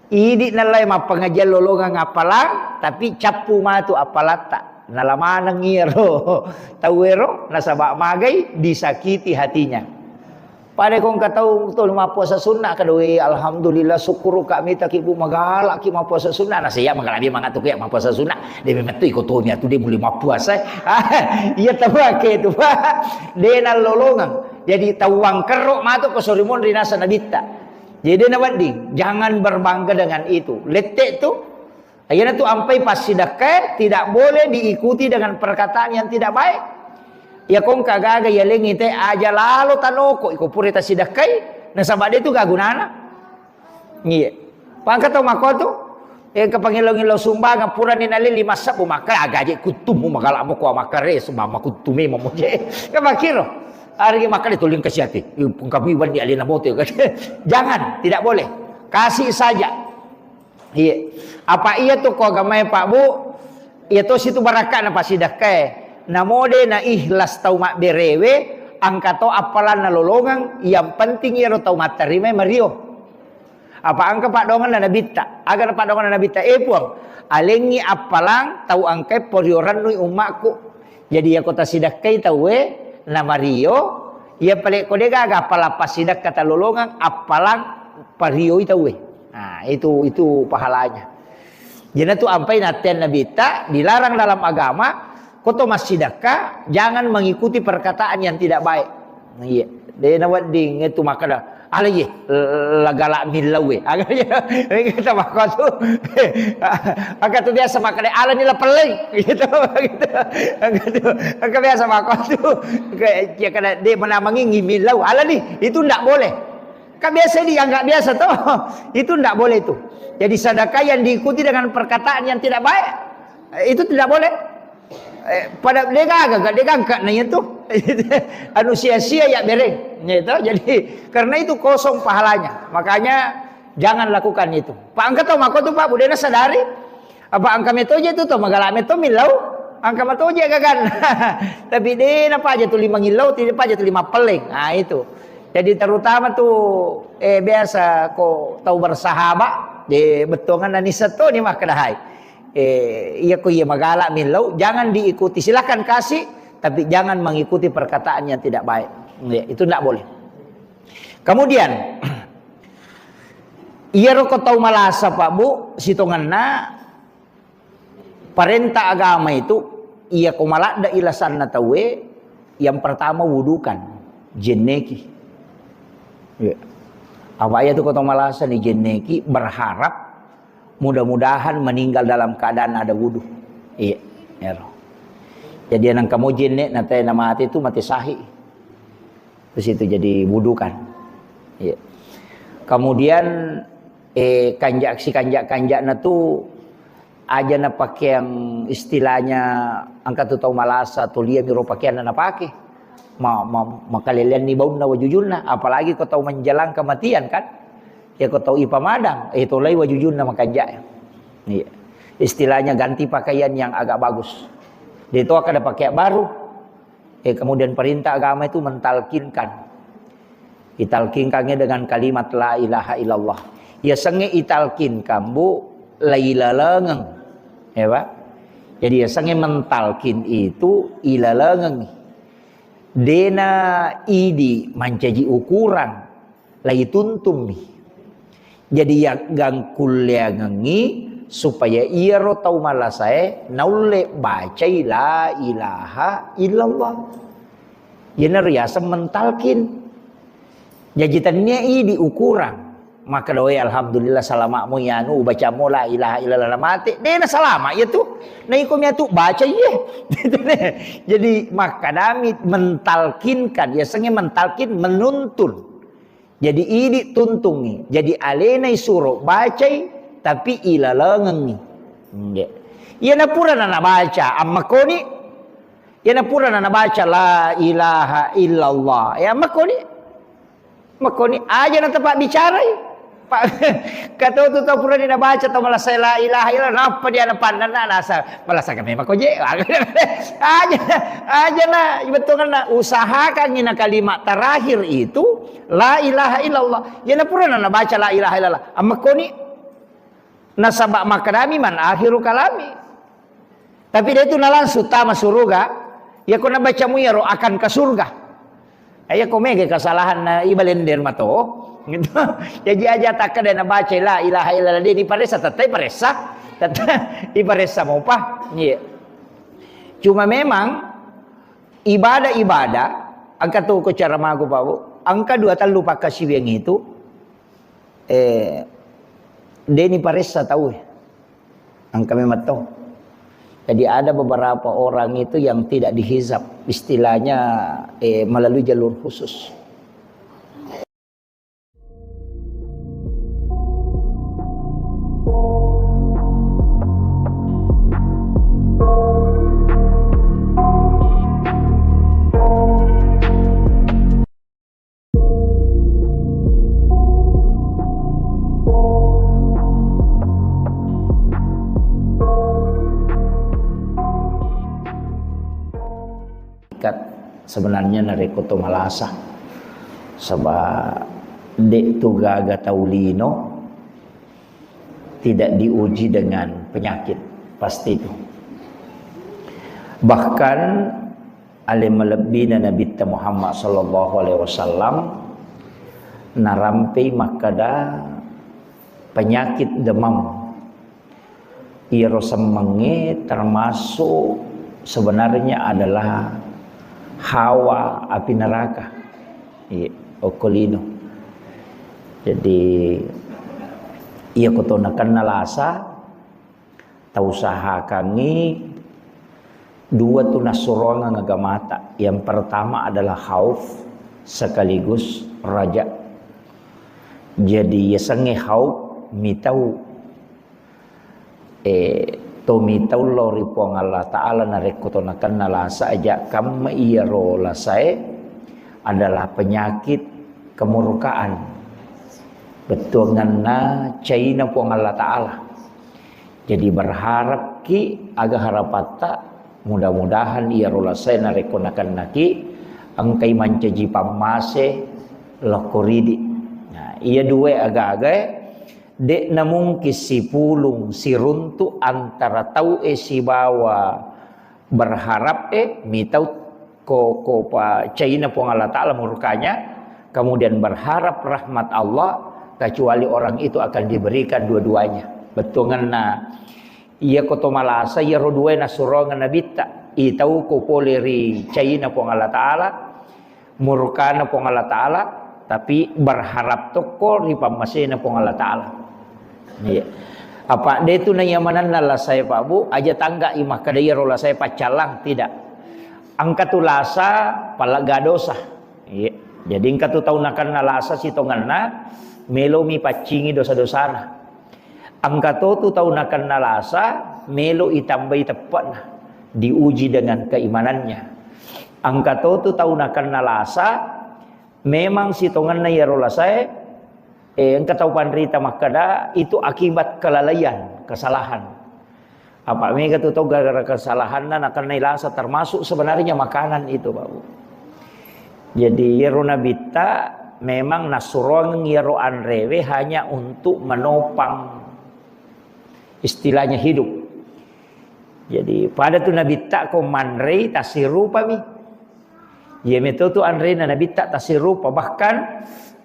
Idi nallai mappangajiang lolongeng appalang, tapi cappu matu appalatta. Nala maneng iyaro tauwero, nasaba magai disakiti hatinya. Pada ko engka tau to mappuasa sunna, kada, "We, alhamdulillah, syukur ka mitaki, Bu, magalaki mappuasa sunna." Nasa iya magalaki mangatu ya mappuasa sunna. De memettu iko to mi atu de mulai mappuasa. Iya tau ake tu, Pak. De nallolongeng. Jadi tau wangkerro matu ko sorimun rinasa nabitta. Jadi de nawedding, jangan berbangga dengan itu. Lette tu, iyana tu ampai passidakkae tidak boleh diikuti dengan perkataan yang tidak baik. Ya kongka gaga ya lengi te aja lalo tanoko iko pura tasidakkai, nasaba de tu gagunana. Iya. Pangka tau mako tu, eh, ke pangilo-ngilo sumbangan purani nalili massabbu maka agaje kuttumu magala mo ko makare sumba makuttume mamoje. Ke makiro. Ari makale tuling kasiati. Pungkabi wandi alina bote. Jangan, tidak boleh. Kasih saja. Iya. Apa iya tu ko agamae Pak Bu? Iya to situ barakkana pasidakkae. Namode na ikhlas tau mabberewe, angka to appalanna lolongeng, yang penting iyaro tau matterimai mario. Apa angka paddoanganna nabitta? Aga na paddoanganna nabitta? Eh Puang, alengngi appalang tau angkai porio rennui ummakku. Jadi yako tasidakkai tauwe na mario, iya pale ko de gaga appalang pasidakka talolongeng, appalang parioi tauwe. Nah, itu itu pahalanya. Jena tu ampai nattean nabitta dilarang dalam agama, ko to massidakka jangan mengikuti perkataan yang tidak baik. Iya, de na wedding itu makkeda, "Ala ye, lagala millau we." Aga ye, kita makotu. Aga tu biasa makkeda, "Ala ni la pelleng." Gitu, gitu. Aga tu, aga biasa makotu. Kayak, ya kada de menamangi millau. Ala ni, itu ndak boleh. Kan biasa dianggap biasa toh. Itu ndak boleh itu. Jadi sedekah yang diikuti dengan perkataan yang tidak baik, itu tidak boleh. Eh, pada de gaga, de gangka na itu. Anu sia-sia ya bereng. Gitu. Jadi karena itu kosong pahalanya. Makanya jangan lakukan itu. Pak angka tau mako tu Pak budena sadari. Apa angka metoje tu to magala meto millau, angka matoje gagan. Tapi de na paja tu lima ngillau, tidak paja tu lima peleng. Nah, itu. Jadi terutama tu eh, biasa ko tau bersahabat, de bettuangan nani seto ni makkedahai. Eh, iya ko iya magala millau, jangan diikuti. Silakan kasih, tapi jangan mengikuti perkataan yang tidak baik. Ya, itu tidak boleh. Kemudian, iyaro ko tau malasa Pak Bu, sitongenna parenta agama itu, iya ko maladde ilasanna tauwe, yang pertama wudukan, jenneki. Iya. Apa iya tu ko tau malasa ni jenneki, berharap mudah-mudahan meninggal dalam keadaan ada wudu. Iya, ero. Jadi nang kamu jenne na te na mate tu mate sahih. Terus itu jadi wudukan. Iya. Kemudian eh kanjak si kanjak-kanjakna tu aja na pakeang istilahnya angka tu tau malasa tu lia miro pakeanna na pake. Ma, ma, makaleleanni baunna wajujunna, apalagi ko tau menjelang kematian kan. Ya ko tau ipamadang, eh tolai wajujunna makanjak. Iya. Istilahnya ganti pakaian yang agak bagus. Dia itu akan ada pakaian baru. Eh, kemudian perintah agama itu mentalkinkan. Italkinkannya dengan kalimat la ilaha illallah. Ya senge italkinkan, Bu, la ilalengeng. Ya, Pak? Jadi ya senge mentalkin itu ilalengeng. Dena idi mancaji ukuran. La ituntummi. Jadi yaggangkulleangengngi supaya iyaro tau malasae naulle bacai la ilaha illallah. Iyana riaseng mentalkin. Jaji tennia idi ukurang. Makkeda, "Oi, alhamdulillah, salama'mu iyanu, ubacammu la ilaha illallah, na mate." De' na salama' iya tu. Na iko mi atu baca iye. Jadi, makkadami mentalkinkan, yasengnge mentalkin, menuntun. Jadi, idi tuntungngi. Jadi, alena isuro bacai, tapi ilalengengngi. Nggih. Iyana purana nabaca, ammakkoni. Iyana purana nabaca, "La ilaha illallah." Ya, ammakkoni. Makkoni aja na tapabbicarai. Pa-, kato tu tau purani nabaca tau malasai la ilaha illallah, nappa dia napannanna nasa malasa kami makko je. Aja, aja na bettuanna usahakangngi na kalimat terakhir itu la ilaha illallah. Ya na purana nabaca la ilaha illallah. Ammakkoni nasaba makkedami man akhiru kalami. Tapi de' tu na langsung tama suruga. Iya ko nabacamu iyaro akan ke surga. Iya ko mega kesalahan na ibalender mato. Gitu. Jadi aja takkeda nabaca la ilaha illallah de' diparessa, tettai paressa. Tettai iparessa mopa. Iya. Cuma memang ibadah-ibadah, engka tu ko cara magu, Pak Bu. Engka dua tellu pakkasiwiang itu, eh, de' ni paressa tau. Engka memang to. Jadi ada beberapa orang itu yang tidak dihizab, istilahnya, eh, melalui jalur khusus. Ikat sebenarnya narekko to malasa. Saba de' tu gaga tau lino tidak diuji dengan penyakit, pasti itu. Bahkan ale malebbina Nabitta Muhammad sallallahu alaihi wasallam narampei makkeda penyakit demam. Iyaro semmengnge termasuk sebenarnya adalah hawa api neraka. Iya, okko lino. Jadi, iya ko to nakenna lasa, tausahakangngi dua tu nassuroangeng agamata. Yang pertama adalah khauf sekaligus raja. Jadi, yasengnge khauf mitau Eh, to mitau lao ri Puang Allah Ta'ala narekko to nakenna lasa aja kamma iyaro lasae adalah penyakit kemurkaan. Bettuanganna caina Puang Allah Ta'ala. Jadi berharapki aga harapatta, mudah-mudahan iyaro lasae narekko nakennaki engkai mancaji pammase lokko ridi. Nah, iya dua aga-agae De'na mungkin sipulung siruntu antara tau'e sibawa berharap'e, mitau ko, ko pa caina Puang Allah Ta'ala murkanya, kemudian berharap rahmat Allah, kecuali orang itu akan diberikan dua-duanya. Bettuangenna, iya ko to malasa, iyaro duae nasuroangenna Nabitta, itau ko pole ri caina Puang Allah Ta'ala, murkana Puang Allah Ta'ala, tapi berharap tokko ri pammasena Puang Allah Ta'ala. Iya. Apa de tu naiya manenna lasae, Pak Bu, aja tangga i makkeda iyaro lasae paccallang, tidak. Engka tu lasa palegga dosa. Iya. Jadi engka tu tau nakenna lasa sitongenna melomi paccingi dosa-dosana. Engka to tu tau nakenna lasa, melo itambai teppe'na, diuji dengan keimanannya. Engka to tu tau nakenna lasa, memang sitongenna iyaro lasae, eh, engka tau panrita makkeda, itu akibat kelalaian, kesalahan. Apa mega tu tau gara-gara kesalahanna nakennai lasa, termasuk sebenarnya makanan itu, Pak Bu. Jadi, iyaro Nabitta memang nassuroang iyaro anrewe hanya untuk menopang, istilahnya, hidup. Jadi, pada tu Nabitta ko manrei tassirupami. Iya meto tu anrena Nabitta tassirupa. Bahkan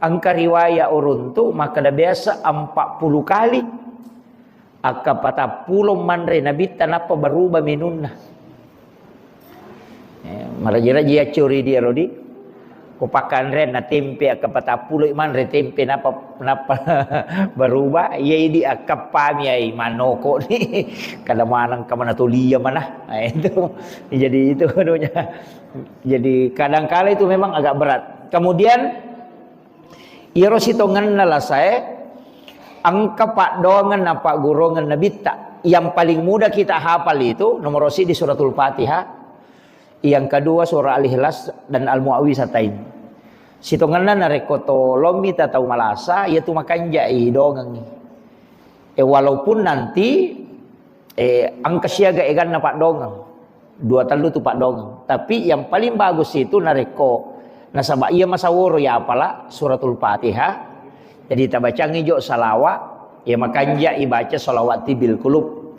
engka riwaya uruntu makkeda biasa empat puluh kali. Akka patappulo manre Nabitta nappa berubah menunna. Eh, maraja-raja yaccori dia rodi. Ko pakkanre na tempe, akka patappulo manre tempe, napa, napa berubah? Iya, idi akkappami ai manoko ni. Kada maneng ka mana tolia mana. Nah, itu. Jadi itu anunya. Jadi kadangkala itu memang agak berat. Kemudian, iyaro sitongenna lasae, engka paddoangeng na paggurungeng Nabitta. Yang paling mudah kita hafal itu nomor siji Suratul Fatihah, yang kedua surah Al-Ikhlas dan Al-Muawwizatain. Sitongenna narekko to lomi ta tau malasa, iya tu makanjai dongengi. Eh, walaupun nanti, eh, engka siaga eganna paddongeng. Dua tellu tu paddongeng. Tapi yang paling bagus itu narekko nasaba iya masaworo ya apala Suratul Fatihah. Jadi tabacangi jo salawat, ya makanja ibaca salawat tibbil qulub.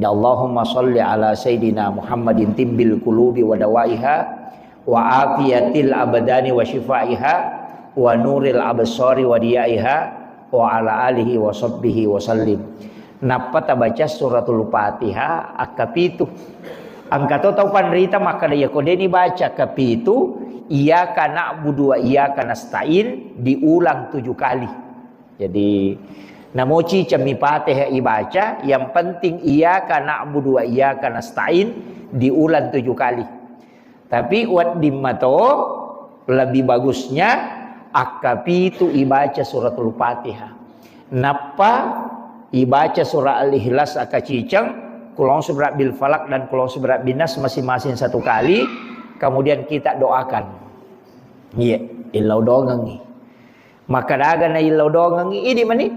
Ya Allahumma salli ala Sayyidina Muhammadin tibbil qulubi wa dawaiha wa afiyatil abdani wa syifaiha wa nuril absari wa diyaiha wa ala alihi wa sahbihi wa sallim. Nappa tabaca Suratul Fatihah akkapitu. Engka to tau panrita makkeda, iya ko deni baca kapitu, iyyaka na'budu wa iyyaka nasta'in diulang tujuh kali. Jadi, namoci cemmi Fatihah ibaca, yang penting iyyaka na'budu wa iyyaka nasta'in diulang tujuh kali. Tapi wedding mato lebih bagusnya akkapitu ibaca Suratul Fatihah. Nappa ibaca surah Al-Ikhlas akaciceng, Qul a'udzu birabbil falaq dan Qul a'udzu birabbin nas masing-masing satu kali, kemudian kita doakan. Iya, illau dongengi. Maka daga na illau dongengi, idi mani.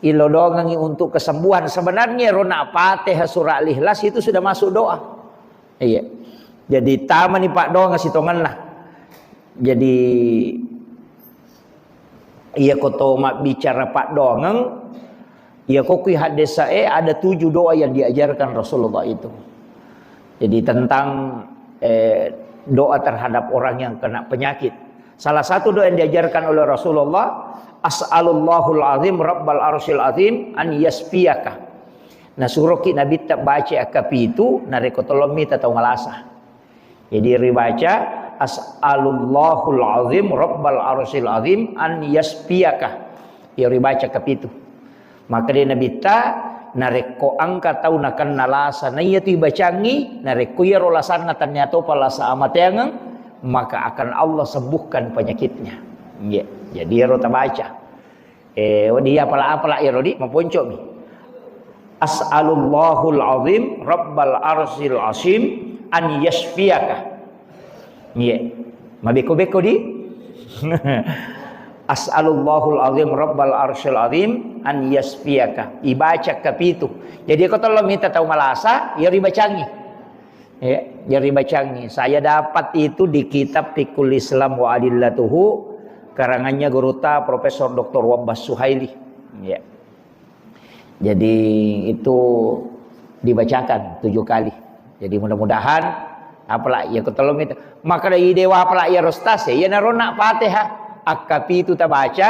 Illau dongengi untuk kesembuhan. Sebenarnya rona Fatihah surah Al-Ikhlas itu sudah masuk doa. Iya. Jadi tamani paddoangeng sitongenna. Jadi iya ko to mabbicara paddoangeng, iya ko kui haddesae ada tujuh doa yang diajarkan Rasulullah itu. Jadi tentang, eh, doa terhadap orang yang kena penyakit. Salah satu doa yang diajarkan oleh Rasulullah, "As'alullahul azim rabbal arsyil azim an yasfiyaka." Nah, suroki Nabitta baca akkapitu, narekko tolong mita tau malasa. Jadi ribaca, "As'alullahul azim rabbal arsyil azim an yasfiyaka." Ya ribaca kapitu. Maka dia Nabitta, narekko engka tau nakenna lasa, naiya tu ibacangi, narekko iyaro lasanna tania topa lasa amateangeng, maka akan Allah sembuhkan penyakitnya. Iya. Jadi iyaro tabaca. Eh, wedding apala-apala iyaro di, maponcomi. "As'alullahul azim rabbal arsyil azim an yasfiyaka." Iya. Mabeko-beko di. "As'alullahul azim rabbal arsyil azim an yasfiyaka." Ibaca kapitu. Jadi ko tolong mita tau malasa, ya ribacangi. Ya, jadi bacangi. Saya dapat itu di kitab Fiqhul Islam wa Adillatuhu, karangannya gurutta Profesor Doktor Wabbas Suhaili. Ya. Jadi itu dibacakan tujuh kali. Jadi mudah-mudahan apala iya ko tolong itu. Maka dari dewa apala iya rostas ya, iya narona Fatihah. Akkapitu tabaca,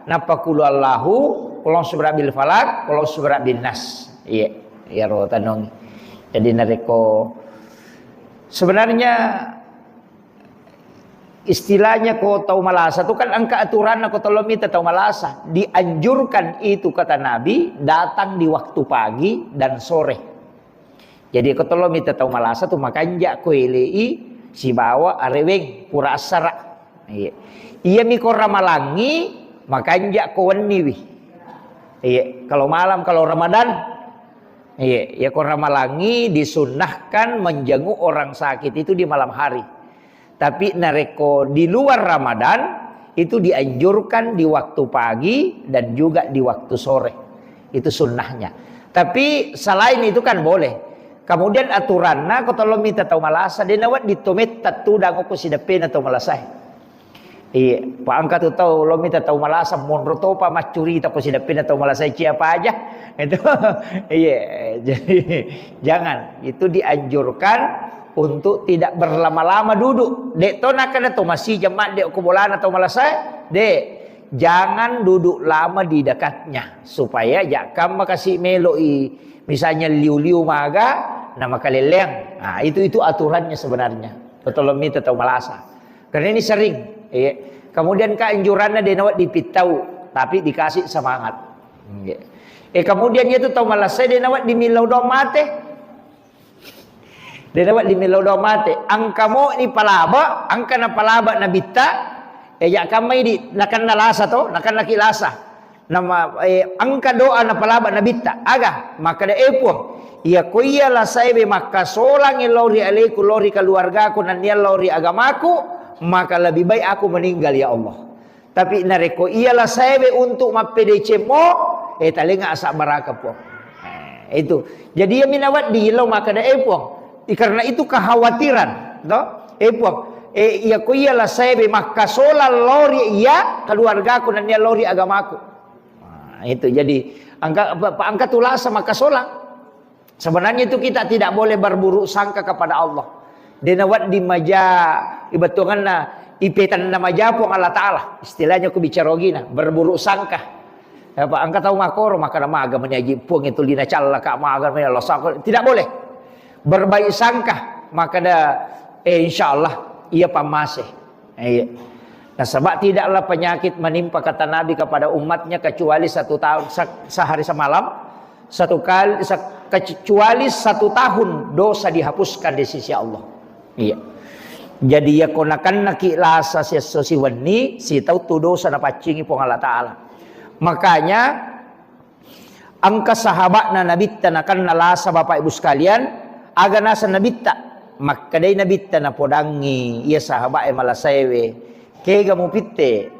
nappa qul huwallahu, qul a'udzu birabbil falaq, qul a'udzu birabbin nas. Iya, iya ro tanong. Jadi narekko sebenarnya istilahnya ko tau malasa tu kan engka aturanna ko tolong mita tau malasa. Dianjurkan itu kata Nabi datang di waktu pagi dan sore. Jadi ko tolong mita tau malasa tu makanja ko elei sibawa areweng pura assara. Iya. Iya mi ko ramalangi makanja ko wenniwi. Iya, kalau malam kalau Ramadan. Iya, ya ko ramalangi disunnahkan menjenguk orang sakit itu di malam hari. Tapi narekko di luar Ramadan, itu dianjurkan di waktu pagi dan juga di waktu sore. Itu sunnahnya. Tapi selain itu kan boleh. Kemudian aturanna ko tolong mita tau malasa, dena wedding to metta tudang ko sideppena tau malasae. Iya, pa engka tu tau lo mita tau malasa monro topa maccurita ko sideppena tau malasa cia paja. Itu iya, jadi jangan, itu dianjurkan untuk tidak berlama-lama duduk. Dek to nakana to masih jemaat dek ko bolana tau malasa, dek jangan duduk lama di dekatnya supaya jakka makasi meloi misalnya liu-liu maga na makaleleang. Nah, itu itu aturannya sebenarnya. Tolong mita tau malasa. Karena ini sering. Iya. Kemudian keanjuranna de' nawedding pittau, tapi dikasih semangat. Iya. Eh, kemudian itu tau malasai de' nawedding millau doang mate. De' nawedding millau doang mate. Engka mo ni palaba, engka na palaba nabitta. Eh, ya kamma idi, nakenna lasa to, nakenna ki lasa. Nama, eh, engka doa napalaba nabitta. Aga? Makkeda, "Eh, Puang, iya ko iya lasaewe makkasolangi lao ri aleku, lao ri keluargaku, nennia lao ri agamaku, maka lebih baik aku meninggal, ya Allah. Tapi narekko iya lasaewe untuk mappedeceng mo, eh, talenga asabbaraka, Puang." Eh, itu. Jadi, iya mi nawedding lao makkeda, "Eh, Puang, i-, karena itu kekhawatiran, to? Eh, Puang, eh, iya ko iya lasaewe makkasolang lao ri iya keluargaku, nennia lao ri agamaku." Nah, itu jadi engka, pa-, pa-, engka tu lasa makkasolang. Sebenarnya itu kita tidak boleh berburuk sangka kepada Allah. De' nawedding maja ibetonganna, ipetanna maja Puang Allah Ta'ala. Istilahnya ku bicara ogina, berburuk sangka. Apa engka tau makkoro, makkeda maga meni aji Puang itu lina callaka, maga meni Allah sangka. Tidak boleh. Berbaik sangka, makkeda, eh, insya Allah, iya pammase. Iya. Nasaba tidaklah penyakit menimpa, kata Nabi, kepada umatnya kecuali satu tahun, se-, sehari semalam, satu kali, se-, kecuali satu tahun dosa dihapuskan di sisi Allah. Iya. Jadi, iya ko nakennaki lasa siesso siwenni, sitau tu dosa napaccingi Puang Allah Ta'ala. Makanya, engka sahaba'na Nabitta nakenna lasa, Bapak Ibu sekalian, aga naseng Nabitta? Makkedai Nabitta napodangngi iya sahaba'e malasaewe, "Kega mupitte?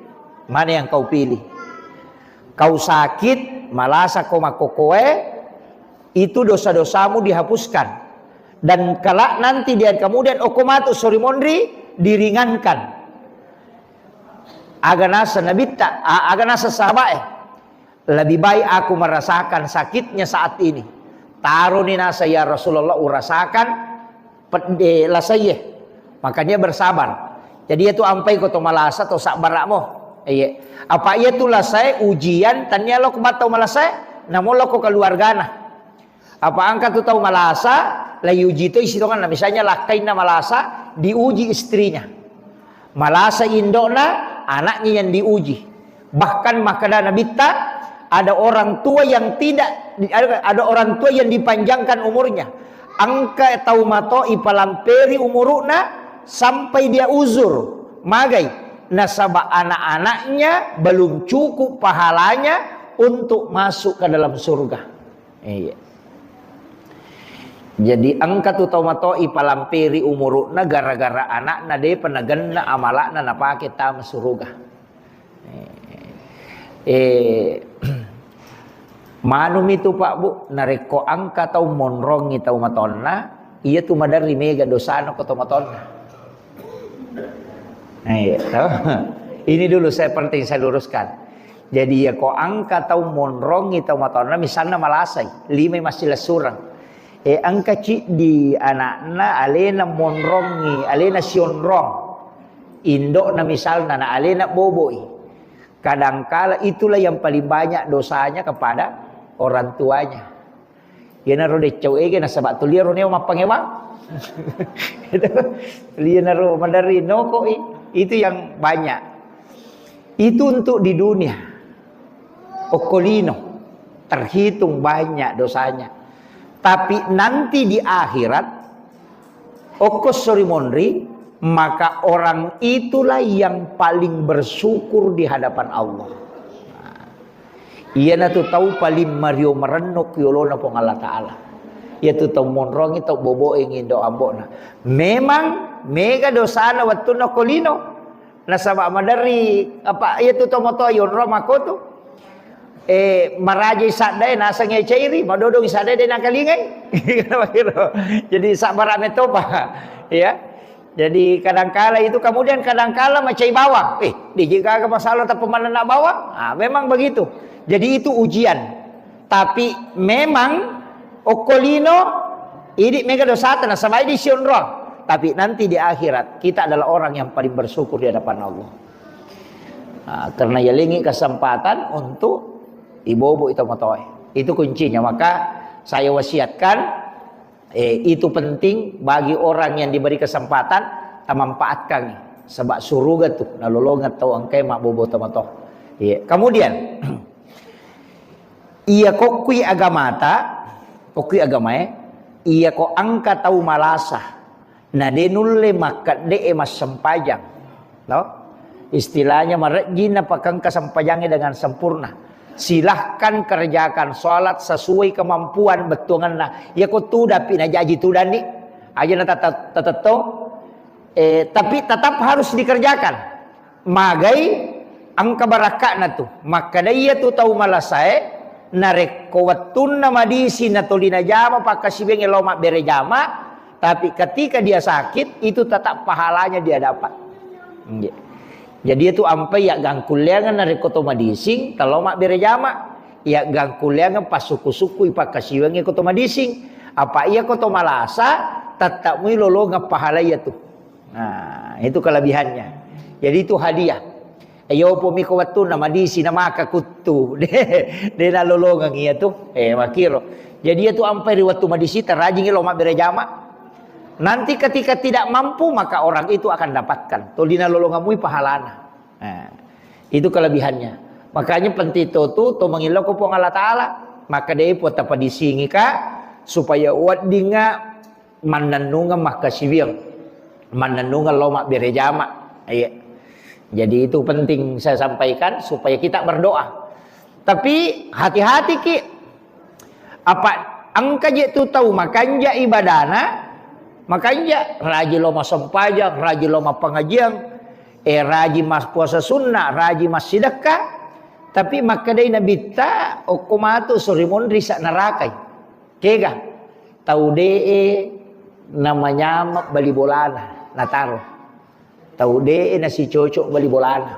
Mana yang kau pilih? Kau sakit, malasa ko makkokoe, itu dosa-dosamu dihapuskan. Dan kelak nanti di hari kemudian, okko matu sori monri, diringankan." Aga naseng Nabitta, a-, aga naseng sahaba'e? "Lebih baik aku merasakan sakitnya saat ini." Taroni naseng, "Ya Rasulullah, urasakan pedde lasaie." Makanya bersabar. Jadi, itu ampai ko to malasa to sabbara'mo. Iya. Apa iya tu lasae ujian, tania lo ko battau malasae, namo lo ko keluargana. Apa engka tu tau malasa, la iuji to isi tonganna. Misalnya lakkainna malasa, diuji istrinya. Malasa indo'na, anaknya yang diuji. Bahkan makkeda Nabitta, ada orang tua yang tidak, ada, ada orang tua yang dipanjangkan umurnya. Engka tau mato ipalamperi umuru'na sampai dia uzur. Magai? Nasaba anak-anaknya belum cukup pahalanya untuk masuk ke dalam surga. Iya. Jadi engka tu tau mato ipalamperi umuru'na gara-gara anakna depa nagenna amala'na napake tama suruga. Eh, manumi tu, Pak, Bu, narekko engka tau monrongi tau matonna, iya tu maderri mega dosana ko tau matonna. Nah, iya, toh. Ini dulu saya penting saya luruskan. Jadi, ya, ko engka tau monrongi tau matonna, misalna malasai, limai massilessureng. Eh, engka ciddi anakna alena monrongi, alena sionrong. Indo'na misalna, na alena boboi. Kadangkala itulah yang paling banyak dosanya kepada orang tuanya. Iyanaro deccau ege nasaba tuliaro neo mappangewang. Itu. Iyanaro maderri nokoi. Itu yang banyak. Itu untuk di dunia. Okkolino. Terhitung banyak dosanya. Tapi nanti di akhirat, okko sori monri, maka orang itulah yang paling bersyukur di hadapan Allah. Nah, iyanatu tau paling mario marenno ki yolona Puang Allah Ta'ala. Iyatu tau monrongi, tau boboe ngindo ambo'na. Memang mega dosana wettunna ko lino. Nasaba maderri, apa, iyatu tau motoa yonro makkotu. Eh, marajai saddae naseng cairi, madodong saddae de nakalingai. Jadi sabbara metopa. Ya. Jadi kadangkala itu, kemudian kadangkala macai bawang. Eh, diji gaga masalah tapi manenna bawang? Ah, memang begitu. Jadi itu ujian. Tapi memang okkolino idi mega dosata nasaba idi sionrong. Tapi nanti di akhirat kita adalah orang yang paling bersyukur di hadapan Allah. Ah, karena yalengi kesempatan untuk ibobo itu motoe. Itu kuncinya. Maka saya wasiatkan, eh, itu penting bagi orang yang diberi kesempatan, tamanfaatkan. Saba' suruga tu nalolongeng tau engkae mabbobo tomatoa. Iya. Kemudian, iya kokkui agamata, kokkui agamae, iya ko engka tau malasa, na de nulle makkedde'e massempajang. No? Istilahnya marejji napakengka sempajangnge dengan sempurna. Silahkan kerjakan sholat sesuai kemampuan bettuangenna. Iya ko tudapi najaji tudanni. Aja na tata-, tatettong. Eh, tapi tetap harus dikerjakan. Magai engka barakka'na tu. Makkeda iya tu tau malasae, narekko wettunna madisi natoli najama pakkasiwiangnge lao mabbere jama, tapi ketika dia sakit, itu tetap pahalanya dia dapat. Nggih. Jadi itu ampai ya gangkulleangan narekko to madising, talo mabbere jama, ya gangkulleangan passuku-sukui pakkasiwiangnge ko to madising. Apa iya ko to malasa, tetap mui lolongeng pahala iya tu. Nah, itu kelebihannya. Jadi itu hadiah. Ayo pomi ko wettunna madisi na maka kuttu. De, de nalolongeng iya tu. Eh, makiro. Jadi iya tu ampai ri wettu madisi tarajingi lo mabbere jama. Nanti ketika tidak mampu maka orang itu akan dapatkan. Toli nalolongeng mui pahalana. Nah, itu kelebihannya. Makanya penting to tu to mengillau ko Puang Allah Taala. Maka de po tapadisingi ka supaya weddinga mannennungeng makkasiwiang, mannennungeng lao mabbere jama. Iya. Jadi itu penting saya sampaikan supaya kita berdoa. Tapi hati-hati ki, apa engka je tu tau makanja ibadana, makanja raji lao massempajang, raji lao mappangajiang, eh raji mas puasa sunnah, raji massidekka, tapi makkedai nabitta okko matu sori monri sa narakai. Kega? Tau de'e namanyama bali bolana, nataro. Tau de'e nasicocok bali bolana.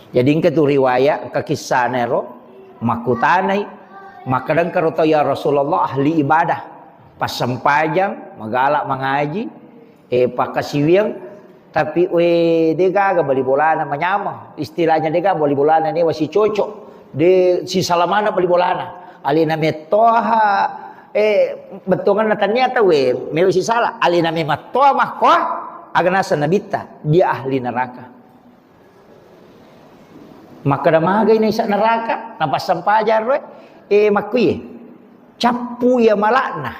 Jadi engka tu riwayat, engka kissana ero, makkutanai, makkeda engka ro tau, "Ya Rasulullah, ahli ibadah, passempajang, magala mangaji, eh, pakkasiwiang, tapi, we, de gaga bali bolana manyameng. Istilahnya de gaga bali bolana newa sicocok. De sisala maneng bali bolana. Alena mettoha, eh, bettuanganna tania tau, we, mewa sisala. Alena memettoha makkoa, aga naseng nabitta, dia ahli neraka." Makkeda magai naisa neraka, napassempajang ro, eh, makkuye. Cappu iya malakna.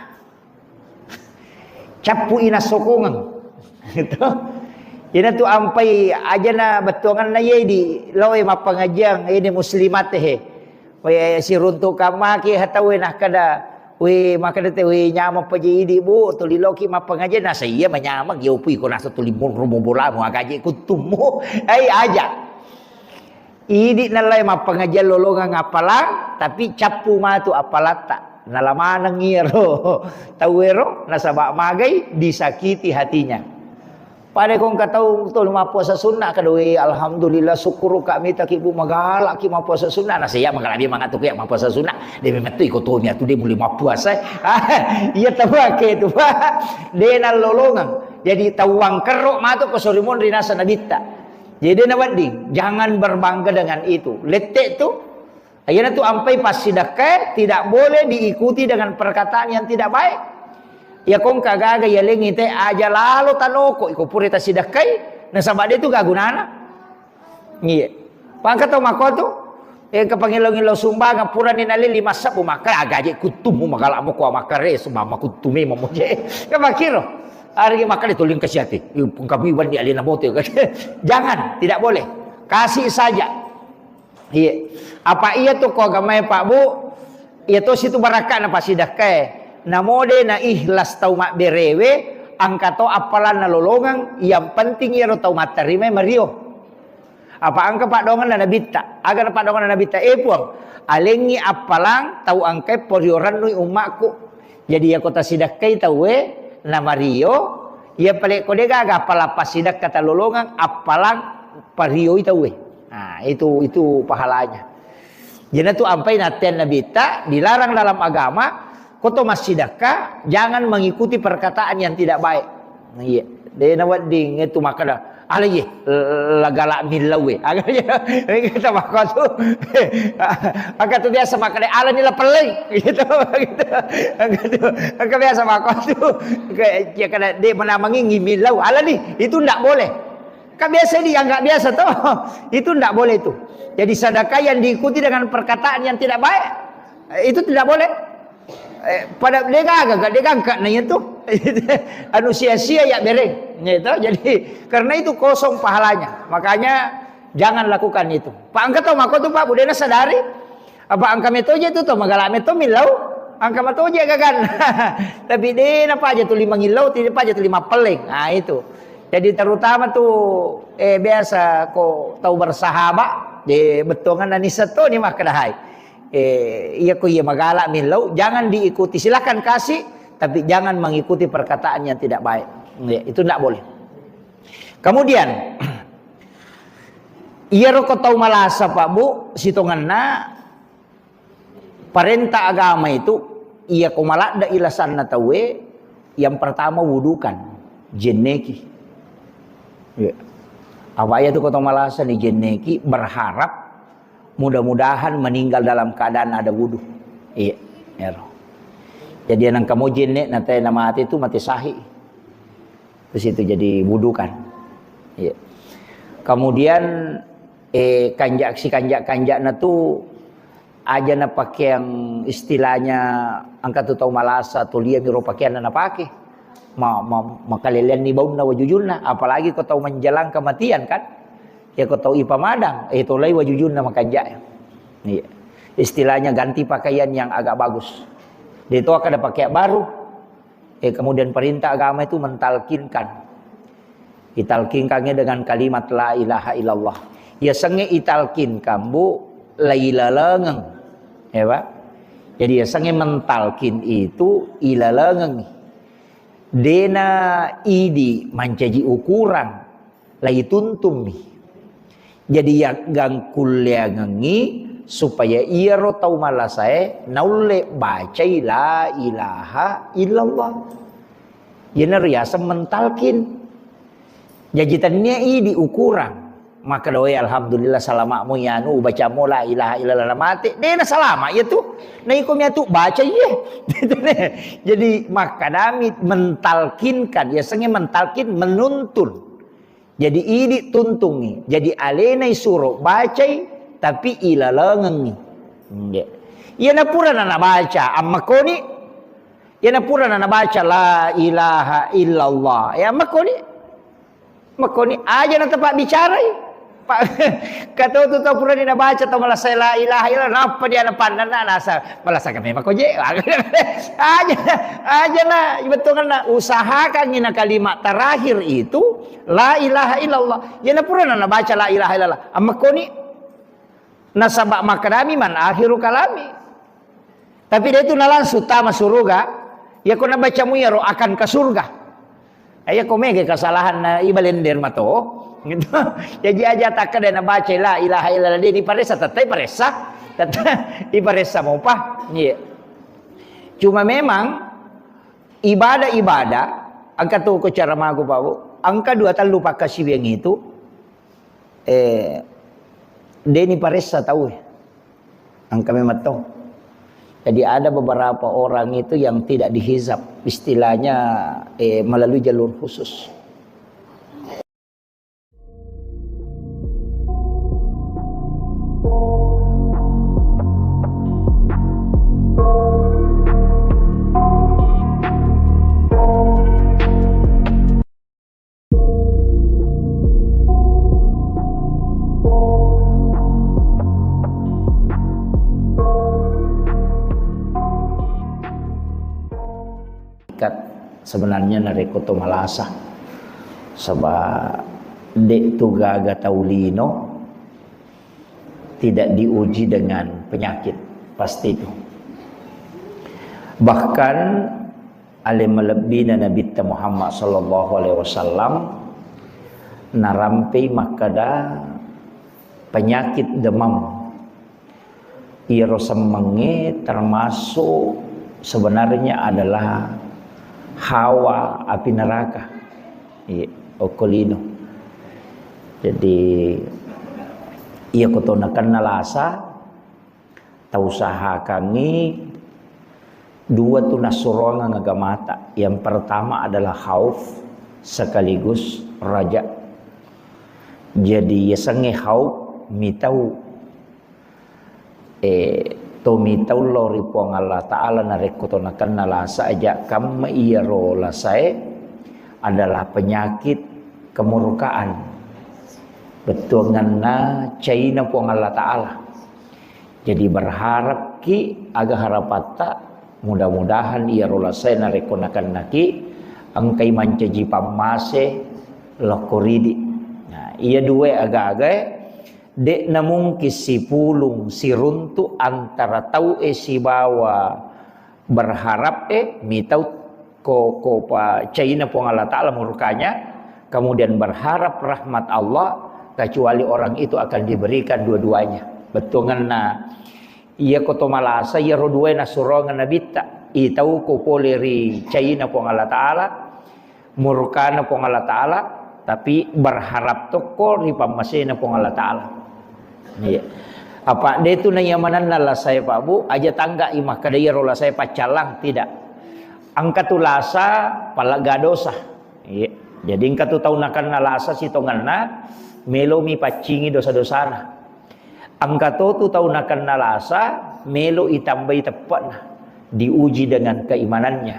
Cappu ina sokongeng. Gitu. Ina tu ampai ajana bettuanganna ye di loe mappangajiang, ini muslimat he. We siruntuk kamaki hatawe nakkeda, we makkeda te, we nyameng paje idi, Bu, tuli loki mappangajiang, nasa iya manyameng, yo pui ko nasa tuli monro mo bolamu, agaje kuttummu. Ai aja. Idi nallai mappangajiang lolongeng appalang, tapi cappu matu appalatta. Nala maneng iyaro tauwero, nasaba magai disakiti hatinya. Pada ko engka tau tuli mappuasa sunna, kada, "We, alhamdulillah, syukur ka mitaki, Bu, magala ki mappuasa sunna." Nasa iya magala dia mangatu ki mappuasa sunna. De memettu iko tomi atu de mulle mappuasa. Iya tawake tu, Pak. De nallolongeng. Jadi tau wangkerro matu ko sori monri nasa nabitta. Jadi de nawedding, jangan berbangga dengan itu. Lette tu, iyana tu ampai passidekkae tidak boleh diikuti dengan perkataan yang tidak baik. Iya ko engka gaga yalengi te aja lalo tanoko iko pura tasidekkai, nasaba de tu gagunana. Iya. Pangka tau mako tu, eh, ke pangilo-ngilo sumbangan purani nalili massabu maka agaje kuttumu magala mo ko makare sumama kuttumi mamoje. Ke makiro. Ari makale tuling kasiati. Kami wandi alina moto. Jangan, tidak boleh. Kasih saja. Iya. Apa iya tu ko agamae, Pak, Bu? Iya to situ barakka'na pasidakkae. Namode na ikhlas tau mabberewe, angka to appalanna lolongeng, yang penting iyaro tau matterimai mario. Apa angka paddoangenna nabitta? Aga na paddoangenna nabitta? Eh, Puang, alengngi appalang tau angkai porio rennui ummakku. Jadi, iyako tasidakkai tauwe, namario, iya pale ko degaga appalang passidakka talolongeng, appalang parioi tauwe. Nah, itu, itu pahalanya. Jadi, tu ampai nattean nabitta, dilarang dalam agama, ko to massidakka, jangan mengikuti perkataan yang tidak baik. Nah, iya. De nawedding itu makkeda, Ala iye, lagala millau e. Aga iya, kita makotu. Aga tu biasa makkeda, "Ala ni lapelleng." Gitu, gitu. Aga tu, aga biasa makotu. Ke, ya kada de menamangi millau. Ala ni, itu ndak boleh. Kan biasa dianggap biasa toh. Itu ndak boleh itu. Jadi sedekah yang diikuti dengan perkataan yang tidak baik, itu tidak boleh. Eh, pada degaga, degaga na itu. Anu sia-sia ya bereng. Gitu. Jadi karena itu kosong pahalanya. Makanya jangan lakukan itu. Pak engka to mako tu Pak budena sadari. Apa engka metoje tu to magala meto millau. Engka metoje gagan. Tapi de na paja tu lima ngillau, tidak paja tu lima peleng. Nah itu. Jadi terutama tu eh biasa ko tau bersahabat, de bettuangan nani seto ni makkedahai. Eh, iya ko iya magala millau, jangan diikuti. Silakan kasih, tapi jangan mengikuti perkataan yang tidak baik. Ya, itu tidak boleh. Kemudian, iya roko tau malasa, Pak Bu, sitongenna parenta agama itu, iya ko maladde ilasanna tauwe, yang pertama wudukan, jenneki. Ya. Apa iya tu ko tau malasa ni jenneki, berharap mudah-mudahan meninggal dalam keadaan ada wudu. Iya, ero. Jadi nang kamu jenne na te na mati tu mati sahih. Terus itu jadi wudukan. Iya. Kemudian eh kanjak si kanjak kanjak na tu aja na pakai yang istilahnya angka tu tau malasa tu lia miro pakaian na pakai. Ma, ma, makalelean ni baunna wajujunna, apalagi ko tau menjelang kematian kan. Ya ko tau ipamadang, eh tolai wajujunna makanjak. Iya. Istilahnya ganti pakaian yang agak bagus. Dia itu akan ada pakaian baru. Eh kemudian perintah agama itu mentalkinkan. Italkinkannya dengan kalimat la ilaha illallah. Ya senge italkinkan bu, la ilalengeng. Ya Pak. Jadi ya senge mentalkin itu ilalengeng. Dena idi mancaji ukuran. Laituntummi. Jadi yaggangkulleangengngi supaya iyaro tau malasae naulle bacai la ilaha illallah. Iyana riaseng mentalkin. Jaji tennia idi ukuran. Maka doe alhamdulillah salama'mu yanu ubacamo la ilaha illallah na mate. Dena salama iya tu. Na iko mia tu baca iye. Jadi makkadami mentalkinkan, yasengnge mentalkin menuntun. Jadi idi tuntungngi. Jadi alenai suro bacai, tapi ilalengengngi. Nggih. Iyana pura nanabaca, ammakoni. Iyana pura nanabaca la ilaha illallah. Ya ammakoni. Makoni aja na tepat bicarai. Pak, kata tu tau pura ni nabaca tau malasai la ilaha illallah, nappa dia na pandanna nasa malasa kami mako je. Aja, aja na betongan na usahakan ina kalimat terakhir itu la ilaha illallah. Ya na pura na nabaca la ilaha illallah. Amma koni nasaba makadami man akhiru kalami. Tapi dia itu na langsung tama suruga. Ya ko nabaca mu ya ro akan ke surga. Ya ko mega kesalahan na ibalender mato. Gitu. Jadi aja tak ada na baca la ilaha illallah dia diparessa tetap paressa. Tetap diparessa mopa. Iya. Cuma memang ibadah-ibadah angka tu ko cara magu Pak Bu. Angka dua tellu pakkasiwiang itu eh deni paressa tau. Engka memang to. Jadi ada beberapa orang itu yang tidak dihizab, istilahnya eh, melalui jalur khusus. Ikat sebenarnya narekko to malasa. Saba de tu gaga tau lino tidak diuji dengan penyakit, pasti itu. Bahkan ale malebbina Nabitta Muhammad sallallahu alaihi wasallam narampei makkada penyakit demam. Iyaro semmengnge termasuk sebenarnya adalah hawa api neraka. Iya, okko lino. Jadi, iya ko to nakenna lasa, tausahakangngi dua tu nassuroangeng agamata. Yang pertama adalah khauf sekaligus raja. Jadi, yasengnge khauf mitau Eh, to mitau lao ri Puang Allah Ta'ala narekko to nakenna lasa aja kamma iyaro lasae adalah penyakit kemurkaan. Bettuanganna caina Puang Allah Ta'ala. Jadi berharapki aga harapatta, mudah-mudahan iyaro lasae narekko nakennaki engkai mancaji pammase lokko ridi. Nah, iya dua aga-agae De'na mungkin sipulung siruntu antara tau'e sibawa berharap'e, mitau ko, ko pa caina Puang Allah Ta'ala murkanya, kemudian berharap rahmat Allah, kecuali orang itu akan diberikan dua-duanya. Bettuanganna, iya ko to malasa, iyaro duae nassuroangeng Nabitta, itau ko pole ri caina Puang Allah Ta'ala, murkana Puang Allah Ta'ala, tapi berharap tokko ri pammasena Puang Allah Ta'ala. Iya. Apa de tu naiyamanenna lasae, Pak Bu, aja tangga i makkeda iyaro lasae paccallang, tidak. Engka tu lasa palegga dosa. Iya. Jadi engka tu tau nakenna lasa sitongenna melomi paccingi dosa-dosana. Engka to tu tau nakenna lasa, melo itambai teppe'na, diuji dengan keimanannya.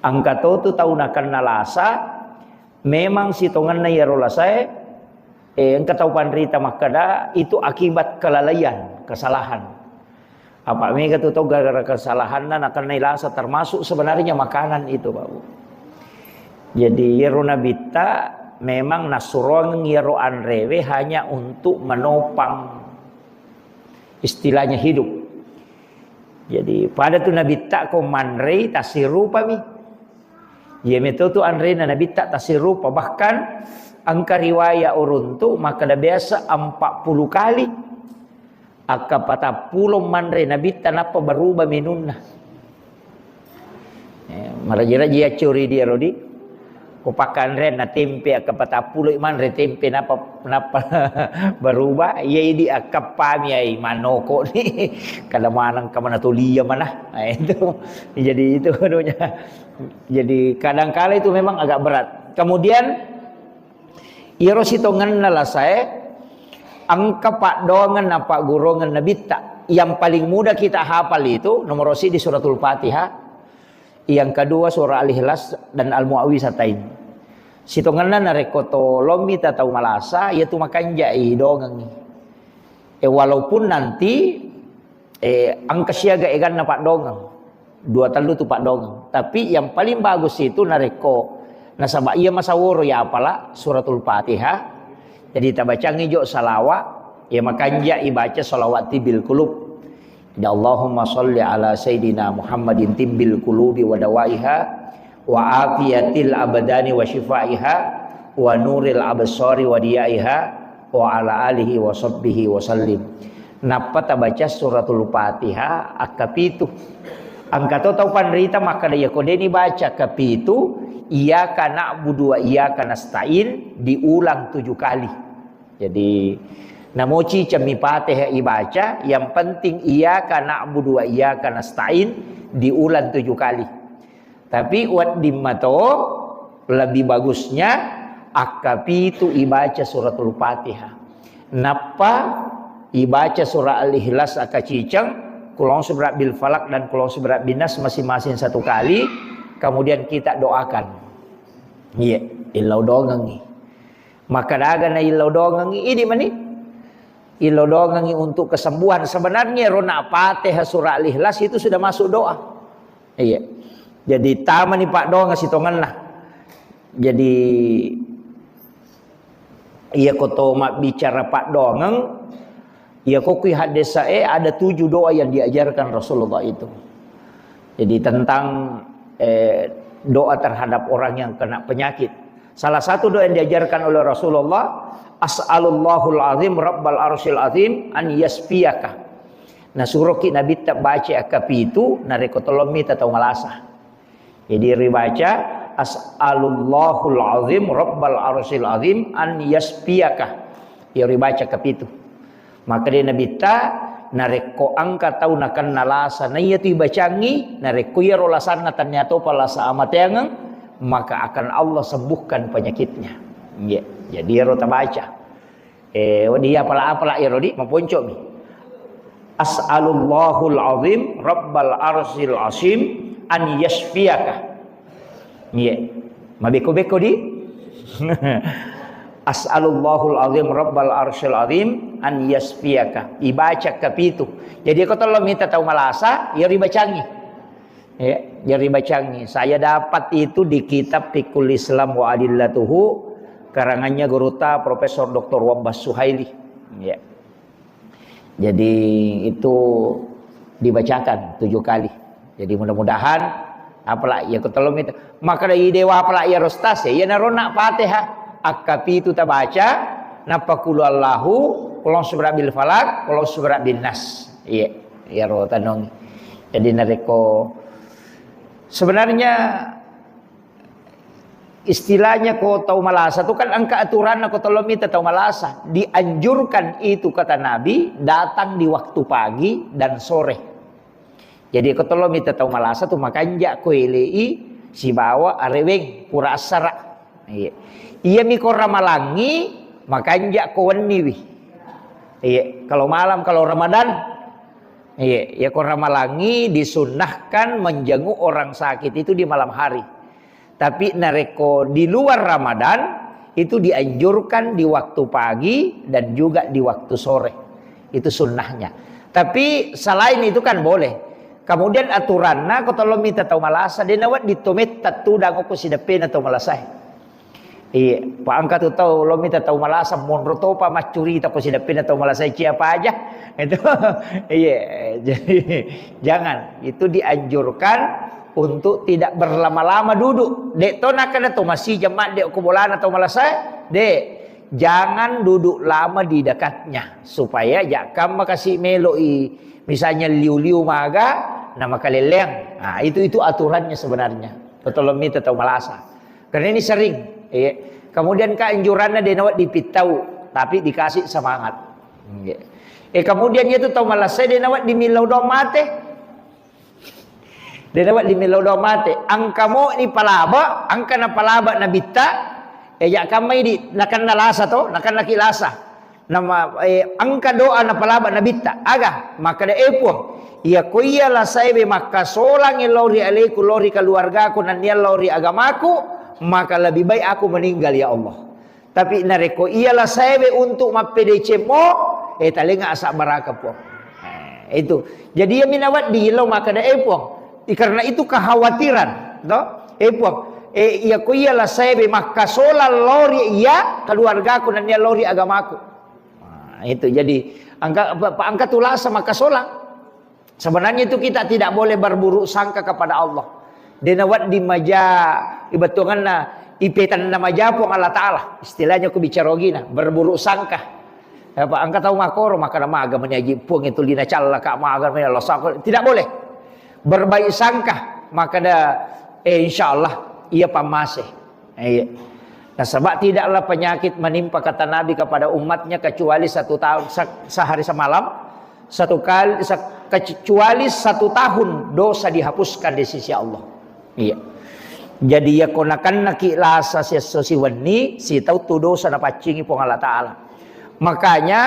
Engka to tu tau nakenna lasa, memang sitongenna iyaro lasae, eh, engka tau panrita makkeda, itu akibat kelalaian, kesalahan. Apa mega tu tau gara-gara kesalahanna nakennai lasa, termasuk sebenarnya makanan itu, Pak Bu. Jadi, iyaro Nabitta memang nassuroangeng iyaro anrewe hanya untuk menopang, istilahnya, hidup. Jadi, pada tu Nabitta ko manrei tassirupami. Iya meto tu anrena Nabitta tassirupa. Bahkan engka riwaya uruntu makkeda biasa empat puluh kali. Akka patappulo manre Nabitta nappa berubah menunna. Eh, maraji-raji yaccuri dia rodi. Ko pakkanreanna tempe akka patappulo manre tempe nappa, nappa berubah. Iya idi akka pami ai manoko ni. Kada maneng ka mana tulia mana. Nah, itu. Jadi itu anunya. Jadi kadangkala itu memang agak berat. Kemudian Iyaro sitongenna lasae, engka paddoangeng napaggurungeng Nabitta. Yang paling mudah kita hafal itu nomor siji Suratul Fatihah, yang kedua surah Al-Ikhlas dan Al-Muawwizatain. Sitongenna narekko to lommi ta tau malasa, iyatu makanjai dongengngi. E, walaupun nanti, e, engka siaga eganna paddoangeng. Dua tellu tu paddoangeng. Tapi yang paling bagus itu narekko nasaba iya masaworo ya apala Suratul Fatihah. Jadi tabacangi jo salawat, ya makanja ibaca salawat tibbil qulub. Jadi Allahumma shalli ala sayyidina Muhammadin tibbil qulubi wa dawaiha wa afiyatil abdani wa syifaiha wa nuril absari wa diyaiha wa ala alihi wa sahbihi wa sallim. Nappa tabaca Suratul Fatihah akka pitu. Engka to tau panrita makkeda, "Iyako deni baca akka pitu, iyyaka na'budu wa iyyaka nasta'in diulang tujuh kali." Jadi, namoci cemmi Fatihah ibaca, yang penting iyyaka na'budu wa iyyaka nasta'in diulang tujuh kali. Tapi wedding mato lebih bagusnya akka pitu ibaca Suratul Fatihah. Nappa ibaca surah Al-Ikhlas akka ciceng, Qul a'udzu birabbil falaq dan Qul a'udzu birabbin nas masing-masing satu kali, kemudian kita doakan. Iya, illau dongengngi. Maka daga na illau dongengngi, idi mani. Illau dongengngi untuk kesembuhan. Sebenarnya rona Fatihah surah Al-Ikhlas itu sudah masuk doa. Iya. Jadi tamani paddoangeng sitongenna. Jadi iya ko to mabbicara paddoangeng, iya ko kui haddesae ada tujuh doa yang diajarkan Rasulullah itu. Jadi tentang, eh, doa terhadap orang yang kena penyakit. Salah satu doa yang diajarkan oleh Rasulullah, "As'alullahul azim rabbal arsyil azim an yasfiyaka." Nah, suroki Nabitta baca akka pitu, narekko tolong mita tau malasa. Jadi ribaca, "As'alullahul azim rabbal arsyil azim an yasfiyaka." Iyaro ibaca kapitu. Maka de Nabitta, narekko engka tau nakenna lasa, na iyatu ibacangngi, narekko iyaro lasanna tennia topa lasa amateangeng, maka akan Allah sembuhkan penyakitnya. Iya. Jadi iyaro tabaca. Eh, wedding iya apala-apala iyaro di, maponco'mi. "As'alullahul azim rabbal arsyil azim an yasfiyaka." Iya. Mabeko-beko di. "As'alullahul azim rabbal arsyil azim an yasfiyaka." Ibaca kapitu. Jadi ko tolong minta tau malasa, iyaro ibacangngi. Ya, jadi bacangi. Saya dapat itu di kitab Fiqhul Islam wa Adillatuhu, karangannya gurutta Profesor Doktor Wabbas Suhaili. Ya. Jadi itu dibacakan tujuh kali. Jadi mudah-mudahan apalagi ya ketolong itu. Maka dari dewa apalagi ya rostas ya, ya narona Fatihah. Akkapitu tabaca, napa kulu Allahu, kulong subra bil falak, kulong subra bin nas. Iya, iyaro tanongi. Jadi narekko sebenarnya istilahnya ko tau malasa tu kan engka aturanna ko tolong mita tau malasa. Dianjurkan itu kata Nabi datang di waktu pagi dan sore. Jadi ko tolong mita tau malasa tu makanja ko elei sibawa areweng pura assara. Iya. Iya mi ko ramalangi makanja ko wenniwi. Iya, kalau malam kalau Ramadan. Iya, ya ko ramalangi disunnahkan menjenguk orang sakit itu di malam hari. Tapi narekko di luar Ramadan itu dianjurkan di waktu pagi dan juga di waktu sore. Itu sunnahnya. Tapi selain itu kan boleh. Kemudian aturanna ko tolong mita tau malasa de nawedding to metta tudang ko sideppena tau malasae. Iya, pa engka tu tau lo mita tau malasa monro topa maccurita ko sideppena tau malasa cia paja. Itu iya, jadi jangan. Itu dianjurkan untuk tidak berlama-lama duduk. Dek to nakana to masih jemma dek ko bolana tau malasa, dek. Jangan duduk lama di dekatnya supaya jakka makasi meloi misalnya liu-liu maga na makaleleang. Nah, itu itu aturannya sebenarnya. Tolong mita tau malasa. Karena ini sering. Iya. Kemudian keanjurannya dia nawat dipittau, tapi dikasih semangat. Iya. Eh, kemudian itu tau malasa dia nawat dimillau dong mate. Dia nawat dimillau dong mate. Angka mo ni palaba, angka na palaba nabitta. Eh, ya kamai di nakan lasa to, nakan laki lasa. Nama, eh, engka doa napalaba nabitta. Aga, makkeda, "Eh, Puang, iya ko iya lasaewe makkasolang lao ri aleku, lao ri keluargaku, nennia lao ri agamaku, maka lebih baik aku meninggal, ya Allah. Tapi narekko iya lasaewe untuk mappedecemmo, eh, talenga asabbaraka, Puang." Eh, itu. Jadi iya minawaddi lao makkeda, "Eh, Puang, i-, karena itu kekhawatiran, to? Eh, Puang, eh, iya ko iya lasaewe makkasolang lao ri iya keluargaku, nennia lao ri agamaku." Nah, itu jadi angka, pa-, pa-, angka tulasa maka solang. Sebenarnya itu kita tidak boleh berburuk sangka kepada Allah. Dena wedding maja, ibetonganna, ipetanna maja Puang Allah Ta'ala. Istilahnya ku bicara ogina, berburuk sangka. Apa angka tau makoro, maka maga menyaji Puang itu lina calla ka maga mena losako. Tidak boleh. Berbaik sangka, maka da, eh, insya Allah, iya pamase. Iya. Nasaba tidaklah penyakit menimpa kata Nabi kepada umatnya kecuali satu tahun se-, sehari semalam, satu kali se-, kecuali satu tahun dosa dihapuskan di sisi Allah. Iya. Jadi ya ko nakennaki lasa siesso siwenni, sitau tu dosa napaccingi Puang Allah Ta'ala. Makanya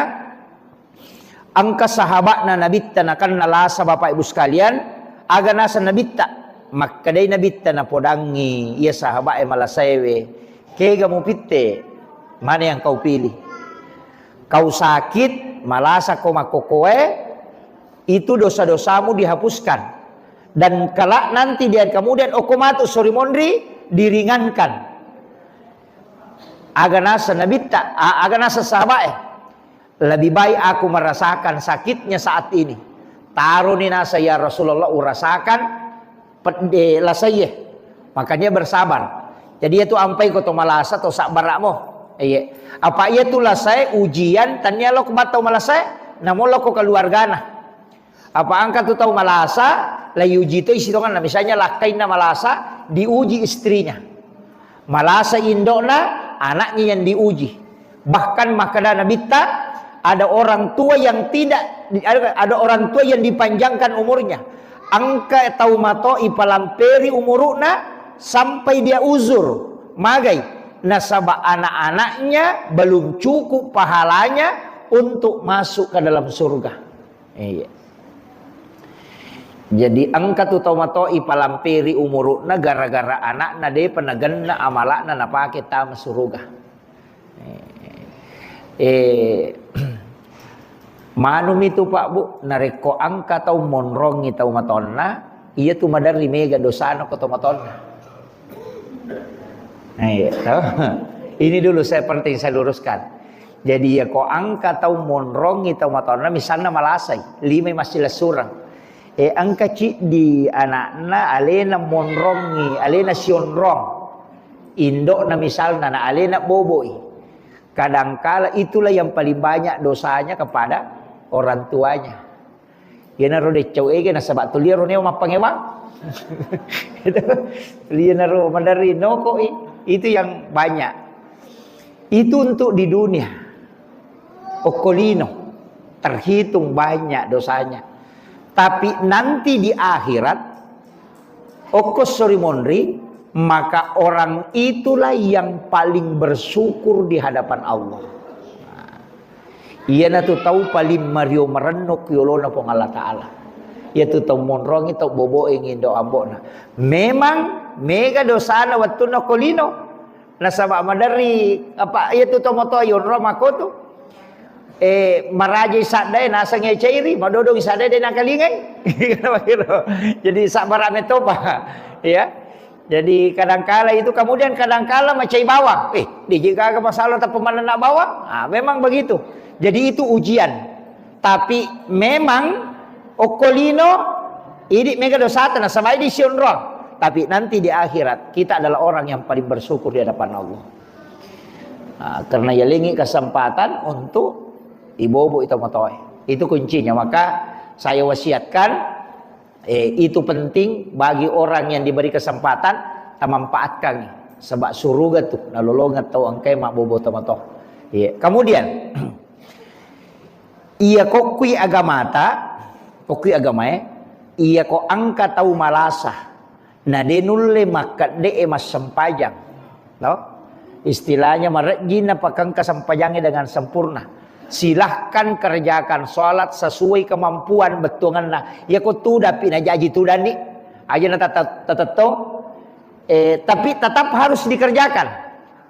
Engka sahaba'na Nabitta nakenna lasa, Bapak Ibu sekalian, aga naseng Nabitta? Makkedai Nabitta napodangngi iya sahaba'e malasaewe, "Kega mupitte? Mana yang kau pilih? Kau sakit, malasa ko makkokoe, itu dosa-dosamu dihapuskan. Dan kelak nanti dia kemudian okko matu sori monri, diringankan." Aga naseng Nabitta, a-, aga naseng sahaba'e? Lebih baik aku merasakan sakitnya saat ini. Taroni nasa, ya Rasulullah, urasakan pedde lasaie. Makanya bersabar. Jadi itu ampai ko to malasa to sabbara'mo. Iya. Apa iya tu lasae ujian, tania lo ko battau malasae, namo lo ko keluargana. Apa angka tu tau malasa, la iuji to isi tonganna. Misalnya lakkainna malasa, diuji istrinya. Malasa indokna, anaknya yang diuji. Bahkan makkeda Nabitta, ada orang tua yang tidak, ada, ada orang tua yang dipanjangkan umurnya. Engka tau mato ipalamperi umuruna sampai dia uzur. Magai? Nasaba anak-anaknya belum cukup pahalanya untuk masuk ke dalam surga. Iya. Jadi engka tu tau mato ipalamperi umuruna gara-gara anakna depa nagenna amalakna napake tama suruga. Eh, manumi tu, Pak, Bu, narekko engka tau monrongi tau matonna, iya tu maderri mega dosana ko tau matonna. Eh, toh? Ini dulu saya penting saya luruskan. Jadi ya ko engka tau monrongi tau matonna, misalna malasai, limai massilessureng. Eh, engka ciddi anakna alena monrongi, alena sionrong. Indokna misalna na alena boboi. Kadangkala itulah yang paling banyak dosanya kepada orang tuanya. Iyanaro deccau ege nasaba tuliaro neo mappangewang. Itu lianaro maderri nokoi. Itu yang banyak. Itu untuk di dunia. Okkolino terhitung banyak dosanya. Tapi nanti di akhirat, okko sori monri, maka orang itulah yang paling bersyukur di hadapan Allah. Iyanatu tau paling mario marenno ku yolona Puang Allah Ta'ala. Iyatu tau monrongi, tau boboe ngindo ambokna. Memang mega dosana wettunna ko lino. Nasaba maderri apa iyatu tau moto yonro makotu. Eh, marajai saddae naseng cairi, madodong saddae de nakalingai. Jadi sabbara metopa. Ya. Jadi kadangkala itu, kemudian kadangkala macai bawang. Eh, di jika masalah tak pemanenna bawang? Ah, memang begitu. Jadi itu ujian. Tapi memang okkolino ini mega dosata nasaba di sionro. Tapi nanti di akhirat kita adalah orang yang paling bersyukur di hadapan Allah. Nah, karena yalengi kesempatan untuk ibobo itu motoe. Itu kuncinya. Maka saya wasiatkan Eh, itu penting bagi orang yang diberi kesempatan, tamanfaatkan. Sebab suruga tu, nalolongeng tau engkae mabbobo tomatoa. Iya. Kemudian, iya kokkui agamata, kokkui agamae, iya ko engka tau malasa, na de nulle makkedde'e massempajang. No? Istilahnya marejji napakengka sempajangnge dengan sempurna. Silahkan kerjakan sholat sesuai kemampuan bettuangenna. Iya ko tudapi najaji tudanni. Aja na tata-, tatettong. Eh, tapi tetap harus dikerjakan.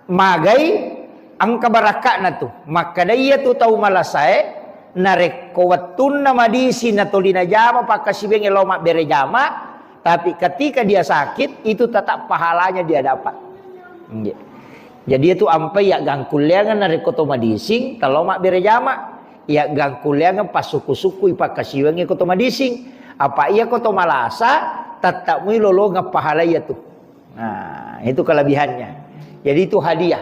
Magai engka barakka'na tu. Makkeda iya tu tau malasae, narekko wettunna madisi natoli najama pakkasiwiangnge lao mabbere jama, tapi ketika dia sakit, itu tetap pahalanya dia dapat. Nggih. Jadi itu ampai ya gangkulleangan narekko to madising, talo mabbere jama, ya gangkulleangan passuku-sukui pakkasiwiangnge ko to madising. Apa iya ko to malasa, tetap mui lolongeng pahala iya tu. Nah, itu kelebihannya. Jadi itu hadiah.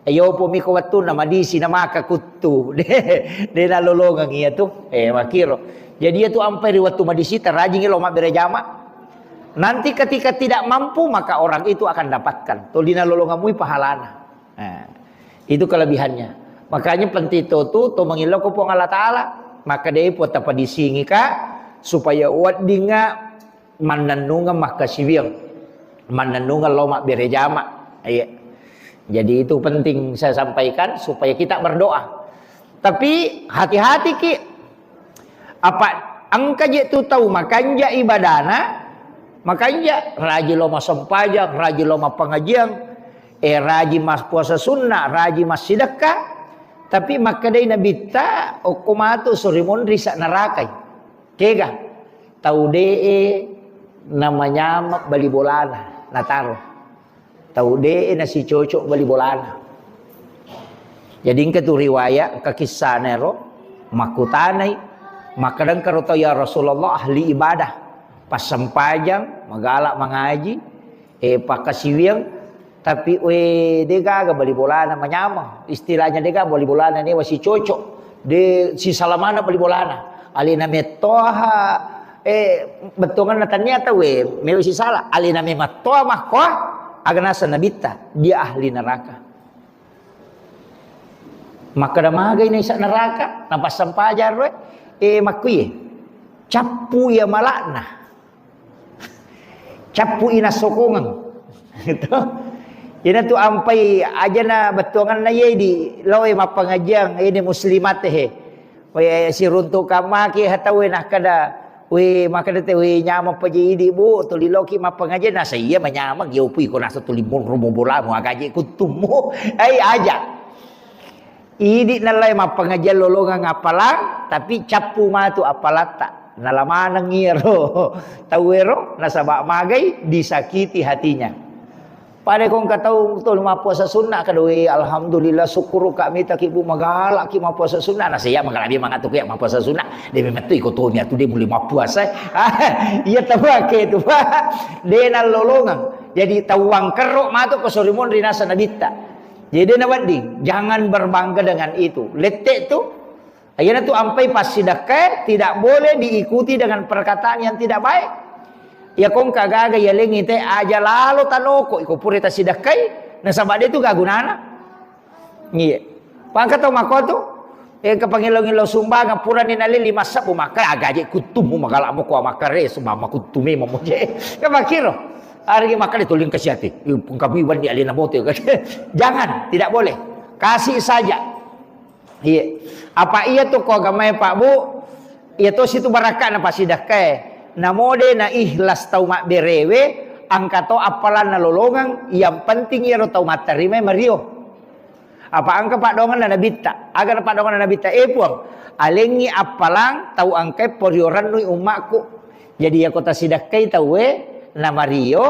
Iyo pomi ko wettunna madisi na maka kuttu. De, de nalolongeng iya tu. Eh, makiro. Jadi iya tu ampai ri wettu madisi terajingi lo mabbere jama. Nanti ketika tidak mampu maka orang itu akan dapatkan. Toli nalolongeng mui pahalana. Nah, itu kelebihannya. Makanya penting to tu to mangillau ko Puang Allah Ta'ala. Maka de po tapadisingi ka supaya weddinga mannennungeng makkasiwiang, mannennungeng lao mabbere jama. Iya. Jadi itu penting saya sampaikan supaya kita berdoa. Tapi hati-hati ki, apa engka je tu tau makanja ibadana, makanja raji lao massempajang, raji lao mappangajiang, eh raji mas puasa sunnah, raji massidekka, tapi makkedai Nabitta, okko matu sori monri sa narakai. Kega? Tau de'e namanyama bali bolana, nataro. Tau de'e nasicocok bali bolana. Jadi engka tu riwayat, engka kissana ero, makkutanai, makkadang karo tau, "Ya Rasulullah, ahli ibadah, passempajang, magala mangaji, eh, pakkasiwiang, tapi, we, de gaga bali bolana manyameng. Istilahnya de gaga bali bolana newa sicocok. De sisala maneng bali bolana. Alena mettoha, eh, bettuanganna tania tau, we, mewa sisala. Alena memattoa makkoa, Aga naseng Nabitta, dia ahli neraka. Makkeda magai naisa neraka, napassampajang ro, eh, makkuye. Cappu iya malakna. Cappu ina sokongeng. Gitu. Ina tu ampai ajana bettuanganna ye di loe mappangajiang, ini muslimat he. We siruntu kamaki hatawe nakkeda, we makkeda te, we nyameng paje idi, Bu, tuli loki mappangajiang, nasa iya manyameng, yopu iko nasa tuli monro mo bolamu, agaje kuttummu. Ai aja. Idi nallai mappangajiang lolongeng appalang, tapi cappu matu appalatta. Nala maneng iyaro tauwero, nasaba magai disakiti hatinya. Pada ko engka tau tuli mappuasa sunna, kada, "Weh, alhamdulillah, syukur ka mitaki, Bu, magalaki mappuasa sunna." Nasa iya magalaki mangatu ya mappuasa sunna. De memettu iko tomi atu de mulai mappuasa. Iya tabake tu, Pak. De nallolongeng. Jadi tau wangkerro matu ko sorimun rinasa Nabitta. Jadi de nawedding, jangan berbangga dengan itu. Lette tu, iyana tu ampai passidakkae tidak boleh diikuti dengan perkataan yang tidak baik. Iya ko engka gaga yalengi te aja lalo tanoko iko pura tasidakkai, nasaba de tu gagunana. Iya. Pangka tau mako tu, eh, ke pangillau-ngillau sumbangan purani nalili massabbu makka agaje kuttumu magalak moko makkare sumama kuttume mamoje. Ke makiro. Ari makkale tuling kasiati. Pungkabi wandi alena mote. Jangan, tidak boleh. Kasih saja. Iya. Apa iya tu ko agamae, Pak, Bu? Iya to situ barakka'na pasidakkae. Namo de na ikhlas tau mabberewe, angka to appalanna lolongeng, yang penting iyaro tau matterimai mario. Apa engka paddoanganna Nabitta? Aga na paddoanganna Nabitta? Eh, Puang, alengngi appalang tau engkae porio rennui ummakku. Jadi, iyako tasidakkai tauwe namario,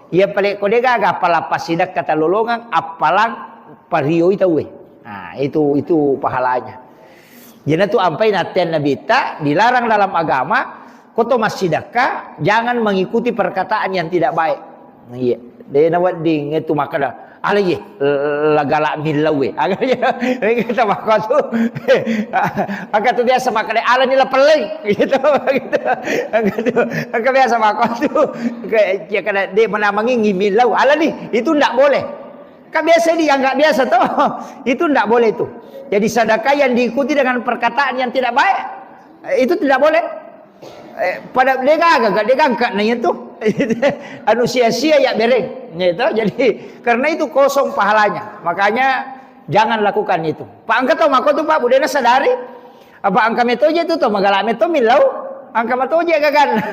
iya pale ko de gaga appalang passidakka talolongeng, appalang parioi tauwe. Nah, itu, itu pahalanya. Jadi, tu ampai natteang Nabitta dilarang dalam agama, ko to massidakka, jangan mengikuti perkataan yang tidak baik. Iya, de nawedding itu makkeda, "Ala ye, lagala millau e." Aga ye, kita makotu. Aga tu biasa makkeda, "Ala ni la pelleng." Gitu, gitu. Aga tu, aga biasa makotu. Kayak, ya kada de menamengi millau. Ala ni, itu ndak boleh. Kan biasa dianggap biasa toh. Itu ndak boleh itu. Jadi sedekah yang diikuti dengan perkataan yang tidak baik, itu tidak boleh. Eh, pada de gaga, de gangka na itu. Anu sia-sia ya bereng. Gitu. Jadi karena itu kosong pahalanya. Makanya jangan lakukan itu. Pak engka tau mako tu Pak, budena sadari. Apa engka metoje tu to magala meto millau. Engka matoje gagan.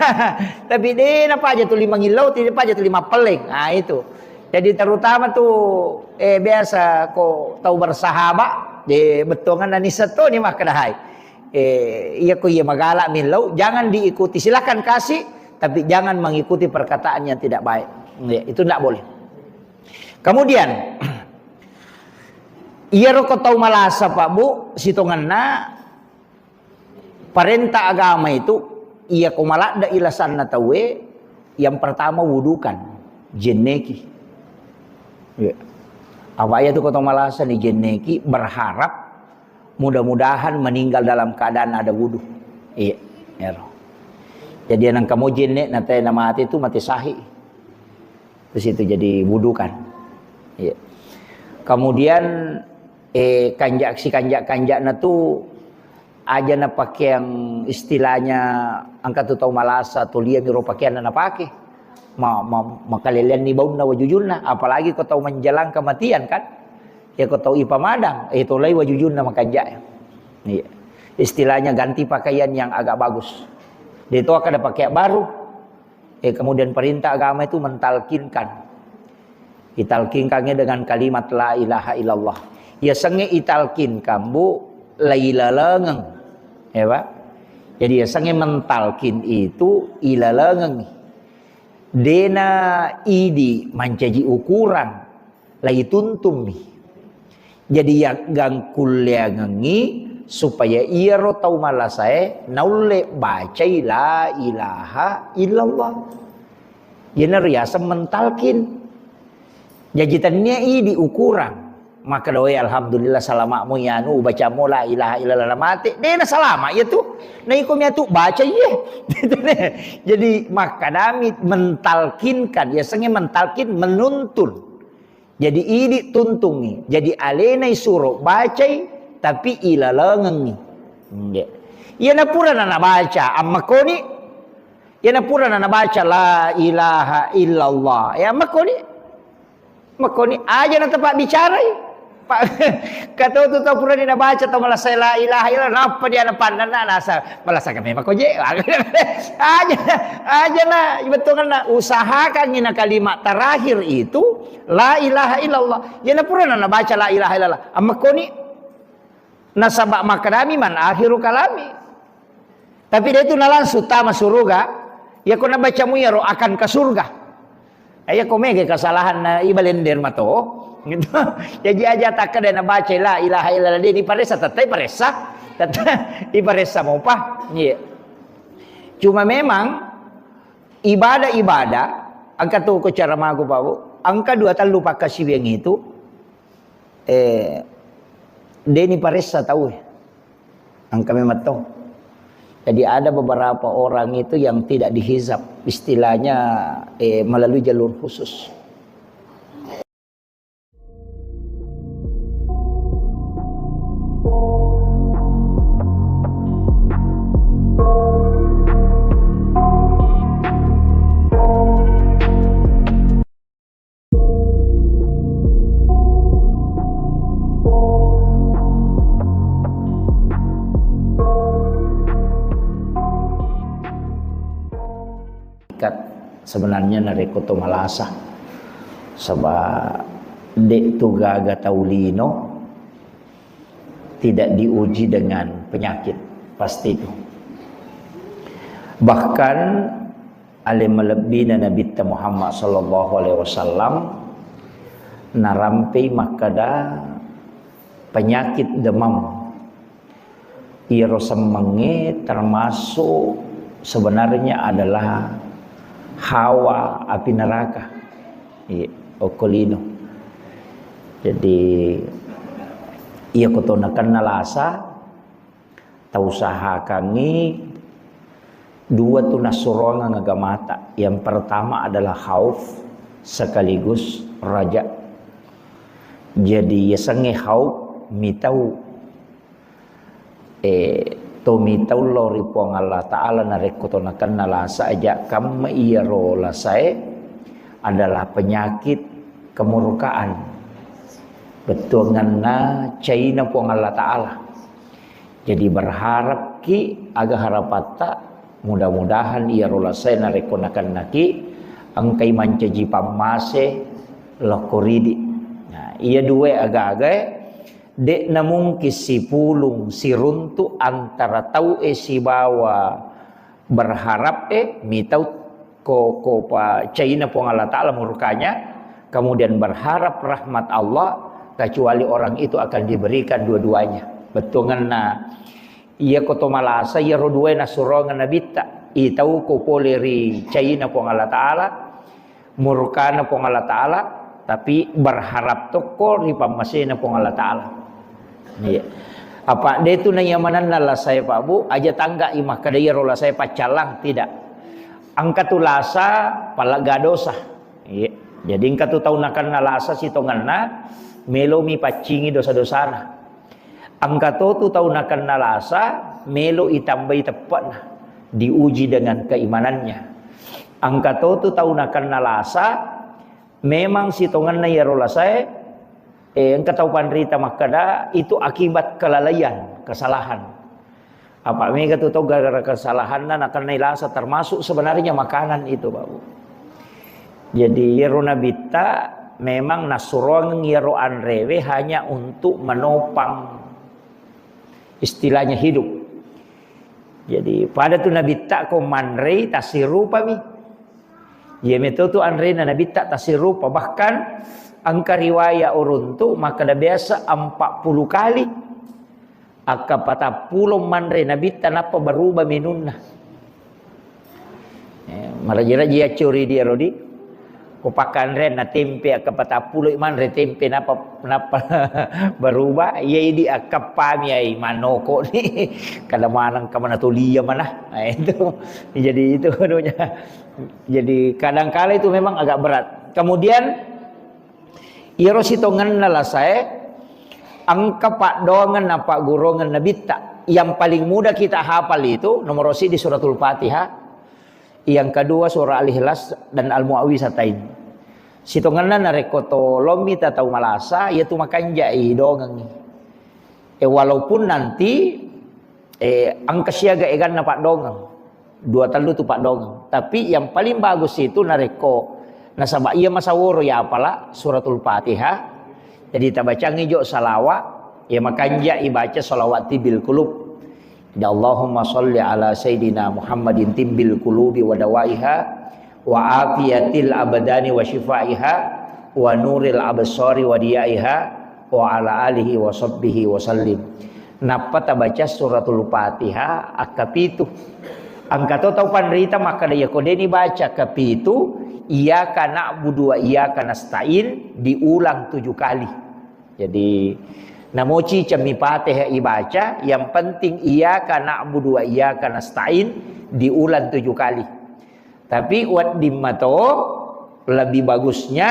Tapi de na paja tu lima ngillau, tidak paja tu lima peleng. Nah, itu. Jadi terutama tu, eh, biasa ko tau bersahabat, de bettuanganna nisseng to ni makkedahai. Eh, iya ko iya magala millau, jangan diikuti. Silakan kasih, tapi jangan mengikuti perkataan yang tidak baik. Ya, itu ndak boleh. Kemudian, iyaro ko tau malasa, Pak, Bu, sitongenna parenta agama itu, iya ko maladde ilasanna tauwe, yang pertama wudukan, jenneki. Ya. Apa iya tu ko tau malasa ni jenneki, berharap mudah-mudahan meninggal dalam keadaan ada wudu. Iya, ero. Jadi nang kamu jenne na te na mati tu mati sahih. Terus itu jadi wudu kan. Iya. Kemudian, eh, kanjak si kanjak-kanjakna tu aja na pakeang istilahnya engka tu tau malasa tu lia miro pakeanna na pake. Ma, ma, makaleleanni baunna wajujunna, apalagi ko tau menjelang kematian kan. Ya ko tau ipamadang, eh, tolai wajujunna makanjak. Iya. Istilahnya ganti pakaian yang agak bagus. De to kada pakai baru. Eh, kemudian perintah agama itu mentalkinkan. Italkinkannya dengan kalimat la ilaha illallah. Yasengnge italkinkan, Bu, lailalengeng. Ya, Pak? Jadi yasengnge mentalkin itu ilalengeng. Dena idi mancaji ukuran, laituntummi. Jadi, yaggangkulleangengngi supaya iyaro tau malasae naulle bacai la ilaha illallah. Iyana riaseng mentalkin. Jaji, tennia idi ukurang. Maka doe, "Alhamdulillah, salama' mo iyanu, ubaca mo la ilaha illallah, na mate." De' na salama' iya tu. Na iko mi atu baca iye. Jadi, makkadami mentalkinkan, yasengnge mentalkin, menuntun. Jadi, idi tuntungngi. Jadi, alena isuro bacai, tapi ilalengengngi. Nggih. Iyana purana nabaca, ammakkoni. Iyana purana nabaca, "La ilaha illallah." Ya, ammakkoni. Makkoni aja na tepa bicarai. Pak, kato tu tau purani nabaca tau malasa la ilaha illallah, nappa dia na pandanna nasa malasa kami mako je. Aja, aja na bettuanna usahakan na kalimat terakhir itu la ilaha illallah. Iyana purana nabaca la ilaha illallah. Ammakkoni nasaba makkadami man akhiru kalami. Tapi de' tu na langsung tama suruga, ya ko nabaca mu iyaro akan ke surga. Eh, ya ko mega kesalahan na ibalender mato. Gitu. Jadi aja takkeda nabaca la ilaha illallah de' diparessa, tette paressa. Tette iparessa mopa. Iya. Cuma memang ibadah-ibadah, engka tu ko cara magu, Pak Bu. Engka dua tellu pakkasiwiang itu, eh, de' ni paressa tau, eh. Engka memang tau. Jadi ada beberapa orang itu yang tidak dihizab, istilahnya, eh, melalui jalur khusus. Ikat sebenarnya narekko to malasa. Saba de' tu gaga tau lino tidak diuji dengan penyakit, pasti itu. Bahkan ale malebbina Nabitta Muhammad sallallahu alaihi wasallam narampei makkada penyakit demam. Iyaro semmengnge termasuk sebenarnya adalah hawa api neraka. Iya, okko lino. Jadi, iya ko to nakenna lasa, tausahakangngi dua tu nassuroangeng agamata. Yang pertama adalah khauf sekaligus raja. Jadi, yasengnge khauf mitau, eh, to mitau lao ri Puang Allah Ta'ala narekko to nakenna lasa aja kamma iyaro lasae adalah penyakit kemurkaan. Bettuanganna caina Puang Allah Ta'ala. Jadi berharapki aga harapatta, mudah-mudahan iyaro lasae narekko nakennaki engkai mancaji pammase lokko ridi. Nah, iya dua aga-agae de'na mungkin sipulung siruntu antara tau'e sibawa berharap e mitau ko, ko pa caina Puang Allah Ta'ala murkanya, kemudian berharap rahmat Allah, kecuali orang itu akan diberikan dua-duanya. Bettuanganna iya ko to malasa, iyaro duae nassuroangeng Nabitta, itau ko pole ri caina Puang Allah Ta'ala, murkana Puang Allah Ta'ala, tapi berharap tokko ri pammasena Puang Allah Ta'ala. Iya. Apa de tu naiya manenna lasae, Pak Bu, aja tangga i makkeda iyaro lasae paccallang, tidak. Engka tu lasa palegga dosa. Iya. Jadi engka tu tau nakenna lasa sitongenna melomi paccingi dosa-dosana. Engka to tu tau nakenna lasa melo itambai teppe'na, diuji dengan keimanannya. Engka to tu tau nakenna lasa memang sitongenna iyaro lasae, eh, engka tau panrita makkeda itu akibat kelalaian, kesalahan. Apa mega tu tau gara-gara kesalahanna nakennai lasa, termasuk sebenarnya makanan itu, Pak Bu. Jadi iyaro Nabitta memang nassuroangeng iyaro anrewe hanya untuk menopang istilahnya hidup. Jadi pada tu Nabitta ko manrei tassirupami. Iya meto tu anrena Nabitta tassirupa, bahkan engka riwaya uruntu makkeda biasa empat puluh kali. Akka patappulo manre Nabitta nappa berubah minunna. Eh, maraji-raji yaccuri dia rodi. Ko pakkanre na tempe, akka patappulo manre tempe, napa, napa berubah? Iya, idi akkappami ai manoko ni. Kada maneng ka mana tolia mana. Nah, itu. Jadi itu anunya. Jadi kadangkala itu memang agak berat. Kemudian, iyaro sitongenna lasae, engka paddoangeng na pagguruangeng Nabitta. Yang paling mudah kita hafal itu nomor siji Suratul Fatihah, yang kedua surah Al-Ikhlas dan Al-Muawwizatain. Sitongenna narekko to lommi ta tau malasa, iyatu makanjai dongengngi. Eh, walaupun nanti, eh, engka siaga eganna paddongeng. Dua tellu tu paddongeng. Tapi yang paling bagus itu narekko nasaba iya masaworo ya apala Suratul Fatihah. Jadi tabacangi jo salawat, ya makanja ibaca salawat tibbil qulub. Ya Allahumma salli ala Sayyidina Muhammadin tibbil qulubi wa dawaiha, wa afiyatil abdani wa shifaiha, wa nuril absari wa diyaiha, wa ala alihi wa sahbihi wa sallim. Nappa tabaca Suratul Fatihah akkapitu. Engka to tau panrita makkeda, iya ko deni baca kapitu, iyyaka na'budu wa iyyaka nasta'in diulang tujuh kali. Jadi, namoci cemmi Fatihah ibaca, yang penting iyyaka na'budu wa iyyaka nasta'in diulang tujuh kali. Tapi wedding mato lebih bagusnya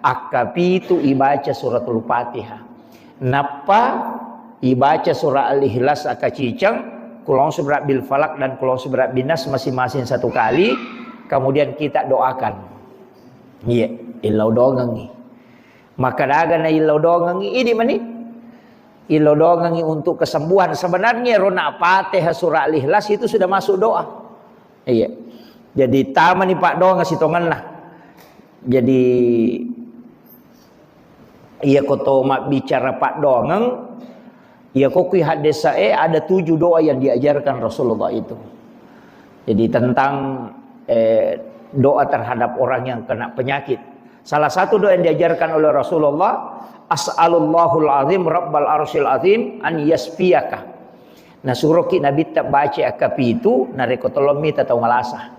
akkapitu ibaca Suratul Fatihah. Nappa ibaca surah Al-Ikhlas akaciceng, Qul a'udzu birabbil falaq dan Qul a'udzu birabbin nas masing-masing satu kali, kemudian kita doakan. Iya, illau dongengngi. Maka daga na illau dongengngi, idi mani. Illau dongengngi untuk kesembuhan. Sebenarnya rona Fatihah surah Al-Ikhlas itu sudah masuk doa. Iya. Jadi tamani paddoangeng sitongenna. Jadi iya ko to mabbicara paddoangeng, iya ko kui haddesae ada tujuh doa yang diajarkan Rasulullah itu. Jadi tentang, eh, doa terhadap orang yang kena penyakit. Salah satu doa yang diajarkan oleh Rasulullah, "As'alullahul azim rabbal arsyil azim an yasfiyaka." Nah, suroki Nabitta baca akkapitu, narekko tolong mita tau malasa.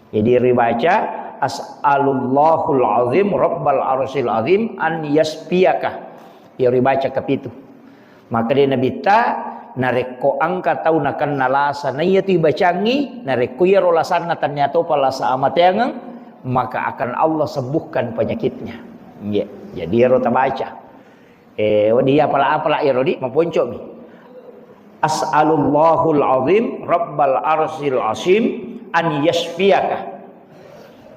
Jadi ribaca, "As'alullahul azim rabbal arsyil azim an yasfiyaka." Ya ribaca kapitu. Maka dia Nabitta, narekko engka tau nakenna lasa, na iya tu ibacangi, narekko iyaro lasanna tania topa lasa amateangeng, maka akan Allah sembuhkan penyakitnya. Iya. Jadi iyaro tabaca. Eh, wedding iya pala-, apala iyaro di maponcomi. "As'alullahul azim rabbal arsyil azim an yasfiyaka."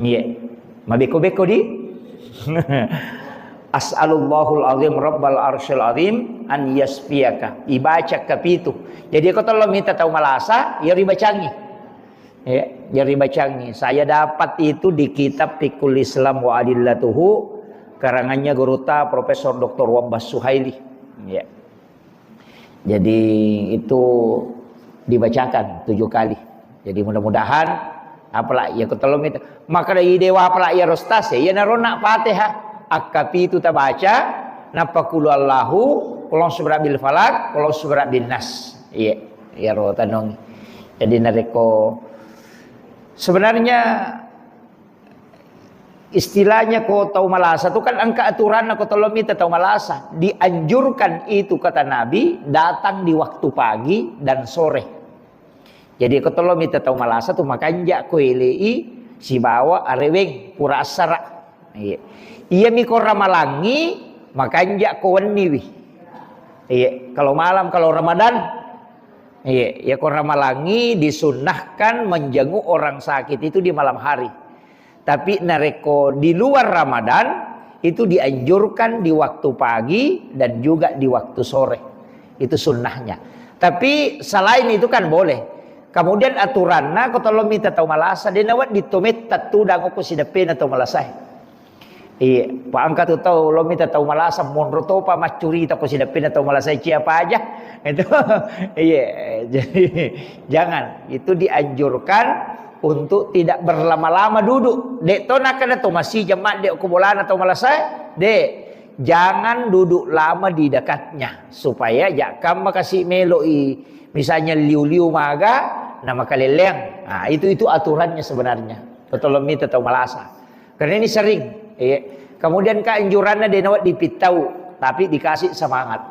Iya. Mabeko-beko di. "As'alullahul azim rabbal arsyil azim an yasfiyaka." Ibaca kapitu. Jadi ko tolong mita tau malasa, iya ribacangi. Ya, jadi bacangi. Saya dapat itu di kitab Fiqhul Islam wa Adillatuhu, karangannya gurutta Profesor Doktor Wabbas Suhaili. Ya. Jadi itu dibacakan tujuh kali. Jadi mudah-mudahan apala iya ko tolong mita. Maka dari dewa apala iya rostas ya, iya narona Fatihah. Akkapitu tabaca, nappa qul huwallahu, qul a'udzu birabbil falaq, qul a'udzu birabbin nas. Iya, iya ro tanong. Jadi narekko sebenarnya istilahnya ko tau malasa tu kan engka aturanna ko tolong mita tau malasa. Dianjurkan itu kata Nabi datang di waktu pagi dan sore. Jadi ko tolong mita tau malasa tu makanja ko elei sibawa areweng pura assara. Iya. Iya mi ko ramalangi makanja ko wenniwi. Iya, kalau malam kalau Ramadan. Iya, ya ko ramalangi disunnahkan menjenguk orang sakit itu di malam hari. Tapi narekko di luar Ramadan, itu dianjurkan di waktu pagi dan juga di waktu sore. Itu sunnahnya. Tapi selain itu kan boleh. Kemudian aturanna ko tolong mita tau malasa, de nawedding to metta tudang ko sideppena tau malasae. Iya, pa engka tu tau lo mita tau malasa monro topa maccurita ko sideppena tau malasa cia paja. Itu. Iya, jadi jangan, itu dianjurkan untuk tidak berlama-lama duduk. Dek to nakana to masih jam de ko bolana tau malasa, dek. Jangan duduk lama di dekatnya supaya jakka makasi meloi misalnya liu-liu maga na makaleleang. Nah, itu itu aturannya sebenarnya. Tolong mita tau malasa. Karena ini sering. Iya. Kemudian keanjuranna de' nawedding pittau, tapi dikasih semangat.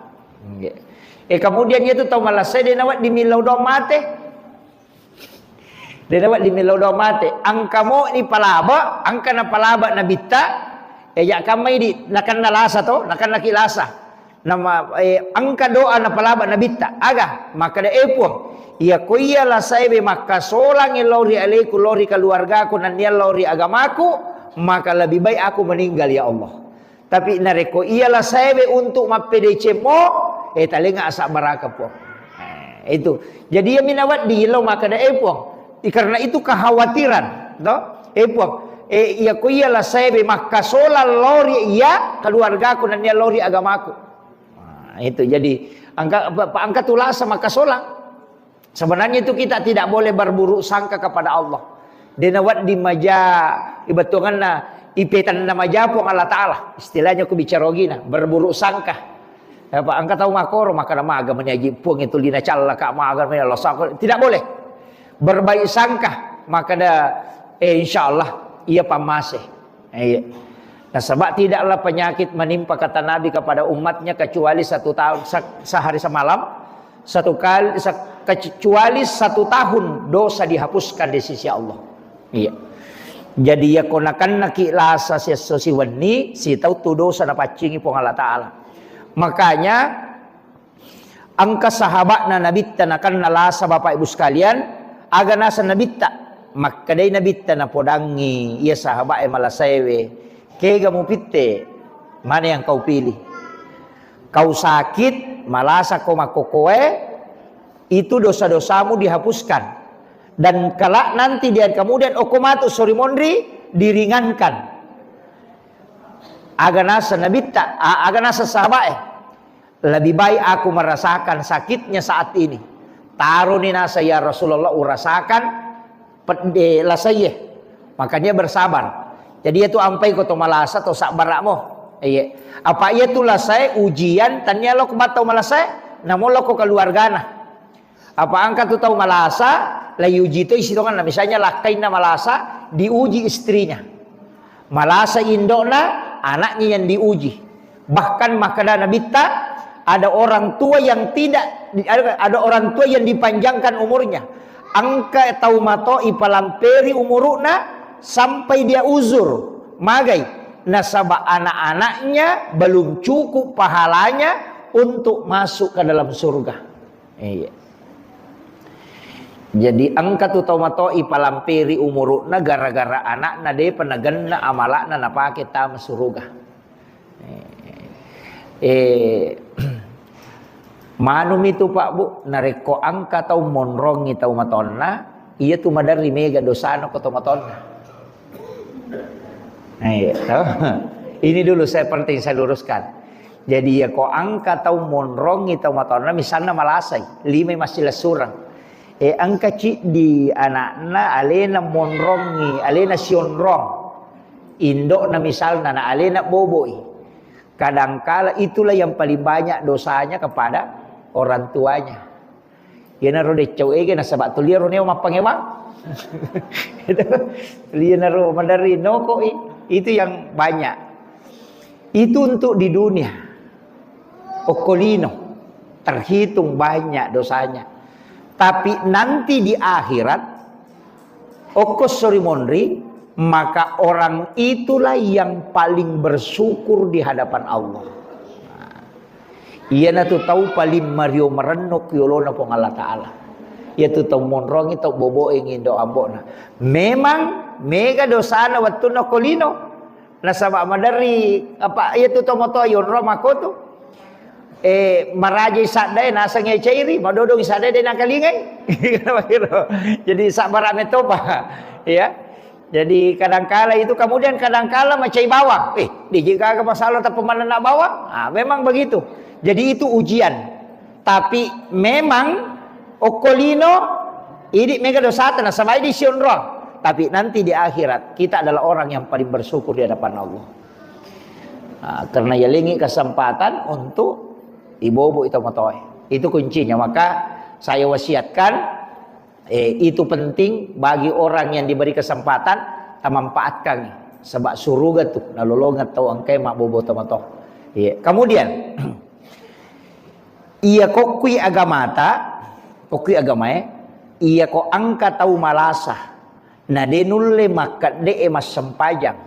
Iya. Eh, kemudian itu tau malasa de' nawedding millau doang mate. De' nawedding millau doang mate. Engka mo ni palaba, engka na palaba nabitta. Eh, ya kamma idi, nakenna lasa to, nakenna ki lasa. Nama, eh, engka doa napalaba nabitta. Aga? Makkeda, "Eh, Puang, iya ko iya lasaewe makkasolang lao ri aleku, lao ri keluargaku, nennia lao ri agamaku, maka lebih baik aku meninggal, ya Allah. Tapi narekko iya lasaewe untuk mappedeceng mo, eh, talenga asabbaraka, Puang." Eh, itu. Jadi iya minawedding lao makkeda, "Eh, Puang, i-, karena itu kekhawatiran, to? Eh, Puang, eh, iya ko iya lasaewe makkasolang lao ri iya keluargaku, nennia lao ri agamaku." Nah, itu jadi angka, pa-, pa-, angka tulasa makkasolang. Sebenarnya itu kita tidak boleh berburuk sangka kepada Allah. De' nawedding maja, ibettongeng na ipetanna maja Puang Allah Ta'ala. Istilahnya ku bicara ogina, berburuk sangka. Apa engka tau makkoro, makkeda maga meni aji Puang itu lina callaka, maga meni Allah sako. Tidak boleh. Berbaik sangka, makkeda, eh, insya Allah, iya pammase. Iya. Nasaba tidaklah penyakit menimpa, kata Nabi, kepada umatnya kecuali satu tahun, se-, sehari semalam, satu kali, se-, kecuali satu tahun dosa dihapuskan di sisi Allah. Iya. Jadi iya ko nakennaki lasa siesso siwenni, sitau tu dosa napaccingi Puang Allah Ta'ala. Makanya engka sahaba'na Nabitta nakenna lasa, Bapak Ibu sekalian, aga naseng Nabitta? Makkedai Nabitta napodangngi iya sahaba'e malasaewe, "Kega mupitte? Mana yang kau pilih? Kau sakit, malasa ko makkokkoe, itu dosa-dosamu dihapuskan. Dan kelak nanti di hari kemudian, okko matu sori monri, diringankan." Aga naseng Nabitta, a-, aga naseng sahaba'e? "Lebih baik aku merasakan sakitnya saat ini." Taroni naseng, "Ya Rasulullah, urasakan pedde lasaie." Makanya bersabar. Jadi itu ampai ko to malasa to sabbara'mo. Iya. Apa iya tu lasae ujian, tania lo ko mattau malasae, namo lo ko keluargana. Apa engka tu tau malasa, la iuji to isitonganna. Misalnya lakkainna malasa, diuji istrinya. Malasa indokna, anaknya yang diuji. Bahkan makkeda Nabitta, ada orang tua yang tidak, ada, ada orang tua yang dipanjangkan umurnya. Engka tau mato ipalamperi umuruna sampai dia uzur. Magai? Nasaba anak-anaknya belum cukup pahalanya untuk masuk ke dalam surga. Iya. Jadi engka tu tau mato ipalamperi umuru'na gara-gara ana'na depa nagenna amala'na napake tama suruga. Eh, eh, manumi tu, Pak, Bu, narekko engka tau monrongi tau matonna, iya tu maderri mega dosana ko tau matonna. Eh, toh. Ini dulu saya penting saya luruskan. Jadi, ya, ko engka tau monrongi tau matonna, misalna malasai, limai massilessureng. Eh, engka ciddi anakna alena monrongi, alena sionrong. Indokna misalna, na alena boboi. Kadangkala itulah yang paling banyak dosanya kepada orang tuanya. Iyanaro deccau ege nasaba tuliaro neo mappangewang. Itu, iyanaro maderri nokoi. Itu yang banyak. Itu untuk di dunia. Okko lino. Terhitung banyak dosanya. Tapi nanti di akhirat, okko sori monri, maka orang itulah yang paling bersyukur di hadapan Allah. Nah, iyanatu tau paling mario marenno ki yolona Puang Allah Ta'ala. Iyatu tau monrongi, tau boboengi indo ambo'na. Memang mega dosana wettunna okko lino. Nasaba maderri, apa, iyatu tau matoa yonro makkotu. Eh, marajai saddae, nasengngi cairi, madodongi saddae de nakalingai. Jadi sabbara metopa. Ya. Jadi kadangkala itu, kemudian kadangkala macai bawang. Eh, di gaga masalah tapi manenna bawang? Ah, memang begitu. Jadi itu ujian. Tapi memang okko lino, idi mega dosata, nasaba idi sionrong. Tapi nanti di akhirat, kita adalah orang yang paling bersyukur di hadapan Allah. Ah, karena yalengi kesempatan untuk ibobo itu matoe. Itu kuncinya. Maka saya wasiatkan, eh, itu penting bagi orang yang diberi kesempatan, tamanfaatkan. Saba' suruga tu nalolongeng tau engkae mabbobo tomatoa. Iya. Kemudian, iya kokkui agamata, kokkui agamae, iya ko engka tau malasa, na de nulle makkedde'e massempajang.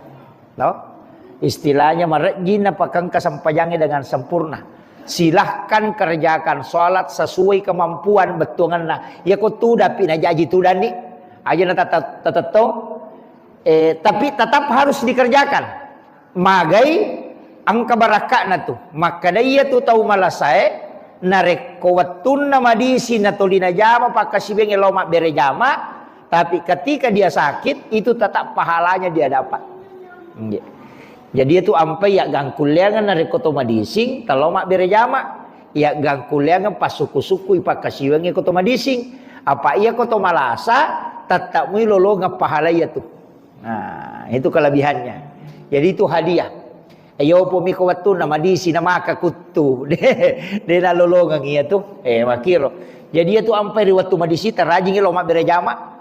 No? Istilahnya marejji napakengka sempajangnge dengan sempurna. Silahkan kerjakan sholat sesuai kemampuan bettuangenna. Iya ko tudapi najaji tudanni. Aja na tata-, tatettong. Eh, tapi tetap harus dikerjakan. Magai engka barakka'na tu. Makkeda iya tu tau malasae, narekko wettunna madisi natoli najama pakkasiwiangnge lao mabbere jama, tapi ketika dia sakit, itu tetap pahalanya dia dapat. Nggih. Jadi itu ampai ya gangkulleangan narekko to madising, talo mabbere jama, ya gangkulleangan passuku-sukui pakkasiwiangnge ko to madising. Apa iya ko to malasa, tetap mui lolongeng pahala iya tu. Nah, itu kelebihannya. Jadi itu hadiah. Ayo pomi ko wettunna madisi na maka kuttu. De, de nalolongeng iya tu. Eh, makiro. Jadi iya tu ampai ri wettu madisi tarajingi lo mabbere jama.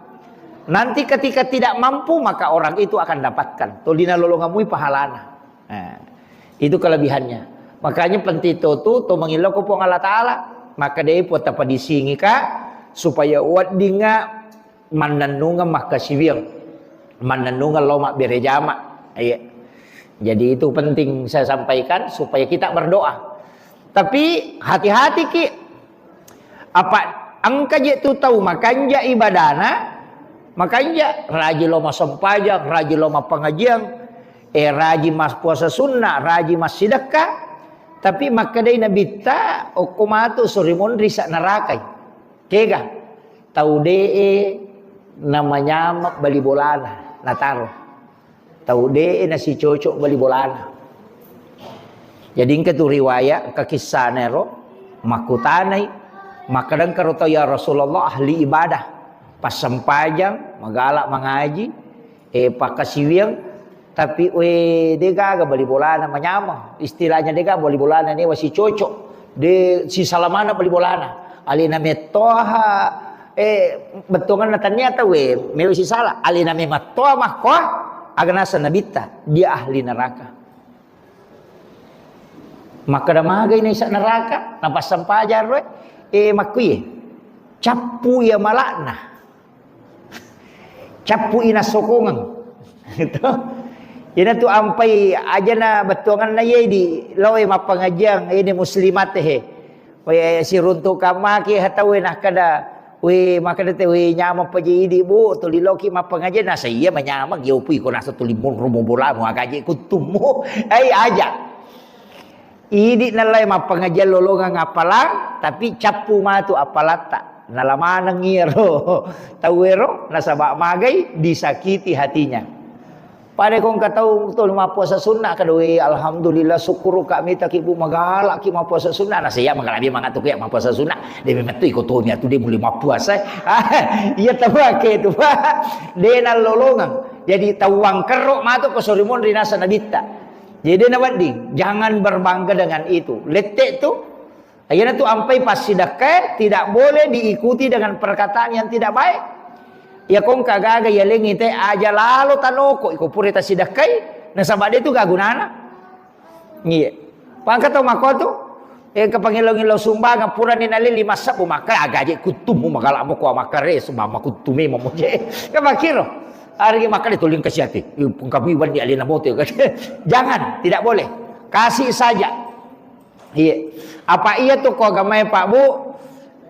Nanti ketika tidak mampu maka orang itu akan dapatkan. Toli nalolongeng mui pahalana. Nah, itu kelebihannya. Makanya penting to tu to mangillau ko Puang Allah Taala. Maka de puang tapadisingi ka supaya weddinga mannennungeng makkasiwiang, mannennungeng lao mabbere jama. Iya. Jadi itu penting saya sampaikan supaya kita berdoa. Tapi hati-hati ki, apa engka je tu tau makanja ibadana, makanja raji lao massempajang, raji lao mappangajiang, eh, raji mas puasa sunnah, raji massidekka, tapi makkedai nabitta okko matu sori monri sa narakai. Kega? Tau de'e namanyama bali bolana, nataro. Tau de'e nasicocok bali bolana. Jadi engka tu riwayat, engka kissana ero, makkutanai, makkadang karo tau, "Ya Rasulullah, ahli ibadah, passempajang, magala mangaji, eh, pakkasiwiang, tapi, we, de gaga bali bolana manyama. Istilahnya de gaga bali bolana newa sicocok. De sisala mana bali bolana. Alena mettoha, eh, bettuanganna tania tau, we, mewa sisala. Alena memattoa makkoa, aga naseng nabitta, dia ahli neraka." Makkeda magai naisa neraka, napassempajang roe, eh, makkuye. Cappu iya malakna. Cappu i nassokongeng. Gitu. Ina tu ampai ajana bettuanganna ye di loe mappangajiang ini muslimat he. We siruntu kamaki hatawe nakkeda, we makkeda te, we nyameng paje idi, Bu, tuli loki mappangajiang, nasa iya manyameng, yo pui ko nasa tuli monro mo bolamu, agaje kuttummu. Ai aja. Idi nallai mappangajiang lolongeng appalang, tapi cappu matu appalatta. Nala maneng iyaro tauwero, nasaba magai disakiti hatinya. Pada ko engka tau tuli mappuasa sunna, kada, "We, alhamdulillah, syukur ka mitaki, Bu, magala ki mappuasa sunna." Nasa iya magala mangatu ki mappuasa sunna. De memettu iko tomi atu de mulai mappuasa. Iya tawake tu, Pak. De nallolongeng. Jadi tawang kerro matu ko sori monri nasa nabitta. Jadi de nawedding, jangan berbangga dengan itu. Lette tu, iyana tu ampai passidekkae tidak boleh diikuti dengan perkataan yang tidak baik. Iya ko engka gaga yalengi te aja lalo tanoko iko pura tasidekkai, nasaba de tu gagunana. Iya. Pangka tau mako tu, eh, ke pangilo-ngilo sumbangan purani nalili massabu maka agaje kuttumu magala mo ko makare sumama kuttumi mamoje. Ke makiro. Ari makale tuling kasiati. Pengkabiwan di alena mote. Jangan, tidak boleh. Kasih saja. Iya. Apa iya tu ko agamae, Pak, Bu?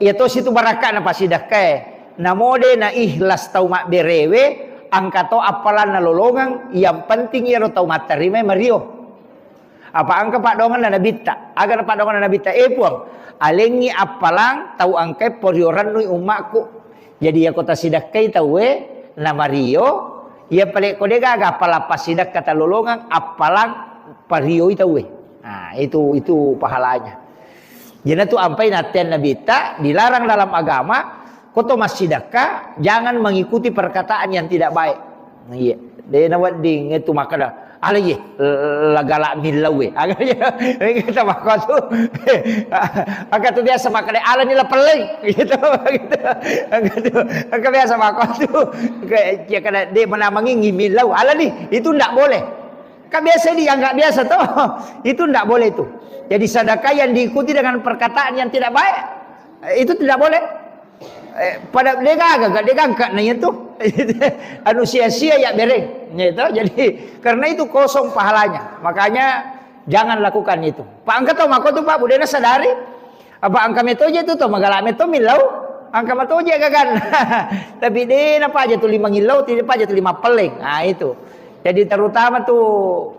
Iya to situ barakka na pasidakkae. Namode na ikhlas tau mabberewe, angka to appalanna lolongeng, yang penting iyaro tau matterimai mario. Apa angka paddoanganna nabitta? Aga na paddoanganna nabitta? Eh, Puang, alengngi appalang tau angkai porio rennui ummakku. Jadi, iyako tasidakkai tauwe namario, iya pale ko degaga appalang passidakka talolongeng, appalang parioi tauwe. Nah, itu, itu pahalanya. Jadi, tu ampai natteang nabitta dilarang dalam agama, ko to massidakka, jangan mengikuti perkataan yang tidak baik. Iya, de nawedding itu makkeda, Ala ye, lagala millau e. Aga ye, kita makotu. Aga tu biasa makan ala ni lapeleng. Gitu, gitu. Aga tu, aga biasa makotu. Kayak, ya, kada de menamangi millau. Ala ni, itu ndak boleh. Kan biasa dianggap biasa toh. Itu ndak boleh itu. Jadi sedekah yang diikuti dengan perkataan yang tidak baik, eh, itu tidak boleh. Eh, pada degaga, degaga na itu. Anu sia-sia ya bereng. Gitu. Jadi karena itu kosong pahalanya. Makanya jangan lakukan itu. Pak engka tau mako tu Pak budena sadari. Apa engka metoje tu tau magala meto millau. Engka matoje gagan. Tapi de na paja tu lima ngillau, tidak paja tu lima peleng. Nah, itu. Jadi terutama tu,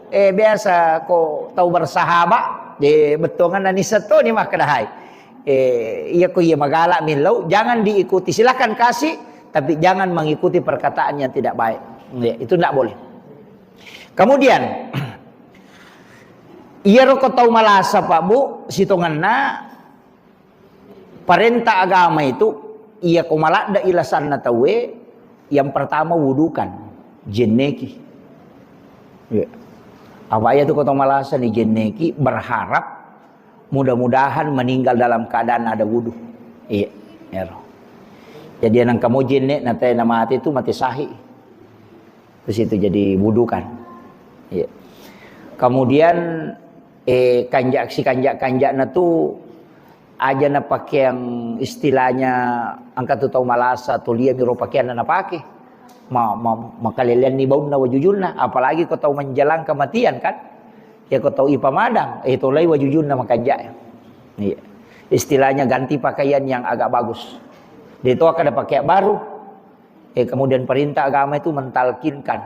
eh, biasa ko tau bersahabat, de bettuangan nani seto ni makkeda hai. Eh, iya ko iya magala millau, jangan diikuti. Silahkan kasih, tapi jangan mengikuti perkataan yang tidak baik. Ya, itu tidak boleh. Kemudian, iya ro ko tau malasa, Pak Bu, sitongenna parenta agama itu, iya ko maladde ilasanna tauwe, yang pertama wudukan, jenneki. Ya. Apa iya tu ko tau malasa ni jenneki, berharap mudah-mudahan meninggal dalam keadaan ada wudu. Iya, ero. Jadi nang kamu jenne na te na mati tu mati sahih. Terus itu jadi wudukan. Iya. Kemudian, eh, kanjak si kanjak-kanjakna tu aja na pakeang istilahnya engka tu tau malasa tu lia miro pakeanna na pake. Ma, ma, makaleleanni baunna wajujunna, apalagi ko tau menjelang kematian kan. Ya ko tau ipamadang, eh, tolai wajujunna makanja. Iya. Istilahnya ganti pakaian yang agak bagus. De to kada pakai baru. Eh, kemudian perintah agama itu mentalkinkan.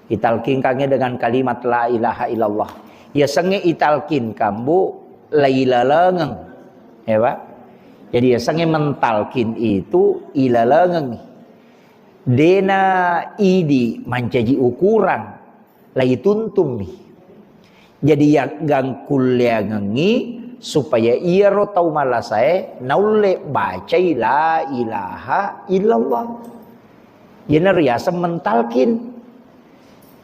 Italkinkannya dengan kalimat la ilaha illallah. Ya senge italkinkan, Bu, lailalengeng. Ya, Pak? Jadi ya senge mentalkin itu ilalengeng. Dena idi mancaji ukuran. Laituntummi. Jadi, yaggangkulleangengngi supaya iyaro tau malasae naulle bacai la ilaha illallah. Iyanaro riaseng mentalkin.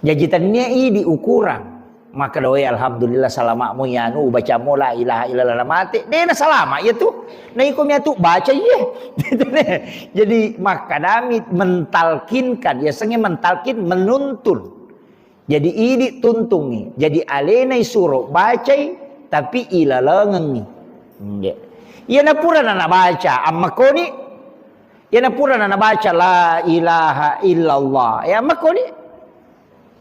Jaji, tennia idi ukurang. Makkeda, "Woi, alhamdulillah, salama'mu iyanu, ubacammu la ilaha illallah, mate." Dena salama iya tu. Na iko miatu baca iye. Jadi, makkedami mentalkinkan, yasengnge mentalkin, menuntun. Jadi, idi tuntungngi. Jadi, alenai suro bacai, tapi ilalengengngi. Nggih. Iyana purana nabaca, ammakkoni. Iyana purana nabaca, "La ilaha illallah." Ya, ammakkoni.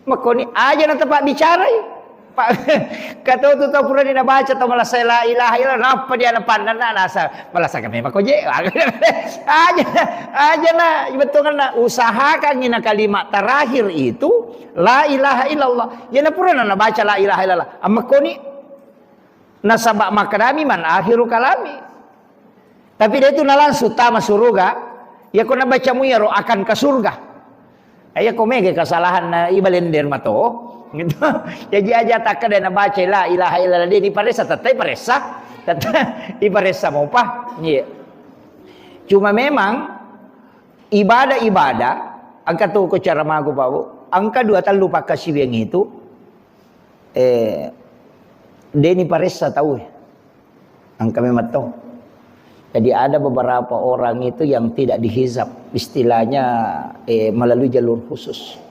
Makkoni, aja na tepabbicarai. Pa-, kato tu tau purani nabaca tau malasa la ilaha illallah, nappa dia napannanna nasa, malasa kami mako je. Aja, aja na, bettuanna usahakangngi na kalimat terakhir itu la ilaha illallah. Iyana purana nabaca la ilaha illallah. Ammakkoni, nasaba makkedami man akhiru kalami. Tapi de tu na langsung tama suruga, yako nabacamu iyaro akan ke surga. Iya ko mega kesalahan na ibalender mato. Gitu. Jadi aja takkeda nabaca la ilaha illallah de diparessa, tettai paressa. Tettai iparessa mopa. Iya. Cuma memang ibadah-ibadah, engka tu ko cara magu, Pak Bu. Engka dua tellu pakkasiwiang itu, eh, deni paressa tau. Engka memang to. Jadi ada beberapa orang itu yang tidak dihizab, istilahnya, eh, melalui jalur khusus.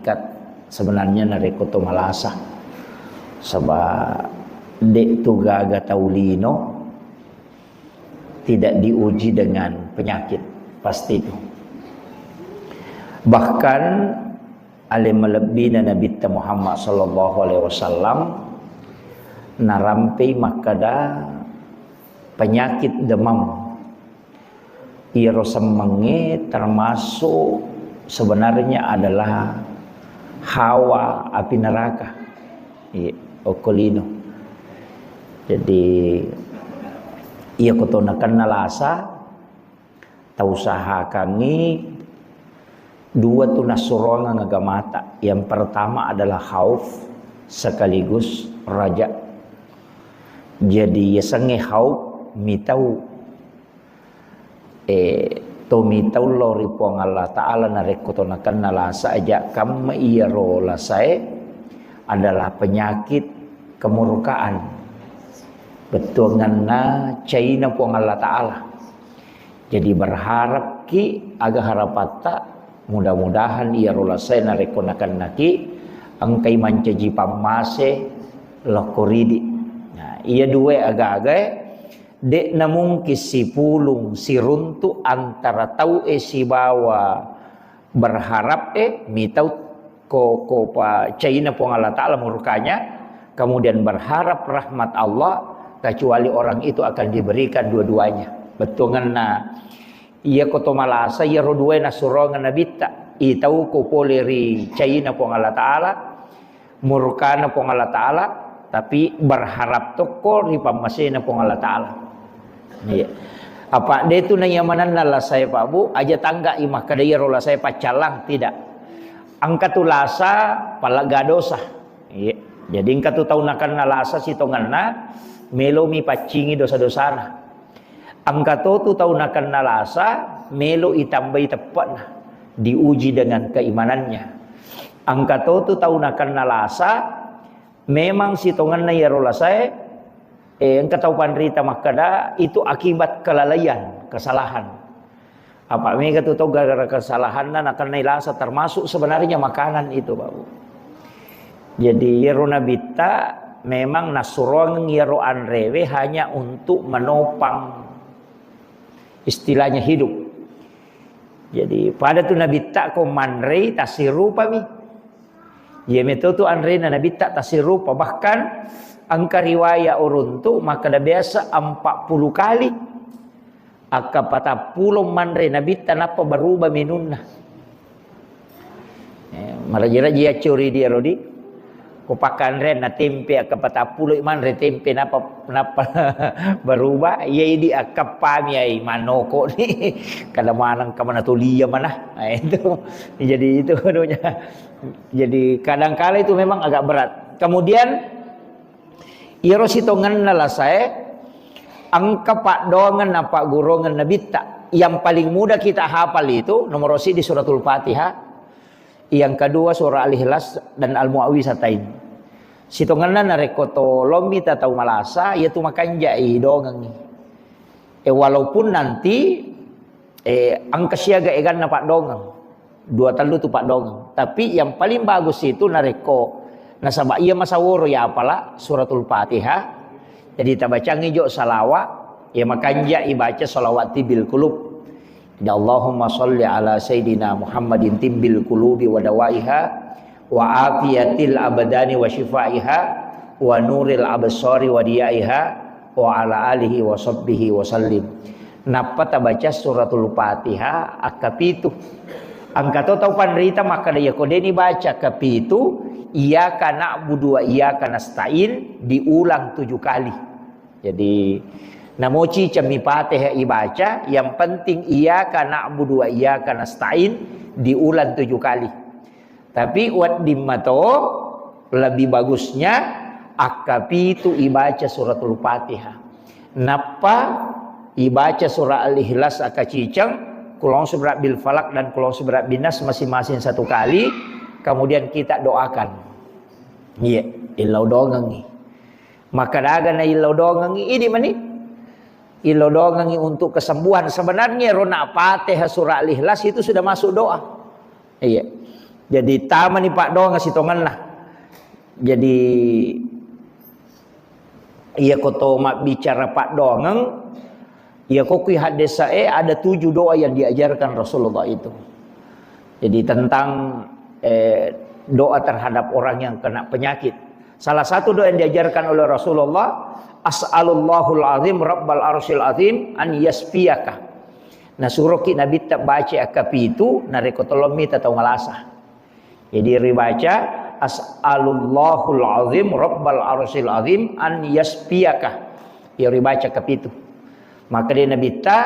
Ikat sebenarnya narekko to malasa. Saba de tu gaga tau lino tidak diuji dengan penyakit, pasti itu. Bahkan ale malebbina Nabitta Muhammad sallallahu alaihi wasallam narampei makkeda penyakit demam. Iyaro semmengnge termasuk sebenarnya adalah hawa api neraka. Iya, okko lino. Jadi, iya ko to nakenna lasa, tausahakangngi dua tu nassuroangeng agamata. Yang pertama adalah khauf sekaligus raja. Jadi, yasengnge khauf mitau Eh, to mitau lao ri Puang Allah Ta'ala narekko to nakenna lasa aja kamma iyaro lasae adalah penyakit kemurkaan. Bettuanganna caina Puang Allah Ta'ala. Jadi berharapki aga harapatta, mudah-mudahan iyaro lasae narekko nakennaki engkai mancaji pammase lokko ridi. Nah, iya dua aga-agae De'na mungkin sipulung siruntu antara tau'e sibawa berharap'e, mitau ko, ko pa caina Puang Allah Ta'ala murkanya, kemudian berharap rahmat Allah, kecuali orang itu akan diberikan dua-duanya. Bettuanganna, iya ko to malasa, iyaro duae nassuroangeng Nabitta, itau ko pole ri caina Puang Allah Ta'ala, murkana Puang Allah Ta'ala, tapi berharap tokko ri pammasena Puang Allah Ta'ala. Iya. Apa de tu naiyamanenna lasae, Pak Bu, aja tangga i makkeda iyaro lasae paccallang, tidak. Engka tu lasa palegga dosa. Iya. Jadi engka tu tau nakenna lasa sitongenna, melomi paccingi dosa-dosana. Engka to tu tau nakenna lasa, melo itambai teppe'na, diuji dengan keimanannya. Engka to tu tau nakenna lasa, memang sitongenna iyaro lasae, eh, engka tau panrita makkeda, itu akibat kelalaian, kesalahan. Apa mega tu tau gara-gara kesalahanna nakennai lasa, termasuk sebenarnya makanan itu, Pak Bu. Jadi, iyaro Nabitta memang nassuroangeng iyaro anrewe hanya untuk menopang, istilahnya, hidup. Jadi, pada tu Nabitta ko manrei tassirupami. Iya meto tu anrena Nabitta tassirupa. Bahkan engka riwaya uruntu makkeda biasa empat puluh kali. Akka patappulo manre Nabitta nappa berubah menunna. Eh, maraji-raji accori dia, Rodi. Ko pakkanreanna tempe, akka patappulo manre tempe, nappa, nappa berubah. Iya, idi akkappami ai manoko ni. Kada maneng ka mana tulia mana. Nah, itu. Jadi itu anunya. Jadi kadangkala itu memang agak berat. Kemudian, iyaro sitongenna lasae, engka paddoangeng na pagguruangeng Nabitta. Yang paling mudah kita hafal itu nomor siji Suratul Fatihah, yang kedua surah Al-Ikhlas dan Al-Muawwizatain. Sitongenna narekko to lommi ta tau malasa, iyatu makanjai dongengngi. Eh, walaupun nanti, eh, engka siaga eganna paddoangeng. Dua tellu tu paddoangeng. Tapi yang paling bagus itu narekko nasaba iya masaworo ya apala Suratul Fatihah. Jadi tabacangngi jo salawat, ya makanja ibaca salawat tibbil qulub. Ya Allahumma salli ala Sayyidina Muhammadin tibbil qulubi wa dawaiha, wa afiyatil abdani wa syifaiha, wa nuril absari wa diyaiha, wa ala alihi wa sahbihi wa sallim. Nappa tabaca Suratul Fatihah akka pitu. Engka to tau panrita makkeda, iya ko deni baca akka pitu, iyyaka na'budu wa iyyaka nasta'in diulang tujuh kali. Jadi, namoci cemmi Fatihah ibaca, yang penting iyyaka na'budu wa iyyaka nasta'in diulang tujuh kali. Tapi wedding mato lebih bagusnya akka pitu ibaca Suratul Fatihah. Nappa ibaca surah Al-Ikhlas akka ciceng, Qul a'udzu birabbil falaq dan Qul a'udzu birabbin nas masing-masing satu kali, kemudian kita doakan. Iya, illau dongengngi. Maka daga na illau dongengngi, idi mani. Illau dongengngi untuk kesembuhan. Sebenarnya rona Fatihah surah Al-Ikhlas itu sudah masuk doa. Iya. Jadi tamani paddoangeng sitongenna. Jadi iya ko to mabbicara paddoangeng, iya ko kui haddesae ada tujuh doa yang diajarkan Rasulullah itu. Jadi tentang, eh, doa terhadap orang yang kena penyakit. Salah satu doa yang diajarkan oleh Rasulullah, "As'alullahul azim rabbal arsyil azim an yasfiyaka." Nah, suroki Nabitta baca akka pitu, narekko tolong mita tau malasa. Jadi ribaca, "As'alullahul azim rabbal arsyil azim an yasfiyaka." Iyaro ibaca kapitu. Maka de Nabitta,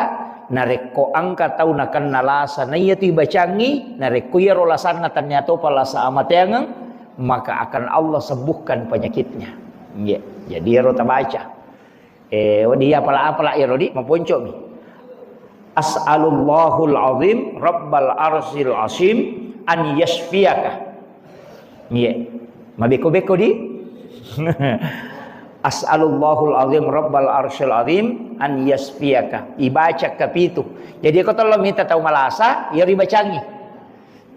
narekko engka tau nakenna lasa, na iyatu ibacangngi, narekko iyaro lasanna tania topa lasa amateangeng, maka akan Allah sembuhkan penyakitnya. Iya. Jadi iyaro tabaca. Eh, wedding iya apala-apala iyaro di, maponcomi. "As'alullahul azim rabbal arsyil azim an yasfiyaka." Iya. Mabeko-beko di. "As'alullahul azim rabbal arsyil azim an yasfiyaka." Ibaca kapitu. Jadi ko tolong minta tau malasa, iyaro ibacangngi.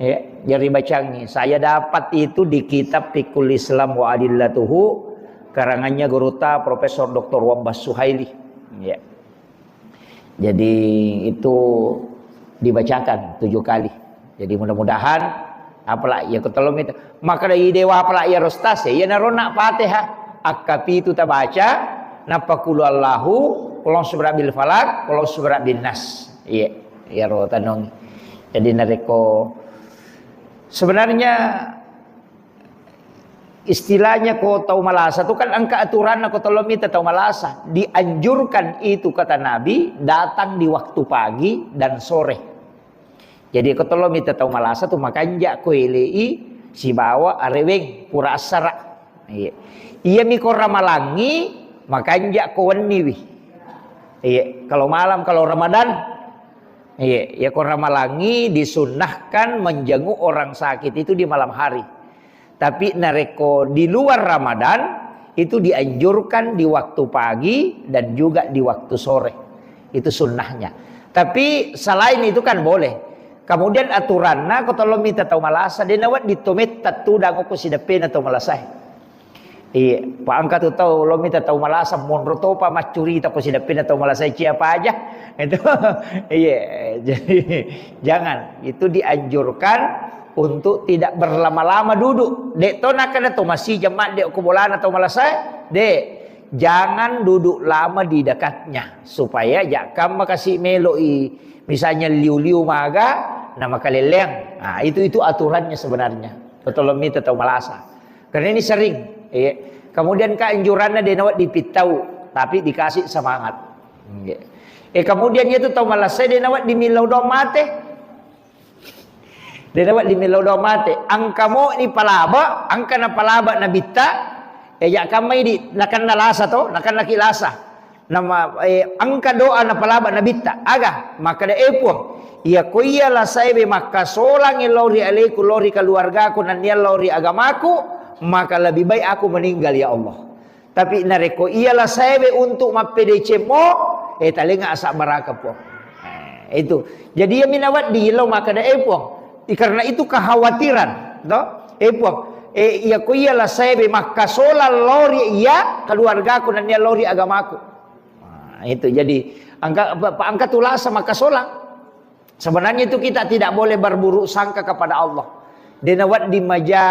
Ya, jadi bacangi. Saya dapat itu di kitab Fiqhul Islam wa Adillatuhu, karangannya guruta Profesor Doktor Wabbas Suhaili. Ya. Jadi itu dibacakan tujuh kali. Jadi mudah-mudahan, apalagi ya, ketolong itu. Maka dari dewa apalagi ya rostas ya, ya narona Fatihah. Akkapitu tabaca, napa kulu Allahu, kulong subra bil falak, kulong subra bin nas. Iya, ya ro tanong. Jadi narekko sebenarnya istilahnya ko tau malasa tu kan engka aturanna ko tolong mita tau malasa. Dianjurkan itu kata Nabi datang di waktu pagi dan sore. Jadi ko tolong mita tau malasa tu makanja ko elei sibawa areweng pura assara. Iya. Iya mi ko ramalangi makanja ko wenniwi. Iya, kalau malam kalau Ramadan, iya, ya ko ramalangi disunnahkan menjenguk orang sakit itu di malam hari. Tapi narekko di luar Ramadan, itu dianjurkan di waktu pagi dan juga di waktu sore. Itu sunnahnya. Tapi selain itu kan boleh. Kemudian aturanna ko tolong mita tau malasa, de nawedding to metta tudang ko sideppena tau malasae. Iya, pa engka tu tau lo mita tau malasa monro topa maccurita ko sideppena tau malasa cia paja. Itu iya, jadi jangan. Itu dianjurkan untuk tidak berlama-lama duduk. Dek to nakana to masih jam de ko bolana tau malasa, dek. Jangan duduk lama di dekatnya supaya jakka makasi meloi misalnya liu-liu maga na makaleleang. Nah, itu itu aturannya sebenarnya. Tolong mita tau malasa. Karena ini sering. Iya. Kemudian keanjurannya de nawedding pittau, tapi dikasih semangat. Iya. Eh, kemudian itu tau malasa de nawedding millau doang mate. De nawedding millau doang mate. Engka mo ni palaba, engka na palaba nabitta. Eh, ya kamai di nakanna lasa to, nakanna ki lasa. Nama, eh, engka doa napalaba nabitta. Aga, makkeda, "Eh, Puang, iya ko iya lasaewe makkasolang lao ri aleku, lao ri keluargaku, nennia lao ri agamaku, maka lebih baik aku meninggal, ya Allah. Tapi narekko iya lasaewe untuk mappedecemmo, eh, talenga asabbaraka, Puang." Eh, itu. Jadi iya minawa di lo makkeda, "Eh, Puang, i-, karena itu kekhawatiran, to? Eh, Puang, eh, iya ko iya lasaewe makkasolang lao ri iya keluargaku, nennia lao ri agamaku." Nah, itu jadi angka, pa-, pa-, angka tulasa makkasolang. Sebenarnya itu kita tidak boleh berburuk sangka kepada Allah. De nawedding maja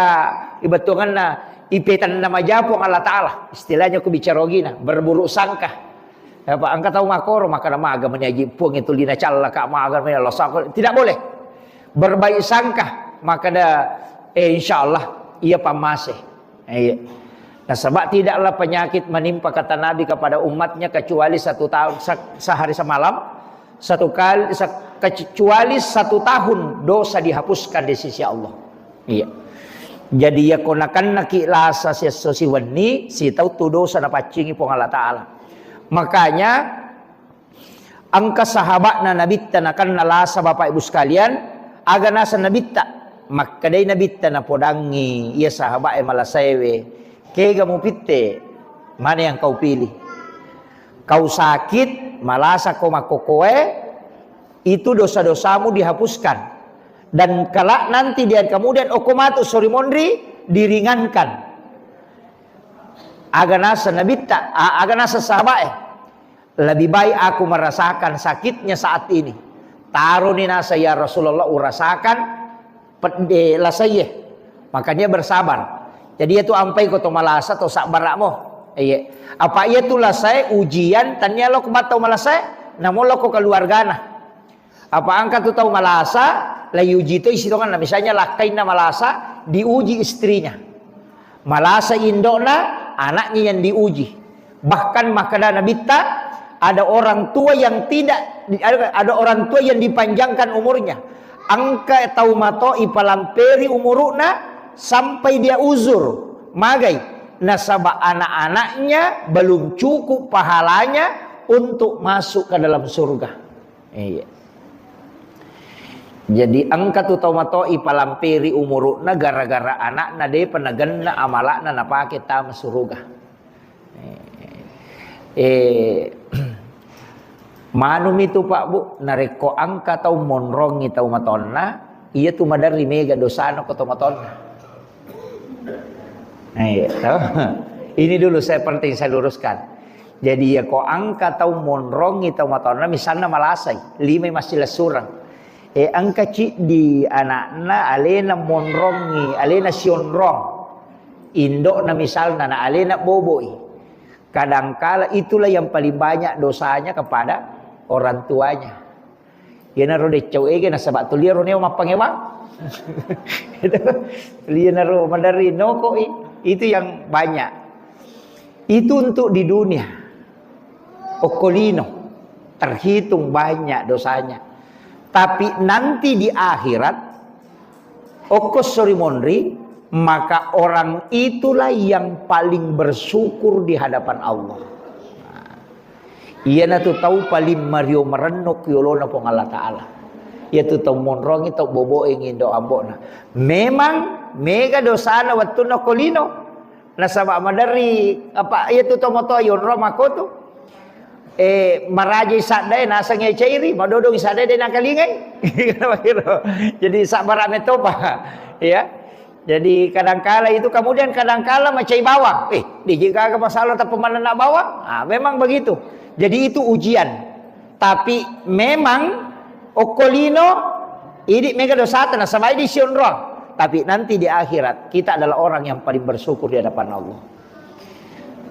ibetonganna ipetanna maja Puang Allah Ta'ala. Istilahnya ku bicara gina, berburuk sangka. Apa angka tau makoro, makkeda maga meni aji Puang itu lina callaka, maga meni Allah sangka. Tidak boleh. Berbaik sangka, makkeda, eh, insya Allah, iya pammase. Iya. Nasaba tidaklah penyakit menimpa kata Nabi kepada umatnya kecuali satu tahun, se-, sehari semalam, satu kali, se-, kecuali satu tahun dosa dihapuskan di sisi Allah. Iya. Jadi iya ko nakennaki lasa siesso siwenni, sitau tu dosa napaccingi Puang Allah Ta'ala. Makanya engka sahaba'na Nabitta nakenna lasa, Bapak Ibu sekalian, aga naseng Nabitta? Makkedai Nabitta napodangngi iya sahaba'e malasaewe, "Kega mupitte? Mana yang kau pilih? Kau sakit, malasa ko makkokoe, itu dosa-dosamu dihapuskan. Dan kelak nanti di hari kemudian, okko matu sori monri, diringankan." Aga naseng Nabitta, a-, aga naseng sahaba'e? "Lebih baik aku merasakan sakitnya saat ini." Taroni nasa, "Ya Rasulullah, urasakan pedde lasaie." Makanya bersabar. Jadi itu ampai ko to malasa to sabbara'mo. Iya. Apa iya tu lasae ujian, tania lo ko mattau malasae, namo lo ko keluargana. Apa angka tu tau malasa, la iuji to isi tonganna. Misalnya lakkainna malasa, diuji istrinya. Malasa indo'na, anaknya yang diuji. Bahkan makkeda Nabitta, ada orang tua yang tidak, ada, ada orang tua yang dipanjangkan umurnya. Engka tau mato ipalamperi umuru'na sampai dia uzur. Magai? Nasaba anak-anaknya belum cukup pahalanya untuk masuk ke dalam surga. Iya. Jadi engka tu tau mato ipalamperi umuru'na gara-gara anakna depa nagenna amala'na napake tama suruga. Eh, manumi tu, Pak, Bu, narekko engka tau monrongi tau matonna, iya tu maderri mega dosana ko tau matonna. Eh, iya, toh? Ini dulu saya penting saya luruskan. Jadi, iya ko engka tau monrongi tau matonna, misalna malasai, limai massilessureng. Eh, engka ciddi anakna alena monrongi, alena sionrong. Indo'na misalna, na alena boboi. Kadangkala itulah yang paling banyak dosanya kepada orang tuanya. Iyanaro deccau ege nasaba tuliaro neo mappangewang. Itu, iyanaro maderri nokoi. Itu yang banyak. Itu untuk di dunia. Okko lino. Terhitung banyak dosanya. Tapi nanti di akhirat, okko sori monri, maka orang itulah yang paling bersyukur di hadapan Allah. Nah, iyanatu tau paling mario marenno ki yolona Puang Allah Ta'ala. Iyatu tau monrongi, tau boboe ngindo ambo'na. Memang mega dosana wettunna okko lino. Nasaba maderri, apa, iyatu tau matoa yonro makkotu. Eh, marajai saddae naseng cairi, madodongi saddae de nakalingai. Jadi sabbara metopa. Ya. Jadi kadangkala itu, kemudian kadangkala macai bawang. Eh, de je gaga masalah tapi manenna bawang. Ah, memang begitu. Jadi itu ujian. Tapi memang okko lino idi mega dosata nasaba idi sionrong. Tapi nanti di akhirat kita adalah orang yang paling bersyukur di hadapan Allah.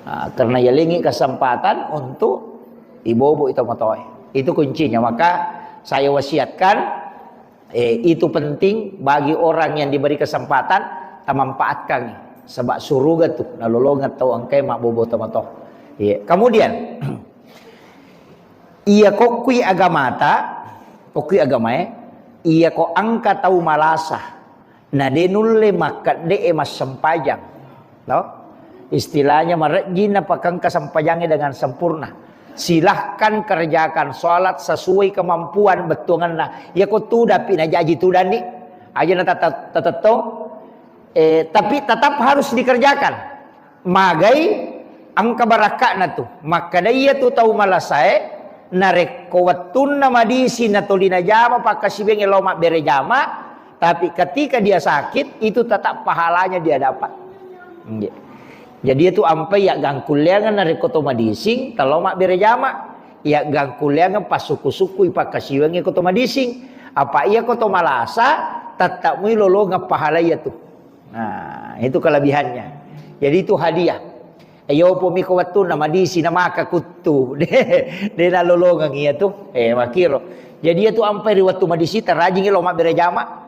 Ah, karena yalengi kesempatan untuk ibobo itu matoe. Itu kuncinya. Maka saya wasiatkan, eh, itu penting bagi orang yang diberi kesempatan, tamanfaatkan. Sebab suruga tu nalolongeng tau engkai mabbobo tomatoa. Iya. Kemudian, iya kokkui agamata, kokkui agamae, iya ko engka tau malasa, na de nulle makkedde'e massempajang. No? Istilahnya marejji napakengka sempajangnge dengan sempurna. Silahkan kerjakan sholat sesuai kemampuan bettuangenna. Iya ko tudapi najaji tudanni. Aja na tata-, tatettong. Eh, tapi tetap harus dikerjakan. Magai engka barakka'na tu. Makkeda iya tu tau malasae, narekko wettunna madisi natoli najama pakkasiwiangnge lao mabbere jama, tapi ketika dia sakit, itu tetap pahalanya dia dapat. Nggih. Jadi itu ampai ya gangkulleangan narekko to madising, telo mabbere jama, ya gangkulleangan passukku-sukkui pakkasiwiangnge ko to madising. Apa iya ko to malasa, tetap mui lolongeng pahala iya tu. Nah, itu kelebihannya. Jadi itu hadiah. Ayo pomi ko wettunna madisi na maka kuttu. De, de nalolongeng iya tu. Eh, makiro. Jadi iya tu ampai ri wettu madisi tarajingi lo mabbere jama.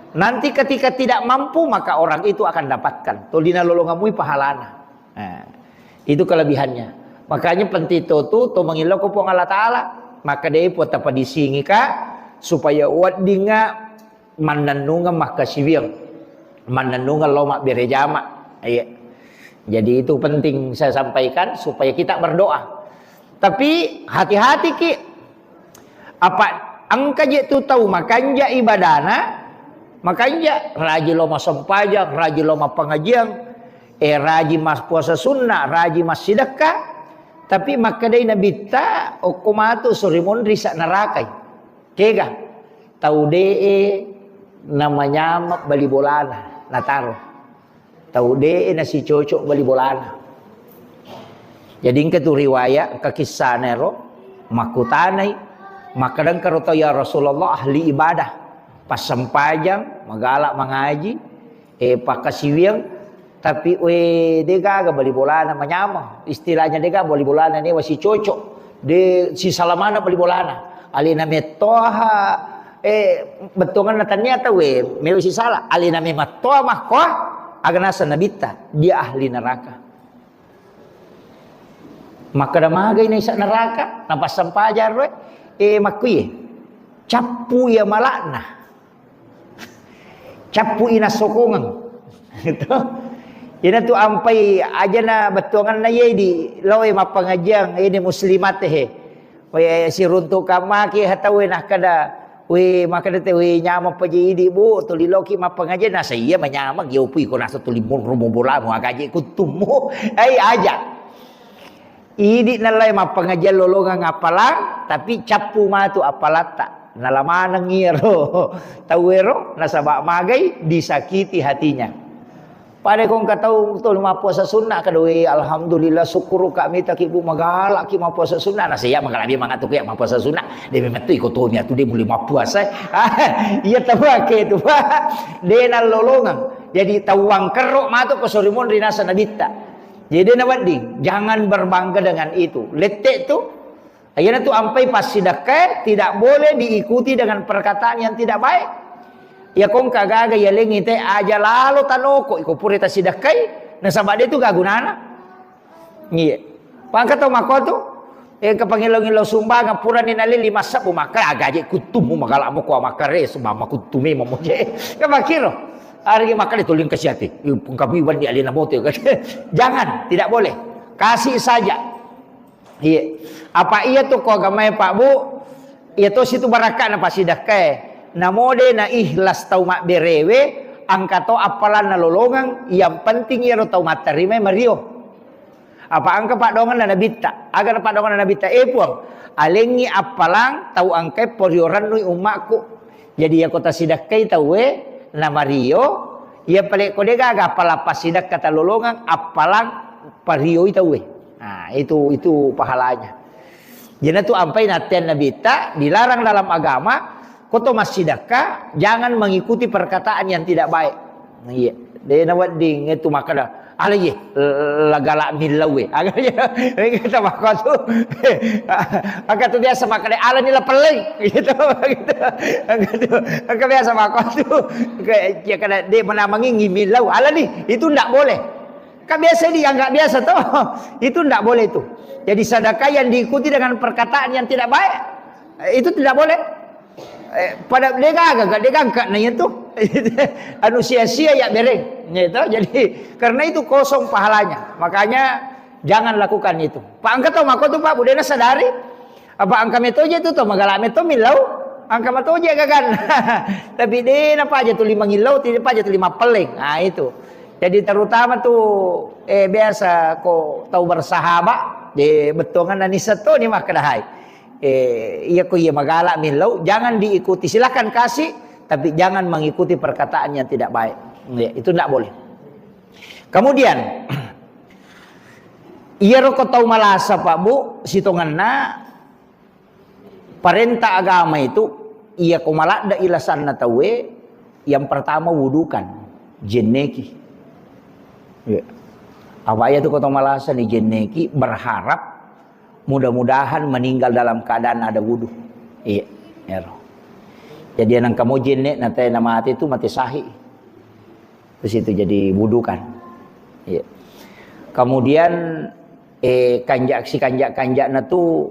Nanti ketika tidak mampu maka orang itu akan dapatkan. Toli nalolongeng mui pahalana. Nah, itu kelebihannya. Makanya penting to tu to mangillau ko Puang Allah Ta'ala. Maka de po tapadisingi ka supaya weddinga mannennungeng makkasiwiang, mannennungeng lao mabbere jama. Iya. Jadi itu penting saya sampaikan supaya kita berdoa. Tapi hati-hati ki, apa engka je tu tau makanja ibadana, makanja raji lao massempajang, raji lao mappangajiang, eh, raji mas puasa sunnah, raji massidekka, tapi makkedai Nabitta, okko matu sori monri sa narakai. Kega? Tau de'e namanyama bali bolana nataro. Tau de'e nasicocok bali bolana. Jadi engka tu riwayat, engka kissana ero, makkutanai, makkadangka ro tau, "Ya Rasulullah, ahli ibadah, passempajang, magala mangaji, eh, pakkasiwiang, tapi, we, de gaga bali bolana manyameng. Istilahnya de gaga bali bolana newa sicocok. De sisala maneng bali bolana. Alena mettoha, eh, bettuanganna tania tau, we, mewa sisala. Alena memettoha makkoa, Aga naseng Nabitta, dia ahli neraka. Makkeda magai naisa neraka, napassampajang ro, eh, makkuye. Cappu iya malakna. Cappu ina sokongeng. Gitu. Ina tu ampai ajana bettuanganna ye di loe mappangajiang, ini muslimat he. We siruntuk kamaki hatawe nakkeda, we makkeda te, we nyameng paje idi, Bu, tuli loki mappangajiang, nasa iya manyameng, yo pui ko nasa tuli monro mo bolamu, agaje kuttummu. Ai aja. Idi nalai mappangajiang lolongang appalang, tapi cappu matu appalatta. Nala maneng iyaro tauwero, nasaba magai disakiti hatinya. Pada ko engka tau tuli mappuasa sunna, kada, "We, alhamdulillah, syukur ka mita ki, Bu, magala ki mappuasa sunna." Nah, saya magala dia mangatu ki mappuasa sunna. Dia memang tu iko tomi atu dia boleh mappuasa. Iya, tahu ake itu, Pak. Dia nalolongang. Jadi tawang kerro matu ko sorimon rinasa nabitta. Jadi dia nawedding, jangan berbangga dengan itu. Lettek tu, Iyana tu ampai passidekkae tidak boleh diikuti dengan perkataan yang tidak baik. Iya kongka gaga yalengi te aja lalo tanoko iko pura tasidekkai, nasaba de tu gagunana. Iya. Pangka tau makotu, eh, kepangilo-ngilo sumbangan purani nale lima sebbu maka agaje kuttumu magala mo ko makare sumama kuttumi mamoje. Ka makiro. Ari maka de tuling kasiati. Pungkabi wandi alena bote. Jangan, tidak boleh. Kasih saja. Iya. Apa iya tu ko agamae, Pak, Bu? Iya to situ barakka na pasidakkae. Namo de na ikhlas tau mabberewe, angka to appalanna lolongang, yang penting iyaro tau matterimai mario. Apa angka padonganna nabitta? Aga na padonganna nabitta? Eh, Puang, alengi appalang tau angkai porio rannui ummakku. Jadi iya ko tasidakkai tauwe na mario, iya pale ko de gaga appalang pasidakka talolongang, appalang parioi tauwe. Nah, itu, itu pahalanya. Jadi tu ampai nattean nabitta dilarang dalam agama, ko to massidakka jangan mengikuti perkataan yang tidak baik. Iya, de na wedding itu makkeda, "Ala ye, lagala millau we." Aga ye, kita makotu. Aga tu biasa makkeda, "Ala ni la pelleng." Gitu, gitu. Aga tu, aga biasa makotu. Kayak, ya kada de menamangi ngimillau. Ala ni, itu ndak boleh. Kan biasa dianggap biasa toh. Itu ndak boleh itu. Jadi sedekah yang diikuti dengan perkataan yang tidak baik, eh, itu tidak boleh. Eh, pada de gaga, de gaga na itu. Anu sia-sia ya bereng. Ya itu. Jadi karena itu kosong pahalanya. Makanya jangan lakukan itu. Pak angka tau mako tu Pak, budena sadari. Apa angka metoje tu to magala meto millau, angka metoje gagan. Tapi de na paja tu lima ngillau, tidak paja tu lima peleng. Nah, itu. Jadi terutama tu, eh, biasa ko tau bersahabat, de bettuangan nani seto ni makkedahai. Eh, iya ko iya magala millau, jangan diikuti. Silakan kasih, tapi jangan mengikuti perkataan yang tidak baik. Ya, itu ndak boleh. Kemudian, iyaro ko tau malasa, Pak, Bu, sitongenna parenta agama itu, iya ko maladde ilasanna tauwe, yang pertama wudukan, jenneki. Iya. Apa iya tu ko tau malasa ni jenneki, berharap mudah-mudahan meninggal dalam keadaan ada wudu. Iya, ero. Jadi nang kamu jenne na te na mate tu mate sahih. Terus itu jadi wudukan. Iya. Kemudian, eh, kanjak si kanjak-kanjakna tu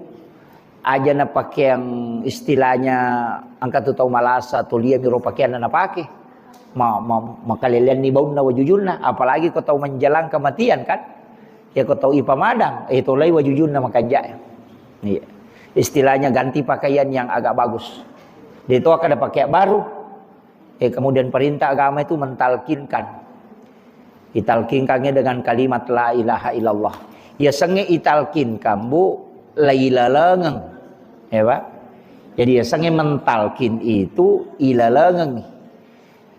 aja na pakeang istilahnya angka tu tau malasa tu lia miro pakeanna na pake. Ma, ma, makaleleanni baunna wajujunna, apalagi ko tau menjelang kematian kan. Ya ko tau ipamadang, eh, tolai wajujunna makanjak. Iya. Istilahnya ganti pakaian yang agak bagus. De to kada pakai baru. Eh, kemudian perintah agama itu mentalkinkan. Italkinkannya dengan kalimat la ilaha illallah. Yasengnge italkinkan, Bu, lailalengeng. Ya, Pak? Jadi yasengnge mentalkin itu ilalengeng.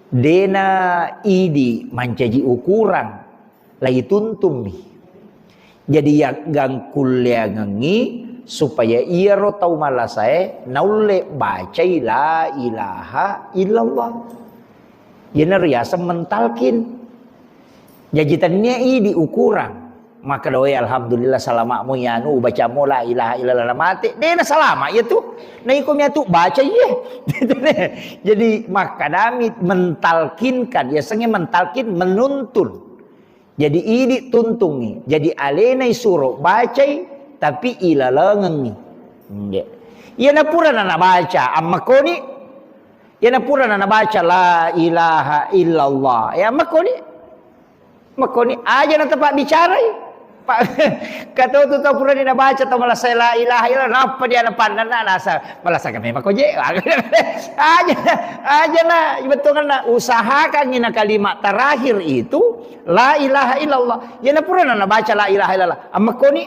Dena idi mancaji ukuran, laituntummi. Jadi yaggangkulleangengngi supaya iyaro tau malasae naulle bacai la ilaha illallah. Iyana riaseng mentalkin. Jaji tennia idi ukurang. Makkeda, "Oi, alhamdulillah, salama' mo iyanu, ubaca mo la ilaha illallah, na mate." De' na salama' iya tu. Na iko mi atu baca iye. Jadi, makkadami mentalkinkan, yasengnge mentalkin, menuntun. Jadi, idi tuntungngi. Jadi, alena isuro bacai, tapi ilalengengngi. Nggih. Iyana purana nabaca, ammakkoni. Iyana purana nabaca, "La ilaha illallah." Ya, ammakkoni. Makkoni aja na tapabbicarai. Pa-, kato tu tau purani nabaca tau malasa la ilaha illallah, nappa dia napannanna nasa malasa kami mako je. Aja, aja na bettuanna usahakan na kalimat terakhir itu la ilaha illallah. Ya na purana nabaca la ilaha illallah. Ammakkoni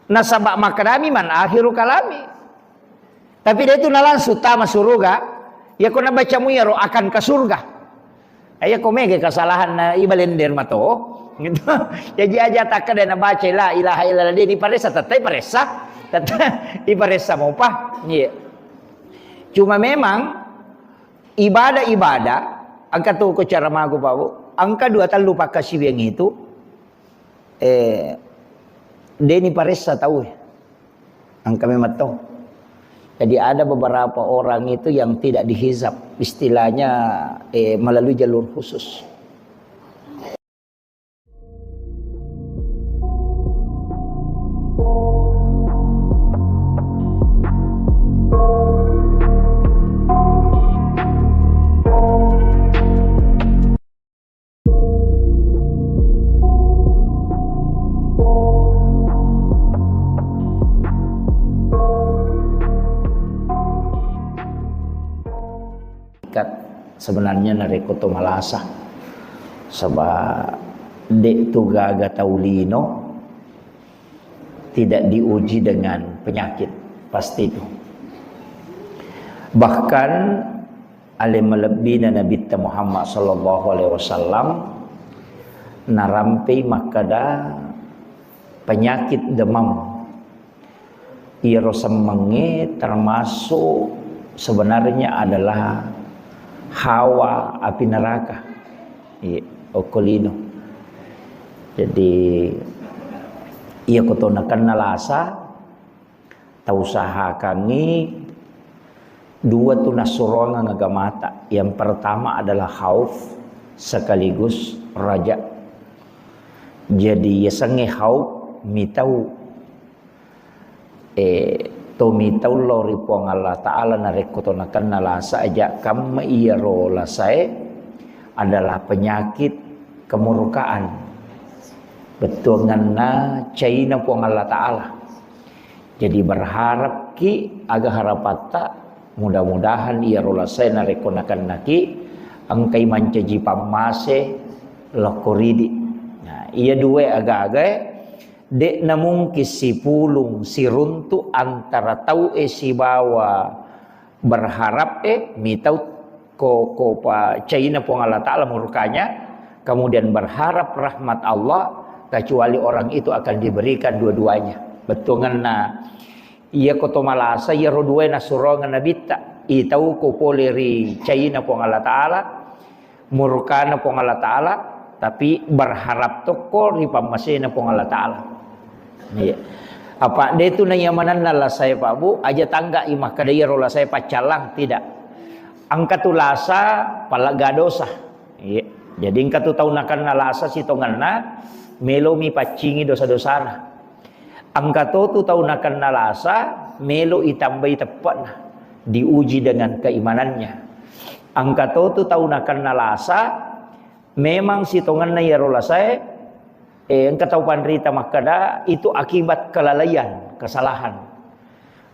Nasaba makkedami, "Man akhiru kalami." Tapi de' tu na langsung tama suruga. Iya ko nabacamu iyaro akan ke surga. Iya ko mega kesalahan na ibalender mato. Gitu. Jadi aja takkeda nabaca la ilaha illallah de' diparessa, tettai paressa. Tettai iparessa mopa. Iya. Cuma memang ibadah-ibadah, engka tu ko cara magu, Pak Bu. Engka dua tellu pakkasiwiang itu, eh, de' ni paressa tau, eh. Engka memang tau. Jadi ada beberapa orang itu yang tidak dihisab, istilahnya, eh, melalui jalur khusus. Ikat sebenarnya narekko to malasa. Saba de' tu gaga tau lino tidak diuji dengan penyakit, pasti itu. Bahkan ale malebbina Nabitta Muhammad sallallahu alaihi wasallam narampei makkeda penyakit demam. Iyaro semmengnge termasuk sebenarnya adalah hawa api neraka. Iya, okko lino. Jadi, iya ko to nakenna lasa, tausahakangngi dua tu nassuroangeng agamata. Yang pertama adalah khauf sekaligus raja. Jadi, yasengnge khauf mitau Eh, to mitau lao ri Puang Allah Ta'ala narekko to nakenna lasa aja kamma iyaro lasae adalah penyakit kemurkaan. Bettuanganna caina Puang Allah Ta'ala. Jadi berharapki aga harapatta, mudah-mudahan iyaro lasae narekko nakennaki engkai mancaji pammase lokko ridi. Nah, iya dua aga-agae De'na mungkin sipulung siruntu antara tau'e sibawa berharap'e, mitau ko, ko pa caina Puang Allah Ta'ala murkanya, kemudian berharap rahmat Allah, kecuali orang itu akan diberikan dua-duanya. Bettuanna iya ko to malasa, iyaro duae nasuroangeng Nabitta, itau ko pole ri caina Puang Allah Ta'ala, murkana Puang Allah Ta'ala, tapi berharap tokko ri pammasena Puang Allah Ta'ala. Iya. Apa de tu naiya manenna lasae, Pak Bu, aja tangga i makkeda iyaro lasae paccallang, tidak. Engka tu lasa palagga dosa. Iya. Jadi engka tu tau nakenna lasa sitongenna melomi paccingi dosa-dosana. Engka to tu tau nakenna lasa, melo itambai teppe'na, diuji dengan keimanannya. Engka to tu tau nakenna lasa, memang sitongenna iyaro lasae, eh, engka tau panrita makkeda, itu akibat kelalaian, kesalahan.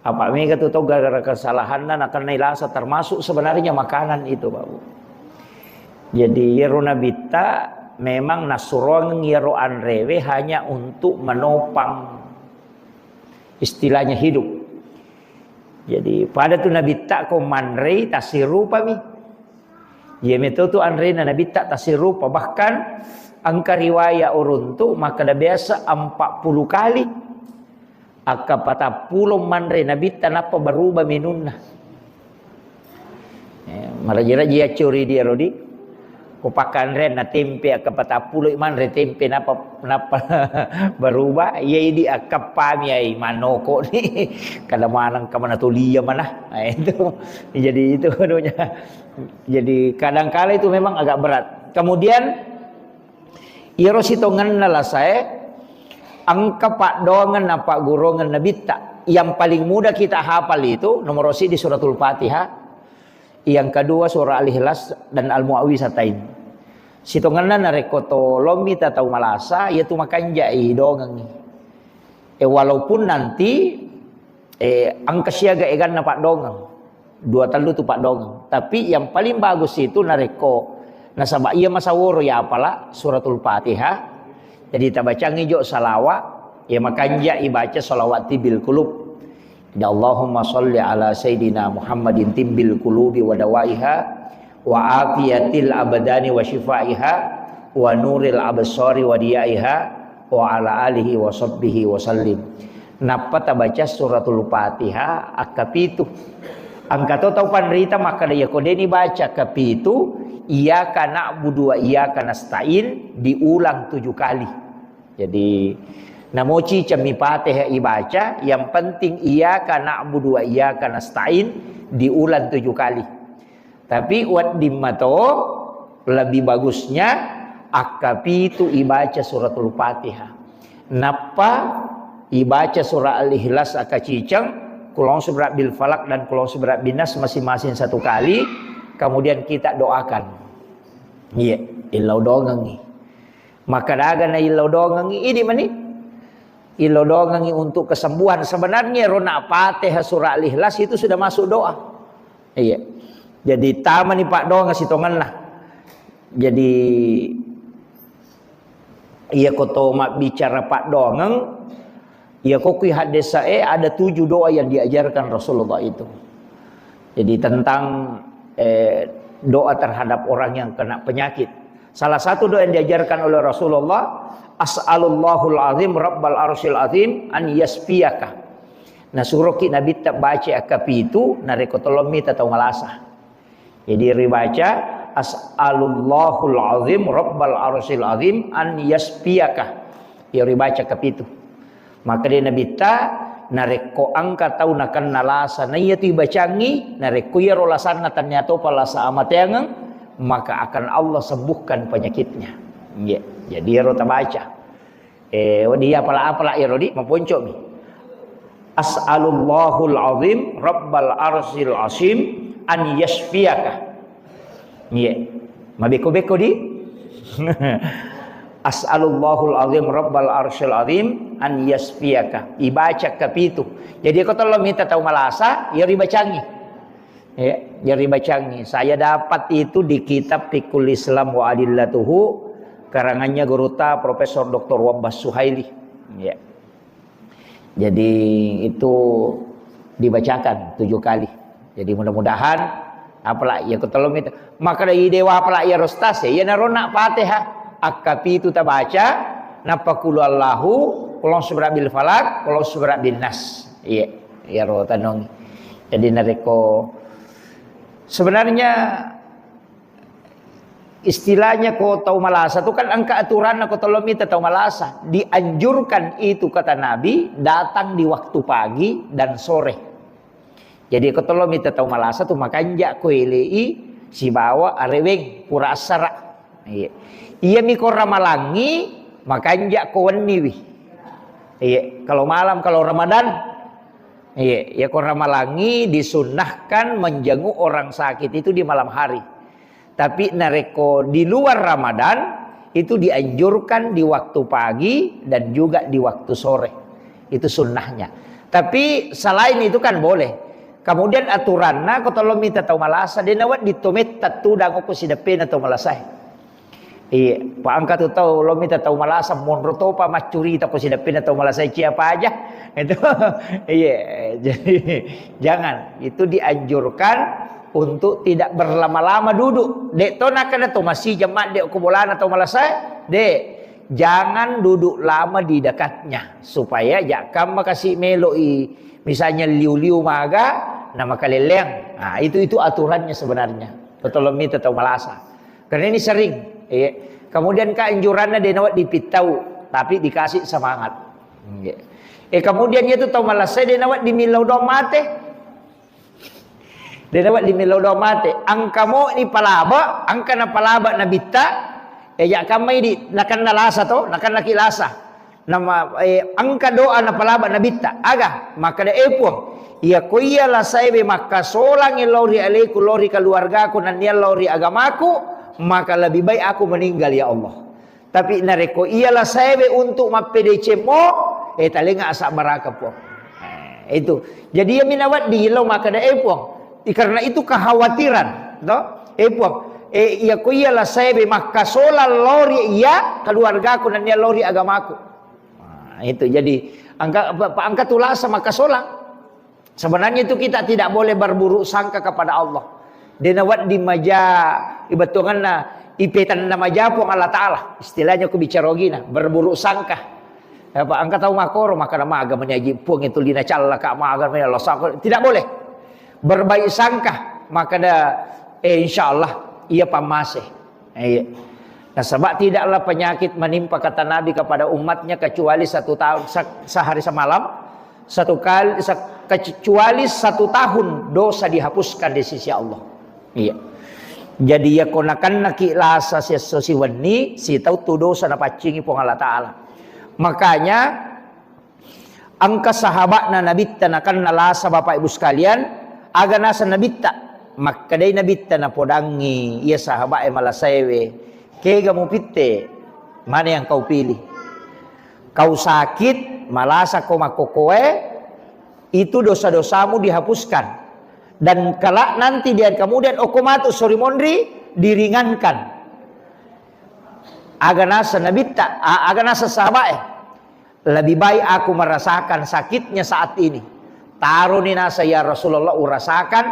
Apa mega tu tau gara-gara kesalahanna nakennai lasa, termasuk sebenarnya makanan itu, Pak Bu. Jadi, iyaro Nabitta memang nassuroangeng iyaro anrewe hanya untuk menopang, istilahnya, hidup. Jadi, pada tu Nabitta ko manrei tassirupami. Iya meto tu anrena Nabitta tassirupa. Bahkan engka riwaya uruntu makkeda biasa empat puluh kali. Akka patappulo manre Nabitta nappa berubah menunna. Eh, maraji-raji yaccori dia rodi. Ko pakkanre na tempe, akka patappulo manre tempe, napa, napa berubah? Iya, idi akkappami ai manoko ni. Kada maneng ka mana tulia mana. Nah, itu. Jadi itu anunya. Jadi kadangkala itu memang agak berat. Kemudian, iyaro sitongenna lasae, engka paddoangeng na pagguruangeng Nabitta. Yang paling mudah kita hafal itu nomor siji Suratul Fatihah, yang kedua surah Al-Ikhlas dan Al-Muawwizatain. Sitongenna narekko to lommi ta tau malasa, iya tu makanjai dongengi. E, walaupun nanti, eh, engka siaga eganna paddongeng. Dua tellu tu paddongeng. Tapi yang paling bagus itu narekko nasaba iya masaworo ya apala Suratul Fatihah. Jadi tabacangi jo salawat, ya makanja ibaca salawat tibbil qulub. Jadi, Allahumma salli ala Sayyidina Muhammadin tibbil qulubi wa dawaiha, wa afiyatil abdani wa syifaiha, wa nuril absari wa diyaiha, wa ala alihi wa sahbihi wa sallim. Nappa tabaca Suratul Fatihah akkapitu. Engka to tau panrita makkeda, iya ko deni baca kapitu, iyyaka na'budu wa iyyaka nasta'in diulang tujuh kali. Jadi, namoci cemmi Fatihah ibaca, yang penting iyyaka na'budu wa iyyaka nasta'in diulang tujuh kali. Tapi wedding mato lebih bagusnya akkapitu ibaca Suratul Fatihah. Nappa ibaca surah Al-Ikhlas akaciceng, Qul a'udzu birabbil falaq dan Qul a'udzu birabbin nas masing-masing satu kali, kemudian kita doakan. Iya, illau dongengi. Maka daga na illau dongengi, idi mani. Illau dongengi untuk kesembuhan. Sebenarnya rona Fatihah surah Al-Ikhlas itu sudah masuk doa. Iya. Jadi tamani paddoangeng sitongenna. Jadi iya ko to mabbicara paddoangeng, iya ko kui haddesae ada tujuh doa yang diajarkan Rasulullah itu. Jadi tentang, eh, doa terhadap orang yang kena penyakit. Salah satu doa yang diajarkan oleh Rasulullah, "As'alullahul azim rabbal arsyil azim an yasfiyaka." Nasuroki Nabitta baca akkapitu narekko tolong mita tau malasa. Jadi ribaca, "As'alullahul azim rabbal arsyil azim an yasfiyaka." Ya ribaca kapitu. Maka dia Nabitta, narekko engka tau nakenna lasa, na iya tu ibacangi, narekko iyaro lasanna tania topa lasa amateangeng, maka akan Allah sembuhkan penyakitnya. Iya. Jadi iyaro tabaca. Eh, wadi apala-apala iyaro di, maponcomi. "As'alullahul azim rabbal arsyil azim an yasfiyaka." Iya. Mabeko-beko di. "As'alullahul azim rabbal arsyil azim an yasfiyaka." Ibaca kapitu. Jadi ko tolong mita tau malasa, iya ribacangi. Ya, jadi bacangi. Saya dapat itu di kitab Fiqhul Islam wa Adillatuhu, karangannya gurutta Profesor doktor Wabbas Suhaili. Ya. Jadi itu dibacakan tujuh kali. Jadi mudah-mudahan apala iya ko tolong itu. Maka dari dewa apala iya rostas ya, iya narona Fatihah. Akkapitu tabaca, nappa qul huwallahu, qul a'udzu birabbil falaq, qul a'udzu birabbin nas. Iya, iya ro tanong. Jadi narekko sebenarnya istilahnya ko tau malasa tu kan engka aturanna ko tolong mita tau malasa. Dianjurkan itu kata Nabi datang di waktu pagi dan sore. Jadi ko tolong mita tau malasa tu makanja ko elei sibawa areweng pura assara. Iya. Iya mi ko ramalangi makanja ko wenniwi. Iya, kalau malam kalau Ramadan. Iya, ya ko ramalangi disunnahkan menjenguk orang sakit itu di malam hari. Tapi narekko di luar Ramadan itu dianjurkan di waktu pagi dan juga di waktu sore. Itu sunnahnya. Tapi selain itu kan boleh. Kemudian aturanna ko tolong mita tau malasa, dena wedding to metta tudang ko sideppena tau malasae. Iya, pa engka tu tau lo mita tau malasa monro topa maccurita ko sideppena tau malasa cia paja. Itu iya, jadi jangan, itu dianjurkan untuk tidak berlama-lama duduk. Dek to nakana to masih jemaat dek ko bolana tau malasa, dek jangan duduk lama di dekatnya supaya jakam makasih meloi misalnya liu-liu maga na makaleleang. Nah, itu itu aturannya sebenarnya. Tolong mita tau malasa. Karena ini sering. Iya. Kemudian keanjuranna de' nawedding dipittau, tapi dikasih semangat. Iya. Eh, kemudian itu tau malasai de' nawedding millau doang mate. De' nawedding millau doang mate. Engka mo ni palaba, engka na palaba nabitta. Eh, ya kamma idi, nakenna lasa to, nakennaki lasa. Nama, eh, engka doa napalaba nabitta. Aga? Makkeda, "Eh, Puang, iya ko iya lasaewe makkasolang lao ri aleku, lao ri keluargaku, nennia lao ri agamaku, maka lebih baik aku meninggal, ya Allah. Tapi narekko iya lasaewe untuk mappedecemmo, eh, talenga asabbaraka, Puang." Eh, itu. Jadi, iya mi nawedding lao makkeda, "Eh, Puang, i-, karena itu kekhawatiran, to? Eh, Puang, eh, iya ko iya lasaewe makkasolang lao ri iya keluargaku, nennia lao ri agamaku." Nah, itu. Jadi, engka, pa-, pa-, engka tu lasa makkasolang. Sebenarnya itu kita tidak boleh berburuk sangka kepada Allah. De' nawedding maja ibettongeng na ipetanna maja Puang Allah Ta'ala. Istilahnya ku bicara ogina, berburuk sangka. Apa engka tau makkoro, makkeda maga meni aji Puang itu lina callaka, maga meni Allah sangka. Tidak boleh. Berbaik sangka, makkeda, eh, insya Allah, iya pammase. Iya. Nasaba tidaklah penyakit menimpa, kata Nabi, kepada umatnya kecuali satu tahun, se-, sehari semalam, satu kali, se-, kecuali satu tahun dosa dihapuskan di sisi Allah. Iya. Jadi, iya ko nakennaki lasa siesso siwenni, sitau tu dosa napaccingi Puang Allah Ta'ala. Makanya, engka sahaba'na Nabitta nakenna lasa, Bapak Ibu sekalian, aga naseng Nabitta? Makkedai Nabitta napodangngi iya sahaba'e malasaewe, "Kega mupitte? Mana yang kau pilih? Kau sakit, malasa ko makkokkoe, itu dosa-dosamu dihapuskan. Dan kelak nanti di hari kemudian, okko matu sori monri, diringankan." Aga naseng Nabitta, a-, aga naseng sahaba'e? "Lebih baik aku merasakan sakitnya saat ini." Taroni naseng, "Ya Rasulullah, urasakan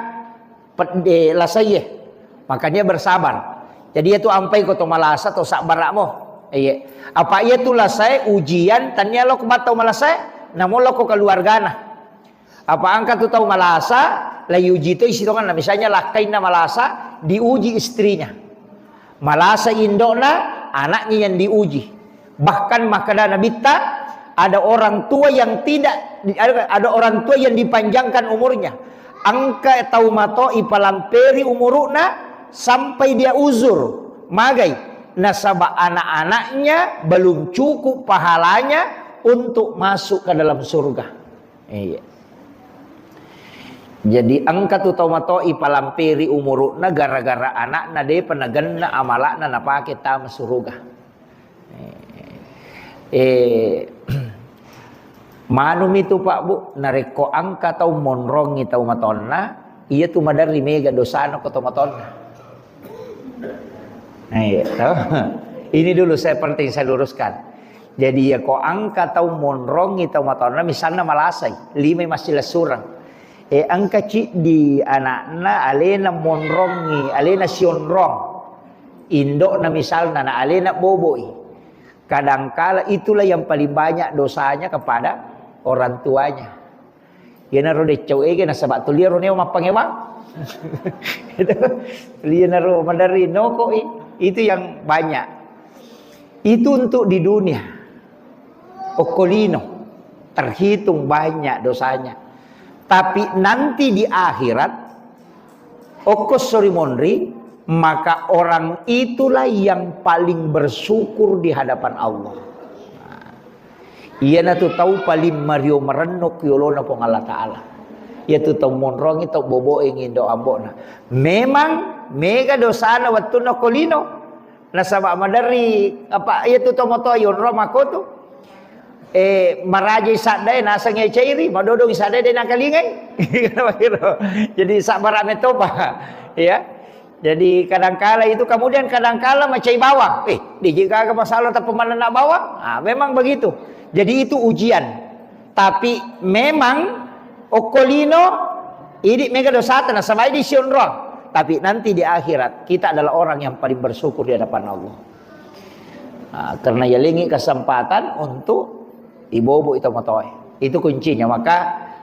pedde lasaie." Makanya bersabar. Jadi, itu ampai ko to malasa to sabbara'mo. Iya. Apa iya tu lasae ujian, tania lo ko mattau malasae, namo lo ko keluargana. Apa engka tu tau malasa, la iuji toi sitongenna. Misalnya lakkainna malasa, diuji istrinya. Malasa indo'na, anaknya yang diuji. Bahkan makkeda Nabitta, ada orang tua yang tidak, ada, ada orang tua yang dipanjangkan umurnya. Engka tau mato ipalamperi umuru'na sampai dia uzur. Magai? Nasaba anak-anaknya belum cukup pahalanya untuk masuk ke dalam surga. Iya. Jadi engka tu tau mato ipalamperi umuru'na gara-gara anakna depa nagenna amala'na napake tama suruga. Eh, manumi tu, Pak, Bu, narekko engka tau monrongi tau matonna, iya tu maderri mega dosana ko tau matonna. Nah, iya, toh. Ini dulu saya penting saya luruskan. Jadi, iya ko engka tau monrongi tau matonna, misalna malasai, limai massilessureng. Eh, engka ciddi anakna alena monrongi, alena sionrong. Indo'na misalna, na alena boboi. Kadangkala itulah yang paling banyak dosanya kepada orang tuanya. Iyanaro deccau ege nasaba tuliaro neo mappangewang. Itu. Iyanaro maderri nokoi. Itu yang banyak. Itu untuk di dunia. Okkolino. Terhitung banyak dosanya. Tapi nanti di akhirat, okko sori monri, maka orang itulah yang paling bersyukur di hadapan Allah. Nah, iyanatu tau paling mario marenno ki yolona Puang Allah Ta'ala. Iyatu tau monrongi, tau boboengi indo ambo'na. Memang mega dosana wettunna ko lino. Nasaba maderri, apa, iyatu tau matoa yonro makkotu. Eh, marajai saddae naseng cairi, madodong saddae de nakalingai. Jadi sabbara metopa. Ya. Jadi kadangkala itu, kemudian kadangkala macai bawang. Eh, diji gaga masalah tapi manenna bawang? Ah, memang begitu. Jadi itu ujian. Tapi memang okkolino idi mega dosata nasaba idi sionrong. Tapi nanti di akhirat kita adalah orang yang paling bersyukur di hadapan Allah. Ah, karena yalengi kesempatan untuk ibobo itu motoe. Itu kuncinya. Maka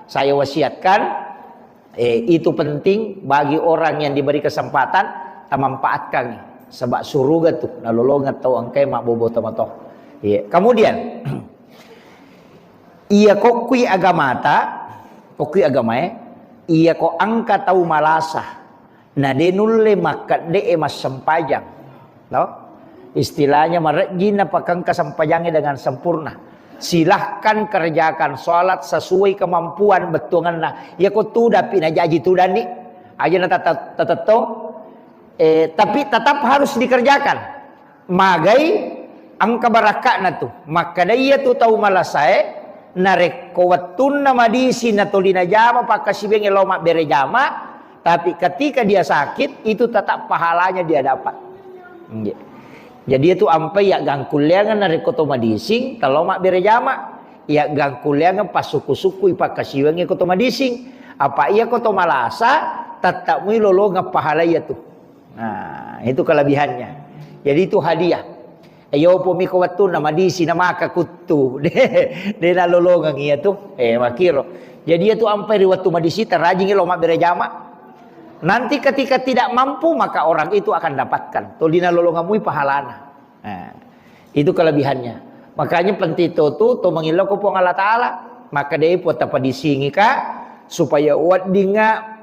saya wasiatkan, eh, itu penting bagi orang yang diberi kesempatan, tamanfaatkan. Saba' suruga tu nalolongeng tau engkae mabbobo tomatoa. Iya. Kemudian, iya kokkui agamata, kokkui agamae, iya ko engka tau malasa, na de nulle makkedde'e massempajang. No? Istilahnya marejji napakengka sempajangnge dengan sempurna. Silahkan kerjakan sholat sesuai kemampuan bettuangenna. Iya ko tudapi najaji tudanni. Aja na tata-, tatetto. Eh, tapi tetap harus dikerjakan. Magai engka barakka'na tu. Makkeda iya tu tau malasae, narekko wettunna madisi natoli najama pakkasiwiangnge lao mabbere jama, tapi ketika dia sakit, itu tetap pahalanya dia dapat. Nggih. Jadi itu ampai ya gangkulleangan narekko to madising, talo mabbere jama, ya gangkulleangan pasukku-sukkui pakkasiwiangnge ko to madising. Apa iya ko to malasa, tetap mui lolongeng pahala iya tu. Nah, itu kelebihannya. Jadi itu hadiah. Ayo po miko wettunna madisi na maka kuttu. De, de nalolongeng iya tu. Eh, makiro. Jadi iya tu ampai ri wettu madisi tarajingi lo mabbere jama. Nanti ketika tidak mampu maka orang itu akan dapatkan. Toli nalolongeng mui pahalana. Nah, itu kelebihannya. Makanya penting to tu to mangillau ko Puang Allah Taala. Maka de po tapadisingi ka supaya weddinga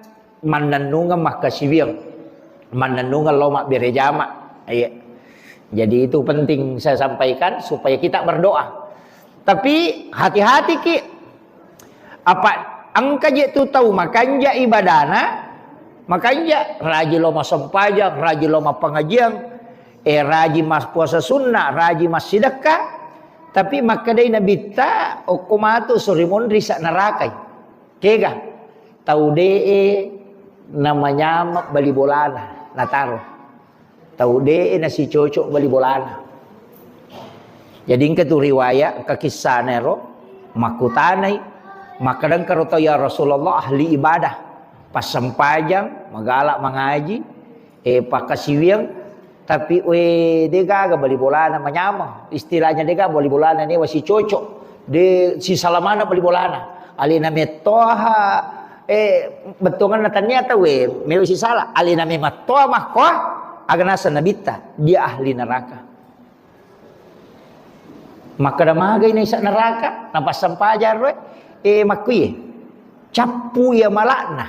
mannennungeng makkasiwiang, mannennungeng lao mabbere jama. Iya. Jadi itu penting saya sampaikan supaya kita berdoa. Tapi hati-hati ki, apa engka je tu tau makanja ibadana, makanja raji lao massempajang, raji lao mappangajiang, eh raji mas puasa sunnah, raji massidekka, tapi makkedai nabitta okko matu sorimonri sa narakai. Kega? Tau de'e namanyama bali bolana, nataro. Tau de'e nasicocok bali bolana. Jadi engka tu riwayat, engka kissana ero, makkutanai, makkeda engka ro tau, "Ya Rasulullah, ahli ibadah, passempajang, magala mangaji, eh, pakkasiwiang, tapi, we, de gaga bali bolana manyameng. Istilahnya de gaga bali bolana newa sicocok. De sisala maneng bali bolana. Alena mettoha, eh, bettuanganna tania tau, we, mewa sisala. Alena memettoha makkoa, aga naseng nabitta, dia ahli neraka." Makkeda magai naisa neraka, napassempajang ro, eh, makkuye. Cappu iya malakna.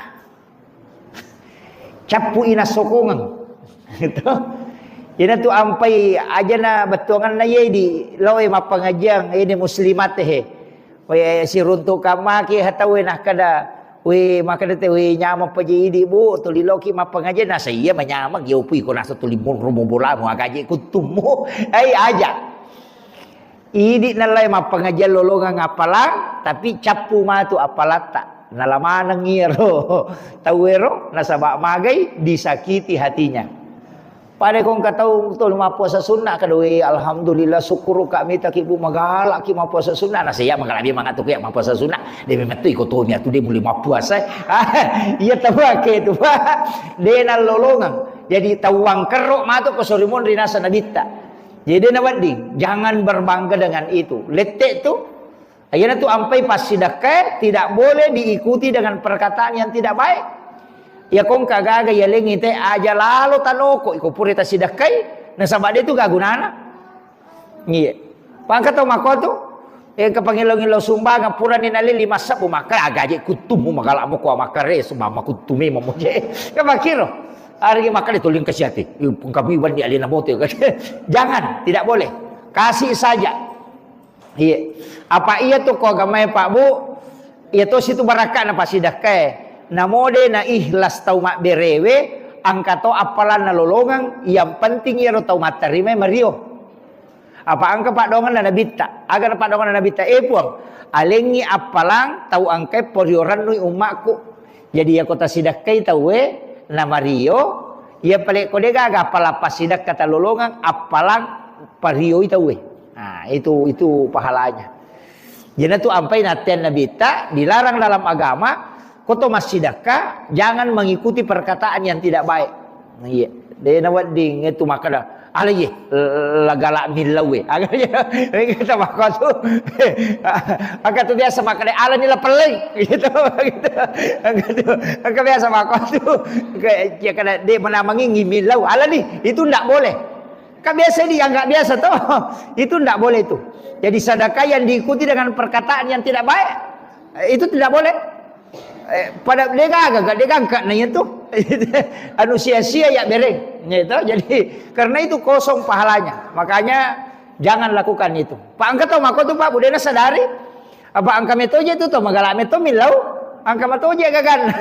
Cappu ina sokongeng. Gitu. Ina tu ampai ajana bettuanganna ye di loe mappangajiang, ini muslimat he. We siruntuk kamaki hatawe nakkeda, we makkeda te, we nyameng paje idi bu, tuli loki mappangajiang, nasa iya manyameng, yo pui ko nasa tuli monro mo bolamu, agaje kuttummu. Ai aja. Idi nallai mappangajiang lolongeng appalang, tapi cappu matu appalatta. Nala maneng iyaro tauwero, nasaba magai disakiti hatinya. Pada kongka tau tuli mappuasa sunna, kada, "We, alhamdulillah, syukur ka mita ki bu, magala ki mappuasa sunna." Nasa iya magala bi mangatu ki mappuasa sunna. De memettu iko tomi atu de muli mappuasa. Iya tau ake tu, Pak. De nallolongeng. Jadi tau wangkerro matu ko sorimonri nasa nabitta. Jadi de nawedding, jangan berbangga dengan itu. Lette tu, iyana tu ampai passidekkae tidak boleh diikuti dengan perkataan yang tidak baik. Ya kongka gaga yalengi te aja lalo tanoko iko pura tasidekkai, nasaba de tu gagunana. Iya. Pangka tau mako tu, eh, ke pangilo-ngilo sumbangan purani nalili massabu maka agaje kuttumu magala mo ko makare sumama kuttumi mamoje. Ke makiro. Ari maka de tuling kasiati. Kami wandi alina mote. Jangan, tidak boleh. Kasih saja. Iya. Apa iya tu ko agamae, Pak Bu? Iya to situ barakka'na pasidakkae. Namo de na ikhlas tau mabberewe, angka to appalanna lolongeng, yang penting iyaro tau matterimai mario. Apa angka paddoanganna nabitta? Aga na paddoanganna nabitta? Eh Puang, alengngi appalang tau angkae porio rennui ummakku. Jadi iyako tasidakkai tauwe namario, iya pale ko de gaga appalang passidakka talolongeng, appalang parioi tauwe. Nah, itu, itu pahalanya. Jadi tu ampai nattean nabitta dilarang dalam agama, ko to massidakka jangan mengikuti perkataan yang tidak baik. Nah, iya, de nawedding itu makkeda, Ala ye, lagala millau we. Aga ye, kata mako tu. Aga tu biasa makan ala ni lapeleng. Gitu, gitu. Aga tu, aga biasa mako tu. Kayak, ya, kada de menamangi millau. Ala ni, itu ndak boleh. Kan biasa dianggap biasa toh. Itu ndak boleh itu. Jadi sedekah yang diikuti dengan perkataan yang tidak baik, itu tidak boleh. Eh, pada degaga, degaga na itu. Anu sia-sia ya bereng. Gitu. Jadi karena itu kosong pahalanya. Makanya jangan lakukan itu. Pak, engka tau mako tu, Pak, budena sadari. Apa engka metoje tu to, magala meto millau. Engka matoje gagan.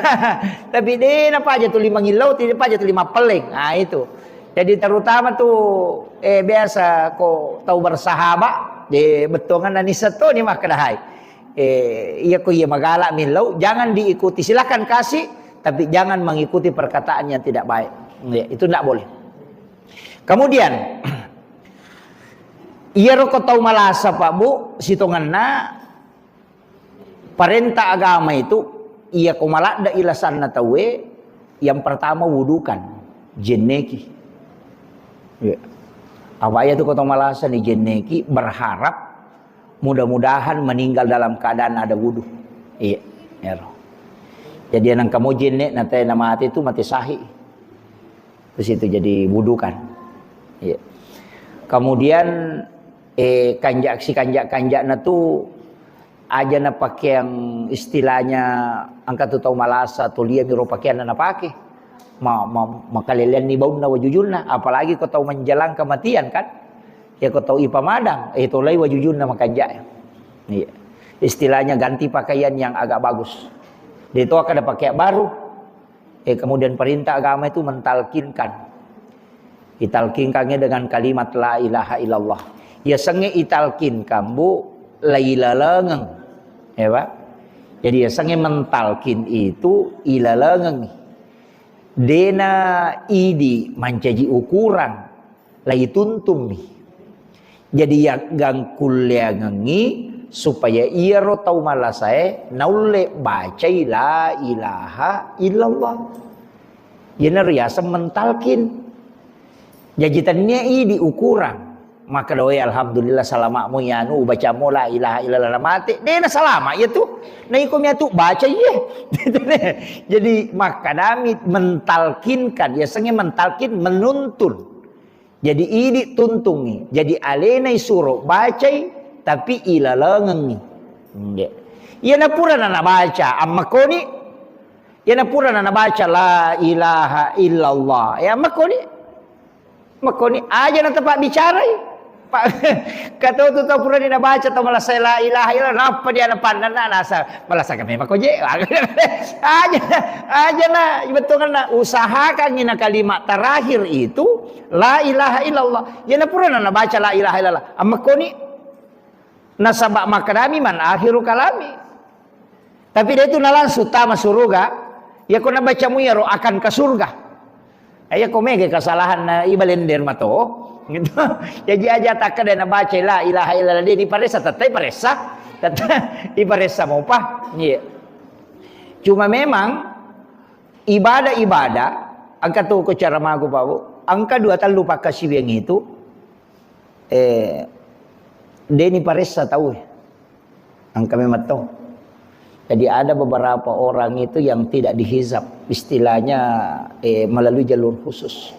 Tapi de na paja tu lima ngillau, tidak paja tu lima peleng. Nah, itu. Jadi terutama tu, eh, biasa ko tau bersahabat, de bettuangan nani seto ni makkedahai. Eh, iya ko iya magala millau, jangan diikuti. Silakan kasih, tapi jangan mengikuti perkataan yang tidak baik. Ya, itu ndak boleh. Kemudian, iyaro ko tau malasa, Pak, Bu, sitongenna parenta agama itu, iya ko maladde ilasanna tauwe, yang pertama wudukan, jenneki. Ya. Apa iya tu ko tau malasa ni jenneki, berharap mudah-mudahan meninggal dalam keadaan ada wudu. Iya, ero. Jadi nang kamu jenne na te na mate tu mate sahih. Terus itu jadi wudukan. Iya. Kemudian, eh, kanjak si kanjak-kanjakna tu aja na pakeang istilahnya engka tu tau malasa tu lia miro pakeanna napake. Ma, ma, makaleleanni baunna wajujunna, apalagi ko tau menjelang kematian kan. Ya ko tau ipamadang, eh, tolai wajujunna makanjak. Iya. Istilahnya ganti pakaian yang agak bagus. De to kada pakai baru. Eh, kemudian perintah agama itu mentalkinkan. Italkinkannya dengan kalimat la ilaha illallah. Ya senge italkinkan, Bu, lailalengeng. Ya, Pak? Jadi ya senge mentalkin itu ilalengeng. Dena idi mancaji ukuran. Laituntummi. Jadi, yaggangkulleangengngi supaya iyaro tau malasae naulle bacai la ilaha illallah. Iyana riaseng mentalkin. Jaji, tennia idi ukurang. Maka doe, "Alhamdulillah, salama' mo iyanu, ubaca mo la ilaha illallah, na mate." De na salama' iya tu. Na iko mia tu baca iye. Jadi, makkadami mentalkinkan, yasengnge mentalkin, menuntun. Jadi, idi tuntungngi. Jadi, alenai suro bacai, tapi ilalengengngi. Nggih. Iyana purana nabaca, ammakoni. Iyana purana nabaca, "La ilaha illallah." Ya, ammakoni. Makoni, aja na tepa bicarai. Pak, kato tu tau purani nabaca, tau malasai la ilaha illallah, nappa dia napannanna, nasa, malasa kami mako je. Aja, aja na, betonganna, usahakan ina kalimat terakhir itu, la ilaha illallah. Iyana purana nabaca la ilaha illallah. Ammakoni, nasaba makkadami man akhiru kalami. Tapi de tu na langsung tama suruga, ya ko nabaca mu iyaro akan ke surga. Eh, ya ko mega kesalahan na ibalender mato. Gitu. Jadi aja takkeda nabaca la ilaha illallah de ni paressa, tettai paressa. Tettai iparessa mopa. Iya. Cuma memang ibadah-ibadah, engka tu ko cara magu, Pak, Bu. Engka dua tellu pakkasiwiang itu, eh, de ni paressa tau. Engka memang to. Jadi ada beberapa orang itu yang tidak dihizab, istilahnya, eh, melalui jalur khusus.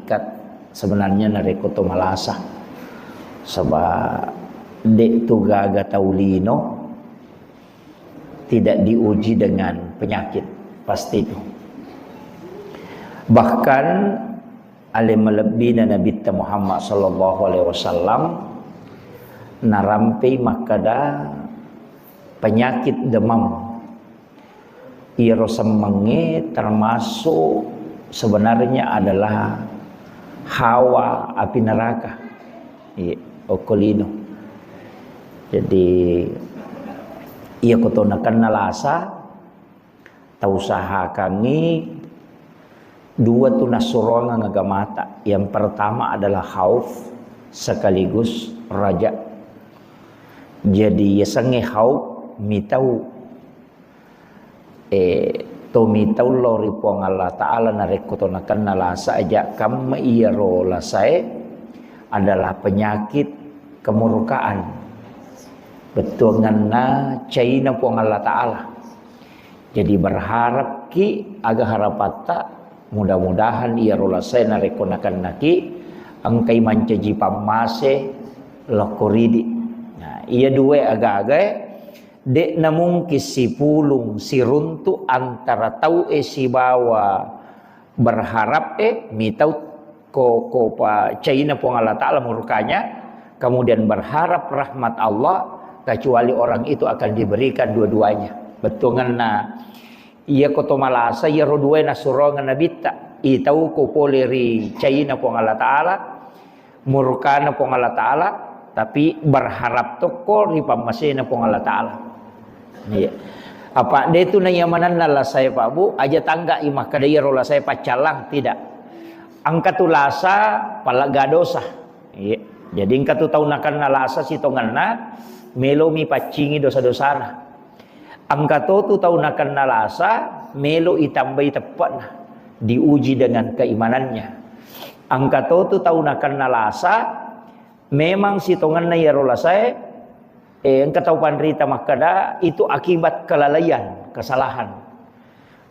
Ikat sebenarnya narekko to malasa. Saba de tu gaga tau lino tidak diuji dengan penyakit, pasti itu. Bahkan ale malebbina Nabitta Muhammad sallallahu alaihi wasallam narampei makkada penyakit demam. Iyaro semmengnge termasuk sebenarnya adalah hawa api neraka. Iya, okko lino. Jadi, iya ko to nakenna lasa, tausahakangngi dua tu nassuroangeng agamata. Yang pertama adalah khauf sekaligus raja. Jadi, yasengnge khauf mitau Eh, to mitau lao ri Puang Allah Ta'ala narekko to nakenna lasa aja kamma iyaro lasae adalah penyakit kemurkaan. Bettuanganna caina Puang Allah Ta'ala. Jadi berharapki aga harapatta, mudah-mudahan iyaro lasae narekko nakennaki engkai mancaji pammase lokko ridi. Nah, iya dua aga-agae De'na mungkin sipulung siruntu antara tau'e sibawa berharap'e, mitau ko, ko pa caina Puang Allah Ta'ala murkanya, kemudian berharap rahmat Allah, kecuali orang itu akan diberikan dua-duanya. Bettuanganna, iya ko to malasa, iyaro duae nassurongeng Nabitta, itau ko pole ri caina Puang Allah Ta'ala, murkana Puang Allah Ta'ala, tapi berharap tokko ri pammasena Puang Allah Ta'ala. Iya. Apa de tu naiyamanenna lasae, Pak Bu, aja tangga i makkeda iyaro lasae paccallang, tidak. Engka tu lasa palegga dosa. Iya. Jadi engka tu tau nakenna lasa sitongenna, melomi paccingi dosa-dosana. Engka to tu tau nakenna lasa, melo itambai teppe'na, diuji dengan keimanannya. Engka to tu tau nakenna lasa, memang sitongenna iyaro lasae, eh, engka tau panrita makkeda, itu akibat kelalaian, kesalahan.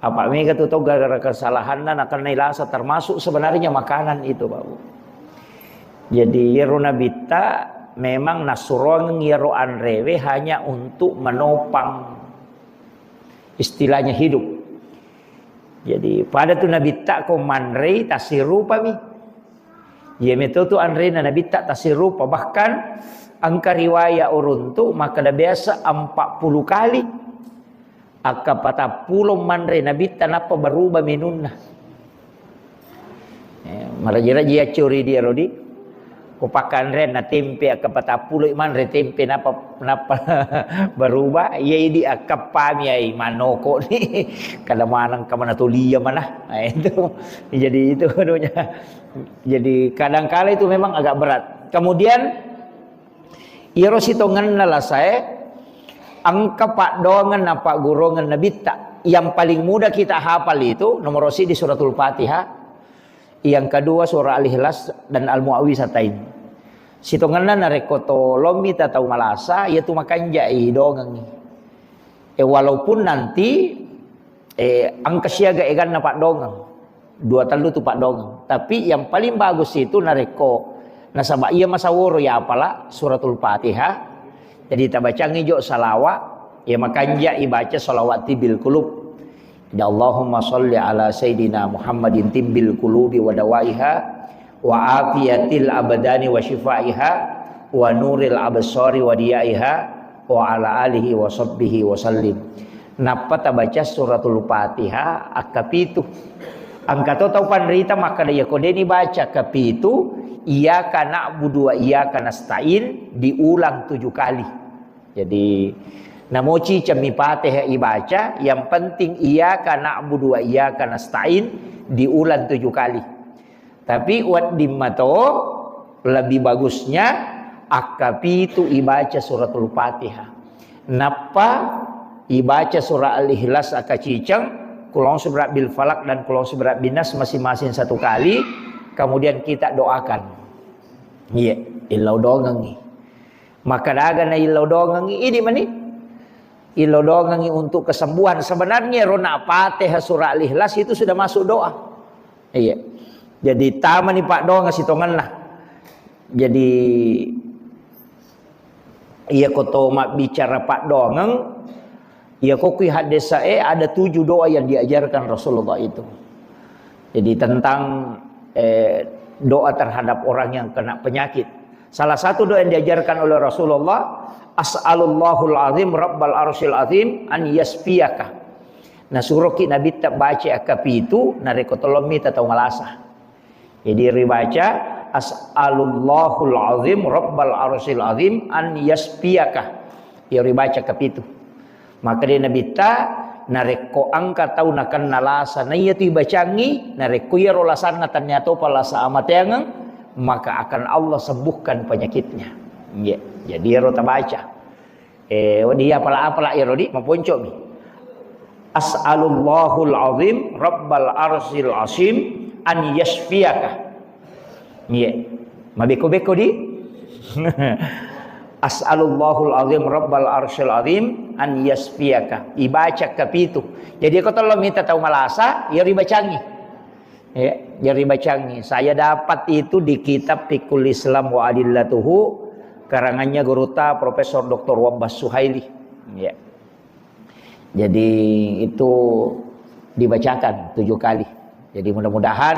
Apa mega tu tau gara-gara kesalahanna nakennai lasa, termasuk sebenarnya makanan itu, Pak Bu. Jadi, iyaro Nabitta memang nassuroangeng iyaro anrewe hanya untuk menopang, istilahnya, hidup. Jadi, pada tu Nabitta ko manrei tassirupami. Iya meto tu anrena Nabitta tassirupa. Bahkan engka riwaya uruntu makkeda biasa empat puluh kali. Akka patappulo manre Nabitta nappa berubah menunna. Eh, maraji-raji accuri dia, Rodi. Ko pakkanreanna tempe, akka patappulo manre tempe, nappa, nappa berubah. Iya, idi akka pami ai manoko ni. Kada maneng ka mana tulia mana. Nah, itu. Jadi itu anunya. Jadi kadangkala itu memang agak berat. Kemudian Iyaro sitongenna lasae, engka paddoangeng napaggurungeng Nabitta. Yang paling mudah kita hafal itu nomor siji Suratul Fatihah, yang kedua surah Al-Ikhlas dan Al-Muawwizatain. Sitongenna narekko to lomi ta tau malasa, iyatu makanjai dongengngi. E, walaupun nanti, eh, engka siaga eganna paddoangeng. Dua tellu tu paddoangeng. Tapi yang paling bagus itu narekko nasaba iya masaworo ya apala Suratul Fatihah. Jadi tabacangi jo salawat, ya makanja ibaca salawat tibbil qulub. Jadi Allahumma shalli ala sayyidina Muhammadin tibbil qulubi wa dawaiha wa afiyatil abdani wa syifaiha wa nuril absari wa diyaiha wa ala alihi wa sahbihi wa sallim. Nappa tabaca Suratul Fatihah akkapitu. Engka to tau panrita makkeda, iya ko deni baca akkapitu, iyyaka na'budu wa iyyaka nasta'in diulang tujuh kali. Jadi, namoci cemmi Fatihah ibaca, yang penting iyyaka na'budu wa iyyaka nasta'in diulang tujuh kali. Tapi wedding mato lebih bagusnya akkapitu ibaca Suratul Fatihah. Nappa ibaca surah Al-Ikhlas akaciceng, Qul a'udzu birabbil falaq dan Qul a'udzu birabbin nas masing-masing satu kali, kemudian kita doakan. Iya, illau dongengngi. Maka daga na illau dongengngi, idi mani. Illau dongengngi untuk kesembuhan. Sebenarnya rona Fatihah surah Al-Ikhlas itu sudah masuk doa. Iya. Jadi tamani paddoangeng sitongenna. Jadi iya ko to mabbicara paddoangeng, iya ko kui haddesae ada tujuh doa yang diajarkan Rasulullah itu. Jadi tentang, eh, doa terhadap orang yang kena penyakit. Salah satu doa yang diajarkan oleh Rasulullah, "As'alullahul azim rabbal arsyil azim an yasfiyaka." Nah, suroki Nabitta baca akkapitu, narekko tolong mita tau malasa. Jadi ribaca, "As'alullahul azim rabbal arsyil azim an yasfiyaka." Iyaro ibaca kapitu. Maka de Nabitta, narekko engka tau nakenna lasa, naiyatu ibacangngi, narekko iyaro lasanna tannia topa lasa amateangeng, maka akan Allah sembuhkan penyakitnya. Iya. Jadi iyaro tabaca. Eh, wedding iya apala-apala iyaro di, maponcomi. "As'alullahul azim rabbal arsyil azim an yasfiyaka." Iya. Mabeko-beko di. "As'alullahul azim rabbal arsyil azim an yasfiyaka." Ibaca kapitu. Jadi ko tolong minta tau malasa, iyaro ibacangngi. Ya, jadi bacangi. Saya dapat itu di kitab Fiqhul Islam wa Adillatuhu, karangannya gurutta Profesor Doktor Wabbas Suhaili. Ya. Jadi itu dibacakan tujuh kali. Jadi mudah-mudahan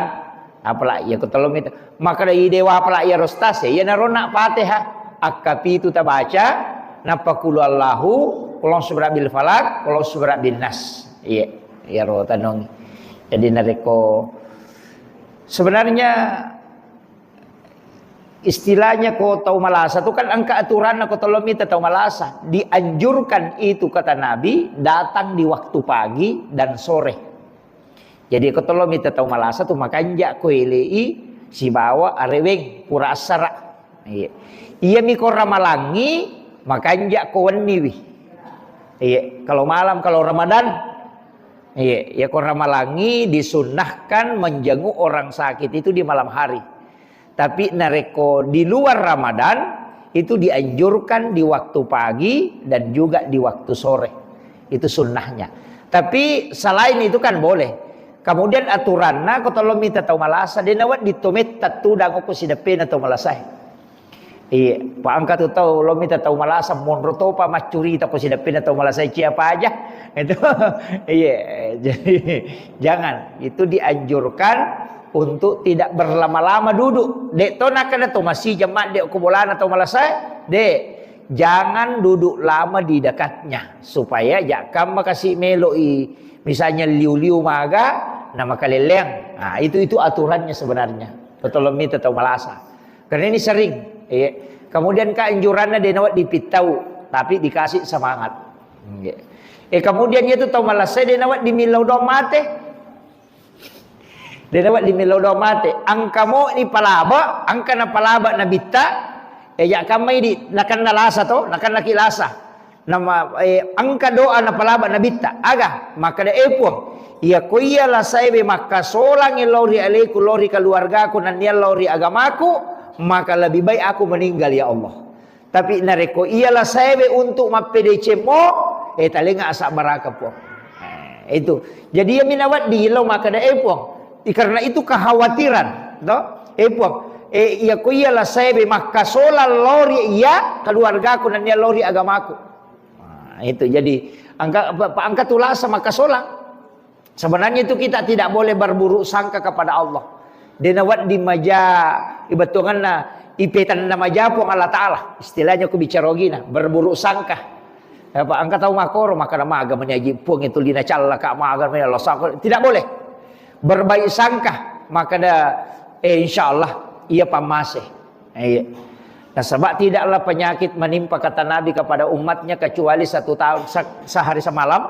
apala iya ko tolong minta. Maka dari dewa apala iya rostas ya, iya narona Fatihah. Akkapitu tabaca, nappa kulu Allahu, kulong subra bil falak, kulong subra bin nas. Iya, iya ro tanong. Jadi narekko sebenarnya istilahnya ko tau malasa tu kan engka aturanna ko tolong minta tau malasa. Dianjurkan itu kata Nabi datang di waktu pagi dan sore. Jadi ko tolong minta tau malasa tu makanja ko elei sibawa areweng pura assara. Iya. Iya mi ko ramalangi makanja ko wenniwi. Iya, kalau malam kalau Ramadan. Iya, ya ko ramalangi disunnahkan menjenguk orang sakit itu di malam hari. Tapi narekko di luar Ramadan, itu dianjurkan di waktu pagi dan juga di waktu sore. Itu sunnahnya. Tapi selain itu kan boleh. Kemudian aturanna ko tolong minta tau malasa, de nawedding to metta tudang ko sideppena tau malasae. Iya, pa engka tu tau lo mita tau malasa monro topa maccurita ko sideppena tau malasa cia paja. Itu iya, jadi jangan, itu dianjurkan untuk tidak berlama-lama duduk. Dek to nakana to masih jemaat dek ko bolana tau malasa, dek jangan duduk lama di dekatnya supaya jakam makasih meloi misalnya liu-liu maga na makaleleang. Nah, itu itu aturannya sebenarnya. Tolong mita tau malasa. Karena ini sering. Iya. Kemudian keanjurannya dia nawat dipittau, tapi dikasih semangat. Iya. Eh, kemudian itu tau malasa dia nawat dimillau doang mate. Dia nawat dimillau doang mate. Angka mo ni palaba, angka na palaba nabitta. Eh, ya kamai di nakan lasa to, nakan laki lasa. Nama, eh, engka doa napalaba nabitta. Aga, makkeda, "Eh, Puang, iya ko iya lasaewe makkasolangi lao ri aleku, lao ri keluargaku, nennia lao ri agamaku, maka lebih baik aku meninggal, ya Allah. Tapi narekko iya lasaewe untuk mappedecemmo, eh, talenga asabbaraka, Puang." Eh, itu. Jadi iya minawaddi lao makkeda, "Eh, Puang, i-, karena itu kekhawatiran, to? Eh, Puang, eh, iya ko iya lasaewe makkasolang lao ri iya keluargaku, nennia lao ri agamaku." Nah, itu jadi angka, pa-, pa-, angka tulasa makkasolang. Sebenarnya itu kita tidak boleh berburuk sangka kepada Allah. Dena wedding maja ibetonganna ipetanna maja Puang Allah Ta'ala. Istilahnya ku bicara ogina, berburuk sangka. Apa angka tau makoro, maka maga menyaji Puang itu lina calla ka maga menyaji Allah sangka. Tidak boleh. Berbaik sangka, maka ada, eh, insya Allah, ia pamase. Iya. Nasaba tidaklah penyakit menimpa kata Nabi kepada umatnya kecuali satu tahun se-, sehari semalam,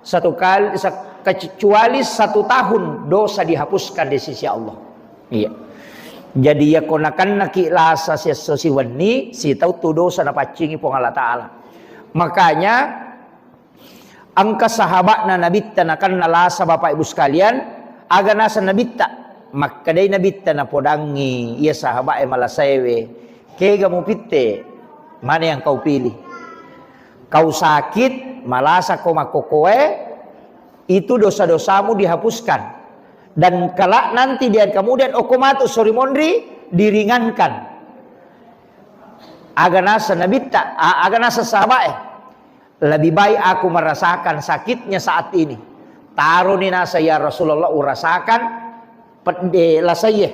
satu kali se-, kecuali satu tahun dosa dihapuskan di sisi Allah. Iya. Jadi ya konakan naki lasa siesso siwenni, sitau tu dosa napaccingi Puang Allah Ta'ala. Makanya Engka sahaba'na Nabitta nakenna lasa, Bapak Ibu sekalian, aga naseng Nabitta? Makkedai Nabitta napodangngi iya sahaba'e malasaewe, "Kega mupitte? Mana yang kau pilih? Kau sakit, malasa ko makkokoe, itu dosa-dosamu dihapuskan. Dan kelak nanti dia kemudian okko matu sori monri diringankan." Aga naseng Nabitta, a-, aga naseng sahaba'e? Lebih baik aku merasakan sakitnya saat ini. Taroni nasa, ya Rasulullah, urasakan pedde lasaie.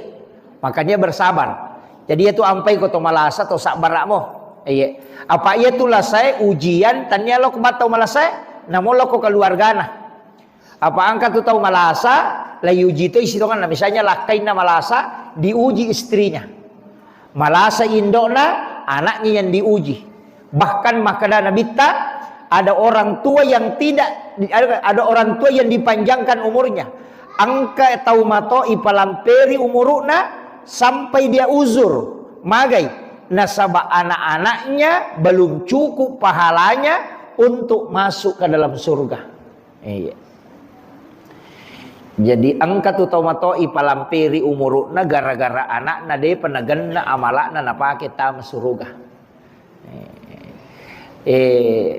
Makanya bersabar. Jadi itu ampai ko to malasa to sabbara'mo. Iya. Apa iya tu lasae ujian, tania lo ko battau malasae, namo lo ko keluargana. Apa angka tu tau malasa, la iuji to isi tonganna. Misalnya lakkainna malasa, diuji istrinya. Malasa indo'na, anaknya yang diuji. Bahkan makkeda Nabitta, ada orang tua yang tidak, ada, ada orang tua yang dipanjangkan umurnya. Engka tau mato ipalamperi umuru'na sampai dia uzur. Magai? Nasaba anak-anaknya belum cukup pahalanya untuk masuk ke dalam surga. Iya. Jadi engka tu tau mato ipalamperi umuru'na gara-gara anakna depa nagenna amala'na napake tama suruga. Eh, eh,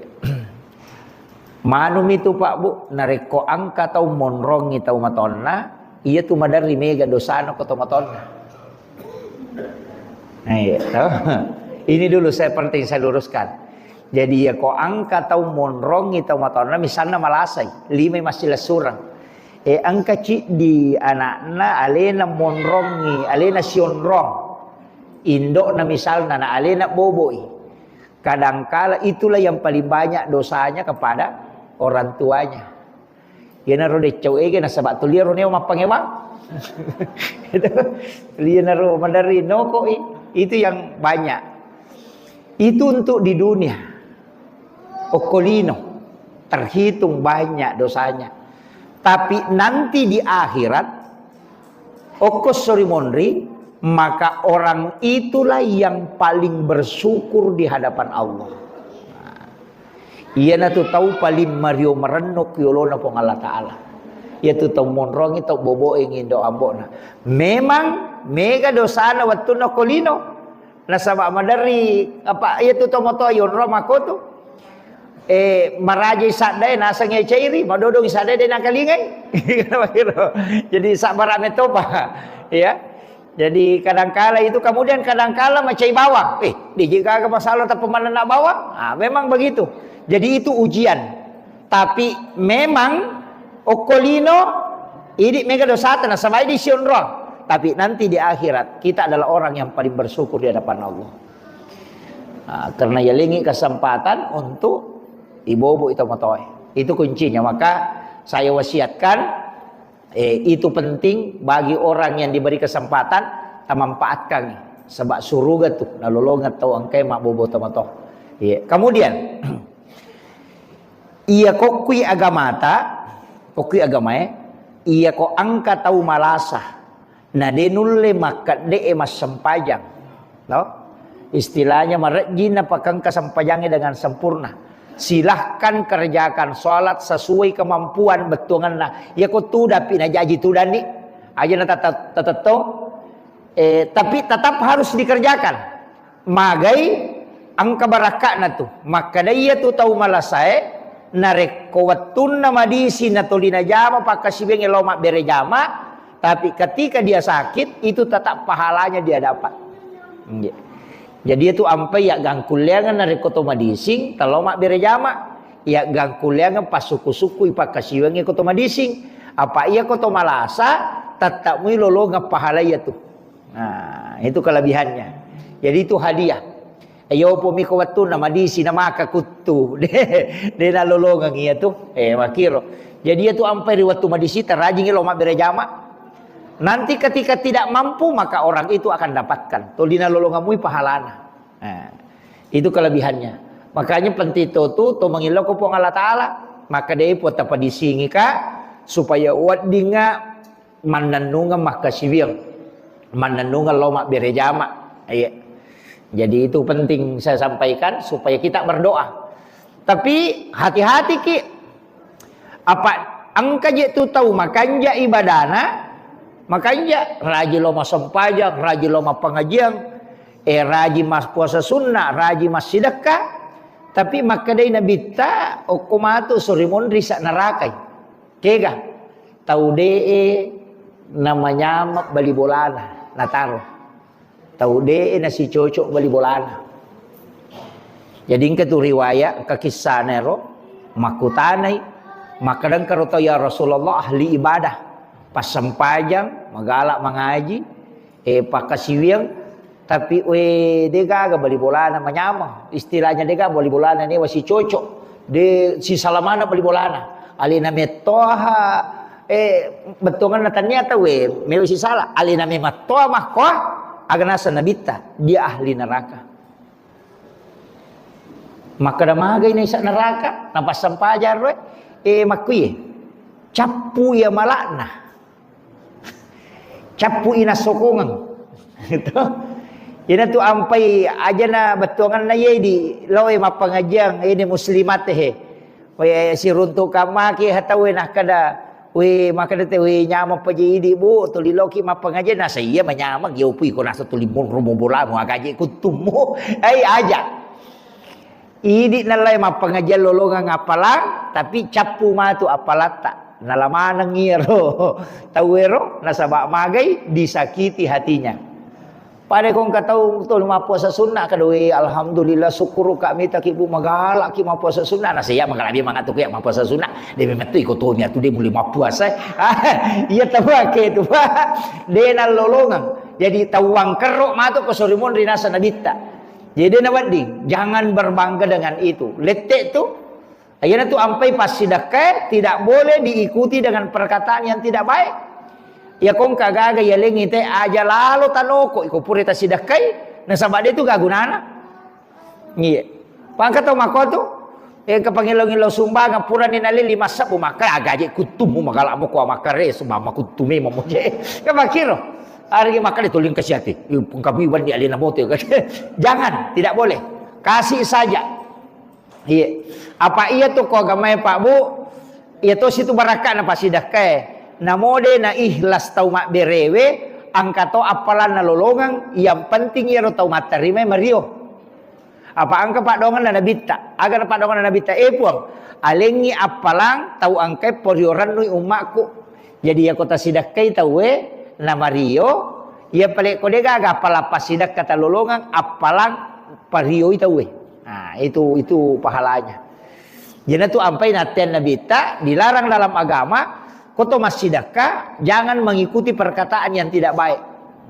manumi tu, Pak, Bu, narekko engka tau monrongi tau matonna, iya tu maderri mega dosana ko tau matonna. Nah, iya, toh. Ini dulu saya penting saya luruskan. Jadi, iya ko engka tau monrongi tau matonna, misalna malasai, limai massilessureng. Eh, engka ciddi anakna alena monrongi, alena sionrong. Indo'na misalna, na alena boboi. Kadangkala itulah yang paling banyak dosanya kepada orang tuanya. Iyanaro deccau ege nasaba tuliaro neo mappangewang. Itu. Iyanaro maderri nokoi. Itu yang banyak. Itu untuk di dunia. Okko lino. Terhitung banyak dosanya. Tapi nanti di akhirat, okko sori monri, maka orang itulah yang paling bersyukur di hadapan Allah. Iyanatu tau paling mario marenno ki yolona Puang Allah Ta'ala. Iyatu tau monrongi, tau boboe ngindo ambo'na. Memang mega dosana wettunna ko lino. Nasaba maderri, apa, iyatu tau moto yonro makotu. Eh, marajai saddae naseng cairi, madodong saddae de nakalingai. Jadi sabbara metopa. Ya. Jadi kadangkala itu, kemudian kadangkala macai bawang. Eh, di gaga masalah tapi manenna bawang? Ah, memang begitu. Jadi itu ujian. Tapi memang okko lino idi mega dosata nasaba idi sionrong. Tapi nanti di akhirat kita adalah orang yang paling bersyukur di hadapan Allah. Ah, karena yalengi kesempatan untuk ibobo itu motoe. Itu kuncinya. Maka saya wasiatkan Eh, itu penting bagi orang yang diberi kesempatan, tamanfaatkan. Sebab suruga tu, nalolongeng tau engkae mabbobo tomatoa. Iya. Kemudian, iya kokkui agamata, kokkui agamae, iya ko engka tau malasa, na de nulle makkedde'e massempajang. No? Istilahnya marejji napakengka sempajangnge dengan sempurna. Silahkan kerjakan sholat sesuai kemampuan bettuangenna. Iya ko tudapi najaji tudanni. Aja na tata-, tatettong. Eh, tapi tetap harus dikerjakan. Magai engka barakka'na tu. Makkeda iya tu tau malasae, narekko wettunna madisi natoli najama pakkasiwiangnge lao mabbere jama, tapi ketika dia sakit, itu tetap pahalanya dia dapat. Nggih. Jadi itu ampai ya gangkulleangeng narekko to madising, telo mabbere jama, ya gangkulleangeng passuku-sukui pakkasiwiangnge ko to madising. Apa iya ko to malasa, tetap mui lolongeng pahala iya tu. Nah, itu kelebihannya. Jadi itu hadiah. Iyo po miko wettunna madisi na maka kuttu. De, de nalolongeng iya tu. Eh, makiro. Jadi iya tu ampai ri wettu madisi tarajingi lo mabbere jama. Nanti ketika tidak mampu, maka orang itu akan dapatkan. Toli nalolongeng mui pahalana. Nah, itu kelebihannya. Makanya penting to tu, to mangillau ko Puang Allah Ta'ala. Maka de po tapadisingi ka, supaya weddinga mannennungeng makkasiwiang, mannennungeng lao mabbere jama. Iya. Jadi itu penting saya sampaikan supaya kita berdoa. Tapi hati-hati ki, apa engka je tu tau makanja ibadana, makanja raji lao massempajang, raji lao mappangajiang, eh, raji mas puasa sunnah, raji massidekka, tapi makkedai Nabitta, okko matu sori monri sa narakai. Kega? Tau de'e namanyama bali bolana, nataro. Tau de'e nasicocok bali bolana. Jadi engka tu riwayat, engka kissana ero, makkutanai, makkeda engka ro tau, "Ya Rasulullah, ahli ibadah, passempajang, magala mangaji, eh, pakkasiwiang, tapi, we, de gaga bali bolana manyameng. Istilahnya de gaga bali bolana newa sicocok. De sisala maneng bali bolana. Alena mettoha, eh, bettuangenna tania tau, we, mewa sisala. Alena memettoha makkoa, Aga naseng Nabitta, dia ahli neraka. Makkeda magai naisa neraka, napassampajang ro, eh, makkuye. Cappu iya malakna. Cappu ina sokongeng. Gitu. Ina tu ampai ajana bettuanganna ye di loe mappangajiang ini muslimat he. We siruntuk kamaki hatawe nakkeda, we makkeda te, we nyameng paje idi, Bu, tuli loki mappangajiang, nasa iya manyameng, yopu iko nasa tuli monro bolamu, agaje kuttummu. Ai aja. Idi nallai mappangajiang lolongeng appalang, tapi cappu matu appalatta. Nala maneng iyaro tauwero, nasaba magai disakiti hatinya. Pada ko engka tau to mappuasa sunna, kada, "We, alhamdulillah, syukur ka mitaki, Bu, magalaki mappuasa sunna." Nasa iya magalaki mangatu ya mappuasa sunna. De mettu iko to mi atu de mulai mappuasa. Iya tawake tu, Pak. De nallolongeng. Jadi tau wangkerro matu ko sorimun rinasa nabitta. Jadi de nawedding, jangan berbangga dengan itu. Lette tu, iyana tu ampai passidakkae tidak boleh diikuti dengan perkataan yang tidak baik. Ya kongka gaga ya lengi te aja lalo tanoko iko pura tasidakkai, nasaba de tu gagunana. Iya. Pangka tau mako tu, eh, ke pangilo-ngilo sumbangan purani nalili massabu maka agaje kuttumu magala mo ko makare sumama kuttumi mamoje. Ke makiro. Ari maka de tuling kasiati. Eh, pengkabi wandi alina mote. Jangan, tidak boleh. Kasih saja. Iya. Apa iya tu ko agamae Pak Bu? Iya to situ barakka na pasidakkae. Namode na ikhlas tau mabberewe, angka to appalanna lolongeng, yang penting iyaro tau mattarima mario. Apa angka paddoanganna nabitta? Aga na paddoanganna nabitta? Eh Puang, alengi appalang tau angkai porio rennui ummakku. Jadi yako tasidakkai tauwe na mario, iya pale ko de gaga appalang pasidakka talolongeng, appalang parioi tauwe. Nah, itu itu pahalanya. Jena tu ampai nattean nabitta dilarang dalam agama, ko to massidakka jangan mengikuti perkataan yang tidak baik.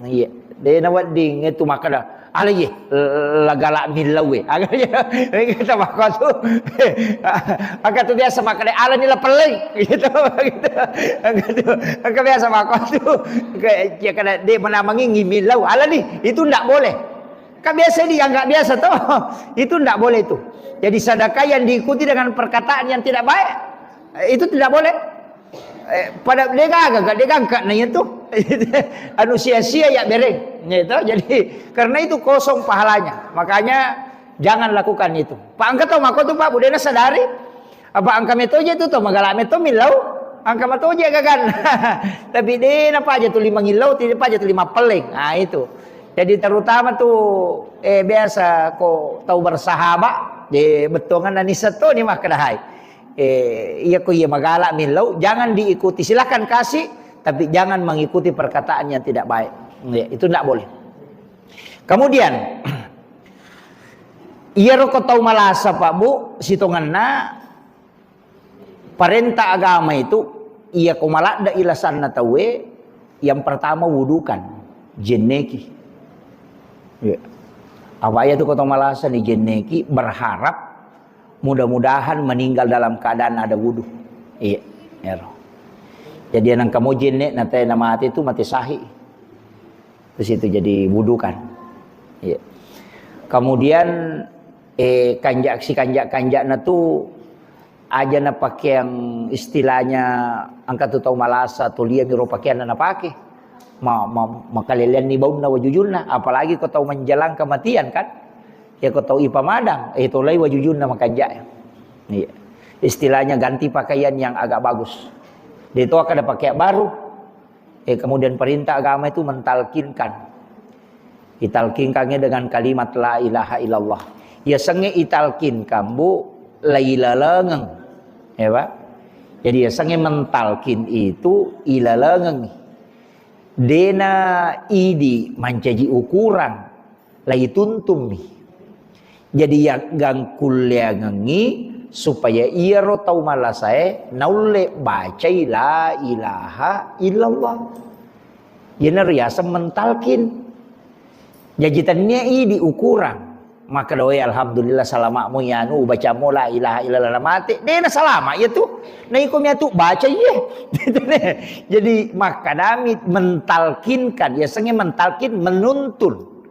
Iya, de na wedding itu makkeda, "Ala ye, lagala millau we." Aga ye, kita makotu. Aga tu biasa makkeda, "Ala ni la pelleng." Gitu, gitu. Aga tu, aga biasa makotu. Kayak, ya kada de menamangi millau. Ala ni, itu ndak boleh. Kan biasa dianggap biasa toh. Itu ndak boleh itu. Jadi sedekah yang diikuti dengan perkataan yang tidak baik, itu tidak boleh. Eh, pada de gaga, de gaga na itu. Anu sia-sia ya bereng. Gitu. Jadi karena itu kosong pahalanya. Makanya jangan lakukan itu. Pak angka tau mako tu Pak budena sadari. Apa angka metoje tu to magala meto millau, angka matoje gagan. Tapi de na paja tu lima ngillau, tidak paja tu lima peleng. Nah, itu. Jadi terutama tu eh, biasa ko tau bersahabat, de bettuangan nani setto ni makkedahai. Eh, iya ko iya magala millau, jangan diikuti. Silakan kasih, tapi jangan mengikuti perkataan yang tidak baik. Ya, itu tidak boleh. Kemudian, iyaro ko tau malasa Pak Bu, sitongenna parenta agama itu, iya ko maladde ilasanna tauwe, yang pertama wudukan, jenneki. Ya. Apa iya tu ko tau malasa ni jenneki, berharap mudah-mudahan meninggal dalam keadaan ada wudu. Iya, ero. Jadi nang kamu jenne na te na mati tu mati sahih. Terus itu jadi wudu kan. Iya. Kemudian eh kanjak si kanjak kanjakna tu aja na pakeang istilahnya angka tu tau malasa tu lia miro pakeanna na pake. Ma, ma, makaleleanni baunna wajujunna, apalagi ko tau menjelang kematian kan. Ya ko tau ipamadang, eh tolai wajujunna makanjak. Iya. Istilahnya ganti pakaian yang agak bagus. De to kada pakai baru. Eh, kemudian perintah agama itu mentalkinkan. Italkinkannya dengan kalimat la ilaha illallah. Ya senge italkinkan, Bu, la ilalengeng. Ya, Pak? Jadi ya senge mentalkin itu ilalengeng. Dena idi mancaji ukuran. La ituntummi. Jadi yaggangkulleangengngi supaya iyaro tau malasae naulle bacai la ilaha illallah. Iyana riaseng mentalkin. Jaji tennia idi ukurang. Makkeda, "Oi, alhamdulillah, salama'mu iyanu, ubacammu la ilaha illallah, na mate." De' na salama' iya tu. Na iko mi atu baca iye. Jadi makkadami mentalkinkan, yasengnge mentalkin, menuntun.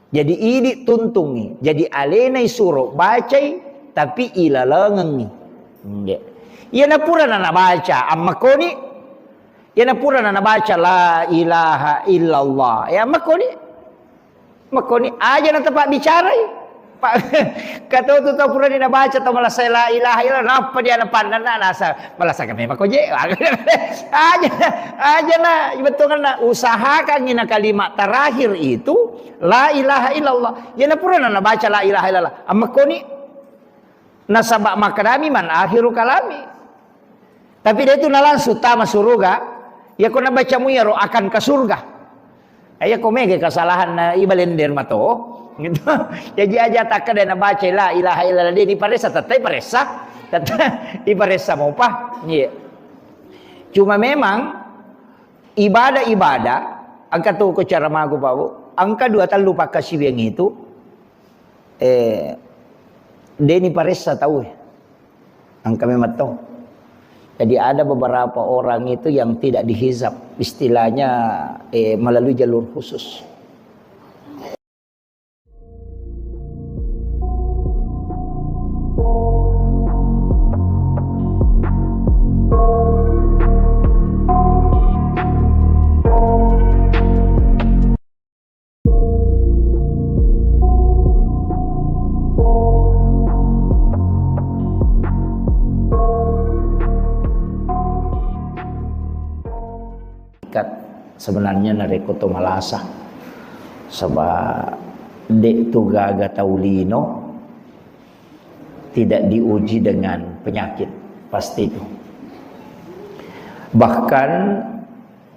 Jadi idi tuntungngi. Jadi alena isuro bacai, tapi ilalengengngi. Nggih. Iyana purana nabaca, ammakkoni. Iyana purana nabaca la ilaha illallah. Ya, ammakkoni. Makkoni aja na tepa bicarai. Pak, kata tu tau purani nabaca tau malasai la ilaha illallah, nappa dia na pannanna nasa malasa kami mako je. Aja, aja na bettuanna usahakan ina kalimat terakhir itu la ilaha illallah. Iyana purana nabaca la ilaha illallah. Ammakkoni nasaba makkedami man akhiru kalami. Tapi de' tu na langsung tama suruga. Iyako nabacamu iyaro akan ke surga. Iyako mega kesalahan na ibalender mato. Gitu. Jadi aja takkeda nabaca la ilaha illallah de' ni paressa, tettai paressa. Tettai iparessa mopa. Iya. Cuma memang ibadah-ibadah, engka tu ko cara magu, Pak Bu. Engka dua tellu pakkasiwiang itu, eh, de' ni paressa tau. Engka memang to. Jadi ada beberapa orang itu yang tidak dihizab, istilahnya, eh, melalui jalur khusus. Ikat sebenarnya narekko to malasa. Saba de' tu gaga tau lino tidak diuji dengan penyakit, pasti itu. Bahkan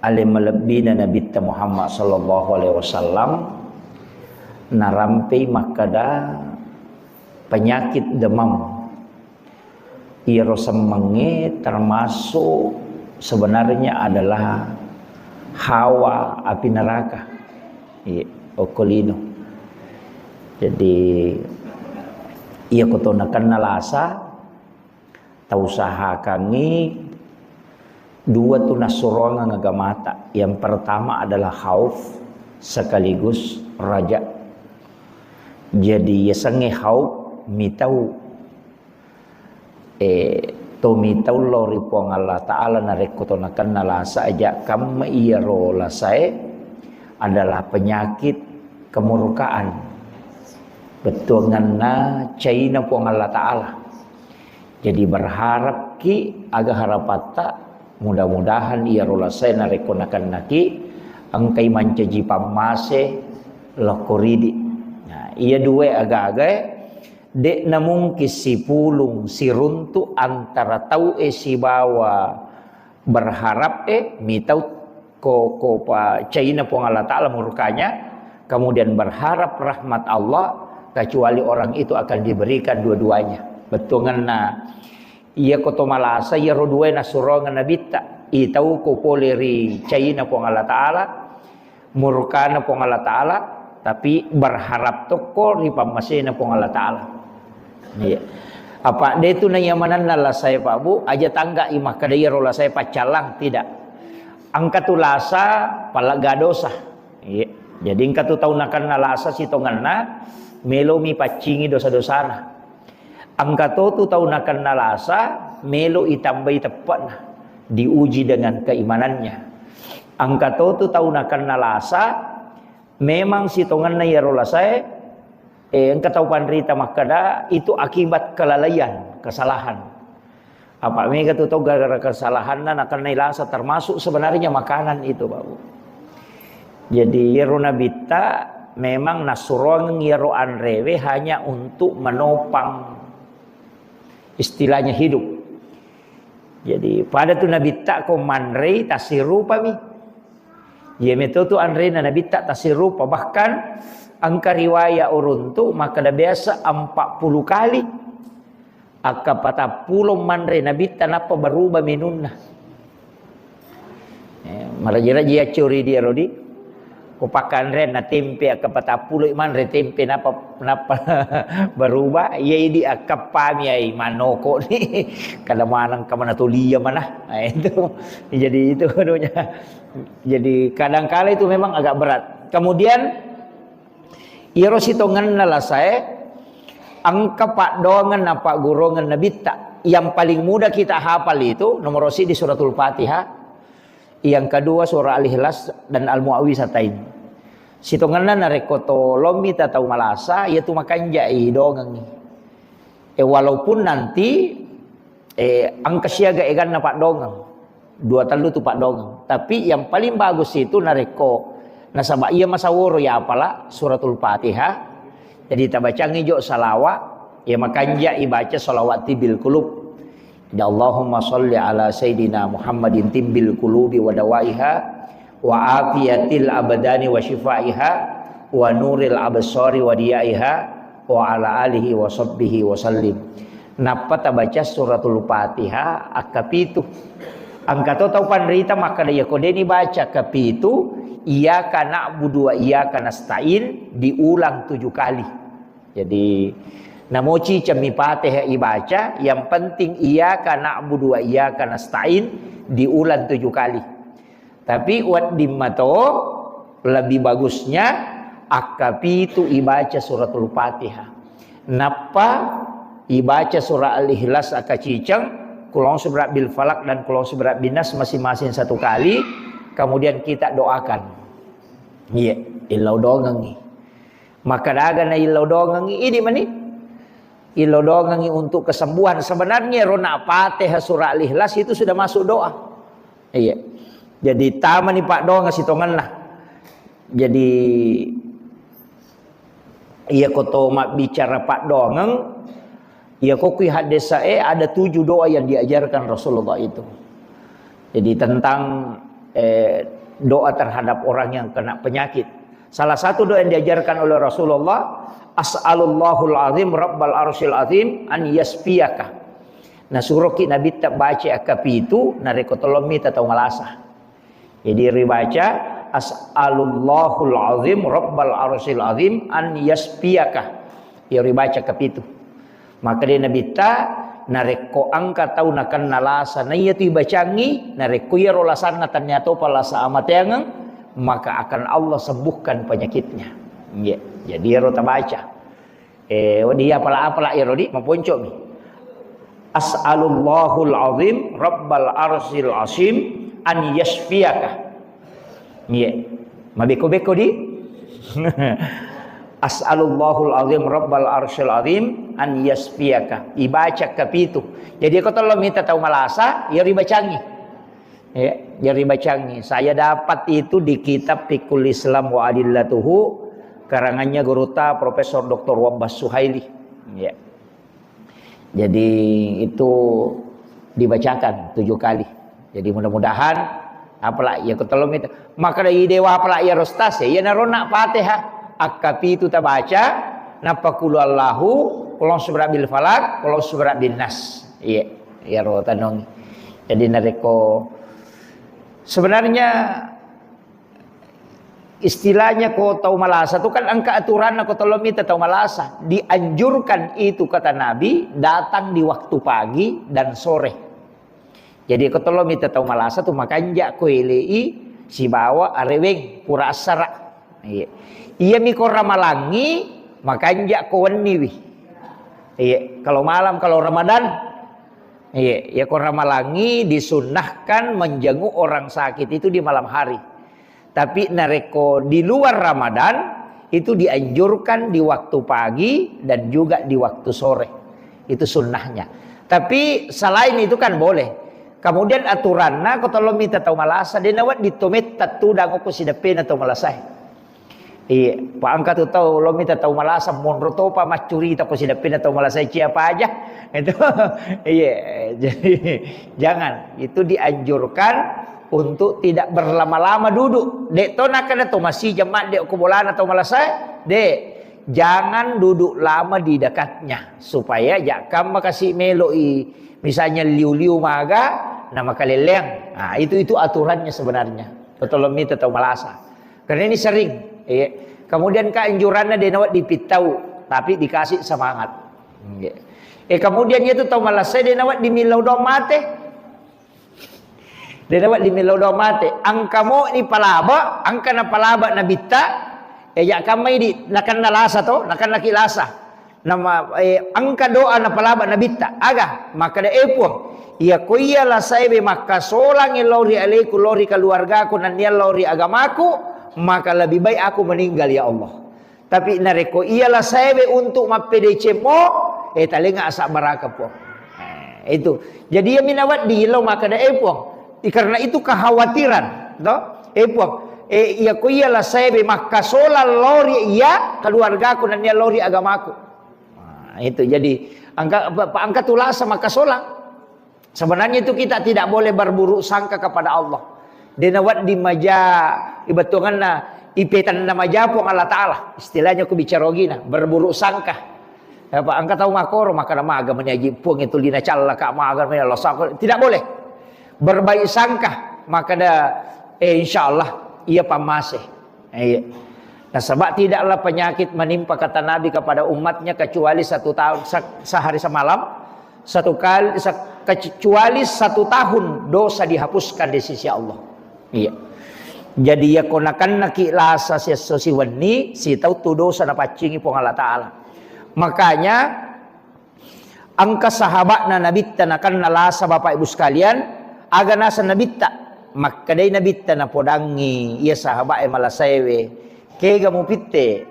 ale malebbina Nabitta Muhammad sallallahu alaihi wasallam narampei makkeda penyakit demam. Iyaro semmengnge termasuk sebenarnya adalah hawa api neraka. Iya, okko lino. Jadi, iya ko to nakenna lasa, tausahakangngi dua tu nassuroangeng agamata. Yang pertama adalah khauf sekaligus raja. Jadi, yasengnge khauf mitau Eh, to mitau lao ri Puang Allah Ta'ala narekko to nakenna lasa aja kamma iyaro lasae adalah penyakit kemurkaan. Bettuanganna caina Puang Allah Ta'ala. Jadi berharapki aga harapatta, mudah-mudahan iyaro lasae narekko nakennaki engkai mancaji pammase lokko ridi. Nah, iya dua aga-agae De'na mungkin sipulung siruntu antara tau'e sibawa berharap'e, mitau ko, ko pa caina Puang Allah Ta'ala murkanya, kemudian berharap rahmat Allah, kecuali orang itu akan diberikan dua-duanya. Bettuangenna, iya ko to malasa, iyaro duae nasuroangenna Nabitta, itau ko pole ri caina Puang Allah Ta'ala, murkana Puang Allah Ta'ala, tapi berharap tokko ri pammasena Puang Allah Ta'ala. Iya. Apa de tu naiya manenna lasae, Pak Bu, aja tangga i makkeda iyaro lasae paccallang, tidak. Engka tu lasa palegga dosa. Iya. Jadi engka tu tau nakenna lasa sitongenna melomi paccingi dosa-dosana. Engka to tu tau nakenna lasa, melo itambai teppe'na, diuji dengan keimanannya. Engka to tu tau nakenna lasa, memang sitongenna iyaro lasae, eh, engka tau panrita makkeda, itu akibat kelalaian, kesalahan. Apa mega tu tau gara-gara kesalahanna nakennai lasa, termasuk sebenarnya makanan itu, Pak Bu. Jadi, iyaro Nabitta memang nassuroangeng iyaro anrewe hanya untuk menopang, istilahnya, hidup. Jadi, pada tu Nabitta ko manrei tassirupami. Iya meto tu anrena Nabitta tassirupa. Bahkan engka riwaya uruntu makkeda biasa empat puluh kali. Akka patappulo manre Nabitta nappa berubah menunna. Eh, maraja-raja yaccori dia rodi. Pakkanre na tempe, akka patappulo manre tempe, napa, napa berubah? Iya, idi akkappami ai manoko ni. Kada maneng ka mana tolia mana. Nah, itu. Jadi itu anunya. Jadi kadangkala itu memang agak berat. Kemudian, iyaro sitongenna lasae, engka paddoangeng na paggurungeng Nabitta. Yang paling mudah kita hafal itu nomor siji Suratul Fatihah, yang kedua surah Al-Ikhlas dan Al-Muawwizatain. Sitongenna narekko to lommita tau malasa, iyatu makanjai dongengngi. Eh, walaupun nanti, eh, engka siaga eganna paddongeng. Dua tellu tu paddongeng. Tapi yang paling bagus itu narekko nasaba iya masaworo ya apala Suratul Fatihah. Jadi tabacangi jo salawa, ya makanja ibaca salawat tibbil qulub. Ya Allahumma salli ala Sayyidina Muhammadin tibbil qulubi wa dawaiha wa afiyatil abdani wa syifaiha wa nuril absari wa diyaiha wa ala alihi wa sahbihi wa sallim. Nappa tabaca Suratul Fatihah akkapitu. Engka to tau panrita makkeda, "Iyako deni baca kapitu, iyyaka na'budu wa iyyaka nasta'in diulang tujuh kali." Jadi, namoci cemmi Fatihah ibaca, yang penting iyyaka na'budu wa iyyaka nasta'in diulang tujuh kali. Tapi wedding mato lebih bagusnya akkapitu ibaca Suratul Fatihah. Nappa ibaca surah Al-Ikhlas akaciceng, Qul a'udzu birabbil falaq dan Qul a'udzu birabbin nas masing-masing satu kali, kemudian kita doakan. Iya, illau dongengngi. Maka daga na illau dongengngi, idi mani. Illau dongengngi untuk kesembuhan. Sebenarnya rona Fatihah surah Al-Ikhlas itu sudah masuk doa. Iya. Jadi tamani paddoangeng sitongenna. Jadi iya koto mabbicara paddoangeng, iya kokui haddesae ada tujuh doa yang diajarkan Rasulullah itu. Jadi tentang, eh, doa terhadap orang yang kena penyakit. Salah satu doa yang diajarkan oleh Rasulullah, "As'alullahul azim rabbal arsyil azim an yasfiyaka." Nah, suroki Nabitta baca akkapitu, narekko tolong mita tau malasa. Jadi ribaca, "As'alullahul azim rabbal arsyil azim an yasfiyaka." Ya ribaca kapitu. Maka dia Nabitta, narekko engka tau nakenna lasa, na iyatu ibacangi, narekko iyaro lasanna tania topa lasa amateangeng, maka akan Allah sembuhkan penyakitnya. Iya. Jadi iyaro tabaca. Eh, wedding apala-apala iyaro di, maponcomi. "As'alullahul azim rabbal arsyil azim an yasfiyaka." Iya. Mabeko-beko di. "As'alullahul azim rabbal arsyil azim an yasfiyaka." Ibaca kapitu. Jadi ko tolong mita tau malasa, ya ribacangi. Ya, jadi bacangi. Saya dapat itu di kitab Fiqhul Islam wa Adillatuhu, karangannya gurutta Profesor Doktor Wabbas Suhaili. Ya. Jadi itu dibacakan tujuh kali. Jadi mudah-mudahan apala ya ketolong itu. Maka dari dewa apala ya rostas ya, ya narona Fatihah. Akkapitu tabaca, nappa qul huwallahu, qul a'udzu birabbil falaq, qul a'udzu birabbin nas. Iya, ya ro tanong. Jadi narekko sebenarnya istilahnya ko tau malasa tu kan engka aturanna ko tolong mita tau malasa. Dianjurkan itu kata Nabi datang di waktu pagi dan sore. Jadi ko tolong mita tau malasa tu makanja ko elei sibawa areweng pura assara. Iya. Iya mi ko ramalangi makanja ko wenniwi. Iya, kalau malam kalau Ramadan. Iya, ya ko ramalangi disunnahkan menjenguk orang sakit itu di malam hari. Tapi narekko di luar Ramadan itu dianjurkan di waktu pagi dan juga di waktu sore. Itu sunnahnya. Tapi selain itu kan boleh. Kemudian aturanna ko tolong mita tau malasa, dena wedding to metta tudang ko sideppena tau malasae. Iya, pa engka tu tau lo mita tau malasa monro topa maccurita ko sideppena tau malasa cia paja. Itu iya, jadi jangan, itu dianjurkan untuk tidak berlama-lama duduk. Dek to nakada to masih jemaat dek ko bolana tau malasa, dek jangan duduk lama di dekatnya supaya jakam makasih meloi misalnya liu-liu maga nama kaleleang. Nah, itu itu aturannya sebenarnya. Tolong mita tau malasa. Karena ini sering. Iya. Kemudian keanjuranna de' nawedding pittau, tapi dikasih semangat. Iya. Eh, kemudian itu tau malasai de' nawedding millau doang mate. De' nawedding millau doang mate. Engka mo ni palaba, engka na palaba nabitta. Eh, ya kamma idi, nakenna lasa to, nakenna ki lasa. Nama, eh, engka doa napalaba nabitta. Aga? Makkeda, "Eh, Puang, iya ko iya lasaewe makkasolang lao ri aleku, lao ri keluargaku, nennia lao ri agamaku, maka lebih baik aku meninggal, ya Allah. Tapi narekko iya lasaewe untuk mappedeceng mo, eh, talenga asabbaraka, Puang." Eh, itu. Jadi iya minawedding lao makkeda, "Eh, Puang, i-, karena itu kekhawatiran, to? Eh, Puang, eh, iya ko iya lasaewe makkasolang lao ri iya keluargaku, nennia lao ri agamaku." Nah, itu jadi engka, pa-, pa-, engka tu lasa makkasolang. Sebenarnya itu kita tidak boleh berburuk sangka kepada Allah. De' nawedding maja ibetonganna, ipetanna maja Puang Allah Ta'ala. Istilahnya ku bicara ogina, berburuk sangka. Apa engka tau makkoro, makkeda maga meni aji Puang itu lina callaka, maga meni Allah sangka. Tidak boleh. Berbaik sangka, makkeda, eh, insya Allah, iya pammase. Iya. Nasaba tidaklah penyakit menimpa, kata Nabi, kepada umatnya kecuali satu tahun, se-, sehari semalam, satu kali, se-, kecuali satu tahun dosa dihapuskan di sisi Allah. Iya. Jadi iya ko nakennaki lasa siesso siwenni, sitau tu dosa napaccingi Puang Allah Ta'ala. Makanya, engka sahaba'na Nabitta nakenna lasa, Bapak Ibu sekalian, aga naseng Nabitta? Makkedai Nabitta napodangngi iya sahaba'e malasaewe, "Kega mupitte?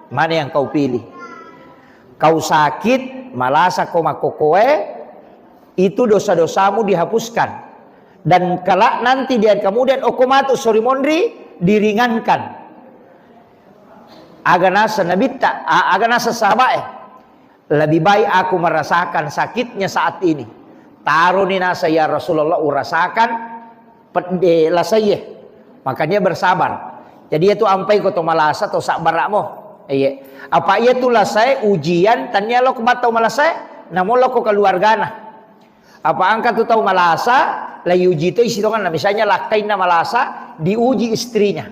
Mana yang kau pilih? Kau sakit, malasa ko makkokoe, itu dosa-dosamu dihapuskan. Dan kelak nanti di hari kemudian, okko matu sori monri, diringankan." Aga naseng Nabitta, a-, aga naseng sahaba'e? "Lebih baik aku merasakan sakitnya saat ini." Taroni naseng, "Ya Rasulullah, urasakan pedde lasaie." Makanya bersabar. Jadi itu ampai ko to malasa to sabbara'mo. Iya. Apa iya tu lasae ujian, tania lo ko battau malasae, namo lo ko keluargana. Apa engka tu tau malasa, la iuji to isi tonganna. Misalnya lakkainna malasa, diuji istrinya.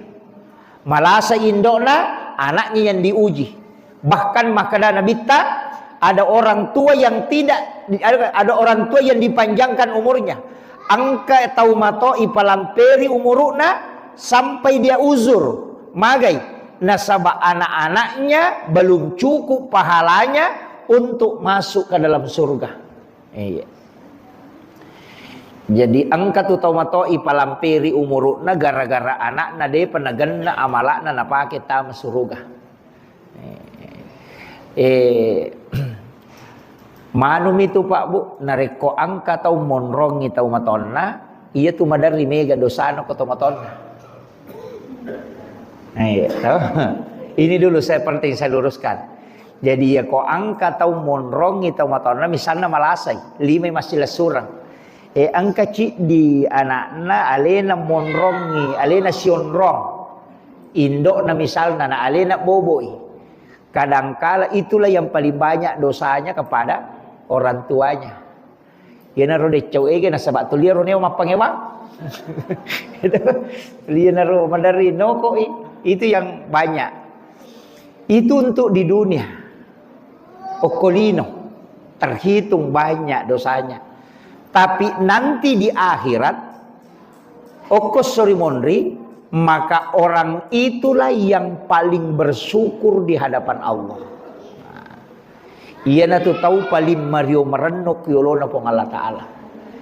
Malasa indo'na, anaknya yang diuji. Bahkan makkeda Nabitta, ada orang tua yang tidak, ada, ada orang tua yang dipanjangkan umurnya. Engka tau mato ipalamperi umuru'na sampai dia uzur. Magai? Nasaba anak-anaknya belum cukup pahalanya untuk masuk ke dalam surga. Iya. Jadi engka tu tau mato ipalamperi umuru'na gara-gara anakna depa nagenna amala'na napake tama suruga. Eh, manumi tu, Pak, Bu, narekko engka tau monrongi tau matonna, iya tu maderri mega dosana ko tau matonna. Eh, toh? Ini dulu saya penting saya luruskan. Jadi, ya, ko engka tau monrongi tau matonna, misalna malasai, limai massilessureng. Eh, engka ciddi anakna alena monrongi, alena sionrong. Indo'na misalna, na alena boboi. Kadangkala itulah yang paling banyak dosanya kepada orang tuanya. Iyanaro deccau ege nasaba tuliaro neo mappangewang. Itu, iyanaro maderri nokoi. Itu yang banyak. Itu untuk di dunia. Okkolino. Terhitung banyak dosanya. Tapi nanti di akhirat, okko sori monri, maka orang itulah yang paling bersyukur di hadapan Allah. Nah, iyanatu tau paling mario marenno ku yolona Puang Allah Ta'ala.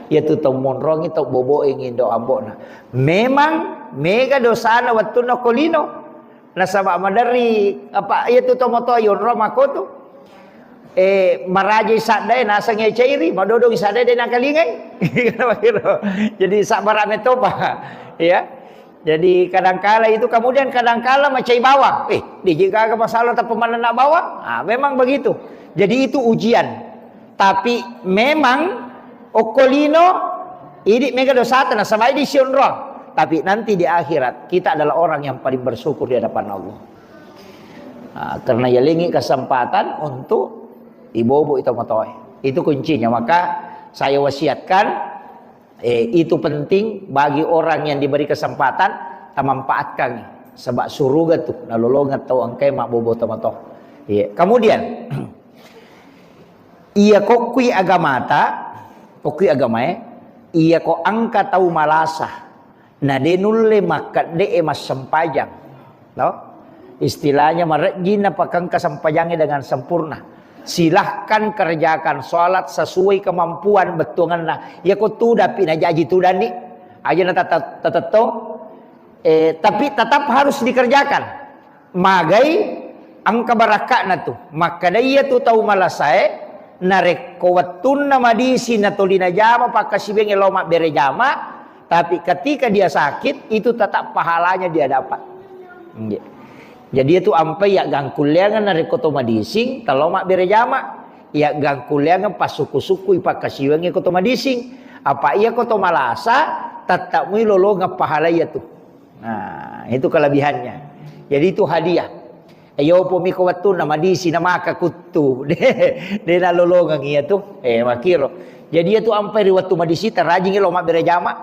Iyatu tau monrongi, tau boboe ngindo ambo'na. Memang mega dosana wettunna ko lino. Nasaba maderri, apa, iyatu tau matoa yonro makkotu. Eh, marajai saddae naseng cairi, madodong saddae de nakalingai. Jadi sabbara metopa. Ya. Jadi kadangkala itu, kemudian kadangkala macai bawang. Eh, di jika masalah tapi manenna bawang? Ah, memang begitu. Jadi itu ujian. Tapi memang okkolino idi mega dosata nasaba idi sionrong. Tapi nanti di akhirat kita adalah orang yang paling bersyukur di hadapan Allah. Ah, karena yalengi kesempatan untuk ibobo itu matoe. Itu kuncinya. Maka saya wasiatkan, eh, itu penting bagi orang yang diberi kesempatan, tamanfaatkan. Saba' suruga tu nalolongeng tau engkae mabbobo tomatoa. Iya. Kemudian, iya kokkui agamata, kokkui agamae, iya ko engka tau malasa, na de nulle makkedde'e massempajang. No? Istilahnya marejji napakengka sempajangnge dengan sempurna. Silahkan kerjakan sholat sesuai kemampuan bettuangenna. Iya ko tudapi najaji tudanni. Aja na tata-, tatettong. Eh, tapi tetap harus dikerjakan. Magai engka barakka'na tu. Makkeda iya tu tau malasae, narekko wettunna madisi natoli najama pakkasiwiangnge lao mabbere jama, tapi ketika dia sakit, itu tetap pahalanya dia dapat. Nggih. Jadi itu ampai ya gangkulleangan narekko to madising, talo mabbere jama, ya gangkulleangan passuku-sukui pakkasiwiangnge ko to madising. Apa iya ko to malasa, tetap mui lolongeng pahala iya tu. Nah, itu kelebihannya. Jadi itu hadiah. Ayo pomi ko wettunna madisi na maka kuttu. De, de nalolongeng iya tu. Eh, makiro. Jadi iya tu ampai ri wettu madisi tarajing lo mabbere jama.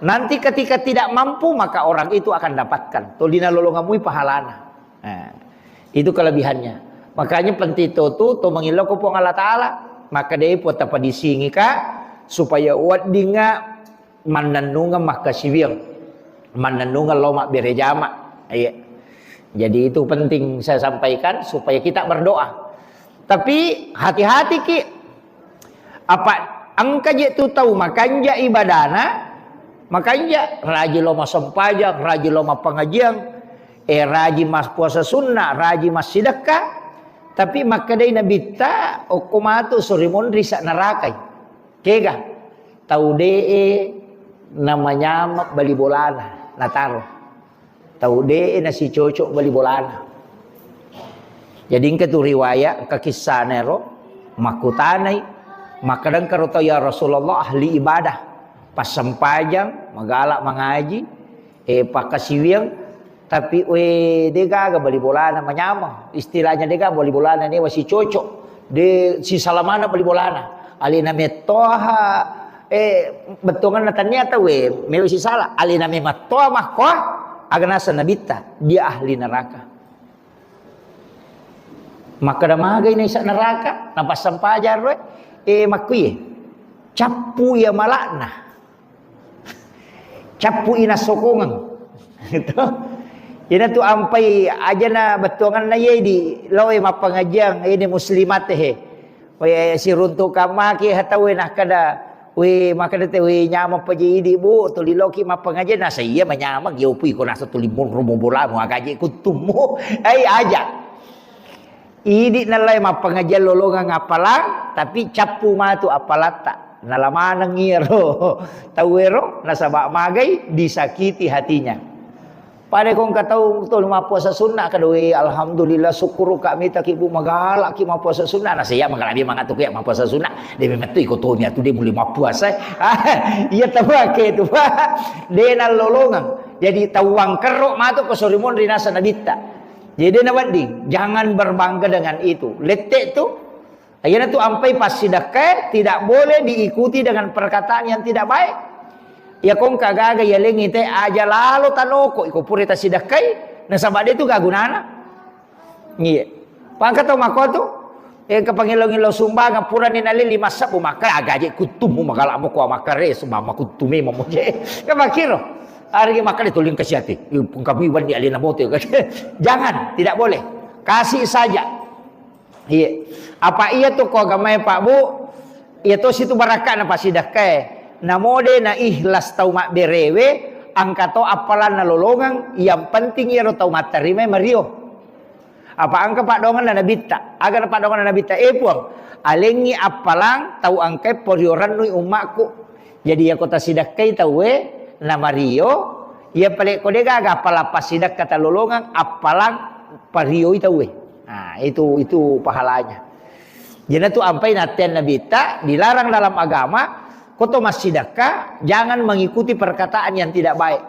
Nanti ketika tidak mampu maka orang itu akan dapatkan. Toli nalolongeng mui pahalana. Nah, itu kelebihannya. Makanya penting to tu to mengillau ko Puang Allah Taala. Maka de puang tapadisingi ka supaya weddinga mannennungeng makkasiwiang, mannennungeng lao mabbere jama. Iya. Jadi itu penting saya sampaikan supaya kita berdoa. Tapi hati-hati ki, apa engka je tu tau makanja ibadana, makanja raji lao massempajang, raji lao mappangajiang, eh raji mas puasa sunnah, raji massidekka, tapi makkedai nabitta okko matu sori monri sa narakai. Kega? Tau de'e namanyama bali bolana, nataro. Tau de'e nasicocok bali bolana. Jadi engka tu riwayat, engka kissana ero, makkutanai, makkadangka ro tau, "Ya Rasulullah, ahli ibadah, passempajang, magala mangaji, eh, pakkasiwiang, tapi, we, de gaga bali bolana manyameng. Istilahnya de gaga bali bolana newa sicocok. De sisala maneng bali bolana. Alena mettoha, eh, bettuanganna tania tau, we, melo sisala. Alena memettoha makkoa, aga naseng nabitta, dia ahli neraka." Makkeda magai naisa neraka, napassempajang roe, eh, makkuye. Cappu iya malakna. Cappu i nassokongeng. Gitu. Ina tu ampai ajana bettuanganna ye di loe mappangajiang, ini muslimat he. We siruntu kamaki hatawe nakkeda, we makkeda te, we nyameng paje idi, Bu, tuli loki mappangajiang, nasa iya manyameng, yo pui ko nasa tuli monro mo bolamu, agaje kuttummu. Ai aja. Idi nallai mappangajiang lolongeng appalang, tapi cappu matu appalatta. Nala maneng iyaro tauwero, nasaba magai disakiti hatinya. Pada ko engka tau tuli mappuasa sunna, kada, "We, alhamdulillah, syukur ka mitaki, Bu, magala ki mappuasa sunna." Nasa iya magala mangatu ki mappuasa sunna. De memettu iko tomi atu de mulle mappuasa. Iya tawake tu, Pak. De nallolongeng. Jadi tau wangkerro matu ko sori monri nasa nabitta. Jadi de nawedding, jangan berbangga dengan itu. Lette tu, iyana tu ampai passidekkae tidak boleh diikuti dengan perkataan yang tidak baik. Iya ko engka gaga yalengi te aja lalo tanoko iko pura tasidekkai, nasaba de tu gagunana. Iya. Pangka tau mako tu, eh, ke pangilo-ngilo sumbangan purani nalili massabu maka agaje kuttumu magala mo ko makare sumama kuttumi mamoje. Ke makiro. Ari makale tuling kasiati. Kami wandi alina moto. Jangan, tidak boleh. Kasih saja. Iya. Apa iya tu ko agamae, Pak, Bu? Iya to situ barakka'na pasidakkae. Namode na ikhlas tau mabberewe, angka to appalanna lolongeng, yang penting iyaro tau matterimai mario. Apa angka paddoanganna nabitta? Aga na paddoanganna nabitta? Eh, Puang, alengngi appalang tau angkai porio rennui ummakku. Jadi, iyako tasidakkai tauwe, namario, iya pale ko degaga appalang passidakka talolongeng, appalang parioi tauwe. Nah, itu, itu pahalanya. Jadi, tu ampai nattean nabitta, dilarang dalam agama, ko to massidakka, jangan mengikuti perkataan yang tidak baik.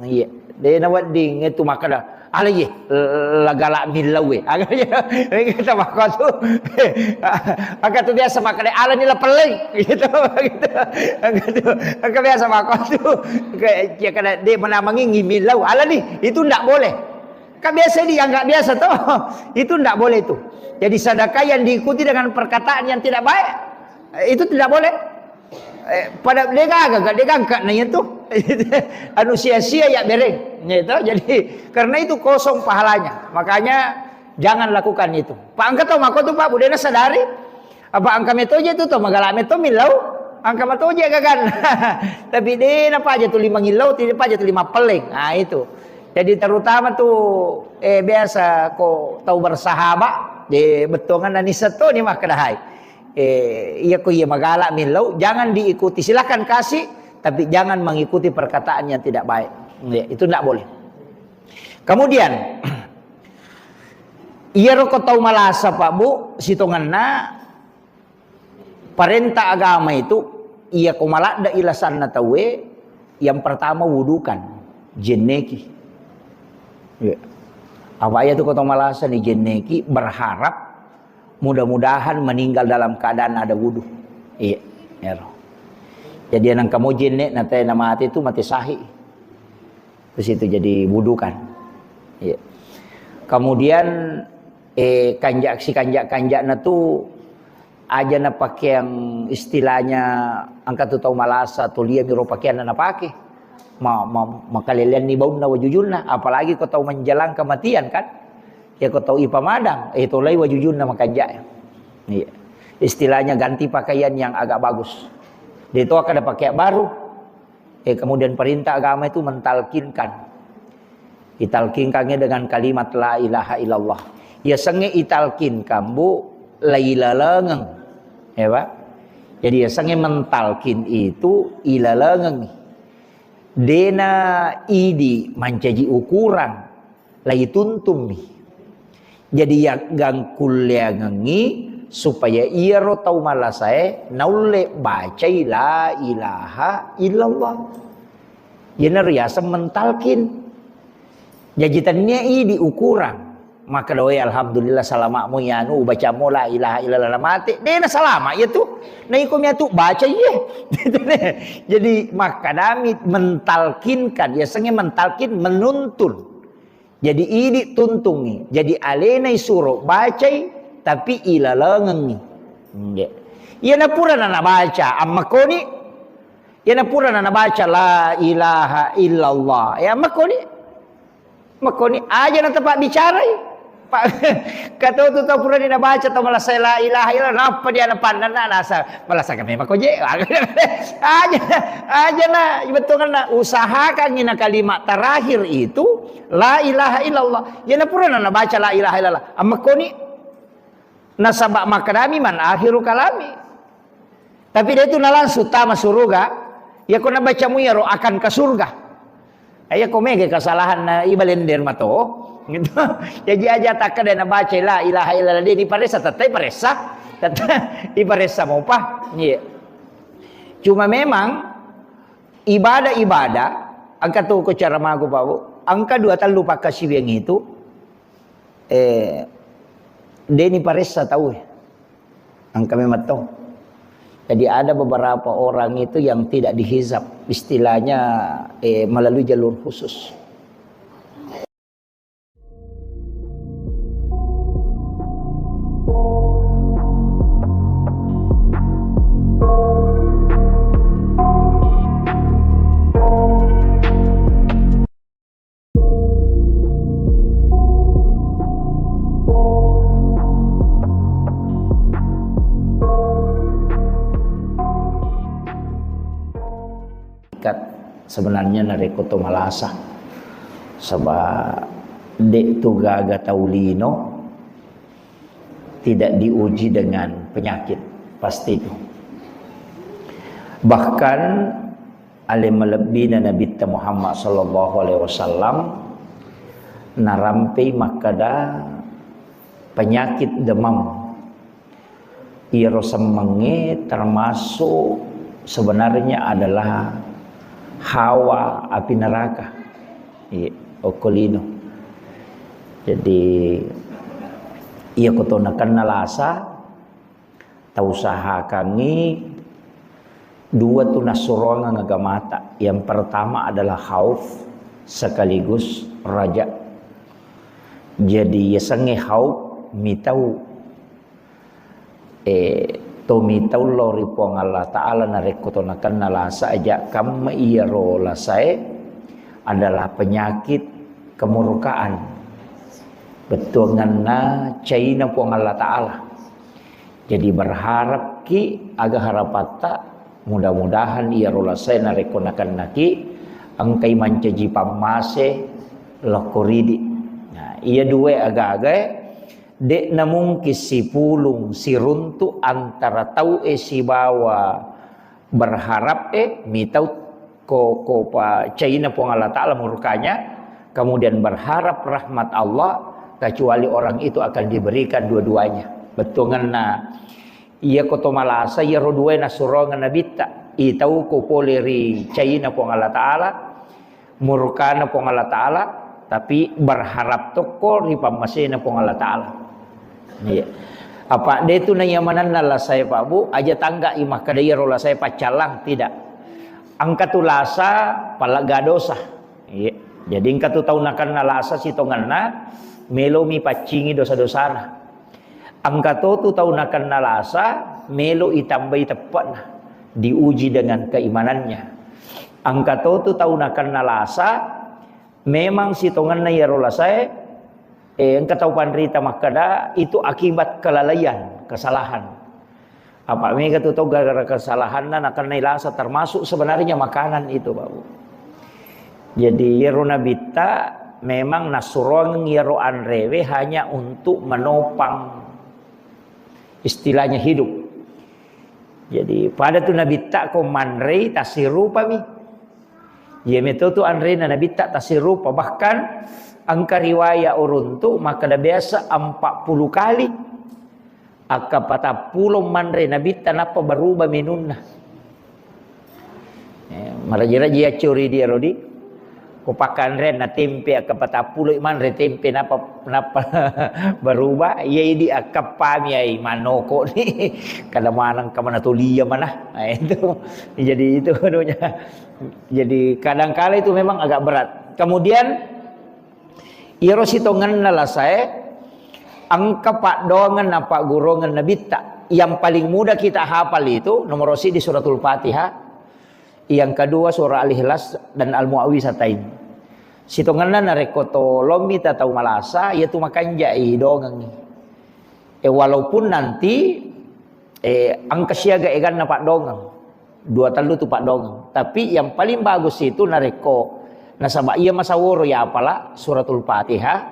Iya, de nawedding itu makkeda, Ala ye, lagala millau e. Aga tu biasa makkeda, ala ni lapelleng. Gitu, gitu. Aga tu, aga biasa makkeda. Kayak, ya, kada de menamangi millau. Ala ni, itu ndak boleh. Kan biasa dianggap biasa toh. Itu ndak boleh itu. Jadi sedekah yang diikuti dengan perkataan yang tidak baik, eh, itu tidak boleh. Eh, pada degaga, degaga na itu. Anu sia-sia ya bereng. Gitu. Jadi karena itu kosong pahalanya. Makanya jangan lakukan itu. Pak, engka to mako tu, Pak, budena sadari. Apa engka metoje tu to, magala meto millau. Engka metoje gagan. Tapi de na paja tu lima ngillau, tidak paja tu lima peleng. Ah, itu. Jadi terutama tu, eh, biasa ko tau bersahabat, de bettuangan nani seto ni makkedahai. Eh, iya ko iya magala millau, jangan diikuti. Silakan kasih, tapi jangan mengikuti perkataan yang tidak baik. Ya, itu ndak boleh. Kemudian, iyaro ko tau malasa, Pak Bu, sitongenna parenta agama itu, iya ko maladde ilasanna tauwe, yang pertama wudukan, jenneki. Ya. Apa iya tu ko tau malasa ni jenneki, berharap mudah-mudahan meninggal dalam keadaan ada wudu. Iya, ero. Jadi nang kamu jenne na te na mati tu mati sahih. Terus itu jadi wudukan. Iya. Kemudian, eh, kanjak si kanjak-kanjakna tu aja na pakeang istilahnya engka tu tau malasa tu lia miro pakeanna na pake. Ma, ma, makaleleanni baunna wajujunna, apalagi ko tau menjelang kematian kan. Ya ko tau ipamadang, eh, tolai wajujunna makanjak. Iya. Istilahnya ganti pakaian yang agak bagus. De to kada pakai baru. Eh, kemudian perintah agama itu mentalkinkan. Italkinkannya dengan kalimat la ilaha illallah. Ya senge italkinkan, Bu, lailalengeng. Ya, Pak? Jadi ya senge mentalkin itu ilalengeng. Dena idi mancaji ukuran, laituntummi. Jadi yaggangkulleangengngi supaya iyaro tau malasae naulle bacai la ilaha illallah. Iyana riaseng mentalkin. Jaji tennia idi ukuran. Maka doe alhamdulillah salama' mo yanu ubaca mo la ilaha illallah na mate. Dena salama' iya tu. Na iko mia tu baca iye. Jadi makkadami mentalkinkan, yasengnge mentalkin menuntun. Jadi idi tuntungngi. Jadi alena isuro bacai, tapi ilalengengngi. Nggih. Iyana purana nabaca, ammakoni. Iyana purana nabaca la ilaha illallah. Ya, ammakoni. Makoni aja na tepat bicarai. Pak, kata tu tau purani nabaca tau malasa la ilaha illallah, nappa dia na pandanna nasa malasa kami mako je. Aja, aja na, betul kan na, usahakan ina kalimat terakhir itu la ilaha illallah. Ya na pura na nabaca la ilaha illallah. Ammakoni nasaba makkadami man akhiru kalami. Tapi dia itu na langsung tama suruga. Ya ko nabaca mu yaro akan ke surga. Iya ko mega kesalahan na ibalender mato. Gitu. Jadi aja takkeda nabaca la ilaha illallah de diparessa, tettai paressa. Tettai iparessa mopa. Iya. Cuma memang ibadah-ibadah, engka tu ko cara magu, Pak Bu, engka dua tellu pakkasiwiang itu, eh, deni paressa tau. Engka memang to. Jadi ada beberapa orang itu yang tidak dihizab, istilahnya, eh, melalui jalur khusus. Ikat sebenarnya narekko to malasa. Saba de tu gaga tau lino tidak diuji dengan penyakit, pasti itu. Bahkan ale malebbina Nabitta Muhammad sallallahu alaihi wasallam narampei makkada penyakit demam. Iyaro semmengnge termasuk sebenarnya adalah hawa api neraka. Iya, okko lino. Jadi, iya ko to nakenna lasa, tausahakangngi dua tu nassuroangeng agamata. Yang pertama adalah khauf sekaligus raja. Jadi, yasengnge khauf mitau Eh, to mitau lao ri Puang Allah Ta'ala narekko to nakenna lasa aja kamma iyaro lasae adalah penyakit kemurkaan. Bettuanganna caina Puang Allah Ta'ala. Jadi berharapki aga harapatta, mudah-mudahan iyaro lasae narekko nakennaki engkai mancaji pammase lokko ridi. Nah, iya dua aga-agae De'na mungkin sipulung siruntu antara tau'e sibawa berharap'e, mitau ko, ko pa caina Puang Allah Ta'ala murkanya, kemudian berharap rahmat Allah, kecuali orang itu akan diberikan dua-duanya. Bettuanganna, iya ko to malasa, iyaro duae nassuroangeng Nabitta, itau ko pole ri caina Puang Allah Ta'ala, murkana Puang Allah Ta'ala, tapi berharap tokko ri pammasena Puang Allah Ta'ala. Iya. Apa de tu naiyamanenna lasae, Pak Bu, aja tangga i makkeda iyaro lasae paccallang, tidak. Engka tu lasa palegga dosa. Iya. Jadi engka tu tau nakenna lasa sitongenna melomi paccingi dosa-dosana. Engka to tu tau nakenna lasa, melo itambai teppe'na, diuji dengan keimanannya. Engka to tu tau nakenna lasa, memang sitongenna iyaro lasae, eh, engka tau panrita makkeda, itu akibat kelalaian, kesalahan. Apa mega tu tau gara-gara kesalahanna nakennai lasa, termasuk sebenarnya makanan itu, Pak Bu. Jadi, iyaro Nabitta memang nassuroangeng iyaro anrewe hanya untuk menopang, istilahnya, hidup. Jadi, pada tu Nabitta ko manrei tassirupami. Iya meto tu anrena Nabitta tassirupa. Bahkan engka riwaya uruntu makkeda biasa empat puluh kali. Akka patappulo manre Nabitta nappa berubah menunna. Eh, maraji-raji accuri dia, Rodi. Ko pakkanreanna tempe, akka patappulo manre tempe, nappa, nappa berubah. Iya, idi akkappami ai manoko ni. Kada maneng ka mana tulia mana. Nah, itu. Jadi itu anunya. Jadi kadangkala itu memang agak berat. Kemudian, iyaro sitongenna lasae, engka paddoangeng napaggurungeng Nabitta. Yang paling mudah kita hafal itu nomor siji Suratul Fatihah, yang kedua Surah Al-Ikhlas dan Al-Muawwizatain. Sitongenna narekko to lommi ta tau malasa, iyatu makanjai dongengngi. Eh, walaupun nanti, eh, engka siaga eganna paddoangeng. Dua tellu tu paddoangeng. Tapi yang paling bagus itu narekko nasaba iya masaworo ya apala Suratul Fatihah.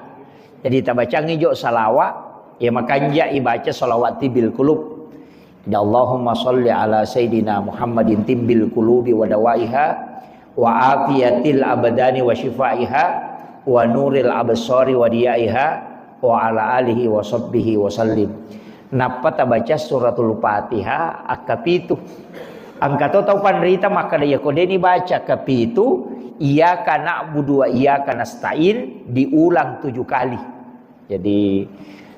Jadi tabacangi jo salawat, ya makanja ibaca salawat tibbil qulub. Ya Allahumma salli ala sayyidina Muhammadin tibbil qulubi wa dawaiha wa afiyatil abdani wa syifaiha wa nuril absari wa diyaiha wa ala alihi wa sahbihi wa sallim. Nappa tabaca Suratul Fatihah akkapitu. Engka to tau panrita makkeda, iya ko deni baca akkapitu, iyyaka na'budu wa iyyaka nasta'in diulang tujuh kali. Jadi,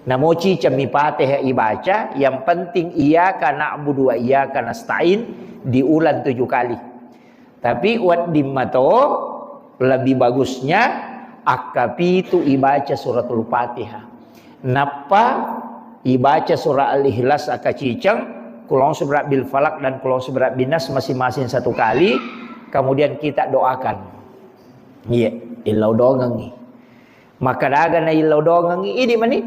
namoci cemmi Fatihah ibaca, yang penting iyyaka na'budu wa iyyaka nasta'in diulang tujuh kali. Tapi wedding mato lebih bagusnya akkapitu ibaca Suratul Fatihah. Nappa ibaca surah Al-Ikhlas akaciceng, Qul a'udzu birabbil falaq dan Qul a'udzu birabbin nas masing-masing satu kali, kemudian kita doakan. Iya, illau dongengngi. Maka daga na illau dongengngi, idi mani.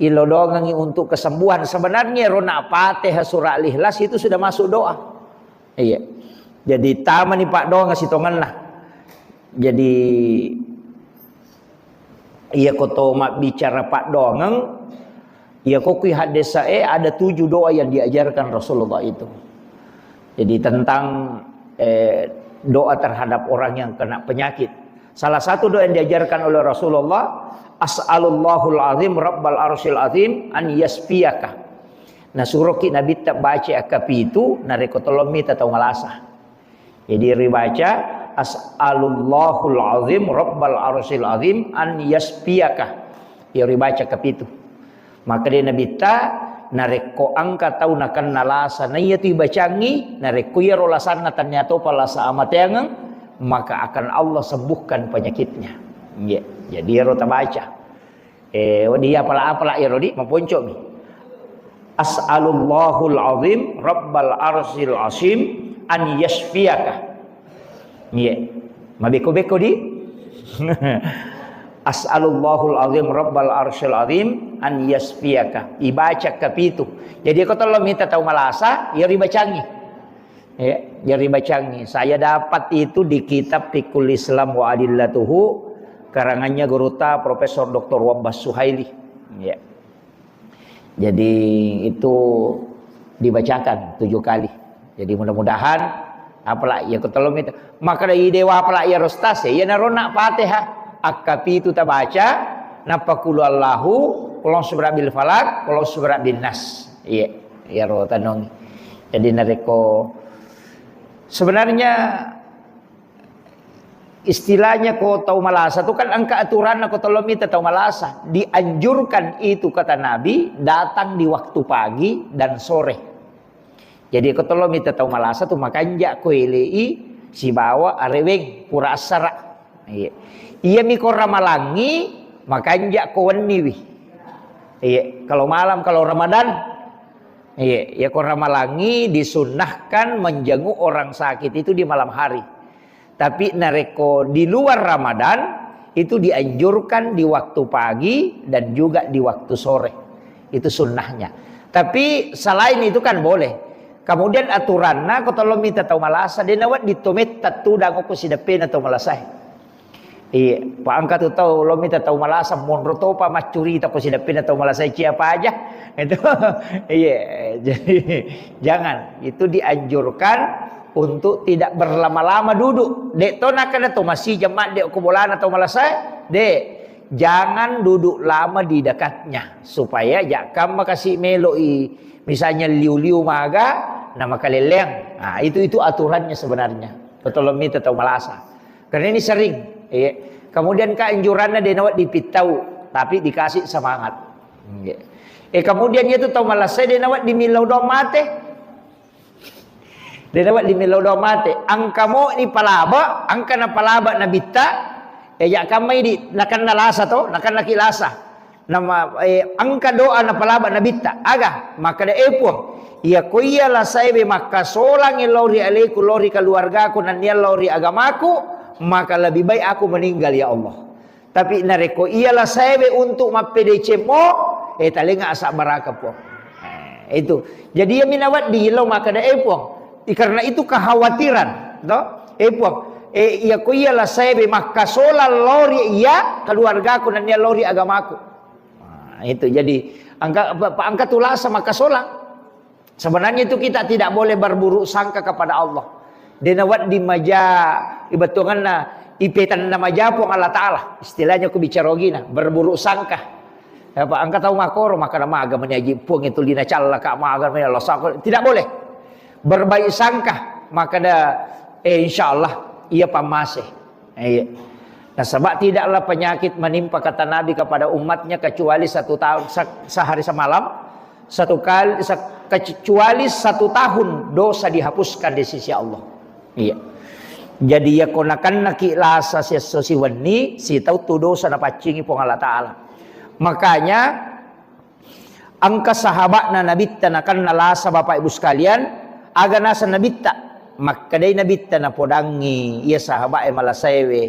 Illau dongengngi untuk kesembuhan. Sebenarnya rona Fatihah surah Al-Ikhlas itu sudah masuk doa. Iya. Jadi tamani paddoangeng sitongenna. Jadi iya ko to mabbicara paddoangeng, iya ko kui haddesae ada tujuh doa yang diajarkan Rasulullah itu. Jadi tentang, eh, doa terhadap orang yang kena penyakit. Salah satu doa yang diajarkan oleh Rasulullah, "As'alullahul azim rabbal arsyil azim an yasfiyaka." Nah, suroki Nabitta baca akkapitu, narekko tolong mita tau malasa. Jadi ribaca, "As'alullahul azim rabbal arsyil azim an yasfiyaka." Iyaro ibaca kapitu. Maka de Nabitta, narekko engka tau nakenna lasa, na iyatu ibacangngi, narekko iyaro lasanna tania topa lasa amateangeng, maka akan Allah sembuhkan penyakitnya. Nggih. Jadi iyaro tabaca. Eh, wedding apala-apala iyaro di, maponcomi. "As'alullahul azim rabbal arsyil azim an yasfiyaka." Iya. Mabeko-beko di. "As'alullahul azim rabbal arsyil azim an yasfiyaka." Ibaca kapitu. Jadi ko tolong minta tau malasa, ya ribacangi. Ya, jadi bacangi. Saya dapat itu di kitab Fiqhul Islam wa Adillatuhu, karangannya guruta Profesor Doktor Wabbas Suhaili. Ya. Jadi itu dibacakan tujuh kali. Jadi mudah-mudahan apalagi ya ketolong itu. Maka dari dewa apalagi ya rostas ya, ya narona Fatihah. Akkapitu tabaca, napa kulu Allahu, kulong subra bil falak, kulong subra bin nas. Iya, ya ro tanong. Jadi narekko sebenarnya istilahnya ko tau malasa tu kan engka aturanna ko tolong mita tau malasa. Dianjurkan itu kata Nabi datang di waktu pagi dan sore. Jadi ko tolong mita tau malasa tu makanja ko elei sibawa areweng pura assara. Iya. Iya mi ko ramalangi makanja ko wenniwi. Iya, kalau malam kalau Ramadan. Iya, ya ko ramalangi disunnahkan menjenguk orang sakit itu di malam hari. Tapi narekko di luar Ramadan, itu dianjurkan di waktu pagi dan juga di waktu sore. Itu sunnahnya. Tapi selain itu kan boleh. Kemudian aturanna ko tolong mita tau malasa, de nawedding to metta tudang ko sideppena tau malasa. Iya, pa engka tu tau lo mita tau malasa monro topa maccurita ko sideppena tau malasa cia paja. Itu. Iya, jadi jangan. Itu dianjurkan untuk tidak berlama-lama duduk. Dek to nakana to masih jam madde ko bolana tau malasa, dek. Jangan duduk lama di dekatnya supaya jakka makasi meloi misalnya liu-liu maga na makaleleang. Nah, itu itu aturannya sebenarnya. Betul mita tau malasa. Karena ini sering. Iya. Kemudian keanjurannya dia nawat dipittau, tapi dikasih semangat. Iya. Eh, kemudian itu tau malasa dia nawat dimillau dong mate. De nawedding millau doang mate. Engka moni palaba, engka napalaba nabitta, eh, ya kammai di, nakenna lasa to, nakenna ki lasa. Nama, eh, engka doa napalaba nabitta. Aga, makkeda, "Eh, Puang, iya ko iya lasaewe makkasolang lao ri aleku, lao ri keluargaku, nennia lao ri agamaku, maka lebih baik aku meninggal, ya Allah." Tapi narekko iya lasaewe untuk mappedecemmo, eh, talenga asabbaraka, Puang. Eh, itu. Jadi iya minawedding lao makkeda, "Eh, Puang, i-, karena itu kekhawatiran, to? Eh, Puang, eh, iya ko iya lasaewe makkasolang lao ri iya keluargaku nennia lao ri agamaku." Nah, itu. Jadi angka, pa-, pa-, angka tulasa makkasolang. Sebenarnya itu kita tidak boleh berburuk sangka kepada Allah. De nawedding maja, ibetonganna, ipetanna maja Puang Allah Ta'ala. Istilahnya ku bicara ogina, berburuk sangka. Apa engka tau makkoro, makkeda maga meni aji Puang itu lina callaka, maga meni Allah sako. Tidak boleh. Berbaik sangka, makkeda, eh, insya Allah, iya pammase. Iya. Nasaba tidaklah penyakit menimpa kata Nabi kepada umatnya kecuali satu tahun se-, sehari semalam, satu kali se-, kecuali satu tahun dosa dihapuskan di sisi Allah. Iya. Jadi iya ko nakennaki lasa siesso siwenni, sitau tu dosa napaccingi Puang Allah Ta'ala. Makanya Engka sahaba'na Nabitta nakenna lasa, Bapak Ibu sekalian, aga naseng Nabitta? Makkedai Nabitta napodangngi iya sahaba'e malasaewe,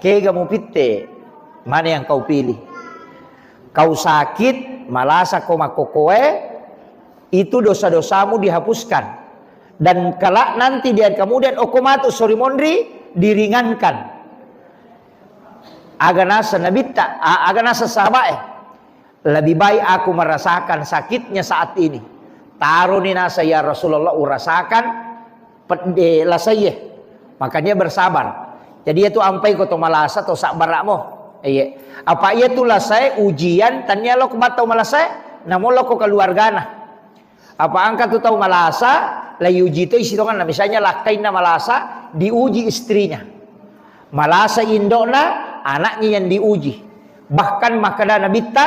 "Kega mupitte? Mana yang kau pilih? Kau sakit, malasa ko makkokoe, itu dosa-dosamu dihapuskan. Dan kelak nanti di hari kemudian, okko matu sori monri, diringankan." Aga naseng Nabitta, a-, aga naseng sahaba'e? Lebih baik aku merasakan sakitnya saat ini. Taroni nasa, ya Rasulullah, urasakan pedde lasaie. Makanya bersabar. Jadi itu ampai ko to malasa to sabbara'mo. Iya. Apa iya tu lasae ujian, tania lo ko mattau malasae, namo lo ko keluargana. Apa engka tu tau malasa, la iuji to isi tonganna. Misalnya lakkainna malasa, diuji istrinya. Malasa indokna, anaknya yang diuji. Bahkan makkeda Nabitta,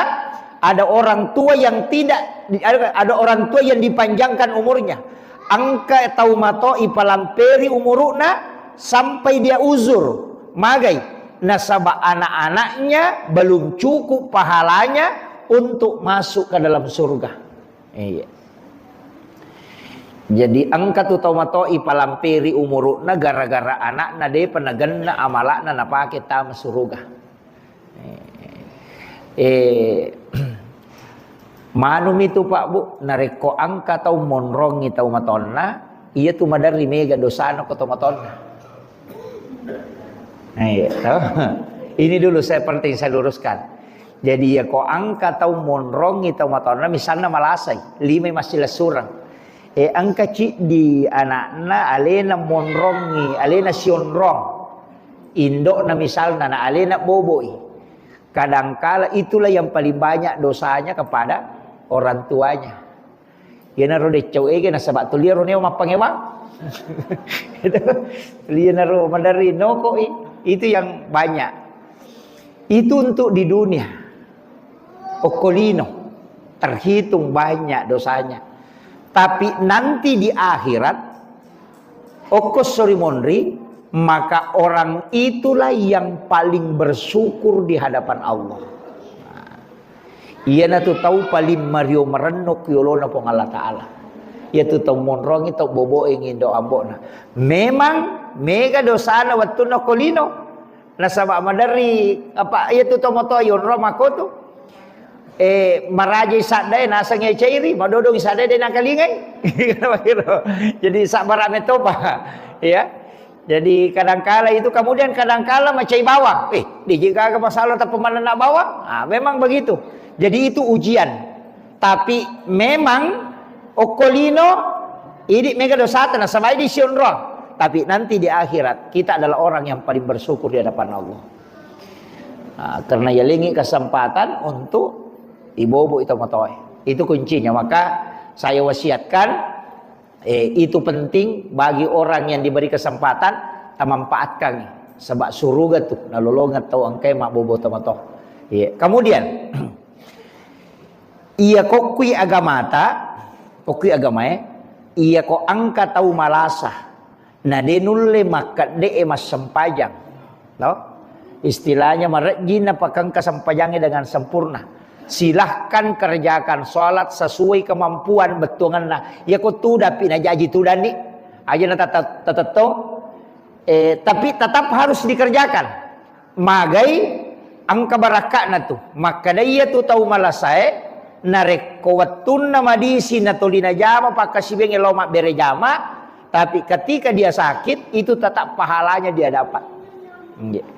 ada orang tua yang tidak, ada orang tua yang dipanjangkan umurnya. Engka tau mato ipalamperi umuruna sampai dia uzur. Magai? Nasaba anak-anaknya belum cukup pahalanya untuk masuk ke dalam surga. Iya. Jadi engka tu tau mato ipalamperi umuruna gara-gara anakna depa nagenna amalakna napake tama suruga. Eh, manumi tu, Pak, Bu, narekko engka tau monrongi tau matonna, iya tu maderri mega dosana ko tau matonna. Eh, iya, toh? Ini dulu saya penting saya luruskan. Jadi, ya, ko engka tau monrongi tau matonna, misalna malasai, limai massilessureng. Eh, engka ciddi anakna alena monrongi, alena sionrong. Indokna misalna, na alena boboi. Kadangkala itulah yang paling banyak dosanya kepada orang tuanya. Iyanaro deccau ege nasaba tuliaro neo mappangewang. Itu, iyanaro maderri nokoi. Itu yang banyak. Itu untuk di dunia. Okkolino. Terhitung banyak dosanya. Tapi nanti di akhirat, okko sori monri, maka orang itulah yang paling bersyukur di hadapan Allah. Nah, iyanatu tau paling mario marenno ku yolona Puang Allah Ta'ala. Iyatu tau monrongi, tau boboengi indo ambo'na. Memang mega dosana wettunna ko lino. Nasaba maderri, apa, iyatu tau moto yonro makotu. Eh, marajai saddae naseng cairi, madodong saddae de nakalingai. Jadi sabbara metopa. Ya. Jadi kadangkala itu, kemudian kadangkala macai bawang. Eh, di jika masalah tak pemanenna bawang? Ah, memang begitu. Jadi itu ujian. Tapi memang okkolino idi mega dosata nasaba idi sionro. Tapi nanti di akhirat kita adalah orang yang paling bersyukur di hadapan Allah. Ah, karena yalengi kesempatan untuk ibobo itu matoe. Itu kuncinya. Maka saya wasiatkan Eh, itu penting bagi orang yang diberi kesempatan, tamanfaatkan. Sebab suruga tu, nalolongeng tau engkae mabbobo tomatoa. Iya. Kemudian, iya kokkui agamata, kokkui agamae, iya ko engka tau malasa, na de nulle makkedde'e massempajang. No? Istilahnya marejjing napakengka sempajangnge dengan sempurna. Silahkan kerjakan sholat sesuai kemampuan bettuangenna. Iya ko tudapi najaji tudanni. Aja na tata-, tatettong. Eh, tapi tetap harus dikerjakan. Magai engka barakka'na tu. Makkeda iya tu tau malasae, narekko wettunna madisi natoli najama pakkasiwiangnge lao mabbere jama, tapi ketika dia sakit, itu tetap pahalanya dia dapat. Nggih.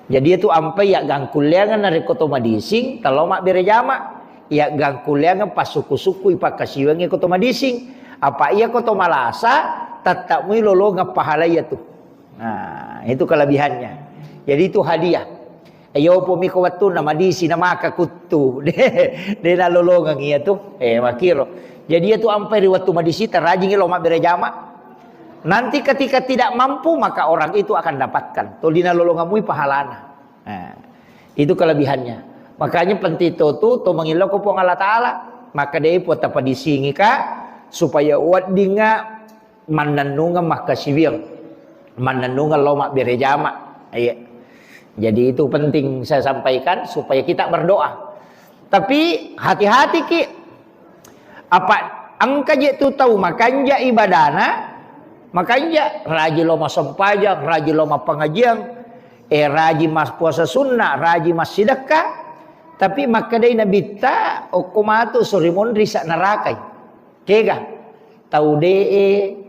Jadi itu ampai ya gangkulleangan narekko to madising, telo mabbere jama, ya gangkulleangan passuku-sukui pakkasiwiangnge ko to madising. Apa iya ko to malasa, tetap mui lolongeng pahala iya tu. Nah, itu kelebihannya. Jadi itu hadiah. Ayo pomi ko wettunna madisi na maka kuttu. De, de nalolongeng iya tu. Eh, makiro. Jadi iya tu ampai ri wettu madisi terajingi lo mabbere jama. Nanti ketika tidak mampu, maka orang itu akan dapatkan. Toli nalolongeng mui pahalana. Nah, itu kelebihannya. Makanya penting to tu, to mangillau ko Puang Allah Ta'ala. Maka de po tapadisingi ka supaya weddinga mannennungeng makkasiwiang, mannennungeng lao mabbere jama. Iya. Jadi itu penting saya sampaikan supaya kita berdoa. Tapi hati-hati ki, apa engka je tu tau makanja ibadana, makanja raji lao massempajang, raji lao mappangajiang, eh, raji mas puasa sunnah, raji massidekka, tapi makkedai Nabitta, okko matu sori monri sa narakai. Kega? Tau de'e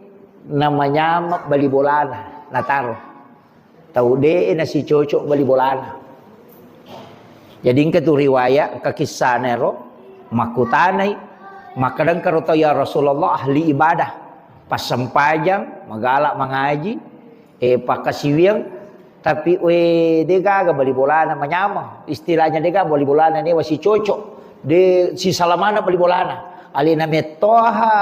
namanyama bali bolana, nataro. Tau de'e nasicocok bali bolana. Jadi engka tu riwayat, engka kissana ero, makkutanai, makkadang karo tau, "Ya Rasulullah, ahli ibadah, passempajang, magala mangaji, eh, pakkasiwiang, tapi, we, de gaga bali bolana manyameng. Istilahnya de gaga bali bolana newa sicocok. De sisala maneng bali bolana. Alena mettoha,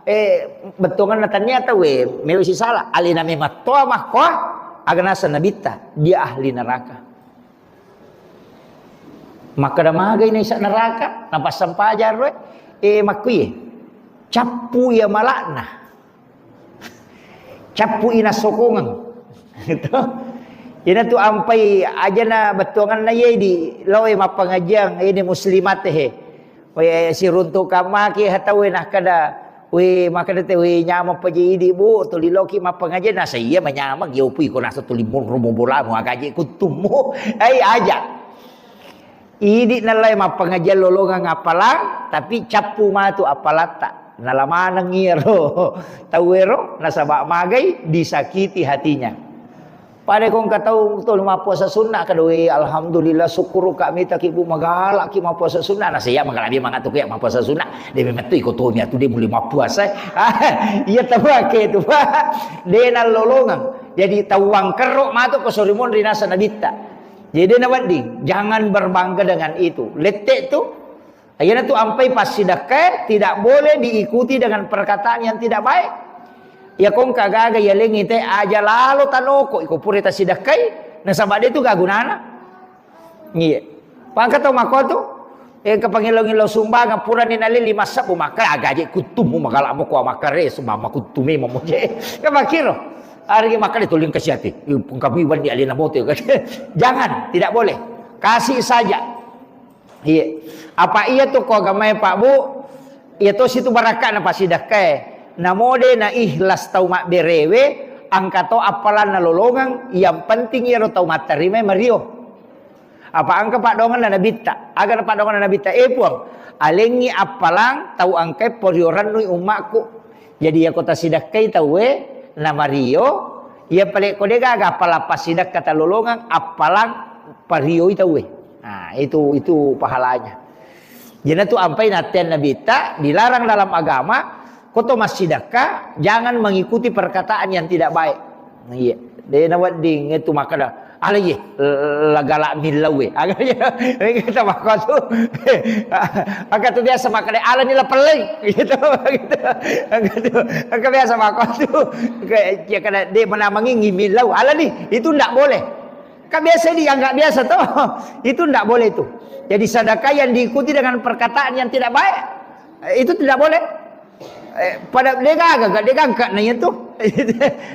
eh, bettuanganna tania tau, we, mewa sisala. Alena memettoha makkoa, Aga naseng Nabitta, dia ahli neraka. Makkeda magai naisa neraka, napassampajang ro, eh, makkuye. Cappu iya malakna. Cappu ina sokongeng. Gitu. Ina tu ampai ajana bettuanganna ye di loe mappangajiang, ini muslimat he. We siruntu kamaki hatawe nakkeda, we makkeda te, we nyameng paje idi, Bu, tuli loki mappangajiang, nasa iya manyameng, yopu iko nasa tuli monro mo bolamu, agaje kuttummu. Ai aja. Idi nalai mappangajiang lolongang appalang, tapi cappu matu appalatta. Nala maneng iyaro tauwero, nasaba magai disakiti hatinya. Pada kongka tau tuli mappuasa sunna, kada, "We, alhamdulillah, syukur ka mitaki, Bu, magalaki mappuasa sunna." Nasa iya magalabi mangatu ya mappuasa sunna. De memettu iko tomi atu de mulai mappuasa. Iya tawake tu, Pak. De nallolongang. Jadi tawang kerro matu ko sorimun rinasa Nabitta. Jadi de nawedding, jangan berbangga dengan itu. Lette tu, iyana tu ampai passidakkae tidak boleh diikuti dengan perkataan yang tidak baik. Iya kongka gaga yalengi te aja lalo tanoko iko pura tasidakkai, nasaba de tu gagunana. Iya. Pangka tau mako tu, eh, kepangilo-ngilo sumbangan purani nalili massabbu maka agaje kuttumu magala mo ko makare sumama kuttumi mamoje. Ka makiro. Ari maka de tuling kasiati. Pungkami wandi alena mote. Jangan, tidak boleh. Kasih saja. Iya. Apa iya tu ko agamae Pak Bu? Iya to situ barakka na pasidakkae. Namode na ikhlas tau mabberewe, angka to appalanna lolongang, yang penting iyaro tau mattarima mario. Apa angka paddoanganna Nabitta? Aga na paddoanganna Nabitta? Eh Puang, alengngi appalang tau angkai poriorannu ummakku. Jadi iya ko tasidakkai tauwe na mario, iya pale ko de gaga appalang passidakka talolongang appalang parioi tauwe. Nah, itu itu pahalanya. Jadi tu ampai nattean Nabitta dilarang dalam agama, ko to massidakka jangan mengikuti perkataan yang tidak baik. Iya, de nawedding itu makkeda, "Ala ye, lagala millau e." Aga ye, kita makotu. Aga tu biasa makkeda, "Ala ni la pelleng." Gitu, gitu. Aga tu, aga biasa makotu. Kayak, ya kada de menamangi millau. Ala ni, itu ndak boleh. Kan biasa dianggap biasa toh. Itu ndak boleh itu. Jadi sedekah yang diikuti dengan perkataan yang tidak baik, eh, itu tidak boleh. Eh, pada de gaga, de gangka na itu.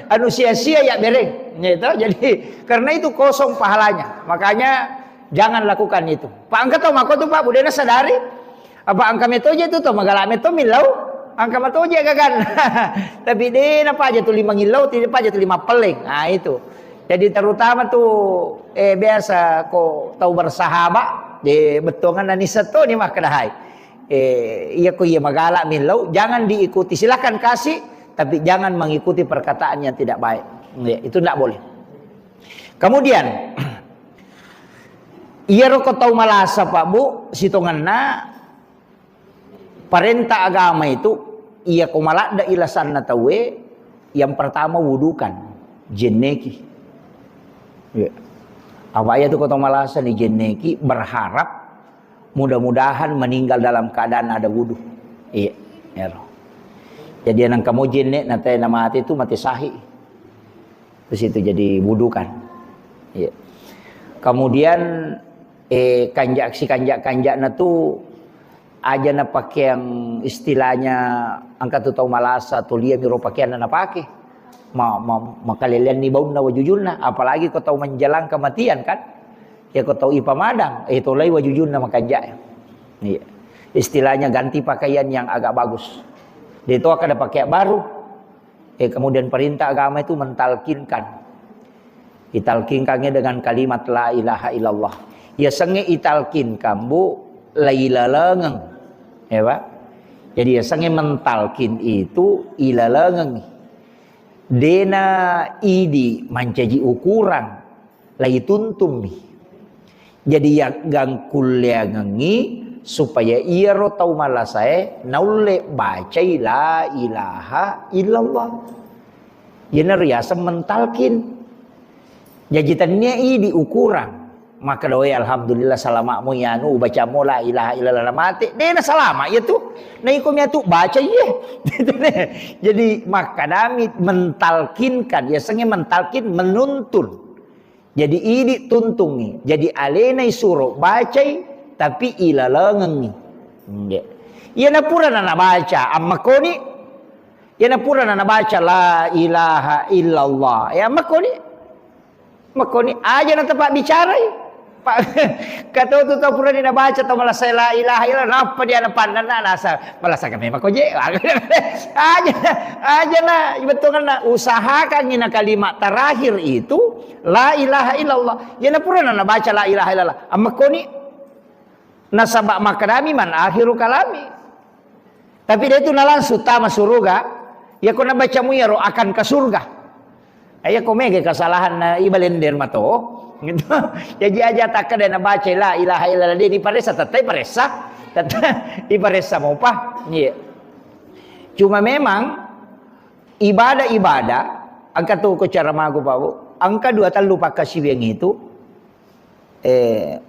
Anu sia-sia ya bereng. Gitu. Jadi karena itu kosong pahalanya. Makanya jangan lakukan itu. Pak angka tau mako tu Pak budena sadari. Apa angka metoje tu to magala meto millau. Angka metoje gagan. Tapi de na paja tu lima ngillau, tidak paja tu lima peleng. Nah itu. Jadi terutama tu eh biasa ko tau bersahabat, de bettongan nani seto ni makkedahai. Eh, iya ko iya magala millau, jangan diikuti. Silakan kasih, tapi jangan mengikuti perkataan yang tidak baik. Ya, itu tidak boleh. Kemudian, iyaro ko tau malasa Pak Bu, sitongenna parenta agama itu, iya ko maladde ilasanna tauwe, yang pertama wudukan, jenneki. Ya. Apa iya tu ko tau malasa ni jenneki, berharap mudah-mudahan meninggal dalam keadaan ada wudu. Iya, ero. Jadi nang kamu jenne na te na mate tu mate sahih. Terus itu jadi wudu kan. Iya. Kemudian eh kanja si kanja kanja na tu aja na pakeang istilahnya angka tu tau malasa tu lia miro pakean na pake. Ma, ma, makalelean ni baunna wajujunna, apalagi ko tau menjelang kematian kan. Ya ko tau ipamadang, eh tolai wajujunna makanja. Iya. Istilahnya ganti pakaian yang agak bagus. De to kada pakai baru. Eh, kemudian perintah agama itu mentalkinkan. Italkinkannya dengan kalimat la ilaha illallah. Ya senge italkinkan, Bu, lailalengeng. Ya, Pak? Jadi ya senge mentalkin itu ilalengeng. Dena idi mancaji ukuran. Laituntummi. Jadi yaggangkulleangengngi supaya iyaro tau malasae naulle bacai la ilaha illallah. Iyana riaseng mentalkin. Jaji tennia idi ukurang. Maka doe, "Alhamdulillah, salama' mo iyanu, ubaca mo la ilaha illallah, na mate." De' na salama' iya tu. Na iko mi atu baca iye. Jadi, makkadami mentalkinkan, ya sengnge mentalkin, menuntun. Jadi, idi tuntungi. Jadi, alena isuro bacai, tapi ilalengengi. Nggih. Iya na pura na nabaca, ammakoni. Iya na pura na nabaca la ilaha illallah. Ya, ammakoni. Makkoni aja na tepa bicarai. Pak, kato tu tau purani nabaca tau malasa la ilaha illallah, nappa dia na pandanna nasa malasa kami mako je. Aja, aja na bettuanna usahakan ina kalimat terakhir itu la ilaha illallah. Ya na purana nabaca la ilaha illallah. Ammakoni nasaba makkadami man akhiru kalami. Tapi de' tu na langsung tama suruga. Iya ko nabaca mu iyaro akan ke surga. Iya ko mega kesalahan na ibalender mato. Gitu. Jadi aja takkeda nabaca la ilaha illallah de' diparessa, tette paressa. Tette iparessa mopa. Iya. Cuma memang ibadah-ibadah, engka tu ko cara magu, Pak, Bu. Engka dua tellu pakkasiwiang itu, eh,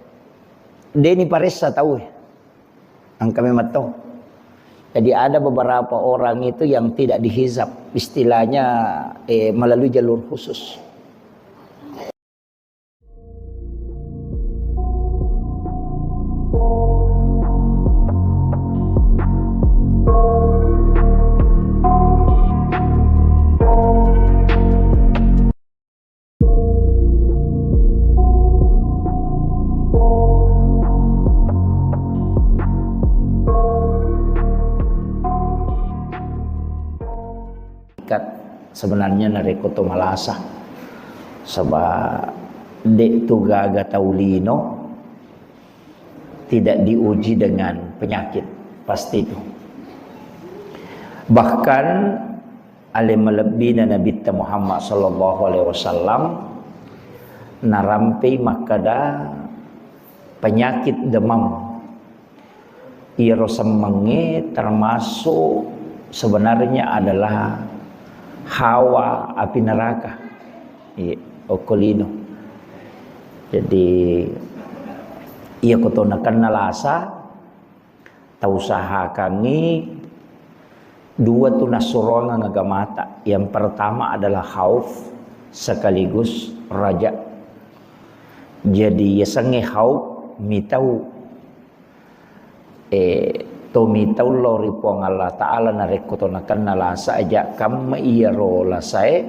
de' ni paressa tau, eh. Engka memang tau. Jadi ada beberapa orang itu yang tidak dihizab, istilahnya, eh, melalui jalur khusus. Ikat sebenarnya narekko to malasa. Saba de' tu gaga tau lino tidak diuji dengan penyakit, pasti itu. Bahkan ale malebbina Nabitta Muhammad sallallahu alaihi wasallam narampei makkada penyakit demam. Iyaro semmengnge termasuk sebenarnya adalah hawa api neraka. Iya, okko lino. Jadi, iya ko to nakenna lasa, tausahakangngi dua tu nassuroangeng agamata. Yang pertama adalah khauf sekaligus raja. Jadi, yasengnge khauf mitau Eh, to mitau lao ri Puang Allah Ta'ala narekko to nakenna lasa aja kamma iyaro lasae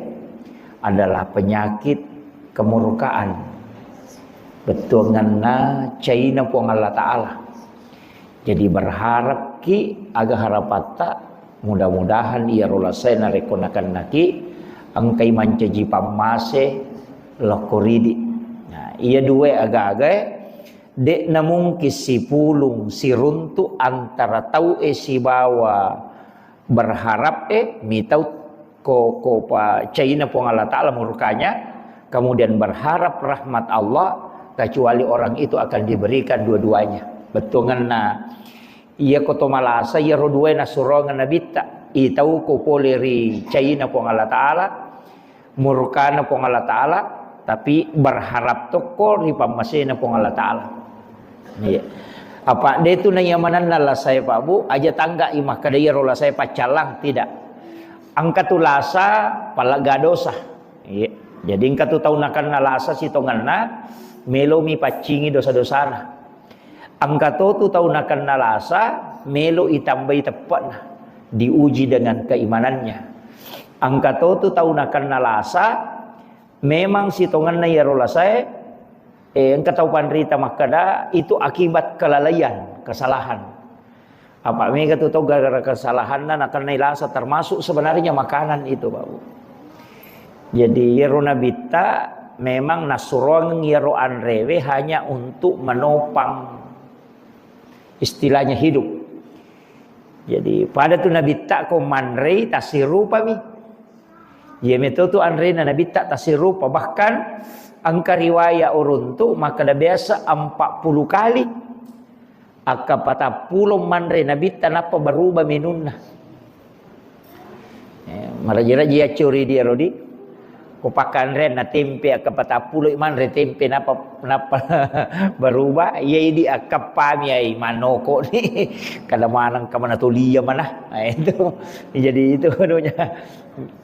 adalah penyakit kemurkaan. Bettuanganna caina Puang Allah Ta'ala. Jadi berharapki aga harapatta, mudah-mudahan iyaro lasae narekko nakennaki engkai mancaji pammase lokko ridi. Nah, iya dua aga-agae De'na mungkin sipulung siruntu antara tau'e sibawa berharap'e, mitau ko, ko pa caina Puang Allah Ta'ala murkanya, kemudian berharap rahmat Allah, kecuali orang itu akan diberikan dua-duanya. Bettuangenna, iya ko to malasa, iyaro duae nasuroangeng Nabitta, itau ko pole ri caina Puang Allah Ta'ala, murkana Puang Allah Ta'ala, tapi berharap tokko ri pammasena Puang Allah Ta'ala. Iya. Apa de tu naiya manenna lasae, Pak Bu, aja tangga i makkeda iyaro lasae paccallang, tidak. Engka tu lasa palegga dosa. Iya. Jadi engka tu tau nakenna lasa sitongenna, melomi paccingi dosa-dosana. Engka to tu tau nakenna lasa, melo itambai teppe'na, diuji dengan keimanannya. Engka to tu tau nakenna lasa, memang sitongenna iyaro lasae, eh, engka tau panrita makkeda, itu akibat kelalaian, kesalahan. Apa mega tu tau gara-gara kesalahanna nakennai lasa, termasuk sebenarnya makanan itu, Pak Bu. Jadi, iyaro Nabitta memang nassuroangeng iyaro anrewe hanya untuk menopang, istilahnya, hidup. Jadi, pada tu Nabitta ko manrei tassirupami. Iya meto tu anrena Nabitta tassirupa. Bahkan engka riwaya uruntu makkeda biasa empat puluh kali. Akka patappulo manre Nabitta nappa berubah menunna. Eh, maraji-raji yaccuri dia rodi. Ko pakkanreang na tempe, akka patappulo manre tempe, napa, napa berubah? Iya, idi akkappami ai manoko ni. Kada maneng ka mana tolia mana. Nah, itu. Jadi itu anunya.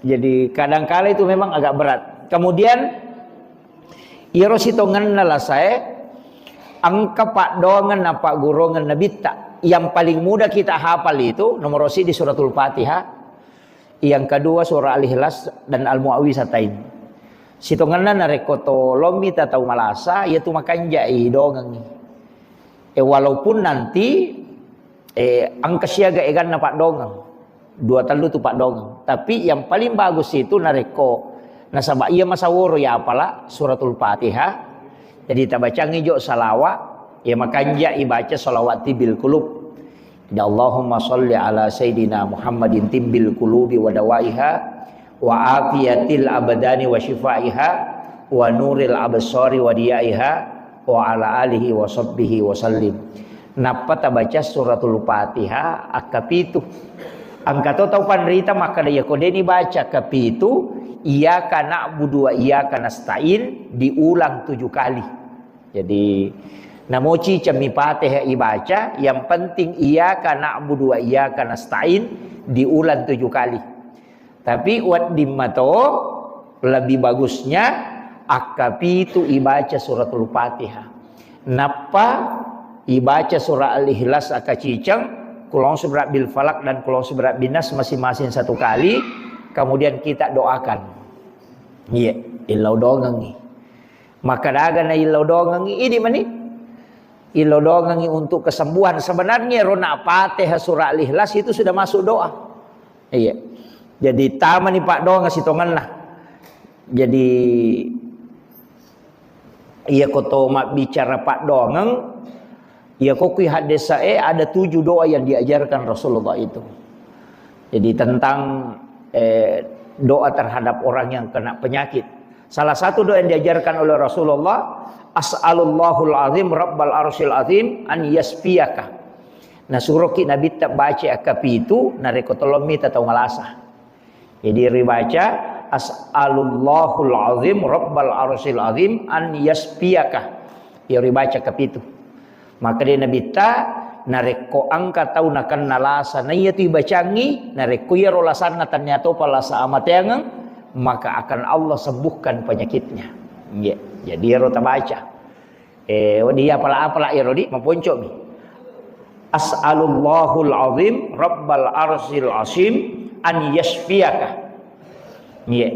Jadi kadangkala itu memang agak berat. Kemudian, iyaro sitongenna lasae, engka paddoangeng na pagguruangeng Nabitta. Yang paling mudah kita hafal itu nomor siji Suratul Fatihah, yang kedua surah Al-Ikhlas dan Al-Muawwizatain. Sitongenna narekko to lommi ta tau malasa, iyatu makanjai dongengngi. Eh, walaupun nanti, eh, engka siaga eganna paddongeng. Dua tellu tu paddongeng. Tapi yang paling bagus itu narekko nasaba iya masaworo ya apala Suratul Fatihah. Jadi tabacangi jo salawat, ya makanja ibaca salawat tibbil qulub. Ya Allahumma salli ala Sayyidina Muhammadin tibbil qulubi wa dawaiha, wa afiyatil abdani wa shifaiha, wa nuril absari wa diyaiha, wa ala alihi wa sahbihi wa sallim. Nappa tabaca Suratul Fatihah akkapitu. Engka to tau panrita makkeda, iya ko deni baca kapitu, iyyaka na'budu wa iyyaka nasta'in diulang tujuh kali. Jadi, namoci cemmi Fatihah ibaca, yang penting iyyaka na'budu wa iyyaka nasta'in diulang tujuh kali. Tapi wedding mato lebih bagusnya akkapitu ibaca Suratul Fatihah. Nappa ibaca surah Al-Ikhlas akaciceng, Qul a'udzu birabbil falaq dan Qul a'udzu birabbin nas masing-masing satu kali, kemudian kita doakan. Iya, illau dongengngi. Maka daga na illau dongengngi, idi mani. Illau dongengngi untuk kesembuhan. Sebenarnya rona Fatihah surah Al-Ikhlas itu sudah masuk doa. Iya. Jadi tamani paddoangeng sitongenna. Jadi iya ko to mabbicara paddoangeng, iya ko kui haddesae ada tujuh doa yang diajarkan Rasulullah itu. Jadi tentang, eh, doa terhadap orang yang kena penyakit. Salah satu doa yang diajarkan oleh Rasulullah, "As'alullahul azim rabbal arsyil azim an yasfiyaka." Nah, suroki Nabitta baca akkapitu, narekko tolong mita tau malasa. Jadi ribaca, "As'alullahul azim rabbal arsyil azim an yasfiyaka." Ya ribaca kapitu. Maka dia Nabitta, narekko engka tau nakenna lasa, na iya tu ibacangi, narekko iyaro lasanna tania topa lasa amateangeng, maka akan Allah sembuhkan penyakitnya. Iya. Jadi iyaro tabaca. Eh, wedding iya pala-, apala iyaro di maponcomi. "As'alullahul azim rabbal arsyil azim an yasfiyaka." Iya.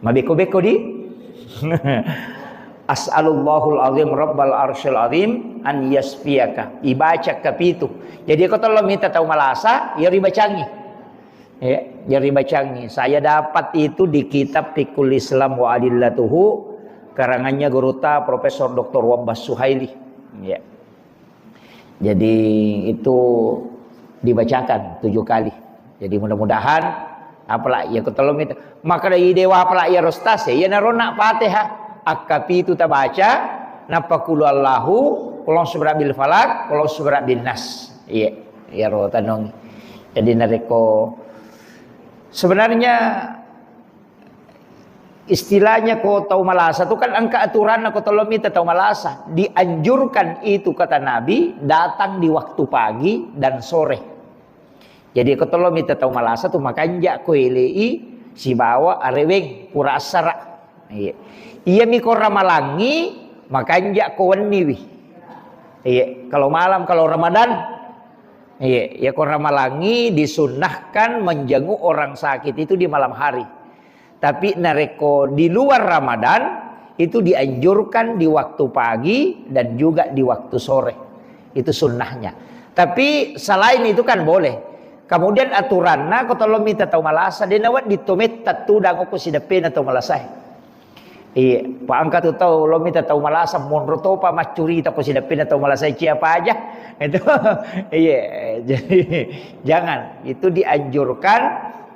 Mabeko-beko di. "As'alullahul azim rabbal arsyil azim an yasfiyaka." Ibaca kapitu. Jadi ko tolong mita tau malasa, iya ribacangi. Ya, jadi bacangi. Saya dapat itu di kitab Fiqhul Islam wa Adillatuhu, karangannya gurutta Profesor Doktor Wabbas Suhaili. Ya. Jadi itu dibacakan tujuh kali. Jadi mudah-mudahan apala iya ko tolong itu. Maka dari dewa apala iya rostas ya, iya narona Fatihah. Akkapitu tabaca, nappa qul huwallahu, qul a'udzu birabbil falaq, qul a'udzu birabbin nas. Iya, iya ro tanong. Jadi narekko sebenarnya istilahnya ko tau malasa tu kan engka aturanna ko tolong mita tau malasa. Dianjurkan itu kata Nabi datang di waktu pagi dan sore. Jadi ko tolong mita tau malasa tu makanja ko elei sibawa areweng pura assara. Iya. Iya mi ko ramalangi makanja ko wenniwi. Iya, kalau malam kalau Ramadan. Iya, ya ko ramalangi disunnahkan menjenguk orang sakit itu di malam hari. Tapi narekko di luar Ramadan, itu dianjurkan di waktu pagi dan juga di waktu sore. Itu sunnahnya. Tapi selain itu kan boleh. Kemudian aturanna ko tolong mita tau malasa, de nawedding to metta tudang ko sideppena tau malasae. Iya, pa engka tu tau lo mita tau malasa monro topa maccurita ko sideppena tau malasa cia paja. Itu iya, jadi jangan, itu dianjurkan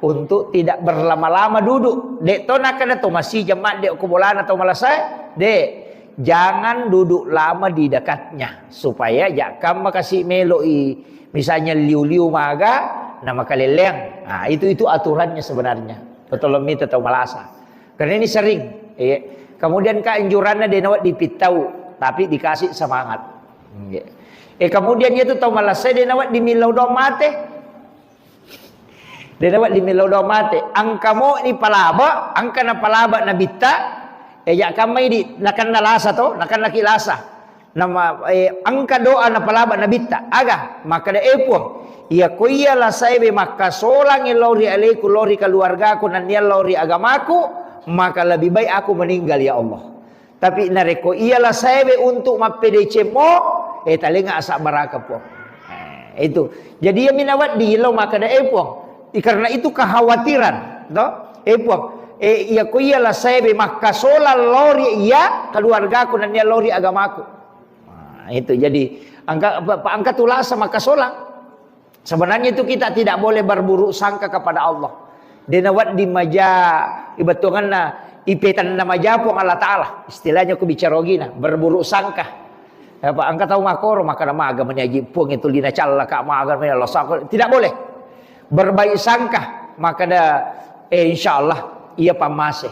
untuk tidak berlama-lama duduk. Dek to nakana to masih jam de ko bolana tau malasa, dek, jangan duduk lama di dekatnya supaya jakka makasi meloi misalnya liu-liu maga na makaleleang. Nah, itu itu aturannya sebenarnya. Tolong mita tau malasa. Karena ini sering. Iya. Kemudian keanjuranna de' nawedding pittau, tapi dikasih semangat. Iya. Eh, kemudian itu tau malasai de' nawedding millau doang mate. De' nawedding millau doang mate. Engka mo ni palaba, engka na palaba nabitta. Eh, ya kamma idi, nakenna lasa to, nakennaki lasa. Nama, eh, engka doa napalaba nabitta. Aga? Makkeda, "Eh Puang, iya ko iya lasaewe makkasolang lao ri aleku, lao ri keluargaku, nennia lao ri agamaku, maka lebih baik aku meninggal, ya Allah. Tapi narekko iya lasaewe untuk mappedeceng mo, eh, talenga asabbaraka, Puang." Eh, itu. Jadi iya minawedding lao makkeda, "Eh Puang, i-, karena itu kekhawatiran, to? Eh Puang, eh, iya ko iya lasaewe makkasolang lao ri iya keluargaku, nennia lao ri agamaku." Nah, itu jadi angka, pa-, pa-, angka tulasa makkasolang. Sebenarnya itu kita tidak boleh berburuk sangka kepada Allah. De' nawedding maja, ibettongeng na ipetanna maja Puang Allah Ta'ala. Istilahnya ku bicara ogina, berburuk sangka. Apa engka tau makkoro, makkeda maga meni aji Puang itu lina callaka, maga meni Allah sako. Tidak boleh. Berbaik sangka, makkeda, eh, insya Allah, iya pammase.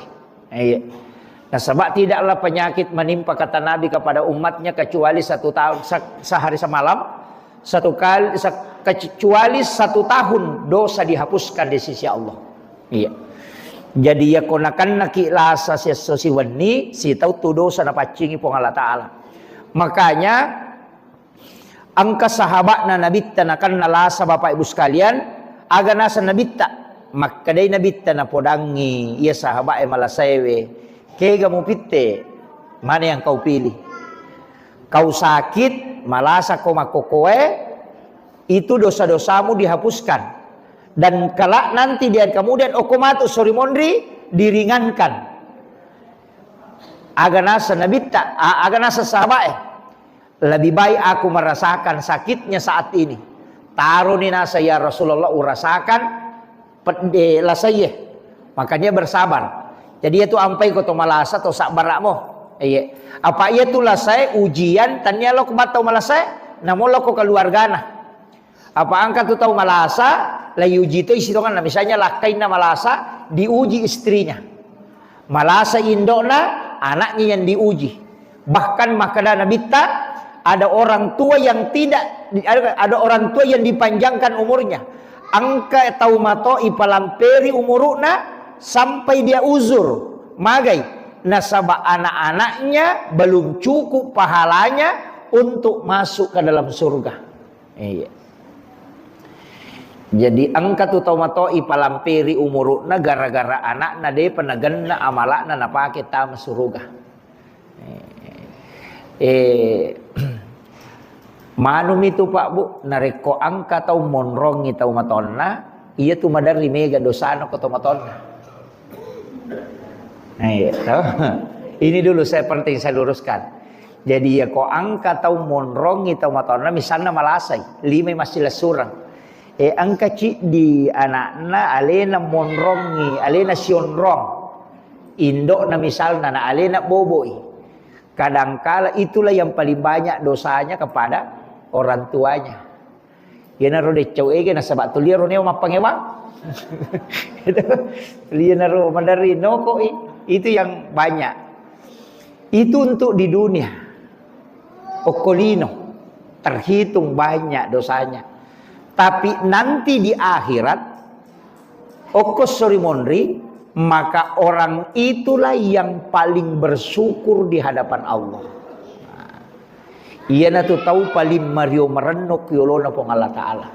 Iya. Nasaba tidaklah penyakit menimpa, kata Nabi, kepada umatnya kecuali satu tahun, se-, sehari semalam, satu kali, se-, kecuali satu tahun dosa dihapuskan di sisi Allah. Iya. Jadi iya ko nakennaki lasa siesso siwenni, sitau tu dosa napaccingi Puang Allah Ta'ala. Makanya engka sahaba'na Nabitta nakenna lasa, Bapak Ibu sekalian, aga naseng Nabitta? Makkedai Nabitta napodangngi iya sahaba'e malasaewe, "Kega mupitte? Mana yang kau pilih? Kau sakit, malasa ko makkokkoe, itu dosa-dosamu dihapuskan. Dan kelak nanti di hari kemudian, okko matu sori monri, diringankan." Aga naseng Nabitta, a-, aga naseng sahaba'e? "Lebih baik aku merasakan sakitnya saat ini." Taroni naseng, "Ya Rasulullah, urasakan pedde lasaie." Makanya bersabar. Jadi itu ampai ko to malasa to sabbara'mo. Iya. Apa iya tu lasae ujian, tania lo ko mattau malasae, namo lo ko keluargana. Apa engka tu tau malasa, la iuji toi sitongenna. Misalnya lakkainna malasa, diuji istrinya. Malasa indo'na, anaknya yang diuji. Bahkan makkeda Nabitta, ada orang tua yang tidak, ada, ada orang tua yang dipanjangkan umurnya. Engka tau mato ipalamperi umuru'na sampai dia uzur. Magai? Nasaba anak-anaknya belum cukup pahalanya untuk masuk ke dalam surga. Iya. Jadi engka tu tau mato ipalamperi umuru'na gara-gara anakna depa nagenna amala'na napake tama suruga. Eh, manumi tu, Pak, Bu, narekko engka tau monrongi tau matonna, iya tu maderri mega dosana ko tau matonna. Nah, iya, toh. Ini dulu saya penting saya luruskan. Jadi, ya, ko engka tau monrongi tau matonna, misalna malasai, limai massilessureng. Eh, engka ciddi anakna alena monrongi, alena sionrong. Indo'na misalna, na alena boboi. Kadangkala itulah yang paling banyak dosanya kepada orang tuanya. Iyanaro deccau ege nasaba tuliaro neo mappangewang. Itu, iyanaro maderri nokoi. Itu yang banyak. Itu untuk di dunia. Okko lino. Terhitung banyak dosanya. Tapi nanti di akhirat, okko sori monri, maka orang itulah yang paling bersyukur di hadapan Allah. Nah, iyanatu tau paling mario marenno ki yolona Puang Allah Ta'ala.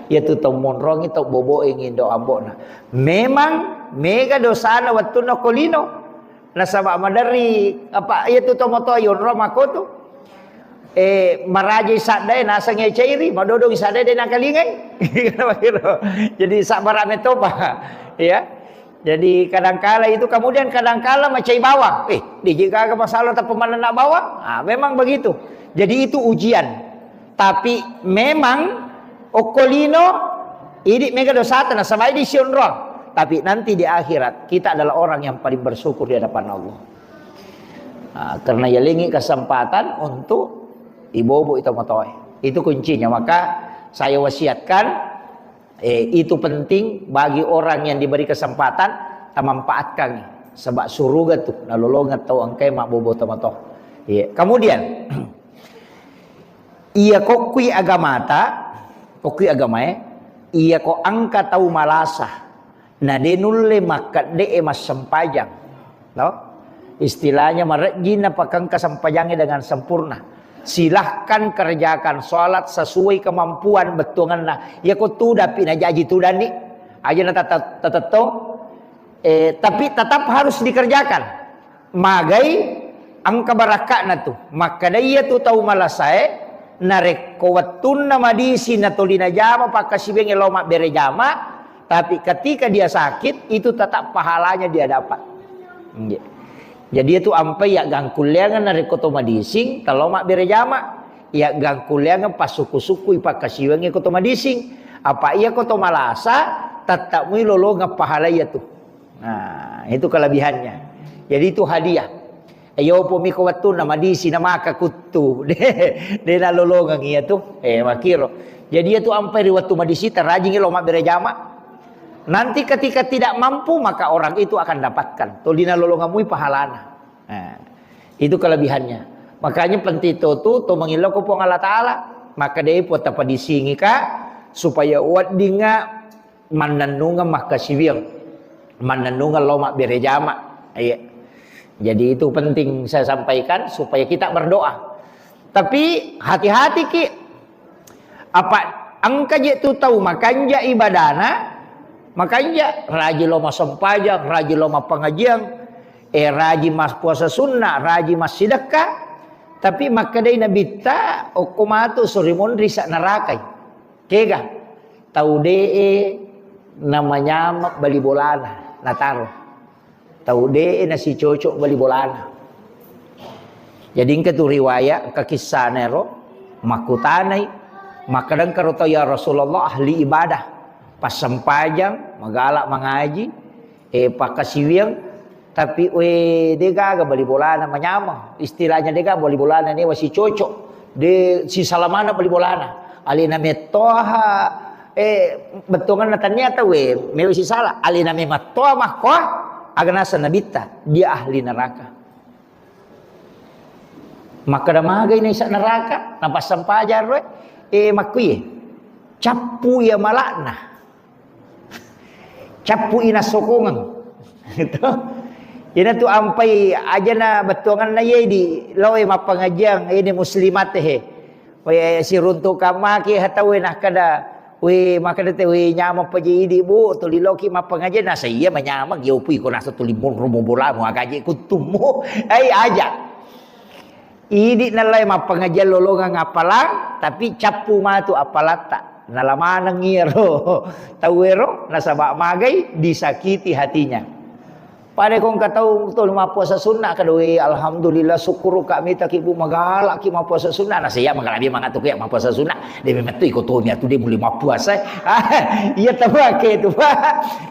Iyatu tau monrongi, tau boboengi indo ambo'na. Memang mega dosana wettunna okko lino. Nasaba maderri, apa, iyatu tau matoa yonro makkotu. Eh, marajai saddae, nasengngi cairi, madodongi saddae, de nakalingai. Jadi, sabbara metopa. Ya. Jadi, kadangkala itu, kemudian kadangkala macai bawang. Eh, de je gaga masalah tapi manenna bawang. Ah, memang begitu. Jadi, itu ujian. Tapi memang okko lino, idi mega dosata, nasaba idi sionrong. Tapi nanti di akhirat, kita adalah orang yang paling bersyukur di hadapan Allah. Nah, karena yalengi kesempatan untuk ibobo itu motoe. Itu kuncinya. Maka saya wasiatkan, eh, itu penting bagi orang yang diberi kesempatan, tamanfaatkan. Sebab suruga tu nalolongeng tau engkae mabbobo tomatoa. Iya. Kemudian, iya kokkui agamata, kokkui agamae, iya ko engka tau malasa, na de nulle makkedde'e massempajang. No? Istilahnya marejjing napakengka sempajangnge dengan sempurna. Silahkan kerjakan sholat sesuai kemampuan bettuangenna. Iya ko tudapi najaji tudani. Aja na tata-, tatettong. Eh, tapi tetap harus dikerjakan. Magai engka barakka'na tu. Makkeda iya tu tau malasae, narekko wettunna madisi natoli najama pakkasiwiangnge lao mabbere jama, tapi ketika dia sakit, itu tetap pahalanya dia dapat. Nggih. Jadi itu ampai ya gangkulleangan narekko to madising, talo mabbere jama, ya gangkulleangan pasukku-sukkui pakkasiwiangnge ko to madising. Apa iya ko to malasa, tetap mui lolongeng pahala iya tu. Nah, itu kelebihannya. Jadi itu hadiah. Ayo pomi ko wettunna madisi na maka kuttu. De, de nalolongeng iya tu. Eh, makiro. Jadi iya tu ampai ri wettu madisi tarajingi lo mabbere jama. Nanti ketika tidak mampu maka orang itu akan dapatkan. Toli nalolongeng mui pahalana. Nah, itu kelebihannya. Makanya penting to tu to mangillau ko Puang Allah Taala. Maka de po tapadisingi ka supaya weddinga mannennungeng makkasiwiang, mannennungeng lao mabbere jama. Iya. Jadi itu penting saya sampaikan supaya kita berdoa. Tapi hati-hati ki, apa engka je tu tau makanja ibadana, makanja raji lao massempajang, raji lao mappangajiang, eh, raji mas puasa sunnah, raji massidekka, tapi makkedai nabitta okko matu sori monri sa narakai. Kega? Tau de'e namanyama bali bolana, nataro. Tau de'e nasicocok bali bolana. Jadi engka tu riwayat, engka kissana ero, makkutanai, makkadang karo tau, "Ya Rasulullah, ahli ibadah, passempajang, magala mangaji, eh, pakkasiwiang, tapi, we, de gaga bali bolana manyameng. Istilahnya de gaga bali bolana newa sicocok. De sisala maneng bali bolana. Alena mettoha, eh, bettuanganna tania tau, we, mewa sisala. Alena memettoha makkoa, aga naseng nabitta, dia ahli neraka." Makkeda magai naisa neraka, napassempajang ro, eh, makkuye. Cappu iya malakna. Cappu i nassokongeng. Gitu. Ina tu ampai ajana bettuanganna ye di loe mappangajiang, ini muslimat he. We siruntu kamaki hatawe nakkeda, we makkeda te, we nyameng paje idi, Bu, tuli loki mappangajiang, nasa iya manyameng, yo pui ko nasa tuli monro mo bolamu, agaje kuttummu. Ai aja. Idi nallai mappangajiang lolongeng appalang, tapi cappu matu appalatta. Nala maneng iyaro tauwero, nasaba magai disakiti hatinya. Pada ko engka tau tuli mappuasa sunna, kada, "We, alhamdulillah, syukur ka mitaki, Bu, magala ki mappuasa sunna." Nasa iya magala bi mangatu ki mappuasa sunna. De memettu iko tomi atu de muli mappuasa. Iya tau ake tu, Pak.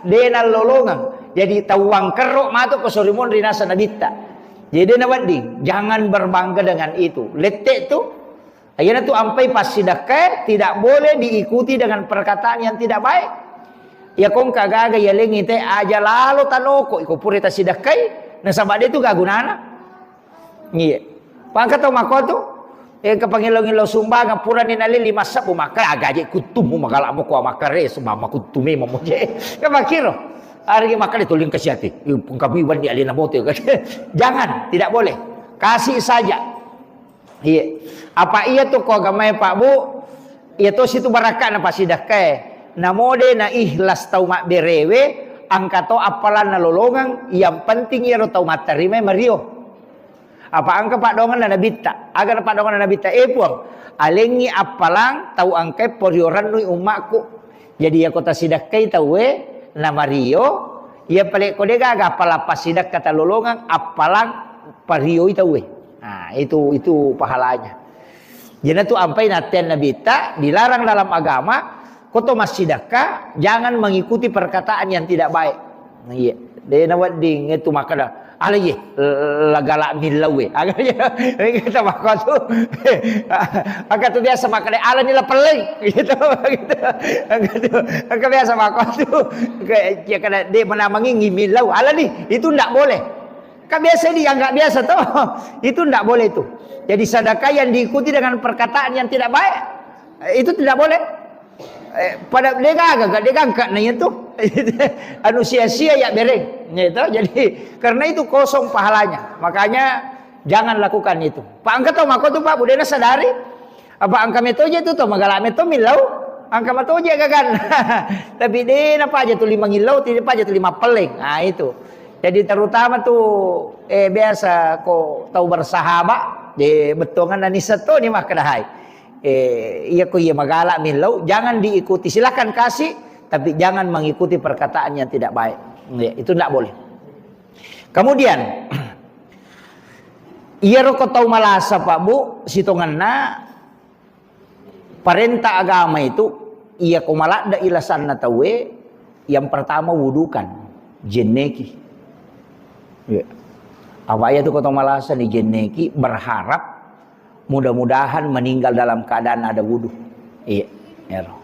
De nallolongeng. Jadi tau wangkerro matu ko sori monri nasa nabitta. Jadi de nawedding, jangan berbangga dengan itu. Lette tu, iyana tu ampai passidekkae tidak boleh diikuti dengan perkataan yang tidak baik. Iya ko engka gaga yalengi te aja lalo tanoko iko pura tasidekkai, nasaba de tu gagunana. Iya. Pangka tau mako tu, eh, ke pangilo-ngilo sumbangan purani nalili massabbu maka agaje kuttumu magala moko makare sumama kuttumi mamoje. Ke makiro. Arigi makale tuling kasiati. Pungkabi wandi alena bote. Jangan, tidak boleh. Kasih saja. Iya. Apa iya tu ko agamae, Pak, Bu? Iya to situ barakka na pasidakkae. Namode na ikhlas tau mabberewe, angka to appalanna lolongeng, yang penting iyaro tau mattarima mario. Apa angka paddoanganna nabitta? Aga na paddoanganna nabitta? Eh, Puang, alengngi appalang tau angkai porio rennui ummakku. Jadi, iyako tasidakkai tauwe namario, iya pale ko degaga appalang passidakka talolongeng, appalang parioi tauwe. Nah, itu, itu pahalanya. Jadi, tu ampai natteang nabitta dilarang dalam agama, ko to massidakka, jangan mengikuti perkataan yang tidak baik. Nah, iya. De nawedding itu makkeda, Ala ye, lagala millau e. Aga ye, kita mako tu. Aga tu biasa makan ala ni lapeleng. Gitu, gitu. Aga tu, aga biasa mako tu. Kayak, ya, kada de menamangi millau. Ala ni, itu ndak boleh. Kan biasa dianggap biasa toh. Itu ndak boleh itu. Jadi sedekah yang diikuti dengan perkataan yang tidak baik, eh, itu tidak boleh. Eh, pada degaga, degaga na itu. Anu sia-sia ya bereng. Gitu. Jadi karena itu kosong pahalanya. Makanya jangan lakukan itu. Pak, engka tau mako tu, Pak, budena sadari. Apa engka metoje tu to, magala meto millau. Engka matoje gagan. Tapi de na paja tu lima ngillau, tidak paja tu lima peleng. Ah, itu. Jadi terutama tu, eh, biasa ko tau bersahabat, de bettuangan nani seto ni mah kedahai. Eh, iya ko iya magala millau, jangan diikuti. Silakan kasih, tapi jangan mengikuti perkataan yang tidak baik. Ya, itu tidak boleh. Kemudian, iya roko tau malasa, Pak Bu, sitongenna parenta agama itu, iya ko maladde ilasanna tauwe, yang pertama wudukan, jenneki. Ya. Apa iya tu ko tau malasa ni jenneki, berharap mudah-mudahan meninggal dalam keadaan ada wudu. Iya, ero.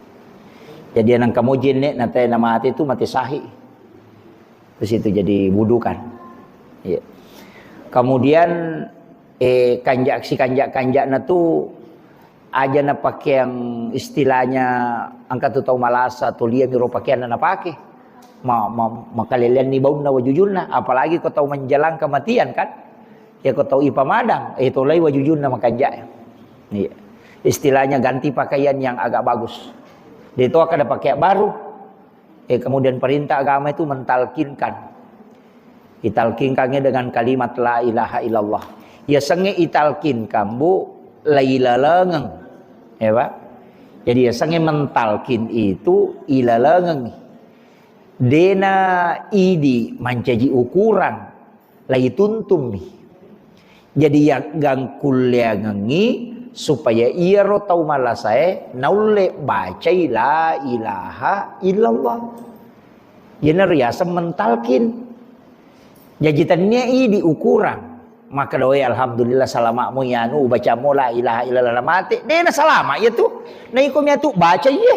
Jadi nang kamu jenne na te na mate tu mate sahih. Terus itu jadi wudukan. Iya. Kemudian, eh, kanjak si kanjak-kanjakna tu aja na pakeang istilahnya engka tu tau malasa tu lia miro pakeanna na pake. Ma, ma, makaleleanni baunna wajujunna, apalagi ko tau menjelang kematian kan. Ya ko tau ipamadang, eh, tolai wajujunna makanja. Iya. Istilahnya ganti pakaian yang agak bagus. De to kada pakai baru. Eh, kemudian perintah agama itu mentalkinkan. Italkinkannya dengan kalimat la ilaha illallah. Ya senge italkinkan, Bu, la ilalengeng. Ya, Pak? Jadi ya senge mentalkin itu ilalengeng. Dena idi mancaji ukuran. Laituntummi. Jadi, yaggangkulleangengngi supaya iyaro tau malasae naulle bacai la ilaha illallah. Iyana riaseng mentalkin. Jaji, tennia idi ukurang. Makkeda, "Oe, alhamdulillah, salama'mu iyanu, ubacammu la ilaha illallah, mate." Dena salama iya tu. Na iko miatu baca iye.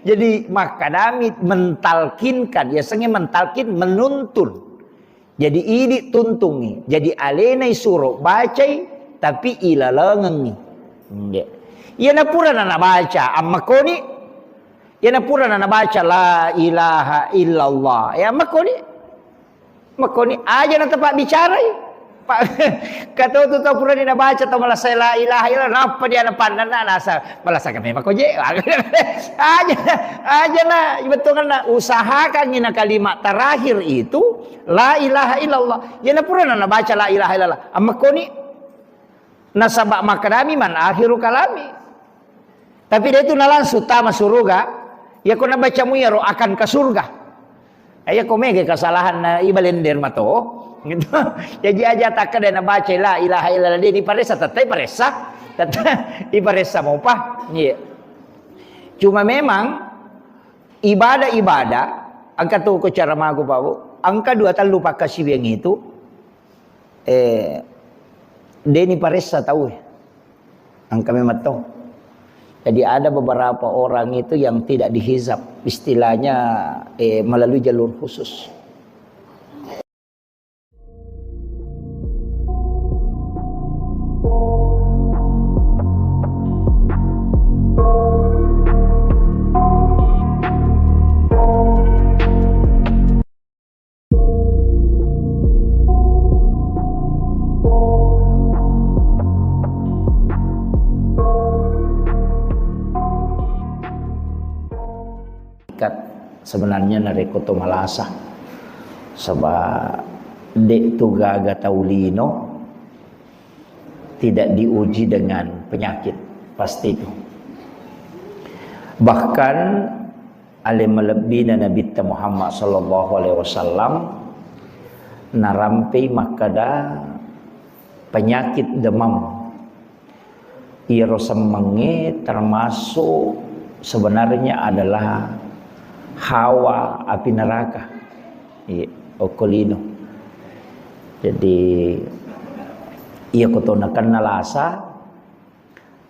Jadi, makkedami mentalkinkan, yasengnge mentalkin, menuntun. Jadi, idi tuntungngi. Jadi, alenai suro bacai, tapi ilalengengngi. Nggih. Iyana purana nabaca, ammakkoni. Iyana purana nabaca, "La ilaha illallah." Ya, ammakkoni. Ammakkoni. Aja natapabbicarai. Pa-, kato tu tau purani nabaca, tau malasai la ilaha illallah, nappa dia napannanna, nasa, "Malasaka memang ko je." Aja, aja na, bettuanna, usahakangngi na kalimat terakhir itu, la ilaha illallah. Iyana purana nabaca la ilaha illallah. Ammakkoni, nasaba makkedami, "Man akhiru kalami." Tapi dia itu na langsung tama suruga, ya ko nabacamu iyaro akan ke surga. Eh, iya ko mega kesalahan na ibalender mato. Gitu. Jadi aja takkeda nabaca la ilaha illallah, dia diparessa, tettai paressa. Tettai iparessa mopa. Iya. Cuma memang ibadah-ibadah, engka tu ko cara magu, Pak Bu, engka dua tellu pakkasiwiang itu, eh, deni paressa tau, eh. Engka memang to. Jadi ada beberapa orang itu yang tidak dihizab, istilahnya, eh, melalui jalur khusus. Ikat sebenarnya narekko to malasa. Saba de tu gaga tau lino tidak diuji dengan penyakit, pasti itu. Bahkan ale malebbina Nabitta Muhammad sallallahu alaihi wasallam narampei makkeda penyakit demam. Iyaro semmengnge termasuk sebenarnya adalah hawa api neraka. Iya, okko lino. Jadi, iya ko to nakenna lasa,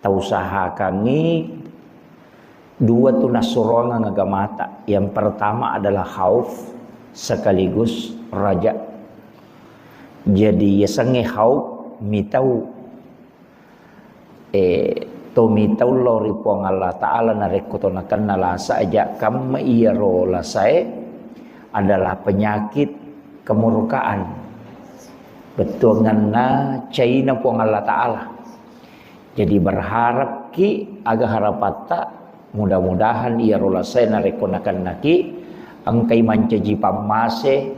tausahakangngi dua tu nassuroangeng agamata. Yang pertama adalah khauf sekaligus raja. Jadi, yasengnge khauf mitau Eh, to mitau lao ri Puang Allah Ta'ala narekko to nakenna lasa aja kamma iyaro lasae adalah penyakit kemurkaan. Bettuanganna caina Puang Allah Ta'ala. Jadi berharapki aga harapatta, mudah-mudahan iyaro lasae narekko nakennaki engkai mancaji pammase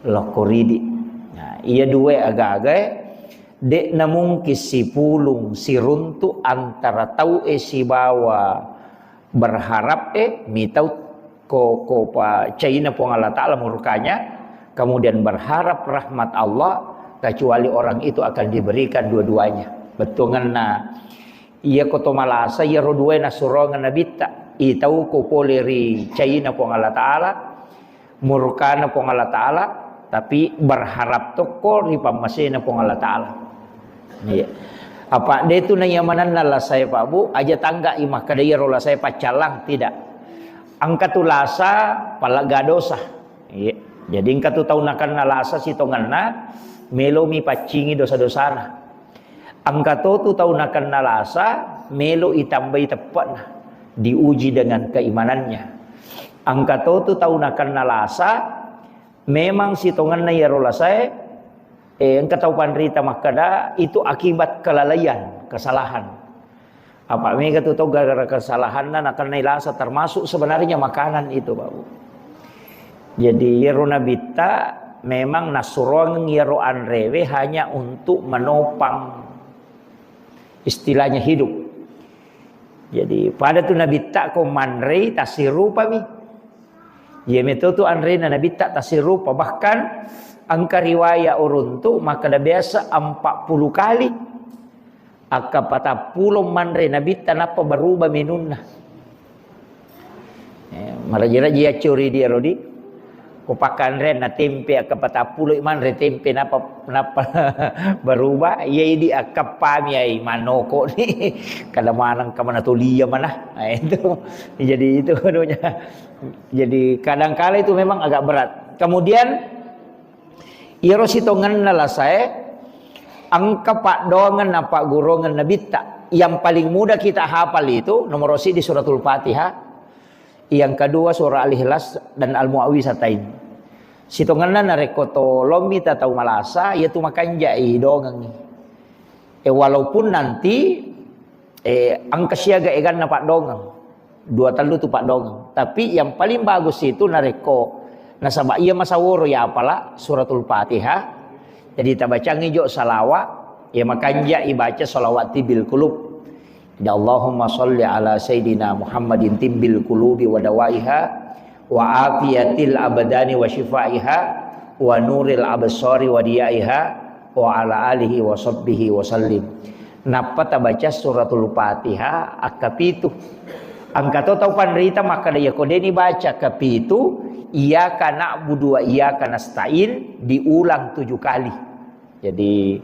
lokko ridi. Nah, iya dua aga-agae De'na mungkin sipulung siruntu antara tau'e sibawa berharap'e, mitau ko, ko pa caina Puang Allah Ta'ala murkanya, kemudian berharap rahmat Allah, kecuali orang itu akan diberikan dua-duanya. Bettuanganna, iya ko to malasa, iyaro duae nassuroangeng Nabitta, itau ko pole ri caina Puang Allah Ta'ala, murkana Puang Allah Ta'ala, tapi berharap tokko ri pammasena Puang Allah Ta'ala. Iya. Apa de tu naiyamanenna lasae, Pak Bu, aja tangga i makkeda iyaro lasae paccallang, tidak. Engka tu lasa palegga dosa. Iya. Jadi engka tu tau nakenna lasa sitongenna, melomi paccingi dosa-dosana. Engka to tu tau nakenna lasa, melo itambai teppe'na, diuji dengan keimanannya. Engka to tu tau nakenna lasa, memang sitongenna iyaro lasae, eh, engka tau panrita makkeda, itu akibat kelalaian, kesalahan. Apa mega tu tau gara-gara kesalahanna nakennai lasa, termasuk sebenarnya makanan itu, Pak Bu. Jadi, iyaro Nabitta memang nassuroangeng iyaro anrewe hanya untuk menopang, istilahnya, hidup. Jadi, pada tu Nabitta ko manrei tassirupami. Iya meto tu anrena Nabitta tassirupa. Bahkan engka riwaya uruntu makkeda biasa empat puluh kali. Akka patappulo manre Nabitta nappa berubah menunna. Eh, maraji-raji yaccuri dia, Rodi. Ko pakkanreanna tempe, akka patappulo manre tempe, nappa, nappa berubah. Iya idi akka pami ai manoko ni. Kada maneng ka mana tulia mana. Nah, itu. Jadi itu anunya. Jadi kadangkala itu memang agak berat. Kemudian Iyaro sitongenna lasae, engka paddoangeng napaggurungeng Nabitta. Yang paling mudah kita hafal itu nomor siji Suratul Fatihah, yang kedua surah Al-Ikhlas dan Al-Muawwizatain. Sitongenna narekko to lommi ta tau malasa, iyatu makanjai dongengngi. Eh, walaupun nanti Eh, engka siaga eganna paddoangeng. Dua tellu tu paddoangeng. Tapi yang paling bagus itu narekko nasaba iya masaworo ya apala Suratul Fatihah. Jadi tabacangi jo salawat, ya makanja ibaca salawat tibbil qulub. Ya Allahumma salli ala Sayyidina Muhammadin tibbil qulubi wa dawaiha wa afiyatil abdani wa syifaiha wa nuril absari wa diyaiha wa ala alihi wa sahbihi wa sallim. Nappa tabaca Suratul Fatihah akka pitu. Engka to tau panrita makkeda, "Iya ko deni baca akka pitu, iyyaka na'budu wa iyyaka nasta'in diulang tujuh kali." Jadi,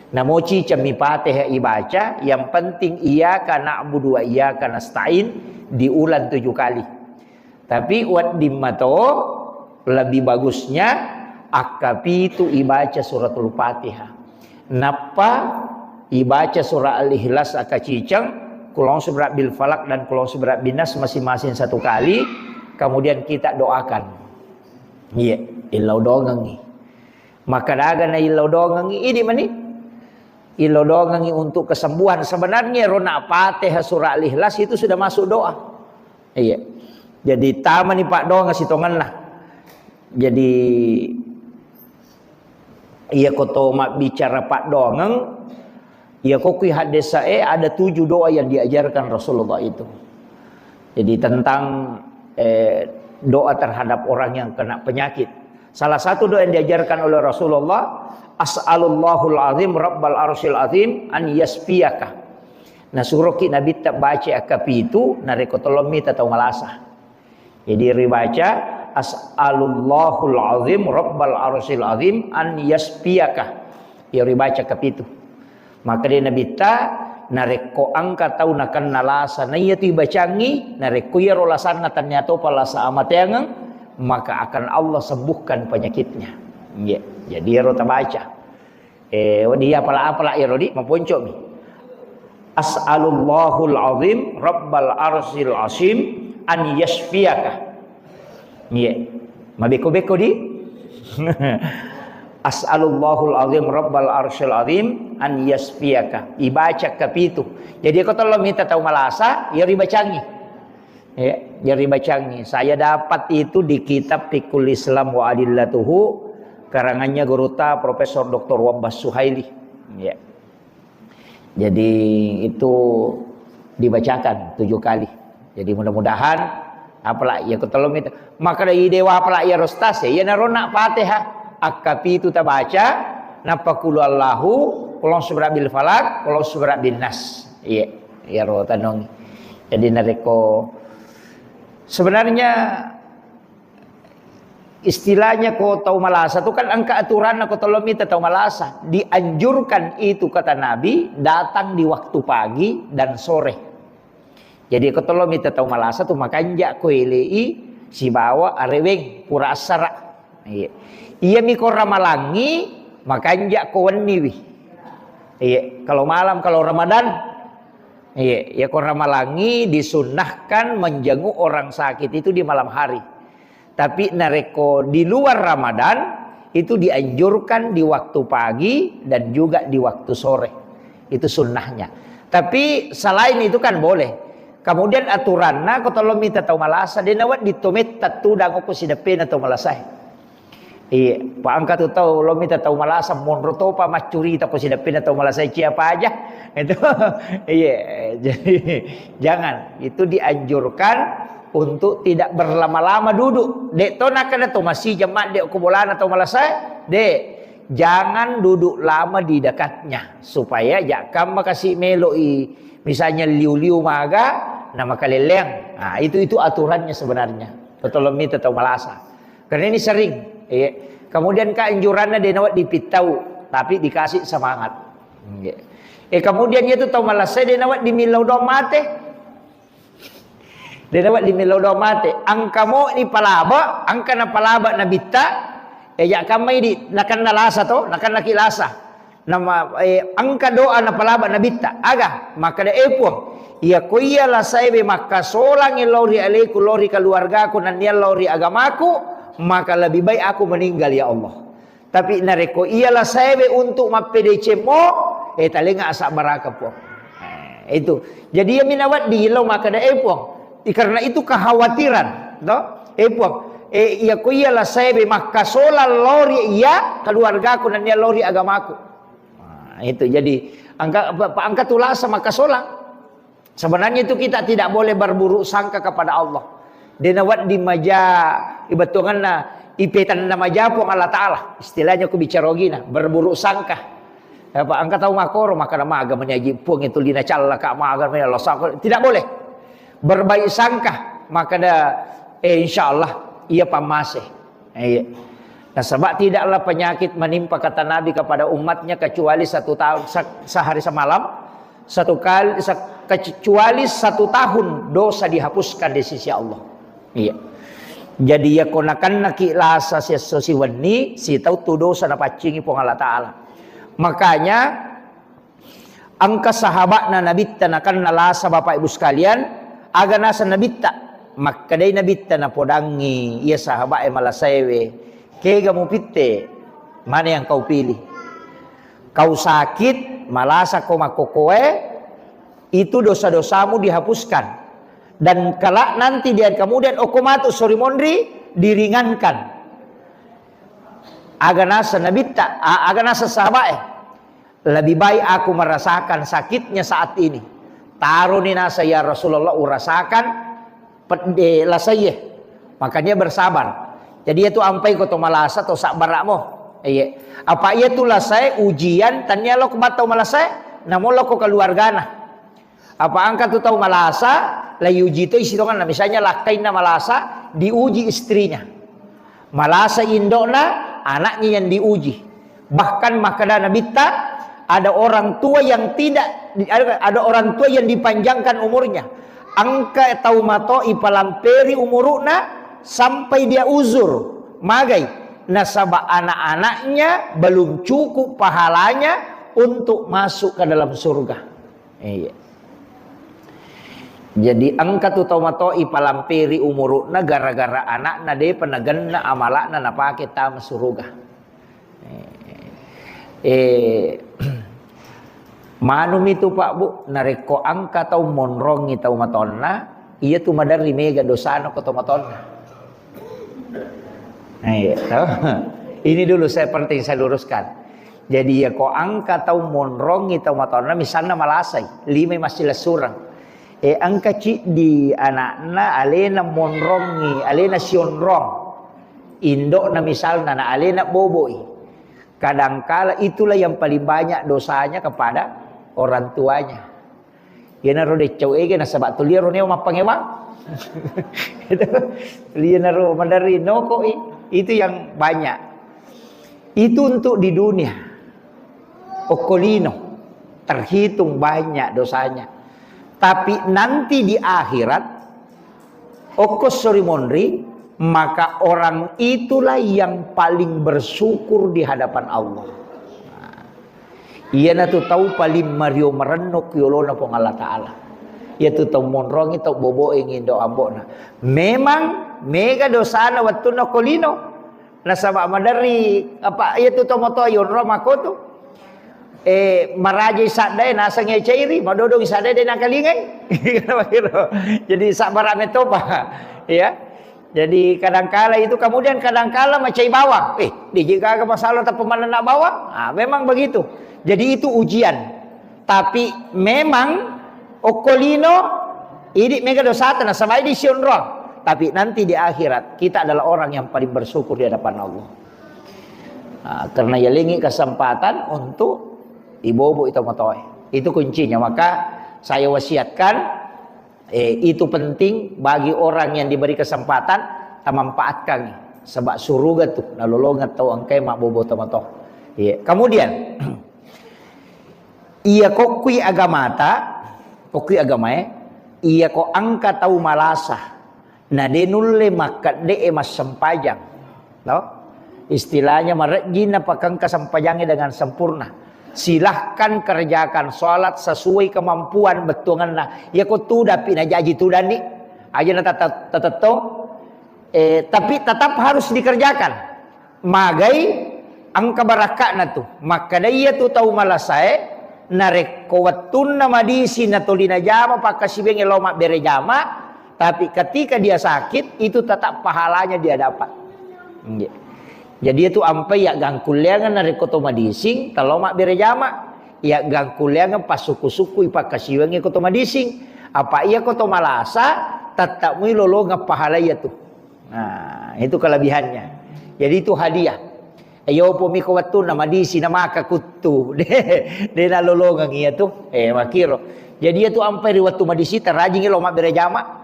namoci cemmi Fatihah ibaca, yang penting iyyaka na'budu wa iyyaka nasta'in diulang tujuh kali. Tapi wedding mato lebih bagusnya akka pitu ibaca Suratul Fatihah. Nappa ibaca surah Al-Ikhlas akka ciceng, Qul a'udzu birabbil falaq dan Qul a'udzu birabbin nas masing-masing satu kali, kemudian kita doakan. Iya, illau dongengngi. Maka daga na illau dongengngi, idi mani. Illau dongengngi untuk kesembuhan. Sebenarnya rona Fatihah surah Al-Ikhlas itu sudah masuk doa. Iya. Jadi tamani paddoangeng sitongenna. Jadi iya ko to mabbicara paddoangeng, iya ko kui haddesae ada tujuh doa yang diajarkan Rasulullah itu. Jadi tentang, eh, doa terhadap orang yang kena penyakit. Salah satu doa yang diajarkan oleh Rasulullah, "As'alullahul azim rabbal arsyil azim an yasfiyaka." Nah, suroki Nabitta baca akka pitu, narekko tolong mita tau malasa. Jadi ribaca, "As'alullahul azim rabbal arsyil azim an yasfiyaka." Iyaro ibaca kapitu. Maka de Nabitta, narekko engka tau nakenna lasa, na iyatu ibacangngi, narekko iyaro lasanna tania topa lasa amateangeng, maka akan Allah sembuhkan penyakitnya. Iya. Jadi iyaro tabaca. Eh, wedding iya apala-apala iyaro di, maponco'mi. "As'alullahul azim rabbal arsyil azim an yasfiyaka." Iya. Mabeko-beko di. "As'alullahul azim rabbal arsyil azim an yasfiyaka." Ibaca kapitu. Jadi ko tello mita tau malasa, iyaro ibacangngi. Ya, jadi bacangi. Saya dapat itu di kitab Fiqhul Islam wa Adillatuhu, karangannya gurutta Profesor Doktor Wabbas Suhaili. Ya. Jadi itu dibacakan tujuh kali. Jadi mudah-mudahan, apalagi ya, ketelum itu. Maka dari dewa apalagi ya rostas ya, ya narona Fatihah. Akkapitu tabaca, napa kulu Allahu, kulong subra bil falak, kulong subra bin nas. Iya, ya ro tanong. Jadi narekko sebenarnya istilahnya ko tau malasa tu kan engka aturanna ko tolong mita tau malasa. Dianjurkan itu kata Nabi datang di waktu pagi dan sore. Jadi ko tolong mita tau malasa tu makanja ko elei sibawa areweng pura assara. Iya. Iya mi ko ramalangi makanja ko wenniwi. Iya, kalau malam kalau Ramadan, iya, ya ko ramalangi disunnahkan menjenguk orang sakit itu di malam hari. Tapi narekko di luar Ramadan, itu dianjurkan di waktu pagi dan juga di waktu sore. Itu sunnahnya. Tapi selain itu kan boleh. Kemudian aturanna ko tolong mita tau malasa, de nawedding to metta tudang ko sideppena tau malasae. Iya, pa engka tu tau lo mita tau malasa monro topa maccurita ko sideppena tau malasa cia paja. Itu iya, jadi jangan. Itu dianjurkan untuk tidak berlama-lama duduk. Dek to nakana to masih jam de ko bolana tau malasa, dek. Jangan duduk lama di dekatnya supaya jakka makasi meloi misalnya liu-liu maga na makaleleang. Nah, itu itu aturannya sebenarnya. Tolong mita tau malasa. Karena ini sering. Iya. Kemudian keanjurannya de nawedding pittau, tapi dikasih semangat. Iya. Eh, kemudian itu tau malasa de nawedding millau doang mate. De nawedding millau doang mate. Engka mo ni palaba, engka na palaba nabitta. Eh, ya kamma idi, nakenna lasa to, nakenna ki lasa. Nama, eh, engka doa napalaba nabitta. Aga, makkeda, "Eh, Puang, iya ko iya lasaewe makkasolang lao ri aleku, lao ri keluargaku, nennia lao ri agamaku, maka lebih baik aku meninggal, ya Allah. Tapi narekko iya lasaewe untuk mappedecemmo, eh, talenga asabbaraka, Puang." Eh, itu. Jadi iya minawa di lo makkeda, "Eh, Puang, i-, karena itu kekhawatiran, to? Eh, Puang, eh, iya ko iya lasaewe makkasolang lao ri iya keluargaku, nennia lao ri agamaku." Nah, itu jadi angka, pa-, pa-, angka tulasa makkasolang. Sebenarnya itu kita tidak boleh berburuk sangka kepada Allah. De nawedding maja ibetonganna ipetanna maja Puang Allah Ta'ala. Istilahnya ku bicara ogina, berburuk sangka. Apa angka tau makoro, makkeda maga menyaji Puang itu lina callaka maga meni Allah sangka. Tidak boleh. Berbaik sangka, makkeda, eh, insya Allah, iya pammase. Iya. Nasaba tidaklah penyakit menimpa kata Nabi kepada umatnya kecuali satu tahun, se-, sehari semalam, satu kali, se-, kecuali satu tahun dosa dihapuskan di sisi Allah. Iya. Jadi iya ko nakennaki lasa siesso siwenni, sitau tu dosa napaccingi Puang Allah Ta'ala. Makanya engka sahaba'na Nabitta nakenna lasa, Bapak Ibu sekalian, aga naseng Nabitta? Makkedai Nabitta napodangngi iya sahaba'e malasaewe, "Kega mupitte? Mana yang kau pilih? Kau sakit, malasa ko makkokoe, itu dosa-dosamu dihapuskan. Dan kelak nanti dia kemudian okko matu sori monri diringankan." Aga naseng Nabitta, a-, aga naseng sahaba'e? "Lebih baik aku merasakan sakitnya saat ini." Taroni nasa, "Ya Rasulullah, urasakan pedde lasaie." Makanya bersabar. Jadi itu ampai ko to malasa to sabbara'mo. Iya. Apa iya tu lasae ujian, tania lo ko battau malasae, namo lo ko keluargana. Apa angka tu tau malasa, la iuji to isi tonganna. Misalnya lakkainna malasa, diuji istrinya. Malasa indo'na, anaknya yang diuji. Bahkan makkeda Nabitta, ada orang tua yang tidak, ada, ada orang tua yang dipanjangkan umurnya. Engka tau mato ipalamperi umuru'na sampai dia uzur. Magai? Nasaba anak-anaknya belum cukup pahalanya untuk masuk ke dalam surga. Iya. Jadi engka tu tau mato ipalamperi umuru'na gara-gara anakna depa nagenna amala'na napake tama suruga. Eh, eh, manumi tu, Pak, Bu, narekko engka tau monrongi tau matonna, iya tu maderri mega dosana ko tau matonna. Eh, toh? Ini dulu saya penting saya luruskan. Jadi, iya ko engka tau monrongi tau matonna, misalna malasai, limai massilessureng. Eh, engka ciddi anakna alena monrongi, alena sionrong. Indo'na misalna, na alena boboi. Kadangkala itulah yang paling banyak dosanya kepada orang tuanya. Iyanaro deccau ege nasaba tuliaro neo mappangewang. Itu. Iyanaro maderri nokoi. Itu yang banyak. Itu untuk di dunia. Okko lino. Terhitung banyak dosanya. Tapi nanti di akhirat, okko sori monri, maka orang itulah yang paling bersyukur di hadapan Allah. Nah, iyanatu tau paling mario marenno ki yolona Puang Allah Ta'ala. Iyatu tau monrongi, tau boboe ngindo ambo'na. Memang mega dosana wettunna ko lino. Nasaba maderri, apa, iyatu tau matoa yonro makkotu. Eh, marajai saddae naseng cairi, madodong saddae de nakalingai. Jadi sabbara metopa. Ya. Jadi kadangkala itu, kemudian kadangkala macai bawang. Eh, de je gaga masalah tapi manenna bawang. Ah, memang begitu. Jadi itu ujian. Tapi memang okko lino idi mega dosata nasaba idi sionrong. Tapi nanti di akhirat kita adalah orang yang paling bersyukur di hadapan Allah. Ah, karena yalengi kesempatan untuk ibobo itu matoe. Itu kuncinya. Maka saya wasiatkan, eh, itu penting bagi orang yang diberi kesempatan, tamanfaatkan. Sebab suruga tu nalolongeng tau engkai mabbobo tomatoa. Iya. Kemudian, iya kokkui agamata, kokkui agamae, iya ko engka tau malasa, na de nulle makkedde'e massempajang. No? Istilahnya marejji napakengka sempajangnge dengan sempurna. Silahkan kerjakan sholat sesuai kemampuan bettuangenna. Iya ko tudapi najaji tudanni. Aja na tata-, tatettong. Eh, tapi tetap harus dikerjakan. Magai engka barakka'na tu. Makkeda iya tu tau malasae, narekko wettunna madisi natoli najama pakkasiwiangnge lao mabbere jama, tapi ketika dia sakit, itu tetap pahalanya dia dapat. Nggih. Jadi itu ampai ya gangkulleangan narekko to madising, telo mabbere jama, ya gangkulleangan pasukku-sukku ipakkasiwiangnge ko to madising. Apa iya ko to malasa, tetap mui lolongeng pahala iya tu. Nah, itu kelebihannya. Jadi itu hadiah. Ayo pomi ko wettunna madisi na maka kuttu. De, de nalolongeng iya tu. Eh, makiro. Jadi iya tu ampai ri wettu madisi tarajingi lo mabbere jama.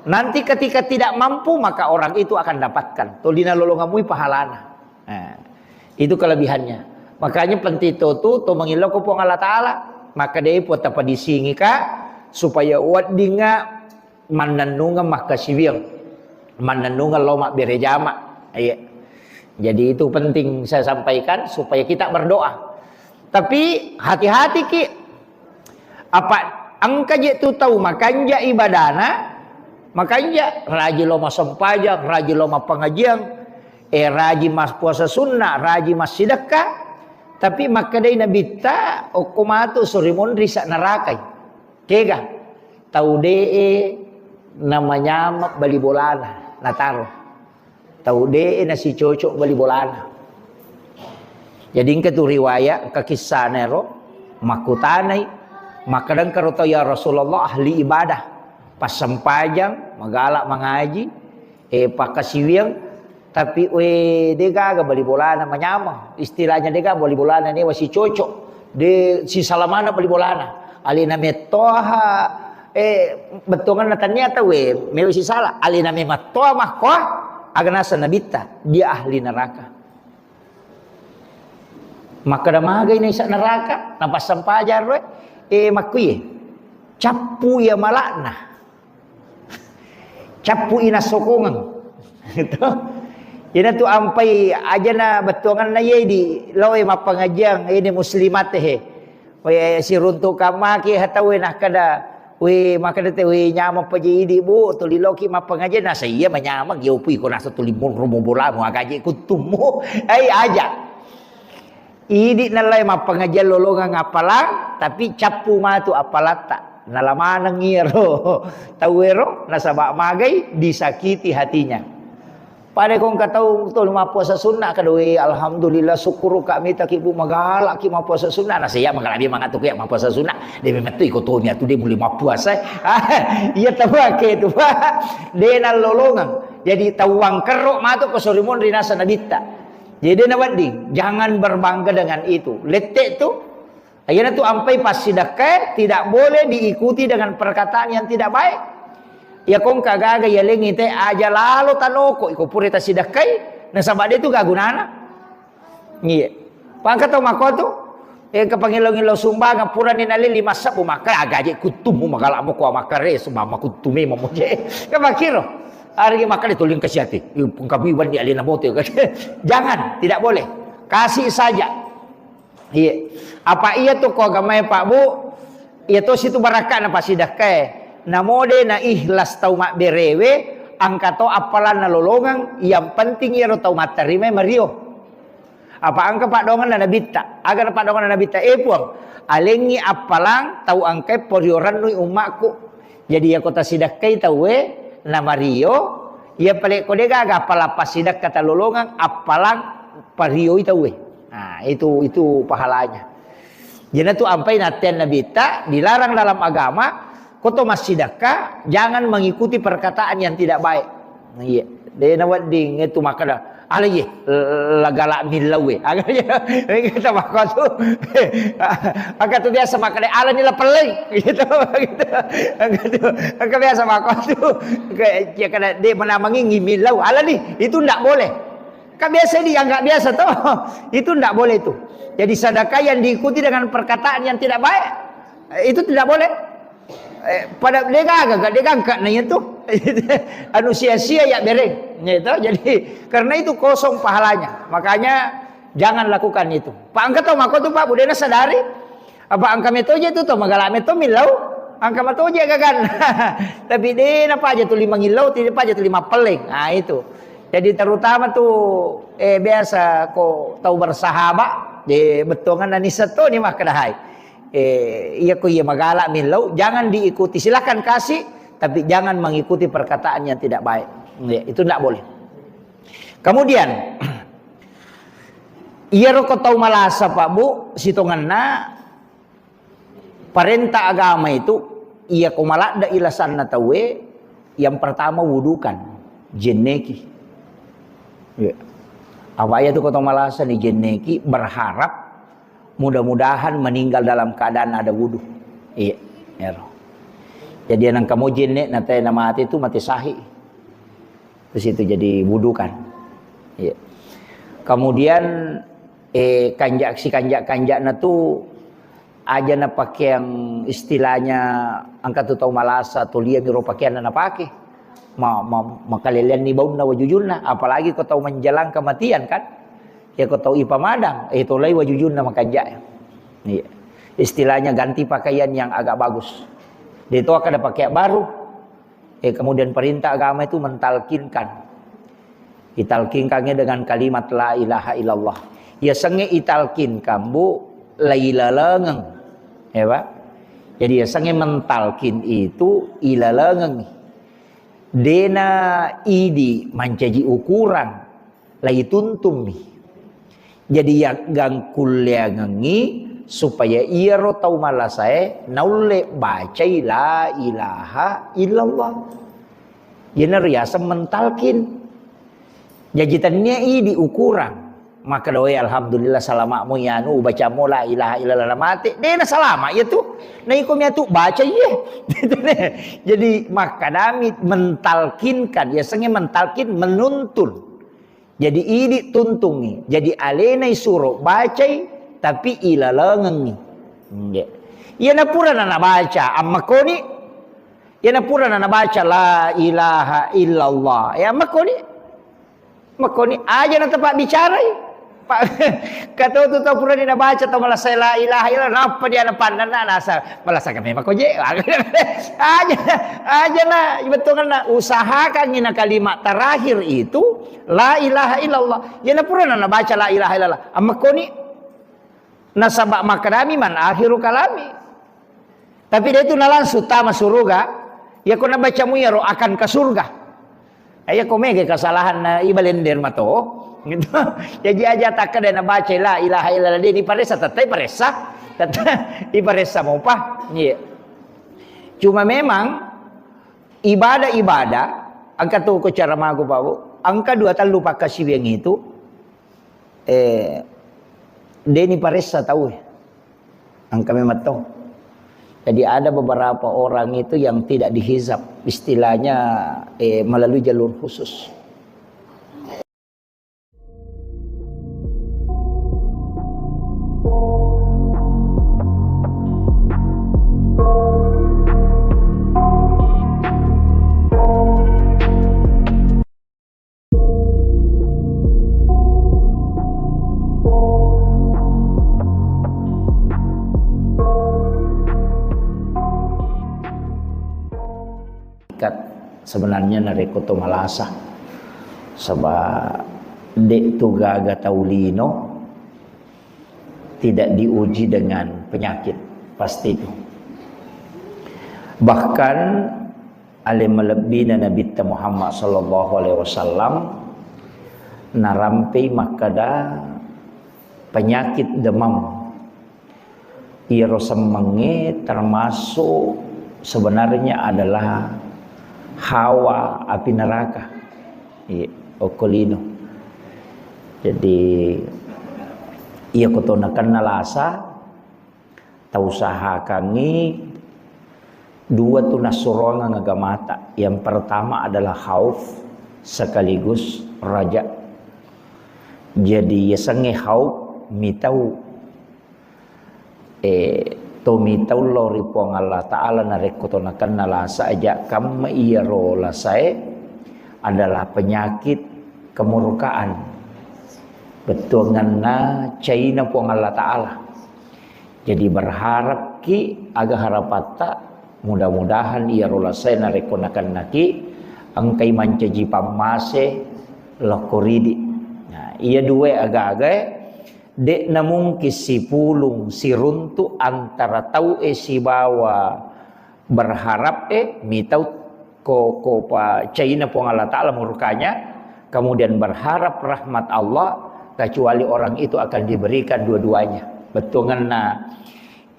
Nanti ketika tidak mampu maka orang itu akan dapatkan. Toli nalolongeng mui pahalana. Nah, itu kelebihannya. Makanya penting to tu to mangillau ko Puang Allah Ta'ala. Maka de puang tapadisingi ka supaya weddinga mannennungeng makkasiwiang, mannennungeng lao mabbere jama. Iya. Jadi itu penting saya sampaikan supaya kita berdoa. Tapi hati-hati ki, apa engka je tu tau makanja ibadana, makanja raji lao massempajang, raji lao mappangajiang, eh, raji mas puasa sunnah, raji massidekka, tapi makkedai Nabitta, okko matu sori monri sa narakai. Kega? Tau de'e namanyama bali bolana, nataro. Tau de'e nasicocok bali bolana. Jadi engka tu riwayat, engka kissana ero, makkutanai, makkadangka ro tau, "Ya Rasulullah, ahli ibadah, passempajang, magala mangaji, eh, pakkasiwiang, tapi, we, de gaga bali bolana manyameng. Istilahnya de gaga bali bolana newa sicocok. De sisala maneng bali bolana. Alena mettoha, eh, bettuanganna tania tau, we, mewa sisala. Alena memettoha makkoa, Aga naseng Nabitta, dia ahli neraka. Makkeda magai naisa neraka, napassampajang ro, eh, makkuye. Cappu iya malakna. Cappu ina sokongeng. Gitu. Ina tu ampai ajana bettuanganna ye di loe mappangajiang ini muslimat he. We siruntuk kamaki hatawe nakkeda, we makkeda te, we nyameng paje idi, Bu, tuli loki mappangajiang, nasa iya manyameng, yo pui ko nasa tuli monro mo bolamu, agaje kuttummu. Ai aja. Idi nalai mappangajiang lolongang appalang, tapi cappu matu appalatta. Nala maneng iyaro tauwero, nasaba magai disakiti hatinya. Pada ko engka tau tuli mappuasa sunna, kada, "We, alhamdulillah, syukur kami taki, Bu, magala ki mappuasa sunna." Nah, saya magala dia mangatuk ya mappuasa sunna. Dia memang tu iko tomi atu dia boleh mappuasa. Iya, tahu ake itu, Pak. Dia nalolongang. Jadi tawang kerro matu ko sorimon rinasa nabitta. Jadi dia nawedding, jangan berbangga dengan itu. Lettek tu, Iyana tu ampai passidekkae tidak boleh diikuti dengan perkataan yang tidak baik. Iya kongka gaga yalengi te aja lalo tanoko iko pura tasidekkai, nasaba de tu gagunana. Iya. Pangka tau makotu, eh, kepangilo-ngilo sumbangan purani nale lima sebbu maka agaje kuttumu magala mo ko makare sumama kuttume mo je. Kepakiro. Ari maka de tuling kasiati. Pungkabi wandi alena mote. Jangan, tidak boleh. Kasih saja. Iya. Apa iya tu ko agamae, Pak, Bu? Iya to situ barakka na pasidakkae. Namo de na ikhlas tau mabberewe, angka to appalanna lolongang, yang penting iyaro tau matterimai mario. Apa angka padonganna nabitta? Aga na padonganna nabitta? Eh, Puang, alengi appalang tau angkai porio rannui ummakku. Jadi, iya ko tasidakkai tauwe, na mario, iya pale ko de gaga appalang passidakka talolongang, appalang parioi tauwe. Nah, itu, itu pahalanya. Jadi, tu ampai nattean nabitta dilarang dalam agama, ko to massidakka, jangan mengikuti perkataan yang tidak baik. Iya, de na wedding itu makkeda, "Ala ye, lagala millau we." Aga ye, kita makotu. Aga tu biasa makkeda, "Ala ni la pelleng." Gitu, gitu. Aga tu, aga biasa makotu. Kayak, ya kada de mana mangingi millau. Ala ni, itu ndak boleh. Kan biasa dianggap biasa toh. Itu ndak boleh itu. Jadi sedekah yang diikuti dengan perkataan yang tidak baik, itu tidak boleh. Eh, pada degaga, gak degangka na itu. Anu sia-sia ya bereng. Ya itu. Jadi karena itu kosong pahalanya. Makanya jangan lakukan itu. Pak angka tau mako tu Pak, budena sadari. Apa angka metoje tu to magala meto millau. Angka matoje gagan. Tapi de na paja tu lima ngillau, tidak paja tu lima peleng. Nah itu. Jadi terutama tu eh biasa ko tau bersahabat, de bettuangan nani seto ni makkedahai. Eh, iya ko iya magala millau, jangan diikuti. Silakan kasih, tapi jangan mengikuti perkataan yang tidak baik. Ya, itu tidak boleh. Kemudian, iyaro ko tau malasa, Pak, Bu, sitongenna parenta agama itu, iya ko maladde ilasanna tauwe, yang pertama wudukan, jenneki. Ya. Apa iya tu ko tau malasa ni jenneki, berharap mudah-mudahan meninggal dalam keadaan ada wudu. Iya, ero. Jadi nang kamu jenne na te na mate tu mate sahih. Terus itu jadi wudu kan. Iya. Kemudian eh kanja si kanja kanjana tu aja na pakeang istilahnya angka tu tau malasa tu lia miro pakeanna na pake. Ma, ma, makaleleanni baunna wajujunna, apalagi ko tau menjelang kematian kan. Ya ko tau ipamadang, eh tolai wajujunna makanja. Iya. Istilahnya ganti pakaian yang agak bagus. De to kada pakai baru. Eh kemudian perintah agama itu mentalkinkan. Italkinkannya dengan kalimat la ilaha illallah. Ya senge italkinkan, Bu, lailalengeng. Ya, Pak. Jadi ya senge mentalkin itu ilalengeng. Dena idi mancaji ukuran, laituntummi. Jadi yaggangkulleangengngi supaya iyaro tau malasae naulle bacai la ilaha illallah. Iyana riaseng mentalkin. Jaji tennia idi ukuran. Makkeda, "Oi, alhamdulillah, salama' mo iyanu, ubaca mo la ilaha illallah, na mate." De' na salama' iya tu. Na iko mi atu baca iye. Jadi, makkadami mentalkinkan, yasengnge mentalkin, menuntun. Jadi, idi tuntungngi. Jadi, alena isuro bacai, tapi ilalengengngi. Nggih. Iyana purana nabaca, ammakkoni. Iyana purana nabaca, "La ilaha illallah." Ya, ammakkoni. Makkoni aja na tapabbicarai. Pa-, kato tu tau purani nabaca tau malasai la ilaha illallah, nappa dia napannanna nasa malasa kami mako je. Aja, aja na bettuanna usahakan ina kalimat terakhir itu la ilaha illallah. Ya na purana nabaca la ilaha illallah. Ammakkoni Nasaba makkedami, "Man akhiru kalami." Tapi de' tu na langsung tama suruga. Iya ko nabacamu iyaro akan ke surga. Iya ko mega kesalahan na ibalender mato. Gitu. Jadi aja takkeda nabaca la ilaha illallah de' diparessa, tettai paressa. Tettai iparessa mopa. Iya. Cuma memang ibadah-ibadah, engka tu ko cara magu, Pak Bu. Engka dua tellu pakkasiwiang itu, eh, de' ni paressa tau, eh. Engka memang tau. Jadi ada beberapa orang itu yang tidak dihizab, istilahnya, eh, melalui jalur khusus. Ikat sebenarnya narekko to malasa. Saba de' tu gaga tau lino tidak diuji dengan penyakit, pasti itu. Bahkan ale malebbina Nabitta Muhammad sallallahu alaihi wasallam narampei makkeda penyakit demam. Iyaro semmengnge termasuk sebenarnya adalah hawa api neraka. Iya, okko lino. Jadi, iya ko to nakenna lasa, tausahakangngi dua tu nassuroangeng agamata. Yang pertama adalah khauf sekaligus raja. Jadi, yasengnge khauf mitau Eh, to mitau lao ri Puang Allah Ta'ala narekko to nakenna lasa aja kamma iyaro lasae adalah penyakit kemurkaan. Bettuanganna caina Puang Allah Ta'ala. Jadi berharapki aga harapatta, mudah-mudahan iyaro lasae narekko nakennaki engkai mancaji pammase lokko ridi. Nah, iya dua aga-agae De'na mungkin sipulung siruntu antara tau'e sibawa berharap'e, mitau ko, ko pa caina Puang Allah Ta'ala murkanya, kemudian berharap rahmat Allah, kecuali orang itu akan diberikan dua-duanya. Bettuangenna,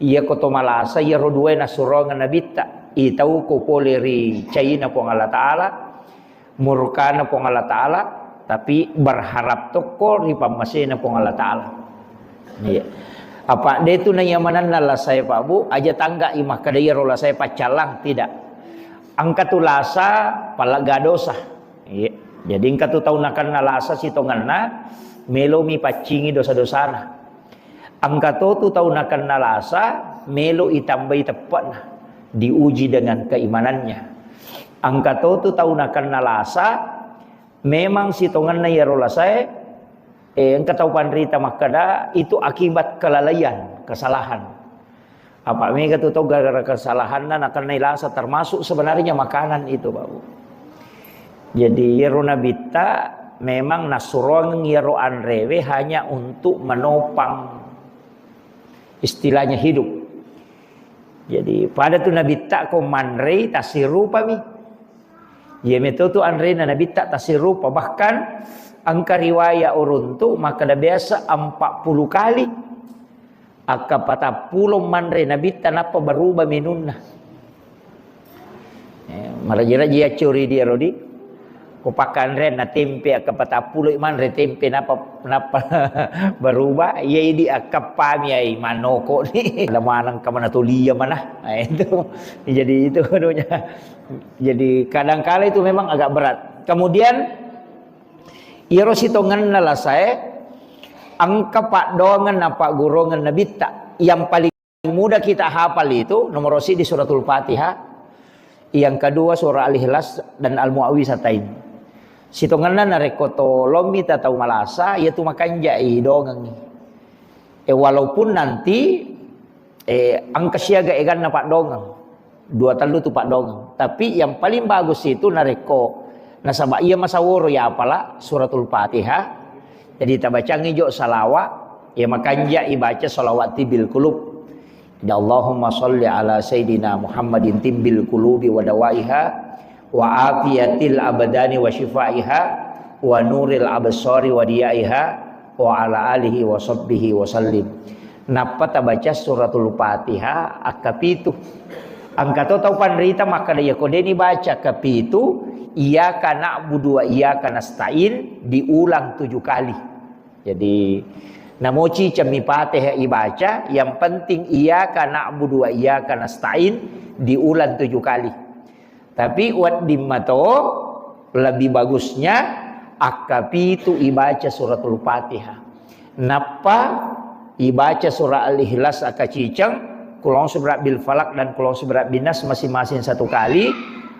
iya ko to malasa, iyaro duae nasuroangeng Nabitta, itau ko pole ri caina Puang Allah Ta'ala, murkana Puang Allah Ta'ala, tapi berharap tokko ri pammasena Puang Allah Ta'ala. Iya. Apa de tu naiya manenna lasae, Pak Bu, aja tangga i makkeda iyaro lasae paccallang, tidak. Engka tu lasa palagga dosa. Iya. Jadi engka tu tau nakenna lasa sitongenna, melomi paccingi dosa-dosana. Engka to tu tau nakenna lasa, melo itambai teppe'na, diuji dengan keimanannya. Engka to tu tau nakenna lasa, memang sitongenna iyaro lasae, eh, engka tau panrita makkeda, itu akibat kelalaian, kesalahan. Apa mega tu tau gara-gara kesalahanna nakennai lasa, termasuk sebenarnya makanan itu, Pak Bu. Jadi, iyaro Nabitta memang nassuroangeng iyaro anrewe hanya untuk menopang, istilahnya, hidup. Jadi, pada tu Nabitta ko manrei tassirupami. Iya meto tu anrena Nabitta tassirupa. Bahkan engka riwaya uruntu makkeda biasa empat puluh kali. Akka patappulo manre Nabitta nappa berubah menunna. Eh, maraji-raji yaccuri dia, Rodi. Ko pakkanre na tempe, akka patappulo manre tempe, napa, napa berubah? Iya, idi akkappami ai manoko ni. Ada maneng ka mana tulia mana. Nah, itu. Jadi itu anunya. Jadi kadangkala itu memang agak berat. Kemudian, iyaro sitongenna lasae, engka paddoangeng na pagguruangeng Nabitta. Yang paling mudah kita hafal itu nomor siji Suratul Fatihah, yang kedua surah Al-Ikhlas dan Al-Muawwizatain. Sitongenna narekko to lommi ta tau malasa, iya tu makanjai dongengi. Eh, walaupun nanti, eh, engka siaga eganna paddongeng. Dua tellu tu paddongeng. Tapi yang paling bagus itu narekko nasaba iya masaworo ya apala Suratul Fatihah. Jadi tabacangi jo salawat, ya makanja ibaca salawat tibbil qulub. Ya Allahumma salli ala Sayyidina Muhammadin tibbil qulubi wa dawaiha, wa afiyatil abdani wa shifaiha, wa nuril absari wa diyaiha, wa ala alihi wa sahbihi wa sallim. Nappa tabaca Suratul Fatihah akkapitu. Engka to tau panrita makkeda, iya ko deni baca akkapitu, iyyaka na'budu wa iyyaka nasta'in diulang tujuh kali. Jadi, namoci cemmi Fatihah ibaca, yang penting iyyaka na'budu wa iyyaka nasta'in diulang tujuh kali. Tapi wedding mato lebih bagusnya akkapitu ibaca Suratul Fatihah. Nappa ibaca surah Al-Ikhlas akaciceng, Qul a'udzu birabbil falaq dan Qul a'udzu birabbin nas masing-masing satu kali,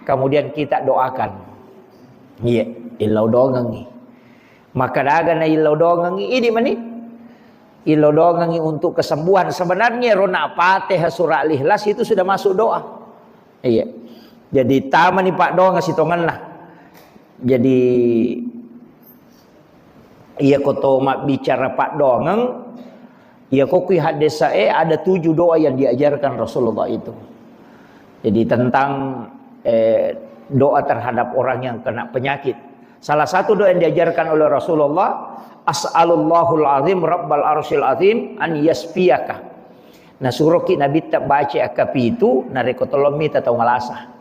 kemudian kita doakan. Iya, illau dongengi. Maka daga na illau dongengi, idi mani. Illau dongengi untuk kesembuhan. Sebenarnya rona Fatihah surah Al-Ikhlas itu sudah masuk doa. Iya. Jadi tamani paddoangeng sitongenna. Jadi iya ko to mabbicara paddoangeng, iya ko kui haddesae ada tujuh doa yang diajarkan Rasulullah itu. Jadi tentang, eh, doa terhadap orang yang kena penyakit. Salah satu doa yang diajarkan oleh Rasulullah, "As'alullahul azim rabbal arsyil azim an yasfiyaka." Nah, suroki Nabitta baca akkapitu, narekko tolong mita tau malasa.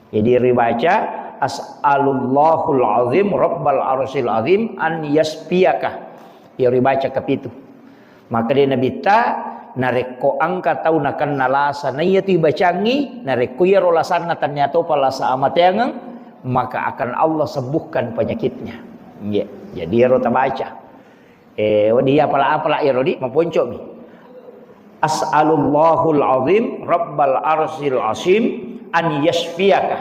Jadi ribaca, "As'alullahul azim rabbal arsyil azim an yasfiyaka." Ya ribaca akkapitu. Maka dia Nabitta, narekko engka tau nakenna lasa, na iya tu ibacangi, narekko iyaro lasanna tania topa lasa amateangeng, maka akan Allah sembuhkan penyakitnya. Iya. Jadi iyaro tabaca. Eh, wedding apala-apala iyaro di, maponcomi. "As'alullahul azim rabbal arsyil azim an yasfiyaka."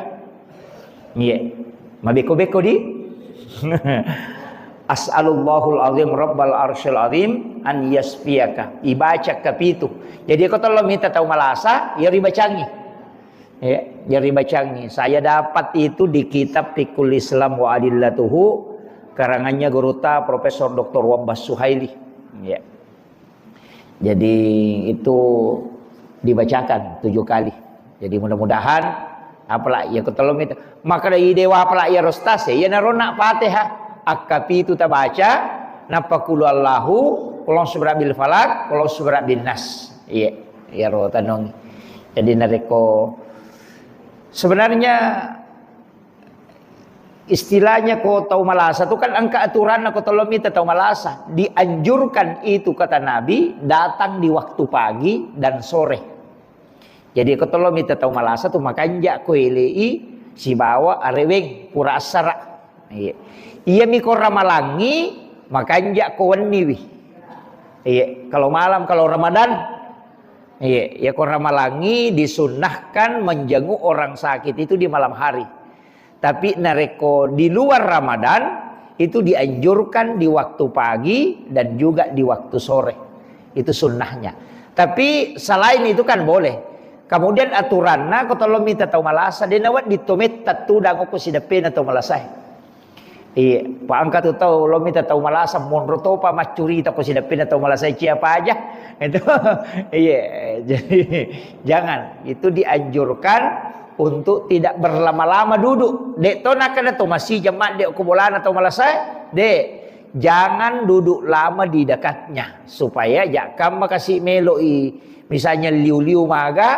Iya. Mabeko-beko di. "As'alullahul azim rabbal arsyil azim an yasfiyaka." Ibaca kapitu. Jadi ko tolong mita tau malasa, ya ribacangi. Ya, jadi bacangi. Saya dapat itu di kitab Fiqhul Islam wa Adillatuhu, karangannya gurutta Profesor Doktor Wabbas Suhaili. Ya. Jadi itu dibacakan tujuh kali. Jadi mudah-mudahan apala ya ketolong itu. Maka dari dewa apala ya rostas ya narona Fatihah. Akkapitu tabaca, nappa qul huwallahu, qul a'udzu birabbil falaq, qul a'udzu birabbin nas. Iya, ya ro tanong. Jadi narekko sebenarnya istilahnya ko tau malasa tu kan engka aturanna ko tolong mita tau malasa. Dianjurkan itu kata Nabi datang di waktu pagi dan sore. Jadi ko tolong mita tau malasa tu makanja ko elei sibawa areweng pura assara. Iya. Iya mi ko ramalangi makanja ko wenniwi. Iya, kalau malam kalau Ramadan. Iya, ya ko ramalangi disunnahkan menjenguk orang sakit itu di malam hari. Tapi narekko di luar Ramadan, itu dianjurkan di waktu pagi dan juga di waktu sore. Itu sunnahnya. Tapi selain itu kan boleh. Kemudian aturanna ko tolong mita tau malasa, dena wedding to metta tudang ko sideppena tau malasae. Iya, pa engka tu tau lo mita tau malasa monro topa maccurita ko sideppena tau malasa cia paja. Itu iya, jadi jangan, itu dianjurkan untuk tidak berlama-lama duduk. Dek to nakana to masih jam madde ko bolana tau malasa, dek, jangan duduk lama di dekatnya supaya jakka makasi meloi misalnya liu-liu maga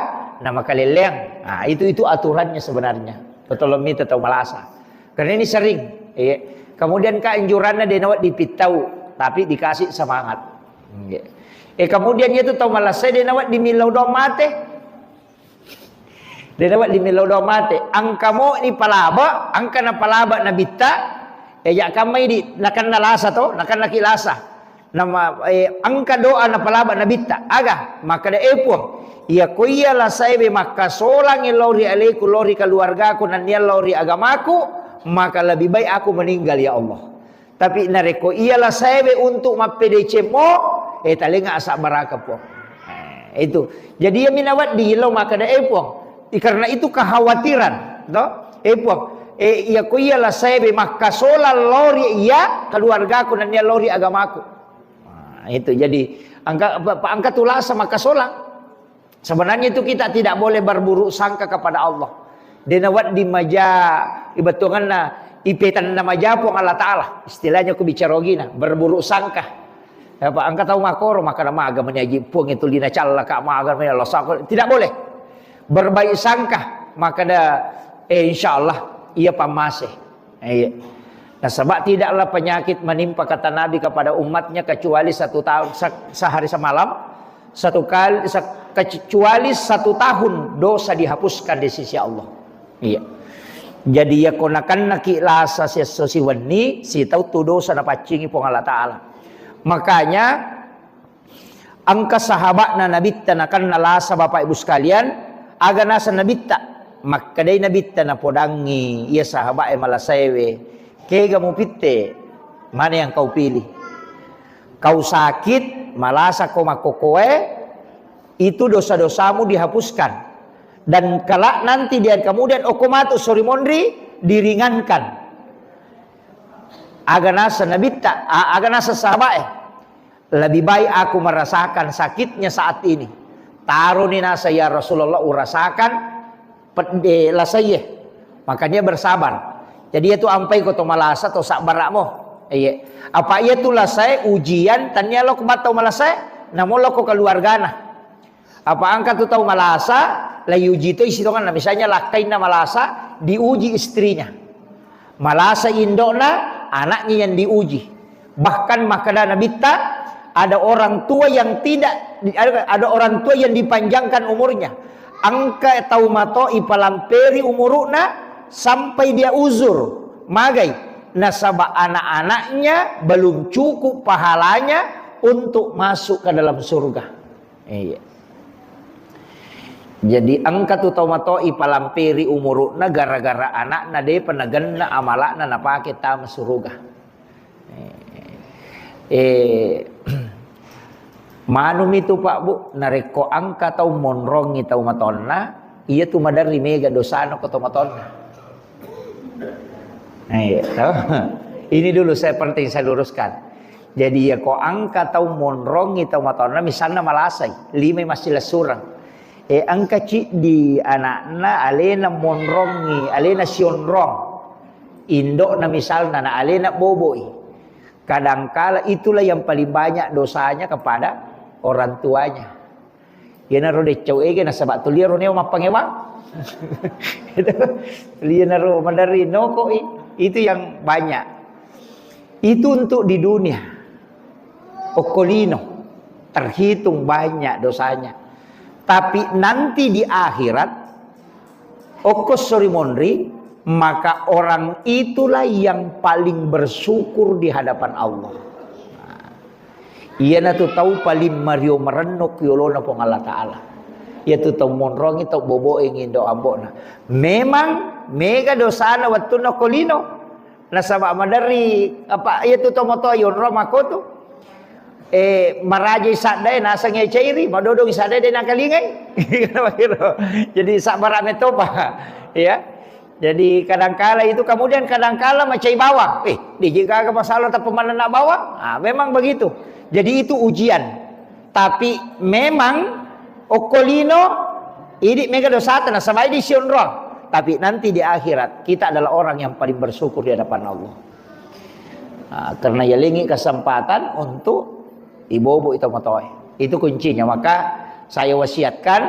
na makaleleang. Nah, itu itu aturannya sebenarnya. Tolong mita tau malasa. Karena ini sering. Iya. Kemudian keanjuranna de' nawedding pittau, tapi dikasih semangat. Iya. Eh, kemudian itu tau malasai de' nawedding millau doang mate. De' nawedding millau doang mate. Engka mo ni palaba, engka na palaba nabitta. Eh, ya kamma idi, nakenna lasa to, nakenna ki lasa. Nama, eh, engka doa napalaba nabitta. Aga? Makkeda, "Eh, Puang, iya ko iya lasaewe makkasolang lao ri aleku, lao ri keluargaku, nennia lao ri agamaku, maka lebih baik aku meninggal, ya Allah. Tapi narekko iya lasaewe untuk mappedeceng mo, eh, talenga asabbaraka, Puang." Eh, itu. Jadi iya minawedding lao makkeda, "Eh, Puang, i-, karena itu kekhawatiran, to? Eh, Puang, eh, iya ko iya lasaewe makkasolang lao ri iya keluargaku, nennia lao ri agamaku." Nah, itu jadi angka, pa-, pa-, angka tulasa makkasolang. Sebenarnya itu kita tidak boleh berburuk sangka kepada Allah. De' nawedding maja, ibettongeng na ipetanna maja Puang Allah Ta'ala. Istilahnya ku bicara ogina, berburuk sangka. Apa engka tau makkoro, makkeda maga meni aji Puang itu lina callaka, maga meni Allah sako. Tidak boleh. Berbaik sangka, makkeda, eh, insya Allah, iya pammase. Iya. Nasaba tidaklah penyakit menimpa, kata Nabi, kepada umatnya kecuali satu tahun, se-, sehari semalam, satu kali, se-, kecuali satu tahun dosa dihapuskan di sisi Allah. Iya. Jadi iya ko nakennaki lasa siesso siwenni, sitau tu dosa napaccingi Puang Allah Ta'ala. Makanya engka sahaba'na Nabitta nakenna lasa, Bapak Ibu sekalian, aga naseng Nabitta? Makkedai Nabitta napodangngi iya sahaba'e malasaewe, "Kega mupitte? Mana yang kau pilih? Kau sakit, malasa ko makkokkoe, itu dosa-dosamu dihapuskan. Dan kelak nanti di hari kemudian, okko matu sori monri, diringankan." Aga naseng Nabitta, a-, aga naseng sahaba'e? "Lebih baik aku merasakan sakitnya saat ini." Taroni naseng, "Ya Rasulullah, urasakan pedde lasaie." Makanya bersabar. Jadi itu ampai ko to malasa to sabbara'mo. Iya. Apa iya tu lasae ujian, tania lo ko battau malasae, namo lo ko keluargana. Apa engka tu tau malasa, la iuji to isi tongenna. Misalnya lakkainna malasa, diuji istrinya. Malasa indokna, anaknya yang diuji. Bahkan makkeda Nabitta, ada orang tua yang tidak, ada, ada orang tua yang dipanjangkan umurnya. Engka tau mato ipalamperi umuruna sampai dia uzur. Magai? Nasaba anak-anaknya belum cukup pahalanya untuk masuk ke dalam surga. Iya. Jadi engka tu tau mato ipalamperi umuru'na gara-gara ana'na depa nagenna amala'na napake tama suruga. Eh, eh, manumi tu, Pak, Bu, narekko engka tau monrongi tau matonna, iya tu maderri mega dosana ko tau matonna. Eh, toh. Ini dulu saya penting saya luruskan. Jadi, ya, ko engka tau monrongi tau matonna, misalna malasai, limai massilessureng. Eh, engka ciddi anakna alena monrongi, alena sionrong. Indokna misalna, na alena boboi. Kadangkala itulah yang paling banyak dosanya kepada orang tuanya. Iyanaro deccau ege nasaba tuliaro neo mappangewang. Itu, iyanaro maderri nokoi. Itu yang banyak. Itu untuk di dunia. Okkolino. Terhitung banyak dosanya. Tapi nanti di akhirat, okko sori monri, maka orang itulah yang paling bersyukur di hadapan Allah. Nah, iyanatu tau paling mario marenno ku yolona Puang Allah Ta'ala. Iyatu tau monrongi, tau boboengi indo ambo'na. Memang mega dosana wettunna ko lino. Nasaba maderri, apa, iyatu tau matoa yonro makkotu. Eh, marajai saddae nasengnge cairi, madodongi saddae de nakalingai. Jadi sabbara metopa. Ya. Jadi kadangkala itu, kemudian kadangkala macai bawang. Eh, diji gaga masalah tapi manenna bawang? Ah, memang begitu. Jadi itu ujian. Tapi memang okkolino idi mega dosata nasaba idi sionrong. Tapi nanti di akhirat kita adalah orang yang paling bersyukur di hadapan Allah. Ah, karena yalengi kesempatan untuk ibobo itu matoe. Itu kuncinya. Maka saya wasiatkan,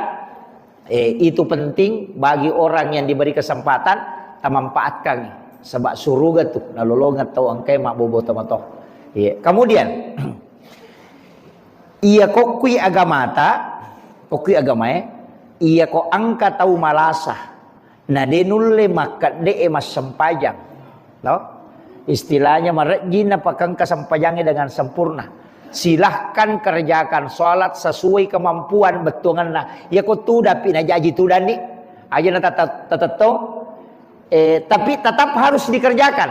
eh, itu penting bagi orang yang diberi kesempatan, tamanfaatkan. Saba' suruga tu nalolongeng tau engkae mabbobo tomatoa. Iya. Kemudian, iya kokkui agamata, kokkui agamae, iya ko engka tau malasa, na de nulle makkedde'e massempajang. No? Istilahnya marejjing napakengka sempajangnge dengan sempurna. Silahkan kerjakan sholat sesuai kemampuan bettuangenna. Iya ko tudapi najaji tudanni. Aja na tata-, tatettong. Eh, tapi tetap harus dikerjakan.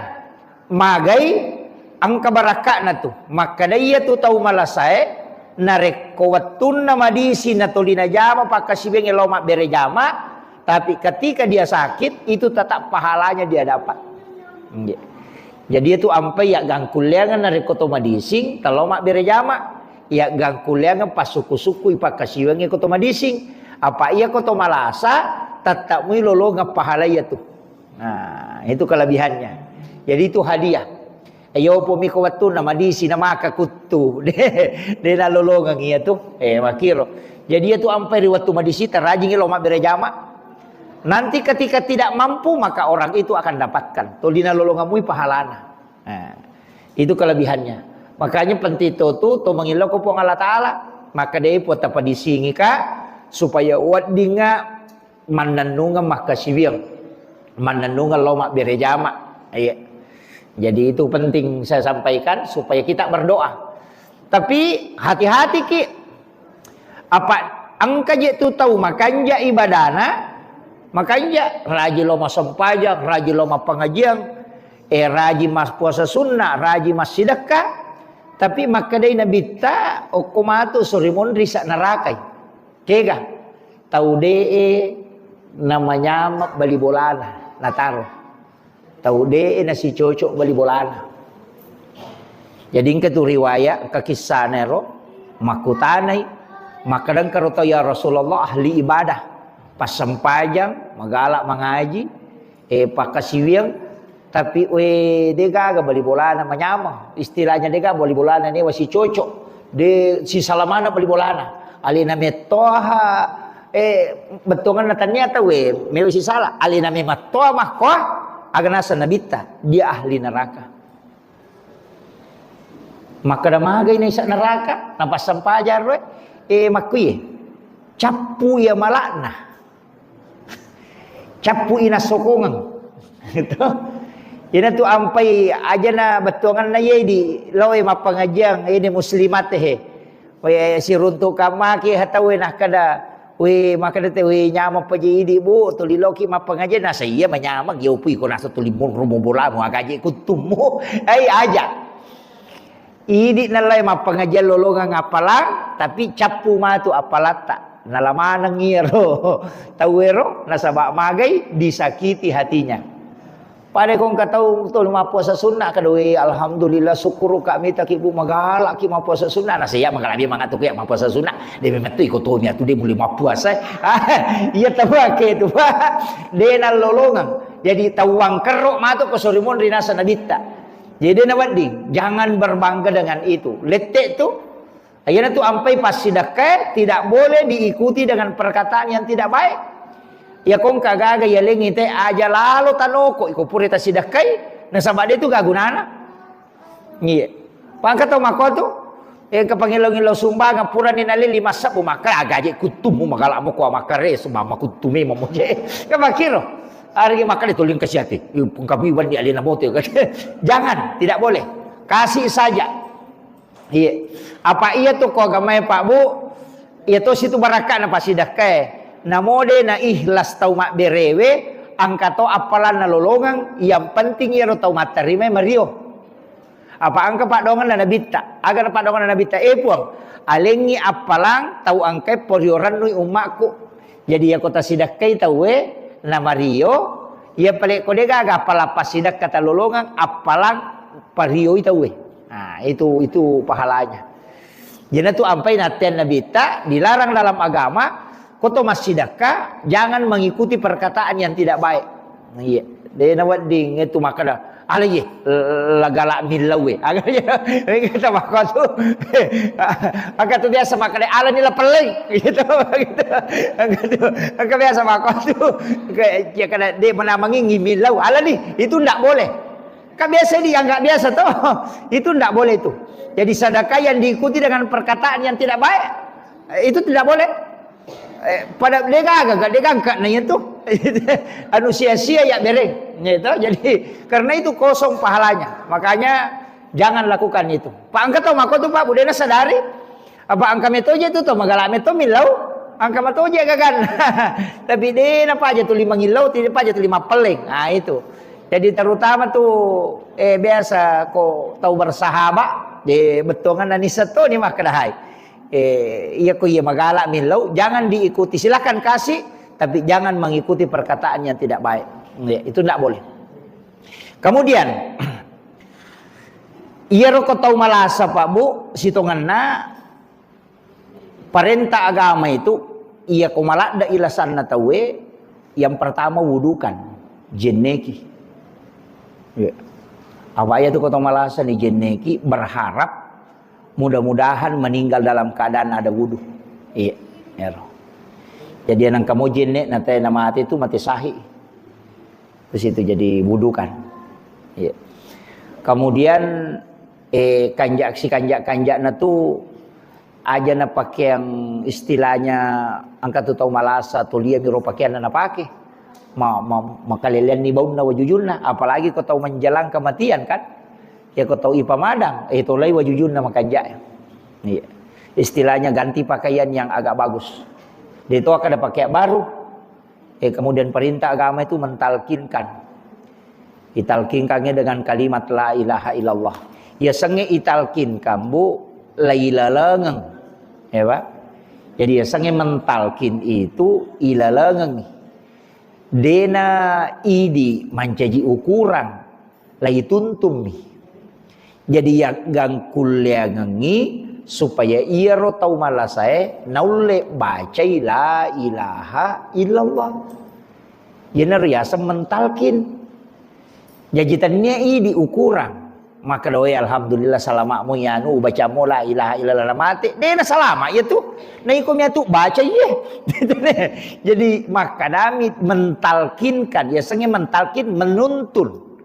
Magai engka barakka'na tu. Makkeda iya tu tau malasae, narekko wettunna madisi natoli najama pakkasiwiangnge lao mabbere jama, tapi ketika dia sakit, itu tetap pahalanya dia dapat. Nggih. Jadi itu ampai ya gangkulleangan narekko to madising, talo mabbere jama, ya gangkulleangan passukku-sukkui pakkasiwiangnge ko to madising. Apa iya ko to malasa, tetap mui lolongeng pahala iya tu. Nah, itu kelebihannya. Jadi itu hadiah. Ayo pomi ko wettunna madisi na maka kuttu. De, de nalolongeng iya tu. Eh, makiro. Jadi iya tu ampai ri wettu madisi tarajingi lo mabbere jama. Nanti ketika tidak mampu maka orang itu akan dapatkan. Toli nalolongeng mui pahalana. Nah, itu kelebihannya. Makanya penting to tu to mangillau ko Puang Allah Taala. Maka de puang tapadisingi ka supaya weddinga mannennungeng makkasiwiang, mannennungeng lao mabbere jama. Iya. Jadi itu penting saya sampaikan supaya kita berdoa. Tapi hati-hati ki, apa engka je tu tau makanja ibadana, makanja raji lao massempajang, raji lao mappangajiang, eh, raji mas puasa sunnah, raji massidekka, tapi makkedai nabitta okko matu sori monri sa narakai. Kega? Tau de'e namanyama bali bolana, nataro. Tau de'e nasicocok bali bolana. Jadi engka tu riwayat, engka kissana ero, makkutanai, makkadang karo tau, "Ya Rasulullah, ahli ibadah, passempajang, magala mangaji, eh, pakkasiwiang, tapi, we, de gaga bali bolana manyameng. Istilahnya de gaga bali bolana newa sicocok. De sisala maneng bali bolana. Alena mettoha, eh, bettuanganna tania tau, we, mewa sisala. Alena memettoha makkoa, aga naseng nabitta, dia ahli neraka." Makkeda magai naisa neraka, napassempajang ro, eh, makkuye. Cappu iya malakna. Cappu i nassokongeng. Gitu. Ina tu ampai ajana bettuanganna ye di loe mappangajiang, ini muslimat he. We siruntuk kamaki hatawe nakkeda, we makkeda te, we nyameng paje idi, Bu, tuli loki mappangajiang, nasa iya manyameng, yo pui ko nasa tuli monro mo bolamu, agaje kuttummu. Ai aja. Idi nallai mappangajiang lolongeng appalang, tapi cappu matu appalatta. Nala maneng iyaro tauwero, nasaba magai disakiti hatinya. Pada ko engka tau tuli mappuasa sunna, kada, "We, alhamdulillah, syukur ka mitaki, Bu, magala ki mappuasa sunna." Nasa iya magala mangatu ki mappuasa sunna. De memettu iko tomi atu de mulai mappuasa. Iya tau ake tu, Pak. De nallolongeng. Jadi tauwang kerro matu ko sori monri nasa nabitta. Jadi, de nawedding, jangan berbangga dengan itu. Lette tu, iyana tu ampai passidekkae tidak boleh diikuti dengan perkataan yang tidak baik. Iya ko engka gaga yalengi te aja lalo tanoko, iko pura tasidekkai, nasaba de tu gagunana. Iya. Pangka tau mako tu, eh, ke pangilo-ngilo sumbangan purani nale lima sebbu maka agaje kuttumu magala mo ko makare sumama kuttumi mamoje. Ke makiro. Ari maka de tuling kasiati. Kami wan di alena bote. Jangan, tidak boleh. Kasih saja. Iya. Apa iya tu ko agamae, Pak, Bu? Iya to situ barakka na pasidekkae. Namode na ikhlas tau mabberewe, angka to appalanna lolongeng, yang penting iyaro tau matterimai mario. Apa engka paddoangenna Nabitta? Aga na paddoangenna Nabitta? "Eh, Puang, alengngi appalang tau engkae porio rennui ummakku." Jadi, iyako tasidekkai tauwe namario, iya pale ko de gaga appalang passidekka talolongeng, appalang parioi tauwe. Nah, itu, itu pahalanya. Jadi, tu ampai natteang Nabitta dilarang dalam agama, ko to massidekka, jangan mengikuti perkataan yang tidak baik. Iya, de nawedding itu makkeda, Ala ye, lagala millau e. Aga ye, kata makkatu. Aga tu biasa makkada, ala ni la pelleng. Gitu, gitu. Aga tu, aga biasa makkatu. Kayak, ya kada, de menamangi millau. Ala ni, itu ndak boleh. Kan biasa dianggap biasa toh. Itu ndak boleh itu. Jadi sedekah yang diikuti dengan perkataan yang tidak baik, eh, itu tidak boleh. Eh, pada degaga, degaga na itu. Anu sia-sia ya bere. Gitu. Jadi karena itu kosong pahalanya. Makanya jangan lakukan itu. Pak, engka tau mako tu, Pak, budena sadari. Apa engka metoje tu to, magala meto millau. Engka matoje gagan. Tapi de na paja tu lima ngillau, tidak paja tu lima peleng. Nah, itu. Jadi terutama tu, eh, biasa ko tau bersahabat, de bettuangan nani seto ni makkada hai. Eh, iya ko iya magala millau, jangan diikuti. Silahkan kasih, tapi jangan mengikuti perkataan yang tidak baik. Ya, itu tidak boleh. Kemudian, iyaro ko tau malasa, Pak, Bu, sitongenna parenta agama itu, iya ko maladde ilasanna tauwe, yang pertama wudukan, jenneki. Ya. Apa iya tu ko tau malasa ni jenneki, berharap mudah-mudahan meninggal dalam keadaan ada wudu. Iya, ero. Jadi nang kamu jenne na te na mate tu mate sahih. Terus itu jadi wudukan. Iya. Kemudian, eh, kanjak si kanjak-kanjakna tu aja na pakeang istilahnya engka tu tau malasa tu lia miro pakeanna na pake. Ma, ma, makaleleanni baunna wajujunna, apalagi ko tau menjelang kematian kan. Ya ko tau ipamadang, eh, tolai wajujunna makanjak. Iya. Istilahnya ganti pakaian yang agak bagus. Dia itu akan ada pakaian baru. Eh, kemudian perintah agama itu mentalkinkan. Italkinkannya dengan kalimat la ilaha illallah. Ya senge italkinkan, Bu, lailalengeng. Ya, Pak? Jadi ya senge mentalkin itu ilalengeng. Dena idi mancaji ukuran, laituntummi. Jadi yaggangkulleangengngi supaya iyaro tau malasae naulle bacai la ilaha illallah. Iyana riaseng mentalkin. Jaji tennia idi ukurang. Maka doe alhamdulillah salama mo yanu ubaca mo la ilaha illallah mate. Dena salama iya tu. Na iko miatu baca iye. Jadi makkadami mentalkinkan, ya sengi mentalkin menuntun.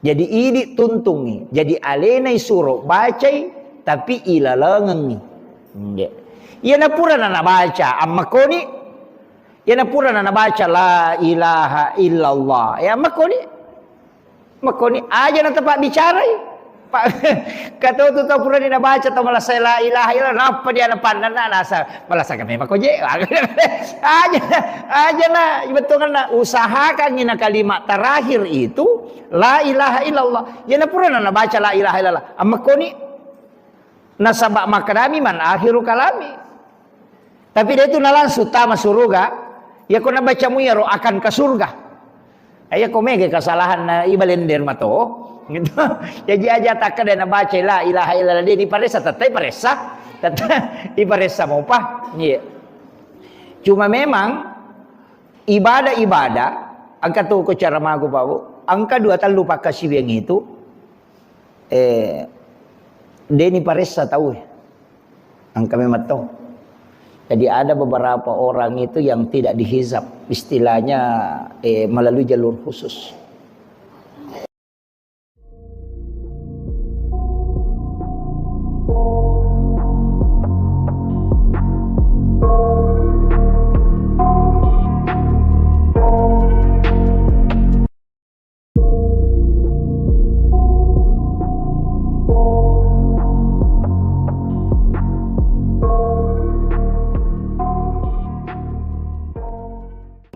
Jadi idi tuntungngi. Jadi alenai suro bacai tapi ilalengengngi. Nggih. Iyana pura nana baca ammakoni. Iyana pura nana baca la ilaha illallah. Ya ammakoni. Makoni aja na tepat bicarai. Pak, kata tu tau pura ni nabaca tau malasai la ilaha illallah, nappa dia na pandanna nasa malasa kami makoje. Aja, aja na betonganna usahakan ina kalimat terakhir itu la ilaha illallah. Ya na pura na nabaca la ilaha illallah. Ammakoni nasaba makadami man akhiru kalami. Tapi dia itu na langsung tama suruga, ya ko nabaca mu yaro akan ke surga. Iya ko mega kesalahan na ibalender mato. Gitu. Jadi aja tak ada nabaca la ilaha illallah dia diparessa tettai paressa. Tettai diparessa mopa. Iya. Cuma memang ibadah-ibadah angka tu ko cara magu pau. Angka dua tellu pakkasiwiang itu eh deni paressa tau. Engka memang to. Jadi ada beberapa orang itu yang tidak dihizab, istilahnya eh, melalui jalur khusus.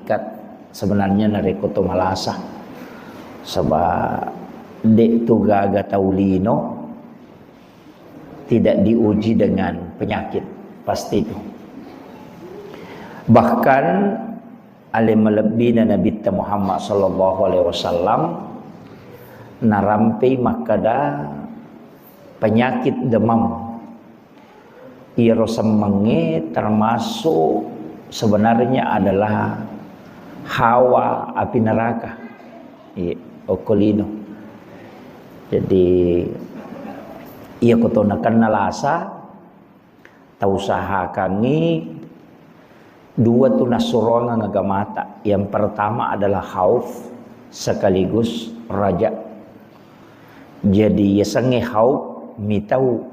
Ikat sebenarnya narekko to malasa. Saba de tu gaga tau lino tidak diuji dengan penyakit, pasti itu. Bahkan ale malebbina Nabitta Muhammad sallallahu alaihi wasallam narampei makkada penyakit demam. Iyaro semmengnge termasuk sebenarnya adalah hawa api neraka. Iya, okko lino. Jadi, iya ko to nakenna lasa, tausahakangngi dua tu nassuroangeng agamata. Yang pertama adalah khauf sekaligus raja. Jadi, yasengnge khauf mitau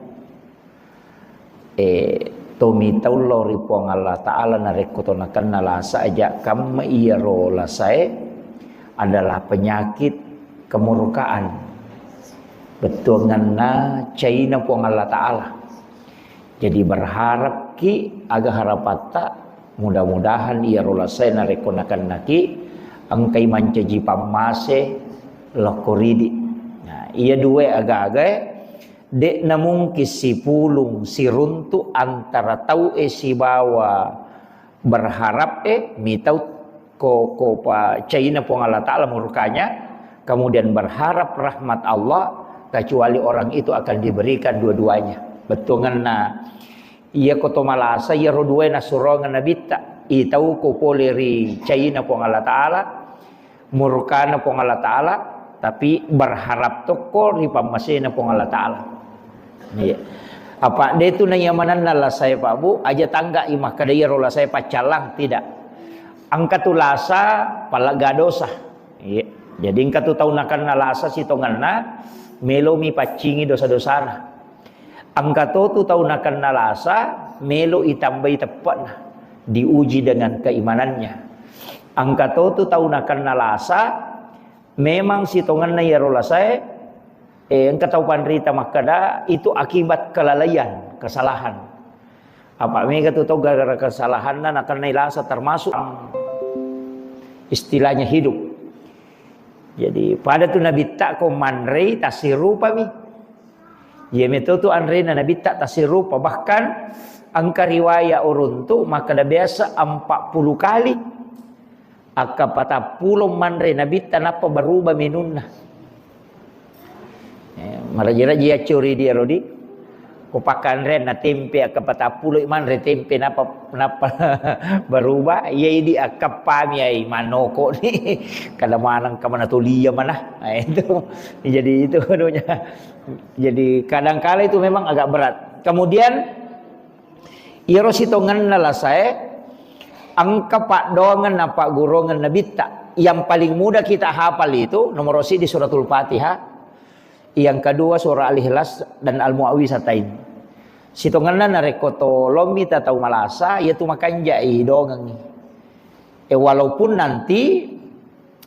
Eh, to mitau lao ri Puang Allah Ta'ala narekko to nakenna lasa aja kamma iyaro lasae adalah penyakit kemurkaan. Bettuanganna caina Puang Allah Ta'ala. Jadi berharap ki aga harapatta, mudah-mudahan iyaro lasae narekko nakennaki engkai mancaji pammase lokko ridi. Nah, iya dua aga-agae De'na mungkin sipulung siruntu antara tau'e sibawa berharap'e, mitau ko, ko pa caina Puang Allah Ta'ala murkanya, kemudian berharap rahmat Allah, kecuali orang itu akan diberikan dua-duanya. Bettuanganna, iya ko to malasa, iyaro duae nassuroangeng Nabitta, itau ko pole ri caina Puang Allah Ta'ala, murkana Puang Allah Ta'ala, tapi berharap tokko ri pammasena Puang Allah Ta'ala. Iya. Apa de tu naiyamanenna lasae, Pak Bu, aja tangga i makkeda iyaro lasae paccallang, tidak. Engka tu lasa palegga dosa. Iya. Jadi engka tu tau nakenna lasa sitongenna, melomi paccingi dosa-dosana. Engka to tu tau nakenna lasa, melo itambai teppe'na, diuji dengan keimanannya. Engka to tu tau nakenna lasa, memang sitongenna iyaro lasae, eh, engka tau panrita makkeda, itu akibat kelalaian, kesalahan. Apa mega tu tau gara-gara kesalahanna nakennai lasa, termasuk istilahnya hidup. Jadi, pada tu Nabitta ko manrei tasirupami. Iya meto tu anrena Nabitta tasirrupa. Bahkan engka riwaya uruntu makkeda biasa empat puluh kali akka patappulo manre Nabitta nappa berubah menunna. Eh, maraji-raji accuri dia rodi. Ko pakanre na tempe akka patappulo manre tempe nappa, nappa berubah. Iya idi akka pami ai manoko ni. Kada maneng kamana tulia mana. Nah, itu. Jadi itu anunya. Jadi kadangkala itu memang agak berat. Kemudian iyaro sitongenna lasae engka paddoangeng napaggurungeng Nabitta. Yang paling mudah kita hafal itu nomor siji suratul Fatihah, yang kedua surah Al-Ikhlas dan Al-Muawwizatain. Sitongenna narekko tolommi tatau malasa, iyatu makanjai dongengngi. Eh, walaupun nanti,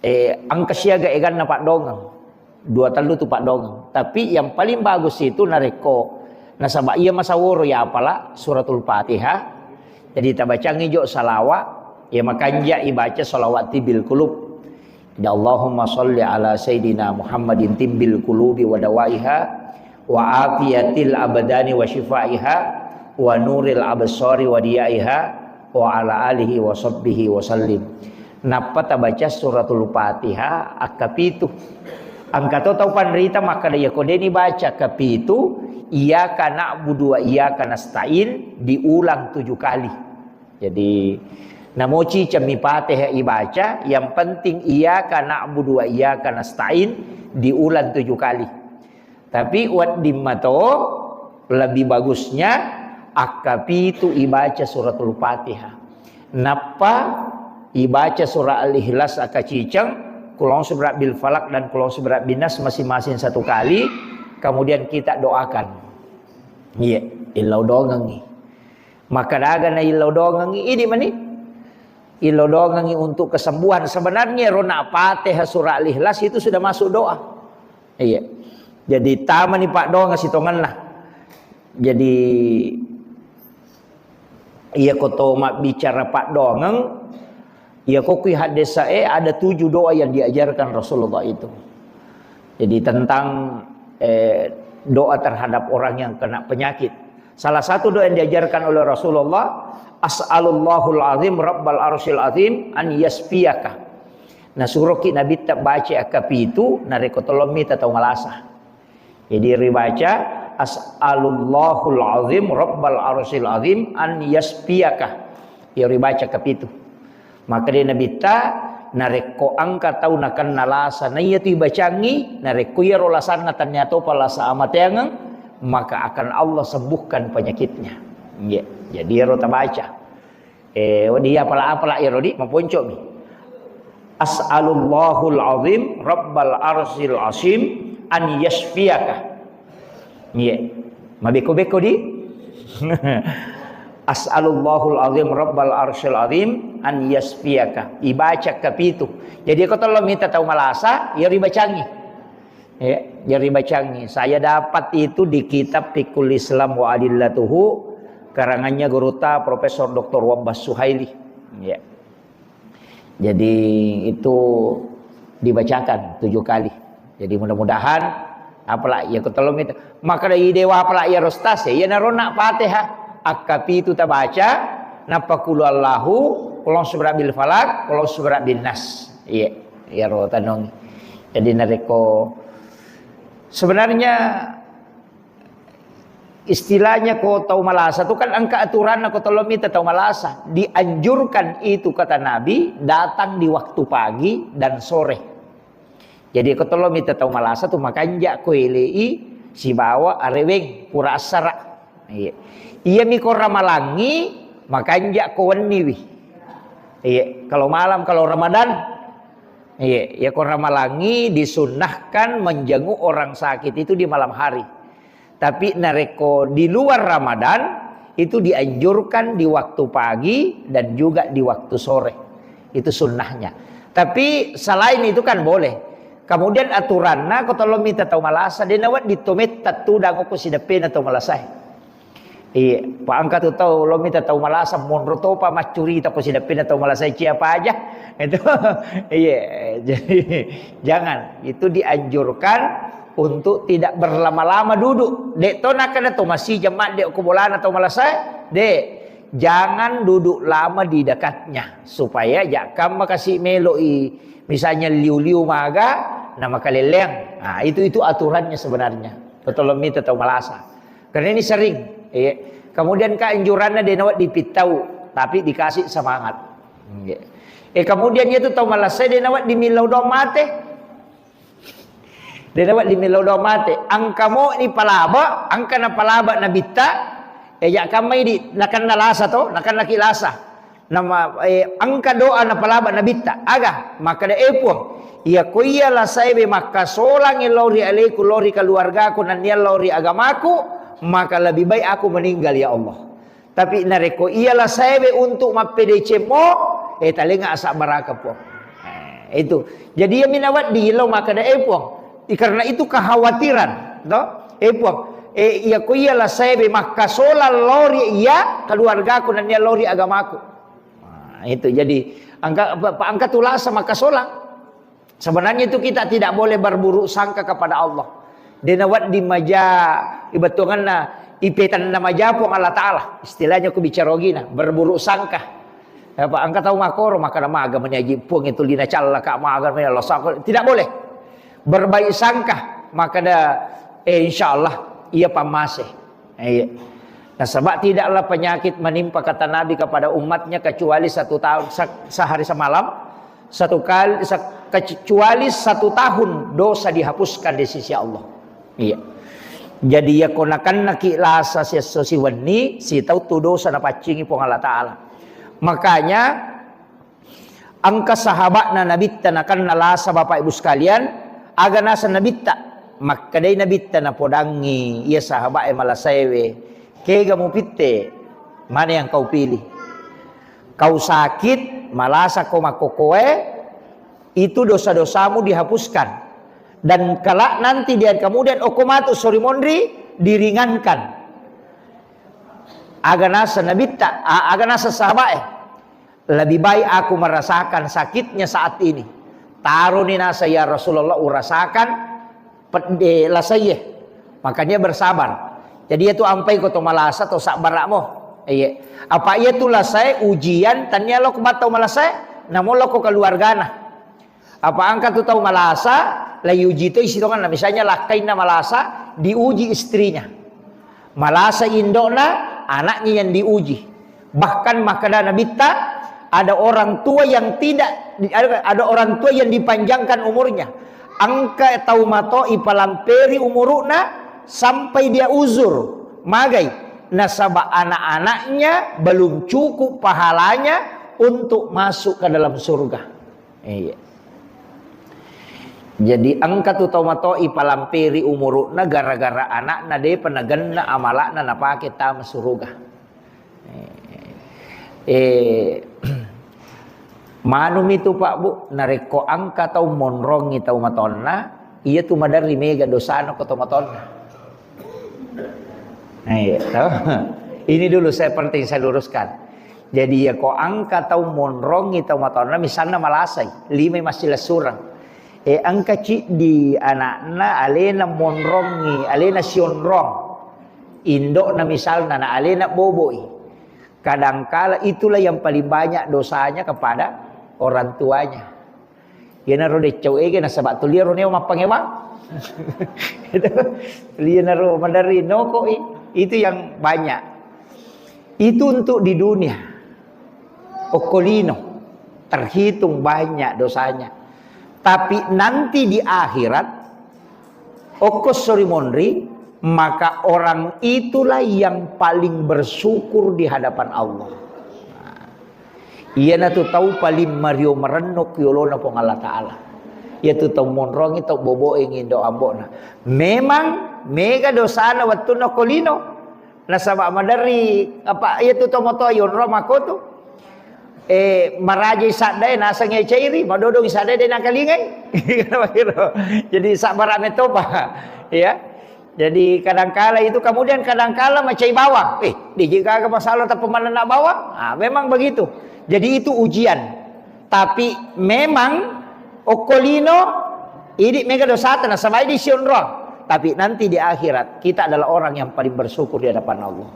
eh, engka siaga eganna paddoangeng. Dua tellu tu paddoangeng. Tapi yang paling bagus itu narekko nasaba iya masaworo ya apala suratul Fatihah. Jadi tabacangi jo salawa, ya makanja ibaca salawat tibbil qulub. Ya Allahumma salli ala sayyidina Muhammadin tibbil qulubi wa dawaiha wa afiyatil abdani wa syifaiha wa nuril absari wa diyaiha wa ala alihi wa sahbihi wa sallim. Nappa tabaca suratul Fatihah akka pitu. Engka to tau panrita makkeda, iya ko deni baca akka pitu, iyyaka na'budu wa iyyaka nasta'in diulang tujuh kali. Jadi, namoci cemmi Fatihah ibaca, yang penting iyyaka na'budu wa iyyaka nasta'in diulang tujuh kali. Tapi wedding mato lebih bagusnya akka pitu ibaca suratul Fatihah. Nappa ibaca surah Al-Ikhlas akka ciceng, Qul a'udzu birabbil falaq dan Qul a'udzu birabbin nas masing-masing satu kali, kemudian kita doakan. Iya, illau dongengngi. Maka daga na illau dongengngi, idi mani. Illau dongengngi untuk kesembuhan. Sebenarnya rona Fatihah surah Al-Ikhlas itu sudah masuk doa. Iya. Jadi tamani paddoangeng sitongenna. Jadi iya ko to mabbicara paddoangeng, iya ko kui haddesae ada tujuh doa yang diajarkan Rasulullah itu. Jadi tentang, eh, doa terhadap orang yang kena penyakit. Salah satu doa yang diajarkan oleh Rasulullah, "As'alullahul azim rabbal arsyil azim an yasfiyaka." Nah, suroki Nabitta baca akka pitu, narekko tolong mita tau malasa. Jadi ribaca, "As'alullahul azim rabbal arsyil azim an yasfiyaka." Ya ribaca akka pitu. Maka dia Nabitta, Narekko engka tau nakenna lasa, na iya tu ibacangi, narekko iyaro lasanna tennia topa lasa amateangeng, maka akan Allah sembuhkan penyakitnya. Iya. Jadi iyaro tabaca. Eh, wedding apala-apala iyaro di, maponcomi. As'alullahal azim rabbal arsyil azim an yashfiyaka. Iya. Mabeko-beko di. As'alullahal azim rabbal arsyil azim an yashfiyaka. Ibaca kapitu. Jadi ko tolong minta tau malasa, ya ribacangi. Ya, ya ribacangi. Saya dapat itu di kitab Fiqhul Islam wa Adillatuhu, karangannya gurutta Profesor Doktor Wabbas Suhaili. Ya. Jadi itu dibacakan tujuh kali. Jadi mudah-mudahan apala iya ko tolong minta. Maka dari dewa apala iya rostas ya, iya narona Fatihah. Akkapitu tabaca, nappa qul huwallahu, qul a'udzu birabbil falaq, qul a'udzu birabbin nas. Iya, iya ro tanong. Jadi narekko sebenarnya istilahnya ko tau malasa tu kan engka aturanna ko tolong minta tau malasa. Dianjurkan itu kata Nabi datang di waktu pagi dan sore. Jadi ko tolong minta tau malasa tu makanja ko elei sibawa areweng pura assara. Iya. Iya mi ko ramalangi makanja ko wenniwi. Iya, kalau malam kalau Ramadan. Iya, ya ko ramalangi disunnahkan menjenguk orang sakit itu di malam hari. Tapi narekko di luar Ramadan, itu dianjurkan di waktu pagi dan juga di waktu sore. Itu sunnahnya. Tapi selain itu kan boleh. Kemudian aturanna, ko tolong minta tau malasa, de nawedding to metta tudang ko sideppena tau malasa. Iya, pa engka tu tau lo minta tau malasa, monro topa maccurita ko sideppena tau malasa cia apa aja. Itu, iya, jadi jangan. Itu dianjurkan untuk tidak berlama-lama duduk. Dek to nakana to masih jemaat dek ko bolana tau malasa, dek. Jangan duduk lama di dekatnya supaya jakka makasi meloi misalnya liu-liu maga na makaleleang. Nah, itu itu aturannya sebenarnya. Tolong minta tau malasa. Karena ini sering, iya. Kemudian keanjurannya dia nawat dipittau, tapi dikasih semangat. Iya. Eh, kemudian itu tau malasa dia nawat dimillau doang mate. Dia nawat dimillau doang mate. Angka mo ni palaba, angka na palaba nabitta, eh, ya kamai di nakan lasa to, nakan laki lasa. Nama, eh, engka doa napalaba nabitta. Aga? Makkeda, "Eh, Puang, iya ko iya lasaewe makkasolang lao ri aleku, lao ri keluargaku, nennia lao ri agamaku, maka lebih baik aku meninggal, ya Allah. Tapi narekko iya lasaewe untuk mappedecemmo, eh, talenga asabbaraka, Puang." Eh, itu. Jadi iya minawedding lao makkeda, "Eh, Puang, i-, karena itu kekhawatiran, to? Eh, Puang, eh, iya ko iya lasaewe makkasolang lao ri iya keluargaku, nennia lao ri agamaku." Nah, itu jadi angka, pa-, pa-, angka tulasa maka solang. Sebenarnya itu kita tidak boleh berburuk sangka kepada Allah. Dena wedding maja ibetuanganna ipetanna maja Puang Allah Ta'ala. Istilahnya ku bicara ogina, berburuk sangka. Apa angka tau makoro, maka maga meni aji Puang itu lina callaka, maga meni Allah sangka. Tidak boleh. Berbaik sangka, maka da, eh, insya Allah, iya pammase. Iya. Nasaba tidaklah penyakit menimpa, kata Nabi, kepada umatnya kecuali satu tahun, se-, sehari semalam, satu kali, se-, kecuali satu tahun dosa dihapuskan di sisi Allah. Iya. Jadi, iya ko nakennaki lasa siesso siwenni, sitau tu dosa napaccingi Puang Allah Ta'ala. Makanya, Engka sahaba'na Nabitta nakenna lasa, Bapak Ibu sekalian, aga naseng Nabitta? Makkedai Nabitta napodangngi iya sahaba'e malasaewe, "Kega mupitte? Mana yang kau pilih? Kau sakit, malasa ko makkokoe, itu dosa-dosamu dihapuskan. Dan kelak nanti di hari kemudian, okko matu sori monri, diringankan." Aga naseng Nabitta, a-, aga naseng sahaba'e? Lebih baik aku merasakan sakitnya saat ini. Taroni nasa, "Ya Rasulullah, urasakan pedde lasaie." Makanya bersabar. Jadi itu ampai ko to malasa to sabbara'mo. Iya. Apa iya tu lasae ujian, tania lo ko battau malasae, namo lo ko keluargana. Apa engka tu tau malasa, la yuji toi sitonganna. Misalnya lakkainna malasa, diuji istrinya. Malasa indo'na, anaknya yang diuji. Bahkan makkeda Nabitta, Ada orang tua yang tidak, ada, ada orang tua yang dipanjangkan umurnya. Engka tau mato ipalamperi umuru'na sampai dia uzur. Magai? Nasaba anak-anaknya belum cukup pahalanya untuk masuk ke dalam surga. Iya. Jadi engka tu tau mato ipalamperi umuru'na gara-gara anakna depa nagenna amala'na napake tama suruga. Eh, eh, manumi tu, Pak, Bu, narekko engka tau monrongi tau matonna, iya tu maderri mega dosana ko tau matonna. Eh, toh? Ini dulu saya penting saya luruskan. Jadi, ya, ko engka tau monrongi tau matonna, misalna malasai, limai massilessureng. Eh, engka ciddi anakna alena monrongi, alena sionrong. Indokna misalna, na alena boboi. Kadangkala itulah yang paling banyak dosanya kepada orang tuanya. Iyanaro deccau ege nasaba tuliaro neo mappangewang. Itu, iyanaro maderri nokoi. Itu yang banyak. Itu untuk di dunia. Okko lino terhitung banyak dosanya. Tapi nanti di akhirat, okko sori monri, maka orang itulah yang paling bersyukur di hadapan Allah. Iyanatu tau paling mario marenno ku yolona Puang Allah Ta'ala. Iyatu tau monrongi, tau boboe ngindo ambo'na. Memang mega dosana wettunna ko lino. Nasaba maderri apa iyatu tau motoa yonro makotu. Eh, marajai saddae naseng e cairi, madodong saddae de nakalingai. Jadi sabar ame topa. Ya. Jadi kadangkala itu, kemudian kadangkala macai bawang. Eh, di gaga masalah tapi manenna bawang. Ah, memang begitu. Jadi itu ujian. Tapi memang okko lino idi mega dosata nasaba idi sionrong. Tapi nanti di akhirat kita adalah orang yang paling bersyukur di hadapan Allah.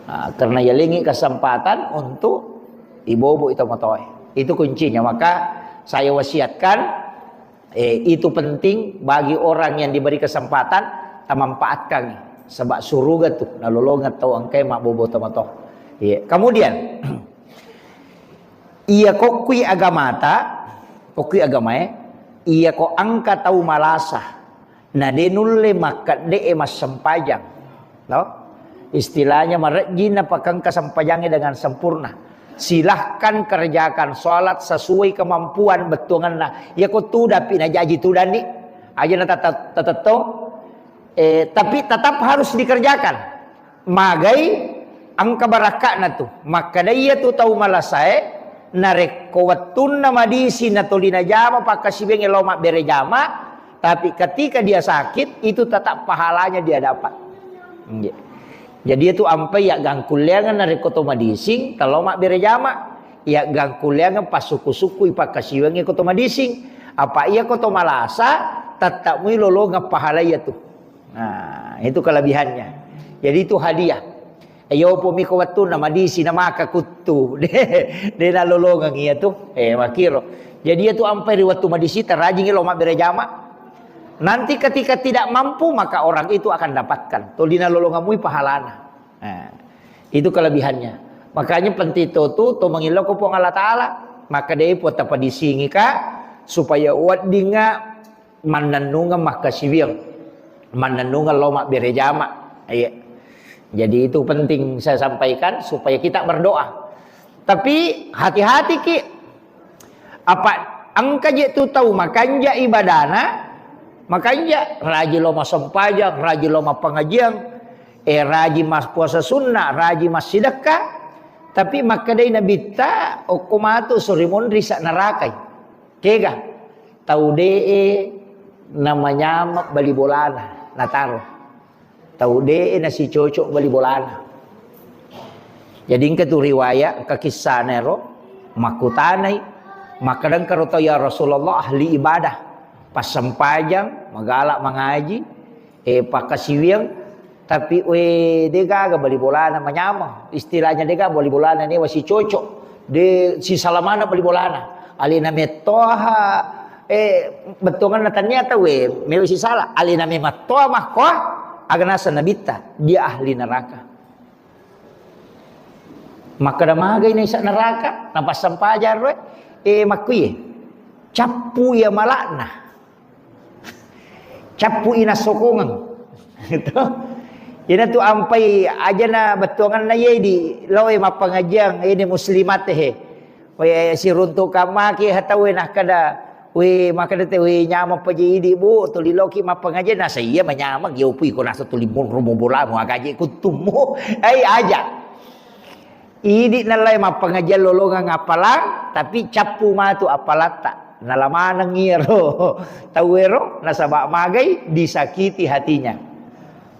Ah, karena yalengi kesempatan untuk ibobo itu motoe. Itu kuncinya. Maka saya wasiatkan Eh, itu penting bagi orang yang diberi kesempatan, tamanfaatkan. Sebab suruga tu nalolongeng tau engkae mabbobo tomatoa. Iya. Kemudian, iya kokkui agamata, kokkui agamae, iya ko engka tau malasa, na de nulle makkedde'e massempajang. No? Istilahnya marejji napakengka sempajangnge dengan sempurna. Silahkan kerjakan sholat sesuai kemampuan bettuangenna. Iya ko tudapi najaji tudanni. Aja na tata-, tatettong. Eh, tapi tetap harus dikerjakan. Magai engka barakka'na tu. Makkeda iya tu tau malasae, narekko wettunna madisi natoli najama pakkasiwiangnge lao mabbere jama, tapi ketika dia sakit, itu tetap pahalanya dia dapat. Nggih. Jadi itu ampai ya gangkulleangan narekko to madising, telo mabbere jama. Ya gangkulleangan passuku-sukui pakkasiwiangnge ko to madising. Apa iya ko to malasa, tetap mui lolongeng pahala iya tu. Nah, itu kelebihannya. Jadi itu hadiah. Iyo, upami ko wettunna madisi na maka kuttu. De, de nalolongeng iya tu. Eh, makiro. Jadi iya tu ampai ri wettu madisi tarajingi lo mabbere jama. Nanti ketika tidak mampu, maka orang itu akan dapatkan. Toli nalolongeng mui pahalana. Nah, itu kelebihannya. Makanya penting to tu, to mangillau ko Puang Allah Ta'ala. Maka de puang tapadisingika supaya weddingnga mannennungeng makkasiwiang, mannennungeng lao mabbere jama. Iya. Jadi itu penting saya sampaikan supaya kita berdoa. Tapi hati-hati ki, apa engka je tu tau makanja ibadana, makanja raji lao massempajang, raji lao mappangajiang, eh, raji mas puasa sunnah, raji massidekka, tapi makkedai nabitta okko matu sori monri sa narakai. Kega? Tau de'e namanyama bali bolana nataro. Tau de'e nasicocok bali bolana. Jadi engka tu riwayat, engka kissana ero, makkutanai, makkadang karo tau, "Ya Rasulullah, ahli ibadah, passempajang, magala mangaji, eh, pakkasiwiang, tapi, we, de gaga bali bolana manyameng. Istilahnya de gaga bali bolana newa sicocok. De sisalamana bali bolana. Alena mettoha, eh, bettuanganna tania tau, we, mewa sisala. Alena memettoha makkoa, aga naseng nabitta, dia ahli neraka." Makkeda magai naisa neraka, napassampajang roe. Eh, makkuye. Cappu iya malakna. Cappu ina sokongeng. Gitu. Ina tu ampai ajana bettuanganna ye di loe mappangajiang ini muslimat he. We siruntuk kamaki hatawe nakkeda, we makkeda te, we nyameng paje idi, Bu, tuli loki mappangajiang. Nasa iya manyameng, yo pui ko nasa tuli monro mo bolamu, agaje kuttummu. Ai aja. Idi nallai mappangajiang lolongeng appalang, tapi cappu matu appalatta. Nala maneng iyaro tauwero, nasaba magai disakiti hatinya.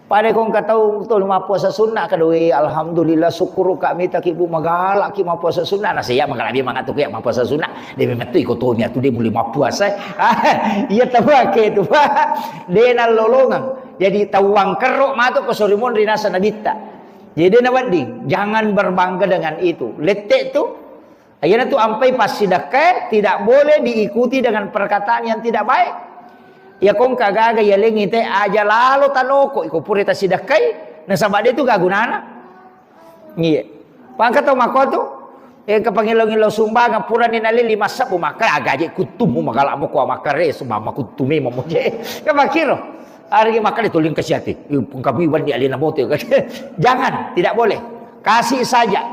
Pada ko engka tau to mappuasa sunna, kada, "We, alhamdulillah, syukur ka mitaki, Bu, magalaki mappuasa sunna." Nasa iya magalaki mangatu ya mappuasa sunna. De memettu iko to mi atu de muli mappuasa. Iya tau ake tu, Pak. De nallolongeng. Jadi tau wangkerro matu ko sorimun rinasa nabitta. Jadi de nawedding, jangan berbangga dengan itu. Lette tu, ayana tu ampai passidakkae tidak boleh diikuti dengan perkataan yang tidak baik. Ya kongka gaga ya lengi te aja lalo tanoko iko pura tasidakkai, nasaba de tu gagunana. Iya. Pangka tau mako tu, eh, kepangilo-ngilo sumbangan purani nali lima sebbu maka agaje kuttumu magala mo ko makare sumama kuttumi mamoje. Kepakiro. Hari makale tuling kasiati. Pengkami wandi alina mote. Jangan, tidak boleh. Kasih saja.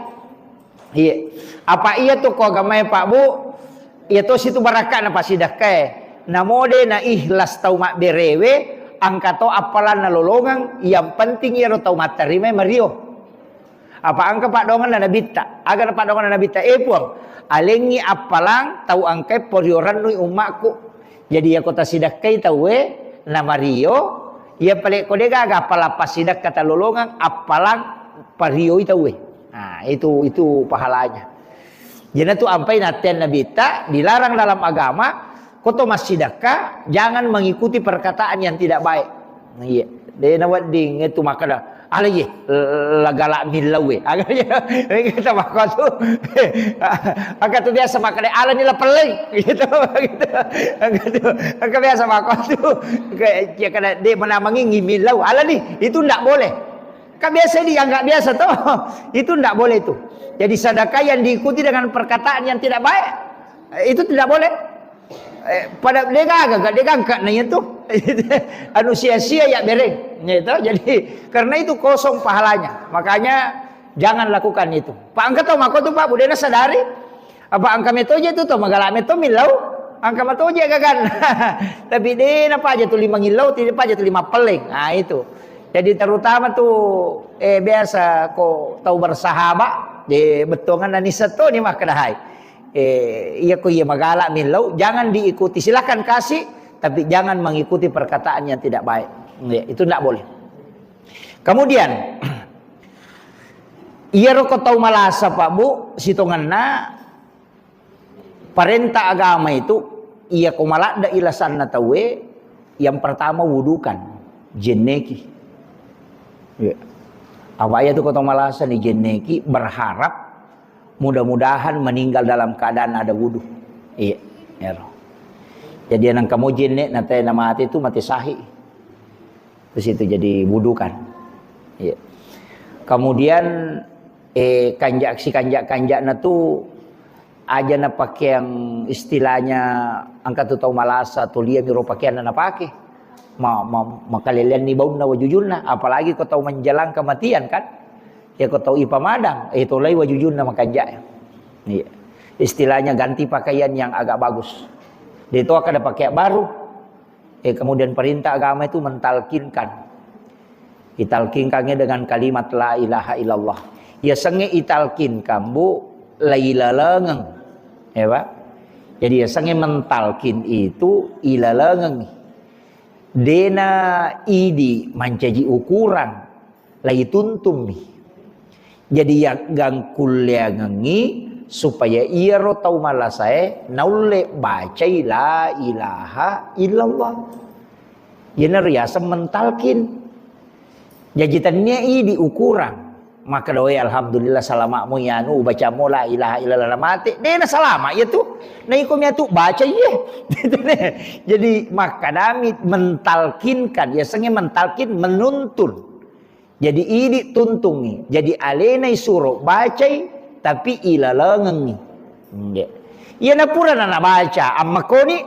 Iya. Apa iya tu ko agamae Pak Bu? Iya to situ barakka na pasidakkae. Namode na ikhlas tau mabberewe, angka to appalanna lolongeng, yang penting iyaro tau mattarima mario. Apa engka paddoanganna nabitta? Aga na paddoanganna nabitta? Eh Puang, alengngi appalang tau engkae poriorennui ummakku. Jadi iyako tasidakkai tauwe namario, iya pale ko de gaga appalang passidakka talolongeng, appalang parioi tauwe. Nah, itu itu pahalanya. Jadi tu ampai nattean nabitta dilarang dalam agama, ko to massidakka jangan mengikuti perkataan yang tidak baik. Iya, de nawedding itu makkeda, "Ala ye, lagala millau we." Aga ya, kita makkatu. Aga tu biasa makkeda, "Ala ni la pelleng." Gitu, gitu. Aga tu, aga biasa makkatu. Kayak, ya kada de menamangi millau. Ala ni, itu ndak boleh. Kan biasa dianggap biasa toh. Itu ndak boleh itu. Jadi sedekah yang diikuti dengan perkataan yang tidak baik, itu tidak boleh. Eh, pada degaga, gak degangka na itu. Anu sia-sia ya bereng. Gitu. Jadi karena itu kosong pahalanya. Makanya jangan lakukan itu. Pak engka tau mako tu Pak budena sadari. Apa engka metoje tu tau magala meto millau. Engka metoje gagan. Tapi de na paja tu lima ngillau, tidak paja tu lima peleng. Nah itu. Jadi terutama tu eh biasa ko tau bersahabat, de bettongan nani seto ni makkedahai. Eh, iya ko iya magala millau, jangan diikuti. Silakan kasih, tapi jangan mengikuti perkataan yang tidak baik. Ya, itu tidak boleh. Kemudian, iyaro ko tau malasa Pak Bu, sitongenna parenta agama itu, iya ko maladde ilasanna tauwe, yang pertama wudukan, jenneki. Ya. Apa iya tu ko tau malasa ni jenneki, berharap mudah-mudahan meninggal dalam keadaan ada wudu. Iya, ero. Jadi nang kamu jenne na tena mati tu mati sahih. Terus itu jadi wudu kan. Iya. Kemudian eh kanja si kanja-kanjana tu aja na pakeang istilahnya angka tu tau malasa tu lia miro pakeanna na pake. Ma, ma, makalelean ni baunna wajujunna, apalagi ko tau menjelang kematian kan. Ya ko tau ipamadang, eh tolai wajujunna makanja. Iya. Istilahnya ganti pakaian yang agak bagus. De to kada pakai baru. Eh kemudian perintah agama itu mentalkinkan. Italkinkannya dengan kalimat la ilaha illallah. Ya senge italkinkan Bu, lailalengeng. Ya Pak. Jadi ya senge mentalkin itu ilalengeng. Dena idi mancaji ukuran. Laituntummi. Jadi yaggangkulleangengngi supaya iyaro tau malasae naulle bacai la ilaha illallah. Iyana riaseng mentalkin. Jaji tennia idi ukuran. Maka doe alhamdulillah salama mo yanu ubaca mo la ilaha illallah na mate. Dena salama iya tu. Na iko mia tu baca iye. Jadi makkadami mentalkinkan. Yasengnge mentalkin menuntun. Jadi idi tuntungngi. Jadi alena isuro bacai tapi ilalengengngi. Nggih. Iyana purana nabaca, ammekkoni.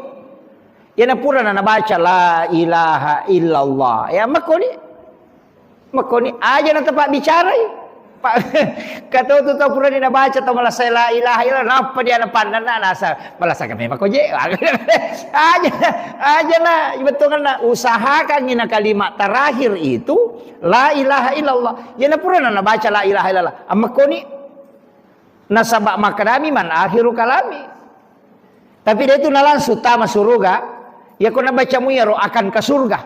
Iyana purana nabaca la ilaha illallah, ya ammekkoni. Mekkoni aja na tepa bicarai. Pak, kata tu tau purani nabaca tau malasa la ilaha illallah, nappa dia napannanna nasa malasa kami mako je. Aja, aja na, bettuanna usahakan ina kalimat terakhir itu la ilaha illallah. Iyana purana nabaca la ilaha illallah, ammekkoni. Nasaba makkedami man akhiru kalami. Tapi de tu na langsung tama suruga. Iya ko nabacamu iyaro akan ke surga.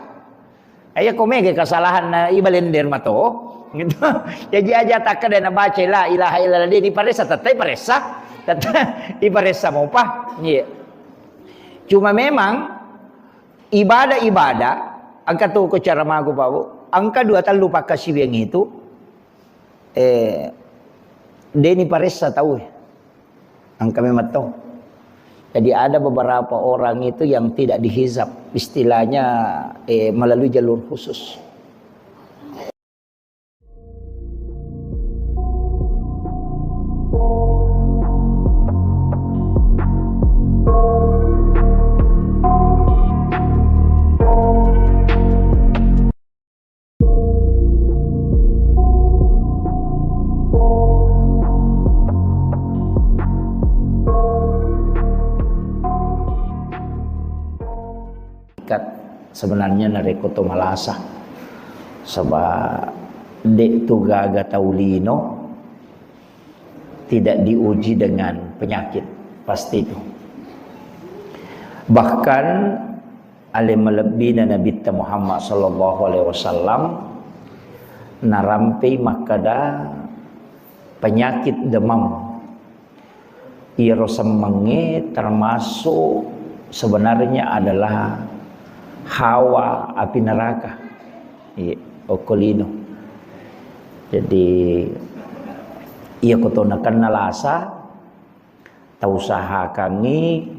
Iya ko mega kesalahan na ibalender mato. Gitu. Jadi aja takkeda nabaca la ilaha illallah de diparessa, tettai paressa. Tettai iparessa mopa. Iya. Cuma memang ibadah-ibadah, engka tu ko cara magu, Pak Bu, engka dua tellu pakkasiwiang itu, eh, deni paressa tau, eh. Engka memang tau. Jadi ada beberapa orang itu yang tidak dihizab, istilahnya, eh, melalui jalur khusus. Ikat sebenarnya narekko to malasa. Saba de tu gaga tau lino tidak diuji dengan penyakit, pasti itu. Bahkan ale malebbina Nabitta Muhammad sallallahu alaihi wasallam narampei makkeda penyakit demam. Iyaro semmengnge termasuk sebenarnya adalah hawa api neraka. Iya, okko lino. Jadi, iya ko to nakenna lasa, tausahakangngi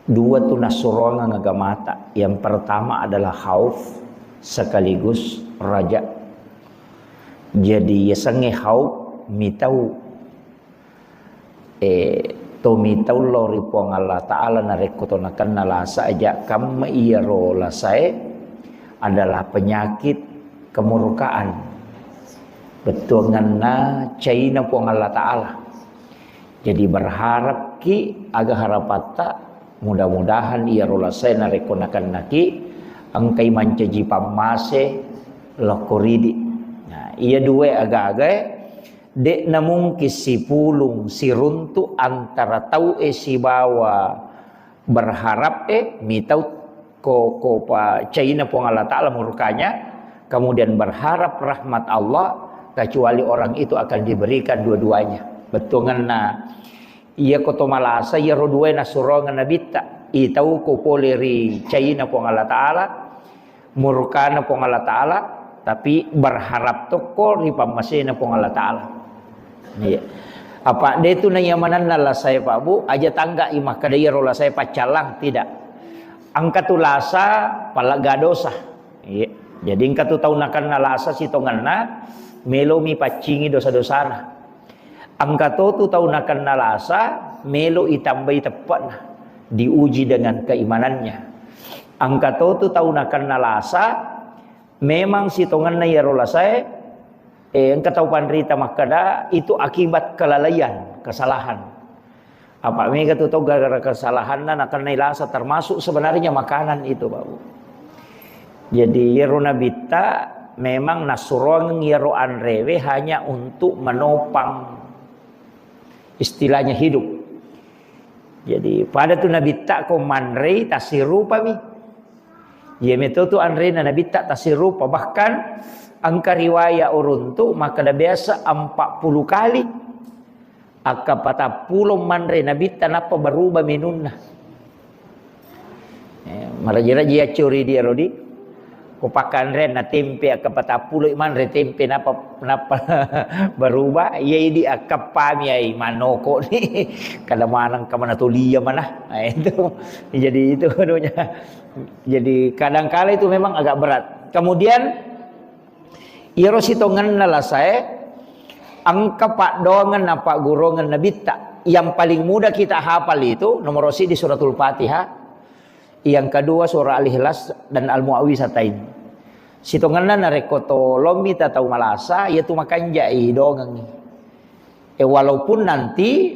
dua tu nassuroangeng agamata. Yang pertama adalah khauf sekaligus raja. Jadi, yasengnge khauf mitau Eh, to mitau lao ri Puang Allah Ta'ala narekko to nakenna lasa aja kamma iyaro lasae adalah penyakit kemurkaan. Bettuanganna caina Puang Allah Ta'ala. Jadi berharapki aga harapatta, mudah-mudahan iyaro lasae narekko nakennaki engkai mancaji pammase lokko ridi. Nah, iya dua aga-agae De'na mungkin sipulung siruntu antara tau'e sibawa berharap'e, mitau ko, ko pa caina Puang Allah Ta'ala murkanya, kemudian berharap rahmat Allah, kecuali orang itu akan diberikan dua-duanya. Bettuanganna, iya ko to malasa, iyaro duae nassurongeng Nabitta, itau ko pole ri caina Puang Allah Ta'ala, murkana Puang Allah Ta'ala, tapi berharap tokko ri pammasena Puang Allah Ta'ala. Iya. Apa de tu naiya manenna lasae, Pak Bu, aja tangga i makkeda iyaro lasae paccallang, tidak. Engka tu lasa pallegga dosa. Iya. Jadi engka tu tau nakenna lasa sitongenna, melomi paccingi dosa-dosana. Engka to tu tau nakenna lasa, melo itambai teppe'na, diuji dengan keimanannya. Engka to tu tau nakenna lasa, memang sitongenna iyaro lasae, eh, engka tau panrita makkeda, itu akibat kelalaian, kesalahan. Apa mega tu tau gara-gara kesalahanna nakennai lasa, termasuk sebenarnya makanan itu, Pak Bu. Jadi, iyaro Nabitta memang nassuroangeng iyaro anrewe hanya untuk menopang, istilahnya, hidup. Jadi, pada tu Nabitta ko manrei tassirupami. Iya meto tu anrena Nabitta tassirupa. Bahkan engka riwaya uruntu makkeda biasa empat puluh kali akka patappulo manre Nabitta nappa berubah menunna. Eh, maraji-raji accuri dia rodi. Ko pakkanreanna tempe akka patappulo manre tempe nappa, nappa berubah. Iya idi akkappami ai manoko ni. Kada maneng ka mana tulia mana. Nah, itu. Jadi itu anunya. Jadi kadangkala itu memang agak berat. Kemudian iyaro sitongenna lasae, Engka paddoangeng na paggurungeng Nabitta. Yang paling mudah kita hafal itu nomor siji Suratul Fatihah, yang kedua surah Al-Ikhlas dan Al-Muawwizatain. Sitongenna narekko to lommi ta tau malasa, iya tu makanjai dongengngi. Eh, walaupun nanti,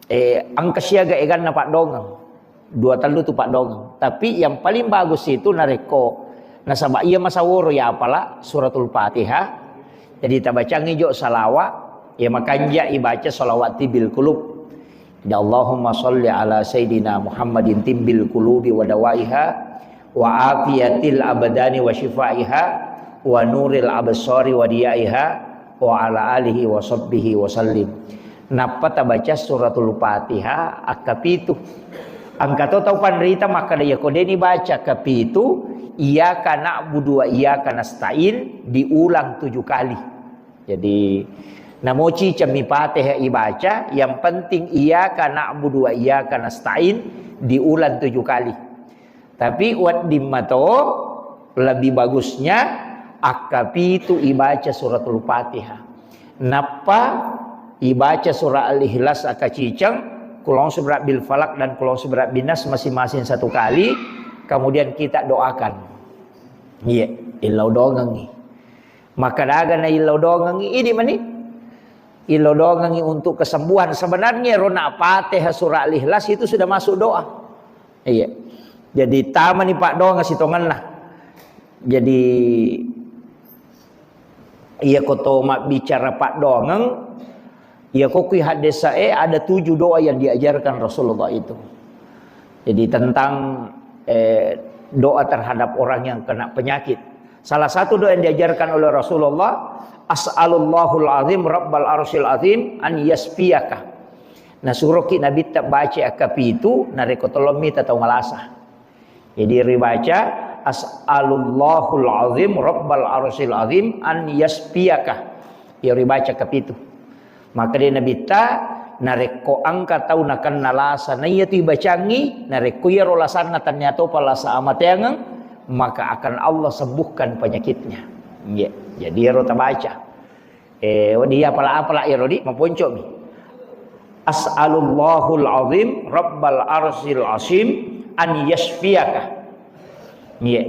eh, engka siaga eganna paddongeng. Dua tellu tu paddongeng. Tapi yang paling bagus itu narekko nasaba iya masaworo ya apala Suratul Fatihah. Jadi tabacangi jo salawat, ya makanja ibaca salawat tibbil qulub. Ya Allahumma salli ala Sayyidina Muhammadin tibbil qulubi wa dawaiha, wa afiyatil abdani wa syifaiha, wa nuril absari wa diyaiha, wa ala alihi wa sahbihi wa sallim. Nappa tabaca Suratul Fatihah akkapitu. Engka to tau panrita makkeda, iya ko deni baca kapitu, iyyaka na'budu wa iyyaka nasta'in diulang tujuh kali. Jadi, namoci cemmi Fatihah ibaca, yang penting iyyaka na'budu wa iyyaka nasta'in diulang tujuh kali. Tapi wedding mato lebih bagusnya akkapitu ibaca Suratul Fatihah. Nappa ibaca surah Al-Ikhlas akaciceng, Qul a'udzu birabbil falaq dan Qul a'udzu birabbin nas masing-masing satu kali, kemudian kita doakan. Iya, illau dongengngi. Maka daga na illau dongengngi, idi mani. Illau dongengngi untuk kesembuhan. Sebenarnya rona Fatihah surah Al-Ikhlas itu sudah masuk doa. Iya. Jadi tamani paddoangeng sitongenna. Jadi iya ko to mabbicara paddoangeng, iya ko kui haddesae ada tujuh doa yang diajarkan Rasulullah itu. Jadi tentang, eh, doa terhadap orang yang kena penyakit. Salah satu doa yang diajarkan oleh Rasulullah, "As'alullahul azim rabbal arsyil azim an yasfiyaka." Nah, suroki Nabitta baca akkapitu, narekko tolong mita tau malasa. Jadi ribaca, "As'alullahul azim rabbal arsyil azim an yasfiyaka." Ya ribaca kapitu. Maka dia Nabitta, narekko engka tau nakenna lasa, na iya tu ibacangi, narekko iyaro lasanna tania topa lasa amateangeng, maka akan Allah sembuhkan penyakitnya. Iya. Jadi iyaro tabaca. Eh, wedding iya apala-apala iyaro di, maponcomi. "As'alullahul azim rabbal arsyil azim an yasfiyaka." Iya.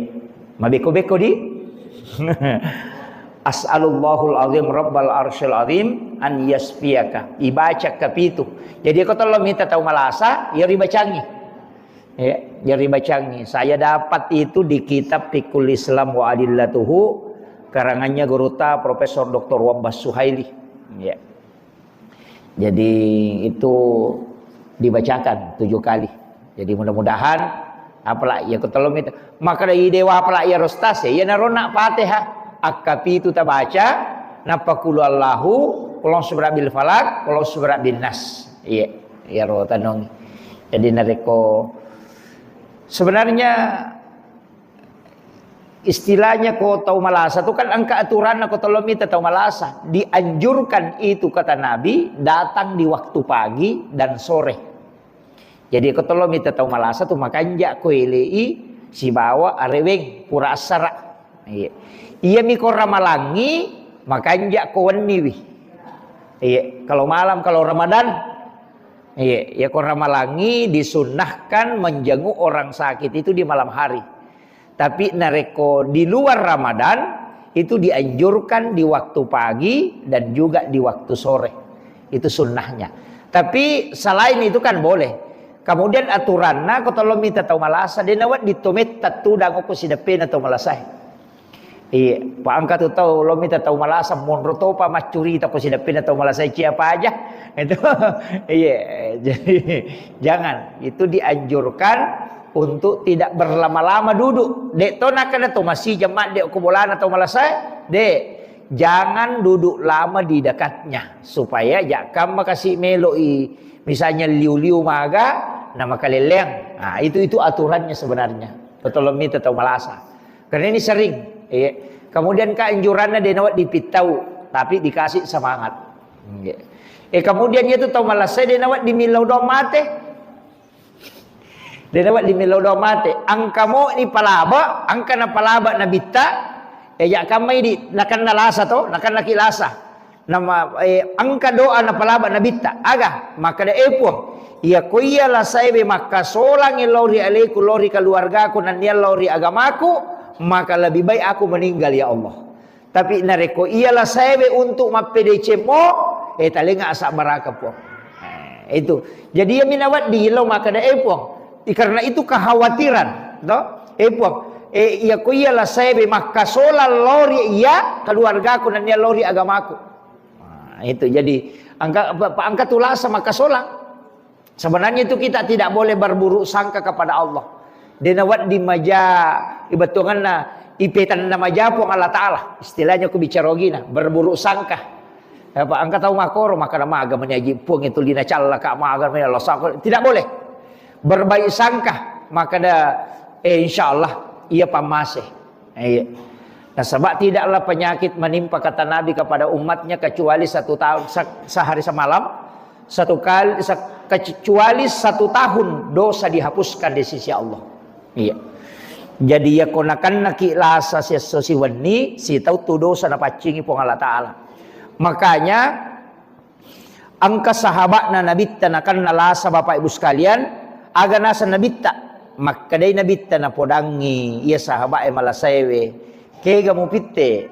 Mabeko-beko di. "As'alullahul azim rabbal arsyil azim an yasfiyaka." Ibaca kapitu. Jadi ko tolong mita tau malasa, ya ribacangi. Ya, jadi bacangi. Saya dapat itu di kitab Fiqhul Islam wa Adillatuhu, karangannya gurutta Profesor Doktor Wabbas Suhaili. Ya. Jadi itu dibacakan tujuh kali. Jadi mudah-mudahan apala iya ko tolong mita. Maka dari dewa apala iya rostas ya, iya narona Fatihah. Akkapitu tabaca, nappa qul huwallahu, qul a'udzu birabbil falaq, qul a'udzu birabbin nas. Iya, iya ro tanong. Jadi narekko sebenarnya istilahnya ko tau malasa tu kan engka aturanna ko tolong mita tau malasa. Dianjurkan itu kata Nabi datang di waktu pagi dan sore. Jadi ko tolong mita tau malasa tu makanja ko elei sibawa areweng pura assara. Iya. Iya mi ko ramalangi makanja ko wenniwi. Iya, kalau malam kalau Ramadan. Iya, ya ko ramalangi disunnahkan menjenguk orang sakit itu di malam hari. Tapi narekko di luar Ramadan, itu dianjurkan di waktu pagi dan juga di waktu sore. Itu sunnahnya. Tapi selain itu kan boleh. Kemudian aturanna ko tolong mita tau malasa, de nawedding to metta tudang ko sideppena tau malasae. Iya, pa engka tu tau lo mita tau malasa monro topa maccurita ko sideppena tau malasa cia paja. Itu iya, jadi jangan. Itu dianjurkan untuk tidak berlama-lama duduk. Dek to nakana to masih jam de ko bolana tau malasa, dek. Jangan duduk lama di dekatnya supaya jakka makasi meloi misalnya liu-liu maga na makaleleang. Nah, itu itu aturannya sebenarnya. Tolong mita tau malasa. Karena ini sering. Iya. Kemudian keanjurannya dia nawat dipittau, tapi dikasih semangat. Iya. Eh, kemudian itu tau malasa dia nawat dimillau doang mate. Dia nawat dimillau doang mate. Angka mo ni palaba, angka na palaba nabitta. Eh, ya kamai di nakan lasa to, nakan laki lasa. Nama, eh, engka doa napalaba Nabitta. Aga? Makkeda, "Eh Puang, iya ko iya lasaewe makkasolangi lao ri aleku, lao ri keluargaku, nennia lao ri agamaku, maka lebih baik aku meninggal, ya Allah. Tapi narekko iya lasaewe untuk mappedecemmo, eh, talenga asabbaraka, Puang." Eh, itu. Jadi, iya mina wedding lao makkeda, "Eh Puang, i-, karena itu kekhawatiran, toh? Eh Puang, eh, iya ko iya lasaewe makkasolang lao ri iya keluargaku, nennia lao ri agamaku." Nah, itu. Jadi, engka, pa-, pa-, engka tu lasa makkasolang. Sebenarnya itu kita tidak boleh berburuk sangka kepada Allah. Dena wedding maja, ibetonganna, ipetanna maja Puang Allah Ta'ala. Istilahnya ku bicara ogina, berburuk sangka. Apa engka tau makkoro, makkeda maga meni aji Puang itu lina callaka, maga meni Allah sangka. Tidak boleh. Berbaik sangka, makkeda, eh, insya Allah, iya pammase. Iya. Nasaba tidaklah penyakit menimpa, kata Nabi, kepada umatnya kecuali satu tahun, se-, sehari semalam, satu kali, se-, kecuali satu tahun dosa dihapuskan di sisi Allah. Iya. Jadi, iya ko nakennaki lasa siesso siwenni, sitau tu dosa napaccingi Puang Allah Ta'ala. Makanya, engka sahaba'na Nabitta nakenna lasa, Bapak Ibu sekalian, aga naseng Nabitta? Makkedai Nabitta napodangngi iya sahaba'e malasaewe, "Kega mupitte?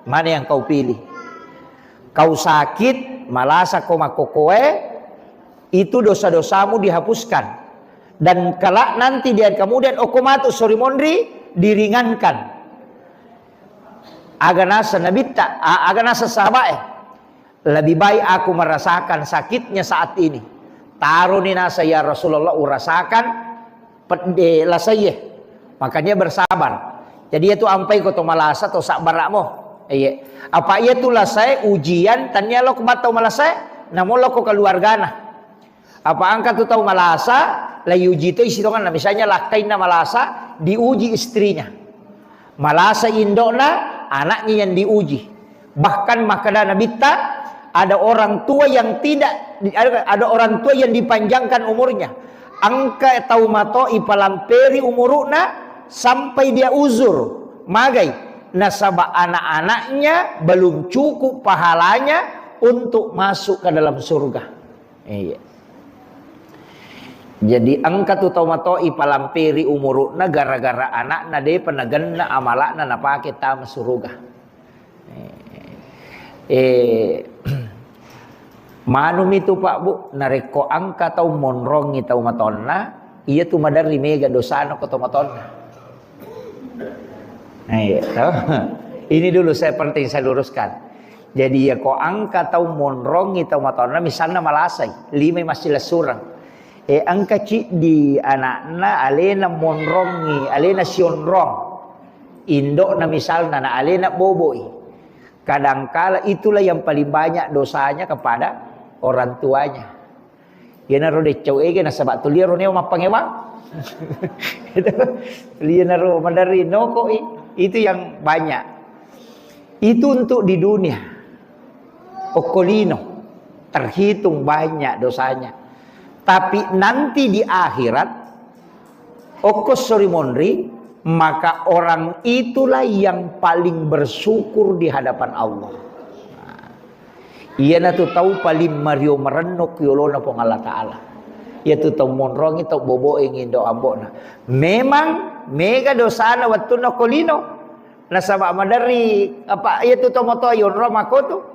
Mana yang kau pilih? Kau sakit, malasa ko makkokoe, itu dosa-dosamu dihapuskan. Dan kelak nanti di hari kemudian, okko matu sori monri, diringankan." Aga naseng Nabitta, a-, aga naseng sahaba'e? "Lebih baik aku merasakan sakitnya saat ini." Taroni nasa, "Ya Rasulullah, urasakan pedde lasaie." Makanya bersabar. Jadi, itu ampai ko to malasa to sabbara'mo. Iya. Apa iya tu lasae ujian, tania lo ko mattau malasae, namo lo ko keluargana. Apa engka tu tau malasa, la iuji toi sitonganna. Misalnya lakkainna malasa, diuji istrinya. Malasa indo'na, anaknya yang diuji. Bahkan makkeda Nabitta, ada orang tua yang tidak, ada, ada orang tua yang dipanjangkan umurnya. Engka tau mato ipalamperi umuru'na sampai dia uzur. Magai? Nasaba anak-anaknya belum cukup pahalanya untuk masuk ke dalam surga. Iya. Jadi engka tu tau mato ipalamperi umuru'na gara-gara anakna depa nagenna amala'na napake tama suruga. Eh, manumi tu, Pak, Bu, narekko engka tau monrongi tau matonna, iya tu maderri mega dosana ko tau matonna. Nah, iya, toh. Ini dulu saya penting saya luruskan. Jadi, iya ko engka tau monrongi tau matonna, misalna malasai, limai massilessureng. Eh, engka ciddi anakna alena monrongi, alena sionrong. Indo'na misalna, na alena boboi. Kadangkala itulah yang paling banyak dosanya kepada orang tuanya. Iyanaro deccau ege nasaba tuliaro neo mappangewang. Itu. Iyanaro maderri nokoi. Itu yang banyak. Itu untuk di dunia. Okko lino. Terhitung banyak dosanya. Tapi nanti di akhirat, okko sori monri, maka orang itulah yang paling bersyukur di hadapan Allah. Nah, iyanatu tau paling mario marenno ki yolona Puang Allah Ta'ala. Iyatu tau monrongi, tau boboe ngindo ambo'na. Memang mega dosana wettunna ko lino. Nasaba maderri, apa, iyatu tau moto yonro makotu.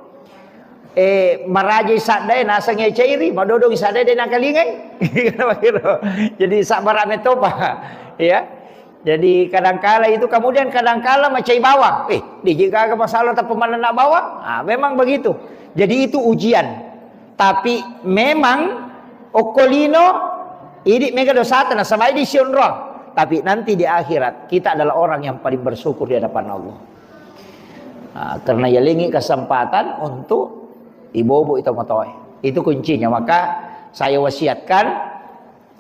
Eh, marajai saddae naseng cairi, madodong saddae de nakalingai. Jadi sabbara metopa. Ya. Jadi kadangkala itu, kemudian kadangkala macai bawang. Eh, diji gaga masalah tapi manenna bawang. Ah, memang begitu. Jadi itu ujian. Tapi memang okko lino idi mega dosata nasaba idi sionrong. Tapi nanti di akhirat kita adalah orang yang paling bersyukur di hadapan Allah. Ah, karena yalengi kesempatan untuk ibobo itu motoe. Itu kuncinya. Maka saya wasiatkan,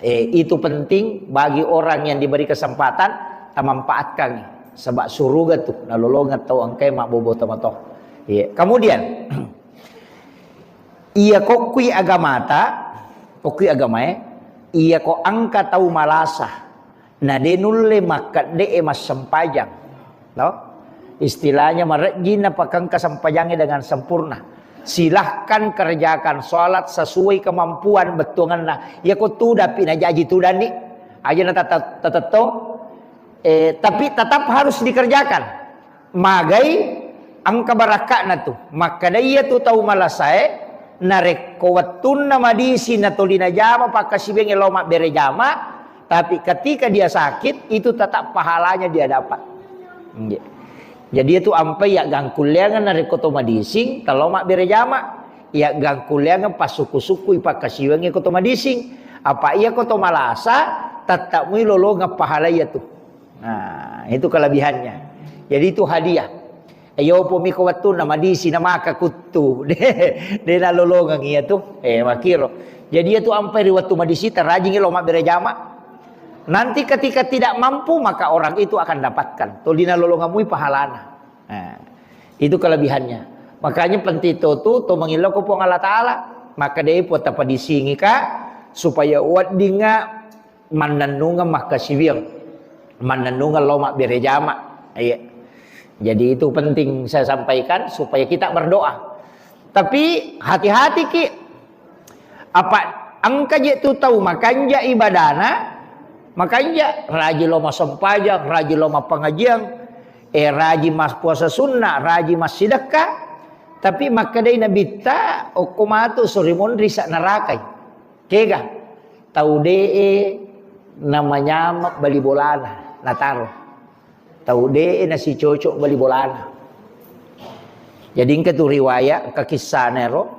eh, itu penting bagi orang yang diberi kesempatan, tamanfaatkan. Sebab suruga tu nalolongeng tau engkai mabbobo tomatoa. Iya. Kemudian, iya kokkui agamata, kokkui agamae, iya ko engka tau malasa, na de nulle makkedde'e massempajang. No? Istilahnya marejji napakengka sempajangnge dengan sempurna. Silahkan kerjakan sholat sesuai kemampuan bettuangenna. Iya ko tudappi najaji tudanni. Aja na tata-, tatetto. Eh, tapi tetap harus dikerjakan. Magai engka barakka'na tu. Makkeda iya tu tau malasae, narekko wettunna madisi natoli najama pakkasiwiangnge lao mabbere jama, tapi ketika dia sakit, itu tetap pahalanya dia dapat. Nggih. Jadi itu ampai ya gangkulleangan narekko to madising, talo mabbere jama, ya gangkulleangan passuku-sukui pakkasiwiangnge ko to madising. Apa iya ko to malasa, tetap mui lolongeng pahala iya tu. Nah, itu kelebihannya. Jadi itu hadiah. Ayo po miko wettunna madisi na maka kuttu. De, de nalolongeng iya tu. Eh, makiro. Jadi iya tu ampai ri wettu madisi tarajingi lo mabbere jama. Nanti ketika tidak mampu maka orang itu akan dapatkan. Toli nalolongeng mui pahalana. Nah, itu kelebihannya. Makanya penting to tu to mangillau ko Puang Allah Taala. Maka de po tapadisingi ka supaya weddinga mannennungeng makkasiwiang, mannennungeng lao mabbere jama. Iya. Jadi itu penting saya sampaikan supaya kita berdoa. Tapi hati-hati ki, apa engka je tu tau makanja ibadana, makanja raji lao massempajang, raji lao mappangajiang, eh, raji mas puasa sunnah, raji massidekka, tapi makkedai nabitta okko matu sorimonri sa narakai. Kega? Tau de'e namanyama bali bolana, nataro. Tau de'e nasicocok bali bolana. Jadi engka tu riwayat, engka kissana ero,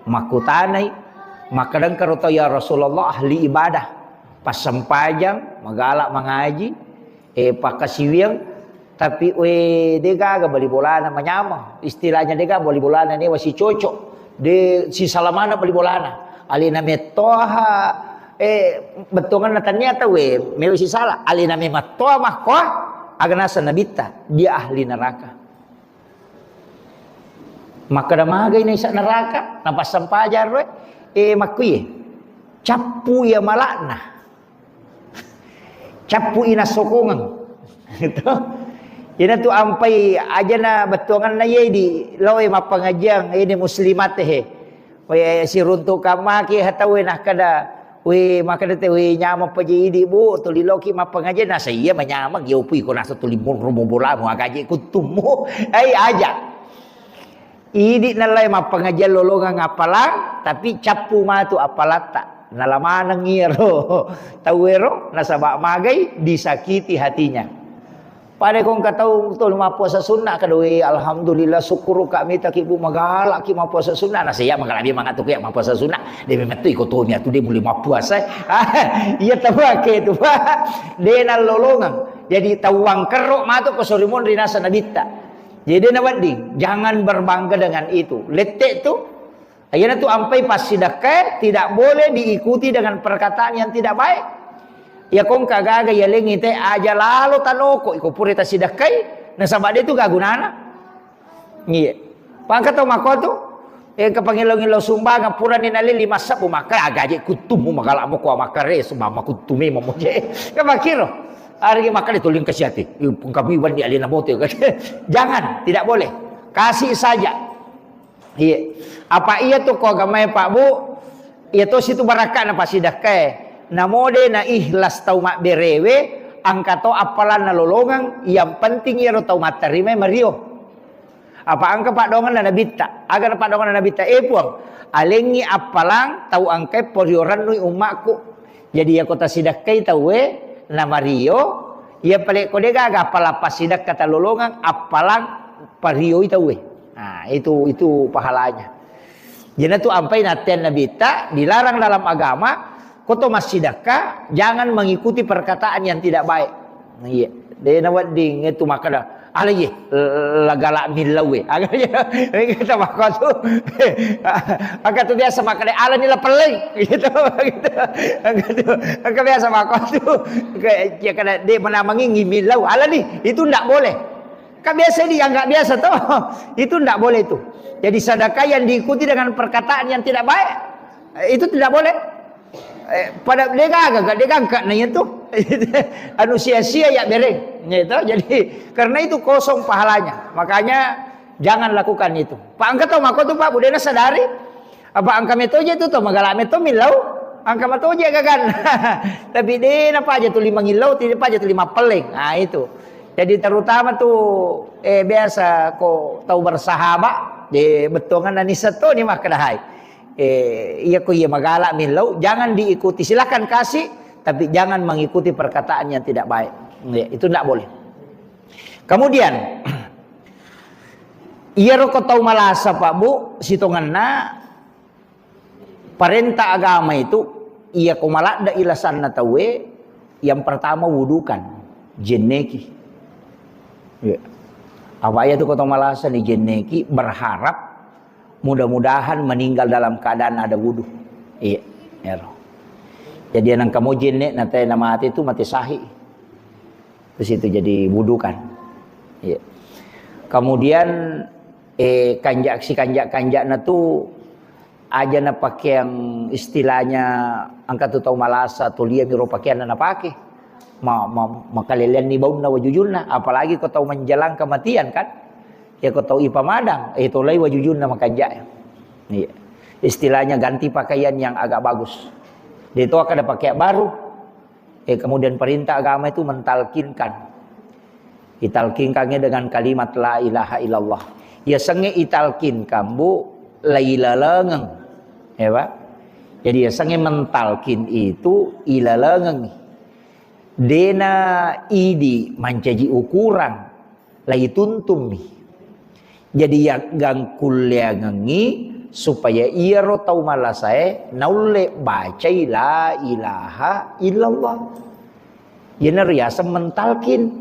makkutanai, makkeda engka ro tau, "Ya Rasulullah, ahli ibadah, passempajang, magala mangaji, eh, pakkasiwiang, tapi, we, de gaga bali bolana manyameng. Istilahnya de gaga bali bolana newa sicocok. De sisala maneng bali bolana. Alena mettoha, eh, bettuangenna tania tau, we, mewa sisala. Alena memettoha makkoa, aga naseng nabitta, dia ahli neraka." Makkeda magai naisa neraka, napassempajang ro, eh, makkuye. Cappu iya malakna. Cappu ina sokongeng. Gitu. Ina tu ampai ajana bettuanganna ye di lawe mappangajiang, ini muslimat he. We siruntuk kamaki hatawe nakkeda, we makkeda te, we nyameng paje idi, Bu, tuli loki mappangajiang, nasa iya manyameng, yo pui ko nasa tuli monro bobolamu, agaje kuttummu. Ai aja. Idi nallai mappangajiang lolongeng appalang, tapi cappu matu appalatta. Nala maneng iyaro tauwero, nasaba magai disakiti hatinya. Pada ko engka tau to mappuasa sunna, kada, "We, alhamdulillah, syukur ka mitaki, Bu, magala ki mappuasa sunna." Nasa iya magala mangatu ki mappuasa sunna. De memettu iko to mi atu de mulai mappuasa. Iya tau ake tu, Pak. De nallolongeng. Jadi tau wangkerro matu ko sorimonri nasa nabitta. Jadi de nawedding, jangan berbangga dengan itu. Lette tu, iyana tu ampai passidekkae tidak boleh diikuti dengan perkataan yang tidak baik. Ya kongka gaga yalengi te aja lalo tanoko iko pura tasidekkai, nasaba de tu gagunana. Iya. Pangka tau mako tu, eh, ke pangilo-ngilo sumbangan purani nalili massabbu maka agaje kuttumu magala mo ko makare sumba makuttume mamoje. Ke makiro. Ari makale tuling kasiati. Kami wandi alena mote. Jangan, tidak boleh. Kasih saja. Iya. Apa iya tu ko agamae, Pak, Bu? Iya to situ barakka'na pasidakkae. Namo de na ikhlas tau mabberewe, angka to appalanna lolongeng, yang penting iyaro tau matterimai mario. Apa engka paddoangenna Nabitta? Aga na paddoangenna Nabitta? "Eh, Puang, alengngi appalang tau engkae porio rennui ummakku." Jadi, iyako tasidakkai tauwe namario, iya pale ko degaga appalang passidakka talolongeng, appalang parioi tauwe. Nah, itu, itu pahalanya. Jadi, itu ampai natteang Nabitta dilarang dalam agama, ko to massidakka, jangan mengikuti perkataan yang tidak baik. Iya, de nawedding itu makkeda, "Ala ye, lagala millau we." Aga ye, kita makkatu. Aga tu biasa makkeda, "Ala ni la pelleng." Gitu, gitu. Aga tu, aga biasa makkatu. Kayak, ya kada de menamengi millau. Ala ni, itu ndak boleh. Kan biasa dianggap biasa toh. Itu ndak boleh itu. Jadi sedekah yang diikuti dengan perkataan yang tidak baik, itu tidak boleh. Eh, pada degaga, degaga na itu. Anu sia-sia ya bereng, gitu. Jadi karena itu kosong pahalanya. Makanya Jangan lakukan itu. Pak, engka tau mako tu, Pak, budena sadari. Apa engka metoje tu to, magala meto millau. Engka matoje gagan. Tapi de na paja tu lima ngillau, tidak paja tu lima peleng. Ah, itu. Jadi terutama tu, eh, biasa ko tau bersahabat, de bettuangan nani seto ni makkedahai. Eh, iya ko iya magala millau, jangan diikuti. Silakan kasih, tapi jangan mengikuti perkataan yang tidak baik. Ya, itu ndak boleh. Kemudian, iyaro ko tau malasa, Pak, Bu, sitongenna parenta agama itu, iya ko maladde ilasanna tauwe, yang pertama wudukan, jenneki. Ya. Apa iya tu ko tau malasa ni jenneki, berharap mudah-mudahan meninggal dalam keadaan ada wudu. Iya, ero. Jadi nang kamu jenne na te na mate tu mate sahih. Terus itu jadi wudukan. Iya. Kemudian, eh, kanjak si kanjak-kanjakna tu aja na pakeang istilahnya engka tu tau malasa tu lia miro pakeanna na pake. Ma, ma, makaleleanni baunna wajujunna, apalagi ko tau menjelang kematian kan. Ya ko tau ipamadang, eh, tolai wajujunna makanjak. Iya. Istilahnya ganti pakaian yang agak bagus. Dia itu akan ada pakaian baru. Eh, kemudian perintah agama itu mentalkinkan. Ditalkinkannya dengan kalimat la ilaha illallah. Ya senge italkinkan, Bu, la ilalengeng. Ya, Pak? Jadi ya senge mentalkin itu ilalengeng. Dena idi mancaji ukuran, la ituntummi. Jadi ya gangkulleangengi supaya iyaro tau malasae naulle bacai la ilaha illallah. Iyana riaseng mentalkin.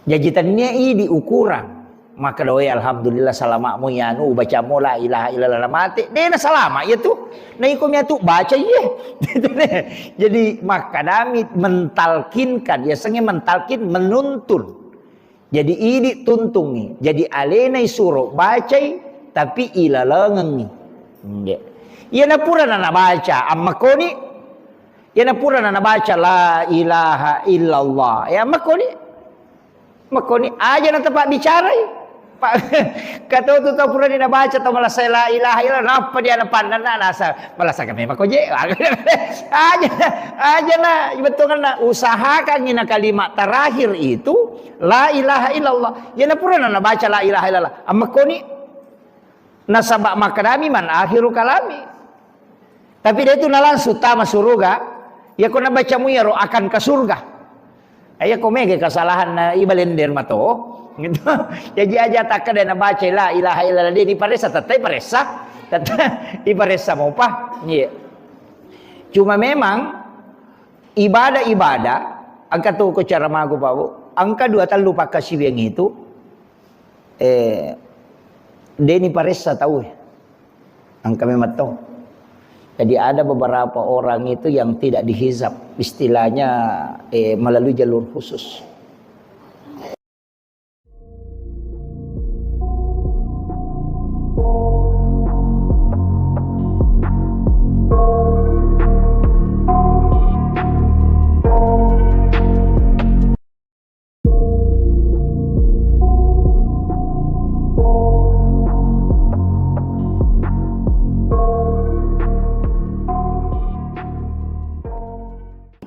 Jaji tennia idi ukurang. Maka doe alhamdulillah salamamu yanu ubacamo la ilaha illallah na mate. Dena salama iya tu. Na iko mia tu baca iye. Jadi makkadami mentalkinkan. Yasengnge mentalkin menuntun. Jadi idi tuntungngi. Jadi alenai suro bacai tapi ilalengengngi. Nggih. Iyana pura nana baca ammakoni. Iyana pura nana baca la ilaha illallah. Ya ammakoni. Makkoni aja na tapabbicarai. Pa-, kato tu tau purani nabaca tau malasa la ilaha illallah, nappa dia napannanna nasa malasa kami mako je. Aja, aja na bettuanna usahakan na kalimat terakhir itu la ilaha illallah. Ya na purana nabaca la ilaha illallah. Ammakoni Nasaba makkedami, "Man akhiru kalami." Tapi de tu na langsung tama suruga. Iya ko nabacamu iyaro akan ke surga. Iya ko mega kesalahan na ibalender mato. Gitu. Jadi aja takkeda nabaca la ilaha illallah de diparessa, tettai paressa. Tettai iparessa mopa. Iya. Cuma memang ibadah-ibadah, engka tu ko cara magu, Pak, Bu. Engka dua tellu pakkasiwiang itu, eh, deni paressa tau, eh. Engka memang tau. Jadi ada beberapa orang itu yang tidak dihisab, istilahnya, eh, melalui jalur khusus.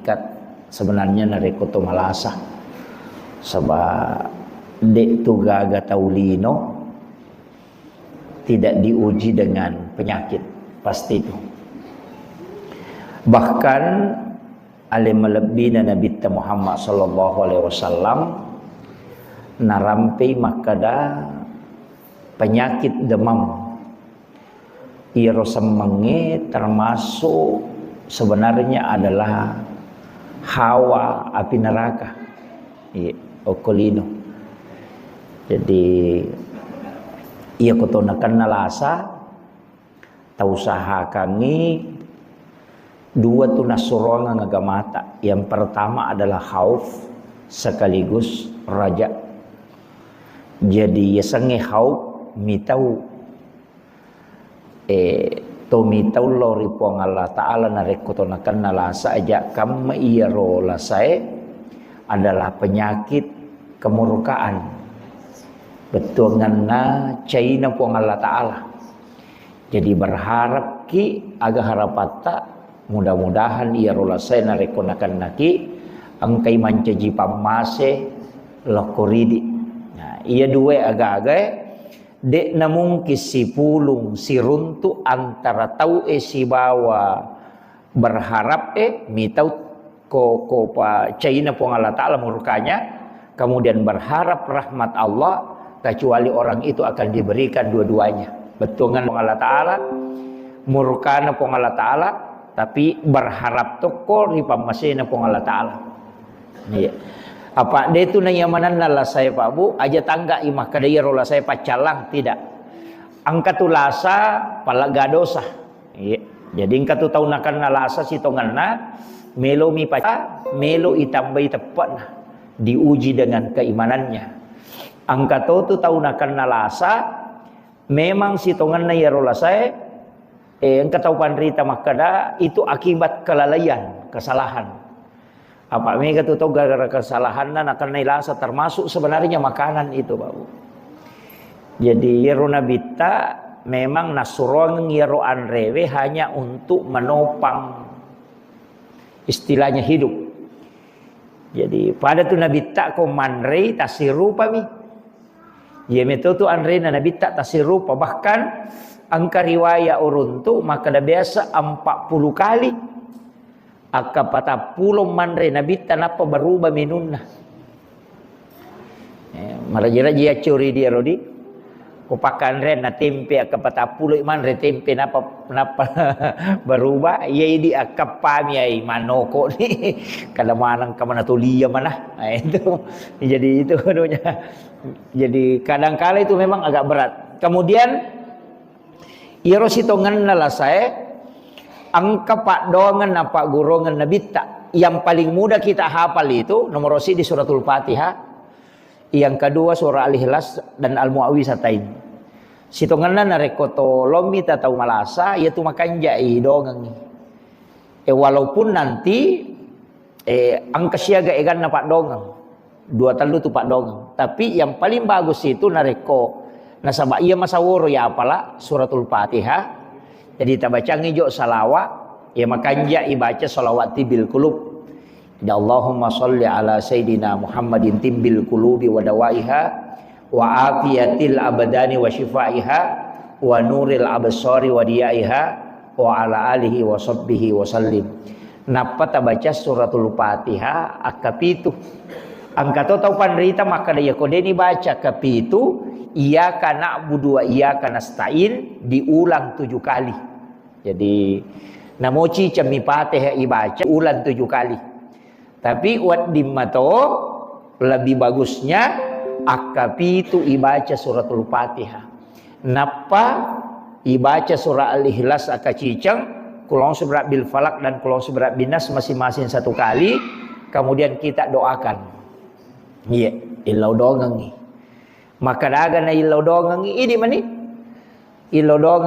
Ikat sebenarnya narekko to malasa. Saba de tu gaga tau lino tidak diuji dengan penyakit, pasti itu. Bahkan ale malebbina Nabitta Muhammad sallallahu alaihi wasallam narampei makkeda penyakit demam. Iyaro semmengnge termasuk sebenarnya adalah hawa api neraka. Iya, okko lino. Jadi, iya ko to nakenna lasa, tausahakangngi dua tu nassuroangeng agamata. Yang pertama adalah khauf sekaligus raja. Jadi, yasengnge khauf mitau Eh, to mitau lao ri Puang Allah Ta'ala narekko to nakenna lasa aja kamma iyaro lasae adalah penyakit kemurkaan. Bettuanganna caina Puang Allah Ta'ala. Jadi berharapki aga harapatta, mudah-mudahan iyaro lasae narekko nakennaki, engkai mancaji pammase lokko ridi. Nah, iya dua aga-agae, de'na mungkin sipulung siruntu antara tau'e sibawa berharap e mitau ko, ko pa caina Puang Allah Ta'ala murkanya, kemudian berharap rahmat Allah, kecuali orang itu akan diberikan dua-duanya. Bettuangan Puang Allah Ta'ala, murkana Puang Allah Ta'ala, tapi berharap tokko ri pammasena Puang Allah Ta'ala. Iya. Apa de tu naiya manenna lasae, Pak Bu, aja tangga i makkeda iyaro lasae paccallang, tidak. Engka tu lasa palegga dosa. Iya. Jadi engka tu tau nakenna lasa sitongenna, melo mi paca, melo itambai teppe'na, diuji dengan keimanannya. Engka to tu tau nakenna lasa, memang sitongenna iyaro lasae, eh, engka tau panrita makkeda itu akibat kelalaian, kesalahan. Apa mega tu tau gara-gara kesalahanna nakennai lasa, termasuk sebenarnya makanan itu, Pak Bu. Jadi iyaro nabitta memang nassuroang iyaro anrewe hanya untuk menopang istilahnya hidup. Jadi pada tu nabitta ko manrei tassirupami. Iya meto tu anrena nabitta tassirupa, bahkan engka riwaya uruntu makkeda biasa empat puluh kali. Akka patappulo manre nabitta nappa berubah menunna. Eh, maraji-raji accuri dia rodi. Ko pakkanre na tempe akka patappulo manre tempe nappa, nappa berubah. Iya idi akka pami ai manoko ni. Kada maneng kamana tulia mana. Nah, itu. Jadi itu anunya. Jadi kadangkala itu memang agak berat. Kemudian iyaro sitongenna lasae, engka paddoangeng na pagguruangeng nabitta. Yang paling mudah kita hafal itu nomor siji suratul Fatihah, yang kedua surah Al-Ikhlas dan Al-Muawwizatain. Sitongenna narekko tolommi ta tau malasa, iyatu makanjai dongengngi. E, walaupun nanti, eh, engka siaga eganna paddoangeng. Dua tellu tu paddoangeng. Tapi yang paling bagus itu narekko nasaba iya masaworo ya apala suratul Fatihah. Jadi tabacangi jo salawat, ya makanja ibaca salawat tibbil qulub. Jadi Allahumma shalli ala sayyidina Muhammadin tibbil qulubi wa dawaiha wa afiyatil abdani wa syifaiha wa nuril absari wa diyaiha wa ala alihi wa sahbihi wa sallim. Nappa tabaca suratul Fatihah akka pitu. Engka to tau panrita makkeda, "Iya ko deni baca akka pitu, iyyaka na'budu wa iyyaka nasta'in diulang tujuh kali." Jadi, namoci cemmi Fatihah ibaca ulang tujuh kali. Tapi wedding mato lebih bagusnya akka pitu ibaca suratul Fatihah. Nappa ibaca surah Al-Ikhlas akka ciceng, Qul a'udzu birabbil falaq dan Qul a'udzu birabbin nas masing-masing satu kali, kemudian kita doakan. Iya, illau dongengi. Maka daga na illau dongengi, idi mani. Illau dongeng